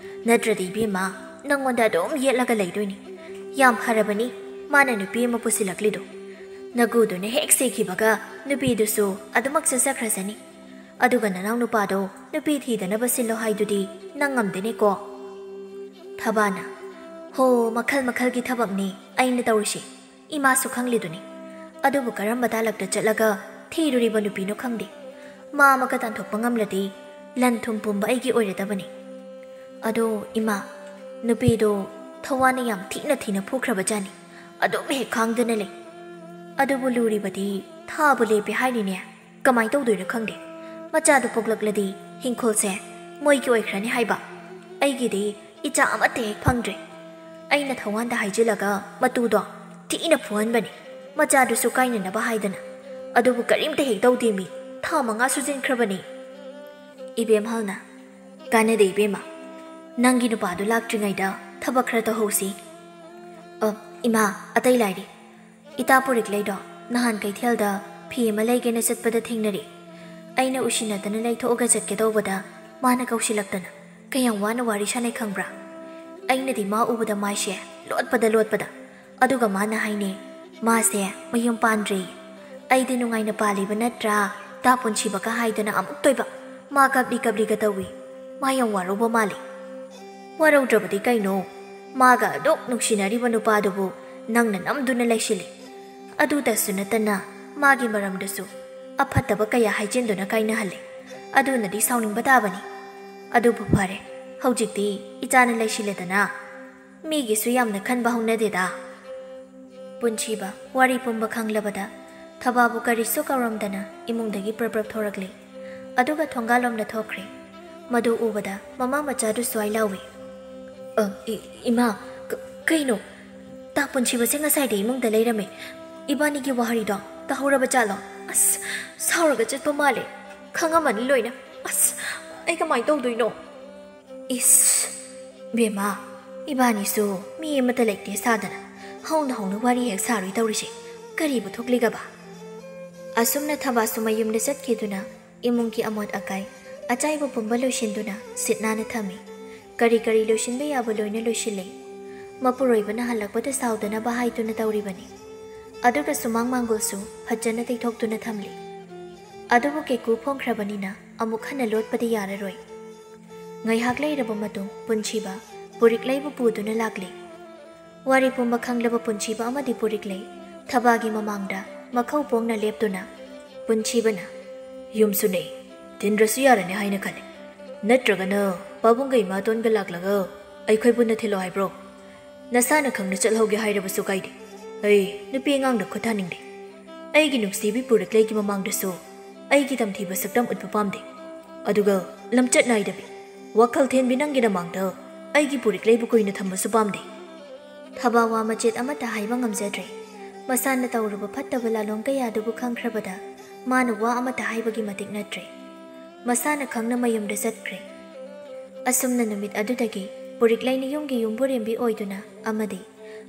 ꯅꯠꯇ꯭ꯔꯗꯤ ꯏꯕꯦꯝꯃ ꯅꯪꯉꯣꯟꯗ ꯑꯗꯨꯝ ꯌꯦꯠꯂꯒ ꯂꯩꯗꯣꯏꯅꯤ꯫ ꯌꯥꯝ ꯐꯔꯕꯅꯤ ꯃꯥꯅ ꯅꯨꯄꯤ ꯑꯃ ꯄꯨꯁꯤꯜꯂꯛꯂꯤꯗꯣ꯫ ꯅꯀꯨꯗꯨꯅ ꯍꯦꯛ ꯁꯤꯈꯤꯕꯒ ꯅꯨꯄꯤꯗꯨꯁꯨ ꯑꯗꯨꯃꯛ ꯆꯠꯆꯈ꯭ꯔꯁꯅꯤ꯫ ꯑꯗꯨꯒ ꯅꯅꯥꯎ ꯅꯨꯄꯥꯗꯣ ꯅꯨꯄꯤ ꯊꯤꯗꯅꯕ ꯁꯤꯜꯂꯣ ꯍꯥꯏꯗꯨꯗꯤ ꯅꯪ ꯉꯝꯗꯦꯅꯦꯀꯣ?" ꯊꯕꯥꯅ, "ꯍꯣ, ꯃꯈꯜ ꯃꯈꯜꯒꯤ ꯊꯕꯛꯅꯤ ꯑꯩꯅ ꯇꯧꯔꯤꯁꯤ꯫ ꯏꯃꯥꯁꯨ ꯈꯪꯂꯤꯗꯨꯅꯤ꯫ ꯑꯗꯨꯕꯨ ꯀꯔꯝꯕ ꯇꯥꯂꯛꯇ ꯆꯠꯂꯒ ꯊꯤꯔꯨꯔꯤꯕ ꯅꯨꯄꯤꯅꯣ ꯈꯪꯗꯦ꯫ ꯃꯥ ꯑꯃꯒ ꯇꯥꯟꯊꯣꯛꯄ ꯉꯝꯂꯗꯤ ꯂꯟ ꯊꯨꯝ ꯄꯨꯝꯕ ꯑꯩꯒꯤ ꯑꯣꯏꯔꯗꯕꯅꯤ꯫ ꯑꯗꯣ ꯏꯃꯥ, ꯅꯨꯄꯤꯗꯣ ꯊꯋꯥꯟꯅ ꯌꯥꯝ ꯊꯤꯅ ꯊꯤꯅ ꯐꯨꯈ꯭ꯔꯕꯖꯥꯠꯅꯤ꯫ ꯑꯗꯨꯝ ꯍꯦꯛ ꯈꯥꯡꯗꯨꯅ ꯂꯩ꯫ ꯑꯗꯨꯕꯨ ꯂꯨꯔꯤꯕꯗꯤ ꯊꯥꯕꯨ ꯂꯦꯞꯄꯦ ꯍꯥꯏꯔꯤꯅꯦ꯫ ꯀꯃꯥꯏ ꯇꯧꯗꯣꯏꯅꯣ ꯈꯪꯗꯦ꯫ ꯃꯆꯥꯗꯨ ꯄꯣꯛꯂꯛꯂꯗꯤ ꯍꯤꯡꯈꯣꯜꯁꯦ ꯃꯣꯏꯒꯤ ꯑꯣꯏꯈ꯭ꯔꯅꯤ ꯍꯥꯏꯕ꯫ ꯑꯩꯒꯤꯗꯤ ꯏꯆꯥ ꯑꯃꯠꯇ ꯍꯦꯛ ꯐꯪꯗ꯭ꯔꯦ꯫ ꯑꯩꯅ ꯊꯋꯥꯟꯗ ꯍꯥꯏꯖꯤꯜꯂꯒ ꯃꯇꯨꯗꯣ ꯊꯤꯅ ꯐꯨꯍꯟꯕꯅꯤ, ꯃꯆꯥꯗꯨꯁꯨ ꯀꯥꯏꯅꯅꯕ ꯍꯥꯏꯗꯅ꯫ ꯑꯗꯨꯕꯨ ꯀꯔꯤꯝꯇ ꯍꯦꯛ ꯇꯧꯗꯦ ꯃꯤ꯫ ꯊꯥ ꯃꯉꯥ ꯁꯨꯖꯤꯟꯈ꯭ꯔꯕꯅꯤ꯫" ꯏꯕꯦꯝꯍꯜꯅ, "ꯀꯥꯟꯅꯗꯦ ꯏꯕꯦꯝꯃ, ꯅꯪꯒꯤ ꯅꯨꯄꯥꯗꯨ ꯂꯥꯛꯇ꯭ꯔꯤꯉꯩꯗ ꯊꯕꯛ ꯈꯔ ꯇꯧꯍꯧꯁꯤ꯫" "ꯑ, ꯏꯃꯥ, ꯑꯇꯩ ꯂꯥꯏꯔꯤ꯫ ꯏꯇꯥ ꯄꯨꯔꯤꯛꯂꯩꯗꯣ ꯅꯍꯥꯟ ꯀꯩꯊꯦꯜꯗ ꯐꯤ ꯑꯃ ꯂꯩꯒꯦꯅ ꯆꯠꯄꯗ ꯊꯦꯡꯅꯔꯦ꯫ ꯑꯩꯅ ꯎꯁꯤꯟꯅꯗꯅ ꯂꯩꯊꯣꯛꯑꯒ ꯆꯠꯀꯦ ꯇꯧꯕꯗ ꯃꯥꯅ ꯀꯧꯁꯤꯜꯂꯛꯇꯅ ꯀꯌꯥꯝ ꯋꯥꯅ ꯋꯥꯔꯤ ꯁꯥꯟꯅꯩ ꯈꯪꯕ꯭ꯔꯥ? ꯑꯩꯅꯗꯤ ꯃꯥ ꯎꯕꯗ ꯃꯥꯏꯁꯦ ꯂꯣꯠꯄꯗ ꯂꯣꯠꯄꯗ꯫ ꯑꯗꯨꯒ ꯃꯥꯅ ꯍꯥꯏꯅꯦ, ꯃꯥꯁꯦ ꯃꯌꯨꯝ ꯄꯥꯟꯗ꯭ꯔꯤ꯫ ꯑꯩꯗꯤ ꯅꯨꯡꯉꯥꯏꯅ ꯄꯥꯜꯂꯤꯕ ꯅꯠꯇ꯭ꯔꯥ? ꯇꯥ ꯄꯨꯟꯁꯤꯕꯒ ꯍꯥꯏꯗꯅ ꯑꯃꯨꯛꯇꯣꯏꯕ꯫ ꯃꯥ ꯀꯞꯂꯤ ꯀꯞꯂꯤꯒ ꯇꯧꯏ꯫ ꯃꯥ ꯌꯥꯝ ꯋꯥꯔꯧꯕ ꯃꯥꯜꯂꯤ꯫" "ꯋꯥꯔꯧꯗ꯭ꯔꯕꯗꯤ ꯀꯩꯅꯣ? ꯃꯥꯒ ꯑꯗꯨꯛ ꯅꯨꯡꯁꯤꯅꯔꯤꯕ ꯅꯨꯄꯥꯗꯨꯕꯨ ꯅꯪꯅ ꯅꯝꯗꯨꯅ ꯂꯩꯁꯤꯜꯂꯤ꯫ ꯑꯗꯨꯗꯁꯨ ꯅꯠꯇꯅ ꯃꯥꯒꯤ ꯃꯔꯝꯗꯁꯨ ꯑꯐꯠꯇꯕ ꯀꯌꯥ ꯍꯥꯏꯖꯤꯟꯗꯨꯅ ꯀꯥꯏꯅꯍꯜꯂꯤ꯫ ꯑꯗꯨꯅꯗꯤ ꯁꯥꯎꯅꯤꯡꯕ ꯇꯥꯕꯅꯤ꯫ ꯑꯗꯨꯕꯨ ꯐꯔꯦ, ꯍꯧꯖꯤꯛꯇꯤ ꯏꯆꯥꯅ ꯂꯩꯁꯤꯜꯂꯦꯗꯅ꯫ ꯃꯤꯒꯤꯁꯨ ꯌꯥꯝꯅ ꯈꯟꯕ ꯍꯧꯅꯗꯦꯗ꯫" ꯄꯨꯟꯁꯤꯕ ꯋꯥꯔꯤ ꯄꯨꯝꯕ ꯈꯪꯂꯕꯗ ꯊꯕꯥꯕꯨ ꯀꯔꯤꯁꯨ ꯀꯧꯔꯝꯗꯅ ꯏꯃꯨꯡꯗꯒꯤ ꯄ꯭ꯔꯞ ꯄ꯭ꯔꯞ ꯊꯣꯔꯛꯂꯤ꯫ ꯑꯗꯨꯒ ꯊꯣꯡꯒꯥꯜꯂꯣꯝꯗ ꯊꯣꯛꯈ꯭ꯔꯦ꯫ ꯃꯗꯨ ꯎꯕꯗ ꯃꯃꯥ ꯃꯆꯥꯗꯨ ꯁ꯭ꯋꯥꯏ ꯂꯥꯎꯏ꯫ "ꯑ, ꯏ-, ꯏꯃꯥ, ꯀ-, ꯀꯩꯅꯣ? ꯇꯥ ꯄꯨꯟꯁꯤꯕꯁꯦ ꯉꯁꯥꯏꯗ ꯏꯃꯨꯡꯗ ꯂꯩꯔꯝꯃꯦ꯫ ꯏꯕꯥꯅꯤꯒꯤ ꯋꯥꯍꯔꯤꯗꯣ ꯇꯥꯍꯧꯔꯕ ꯖꯥꯠꯂꯣ? ꯑꯁ, ꯁꯥꯎꯔꯒ ꯆꯠꯄ ꯃꯥꯜꯂꯦ꯫ ꯈꯪꯉꯝꯃꯅꯤ ꯂꯣꯏꯅ꯫ ꯑꯁ, ꯑꯩ ꯀꯃꯥꯏꯅ ꯇꯧꯗꯣꯏꯅꯣ?" "ꯏꯁ, ꯕꯦꯝꯃ, ꯏꯕꯥꯅꯤꯁꯨ ꯃꯤ ꯑꯃꯠꯇ ꯂꯩꯇꯦ ꯁꯥꯗꯅ ꯍꯧꯅ ꯍꯧꯅ ꯋꯥꯔꯤ ꯍꯦꯛ ꯁꯥꯔꯨꯏ ꯇꯧꯔꯤꯁꯦ꯫ ꯀꯔꯤꯕꯨ ꯊꯣꯛꯂꯤꯒꯕ?" ꯑꯁꯨꯝꯅ ꯊꯕꯥꯁꯨ ꯃꯌꯨꯝꯗ ꯆꯠꯈꯤꯗꯨꯅ ꯏꯃꯨꯡꯒꯤ ꯑꯃꯣꯠ ꯑꯀꯥꯏ, ꯑꯆꯥꯏꯕ ꯄꯨꯝꯕ ꯂꯣꯏꯁꯤꯟꯗꯨꯅ ꯁꯤꯠ ꯅꯥꯟꯅ ꯊꯝꯃꯤ꯫ ꯀꯔꯤ ꯀꯔꯤ ꯂꯣꯏꯁꯤꯟꯕ ꯌꯥꯕ ꯂꯣꯏꯅ ꯂꯣꯏꯁꯤꯜꯂꯤ꯫ ꯃꯄꯨꯔꯣꯏꯕꯅ ꯍꯜꯂꯛꯄꯗ ꯁꯥꯎꯗꯅꯕ ꯍꯥꯏꯗꯨꯅ ꯇꯧꯔꯤꯕꯅꯤ꯫ ꯑꯗꯨꯒ ꯁꯨꯃꯥꯡ ꯃꯥꯡꯒꯣꯜꯁꯨ ꯐꯖꯅ ꯇꯩꯊꯣꯛꯇꯨꯅ ꯊꯝꯂꯤ꯫ ꯑꯗꯨꯕꯨ ꯀꯦꯀꯨ ꯐꯣꯡꯈ꯭ꯔꯕꯅꯤꯅ ꯑꯃꯨꯛ ꯍꯟꯅ ꯂꯣꯠꯄꯗꯤ ꯌꯥꯔꯔꯣꯏ꯫ ꯉꯥꯏꯍꯥꯛ ꯂꯩꯔꯕ ꯃꯇꯨꯡ ꯄꯨꯟꯁꯤꯕ ꯄꯨꯔꯤꯛꯂꯩꯕꯨ ꯄꯨꯗꯨꯅ ꯂꯥꯛꯂꯤ꯫ ꯋꯥꯔꯤ ꯄꯨꯝꯕ ꯈꯪꯂꯕ ꯄꯨꯟꯁꯤꯕ ꯑꯃꯗꯤ ꯄꯨꯔꯤꯛꯂꯩ ꯊꯕꯥꯒꯤ ꯃꯃꯥꯡꯗ ꯃꯈꯧ ꯄꯣꯡꯅ ꯂꯦꯞꯇꯨꯅ ꯄꯨꯟꯁꯤꯕꯅ, "ꯌꯨꯝꯁꯨ ꯅꯛꯏ, ꯊꯤꯟꯗ꯭ꯔꯁꯨ ꯌꯥꯔꯅꯤ ꯍꯥꯏꯅ ꯈꯜꯂꯤ꯫ ꯅꯠꯇ꯭ꯔꯒꯅ ꯄꯥꯕꯨꯡꯒ ꯏꯃꯥꯇꯣꯟꯒ ꯂꯥꯛꯂꯒ ꯑꯩꯈꯣꯏ ꯄꯨꯟꯅ ꯊꯤꯜꯂꯣ ꯍꯥꯏꯕ꯭ꯔꯣ? ꯅꯁꯥꯅ ꯈꯪꯅ ꯆꯠꯍꯧꯒꯦ ꯍꯥꯏꯔꯕꯁꯨ ꯀꯥꯏꯗꯦ꯫ ꯑꯩ ꯅꯨꯄꯤ ꯑꯉꯥꯡꯗ ꯈꯨꯠ ꯊꯥꯅꯤꯡꯗꯦ꯫ ꯑꯩꯒꯤ ꯅꯨꯡꯁꯤꯕꯤ ꯄꯨꯔꯤꯛꯂꯩꯒꯤ ꯃꯃꯥꯡꯗꯁꯨ ꯑꯩꯒꯤ ꯇꯝꯊꯤꯕ ꯁꯛꯇꯝ ꯎꯠꯄ ꯄꯥꯝꯗꯦ꯫ ꯑꯗꯨꯒ ꯂꯝꯆꯠ ꯅꯥꯏꯗꯕꯤ, ꯋꯥꯈꯜ ꯊꯦꯟꯕꯤ ꯅꯪꯒꯤ ꯅꯃꯥꯡꯗ ꯑꯩꯒꯤ ꯄꯨꯔꯤꯛꯂꯩꯕꯨ ꯀꯨꯏꯅ ꯊꯝꯕꯁꯨ ꯄꯥꯝꯗꯦ꯫" ꯊꯕꯥ ꯋꯥ ꯃꯆꯦꯠ ꯑꯃꯠꯇ ꯍꯥꯏꯕ ꯉꯝꯖꯗ꯭ꯔꯦ꯫ ꯃꯁꯥꯅ ꯇꯧꯔꯨꯕ ꯐꯠꯇꯕ ꯂꯥꯂꯣꯡ ꯀꯌꯥꯗꯨꯕꯨ ꯈꯪꯈ꯭ꯔꯕꯗ ꯃꯥꯅ ꯋꯥ ꯑꯃꯠꯇ ꯍꯥꯏꯕꯒꯤ ꯃꯇꯤꯛ ꯅꯠꯇ꯭ꯔꯦ꯫ ꯃꯁꯥꯅ ꯈꯪꯅ ꯃꯌꯨꯝꯗ ꯆꯠꯈ꯭ꯔꯦ꯫ ꯑꯁꯨꯝꯅ ꯅꯨꯃꯤꯠ ꯑꯗꯨꯗꯒꯤ ꯄꯨꯔꯤꯛꯂꯩꯅ ꯌꯨꯝꯒꯤ ꯌꯨꯝꯕꯨꯔꯦꯝꯕꯤ ꯑꯣꯏꯗꯨꯅ ꯑꯃꯗꯤ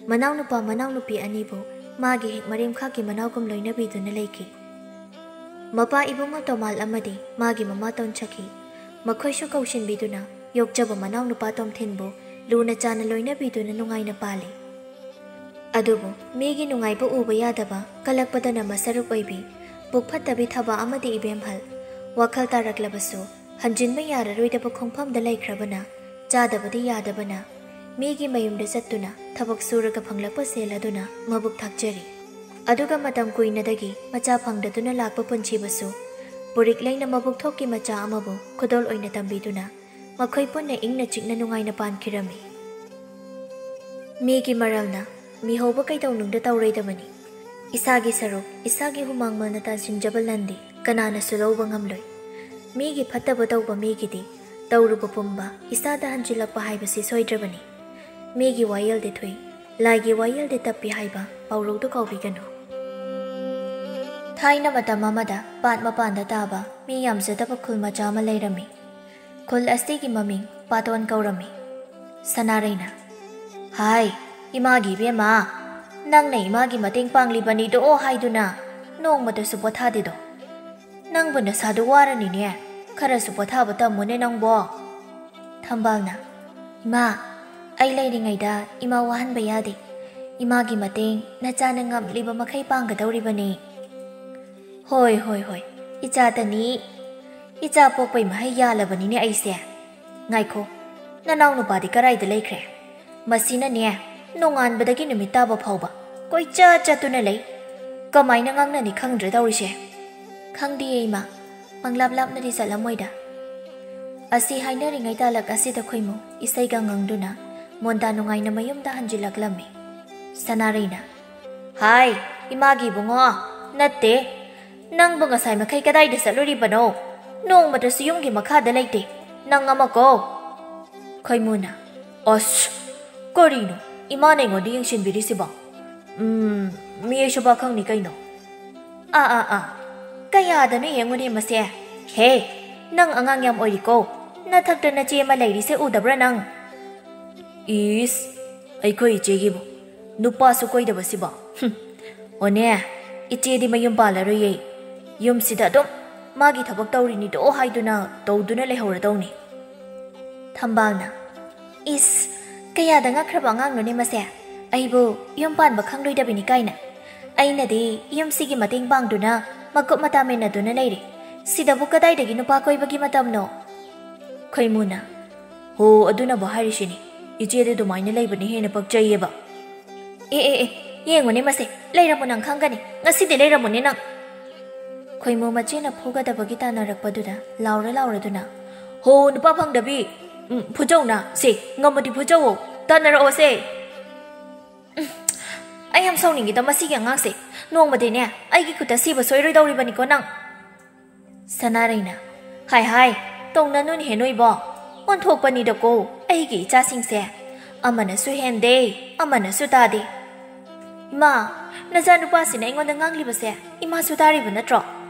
ꯃꯅꯥꯎꯅꯨꯄꯥ ꯃꯅꯥꯎꯅꯨꯄꯤ ꯑꯅꯤꯕꯨ ꯃꯥꯒꯤ ꯍꯦꯛ ꯃꯔꯦꯝꯈꯥꯛꯀꯤ ꯃꯅꯥꯎꯒꯨꯝ ꯂꯣꯏꯅꯕꯤꯗꯨꯅ ꯂꯩꯈꯤ꯫ ꯃꯄꯥ ꯏꯕꯨꯡꯉꯣ ꯇꯣꯃꯥꯜ ꯑꯃꯗꯤ ꯃꯥꯒꯤ ꯃꯃꯥ ꯇꯣꯟꯁꯈꯤ꯫ ꯃꯈꯣꯏꯁꯨ ꯀꯧꯁꯤꯟꯕꯤꯗꯨꯅ ꯌꯣꯛꯆꯕ ꯃꯅꯥꯎꯅꯨꯄꯥ ꯇꯣꯝꯊꯤꯟꯕꯨ ꯂꯨꯅ ꯆꯥꯅ ꯂꯣꯏꯅꯕꯤꯗꯨꯅ ꯅꯨꯡꯉꯥꯏꯅ ꯄꯥꯜꯂꯤ꯫ ꯑꯗꯨꯕꯨ ꯃꯤꯒꯤ ꯅꯨꯡꯉꯥꯏꯕ ꯎꯕ ꯌꯥꯗꯕ, ꯀꯂꯛꯄꯗꯅ ꯃꯁꯔꯨꯛ ꯑꯣꯏꯕꯤ, ꯄꯨꯛ ꯐꯠꯇꯕꯤ ꯊꯕꯥ ꯑꯃꯗꯤ ꯏꯕꯦꯝꯍꯜ ꯋꯥꯈꯜ ꯇꯥꯔꯛꯂꯕꯁꯨ ꯍꯟꯖꯤꯟꯕ ꯌꯥꯔꯔꯣꯏꯗꯕ ꯈꯣꯡꯐꯝꯗ ꯂꯩꯈ꯭ꯔꯕꯅ, ꯆꯥꯗꯕꯗꯤ ꯌꯥꯗꯕꯅ, ꯃꯤꯒꯤ ꯃꯌꯨꯝꯗ ꯆꯠꯇꯨꯅ ꯊꯕꯛ ꯁꯨꯔꯒ ꯐꯪꯂꯛꯄ ꯁꯦꯜ ꯑꯗꯨꯅ ꯃꯕꯨꯛ ꯊꯥꯛꯆꯔꯤ꯫ ꯑꯗꯨꯒ ꯃꯇꯝ ꯀꯨꯏꯅꯗꯒꯤ ꯃꯆꯥ ꯐꯪꯗꯗꯨꯅ ꯂꯥꯛꯄ ꯄꯨꯟꯁꯤꯕꯁꯨ ꯄꯨꯔꯤꯛꯂꯩꯅ ꯃꯕꯨꯛ ꯊꯣꯛꯀꯤ ꯃꯆꯥ ꯑꯃꯕꯨ ꯈꯨꯗꯣꯜ ꯑꯣꯏꯅ ꯇꯝꯕꯤꯗꯨꯅ ꯃꯈꯣꯏ ꯄꯨꯟꯅ ꯏꯪꯅ ꯆꯤꯛꯅ ꯅꯨꯡꯉꯥꯏꯅ ꯄꯥꯟꯈꯤꯔꯝꯃꯤ꯫ ꯃꯤꯒꯤ ꯃꯔꯜꯅ ꯃꯤꯍꯧꯕ ꯀꯩꯗꯧꯅꯨꯡꯗ ꯇꯧꯔꯣꯏꯗꯕꯅꯤ꯫ ꯏꯁꯥꯒꯤ ꯁꯔꯨꯛ ꯏꯁꯥꯒꯤ ꯍꯨꯃꯥꯡ ꯃꯅ ꯇꯥꯁꯤꯟꯖꯕ ꯂꯟꯗꯤ ꯀꯅꯥꯅꯁꯨ ꯂꯧꯕ ꯉꯝꯂꯣꯏ꯫ ꯃꯤꯒꯤ ꯐꯠꯇꯕ ꯇꯧꯕ ꯃꯤꯒꯤꯗꯤ ꯇꯧꯔꯨꯕ ꯄꯨꯝꯕ ꯏꯁꯥꯗ ꯍꯟꯖꯤꯜꯂꯛꯄ ꯍꯥꯏꯕꯁꯤ ꯁꯣꯏꯗ꯭ꯔꯕꯅꯤ꯫ ꯃꯤꯒꯤ ꯋꯥꯌꯦꯜꯗꯤ ꯊꯨꯏ, ꯂꯥꯏꯒꯤ ꯋꯥꯌꯦꯜꯗꯤ ꯇꯞꯄꯤ ꯍꯥꯏꯕ ꯄꯥꯎꯔꯧꯗꯨ ꯀꯥꯎꯕꯤꯒꯅꯨ꯫ ꯊꯥꯏꯅ ꯃꯇꯝ ꯑꯃꯗ ꯄꯥꯠ ꯃꯄꯥꯟꯗ ꯇꯥꯕ ꯃꯤ ꯌꯥꯝꯖꯗꯕ ꯈꯨꯜ ꯃꯆꯥ ꯑꯃ ꯂꯩꯔꯝꯃꯤ꯫ ꯈꯨꯜ ꯑꯁꯤꯒꯤ ꯃꯃꯤꯡ ꯄꯥꯇꯣꯟ ꯀꯧꯔꯝꯃꯤ꯫ ꯁꯅꯥꯔꯩꯅ, "ꯍꯥꯏ, ꯏꯃꯥꯒꯤ ꯏꯕꯦꯝꯃ, ꯅꯪꯅ ꯏꯃꯥꯒꯤ ꯃꯇꯦꯡ ꯄꯥꯡꯂꯤꯕꯅꯤꯗꯣ ꯍꯥꯏꯗꯨꯅ ꯅꯣꯡꯃꯇꯁꯨ ꯄꯣꯊꯥꯗꯦꯗꯣ꯫ ꯅꯪꯕꯨ ꯅꯁꯥꯗꯨ ꯋꯥꯔꯅꯤꯅꯦ, ꯈꯔꯁꯨ ꯄꯣꯊꯥꯕ ꯇꯝꯃꯨꯅꯦ ꯅꯪꯕꯣ꯫" ꯊꯝꯕꯥꯜꯅ, "ꯏꯃꯥ, ꯑꯩ ꯂꯩꯔꯤꯉꯩꯗ ꯏꯃꯥ ꯋꯥꯍꯟꯕ ꯌꯥꯗꯦ꯫ ꯏꯃꯥꯒꯤ ꯃꯇꯦꯡ ꯅꯆꯥꯅ ꯉꯝꯂꯤꯕ ꯃꯈꯩ ꯄꯥꯡꯒꯗꯧꯔꯤꯕꯅꯤ꯫" "ꯍꯣꯏ, ꯍꯣꯏ, ꯍꯣꯏ, ꯏꯆꯥꯇꯅꯤ꯫ ꯏꯆꯥ ꯄꯣꯛꯄꯩ ꯃꯍꯩ ꯌꯥꯜꯂꯕꯅꯤꯅꯦ ꯑꯩꯁꯦ꯫ ꯉꯥꯏꯈꯣ, ꯅꯅꯥꯎ ꯅꯨꯄꯥꯗꯤ ꯀꯔꯥꯏꯗ ꯂꯩꯈ꯭ꯔꯦ? ꯃꯁꯤꯅꯅꯦ, ꯅꯣꯡꯉꯥꯟꯕꯗꯒꯤ ꯅꯨꯃꯤꯠ ꯇꯥꯕ ꯐꯥꯎꯕ ꯀꯣꯏꯆꯠ ꯆꯠꯇꯨꯅ ꯂꯩ꯫ ꯀꯃꯥꯏꯅ ꯉꯥꯡꯅꯅꯤ ꯈꯪꯗ꯭ꯔꯦ ꯇꯧꯔꯤꯁꯦ꯫" "ꯈꯪꯗꯤꯌꯦ ꯏꯃꯥ, ꯄꯪꯂꯥꯞ ꯂꯥꯞꯅꯗꯤ ꯆꯠꯂꯝꯃꯣꯏꯗ꯫" ꯑꯁꯤ ꯍꯥꯏꯅꯔꯤꯉꯩ ꯇꯥꯂꯛ ꯑꯁꯤꯗ ꯈꯣꯏꯃꯨ ꯏꯁꯩꯒ ꯉꯪꯗꯨꯅ ꯃꯣꯟꯗꯥ ꯅꯨꯡꯉꯥꯏꯅ ꯃꯌꯨꯝꯗ ꯍꯟꯖꯤꯜꯂꯛꯂꯝꯃꯤ꯫ ꯁꯅꯥꯔꯩꯅ, "ꯍꯥꯏ, ꯏꯃꯥꯒꯤ ꯏꯕꯨꯡꯉꯣ, ꯅꯠꯇꯦ, ꯅꯪꯕꯨ ꯉꯁꯥꯏ ꯃꯈꯩ ꯀꯗꯥꯏꯗ ꯆꯠꯂꯨꯔꯤꯕꯅꯣ? ꯅꯣꯡꯃꯇꯁꯨ ꯌꯨꯝꯒꯤ ꯃꯈꯥꯗ ꯂꯩꯇꯦ, ꯅꯪ ꯑꯃꯀꯣ꯫" ꯈꯣꯏꯃꯨꯅ, "ꯑꯁ, ꯀꯔꯤꯅꯣ? ꯏꯃꯥꯅ ꯑꯩꯉꯣꯟꯗ ꯌꯦꯡꯁꯤꯟꯕꯤꯔꯤꯁꯤꯕꯣ? ꯎꯝ, ꯃꯤ ꯑꯩꯁꯨ ꯄꯥꯈꯪꯅꯤ ꯀꯩꯅꯣ꯫" "ꯑꯥ, ꯑꯥ, ꯑꯥ, ꯀꯌꯥꯗꯅꯣ ꯌꯦꯡꯉꯨꯅꯦ ꯃꯁꯦ꯫ ꯍꯦ, ꯅꯪ ꯑꯉꯥꯡ ꯌꯥꯝ ꯑꯣꯏꯔꯤꯀꯣ, ꯅꯊꯛꯇ ꯅꯆꯦ ꯑꯃ ꯂꯩꯔꯤꯁꯦ ꯎꯗꯕ꯭ꯔꯥ ꯅꯪ?" "ꯏꯁ, ꯑꯩꯈꯣꯏ ꯏꯆꯦꯒꯤꯕꯨ ꯅꯨꯄꯥꯁꯨ ꯀꯣꯏꯗꯕꯁꯤꯕꯣ? ꯍꯨꯝ, ꯑꯣꯅꯦ, ꯏꯆꯦꯗꯤ ꯃꯌꯨꯝ ꯄꯥꯜꯂꯔꯣꯏꯌꯦ꯫ ꯌꯨꯝꯁꯤꯗ ꯑꯗꯨꯝ ꯃꯥꯒꯤ ꯊꯕꯛ ꯇꯧꯔꯤꯅꯤꯗꯣ ꯍꯥꯏꯗꯨꯅ ꯇꯧꯗꯨꯅ ꯂꯩꯍꯧꯔꯗꯧꯅꯤ꯫" ꯊꯝꯕꯥꯜꯅ, "ꯏꯁ, ꯀꯌꯥꯗ ꯉꯛꯈ꯭ꯔꯕ ꯑꯉꯥꯡꯅꯣꯅꯦ ꯃꯁꯦ꯫ ꯑꯩꯕꯨ ꯌꯨꯝ ꯄꯥꯟꯕ ꯈꯪꯂꯣꯏꯗꯕꯤꯅꯤ ꯀꯥꯏꯅ꯫ ꯑꯩꯅꯗꯤ ꯌꯨꯝꯁꯤꯒꯤ ꯃꯇꯦꯡ ꯄꯥꯡꯗꯨꯅ ꯃꯀꯨꯞ ꯃꯇꯥ ꯃꯦꯟꯅꯗꯨꯅ ꯂꯩꯔꯦ꯫ ꯁꯤꯗꯕꯨ ꯀꯗꯥꯏꯗꯒꯤ ꯅꯨꯄꯥ ꯀꯣꯏꯕꯒꯤ ꯃꯇꯝꯅꯣ?" ꯈꯣꯏꯃꯨꯅ, "ꯍꯣ, ꯑꯗꯨꯅꯕꯨ ꯍꯥꯏꯔꯤꯁꯤꯅꯤ, ꯏꯆꯦꯗꯤ ꯑꯗꯨꯃꯥꯏꯅ ꯂꯩꯕꯅ ꯍꯦꯟꯅ ꯄꯛꯆꯩꯌꯦꯕ꯫" "ꯑꯦ, ꯑꯦ, ꯑꯦ, ꯌꯦꯡꯉꯨꯅꯦ ꯃꯁꯦ, ꯂꯩꯔꯝꯃꯨ ꯅꯪ ꯈꯪꯒꯅꯤ, ꯉꯁꯤꯗꯤ ꯂꯩꯔꯝꯃꯨꯅꯦ ꯅꯪ꯫" ꯈꯣꯏꯃꯨ ꯃꯆꯦꯅ ꯐꯨꯒꯗꯕꯒꯤ ꯇꯥꯟꯅꯔꯛꯄꯗꯨꯗ ꯂꯥꯎꯔ ꯂꯥꯎꯔꯗꯨꯅ, "ꯍꯣ, ꯅꯨꯄꯥ ꯐꯪꯗꯕꯤ, ꯎꯝ, ꯐꯨꯖꯧꯅ, ꯁꯦ, ꯉꯝꯃꯗꯤ ꯐꯨꯖꯧꯋꯣ, ꯇꯥꯟꯅꯔꯛꯑꯣ ꯁꯦ꯫" "ꯎꯝ, ꯑꯩ ꯌꯥꯝ ꯁꯥꯎꯅꯤꯡꯉꯤꯗ ꯃꯁꯤꯒꯤ ꯑꯉꯥꯡꯁꯦ, ꯅꯣꯡꯃꯗꯤꯅꯦ ꯑꯩꯒꯤ ꯈꯨꯠꯇ ꯁꯤꯕ ꯁꯣꯏꯔꯣꯏꯗꯧꯔꯤꯕꯅꯤꯀꯣ ꯅꯪ꯫" ꯁꯅꯥꯔꯩꯅ, "ꯍꯥꯏ ꯍꯥꯏ, ꯇꯧꯅꯅꯨꯅꯦꯍꯦ ꯅꯣꯏꯕꯣ꯫ ꯑꯣꯟꯊꯣꯛꯄꯅꯤꯗꯀꯣ ꯑꯩꯒꯤ ꯏꯆꯥꯁꯤꯡꯁꯦ꯫ ꯑꯃꯅꯁꯨ ꯍꯦꯟꯗꯦ, ꯑꯃꯅꯁꯨ ꯇꯥꯗꯦ꯫ ꯏꯃꯥ, ꯅꯆꯥꯅꯨꯄꯥꯁꯤꯅ ꯑꯩꯉꯣꯟꯗ ꯉꯥꯡꯂꯤꯕꯁꯦ ꯏꯃꯥꯁꯨ ꯇꯥꯔꯤꯕ ꯅꯠꯇ꯭ꯔꯣ?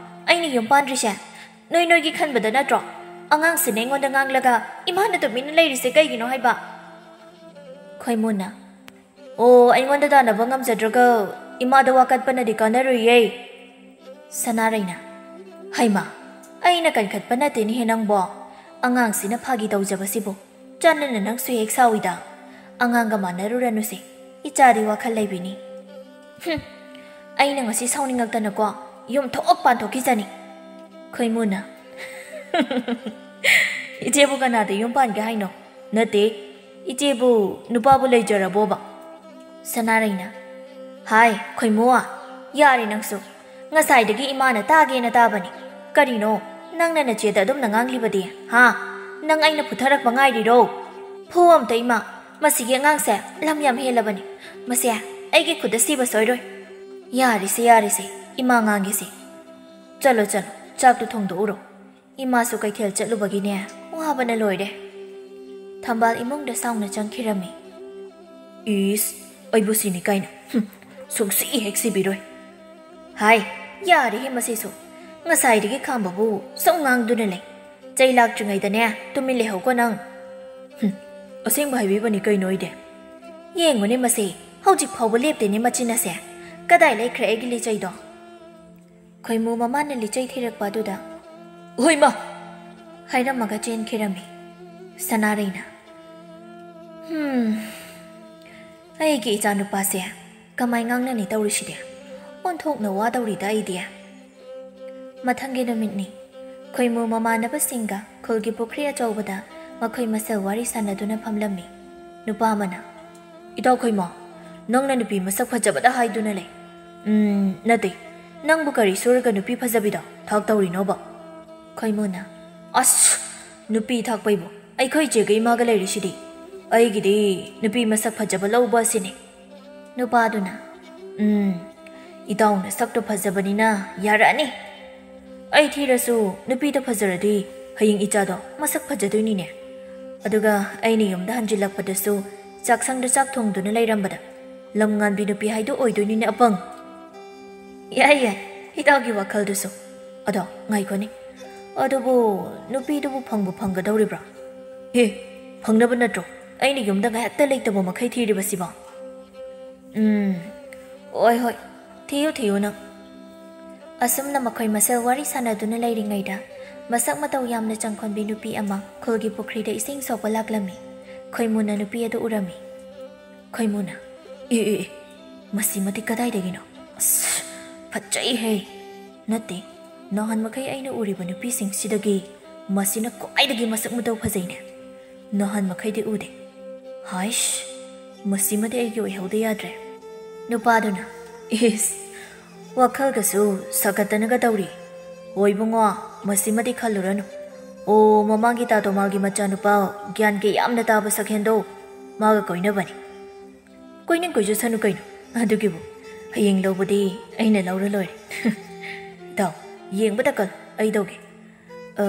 ꯑꯩꯅ ꯌꯨꯝ ꯄꯥꯟꯗ꯭ꯔꯤꯁꯦ ꯅꯣꯏ ꯅꯣꯏꯒꯤ ꯈꯟꯕꯗ ꯅꯠꯇ꯭ꯔꯣ? ꯑꯉꯥꯡꯁꯤꯅ ꯑꯩꯉꯣꯟꯗ ꯉꯥꯡꯂꯒ ꯏꯃꯥꯅ ꯇꯨꯃꯤꯟꯅ ꯂꯩꯔꯤꯁꯦ ꯀꯩꯒꯤꯅꯣ ꯍꯥꯏꯕ? ꯈꯣꯏꯃꯨꯅ, "ꯑꯣ, ꯑꯩꯉꯣꯟꯗ ꯇꯥꯟꯅꯕ ꯉꯝꯖꯗ꯭ꯔꯒ ꯏꯃꯥꯗ ꯋꯥꯀꯠꯄꯅꯗꯤ ꯀꯥꯟꯅꯔꯣꯏꯌꯦ꯫" ꯁꯅꯥꯔꯩꯅ, "ꯍꯩꯃꯥ, ꯑꯩꯅ ꯀꯟꯈꯠꯄ ꯅꯠꯇꯦꯅꯦꯍꯦ ꯅꯪꯕꯣ꯫ ꯑꯉꯥꯡꯁꯤꯅ ꯐꯥꯒꯤ ꯇꯧꯖꯕꯁꯤꯕꯨ꯫ ꯆꯥꯟꯅꯅ ꯅꯪꯁꯨ ꯍꯦꯛ ꯁꯥꯎꯏꯗ꯫ ꯑꯉꯥꯡꯒ ꯃꯥꯟꯅꯔꯨꯔꯅꯨꯁꯦ꯫ ꯏꯆꯥꯗꯤ ꯋꯥꯈꯜ ꯂꯩꯕꯤꯅꯤ꯫" "ꯍꯨꯝ, ꯑꯩꯅ ꯉꯁꯤ ꯁꯥꯎꯅꯤꯡꯉꯛꯇꯅꯀꯣ ꯌꯨꯝ ꯊꯣꯛ ꯄꯥꯟꯊꯣꯛꯈꯤꯖꯅꯤ꯫" ꯈꯣꯏꯃꯨꯅ, "ꯏꯆꯦꯕꯨ ꯀꯅꯥꯗ ꯌꯨꯝ ꯄꯥꯟꯒꯦ ꯍꯥꯏꯅꯣ? ꯅꯠꯇꯦ, ꯏꯆꯦꯕꯨ ꯅꯨꯄꯥꯕꯨ ꯂꯩꯖꯔꯕꯣꯕ?" ꯁꯅꯥꯔꯩꯅ, "ꯍꯥꯏ, ꯈꯣꯏꯃꯨ, ꯌꯥꯔꯦ ꯅꯪꯁꯨ꯫ ꯉꯁꯥꯏꯗꯒꯤ ꯏꯃꯥꯅ ꯇꯥꯒꯦꯅ ꯇꯥꯕꯅꯤ꯫ ꯀꯔꯤꯅꯣ ꯅꯪꯅ ꯅꯆꯦꯗ ꯑꯗꯨꯝꯅ ꯉꯥꯡꯂꯤꯕꯗꯤ, ꯍꯥ? ꯅꯪ ꯑꯩꯅ ꯐꯨꯊꯔꯛꯄ ꯉꯥꯏꯔꯤꯔꯣ? ꯐꯨ ꯑꯝꯇ ꯏꯃꯥ, ꯃꯁꯤꯒꯤ ꯑꯉꯥꯡꯁꯦ ꯂꯝ ꯌꯥꯝ ꯍꯦꯜꯂꯕꯅꯤ꯫ ꯃꯁꯦ ꯑꯩꯒꯤ ꯈꯨꯠꯇ ꯁꯤꯕ ꯁꯣꯏꯔꯣꯏ꯫" "ꯌꯥꯔꯦꯁꯦ, ꯌꯥꯔꯦꯁꯦ, ꯏꯃꯥ ꯉꯥꯡꯒꯦꯁꯦ꯫ ꯆꯠꯂꯣ, ꯆꯠꯂꯣ, ꯆꯥꯛꯇꯨ ꯊꯣꯡꯗꯣꯛꯎꯔꯣ꯫ ꯏꯃꯥꯁꯨ ꯀꯩꯊꯦꯜ ꯆꯠꯂꯨꯕꯒꯤꯅꯦ ꯋꯥꯕꯅ ꯂꯣꯏꯔꯦ꯫" ꯊꯝꯕꯥꯜ ꯏꯃꯨꯡꯗ ꯁꯥꯎꯅ ꯆꯪꯈꯤꯔꯝꯃꯤ꯫ "ꯏꯁ, ꯑꯩꯕꯨ ꯁꯤꯅꯤ ꯀꯥꯏꯅ꯫ ꯍꯨꯝ, ꯁꯨꯡꯁꯤ ꯍꯦꯛ ꯁꯤꯕꯤꯔꯣꯏ꯫" "ꯍꯥꯏ, ꯌꯥꯔꯦꯍꯦ ꯃꯁꯤꯁꯨ꯫ ꯉꯁꯥꯏꯗꯒꯤ ꯈꯥꯝꯕꯕꯨ ꯁꯨꯝ ꯉꯥꯡꯗꯨꯅ ꯂꯩ꯫ ꯆꯩ ꯂꯥꯛꯇ꯭ꯔꯤꯉꯩꯗꯅꯦ ꯇꯨꯃꯤꯟ ꯂꯩꯍꯧꯀꯣ ꯅꯪ꯫" "ꯍꯨꯝ, ꯑꯁꯦꯡꯕ ꯍꯥꯏꯕꯤꯕꯅꯤ ꯀꯩꯅꯣ ꯑꯩꯗꯤ꯫" "ꯌꯦꯡꯉꯨꯅꯦ ꯃꯁꯤ, ꯍꯧꯖꯤꯛ ꯐꯥꯎꯕ ꯂꯦꯞꯇꯦꯅꯦ ꯃꯆꯤꯟ ꯑꯁꯦ꯫ ꯀꯗꯥꯏ ꯂꯩꯈ꯭ꯔꯦ ꯑꯩꯒꯤ ꯂꯤꯆꯩꯗꯣ?" ꯈꯣꯏꯃꯨ ꯃꯃꯥꯅ ꯂꯤꯆꯩ ꯊꯤꯔꯛꯄ ꯑꯗꯨꯗ, "ꯍꯣꯏꯃ!" ꯍꯥꯏꯔꯝꯃꯒ ꯆꯦꯟꯈꯤꯔꯝꯃꯤ꯫ ꯁꯅꯥꯔꯩꯅ, "ꯍꯨꯝ, ꯑꯩꯒꯤ ꯏꯆꯥꯅꯨꯄꯥꯁꯦ ꯀꯃꯥꯏ ꯉꯥꯡꯅꯅꯤ ꯇꯧꯔꯤꯁꯤꯗꯤ? ꯑꯣꯟꯊꯣꯛꯅ ꯋꯥꯗꯧꯔꯤꯗ ꯑꯩꯗꯤ꯫" ꯃꯊꯪꯒꯤ ꯅꯨꯃꯤꯠꯅꯤ꯫ ꯈꯣꯏꯃꯨ ꯃꯃꯥꯟꯅꯕꯁꯤꯡꯒ ꯈꯨꯜꯒꯤ ꯄꯨꯈ꯭ꯔꯤ ꯑꯆꯧꯕꯗ ꯃꯈꯣꯏ ꯃꯁꯦꯜ ꯋꯥꯔꯤ ꯁꯥꯟꯅꯗꯨꯅ ꯐꯝꯂꯝꯃꯤ꯫ ꯅꯨꯄꯥ ꯑꯃꯅ, "ꯏꯇꯥꯎ ꯈꯣꯏꯃꯣ, ꯅꯪꯅ ꯅꯨꯄꯤ ꯃꯁꯛ ꯐꯖꯕꯗ ꯍꯥꯏꯗꯨꯅ ꯂꯩ꯫ ꯎꯝ, ꯅꯠꯇꯦ, ꯅꯪꯕꯨ ꯀꯔꯤ ꯁꯨꯔꯒ ꯅꯨꯄꯤ ꯐꯖꯕꯤꯗꯣ ꯊꯥꯛ ꯇꯧꯔꯤꯅꯣꯕ?" ꯈꯣꯏꯃꯨꯅ, "ꯑꯁ, ꯅꯨꯄꯤ ꯊꯥꯛꯄꯩꯕꯨ ꯑꯩꯈꯣꯏ ꯆꯦꯒ ꯏꯃꯥꯒ ꯂꯩꯔꯤꯁꯤꯗꯤ꯫ ꯑꯩꯒꯤꯗꯤ ꯅꯨꯄꯤ ꯃꯁꯛ ꯐꯖꯕ ꯂꯧꯕ ꯑꯁꯤꯅꯤ꯫" ꯅꯨꯄꯥꯗꯨꯅ, "ꯎꯝ, ꯏꯇꯥꯎ ꯅꯁꯛꯇꯣ ꯐꯖꯕꯅꯤꯅ ꯌꯥꯔꯛꯑꯅꯤ꯫ ꯑꯩ ꯊꯤꯔꯁꯨ ꯅꯨꯄꯤꯗꯣ ꯐꯖꯔꯗꯤ ꯍꯌꯦꯡ ꯏꯆꯥꯗꯣ ꯃꯁꯛ ꯐꯖꯗꯣꯏꯅꯤꯅꯦ꯫ ꯑꯗꯨꯒ ꯑꯩꯅ ꯌꯨꯝꯗ ꯍꯟꯖꯤꯜꯂꯛꯄꯗꯁꯨ ꯆꯥꯛꯁꯪꯗ ꯆꯥꯛ ꯊꯣꯡꯗꯨꯅ ꯂꯩꯔꯝꯕꯗ ꯂꯝ ꯉꯥꯟꯕꯤ ꯅꯨꯄꯤ ꯍꯥꯏꯗꯣ ꯑꯣꯏꯗꯣꯏꯅꯤꯅꯦ, ꯑꯄꯪ꯫ ꯌꯥꯏ, ꯌꯥꯏ, ꯏꯇꯥꯎꯒꯤ ꯋꯥꯈꯜꯗꯨꯁꯨ꯫ ꯑꯗꯣ ꯉꯥꯏꯈꯣꯅꯦ, ꯑꯗꯨꯕꯨ ꯅꯨꯄꯤꯗꯨꯕꯨ ꯐꯪꯕꯨ ꯐꯪꯒꯗꯧꯔꯤꯕ꯭ꯔꯥ? ꯍꯦ, ꯐꯪꯅꯕ ꯅꯠꯇ꯭ꯔꯣ ꯑꯩꯅ ꯌꯨꯝꯗ ꯉꯥꯏꯍꯥꯛꯇ ꯂꯩꯇꯕ ꯃꯈꯩ ꯊꯤꯔꯤꯕꯁꯤꯕꯣ? ꯎꯝ, ꯍꯣꯏ, ꯍꯣꯏ, ꯊꯤꯌꯨ, ꯊꯤꯌꯨ ꯅꯪ꯫ ꯑꯁꯨꯝꯅ ꯃꯈꯣꯏ ꯃꯁꯦꯜ ꯋꯥꯔꯤ ꯁꯥꯟꯅꯗꯨꯅ ꯂꯩꯔꯤꯉꯩꯗ, ꯃꯁꯛ ꯃꯇꯧ ꯌꯥꯝꯅ ꯆꯪꯈꯣꯟꯕꯤ ꯅꯨꯄꯤ ꯑꯃ ꯈꯨꯜꯒꯤ ꯄꯨꯈ꯭ꯔꯤꯗ ꯏꯁꯤꯡ ꯁꯣꯛꯄ ꯂꯥꯛꯂꯝꯃꯤ꯫ ꯈꯣꯏꯃꯨꯅ ꯅꯨꯄꯤ ꯑꯗꯨ ꯎꯔꯝꯃꯤ꯫ ꯈꯣꯏꯃꯨꯅ, "ꯑꯦ, ꯑꯦ, ꯑꯦ, ꯃꯁꯤꯃꯗꯤ ꯀꯗꯥꯏꯗꯒꯤꯅꯣ? ꯑꯁ, ꯐꯖꯩꯍꯦ!" "ꯅꯠꯇꯦ, ꯅꯍꯥꯟ ꯃꯈꯩ ꯑꯩꯅ ꯎꯔꯤꯕ ꯅꯨꯄꯤꯁꯤꯡꯁꯤꯗꯒꯤ ꯃꯁꯤꯅ ꯈ꯭ꯋꯥꯏꯗꯒꯤ ꯃꯁꯛ ꯃꯇꯧ ꯐꯖꯩꯅꯦ꯫ ꯅꯍꯥꯟ ꯃꯈꯩꯗꯤ ꯎꯗꯦ꯫ ꯍꯥꯏꯁ, ꯃꯁꯤꯃꯗꯤ ꯑꯩꯒꯤ ꯑꯣꯏꯍꯧꯗ ꯌꯥꯗ꯭ꯔꯦ꯫" ꯅꯨꯄꯥꯗꯨꯅ, "ꯏꯁ, ꯋꯥꯈꯜꯒꯁꯨ ꯁꯥꯒꯠꯇꯅꯒ ꯇꯧꯔꯤ꯫ ꯍꯣꯏ ꯏꯕꯨꯡꯉꯣ, ꯃꯁꯤꯃꯗꯤ ꯈꯜꯂꯨꯔꯅꯨ꯫ ꯑꯣ, ꯃꯃꯥꯡꯒꯤ ꯇꯥ ꯇꯣꯃꯥꯜꯒꯤ ꯃꯆꯥꯅꯨꯄꯥ ꯒ꯭ꯌꯥꯟ ꯀꯌꯥꯝꯅ ꯇꯥꯕ ꯁꯛꯍꯦꯟꯗꯣ, ꯃꯥꯒ ꯀꯣꯏꯅꯕꯅꯤ꯫" "ꯀꯣꯏꯅꯤꯡ ꯀꯣꯏꯖꯁꯅꯨ ꯀꯩꯅꯣ꯫ ꯑꯗꯨꯒꯤꯕꯨ ꯍꯌꯦꯡ ꯂꯧꯕꯗꯤ ꯑꯩꯅ ꯂꯧꯔ ꯂꯣꯏꯔꯦ꯫" "ꯏꯇꯥꯎ, ꯌꯦꯡꯕꯇ ꯀꯜ, ꯑꯩ ꯇꯧꯒꯦ꯫ ꯑ,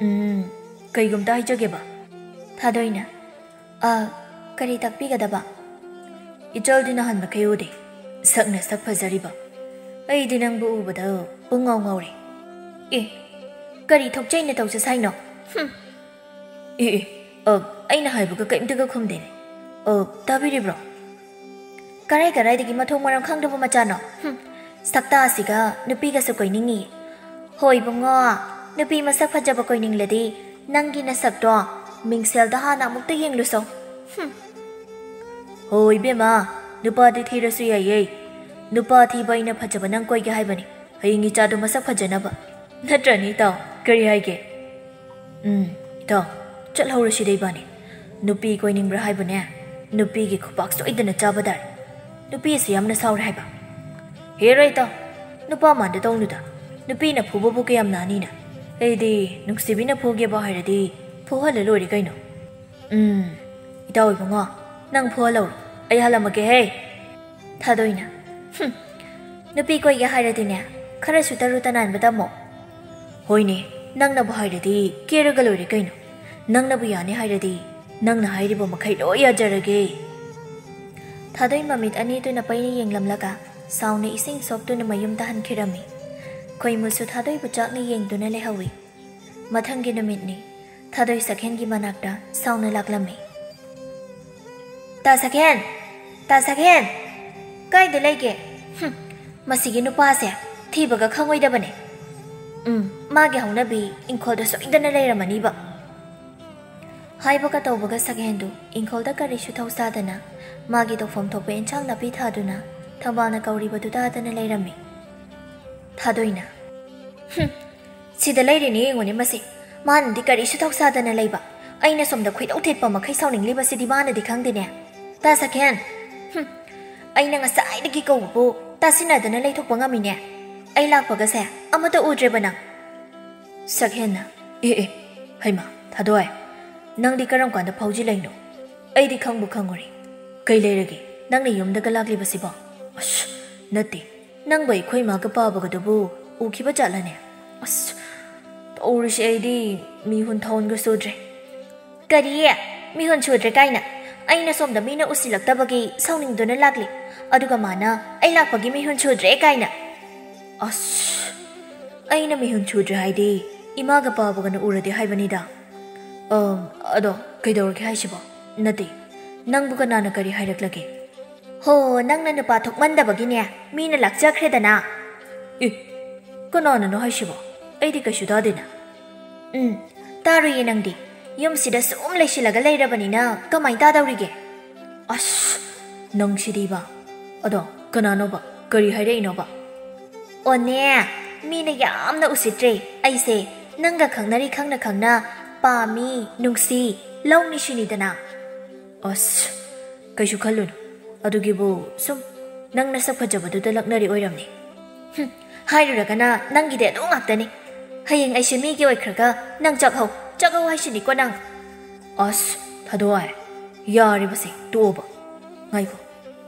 ꯎꯝ, ꯀꯩꯒꯨꯝꯇ ꯍꯥꯏꯖꯒꯦꯕ꯫" ꯊꯥꯗꯣꯏꯅ, "ꯑ, ꯀꯔꯤ ꯇꯥꯛꯄꯤꯒꯗꯕ?" "ꯏꯆꯜꯗꯤ ꯅꯍꯥꯟ ꯃꯈꯩ ꯎꯗꯦ, ꯁꯛꯅ ꯁꯛ ꯐꯖꯔꯤꯕ꯫ ꯑꯩꯗꯤ ꯅꯪꯕꯨ ꯎꯕꯗ ꯄꯨꯡꯉꯥꯎ ꯉꯥꯎꯔꯦ꯫" "ꯑꯦ, ꯀꯔꯤ ꯊꯣꯛꯆꯩꯅ ꯇꯧꯖꯁ ꯍꯥꯏꯅꯣ? ꯍꯨꯝ꯫" "ꯑꯦ, ꯑꯦ, ꯑ, ꯑꯩꯅ ꯍꯥꯏꯕꯒ ꯀꯔꯤꯝꯇꯒ ꯈꯨꯝꯗꯦꯅꯦ꯫ ꯑ, ꯇꯥꯕꯤꯔꯤꯕ꯭ꯔꯣ?" "ꯀꯔꯥꯏ ꯀꯔꯥꯏꯗꯒꯤ ꯃꯊꯣꯡ ꯃꯔꯝ ꯈꯪꯗꯕ ꯃꯆꯥꯅꯣ? ꯍꯨꯝ, ꯁꯛꯇꯥ ꯑꯁꯤꯒ ꯅꯨꯄꯤꯒꯁꯨ ꯀꯣꯏꯅꯤꯡꯉꯤ꯫ ꯍꯣ ꯏꯕꯨꯡꯉꯣ, ꯅꯨꯄꯤ ꯃꯁꯛ ꯐꯖꯕ ꯀꯣꯏꯅꯤꯡꯂꯗꯤ ꯅꯪꯒꯤ ꯅꯁꯛꯇꯣ ꯃꯤꯡꯁꯦꯜꯗ ꯍꯥꯟꯅ ꯑꯃꯨꯛꯇ ꯌꯦꯡꯂꯨꯁꯣ꯫ ꯍꯨꯝ꯫" "ꯍꯣ ꯏꯕꯦꯝꯃ, ꯅꯨꯄꯥꯗꯤ ꯊꯤꯔꯁꯨ ꯌꯥꯏꯌꯦ꯫ ꯅꯨꯄꯥ ꯊꯤꯕ ꯑꯩꯅ ꯐꯖꯕ ꯅꯪ ꯀꯣꯏꯒꯦ ꯍꯥꯏꯕꯅꯤ, ꯍꯌꯦꯡ ꯏꯆꯥꯗꯣ ꯃꯁꯛ ꯐꯖꯅꯕ꯫ ꯅꯠꯇ꯭ꯔꯅꯦ ꯏꯇꯥꯎ? ꯀꯔꯤ ꯍꯥꯏꯒꯦ?" "ꯎꯝ, ꯏꯇꯥꯎ, ꯆꯠꯍꯧꯔꯁꯤꯗ ꯏꯕꯥꯅꯤ꯫ ꯅꯨꯄꯤ ꯀꯣꯏꯅꯤꯡꯕ꯭ꯔꯥ ꯍꯥꯏꯕꯅꯦ, ꯅꯨꯄꯤꯒꯤ ꯈꯨꯄꯥꯛ ꯁꯣꯏꯗꯅ ꯆꯥꯕ ꯇꯥꯔꯦ꯫ ꯅꯨꯄꯤ ꯑꯁꯤ ꯌꯥꯝꯅ ꯁꯥꯎꯔꯦ ꯍꯥꯏꯕ꯫" "ꯍꯦꯔꯥ ꯏꯇꯥꯎ, ꯅꯨꯄꯥ ꯃꯥꯟꯗ ꯇꯧꯅꯨꯗ꯫ ꯅꯨꯄꯤꯅ ꯐꯨꯕꯕꯨ ꯀꯌꯥꯝ ꯅꯥꯅꯤꯅ? ꯑꯩꯗꯤ ꯅꯨꯡꯁꯤꯕꯤꯅ ꯐꯨꯒꯦꯕ ꯍꯥꯏꯔꯗꯤ ꯐꯨꯍꯜꯂ ꯂꯣꯏꯔꯦ ꯀꯩꯅꯣ꯫" "ꯎꯝ, ꯏꯇꯥꯎ ꯏꯕꯨꯡꯉꯣ, ꯅꯪ ꯐꯨꯍꯜꯍꯧꯔꯣ, ꯑꯩ ꯍꯜꯂꯝꯃꯒꯦꯍꯦ꯫" ꯊꯥꯗꯣꯏꯅ, "ꯍꯨꯝ, ꯅꯨꯄꯤ ꯀꯣꯏꯒꯦ ꯍꯥꯏꯔꯗꯤꯅꯦ, ꯈꯔꯁꯨ ꯇꯔꯨ ꯇꯅꯥꯟꯕ ꯇꯝꯃꯣ꯫" ꯍꯣꯏꯅꯦ, ꯅꯪꯅꯕꯨ ꯍꯥꯏꯔꯗꯤ ꯀꯦꯔꯒ ꯂꯣꯏꯔꯦ ꯀꯩꯅꯣ꯫ ꯅꯪꯅꯕꯨ ꯌꯥꯅꯤ ꯍꯥꯏꯔꯗꯤ ꯅꯪꯅ ꯍꯥꯏꯔꯤꯕ ꯃꯈꯩ ꯂꯣꯏ ꯌꯥꯖꯔꯒꯦ꯫ ꯊꯥꯗꯣꯏ ꯃꯃꯤꯠ ꯑꯅꯤꯗꯨꯅ ꯄꯩꯅ ꯌꯦꯡꯂꯝꯂꯒ ꯁꯥꯎꯅ ꯏꯁꯤꯡ ꯁꯣꯛꯇꯨꯅ ꯃꯌꯨꯝꯗ ꯍꯟꯈꯤꯔꯝꯃꯤ꯫ ꯈꯣꯏꯃꯨꯁꯨ ꯊꯥꯗꯣꯏꯕꯨ ꯆꯥꯛꯅ ꯌꯦꯡꯗꯨꯅ ꯂꯩꯍꯧꯏ꯫ ꯃꯊꯪꯒꯤ ꯅꯨꯃꯤꯠꯅꯤ꯫ ꯊꯥꯗꯣꯏ ꯁꯛꯍꯦꯟꯒꯤ ꯃꯅꯥꯛꯇ ꯁꯥꯎꯅ ꯂꯥꯛꯂꯝꯃꯤ꯫ "ꯇꯥ ꯁꯛꯍꯦꯟ! ꯇꯥ ꯁꯛꯍꯦꯟ! ꯀꯥꯏꯗ ꯂꯩꯒꯦ? ꯍꯨꯝ, ꯃꯁꯤꯒꯤ ꯅꯨꯄꯥꯁꯦ ꯊꯤꯕꯒ ꯈꯪꯉꯣꯏꯗꯕꯅꯦ꯫ ꯎꯝ, ꯃꯥꯒꯤ ꯍꯧꯅꯕꯤ ꯏꯪꯈꯣꯜꯗ ꯁꯣꯏꯗꯅ ꯂꯩꯔꯝꯃꯅꯤꯕ꯫" ꯍꯥꯏꯕꯒ ꯇꯧꯕꯒ ꯁꯛꯍꯦꯟꯗꯨ ꯏꯪꯈꯣꯜꯗ ꯀꯔꯤꯁꯨ ꯊꯧꯁꯥꯗꯅ ꯃꯥꯒꯤ ꯇꯧꯐꯝ ꯊꯣꯛꯄ ꯏꯟꯁꯥꯡ ꯅꯥꯄꯤ ꯊꯥꯗꯨꯅ ꯊꯝꯕꯥꯜꯅ ꯀꯧꯔꯤꯕꯗꯨ ꯇꯥꯗꯅ ꯂꯩꯔꯝꯃꯤ꯫ ꯊꯥꯗꯣꯏꯅ, "ꯍꯨꯝ, ꯁꯤꯗ ꯂꯩꯔꯤꯅꯦ ꯌꯦꯡꯉꯨꯅꯦ ꯃꯁꯤ꯫ ꯃꯥꯅꯗꯤ ꯀꯔꯤꯁꯨ ꯊꯧꯁꯥꯗꯅ ꯂꯩꯕ꯫ ꯑꯩꯅ ꯁꯣꯝꯗ ꯈꯣꯏꯗꯧ ꯊꯤꯠꯄ ꯃꯈꯩ ꯁꯥꯎꯅꯤꯡꯂꯤꯕꯁꯤꯗꯤ ꯃꯥꯅꯗꯤ ꯈꯪꯗꯦꯅꯦ꯫ ꯇꯥ ꯁꯛꯍꯦꯟ! ꯍꯨꯝ, ꯑꯩꯅ ꯉꯁꯥꯏꯗꯒꯤ ꯀꯧꯕꯕꯨ ꯇꯥꯁꯤꯟꯅꯗꯅ ꯂꯩꯊꯣꯛꯄ ꯉꯝꯃꯤꯅꯦ꯫ ꯑꯩ ꯂꯥꯛꯄꯒꯁꯦ ꯑꯃꯠꯇ ꯎꯗ꯭ꯔꯦꯕ ꯅꯪ?" ꯁꯛꯍꯦꯟꯅ, "ꯑꯦ, ꯑꯦ, ꯍꯩꯃꯥ, ꯊꯥꯗꯣꯏ, ꯅꯪꯗꯤ ꯀꯔꯝ ꯀꯥꯟꯗ ꯐꯥꯎꯖꯤꯜꯂꯛꯏꯅꯣ? ꯑꯩꯗꯤ ꯈꯪꯕꯨ ꯈꯪꯉꯨꯔꯦ꯫ ꯀꯩ ꯂꯩꯔꯒꯦ? ꯅꯪꯅ ꯌꯨꯝꯗꯒ ꯂꯥꯛꯂꯤꯕꯁꯤꯕꯣ? ꯑꯁ, ꯅꯠꯇꯦ, ꯅꯪꯕꯨ ꯑꯩꯈꯣꯏ ꯏꯃꯥꯒ ꯄꯥꯕꯒꯗꯨꯕꯨ ꯎꯈꯤꯕ ꯖꯥꯠꯂꯅꯦ? ꯑꯁ, ꯇꯧꯔꯤꯁꯦ, ꯑꯩꯗꯤ ꯃꯤꯍꯨꯟ ꯊꯥꯍꯨꯟꯒ ꯁꯨꯗ꯭ꯔꯦ꯫" "ꯀꯔꯤ? ꯃꯤꯍꯨꯟ ꯁꯨꯗ꯭ꯔꯦ ꯀꯥꯏꯅ? ꯑꯩꯅ ꯁꯣꯝꯗ ꯃꯤꯅ ꯎꯁꯤꯜꯂꯛꯇꯕꯒꯤ ꯁꯥꯎꯅꯤꯡꯗꯨꯅ ꯂꯥꯛꯂꯤ, ꯑꯗꯨꯒ ꯃꯥꯅ ꯑꯩ ꯂꯥꯛꯄꯒꯤ ꯃꯤꯍꯨꯟ ꯁꯨꯗ꯭ꯔꯦ ꯀꯥꯏꯅ?" "ꯑꯁ, ꯑꯩꯅ ꯃꯤꯍꯨꯟ ꯁꯨꯗ꯭ꯔꯦ ꯍꯥꯏꯗꯤ ꯏꯃꯥꯒ ꯄꯥꯕꯒꯅ ꯎꯔꯗꯤ ꯍꯥꯏꯕꯅꯤꯗ꯫ ꯑꯝ, ꯑꯗꯣ ꯀꯩꯗꯧꯔꯒꯦ ꯍꯥꯏꯁꯤꯕꯣ? ꯅꯠꯇꯦ, ꯅꯪꯕꯨ ꯀꯅꯥꯅ ꯀꯔꯤ ꯍꯥꯏꯔꯛꯂꯒꯦ?" "ꯍꯣ, ꯅꯪꯅ ꯅꯨꯄꯥ ꯊꯣꯛꯃꯟꯗꯕꯒꯤꯅꯦ ꯃꯤꯅ ꯂꯥꯛꯆꯈ꯭ꯔꯦꯗꯅ꯫" "ꯑꯦ, ꯀꯅꯥꯅꯅꯣ ꯍꯥꯏꯁꯤꯕꯣ? ꯑꯩꯗꯤ ꯀꯩꯁꯨ ꯇꯥꯗꯦꯅ꯫" "ꯎꯝ, ꯇꯥꯔꯣꯏꯌꯦ ꯅꯪꯗꯤ꯫ ꯌꯨꯝꯁꯤꯗ ꯁꯨꯝ ꯂꯩꯁꯤꯜꯂꯒ ꯂꯩꯔꯕꯅꯤꯅ ꯀꯃꯥꯏ ꯇꯥꯗꯧꯔꯤꯒꯦ?" "ꯑꯁ, ꯅꯪꯁꯤꯗꯤꯕ꯫ ꯑꯗꯣ ꯀꯅꯥꯅꯣꯕ? ꯀꯔꯤ ꯍꯥꯏꯔꯛꯏꯅꯣꯕ?" "ꯑꯣꯅꯦ, ꯃꯤꯅ ꯌꯥꯝꯅ ꯎꯁꯤꯠꯇ꯭ꯔꯦ ꯑꯩꯁꯦ꯫ ꯅꯪꯒ ꯈꯪꯅꯔꯤ ꯈꯪꯅ ꯈꯪꯅ ꯄꯥꯝꯃꯤ, ꯅꯨꯡꯁꯤ, ꯂꯧꯅꯤ ꯁꯤꯅꯤꯗꯅ꯫" "ꯑꯁ, ꯀꯩꯁꯨ ꯈꯜꯂꯨꯅꯨ꯫ ꯑꯗꯨꯒꯤꯕꯨ ꯁꯨꯝ ꯅꯪ ꯅꯁꯛ ꯐꯖꯕꯗꯨꯗ ꯂꯛꯅꯔꯤ ꯑꯣꯏꯔꯝꯅꯤ꯫" "ꯍꯨꯝ, ꯍꯥꯏꯔꯨꯔꯒꯅ ꯅꯪꯒꯤꯗꯤ ꯑꯗꯨ ꯉꯥꯛꯇꯅꯤ꯫ ꯍꯌꯦꯡ ꯑꯩꯁꯦ ꯃꯤꯒꯤ ꯑꯣꯏꯈ꯭ꯔꯒ ꯅꯪ ꯆꯥꯛꯍꯧ, ꯆꯥꯛꯍꯧ ꯍꯥꯏꯁꯤꯅꯤꯀꯣ ꯅꯪ꯫" "ꯑꯁ, ꯊꯥꯗꯣꯏ, ꯌꯥꯔꯦꯕꯁꯦ, ꯇꯣꯛꯑꯣꯕ꯫ ꯉꯥꯏꯈꯣ,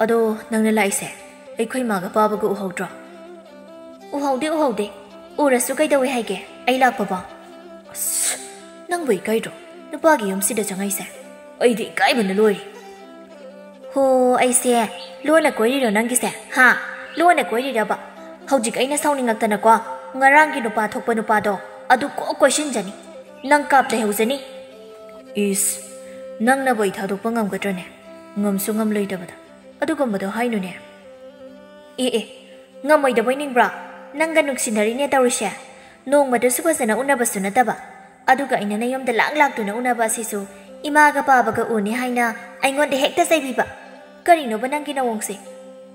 ꯑꯗꯣ ꯅꯪꯅ ꯂꯥꯛꯏꯁꯦ ꯑꯩꯈꯣꯏ ꯏꯃꯥꯒ ꯄꯥꯕꯒ ꯎꯍꯧꯗ꯭ꯔꯣ?" "ꯎꯍꯧꯗꯦ, ꯎꯍꯧꯗꯦ꯫ ꯎꯔꯁꯨ ꯀꯩꯗꯧꯋꯦ ꯍꯥꯏꯒꯦ? ꯑꯩ ꯂꯥꯛꯄꯕꯣ? ꯑꯁ, ꯅꯪꯕꯨ ꯏꯀꯥꯏꯗ꯭ꯔꯣ? ꯅꯨꯄꯥꯒꯤ ꯌꯨꯝꯁꯤꯗ ꯆꯪꯉꯛꯏꯁꯦ? ꯑꯩꯗꯤ ꯏꯀꯥꯏꯕꯅ ꯂꯣꯏꯔꯦ꯫ ꯍꯣ, ꯑꯩꯁꯦ ꯂꯣꯟꯅ ꯀꯣꯏꯔꯤꯔꯣ ꯅꯪꯒꯤꯁꯦ? ꯍꯥ? ꯂꯣꯟꯅ ꯀꯣꯏꯔꯤꯔꯕ? ꯍꯧꯖꯤꯛ ꯑꯩꯅ ꯁꯥꯎꯅꯤꯡꯉꯛꯇꯅꯀꯣ, ꯉꯔꯥꯡꯒꯤ ꯅꯨꯄꯥ ꯊꯣꯛꯄ ꯅꯨꯄꯥꯗꯣ ꯑꯗꯨ ꯀꯣꯛ ꯀꯣꯏꯁꯤꯟꯖꯅꯤ꯫ ꯅꯪ ꯀꯥꯞ ꯂꯩꯍꯧꯖꯅꯤ꯫ ꯏꯁ, ꯅꯪꯅꯕꯨ ꯑꯩ ꯊꯥꯗꯣꯛꯄ ꯉꯝꯒꯗ꯭ꯔꯅꯦ? ꯉꯝꯁꯨ ꯉꯝꯂꯣꯏꯗꯕꯗ꯫ ꯑꯗꯨꯒꯨꯝꯕꯗꯣ ꯍꯥꯏꯅꯨꯅꯦ꯫ ꯑꯦ, ꯑꯦ, ꯉꯝꯃꯣꯏꯗꯕꯣꯏ ꯅꯤꯡꯕ꯭ꯔꯣ? ꯅꯪꯒ ꯅꯨꯡꯁꯤꯅꯔꯤꯅꯦ ꯇꯧꯔꯤꯁꯦ꯫ ꯅꯣꯡꯃꯗꯁꯨ ꯐꯖꯅ ꯎꯅꯕꯁꯨ ꯅꯠꯇꯕ꯫ ꯑꯗꯨꯒ ꯑꯩꯅ ꯅꯌꯨꯝꯗ ꯂꯥꯛ ꯂꯥꯛꯇꯨꯅ ꯎꯅꯕ ꯑꯁꯤꯁꯨ ꯏꯃꯥꯒ ꯄꯥꯕꯒ ꯎꯅꯤ ꯍꯥꯏꯅ ꯑꯩꯉꯣꯟꯗ ꯍꯦꯛꯇ ꯆꯩꯕꯤꯕ꯫ ꯀꯔꯤꯅꯣꯕ ꯅꯪꯒꯤ ꯅꯋꯣꯡꯁꯦ?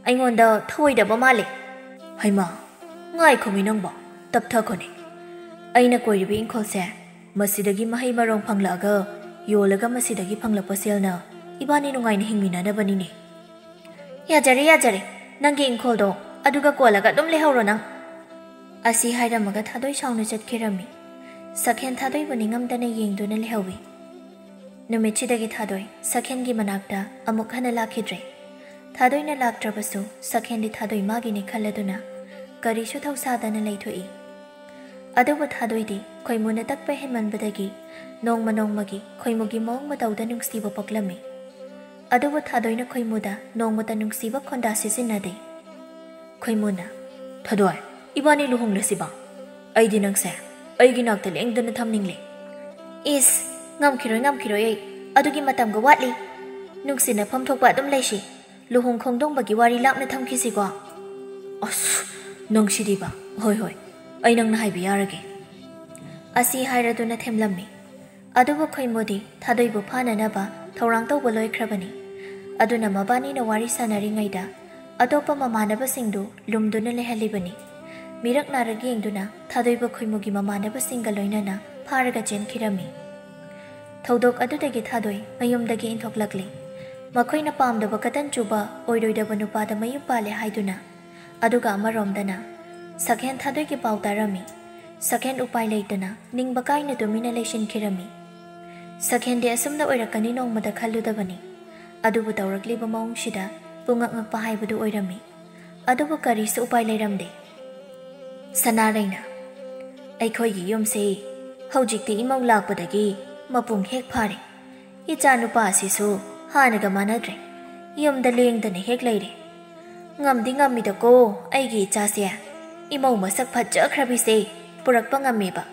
ꯑꯩꯉꯣꯟꯗ ꯊꯧꯑꯣꯏꯗꯕ ꯃꯥꯜꯂꯦ꯫ ꯍꯩꯃꯥ, ꯉꯥꯏꯈꯣꯃꯤ ꯅꯪꯕꯣ, ꯇꯞꯊꯈꯣꯅꯦ꯫ ꯑꯩꯅ ꯀꯣꯏꯔꯤꯕ ꯏꯪꯈꯣꯜꯁꯦ, ꯃꯁꯤꯗꯒꯤ ꯃꯍꯩ ꯃꯔꯣꯡ ꯐꯪꯂꯛꯑꯒ ꯌꯣꯜꯂꯒ ꯃꯁꯤꯗꯒꯤ ꯐꯪꯂꯛꯄ ꯁꯦꯜꯅ ꯏꯕꯥꯅꯤ ꯅꯨꯡꯉꯥꯏꯅ ꯍꯤꯡꯃꯤꯟꯅꯅꯕꯅꯤꯅꯦ꯫ ꯌꯥꯖꯔꯦ, ꯌꯥꯖꯔꯦ, ꯅꯪꯒꯤ ꯏꯪꯈꯣꯜꯗꯣ ꯑꯗꯨꯒ ꯀꯣꯜꯂꯒ ꯑꯗꯨꯝ ꯂꯩꯍꯧꯔꯣ ꯅꯪ꯫ ꯑꯁꯤ ꯍꯥꯏꯔꯝꯃꯒ ꯊꯥꯗꯣꯏ ꯁꯥꯎꯅ ꯆꯠꯈꯤꯔꯝꯃꯤ꯫ ꯁꯛꯍꯦꯟ ꯊꯥꯗꯣꯏꯕꯨ ꯅꯤꯡꯉꯝꯗꯅ ꯌꯦꯡꯗꯨꯅ ꯂꯩꯍꯧꯏ꯫ ꯅꯨꯃꯤꯠꯁꯤꯗꯒꯤ ꯊꯥꯗꯣꯏ ꯁꯛꯍꯦꯟꯒꯤ ꯃꯅꯥꯛꯇ ꯑꯃꯨꯛ ꯍꯟꯅ ꯂꯥꯛꯈꯤꯗ꯭ꯔꯦ꯫ ꯊꯥꯗꯣꯏꯅ ꯂꯥꯛꯇ꯭ꯔꯕꯁꯨ ꯁꯛꯍꯦꯟꯗꯤ ꯊꯥꯗꯣꯏ ꯃꯥꯒꯤꯅꯤ ꯈꯜꯂꯗꯨꯅ ꯀꯔꯤꯁꯨ ꯊꯧꯁꯥꯗꯅ ꯂꯩꯊꯣꯛꯏ꯫ ꯑꯗꯨꯕꯨ ꯊꯥꯗꯣꯏꯗꯤ ꯈꯣꯏꯃꯨꯅ ꯇꯛꯄ ꯍꯦꯟꯃꯟꯕꯗꯒꯤ ꯅꯣꯡꯃ ꯅꯣꯡꯃꯒꯤ ꯈꯣꯏꯃꯨꯒꯤ ꯃꯑꯣꯡ ꯃꯇꯧꯗ ꯅꯨꯡꯁꯤꯕ ꯄꯣꯛꯂꯝꯃꯤ꯫ ꯑꯗꯨꯕꯨ ꯊꯥꯗꯣꯏꯅ ꯈꯣꯏꯃꯨꯗ ꯅꯣꯡꯃꯇ ꯅꯨꯡꯁꯤꯕ ꯈꯣꯟꯗꯥ ꯁꯤꯖꯤꯟꯅꯗꯦ꯫ ꯈꯣꯏꯃꯨꯅ, "ꯊꯥꯗꯣꯏ, ꯏꯕꯥꯅꯤ ꯂꯨꯍꯣꯡꯂꯁꯤꯕ? ꯑꯩꯗꯤ ꯅꯪꯁꯦ ꯑꯩꯒꯤ ꯅꯥꯛꯇ ꯂꯦꯡꯗꯅ ꯊꯝꯅꯤꯡꯂꯦ꯫" "ꯏꯁ, ꯉꯝꯈꯤꯔꯣꯏ, ꯉꯝꯈꯤꯔꯣꯏ ꯑꯩ꯫ ꯑꯗꯨꯒꯤ ꯃꯇꯝꯒ ꯋꯥꯠꯂꯤ꯫ ꯅꯨꯡꯁꯤꯅꯐꯝ ꯊꯣꯛꯄ ꯑꯗꯨꯝ ꯂꯩꯁꯤ꯫ ꯂꯨꯍꯣꯡ ꯈꯣꯡꯗꯣꯡꯕꯒꯤ ꯋꯥꯔꯤ ꯂꯥꯞꯅ ꯊꯝꯈꯤꯁꯤꯀꯣ꯫" "ꯑꯁ, ꯅꯪꯁꯤꯗꯤꯕ꯫ ꯍꯣꯏ, ꯍꯣꯏ, ꯑꯩ ꯅꯪꯅ ꯍꯥꯏꯕ ꯌꯥꯔꯒꯦ꯫" ꯑꯁꯤ ꯍꯥꯏꯔꯗꯨꯅ ꯊꯦꯝꯂꯝꯃꯤ꯫ ꯑꯗꯨꯕꯨ ꯈꯣꯏꯃꯨꯗꯤ ꯊꯥꯗꯣꯏꯕꯨ ꯐꯥꯅꯅꯕ ꯊꯧꯔꯥꯡ ꯇꯧꯕ ꯂꯣꯏꯈ꯭ꯔꯕꯅꯤ꯫ ꯑꯗꯨꯅ ꯃꯕꯥꯅꯤꯅ ꯋꯥꯔꯤ ꯁꯥꯟꯅꯔꯤꯉꯩꯗ ꯑꯇꯣꯞꯄ ꯃꯃꯥꯟꯅꯕꯁꯤꯡꯗꯨ ꯂꯨꯝꯗꯨꯅ ꯂꯩꯍꯜꯂꯤꯕꯅꯤ꯫ ꯃꯤꯔꯛ ꯅꯥꯔꯛ ꯌꯦꯡꯗꯨꯅ ꯊꯥꯗꯣꯏꯕꯨ ꯈꯣꯏꯃꯨꯒꯤ ꯃꯃꯥꯟꯅꯕꯁꯤꯡꯒ ꯂꯣꯏꯅꯅ ꯐꯥꯔꯒ ꯆꯦꯟꯈꯤꯔꯝꯃꯤ꯫ ꯊꯧꯗꯣꯛ ꯑꯗꯨꯗꯒꯤ ꯊꯥꯗꯣꯏ ꯃꯌꯨꯝꯗꯒꯤ ꯏꯟꯊꯣꯛꯂꯛꯂꯤ꯫ ꯃꯈꯣꯏꯅ ꯄꯥꯝꯗꯕ ꯀꯇꯟ ꯆꯨꯕ ꯑꯣꯏꯔꯣꯏꯗꯕ ꯅꯨꯄꯥꯗ ꯃꯌꯨꯝ ꯄꯥꯜꯂꯦ ꯍꯥꯏꯗꯨꯅ꯫ ꯑꯗꯨꯒ ꯑꯃꯔꯣꯝꯗꯅ ꯁꯛꯍꯦꯟ ꯊꯥꯗꯣꯏꯒꯤ ꯄꯥꯎ ꯇꯥꯔꯝꯃꯤ꯫ ꯁꯛꯍꯦꯟ ꯎꯄꯥꯏ ꯂꯩꯇꯅ ꯅꯤꯡꯕ ꯀꯥꯏꯅ ꯇꯨꯃꯤꯟꯅ ꯂꯩꯁꯤꯟꯈꯤꯔꯝꯃꯤ꯫ ꯁꯛꯍꯦꯟꯗꯤ ꯑꯁꯨꯝꯅ ꯑꯣꯏꯔꯛꯀꯅꯤ ꯅꯣꯡꯃꯗ ꯈꯜꯂꯨꯗꯕꯅꯤ꯫ ꯑꯗꯨꯕꯨ ꯇꯧꯔꯛꯂꯤꯕ ꯃꯑꯣꯡꯁꯤꯗ ꯄꯨꯡꯉꯛ ꯉꯛꯄ ꯍꯥꯏꯕꯗꯨ ꯑꯣꯏꯔꯝꯃꯤ꯫ ꯑꯗꯨꯕꯨ ꯀꯔꯤꯁꯨ ꯎꯄꯥꯏ ꯂꯩꯔꯝꯗꯦ꯫ ꯁꯅꯥꯔꯩꯅ, ꯑꯩꯈꯣꯏꯒꯤ ꯌꯨꯝꯁꯦ ꯍꯧꯖꯤꯛꯇꯤ ꯏꯃꯧ ꯂꯥꯛꯄꯗꯒꯤ ꯃꯄꯨꯡ ꯍꯦꯛ ꯐꯥꯔꯦ꯫ ꯏꯆꯥ ꯅꯨꯄꯥ ꯑꯁꯤꯁꯨ ꯍꯥꯟꯅꯒ ꯃꯥꯟꯅꯗ꯭ꯔꯦ꯫ ꯌꯨꯝꯗ ꯂꯦꯡꯗꯅ ꯍꯦꯛ ꯂꯩꯔꯦ꯫ ꯉꯝꯗꯤ ꯉꯝꯃꯤꯗꯀꯣ ꯑꯩꯒꯤ ꯏꯆꯥꯁꯦ꯫ ꯏꯃꯧ ꯃꯁꯛ ꯐꯖꯈ꯭ꯔꯕꯤꯁꯦ ꯄꯨꯔꯛꯄ ꯉꯝꯃꯦꯕ꯫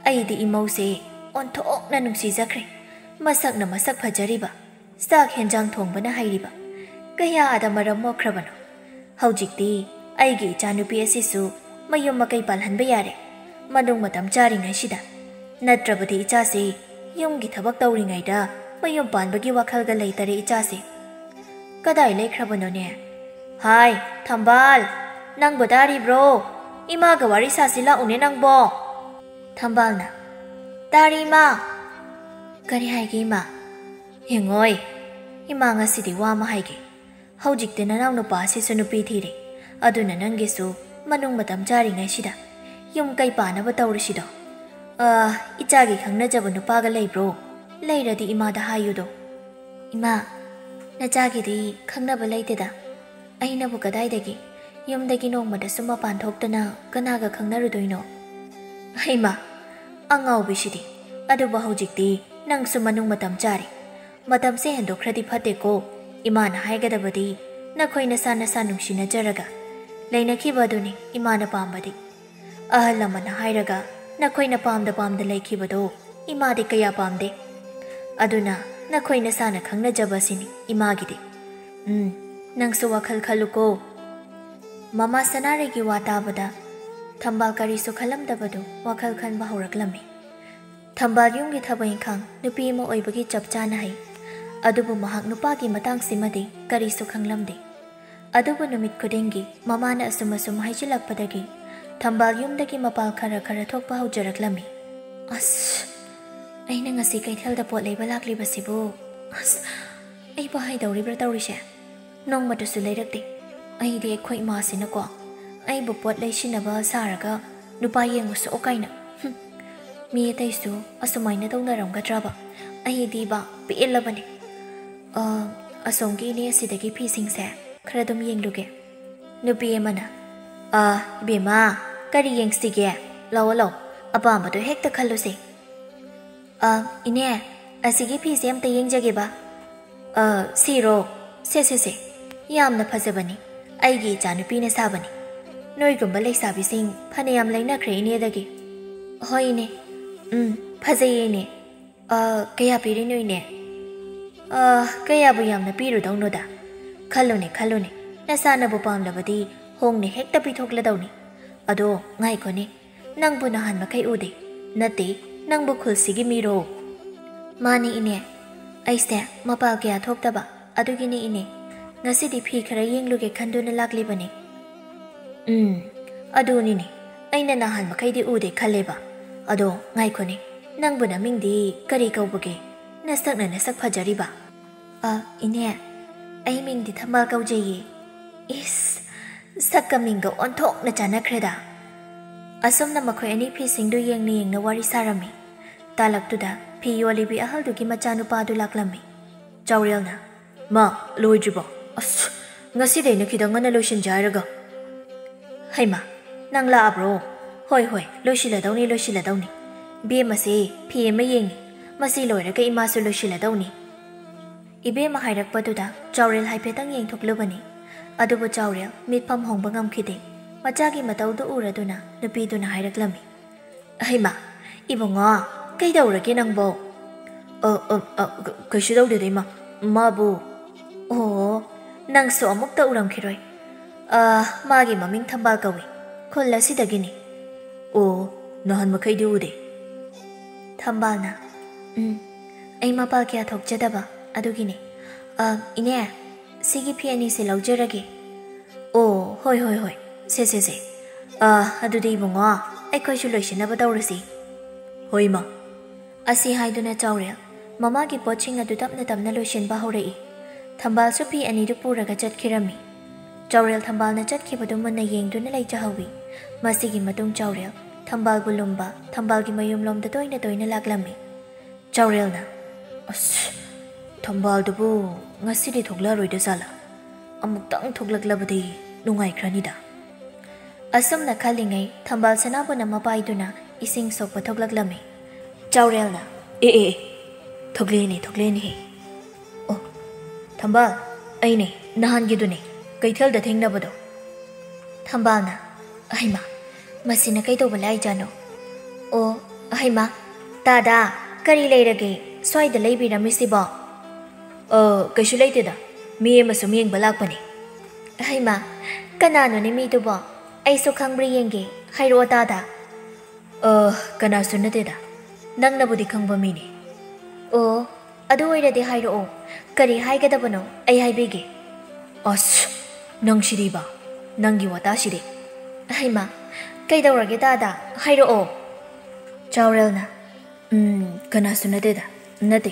ꯑꯩꯗꯤ ꯏꯃꯧꯁꯦ ꯑꯣꯟꯊꯣꯛꯅ ꯅꯨꯡꯁꯤꯖꯈ꯭ꯔꯦ꯫ ꯃꯁꯛꯅ ꯃꯁꯛ ꯐꯖꯔꯤꯕ, ꯆꯥꯛ ꯍꯦꯟꯖꯥꯡ ꯊꯣꯡꯕꯅ ꯍꯩꯔꯤꯕ, ꯀꯌꯥꯗ ꯃꯔꯝ ꯃꯣꯛꯈ꯭ꯔꯕꯅꯣ꯫ ꯍꯧꯖꯤꯛꯇꯤ ꯑꯩꯒꯤ ꯏꯆꯥꯅꯨꯄꯤ ꯑꯁꯤꯁꯨ ꯃꯌꯨꯝ ꯃꯀꯩ ꯄꯥꯜꯍꯟꯕ ꯌꯥꯔꯦ꯫ ꯃꯅꯨꯡ ꯃꯇꯝ ꯆꯥꯔꯤꯉꯩꯁꯤꯗ꯫ ꯅꯠꯇ꯭ꯔꯕꯗꯤ ꯏꯆꯥꯁꯦ ꯌꯨꯝꯒꯤ ꯊꯕꯛ ꯇꯧꯔꯤꯉꯩꯗ ꯃꯌꯨꯝ ꯄꯥꯟꯕꯒꯤ ꯋꯥꯈꯜꯒ ꯂꯩꯇꯔꯦ ꯏꯆꯥꯁꯦ꯫ ꯀꯗꯥꯏ ꯂꯩꯈ꯭ꯔꯕꯅꯣꯅꯦ? ꯍꯥꯏ, ꯊꯝꯕꯥꯜ, ꯅꯪꯕꯨ ꯇꯥꯔꯤꯕ꯭ꯔꯣ? ꯏꯃꯥꯒ ꯋꯥꯔꯤ ꯁꯥꯁꯤ ꯂꯥꯛꯎꯅꯦ ꯅꯪꯕꯣ꯫ ꯊꯝꯕꯥꯜꯅ, "ꯇꯥꯔꯤ ꯏꯃꯥ꯫" "ꯀꯔꯤ ꯍꯥꯏꯒꯦ ꯏꯃꯥ?" "ꯌꯦꯡꯉꯣꯏ, ꯏꯃꯥ ꯉꯁꯤꯗꯤ ꯋꯥ ꯑꯃ ꯍꯥꯏꯒꯦ꯫ ꯍꯧꯖꯤꯛꯇꯤ ꯅꯅꯥꯎ ꯅꯨꯄꯥ ꯑꯁꯤꯁꯨ ꯅꯨꯄꯤ ꯊꯤꯔꯦ꯫ ꯑꯗꯨꯅ ꯅꯪꯒꯤꯁꯨ ꯃꯅꯨꯡ ꯃꯇꯝ ꯆꯥꯔꯤꯉꯩꯁꯤꯗ ꯌꯨꯝ ꯀꯩ ꯄꯥꯅꯕ ꯇꯧꯔꯁꯤꯗꯣ꯫ ꯑ, ꯏꯆꯥꯒꯤ ꯈꯪꯅꯖꯕ ꯅꯨꯄꯥꯒ ꯂꯩꯕ꯭ꯔꯣ? ꯂꯩꯔꯗꯤ ꯏꯃꯥꯗ ꯍꯥꯏꯌꯨꯗꯣ꯫" "ꯏꯃꯥ, ꯅꯆꯥꯒꯤꯗꯤ ꯈꯪꯅꯕ ꯂꯩꯇꯦꯗ꯫ ꯑꯩꯅꯕꯨ ꯀꯗꯥꯏꯗꯒꯤ? ꯌꯨꯝꯗꯒꯤ ꯅꯣꯡꯃꯗꯁꯨ ꯃꯄꯥꯟ ꯊꯣꯛꯇꯅ ꯀꯅꯥꯒ ꯈꯪꯅꯔꯨꯗꯣꯏꯅꯣ?" "ꯍꯩꯃꯥ, ꯑꯉꯥꯎꯕꯤꯁꯤꯗꯤ꯫ ꯑꯗꯨꯕꯨ ꯍꯧꯖꯤꯛꯇꯤ ꯅꯪꯁꯨ ꯃꯅꯨꯡ ꯃꯇꯝ ꯆꯥꯔꯦ꯫ ꯃꯇꯝꯁꯦ ꯍꯦꯟꯗꯣꯛꯈ꯭ꯔꯗꯤ ꯐꯠꯇꯦꯀꯣ꯫ ꯏꯃꯥꯅ ꯍꯥꯏꯒꯗꯕꯗꯤ ꯅꯈꯣꯏ ꯅꯁꯥ ꯅꯁꯥ ꯅꯨꯡꯁꯤꯅꯖꯔꯒ ꯂꯩꯅꯈꯤꯕ ꯑꯗꯨꯅꯤ ꯏꯃꯥꯅ ꯄꯥꯝꯕꯗꯤ꯫ ꯑꯍꯜ ꯂꯃꯟꯅ ꯍꯥꯏꯔꯒ ꯅꯈꯣꯏꯅ ꯄꯥꯝꯗ ꯄꯥꯝꯗ ꯂꯩꯈꯤꯕꯗꯣ ꯏꯃꯥꯗꯤ ꯀꯌꯥ ꯄꯥꯝꯗꯦ꯫ ꯑꯗꯨꯅ ꯅꯈꯣꯏ ꯅꯁꯥꯅ ꯈꯪꯅꯖꯕ ꯑꯁꯤꯅꯤ ꯏꯃꯥꯒꯤꯗꯤ꯫ ꯎꯝ, ꯅꯪꯁꯨ ꯋꯥꯈꯜ ꯈꯜꯂꯨꯀꯣ꯫" ꯃꯃꯥ ꯁꯅꯥꯔꯩꯒꯤ ꯋꯥ ꯇꯥꯕꯗ ꯊꯝꯕꯥꯜ ꯀꯔꯤꯁꯨ ꯈꯜꯂꯝꯗꯕꯗꯨ ꯋꯥꯈꯜ ꯈꯟꯕ ꯍꯧꯔꯛꯂꯝꯃꯤ꯫ ꯊꯝꯕꯥꯜ ꯌꯨꯝꯒꯤ ꯊꯕꯛ ꯏꯪꯈꯥꯡ ꯅꯨꯄꯤ ꯑꯃ ꯑꯣꯏꯕꯒꯤ ꯆꯞ ꯆꯥꯅ ꯍꯩ꯫ ꯑꯗꯨꯕꯨ ꯃꯍꯥꯛ ꯅꯨꯄꯥꯒꯤ ꯃꯇꯥꯡꯁꯤꯃꯗꯤ ꯀꯔꯤꯁꯨ ꯈꯪꯂꯝꯗꯦ꯫ ꯑꯗꯨꯕꯨ ꯅꯨꯃꯤꯠ ꯈꯨꯗꯤꯡꯒꯤ ꯃꯃꯥꯅ ꯑꯁꯨꯝ ꯑꯁꯨꯝ ꯍꯥꯏꯖꯤꯜꯂꯛꯄꯗꯒꯤ ꯊꯝꯕꯥꯜ ꯌꯨꯝꯗꯒꯤ ꯃꯄꯥꯜ ꯈꯔ ꯈꯔ ꯊꯣꯛꯄ ꯍꯧꯖꯔꯛꯂꯝꯃꯤ꯫ "ꯑꯁ, ꯑꯩꯅ ꯉꯁꯤ ꯀꯩꯊꯦꯜꯗ ꯄꯣꯠ ꯂꯩꯕ ꯂꯥꯛꯂꯤꯕꯁꯤꯕꯨ, ꯑꯁ, ꯑꯩꯕꯨ ꯍꯥꯏꯗꯧꯔꯤꯕ꯭ꯔꯥ ꯇꯧꯔꯤꯁꯦ? ꯅꯣꯡꯃꯇꯁꯨ ꯂꯩꯔꯛꯇꯦ꯫ ꯑꯩꯗꯤ ꯑꯩꯈꯣꯏ ꯏꯃꯥꯁꯤꯅꯀꯣ, ꯑꯩꯕꯨ ꯄꯣꯠ ꯂꯩꯁꯤꯟꯅꯕ ꯁꯥꯔꯒ ꯅꯨꯄꯥ ꯌꯦꯡꯉꯨꯁꯣꯛꯑꯣ ꯀꯥꯏꯅ꯫ ꯍꯨꯝ, ꯃꯤ ꯑꯇꯩꯁꯨ ꯑꯁꯨꯃꯥꯏꯅ ꯇꯧꯅꯔꯝꯒꯗ꯭ꯔꯕ? ꯑꯩꯗꯤꯕ ꯄꯦꯜꯂꯕꯅꯦ꯫ ꯑ, ꯑꯁꯣꯝꯒꯤ ꯏꯅꯦ ꯑꯁꯤꯗꯒꯤ ꯐꯤꯁꯤꯡꯁꯦ ꯈꯔ ꯑꯗꯨꯝ ꯌꯦꯡꯂꯨꯒꯦ꯫" ꯅꯨꯄꯤ ꯑꯃꯅ, "ꯑ, ꯏꯕꯦꯝꯃ, ꯀꯔꯤ ꯌꯦꯡꯁꯤꯒꯦ?" ꯂꯥꯛꯑꯣ, ꯂꯥꯛꯑꯣ, ꯑꯄꯥꯝꯕꯗꯣ ꯍꯦꯛꯇ ꯈꯜꯂꯨꯁꯦ꯫ ꯑ, ꯏꯅꯦ, ꯑꯁꯤꯒꯤ ꯐꯤꯁꯦ ꯑꯝꯇ ꯌꯦꯡꯖꯒꯦꯕ꯫ ꯑ, ꯁꯤꯔꯣ? ꯁꯦ, ꯁꯦ, ꯁꯦ, ꯌꯥꯝꯅ ꯐꯖꯕꯅꯤ꯫ ꯑꯩꯒꯤ ꯏꯆꯥꯅꯨꯄꯤꯅ ꯁꯥꯕꯅꯤ꯫ ꯅꯣꯏꯒꯨꯝꯕ ꯂꯩꯁꯥꯕꯤꯁꯤꯡ ꯐꯅꯌꯥꯝ ꯂꯩꯅꯈ꯭ꯔꯦ ꯏꯅꯦꯗꯒꯤ꯫ ꯍꯣꯏ ꯏꯅꯦ꯫ ꯎꯝ, ꯐꯖꯩꯌꯦ ꯏꯅꯦ꯫ ꯑ, ꯀꯌꯥ ꯄꯤꯔꯤꯅꯣ ꯏꯅꯦ? ꯑ, ꯀꯌꯥꯕꯨ ꯌꯥꯝꯅ ꯄꯤꯔꯨꯗꯧꯅꯣꯗ? ꯈꯜꯂꯨꯅꯦ, ꯈꯜꯂꯨꯅꯦ, ꯅꯁꯥꯅꯕꯨ ꯄꯥꯝꯂꯕꯗꯤ ꯍꯣꯡꯅ ꯍꯦꯛꯇ ꯄꯤꯊꯣꯛꯂꯗꯧꯅꯤ꯫ ꯑꯗꯣ ꯉꯥꯏꯈꯣꯅꯦ, ꯅꯪꯕꯨ ꯅꯍꯥꯟ ꯃꯈꯩ ꯎꯗꯦ꯫ ꯅꯠꯇꯦ, ꯅꯪꯕꯨ ꯈꯨꯜꯁꯤꯒꯤ ꯃꯤꯔꯣ? ꯃꯥꯅꯤ ꯏꯅꯦ, ꯑꯩꯁꯦ ꯃꯄꯥꯜ ꯀꯌꯥ ꯊꯣꯛꯇꯕ, ꯑꯗꯨꯒꯤꯅꯦ ꯏꯅꯦ꯫ ꯉꯁꯤꯗꯤ ꯐꯤ ꯈꯔ ꯌꯦꯡꯂꯨꯒꯦ ꯈꯟꯗꯨꯅ ꯂꯥꯛꯂꯤꯕꯅꯤ꯫ ꯎꯝ, ꯑꯗꯨꯅꯤꯅꯦ, ꯑꯩꯅ ꯅꯍꯥꯟ ꯃꯈꯩꯗꯤ ꯎꯗꯦ ꯈꯜꯂꯦꯕ꯫ ꯑꯗꯣ ꯉꯥꯏꯈꯣꯅꯦ, ꯅꯪꯕꯨ ꯅꯃꯤꯡꯗꯤ ꯀꯔꯤ ꯀꯧꯕꯒꯦ? ꯅꯁꯛꯅ ꯅꯁꯛ ꯐꯖꯔꯤꯕ꯫ ꯑ, ꯏꯅꯦ, ꯑꯩ ꯃꯤꯡꯗꯤ ꯊꯝꯕꯥꯜ ꯀꯧꯖꯩꯌꯦ꯫ ꯏꯁ, ꯁꯛꯀ ꯃꯤꯡꯒ ꯑꯣꯟꯊꯣꯛꯅ ꯆꯥꯟꯅꯈ꯭ꯔꯦꯗ꯫ ꯑꯁꯨꯝꯅ ꯃꯈꯣꯏ ꯑꯅꯤ ꯐꯤꯁꯤꯡꯗꯨ ꯌꯦꯡꯅ ꯌꯦꯡꯅ ꯋꯥꯔꯤ ꯁꯥꯔꯝꯃꯤ꯫ ꯇꯥꯂꯛꯇꯨꯗ ꯐꯤ ꯌꯣꯜꯂꯤꯕꯤ ꯑꯍꯜꯗꯨꯒꯤ ꯃꯆꯥꯅꯨꯄꯥꯗꯨ ꯂꯥꯛꯂꯝꯃꯤ꯫ ꯆꯥꯎꯔꯦꯜꯅ, "ꯃꯥ, ꯂꯣꯏꯗ꯭ꯔꯤꯕꯣ? ꯑꯁ, ꯉꯁꯤꯗꯩꯅ ꯈꯤꯇꯪ ꯉꯟꯅ ꯂꯣꯏꯁꯤꯟꯁꯦ ꯍꯥꯏꯔꯒ?" "ꯍꯩꯃꯥ, ꯅꯪ ꯂꯥꯛꯑꯕ꯭ꯔꯣ? ꯍꯣꯏ, ꯍꯣꯏ, ꯂꯣꯏꯁꯤꯜꯂꯗꯧꯅꯤ, ꯂꯣꯏꯁꯤꯜꯂꯗꯧꯅꯤ꯫ ꯕꯦꯝꯃꯁꯦ ꯐꯤ ꯑꯃ ꯌꯦꯡꯉꯤ꯫ ꯃꯁꯤ ꯂꯣꯏꯔꯒ ꯏꯃꯥꯁꯨ ꯂꯣꯏꯁꯤꯜꯂꯗꯧꯅꯤ꯫" ꯏꯕꯦꯝꯃ ꯍꯥꯏꯔꯛꯄꯗꯨꯗ ꯆꯥꯎꯔꯦꯜ ꯍꯥꯏꯐꯦꯠꯇꯪ ꯌꯦꯡꯊꯣꯛꯂꯨꯕꯅꯤ꯫ ꯑꯗꯨꯕꯨ ꯆꯥꯎꯔꯦꯜ ꯃꯤꯠꯐꯝ ꯍꯣꯡꯕ ꯉꯝꯈꯤꯗꯦ꯫ ꯃꯆꯥꯒꯤ ꯃꯇꯧꯗꯨ ꯎꯔꯗꯨꯅ ꯅꯨꯄꯤꯗꯨꯅ ꯍꯥꯏꯔꯛꯂꯝꯃꯤ, "ꯍꯩꯃꯥ, ꯏꯕꯨꯡꯉꯣ, ꯀꯩꯗꯧꯔꯒꯦ ꯅꯪꯕꯣ?" "ꯑ, ꯑ, ꯑ, ꯀ-, ꯀꯩꯁꯨ ꯇꯧꯗꯦꯗ, ꯏꯃꯥ꯫ ꯃꯥꯕꯨ"꯫ "ꯑꯣ, ꯅꯪꯁꯨ ꯑꯃꯨꯛꯇ ꯎꯔꯝꯈꯤꯔꯣꯏ꯫ ꯑ, ꯃꯥꯒꯤ ꯃꯃꯤꯡ ꯊꯝꯕꯥꯜ ꯀꯧꯏ꯫ ꯈꯨꯜ ꯑꯁꯤꯗꯒꯤꯅꯤ꯫" "ꯑꯣ, ꯅꯍꯥꯟ ꯃꯈꯩꯗꯤ ꯎꯗꯦ꯫" ꯊꯝꯕꯥꯜꯅ, "ꯎꯝ, ꯑꯩ ꯃꯄꯥꯜ ꯀꯌꯥ ꯊꯣꯛꯆꯗꯕ, ꯑꯗꯨꯒꯤꯅꯦ꯫ ꯑ, ꯏꯅꯦ, ꯁꯤꯒꯤ ꯐꯤ ꯑꯅꯤꯁꯦ ꯂꯧꯖꯔꯒꯦ꯫" "ꯑꯣ, ꯍꯣꯏ, ꯍꯣꯏ, ꯍꯣꯏ꯫ ꯁꯦ, ꯁꯦ, ꯁꯦ꯫ ꯑ, ꯑꯗꯨꯗꯤ ꯏꯕꯨꯡꯉꯣ, ꯑꯩꯈꯣꯏꯁꯨ ꯂꯣꯏꯁꯤꯟꯅꯕ ꯇꯧꯔꯁꯤ꯫" "ꯍꯣꯏ, ꯏꯃꯥ꯫" ꯑꯁꯤ ꯍꯥꯏꯗꯨꯅ ꯆꯥꯎꯔꯦꯜ ꯃꯃꯥꯒꯤ ꯄꯣꯠꯁꯤꯡ ꯑꯗꯨ ꯇꯞꯅ ꯇꯞꯅ ꯂꯣꯏꯁꯤꯟꯕ ꯍꯧꯔꯛꯏ꯫ ꯊꯝꯕꯥꯜꯁꯨ ꯐꯤ ꯑꯅꯤꯗꯨ ꯄꯨꯔꯒ ꯆꯠꯈꯤꯔꯝꯃꯤ꯫ ꯆꯥꯎꯔꯦꯜ ꯊꯝꯕꯥꯜꯅ ꯆꯠꯈꯤꯕꯗꯨ ꯃꯨꯟꯅ ꯌꯦꯡꯗꯨꯅ ꯂꯩꯖꯍꯧꯏ꯫ ꯃꯁꯤꯒꯤ ꯃꯇꯨꯡ ꯆꯥꯎꯔꯦꯜ ꯊꯝꯕꯥꯜꯕꯨ ꯂꯨꯝꯕ, ꯊꯝꯕꯥꯜꯒꯤ ꯃꯌꯨꯝꯂꯣꯝꯗ ꯇꯣꯏꯅ ꯇꯣꯏꯅ ꯂꯥꯛꯂꯝꯃꯤ꯫ ꯆꯥꯎꯔꯦꯜꯅ, "ꯑꯁ, ꯊꯝꯕꯥꯜꯗꯨꯕꯨ ꯉꯁꯤꯗꯤ ꯊꯣꯛꯂꯛꯑꯔꯣꯏꯗ ꯖꯥꯠꯂꯥ? ꯑꯃꯨꯛꯇꯪ ꯊꯣꯛꯂꯛꯂꯕꯗꯤ ꯅꯨꯡꯉꯥꯏꯈ꯭ꯔꯅꯤꯗ꯫" ꯑꯁꯨꯝꯅ ꯈꯜꯂꯤꯉꯩ ꯊꯝꯕꯥꯜ ꯁꯅꯥꯕꯨꯟ ꯑꯃ ꯄꯥꯏꯗꯨꯅ ꯏꯁꯤꯡ ꯁꯣꯛꯄ ꯊꯣꯛꯂꯛꯂꯝꯃꯤ꯫ ꯆꯥꯎꯔꯦꯜꯅ, "ꯑꯦ, ꯑꯦ, ꯑꯦ, ꯊꯣꯛꯂꯛꯑꯦꯅꯦ, ꯊꯣꯛꯂꯛꯑꯦꯅꯦꯍꯦ꯫ ꯑꯣ, ꯊꯝꯕꯥꯜ, ꯑꯩꯅꯦ, ꯅꯍꯥꯟꯒꯤꯗꯨꯅꯦ, ꯀꯩꯊꯦꯜꯗ ꯊꯦꯡꯅꯕꯗꯣ꯫" ꯊꯝꯕꯥꯜꯅ, "ꯑꯍꯩꯃꯥ, ꯃꯁꯤꯅ ꯀꯩꯗꯧꯕ ꯂꯥꯛꯏꯖꯥꯠꯅꯣ? ꯑꯣ, ꯑꯍꯩꯃꯥ, ꯇꯥꯗꯥ, ꯀꯔꯤ ꯂꯩꯔꯒꯦ? ꯁ꯭ꯋꯥꯏꯗ ꯂꯩꯕꯤꯔꯝꯃꯤꯁꯤꯕꯣ?" "ꯑ, ꯀꯩꯁꯨ ꯂꯩꯇꯦꯗ, ꯃꯤ ꯑꯃ ꯁꯨꯝ ꯌꯦꯡꯕ ꯂꯥꯛꯄꯅꯦ꯫" "ꯑꯍꯩꯃꯥ, ꯀꯅꯥꯅꯣꯅꯦ ꯃꯤꯗꯨꯕꯣ? ꯑꯩꯁꯨ ꯈꯪꯕ꯭ꯔꯥ ꯌꯦꯡꯒꯦ, ꯍꯥꯏꯔꯛꯑꯣ ꯇꯥꯗꯥ꯫" "ꯑ, ꯀꯅꯥꯁꯨ ꯅꯠꯇꯦꯗ, ꯅꯪꯅꯕꯨꯗꯤ ꯈꯪꯕ ꯃꯤꯅꯦ꯫" "ꯑꯣ, ꯑꯗꯨ ꯑꯣꯏꯔꯗꯤ ꯍꯥꯏꯔꯛꯑꯣ, ꯀꯔꯤ ꯍꯥꯏꯒꯗꯕꯅꯣ ꯑꯩ ꯍꯥꯏꯕꯤꯒꯦ꯫" "ꯑꯁ, ꯅꯪꯁꯤꯗꯤꯕ, ꯅꯪꯒꯤ ꯋꯥꯇꯥꯁꯤꯗꯤ꯫" "ꯑꯍꯩꯃꯥ, ꯀꯩꯗꯧꯔꯒꯦ ꯇꯥꯗꯥ? ꯍꯥꯏꯔꯛꯑꯣ꯫" ꯆꯥꯎꯔꯦꯜꯅ, "ꯎꯝ, ꯀꯅꯥꯁꯨ ꯅꯠꯇꯦꯗ, ꯅꯠꯇꯦ,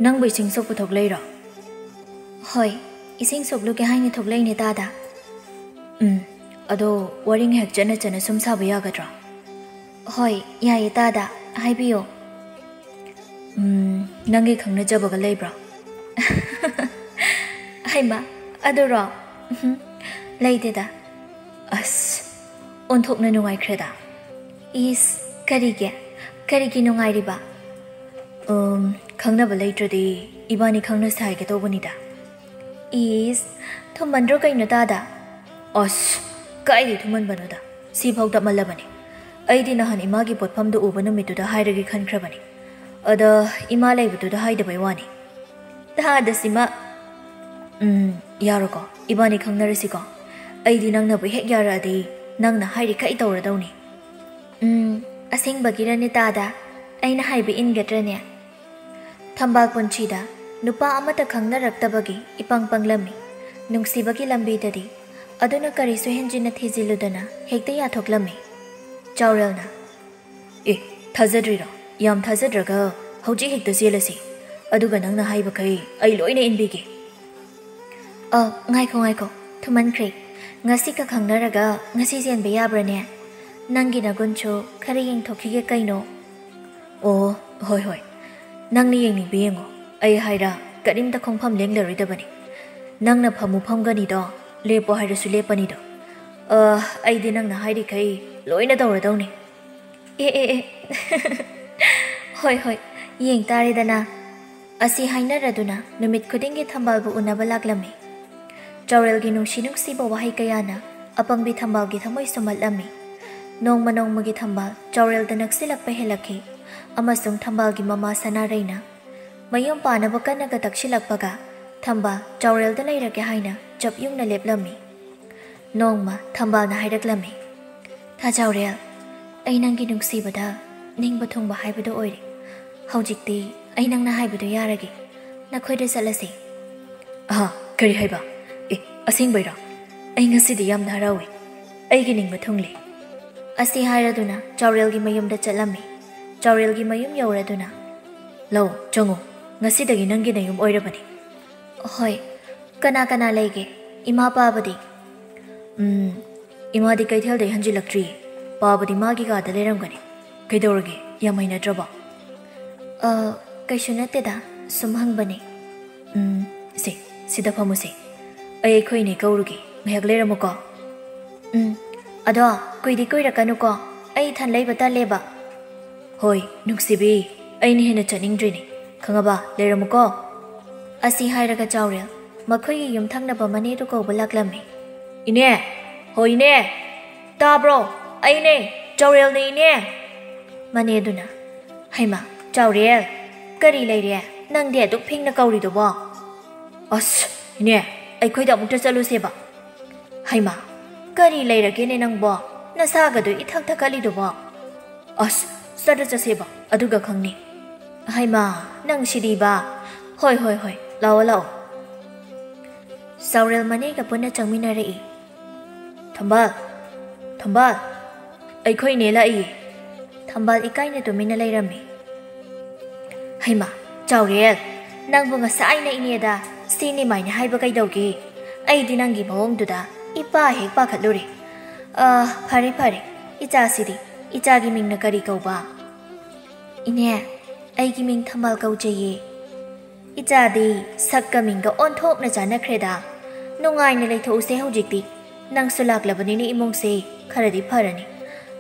ꯅꯪꯕꯨ ꯏꯁꯤꯡ ꯁꯣꯛꯄ ꯊꯣꯛꯂꯛꯏꯔꯣ?" "ꯍꯣꯏ, ꯏꯁꯤꯡ ꯁꯣꯛꯂꯨꯒꯦ ꯍꯥꯏꯅ ꯊꯣꯛꯂꯛꯏꯅꯦ ꯇꯥꯗꯥ꯫" "ꯎꯝ, ꯑꯗꯣ ꯋꯥꯔꯤ ꯉꯥꯏꯍꯥꯛ ꯆꯠꯅ ꯆꯠꯅ ꯁꯨꯝ ꯁꯥꯕ ꯌꯥꯒꯗ꯭ꯔꯣ?" "ꯍꯣꯏ, ꯌꯥꯏꯌꯦ ꯇꯥꯗꯥ, ꯍꯥꯏꯕꯤꯌꯣ꯫" "ꯎꯝ, ꯅꯪꯒꯤ ꯈꯪꯅꯖꯕꯒ ꯂꯩꯕ꯭ꯔꯣ?" "ꯍꯩꯃꯥ, ꯑꯗꯨꯔꯣ? ꯎꯝꯍꯨꯝ, ꯂꯩꯇꯦꯗ꯫" "ꯑꯁ, ꯑꯣꯟꯊꯣꯛꯅ ꯅꯨꯡꯉꯥꯏꯈ꯭ꯔꯦꯗ꯫" "ꯏꯁ, ꯀꯔꯤꯒꯤ? ꯀꯔꯤꯒꯤ ꯅꯨꯡꯉꯥꯏꯔꯤꯕ?" "ꯎꯝ, ꯈꯪꯅꯕ ꯂꯩꯇ꯭ꯔꯗꯤ ꯏꯕꯥꯅꯤ ꯈꯪꯅꯁꯦ ꯍꯥꯏꯒꯦ ꯇꯧꯕꯅꯤꯗ꯫" "ꯏꯁ, ꯊꯨꯝꯃꯟꯗ꯭ꯔꯣ ꯀꯩꯅꯣ ꯇꯥꯗꯥ?" "ꯑꯁ, ꯀꯥꯏꯗꯩ ꯊꯨꯝꯃꯟꯕꯅꯣꯗ, ꯁꯤꯐꯥꯎ ꯇꯞꯃꯜꯂꯕꯅꯤ꯫ ꯑꯩꯗꯤ ꯅꯍꯥꯟ ꯏꯃꯥꯒꯤ ꯄꯣꯠꯐꯝꯗꯨ ꯎꯕ ꯅꯨꯃꯤꯠꯇꯨꯗ ꯍꯥꯏꯔꯒꯦ ꯈꯟꯈ꯭ꯔꯕꯅꯤ꯫ ꯑꯗ ꯏꯃꯥ ꯂꯩꯕꯗꯨꯗ ꯍꯥꯏꯗꯕꯩ ꯋꯥꯅꯤ꯫" "ꯇꯥꯗꯁꯤꯃ꯫ ꯎꯝ, ꯌꯥꯔꯣꯀꯣ, ꯏꯕꯥꯅꯤ ꯈꯪꯅꯔꯁꯤꯀꯣ꯫ ꯑꯩꯗꯤ ꯅꯪꯅꯕꯨ ꯍꯦꯛ ꯌꯥꯔꯛꯑꯗꯤ ꯅꯪꯅ ꯍꯥꯏꯔꯤꯈꯩ ꯇꯧꯔꯗꯧꯅꯤ꯫" "ꯎꯝ, ꯑꯁꯦꯡꯕꯒꯤꯔꯅꯦ ꯇꯥꯗꯥ? ꯑꯩꯅ ꯍꯥꯏꯕ ꯏꯟꯒꯗ꯭ꯔꯅꯦ?" ꯊꯝꯕꯥꯜ ꯄꯨꯟꯁꯤꯗ ꯅꯨꯄꯥ ꯑꯃꯠꯇ ꯈꯪꯅꯔꯛꯇꯕꯒꯤ ꯏꯄꯪ ꯄꯪꯂꯝꯃꯤ꯫ ꯅꯨꯡꯁꯤꯕꯒꯤ ꯂꯝꯕꯤꯗꯗꯤ ꯑꯗꯨꯅ ꯀꯔꯤꯁꯨ ꯍꯦꯟꯖꯤꯟꯅ ꯊꯤꯖꯤꯜꯂꯨꯗꯅ ꯍꯦꯛꯇ ꯌꯥꯊꯣꯛꯂꯝꯃꯤ꯫ ꯆꯥꯎꯔꯦꯜꯅ, "ꯑꯦ, ꯊꯥꯖꯗ꯭ꯔꯤꯔꯣ? ꯌꯥꯝ ꯊꯥꯖꯗ꯭ꯔꯒ ꯍꯧꯖꯤꯛ ꯍꯦꯛꯇ ꯆꯦꯜꯂꯁꯤ꯫ ꯑꯗꯨꯒ ꯅꯪꯅ ꯍꯥꯏꯕꯈꯩ ꯑꯩ ꯂꯣꯏꯅ ꯏꯟꯕꯤꯒꯦ꯫" "ꯑ, ꯉꯥꯏꯈꯣ, ꯉꯥꯏꯈꯣ, ꯊꯨꯃꯟꯈ꯭ꯔꯦ꯫ ꯉꯁꯤꯈꯛ ꯈꯪꯅꯔꯒ ꯉꯁꯤ ꯆꯦꯟꯕ ꯌꯥꯕ꯭ꯔꯅꯦ? ꯅꯪꯒꯤ ꯅꯒꯨꯟꯁꯨ ꯈꯔ ꯌꯦꯡꯊꯣꯛꯈꯤꯒꯦ ꯀꯩꯅꯣ꯫" "ꯑꯣ, ꯍꯣꯏ, ꯍꯣꯏ꯫ ꯅꯪꯅ ꯌꯦꯡꯅꯤꯡꯕ ꯌꯦꯡꯉꯣ꯫ ꯑꯩ ꯍꯥꯏꯔ ꯀꯔꯤꯝꯇ ꯈꯣꯡꯐꯝ ꯂꯦꯡꯂꯔꯣꯏꯗꯕꯅꯤ꯫ ꯅꯪꯅ ꯐꯝꯃꯨ ꯐꯝꯒꯅꯤꯗꯣ, ꯂꯦꯞꯄꯣ ꯍꯥꯏꯔꯁꯨ ꯂꯦꯞꯄꯅꯤꯗꯣ꯫ ꯑ, ꯑꯩꯗꯤ ꯅꯪꯅ ꯍꯥꯏꯔꯤꯈꯩ ꯂꯣꯏꯅ ꯇꯧꯔꯗꯧꯅꯤ꯫ ꯑꯦ, ꯑꯦ, ꯑꯦ꯫ ꯍꯣꯏ, ꯍꯣꯏ, ꯌꯦꯡ ꯇꯥꯔꯦꯗꯅ꯫ ꯑꯁꯤ ꯍꯥꯏꯅꯔꯗꯨꯅ ꯅꯨꯃꯤꯠ ꯈꯨꯗꯤꯡꯒꯤ ꯊꯝꯕꯥꯜꯕꯨ ꯎꯅꯕ ꯂꯥꯛꯂꯝꯃꯤ꯫ ꯆꯥꯎꯔꯦꯜꯒꯤ ꯅꯨꯡꯁꯤ ꯅꯨꯡꯁꯤꯕ ꯋꯥꯍꯩ ꯀꯌꯥꯅ ꯑꯄꯪꯕꯤ ꯊꯝꯕꯥꯜꯒꯤ ꯊꯃꯣꯏ ꯁꯨꯝꯍꯠꯂꯝꯃꯤ꯫ ꯅꯣꯡꯃ ꯅꯣꯡꯃꯒꯤ ꯊꯝꯕꯥꯜ ꯆꯥꯎꯔꯦꯜꯗ ꯅꯛꯁꯤꯜꯂꯛꯄ ꯍꯦꯜꯂꯛꯈꯤ, ꯑꯃꯁꯨꯡ ꯊꯝꯕꯥꯜꯒꯤ ꯃꯃꯥ ꯁꯅꯥꯔꯩꯅ ꯃꯌꯨꯝ ꯄꯥꯅꯕ ꯀꯟꯅꯒ ꯇꯛꯁꯤꯜꯂꯛꯄꯒ, ꯊꯝꯕꯥꯜ ꯆꯥꯎꯔꯦꯜꯗ ꯂꯩꯔꯒꯦ ꯍꯥꯏꯅ ꯆꯞ ꯌꯨꯡꯅ ꯂꯦꯞꯂꯝꯃꯤ꯫ ꯅꯣꯡꯃ ꯊꯝꯕꯥꯜꯅ ꯍꯥꯏꯔꯛꯂꯝꯃꯤ, "ꯊꯥ ꯆꯥꯎꯔꯦꯜ, ꯑꯩ ꯅꯪꯒꯤ ꯅꯨꯡꯁꯤꯕꯗ ꯅꯤꯡꯕ ꯊꯨꯡꯕ ꯍꯥꯏꯕꯗꯨ ꯑꯣꯏꯔꯦ꯫ ꯍꯧꯖꯤꯛꯇꯤ ꯑꯩ ꯅꯪꯅ ꯍꯥꯏꯕꯗꯨ ꯌꯥꯔꯒꯦ꯫ ꯅꯈꯣꯏꯗ ꯆꯠꯂꯁꯤ꯫" "ꯑꯍꯥ, ꯀꯔꯤ ꯍꯥꯏꯕ? ꯑꯦ, ꯑꯁꯦꯡꯕꯩꯔꯣ? ꯑꯩ ꯉꯁꯤꯗꯤ ꯌꯥꯝꯅ ꯍꯔꯥꯎꯏ꯫ ꯑꯩꯒꯤ ꯅꯤꯡꯕ ꯊꯨꯡꯂꯦ꯫" ꯑꯁꯤ ꯍꯥꯏꯔꯗꯨꯅ ꯆꯥꯎꯔꯦꯜꯒꯤ ꯃꯌꯨꯝꯗ ꯆꯠꯂꯝꯃꯤ꯫ ꯆꯥꯎꯔꯦꯜꯒꯤ ꯃꯌꯨꯝ ꯌꯧꯔꯗꯨꯅ, "ꯂꯧ, ꯆꯪꯉꯨ꯫ ꯉꯁꯤꯗꯒꯤ ꯅꯪꯒꯤ ꯅꯌꯨꯝ ꯑꯣꯏꯔꯕꯅꯤ꯫" "ꯍꯣꯏ꯫ ꯀꯅꯥ ꯀꯅꯥ ꯂꯩꯒꯦ? ꯏꯃꯥ ꯄꯥꯕꯗꯤ?" "ꯎꯝ, ꯏꯃꯥꯗꯤ ꯀꯩꯊꯦꯜꯗꯩ ꯍꯟꯖꯤꯜꯂꯛꯇ꯭ꯔꯤꯌꯦ꯫ ꯄꯥꯕꯗꯤ ꯃꯥꯒꯤ ꯀꯥꯗ ꯂꯩꯔꯝꯒꯅꯤ꯫ ꯀꯩꯗꯧꯔꯒꯦ? ꯌꯥꯝ ꯍꯩꯅꯗ꯭ꯔꯕꯣ?" "ꯑ, ꯀꯩꯁꯨ ꯅꯠꯇꯦꯗ, ꯁꯨꯝ ꯍꯪꯕꯅꯦ꯫" "ꯎꯝ, ꯁꯦ, ꯁꯤꯗ ꯐꯝꯃꯨꯁꯦ꯫ ꯑꯩ ꯑꯩꯈꯣꯏ ꯏꯅꯦ ꯀꯧꯔꯨꯒꯦ꯫ ꯉꯥꯏꯍꯥꯛ ꯂꯩꯔꯝꯃꯨꯀꯣ꯫" "ꯎꯝ, ꯑꯗꯣ ꯀꯨꯏꯗꯤ ꯀꯨꯏꯔꯛꯀꯅꯨꯀꯣ꯫ ꯑꯩ ꯏꯊꯟ ꯂꯩꯕ ꯇꯜꯂꯦꯕ꯫" "ꯍꯣꯏ, ꯅꯨꯡꯁꯤꯕꯤ, ꯑꯩꯅ ꯍꯦꯟꯅ ꯆꯠꯅꯤꯡꯗ꯭ꯔꯤꯅꯦ꯫ ꯈꯪꯉꯕ? ꯂꯩꯔꯝꯃꯨꯀꯣ꯫" ꯑꯁꯤ ꯍꯥꯏꯔꯒ ꯆꯥꯎꯔꯦꯜ ꯃꯈꯣꯏꯒꯤ ꯌꯨꯝꯊꯪꯅꯕ ꯃꯅꯦꯗꯨ ꯀꯧꯕ ꯂꯥꯛꯂꯝꯃꯤ꯫ "ꯏꯅꯦ! ꯍꯣ ꯏꯅꯦ! ꯇꯥꯕ꯭ꯔꯣ? ꯑꯩꯅꯦ, ꯆꯥꯎꯔꯦꯜꯅꯦ ꯏꯅꯦ!" ꯃꯅꯦꯗꯨꯅ, "ꯍꯩꯃꯥ, ꯆꯥꯎꯔꯦꯜ, ꯀꯔꯤ ꯂꯩꯔꯦ? ꯅꯪꯗꯤ ꯑꯗꯨꯛ ꯐꯤꯡꯅ ꯀꯧꯔꯤꯗꯨꯕꯣ?" "ꯑꯁ, ꯏꯅꯦ, ꯑꯩꯈꯣꯏꯗ ꯑꯃꯨꯛꯇ ꯆꯠꯂꯨꯁꯦꯕ꯫" "ꯍꯩꯃꯥ, ꯀꯔꯤ ꯂꯩꯔꯒꯦꯅꯦ ꯅꯪꯕꯣ? ꯅꯁꯥꯒꯗꯨ ꯏꯊꯛ ꯊꯛꯀꯠꯂꯤꯗꯨꯕꯣ?" "ꯑꯁ, ꯆꯠꯂꯨ ꯆꯠꯁꯦꯕ, ꯑꯗꯨꯒ ꯈꯪꯅꯤ꯫" "ꯍꯩꯃꯥ, ꯅꯪ ꯁꯤꯗꯤꯕ꯫ ꯍꯣꯏ, ꯍꯣꯏ, ꯍꯣꯏ, ꯂꯥꯛꯑꯣ, ꯂꯥꯛꯑꯣ꯫" ꯆꯥꯎꯔꯦꯜ ꯃꯅꯦꯒ ꯄꯨꯟꯅ ꯆꯪꯃꯤꯟꯅꯔꯛꯏ꯫ "ꯊꯝꯕꯥꯜ, ꯊꯝꯕꯥꯜ, ꯑꯩꯈꯣꯏ ꯏꯅꯦ ꯂꯥꯛꯏꯌꯦ꯫" ꯊꯝꯕꯥꯜ ꯏꯀꯥꯏꯅ ꯇꯨꯃꯤꯟꯅ ꯂꯩꯔꯝꯃꯤ꯫ "ꯍꯩꯃꯥ, ꯆꯥꯎꯔꯦꯜ, ꯅꯪꯕꯨ ꯉꯁꯥꯏꯅ ꯏꯅꯦꯗ ꯁꯤꯅꯤ ꯃꯥꯏꯅ ꯍꯥꯏꯕ ꯀꯩꯗꯧꯒꯦ? ꯑꯩꯗꯤ ꯅꯪꯒꯤ ꯃꯑꯣꯡꯗꯨꯗ ꯏꯄꯥ ꯍꯦꯛ ꯄꯥꯈꯠꯂꯨꯔꯦ꯫ ꯑ, ꯐꯔꯦ, ꯐꯔꯦ, ꯏꯆꯥꯁꯤꯗꯤ, ꯏꯆꯥꯒꯤ ꯃꯤꯡꯅ ꯀꯔꯤ ꯀꯧꯕ?" "ꯏꯅꯦ, ꯑꯩꯒꯤ ꯃꯤꯡ ꯊꯝꯕꯥꯜ ꯀꯧꯖꯩꯌꯦ꯫" "ꯏꯆꯥꯗꯤ ꯁꯛꯀ ꯃꯤꯡꯒ ꯑꯣꯟꯊꯣꯛꯅ ꯆꯥꯟꯅꯈ꯭ꯔꯦꯗ꯫ ꯅꯨꯡꯉꯥꯏꯅ ꯂꯩꯊꯣꯛꯎꯁꯦ ꯍꯧꯖꯤꯛꯇꯤ꯫ ꯅꯪꯁꯨ ꯂꯥꯛꯂꯕꯅꯤꯅ ꯏꯃꯨꯡꯁꯦ ꯈꯔꯗꯤ ꯐꯔꯅꯤ꯫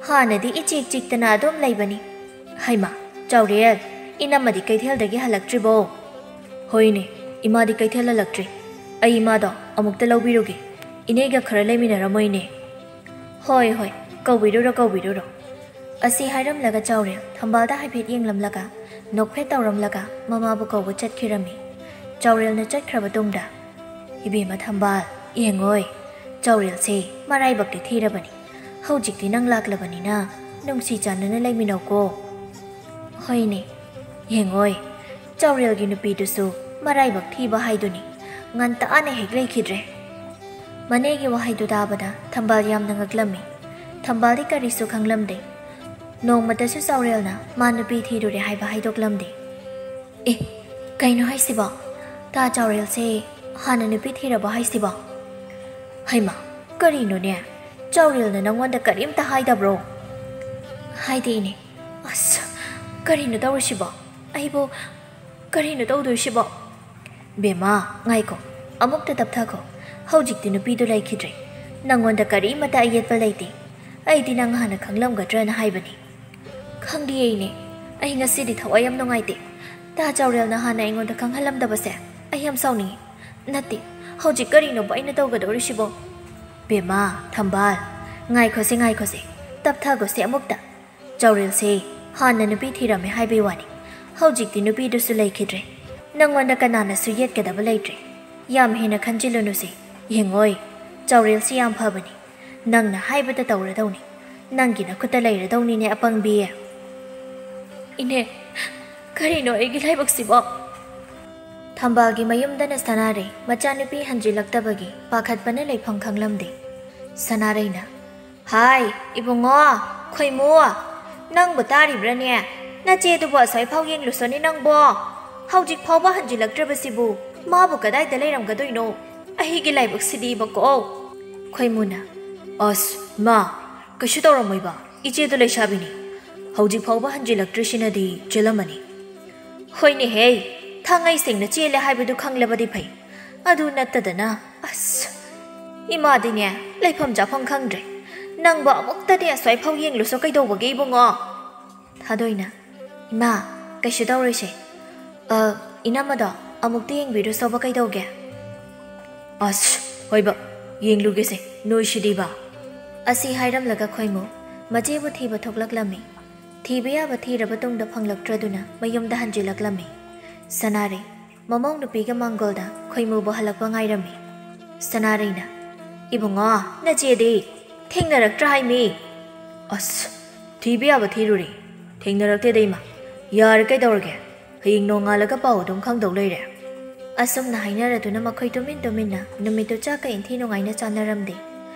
ꯍꯥꯟꯅꯗꯤ ꯏꯆꯤꯛ ꯆꯤꯛꯇꯅ ꯑꯗꯨꯝ ꯂꯩꯕꯅꯤ꯫ ꯍꯩꯃꯥ, ꯆꯥꯎꯔꯦꯜ, ꯏꯅꯝꯃꯗꯤ ꯀꯩꯊꯦꯜꯗꯒꯤ ꯍꯜꯂꯛꯇ꯭ꯔꯤꯕꯣ? ꯍꯣꯏꯅꯦ, ꯏꯃꯥꯗꯤ ꯀꯩꯊꯦꯜ ꯍꯜꯂꯛꯇ꯭ꯔꯤ꯫ ꯑꯩ ꯏꯃꯥꯗꯣ ꯑꯃꯨꯛꯇ ꯂꯧꯕꯤꯔꯨꯒꯦ꯫ ꯏꯅꯦꯒ ꯈꯔ ꯂꯩꯃꯤꯟꯅꯔꯝꯃꯣ ꯏꯅꯦ꯫ ꯍꯣꯏ, ꯍꯣꯏ, ꯀꯧꯕꯤꯔꯨꯔꯣ, ꯀꯧꯕꯤꯔꯨꯔꯣ꯫ ꯑꯁꯤ ꯍꯥꯏꯔꯝꯂꯒ ꯆꯥꯎꯔꯦꯜ ꯊꯝꯕꯥꯜꯗ ꯍꯥꯏꯐꯦꯠ ꯌꯦꯡꯂꯝꯂꯒ ꯅꯣꯛꯐꯦꯠ ꯇꯧꯔꯝꯂꯒ ꯃꯃꯥꯕꯨ ꯀꯧꯕ ꯆꯠꯈꯤꯔꯝꯃꯤ꯫ ꯆꯥꯎꯔꯦꯜꯅ ꯆꯠꯈ꯭ꯔꯕ ꯇꯨꯡꯗ, "ꯏꯕꯦꯝꯃ ꯊꯝꯕꯥꯜ, ꯌꯦꯡꯉꯣꯏ, ꯆꯥꯎꯔꯦꯜꯁꯦ ꯃꯔꯥꯏꯕꯛꯇꯤ ꯊꯤꯔꯕꯅꯤ꯫ ꯍꯧꯖꯤꯛꯇꯤ ꯅꯪ ꯂꯥꯛꯂꯕꯅꯤꯅ ꯅꯨꯡꯁꯤ ꯆꯥꯟꯅꯅ ꯂꯩꯃꯤꯟꯅꯧꯀꯣ꯫" ꯍꯣꯏꯅꯦ, ꯌꯦꯡꯉꯣꯏ, ꯆꯥꯎꯔꯦꯜꯒꯤ ꯅꯨꯄꯤꯗꯨꯁꯨ ꯃꯔꯥꯏꯕꯛ ꯊꯤꯕ ꯍꯥꯏꯗꯨꯅꯤ꯫ ꯉꯟꯇꯥꯅ ꯍꯦꯛ ꯂꯩꯈꯤꯗ꯭ꯔꯦ꯫ ꯃꯅꯦꯒꯤ ꯋꯥꯍꯩꯗꯨ ꯇꯥꯕꯗ ꯊꯝꯕꯥꯜ ꯌꯥꯝꯅ ꯉꯛꯂꯝꯃꯤ꯫ ꯊꯝꯕꯥꯜꯗꯤ ꯀꯔꯤꯁꯨ ꯈꯪꯂꯝꯗꯦ꯫ ꯅꯣꯡꯃꯇꯁꯨ ꯆꯥꯎꯔꯦꯜꯅ ꯃꯥ ꯅꯨꯄꯤ ꯊꯤꯔꯨꯔꯦ ꯍꯥꯏꯕ ꯍꯥꯏꯗꯣꯛꯂꯝꯗꯦ꯫ ꯑꯦ, ꯀꯩꯅꯣ ꯍꯥꯏꯁꯤꯕꯣ? ꯇꯥ ꯆꯥꯎꯔꯦꯜꯁꯦ ꯍꯥꯟꯅ ꯅꯨꯄꯤ ꯊꯤꯔꯕ ꯍꯥꯏꯁꯤꯕꯣ? ꯍꯩꯃꯥ, ꯀꯔꯤꯅꯣꯅꯦ? ꯆꯥꯎꯔꯦꯜꯅ ꯅꯪꯉꯣꯟꯗ ꯀꯔꯤꯝꯇ ꯍꯥꯏꯗꯕ꯭ꯔꯣ? ꯍꯥꯏꯗꯦ ꯏꯅꯦ꯫ ꯑꯁ, ꯀꯔꯤꯅꯣ ꯇꯧꯔꯤꯁꯤꯕꯣ? ꯑꯩꯕꯨ ꯀꯔꯤꯅꯣ ꯇꯧꯗꯣꯏꯁꯤꯕꯣ? ꯕꯦꯝꯃ, ꯉꯥꯏꯈꯣ, ꯑꯃꯨꯛꯇ ꯇꯞꯊꯈꯣ꯫ ꯍꯧꯖꯤꯛꯇꯤ ꯅꯨꯄꯤꯗꯨ ꯂꯩꯈꯤꯗ꯭ꯔꯦ꯫ ꯅꯪꯉꯣꯟꯗ ꯀꯔꯤꯃꯠꯇ ꯑꯌꯦꯠꯄ ꯂꯩꯇꯦ꯫ ꯑꯩꯗꯤ ꯅꯪ ꯍꯥꯟꯅ ꯈꯪꯂꯝꯒꯗ꯭ꯔꯅ ꯍꯥꯏꯕꯅꯤ꯫ ꯈꯪꯗꯤꯌꯦ ꯏꯅꯦ, ꯑꯩ ꯉꯁꯤꯗꯤ ꯊꯋꯥꯏ ꯌꯥꯝ ꯅꯨꯡꯉꯥꯏꯇꯦ꯫ ꯇꯥ ꯆꯥꯎꯔꯦꯜꯅ ꯍꯥꯟꯅ ꯑꯩꯉꯣꯟꯗ ꯈꯪꯍꯜꯂꯝꯗꯕꯁꯦ ꯑꯩ ꯌꯥꯝ ꯁꯥꯎꯅꯤꯡꯉꯤ꯫ ꯅꯠꯇꯦ, ꯍꯧꯖꯤꯛ ꯀꯔꯤꯅꯣꯕ ꯑꯩꯅ ꯇꯧꯒꯗꯧꯔꯤꯁꯤꯕꯣ? ꯕꯦꯝꯃ, ꯊꯝꯕꯥꯜ, ꯉꯥꯏꯈꯣꯁꯦ, ꯉꯥꯏꯈꯣꯁꯦ, ꯇꯞꯊꯈꯣꯁꯦ ꯑꯃꯨꯛꯇ꯫ ꯆꯥꯎꯔꯦꯜꯁꯦ ꯍꯥꯟꯅ ꯅꯨꯄꯤ ꯊꯤꯔꯝꯃꯦ ꯍꯥꯏꯕꯩ ꯋꯥꯅꯤ, ꯍꯧꯖꯤꯛꯇꯤ ꯅꯨꯄꯤꯗꯨꯁꯨ ꯂꯩꯈꯤꯗ꯭ꯔꯦ꯫ ꯅꯪꯉꯣꯟꯗ ꯀꯅꯥꯅꯁꯨ ꯌꯦꯠꯀꯗꯕ ꯂꯩꯇ꯭ꯔꯦ꯫ ꯌꯥꯝ ꯍꯦꯟꯅ ꯈꯟꯖꯤꯜꯂꯨꯅꯨꯁꯦ꯫ ꯌꯦꯡꯉꯣꯏ, ꯆꯥꯎꯔꯦꯜꯁꯤ ꯌꯥꯝ ꯐꯕꯅꯤ꯫ ꯅꯪꯅ ꯍꯥꯏꯕꯗ ꯇꯧꯔꯗꯧꯅꯤ꯫ ꯅꯪꯒꯤ ꯅꯈꯨꯠꯇ ꯂꯩꯔꯗꯧꯅꯤꯅꯦ, ꯑꯄꯪꯕꯤ꯫ ꯏꯅꯦ, ꯀꯔꯤꯅꯣ ꯑꯩꯒꯤ ꯂꯥꯏꯕꯛꯁꯤꯕꯣ? ꯊꯝꯕꯥꯜꯒꯤ ꯃꯌꯨꯝꯗꯅ ꯁꯅꯥꯔꯩ ꯃꯆꯥꯅꯨꯄꯤ ꯍꯟꯖꯤꯜꯂꯛꯇꯕꯒꯤ ꯄꯥꯈꯠꯄꯅ ꯂꯩꯐꯝ ꯈꯪꯂꯝꯗꯦ꯫ ꯁꯅꯥꯔꯩꯅ, "ꯍꯥꯏ, ꯏꯕꯨꯡꯉꯣ, ꯈꯣꯏꯃꯨ, ꯅꯪꯕꯨ ꯇꯥꯔꯤꯕ꯭ꯔꯥꯅꯦ? ꯅꯆꯦꯗꯨꯕꯨ ꯑꯁ꯭ꯋꯥꯏꯐꯥꯎ ꯌꯦꯡꯂꯨꯁꯣꯅꯦ ꯅꯪꯕꯣ꯫ ꯍꯧꯖꯤꯛ ꯐꯥꯎꯕ ꯍꯟꯖꯤꯜꯂꯛꯇ꯭ꯔꯕꯁꯤꯕꯨ ꯃꯥꯕꯨ ꯀꯗꯥꯏꯗ ꯂꯩꯔꯝꯒꯗꯣꯏꯅꯣ? ꯑꯩꯒꯤ ꯂꯥꯏꯕꯛꯁꯤꯗꯤꯕꯀꯣ!" ꯈꯣꯏꯃꯨꯅ, "ꯑꯁ, ꯃꯥ, ꯀꯩꯁꯨ ꯇꯧꯔꯝꯃꯣꯏꯕ, ꯏꯆꯦꯗꯣ ꯂꯩꯁꯥꯕꯤꯅꯤ꯫ ꯍꯧꯖꯤꯛ ꯐꯥꯎꯕ ꯍꯟꯖꯤꯜꯂꯛꯇ꯭ꯔꯤꯁꯤꯅꯗꯤ ꯆꯦꯜꯂꯝꯃꯅꯤ꯫" "ꯍꯣꯏꯅꯦꯍꯦ, ꯊꯥꯡꯉꯩ ꯁꯦꯡꯅ ꯆꯦꯜꯂꯦ ꯍꯥꯏꯕꯗꯨ ꯈꯪꯂꯕꯗꯤ ꯐꯩ꯫ ꯑꯗꯨ ꯅꯠꯇꯗꯅ, ꯑꯁ!" ꯏꯃꯥꯗꯤꯅꯦ, ꯂꯩꯐꯝ ꯆꯥꯐꯝ ꯈꯪꯗ꯭ꯔꯦ꯫ ꯅꯪꯕꯨ ꯑꯃꯨꯛꯇꯗꯤ ꯑꯁ꯭ꯋꯥꯏꯐꯥꯎ ꯌꯦꯡꯂꯨꯁꯣ ꯀꯩꯗꯧꯕꯒꯦ, ꯏꯕꯨꯡꯉꯣ? ꯊꯥꯗꯣꯏꯅ, "ꯏꯃꯥ, ꯀꯩꯁꯨ ꯇꯧꯔꯣꯏꯁꯦ꯫ ꯑ, ꯏꯅꯝꯃꯗꯣ ꯑꯃꯨꯛꯇ ꯌꯦꯡꯕꯤꯔꯨꯁꯣꯕ ꯀꯩꯗꯧꯒꯦ?" "ꯑꯁ, ꯍꯣꯏꯕ, ꯌꯦꯡꯂꯨꯒꯦꯁꯦ, ꯅꯣꯏꯁꯤꯗꯤꯕ꯫" ꯑꯁꯤ ꯍꯥꯏꯔꯝꯂꯒ ꯈꯣꯏꯃꯨ ꯃꯆꯦꯕꯨ ꯊꯤꯕ ꯊꯣꯛꯂꯛꯂꯝꯃꯤ꯫ ꯊꯤꯕ ꯌꯥꯕ ꯊꯤꯔꯕ ꯇꯨꯡꯗ ꯐꯪꯂꯛꯇ꯭ꯔꯗꯨꯅ ꯃꯌꯨꯝꯗ ꯍꯟꯖꯤꯜꯂꯛꯂꯝꯃꯤ꯫ ꯁꯅꯥꯔꯩ ꯃꯃꯧ ꯅꯨꯄꯤꯒ ꯃꯥꯡꯒꯣꯜꯗ ꯈꯣꯏꯃꯨꯕꯨ ꯍꯜꯂꯛꯄ ꯉꯥꯏꯔꯝꯃꯤ꯫ ꯁꯅꯥꯔꯩꯅ, "ꯏꯕꯨꯡꯉꯣ, ꯅꯆꯦꯗꯤ ꯊꯦꯡꯅꯔꯛꯇ꯭ꯔꯥ ꯍꯥꯏꯃꯤ?" "ꯑꯁ, ꯊꯤꯕ ꯌꯥꯕ ꯊꯤꯔꯨꯔꯦ, ꯊꯦꯡꯅꯔꯛꯇꯦꯗ ꯏꯃꯥ꯫ ꯌꯥꯔꯦ, ꯀꯩꯗꯧꯔꯒꯦ? ꯍꯌꯦꯡ ꯅꯣꯡꯉꯥꯜꯂꯒ ꯄꯥꯎ ꯑꯗꯨꯝ ꯈꯪꯗꯧ ꯂꯩꯔꯦ꯫" ꯑꯁꯨꯝꯅ ꯍꯥꯏꯅꯔꯗꯨꯅ ꯃꯈꯣꯏ ꯇꯨꯃꯤꯟ ꯇꯨꯃꯤꯟꯅ ꯅꯨꯃꯤꯠꯇꯨ ꯆꯥꯛꯀ ꯏꯟꯊꯤ ꯅꯨꯡꯉꯥꯏꯅ ꯆꯥꯅꯔꯝꯗꯦ꯫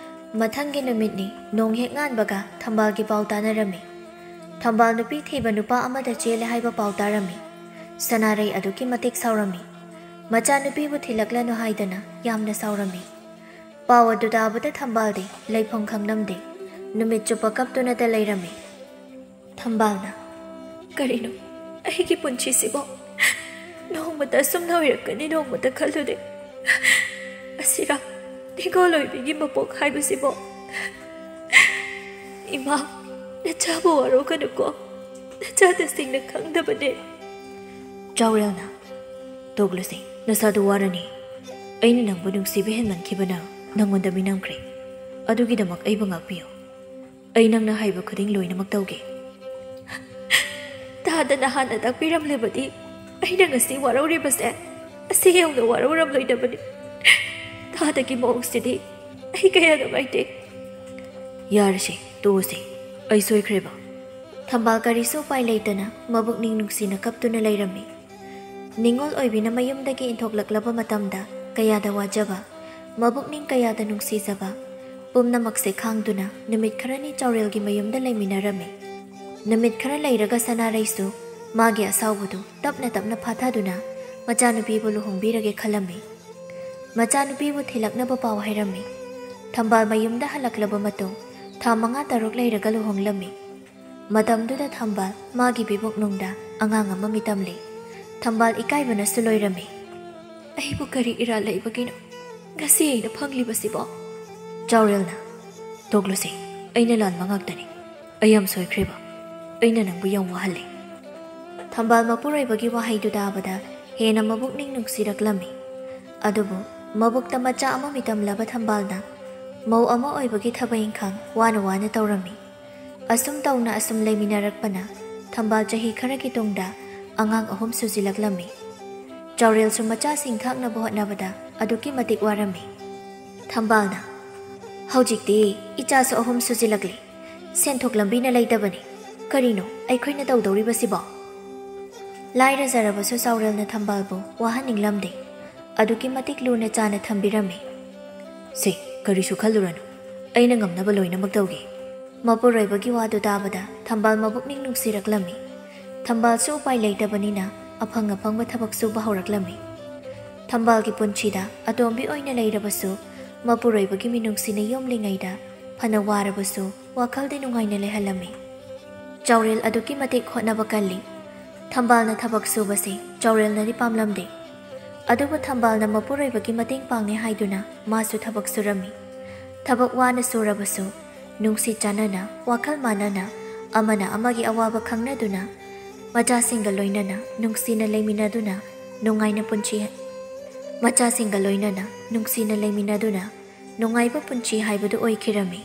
ꯃꯊꯪꯒꯤ ꯅꯨꯃꯤꯠꯅꯤ, ꯅꯣꯡ ꯍꯦꯛ ꯉꯥꯟꯕꯒ ꯊꯝꯕꯥꯜꯒꯤ ꯄꯥꯎ ꯇꯥꯅꯔꯝꯃꯤ꯫ ꯊꯝꯕꯥꯜ ꯅꯨꯄꯤ ꯊꯤꯕ ꯅꯨꯄꯥ ꯑꯃꯗ ꯆꯦꯜꯂꯦ ꯍꯥꯏꯕ ꯄꯥꯎ ꯇꯥꯔꯝꯃꯤ꯫ ꯁꯅꯥꯔꯩ ꯑꯗꯨꯛꯀꯤ ꯃꯇꯤꯛ ꯁꯥꯎꯔꯝꯃꯤ꯫ ꯃꯆꯥꯅꯨꯄꯤꯕꯨ ꯊꯤꯜꯂꯛꯂꯅꯨ ꯍꯥꯏꯗꯅ ꯌꯥꯝꯅ ꯁꯥꯎꯔꯝꯃꯤ꯫ ꯄꯥꯎ ꯑꯗꯨ ꯇꯥꯕꯗ ꯊꯝꯕꯥꯜꯗꯤ ꯂꯩꯐꯝ ꯈꯪꯂꯝꯗꯦ꯫ ꯅꯨꯃꯤꯠ ꯆꯨꯞꯄ ꯀꯞꯇꯨꯅꯇ ꯂꯩꯔꯝꯃꯤ꯫ ꯊꯝꯕꯥꯜꯅ, "ꯀꯔꯤꯅꯣ ꯑꯩꯒꯤ ꯄꯨꯟꯁꯤꯁꯤꯕꯣ? ꯅꯣꯡꯃꯇ ꯑꯁꯨꯝꯅ ꯑꯣꯏꯔꯛꯀꯅꯤ ꯅꯣꯡꯃꯇ ꯈꯜꯂꯨꯗꯦ꯫ ꯑꯁꯤꯔꯥ ꯅꯤꯡꯉꯣꯜ ꯑꯣꯏꯕꯤꯒꯤ ꯃꯄꯣꯛ ꯍꯥꯏꯕꯁꯤꯕꯣ? ꯏꯃꯥ, ꯅꯆꯥꯕꯨ ꯋꯥꯔꯧꯒꯅꯨꯀꯣ꯫ ꯅꯆꯥ ꯇꯁꯦꯡꯅ ꯈꯪꯗꯕꯅꯦ꯫" ꯆꯥꯎꯔꯦꯜꯅ, "ꯇꯣꯛꯂꯁꯤ, ꯅꯁꯥꯗꯨ ꯋꯥꯔꯅꯤ꯫ ꯑꯩꯅ ꯅꯪꯕꯨ ꯅꯨꯡꯁꯤꯕ ꯍꯦꯟꯃꯟꯈꯤꯕꯅ ꯅꯪꯉꯣꯟꯗ ꯃꯤꯅꯝꯈ꯭ꯔꯦ꯫ ꯑꯗꯨꯒꯤꯗꯃꯛ ꯑꯩꯕꯨ ꯉꯥꯛꯄꯤꯌꯨ꯫ ꯑꯩ ꯅꯪꯅ ꯍꯥꯏꯕ ꯈꯨꯗꯤꯡ ꯂꯣꯏꯅꯃꯛ ꯇꯧꯒꯦ꯫" "ꯇꯥꯗꯅ ꯍꯥꯟꯅ ꯇꯥꯛꯄꯤꯔꯝꯂꯕꯗꯤ ꯑꯩꯅ ꯉꯁꯤ ꯋꯥꯔꯧꯔꯤꯕꯁꯦ ꯑꯁꯤ ꯌꯧꯅ ꯋꯥꯔꯧꯔꯝꯂꯣꯏꯗꯕꯅꯤ꯫ ꯇꯥꯗꯒꯤ ꯃꯑꯣꯡꯁꯤꯗꯤ ꯑꯩ ꯀꯌꯥ ꯅꯨꯡꯉꯥꯏꯇꯦ꯫" "ꯌꯥꯔꯁꯦ, ꯇꯣꯛꯑꯁꯦ꯫ ꯑꯩ ꯁꯣꯏꯈ꯭ꯔꯦꯕ꯫" ꯊꯝꯕꯥꯜ ꯀꯔꯤꯁꯨ ꯎꯄꯥꯏ ꯂꯩꯇꯅ ꯃꯕꯨꯛꯅꯤꯡ ꯅꯨꯡꯁꯤꯅ ꯀꯞꯇꯨꯅ ꯂꯩꯔꯝꯃꯤ꯫ ꯅꯤꯡꯉꯣꯜ ꯑꯣꯏꯕꯤꯅ ꯃꯌꯨꯝꯗꯒꯤ ꯏꯟꯊꯣꯛꯂꯛꯂꯕ ꯃꯇꯝꯗ ꯀꯌꯥꯗ ꯋꯥꯖꯕ, ꯃꯕꯨꯛꯅꯤꯡ ꯀꯌꯥꯗ ꯅꯨꯡꯁꯤꯖꯕ, ꯄꯨꯝꯅꯃꯛꯁꯦ ꯈꯥꯡꯗꯨꯅ ꯅꯨꯃꯤꯠ ꯈꯔꯅꯤ ꯆꯥꯎꯔꯦꯜꯒꯤ ꯃꯌꯨꯝꯗ ꯂꯩꯃꯤꯟꯅꯔꯝꯃꯤ꯫ ꯅꯨꯃꯤꯠ ꯈꯔ ꯂꯩꯔꯒ ꯁꯅꯥꯔꯩꯁꯨ ꯃꯥꯒꯤ ꯑꯁꯥꯎꯕꯗꯨ ꯇꯞꯅ ꯇꯞꯅ ꯐꯥꯊꯗꯨꯅ ꯃꯆꯥꯅꯨꯄꯤꯕꯨ ꯂꯨꯍꯣꯡꯕꯤꯔꯒꯦ ꯈꯜꯂꯝꯃꯤ꯫ ꯃꯆꯥꯅꯨꯄꯤꯕꯨ ꯊꯤꯜꯂꯛꯅꯕ ꯄꯥꯎ ꯍꯥꯏꯔꯝꯃꯤ꯫ ꯊꯝꯕꯥꯜ ꯃꯌꯨꯝꯗ ꯍꯜꯂꯛꯂꯕ ꯃꯇꯨꯡ ꯊꯥ ꯃꯉꯥ ꯇꯔꯨꯛ ꯂꯩꯔꯒ ꯂꯨꯍꯣꯡꯂꯝꯃꯤ꯫ ꯃꯇꯝꯗꯨꯗ ꯊꯝꯕꯥꯜ ꯃꯥꯒꯤ ꯕꯤꯕꯨꯛꯅꯨꯡꯗ ꯑꯉꯥꯡ ꯑꯃ ꯃꯤꯇꯝꯂꯤ꯫ ꯊꯝꯕꯥꯜ ꯏꯀꯥꯏꯕꯅꯁꯨ ꯂꯣꯏꯔꯝꯃꯤ꯫ "ꯑꯩꯕꯨ ꯀꯔꯤ ꯏꯔꯥꯜ ꯂꯩꯕꯒꯤꯅꯣ ꯉꯁꯤ ꯑꯩꯅ ꯐꯪꯂꯤꯕꯁꯤꯕꯣ?" ꯆꯥꯎꯔꯦꯜꯅ, "ꯇꯣꯛꯂꯨꯁꯦ, ꯑꯩꯅ ꯂꯥꯟꯕ ꯉꯥꯛꯇꯅꯤ꯫ ꯑꯩ ꯌꯥꯝ ꯁꯣꯏꯈ꯭ꯔꯦꯕ꯫ ꯑꯩꯅ ꯅꯪꯕꯨ ꯌꯥꯝ ꯋꯥꯍꯜꯂꯦ꯫" ꯊꯝꯕꯥꯜ ꯃꯄꯨꯔꯣꯏꯕꯒꯤ ꯋꯥꯍꯩꯗꯨ ꯇꯥꯕꯗ ꯍꯦꯟꯅ ꯃꯕꯨꯛꯅꯤꯡ ꯅꯨꯡꯁꯤꯔꯛꯂꯝꯃꯤ꯫ ꯑꯗꯨꯕꯨ ꯃꯕꯨꯛꯇ ꯃꯆꯥ ꯑꯃ ꯃꯤꯇꯝꯂꯕ ꯊꯝꯕꯥꯜꯅ ꯃꯧ ꯑꯃ ꯑꯣꯏꯕꯒꯤ ꯊꯕꯛ ꯏꯪꯈꯥꯡ ꯋꯥꯅ ꯋꯥꯅ ꯇꯧꯔꯝꯃꯤ꯫ ꯑꯁꯨꯝ ꯇꯧꯅ ꯑꯁꯨꯝ ꯂꯩꯃꯤꯟꯅꯔꯛꯄꯅ ꯊꯝꯕꯥꯜ ꯆꯍꯤ ꯈꯔꯒꯤ ꯇꯨꯡꯗ ꯑꯉꯥꯡ ꯑꯍꯨꯝ ꯁꯨꯖꯤꯜꯂꯛꯂꯝꯃꯤ꯫ ꯆꯥꯎꯔꯦꯜꯁꯨ ꯃꯆꯥꯁꯤꯡ ꯊꯥꯛꯅꯕ ꯍꯣꯠꯅꯕꯗ ꯑꯗꯨꯛꯀꯤ ꯃꯇꯤꯛ ꯋꯥꯔꯝꯃꯤ꯫ ꯊꯝꯕꯥꯜꯅ, "ꯍꯧꯖꯤꯛꯇꯤ ꯏꯆꯥꯁꯨ ꯑꯍꯨꯝ ꯁꯨꯖꯤꯜꯂꯛꯂꯦ꯫ ꯁꯦꯟꯊꯣꯛ ꯂꯝꯕꯤꯅ ꯂꯩꯇꯕꯅꯤ꯫ ꯀꯔꯤꯅꯣ ꯑꯩꯈꯣꯏꯅ ꯇꯧꯗꯧꯔꯤꯕꯁꯤꯕꯣ?" ꯂꯥꯏꯔꯖꯔꯕꯁꯨ ꯆꯥꯎꯔꯦꯜꯅ ꯊꯝꯕꯥꯜꯕꯨ ꯋꯥꯍꯟꯅꯤꯡꯂꯝꯗꯦ꯫ ꯑꯗꯨꯛꯀꯤ ꯃꯇꯤꯛ ꯂꯨꯅ ꯆꯥꯅ ꯊꯝꯕꯤꯔꯝꯃꯤ꯫ "ꯁꯦ, ꯀꯔꯤꯁꯨ ꯈꯜꯂꯨꯔꯅꯨ꯫ ꯑꯩꯅ ꯉꯝꯅꯕ ꯂꯣꯏꯅꯃꯛ ꯇꯧꯒꯦ꯫" ꯃꯄꯨꯔꯣꯏꯕꯒꯤ ꯋꯥꯗꯨ ꯇꯥꯕꯗ ꯊꯝꯕꯥꯜ ꯃꯕꯨꯛꯅꯤꯡ ꯅꯨꯡꯁꯤꯔꯛꯂꯝꯃꯤ꯫ ꯊꯝꯕꯥꯜꯁꯨ ꯎꯄꯥꯏ ꯂꯩꯇꯕꯅꯤꯅ ꯑꯐꯪ ꯑꯐꯪꯕ ꯊꯕꯛ ꯁꯨꯕ ꯍꯧꯔꯛꯂꯝꯃꯤ꯫ ꯊꯝꯕꯥꯜꯒꯤ ꯄꯨꯟꯁꯤꯗ ꯑꯇꯣꯝꯕꯤ ꯑꯣꯏꯅ ꯂꯩꯔꯕꯁꯨ ꯃꯄꯨꯔꯣꯏꯕꯒꯤ ꯃꯤꯅꯨꯡꯁꯤꯅ ꯌꯣꯝꯂꯤꯉꯩꯗ ꯐꯅ ꯋꯥꯔꯕꯁꯨ ꯋꯥꯈꯜꯗꯤ ꯅꯨꯡꯉꯥꯏꯅ ꯂꯩꯍꯜꯂꯝꯃꯤ꯫ ꯆꯥꯎꯔꯦꯜ ꯑꯗꯨꯛꯀꯤ ꯃꯇꯤꯛ ꯍꯣꯠꯅꯕ ꯀꯜꯂꯤ꯫ ꯊꯝꯕꯥꯜꯅ ꯊꯕꯛ ꯁꯨꯕꯁꯤ ꯆꯥꯎꯔꯦꯜꯅꯗꯤ ꯄꯥꯝꯂꯝꯗꯦ꯫ ꯑꯗꯨꯕꯨ ꯊꯝꯕꯥꯜꯅ ꯃꯄꯨꯔꯣꯏꯕꯒꯤ ꯃꯇꯦꯡ ꯄꯥꯡꯉꯦ ꯍꯥꯏꯗꯨꯅ ꯃꯥꯁꯨ ꯊꯕꯛ ꯁꯨꯔꯝꯃꯤ꯫ ꯊꯕꯛ ꯋꯥꯅ ꯁꯨꯔꯕꯁꯨ ꯅꯨꯡꯁꯤ ꯆꯥꯟꯅꯅ, ꯋꯥꯈꯜ ꯃꯥꯟꯅꯅ, ꯑꯃꯅ ꯑꯃꯒꯤ ꯑꯋꯥꯕ ꯈꯪꯅꯗꯨꯅ, ꯃꯆꯥꯁꯤꯡꯒ ꯂꯣꯏꯅꯅ ꯅꯨꯡꯁꯤꯅ ꯂꯩꯃꯤꯟꯅꯗꯨꯅ ꯅꯨꯡꯉꯥꯏꯅ ꯄꯨꯟꯁꯤ, ꯃꯆꯥꯁꯤꯡꯒ ꯂꯣꯏꯅꯅ ꯅꯨꯡꯁꯤꯅ ꯂꯩꯃꯤꯟꯅꯗꯨꯅ ꯅꯨꯡꯉꯥꯏꯕ ꯄꯨꯟꯁꯤ ꯍꯥꯏꯕꯗꯨ ꯑꯣꯏꯈꯤꯔꯝꯃꯤ꯫